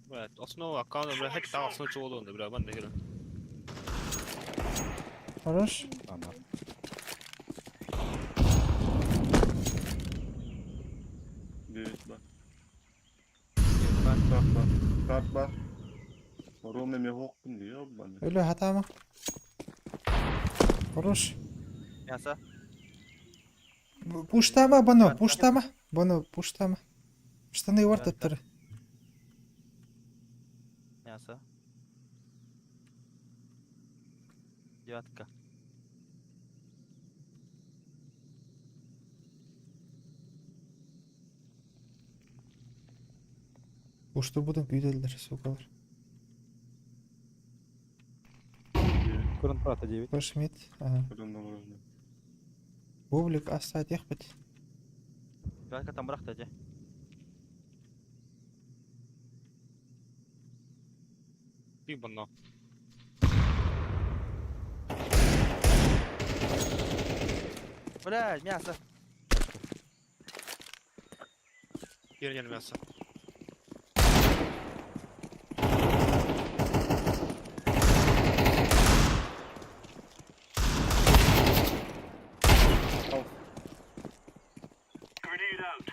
Бля, основа аккаунта, бля, хет там основа чего лонда, бля, банда хера. Хорош. Ана. Девять бар. Карт бар. Карт бар. Роме ме хоккун ёбаный. Өлө хатама. Хорош. Мясо. Пуштама, боно, пуштама. Боно, пуштама. Штаны бар төттөрү. Мясо. Девятка. Пушту будун күйдөлдөр, сукалар. Көрөн прата 9. Пошмит. Ага. Бублик астат ехпит. Девятка там бырахта же. Ты банно. Бля, мясо. Кирнер мясо. Grenade out.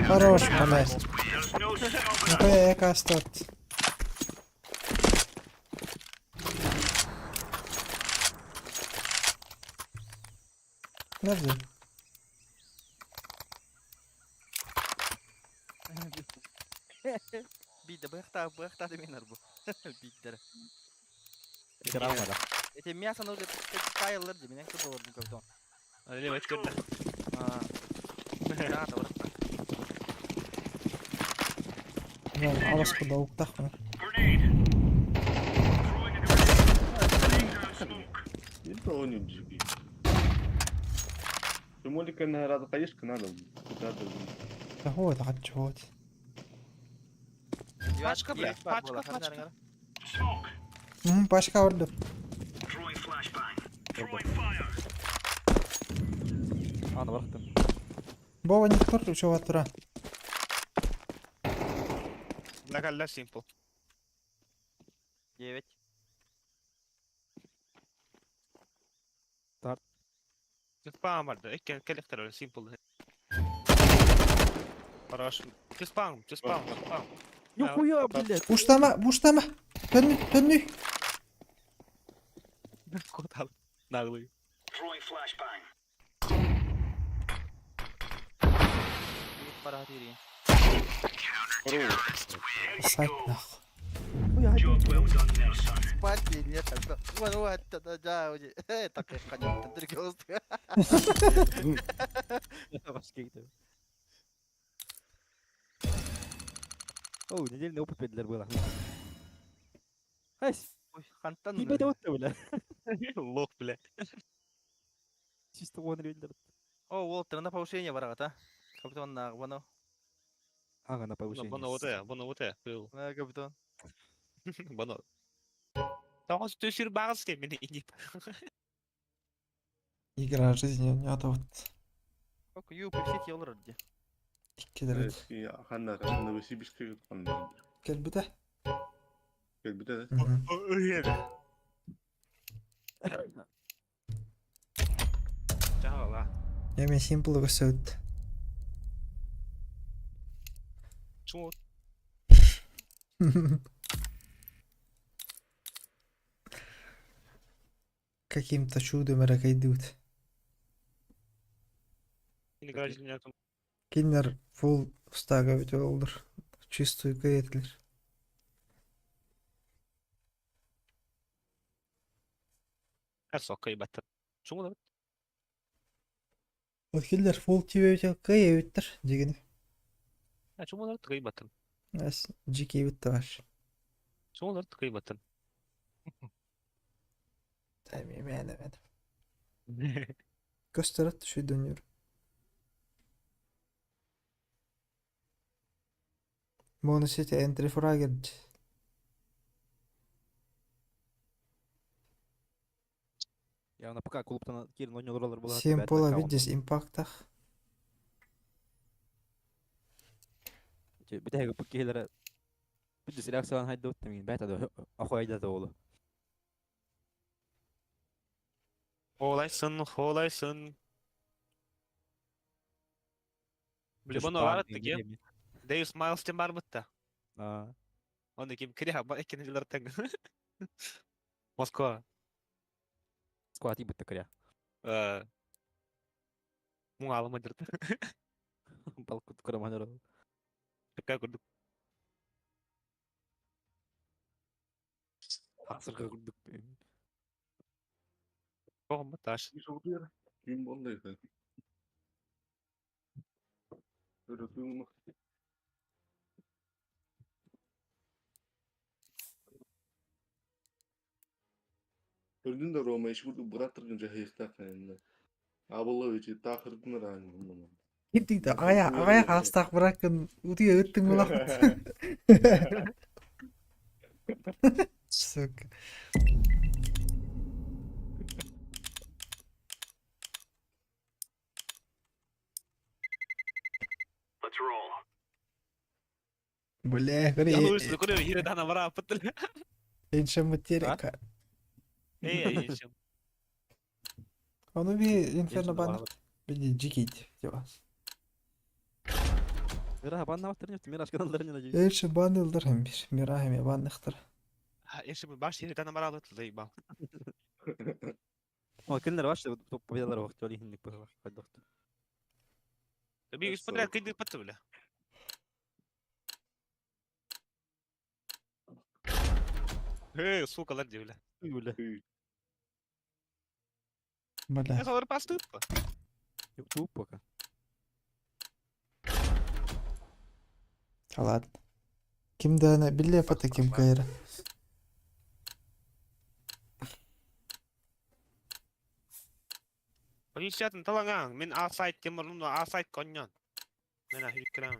Хорош, блядь. There's no stopping us. Нахуя эко астат. Подожди. Бидде быхта быхта демен бу. Биддер. Травма да. Эти мясо нужно тайлар же, меня кто был капитан. Лево это А. Да, да, Да, аласпы да уктах мына. Grenade. Throwing a grenade. Laying down smoke. Это он не джиги. Тем более, когда надо, конечно, надо. Надо. Да вот, вот. Пачка, бля, пачка, пачка. Smoke. Пашка орду. Throwing flashbang. Throwing fire. Ана бырахтым. Бова не тур, чего тура. Бля, калля simple. 9. Старт. Спам, келехтер simple. Хорош. Ты спам, ты спам, спам. Нихуя, блядь. Пуштама, пуштама. Төннү, төннү. Куда? Наглый. Throwing flashbang. Пара тири. Сайт нахуй. Job well done there, son. Спать нет, тогда. Вот, вот, да, да, так, конечно, другой. Башка О, недельный опыт бердилер было. Айс. Хантан. Ебать, вот бля. Лох, бля. Чисто он рейдер. О, Уолтер, на повышение барагата. Капитан на, вано. Ага, на повышение. Боно вот это, боно вот это. Был. На, капитан. Боно. Тоғыз төсір бағыз ke мені инип. Игра жизни не вот. Ок, ю, пепсити олар где. Иккилер. Ханна, Новосибирская ханна. Келбите. Келбите, да? Чағала. Я мен симпл өсөт. Чуот. Каким-то чудом эрэ кыайдыбыт. Кинилэр фулл стага эбит буоллар, чистую кыайа этилэр. Вот кинилэр фулл тиийбэбит кыайа эбиттэр дьигини. Дьикийбит да вообще. Мээнэ мээнэ. Көстөрөт үчүгэй Бонусите entry fragger. Я на ПК клубтан киирэн оонньуулар буолар. Симпла видишь импактах. Бүтэһиги бу киһилэрэ бүдүс реакциялаан хайдыбыт мин бэт ады охуйда да оолу. Хоолайсын, хоолайсын. Блибоно бар тиги. Дэвис Майлз тем бар бытта. Оны ким кире хаба эккени жылар тең. Москва. Москва ти бытта кире. Муң алыма дырды. Балкут кураманыр. Такая курдук. Хасырга курдук. Оғым таш. Ким болду? Көрдүн да Рома иш курдук быраттыргын жахыйыктак энне. Абылы үчү тахырдын раан. Ким аҕая аҕая хаастаах быраккын утуйа ыттыҥ булахпыт. Сука. Let's roll. Бля, Я говори, лучше курю, хире дана вара пытыл. иншем материка. Эй, иншем. Ону би инферно бан. Биди джикит типа. Мира банна баттырын мира ашканаларын надеюсь. Элши банылдар hem bir. Мира hem банныхтар. Иншем баш хире дана вара пытыл заебал. О, кинилер вообще победалар вакыт жол иһинник быһылах хайдахты. Би исподряд кыйды пытты бля. Эй, сука, лар бля. Бля. Бля. Я говорю, поступка. Ютуб пока. Ладно. Ким да билле пата ким кайра. Полициятын талаңаң, мен А-сайт темір, А-сайт коньян. Мен ахирик кірамын.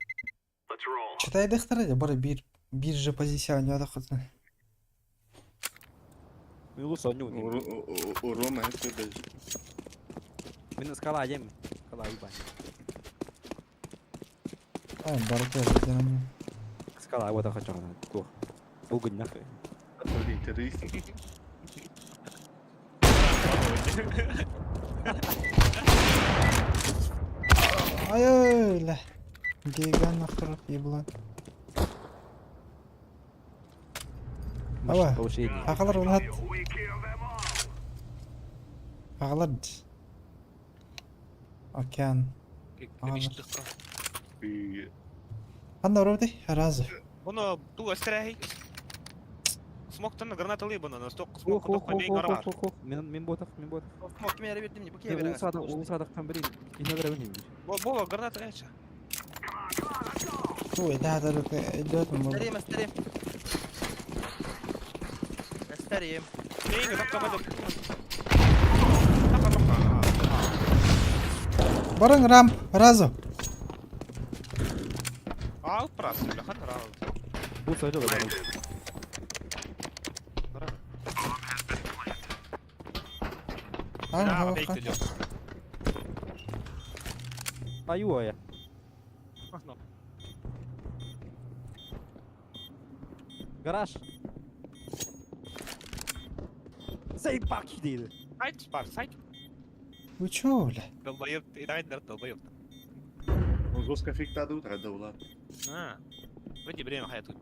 Let's roll. Читай дехтар бары бир бир же позиция ойнады хотын. Мен улус оонньуу. Рома это Мен скала ем. Скала ебань. А, барыта бир Скала вот хочу она. Тух. Булгын нахуй. Террорист. Ай ой ля. Гиган нахтар еблан. Ава. Ахалар улат. Ахалар. Океан. Анна роди разы. Бұны ту әсірәй. Смоктан граната лы бұны, насток Ох, смок ох, тоққа ох, бейін ох, арар. ох, ох. Мен мен ботах, мен ботах. Смок ким яра бердим, бу кие Мен берем. улус улус адактан бери. Ине бере бери. Бо, граната әчі. Ой, да, да, идет мы. Старим, старим. Старим. Бейін тоққа бады. Барың рамп, разу. Ал прас, бля, хан рал. Бу söyle да. Ага, Аю я. Гараж. Заебак дейді. Сайт бар, сайт. Вы чё, бля? Долбоёб, идайдер, долбоёб. Он жестко фиктады утра да улат. А, выйди время хаяту.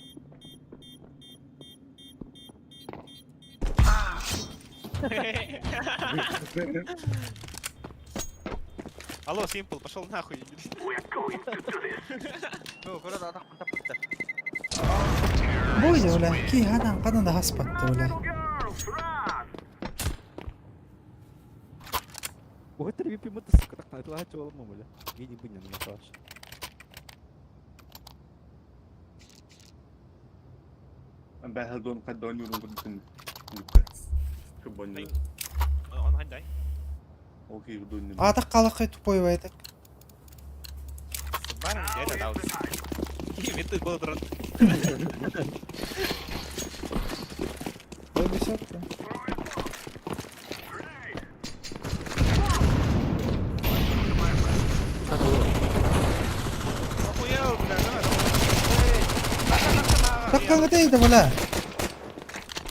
Алло, Симпл, пошел нахуй. Ну, куда атах таппыттар. Бу бля, ки хадан хадан да хаспатты бля. Уһуттар би пимут сука так на чуолум бля. Гений быня на калаш. Бэһэл дон каддон юрун кудтун. Кубоню. Он хандай. Окей, дон. Атак калакай тупой байтак. Баран где-то дал. Меты был дрон. Ой, бесятка. Охуел, бля, давай, давай. Так калгы да бля.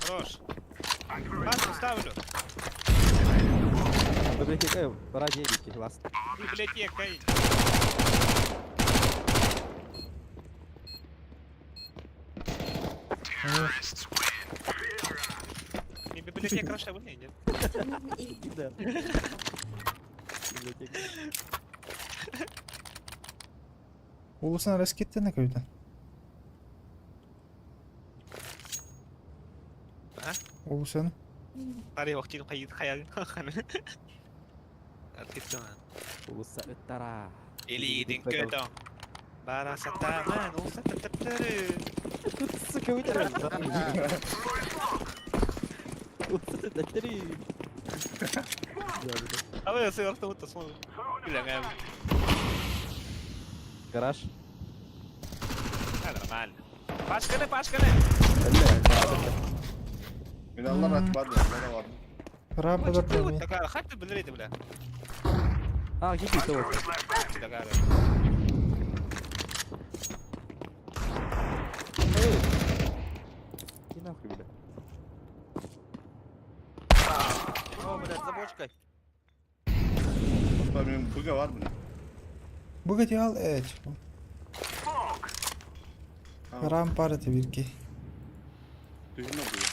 Хорош. Паску ставлю. Библиотека ради эдики, ласт. Библиотека. Не библиотека хорошая, вы нет? Да. Библиотека. Улусан раскеттен көйдөн. А? Улусан. Тари вақтин қайын хаялын ханы. Откиттен. Улуса ыттара. Или көтөн. Бара сатаман, улуса таптары. Сука, вытерли. Улуса таптары. А вы сыграл вот смотрим. Бля, Гараж. Нормально. Пашканы, пашканы. Мен аллар атпады, мен алар. Рампада Ты вот пойми. такая, хак ты блядь, бля. А, гиби то. Ты такая. Иди нахуй, бля. О, блядь, за бочкой. Мен быга бар мына. Буга ал э. Рампара тебирки. Түйүнө быга.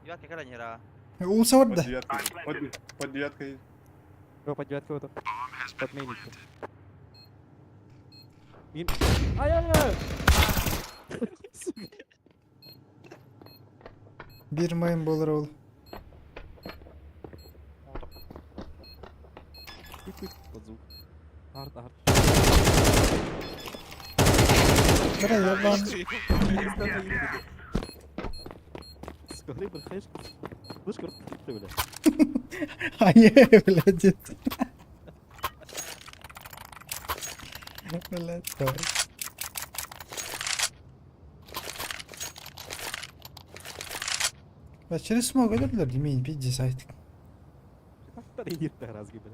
Девятка когда не ра. Улуса бар Под да. девяткой. Под девяткой. Го под девятку вот. Под мейник. Мин. Ай-ай-ай! Сука. Бир майын болор ол. Под звук. Арт, арт. Бля, ебан. Сука, рыба, хаешка. Слышь, ты, бля. Ай, блядь. Блядь, давай. Бля, через смог öldürdüler demeyin пиздец айтык. Таридит разги, бля.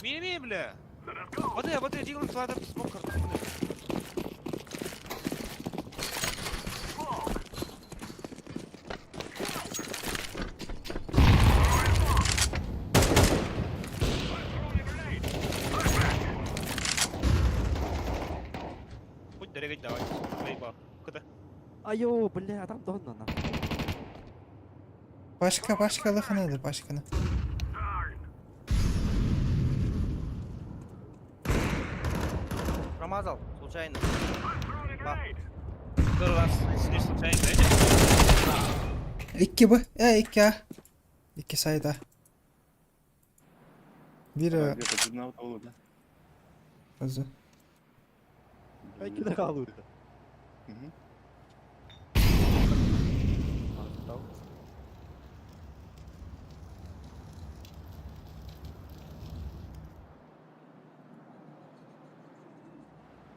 Ми, ми, бля. Вот я, вот я делаю флатер смог Хоть дорогать давай. Заебал. Куда? Айо, бля, там донна нахуй. Başka başka лыханыdır başkanı. Промазал, случайно. Ба. Который раз сидишь случайно, знаете? İki bu. E iki A. İki sayıda. Bir Где-то журнал того, да? özü. Belki de kaldı. Мгм.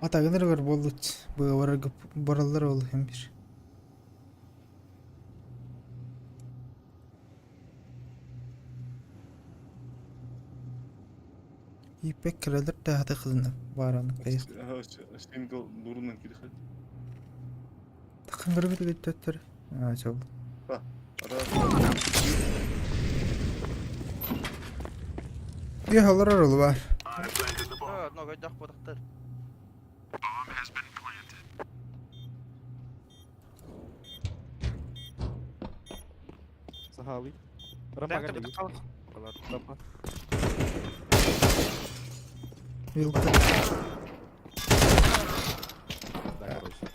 Ата гыныр болут. Бу баралар ол hem bir. İpek kırılır da hadi kızını var onu kayık. Сингл дурунан кирхат. Takın kırmızı bir töttür. Ha çok. Bir halar oralı var. Э, много дах подахтар. Халы. Рампа Да, кэллиги. Рампа. Вилка. Да, короче.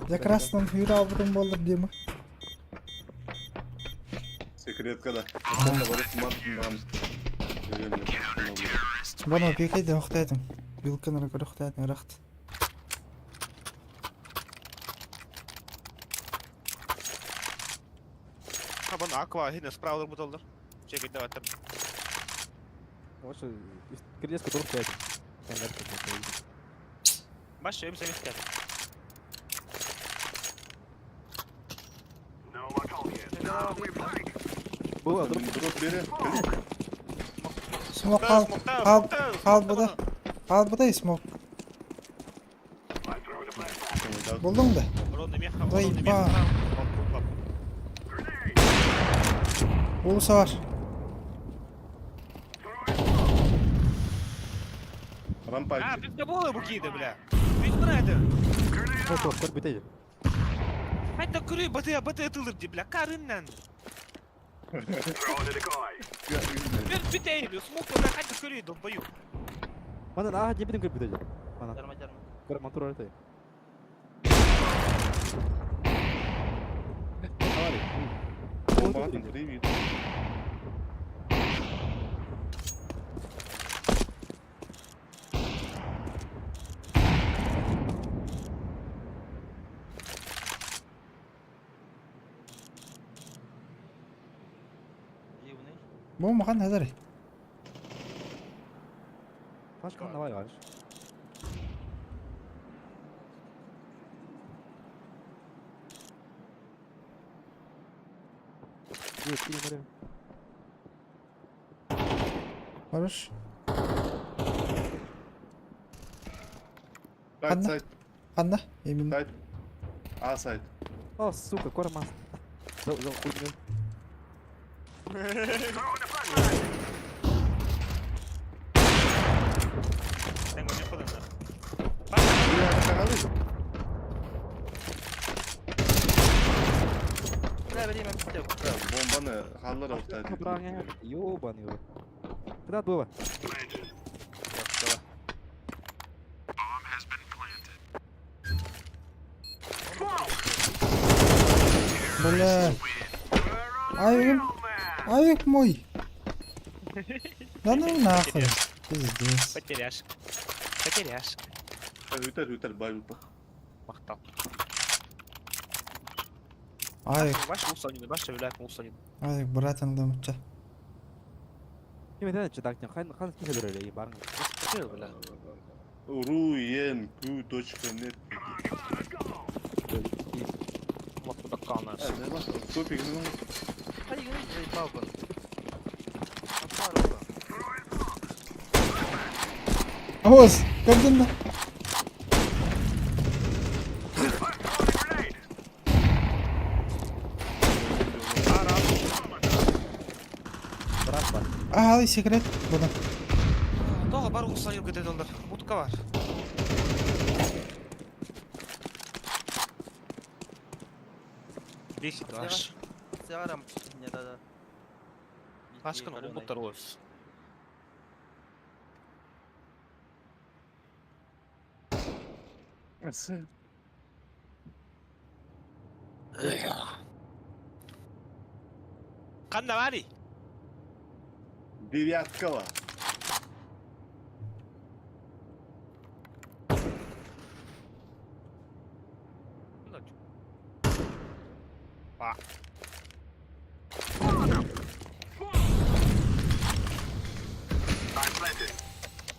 Я красным юра албытым болдыр Дима. Секретка да. Онно барып мат Бана пекейде оқтайтын. Вилканы көрөктайтын рахт. Абан аква хин справа буталдар. Чекет давай там. Вообще, кирдеско туруп кәйдим. Баш эм сен Было, дроп бери. Смок кал. Кал. Кал буда. Кал буда смок. Булдың да? Заебал. Улуса бар. Рампа. А, пизда бу киде, бля. Бит брайдер. Жоқ, көр бітейді. Хайда көрүй баты баты тылыр ди, бля, карыннан. Бир битей, смок, бля, хайда көрүй долбою. Манан аха жебидин көр бітейді. Манан. Жарма, жарма. Көр мантур арытай. Бомба, привет. Бу махан хазар. Пашка давай ваш. Хорош. Сайт, сайт. Ханна? Именно. Сайт. А, сайт. О, сука, кормас. За, за хуйню. Tengo miedo de andar. Бля, время бітті. Бомбаны халлар оқтайды. Ёбаный рот. Куда было? Бля. Авик. Авик мой. Да ну нахуй. Пиздец. Потеряшка. Потеряшка. Өтер, өтер, бай ұлпа. Мақтал. Авик. Баш улсанин, баш өләк улсанин. Авик, братан муча. Ким это читак, хан хан кисе дөреле барын. Бля. Ru.n.q.net Топик, ну. Оз, көрдүн да? Ага, секрет. Буду. Тоға бар улсанин көтеді олар. Утка бар. Десять ваш. Сигарам, не да да. Ашкын олбуттар олыс. Қанда бари? Девяткала. А.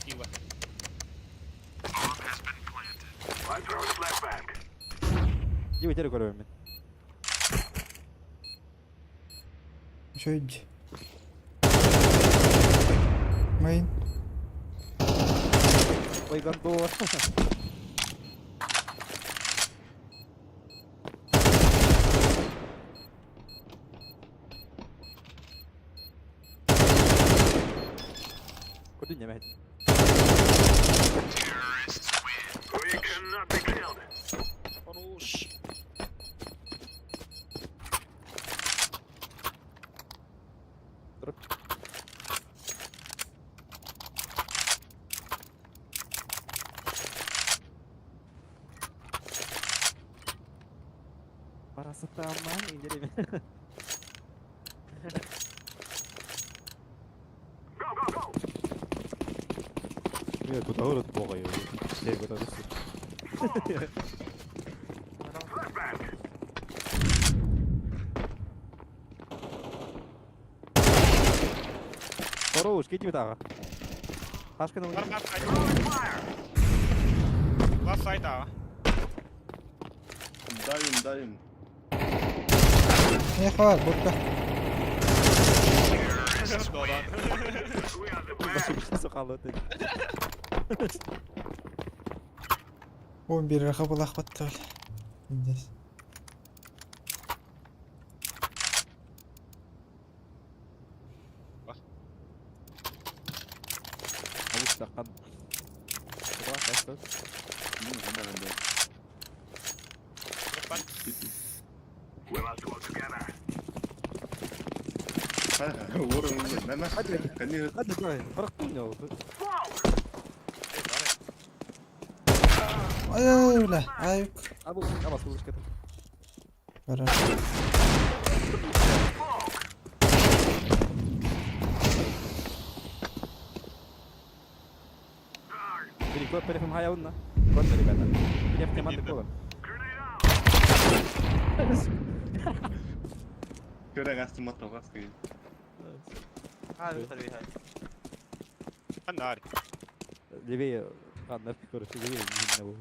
Пиво. Диви тере көрөм мен. Еще иди. Мейн. Ой, гандон. Көрдүн неме? We cannot be killed. Хорош. Парасытаман индереме. Нет, куда город бога я. Я куда Хорош, кинь тага. Пашка на Left side а. Давим, давим. Не хватит, будка. 11 хабылах баттал. Здесь. Ай, бля, ай. Хорошо. Көрәң асты маталғас деген. Аннар. Левее, Аннар, короче, левее, не знаю.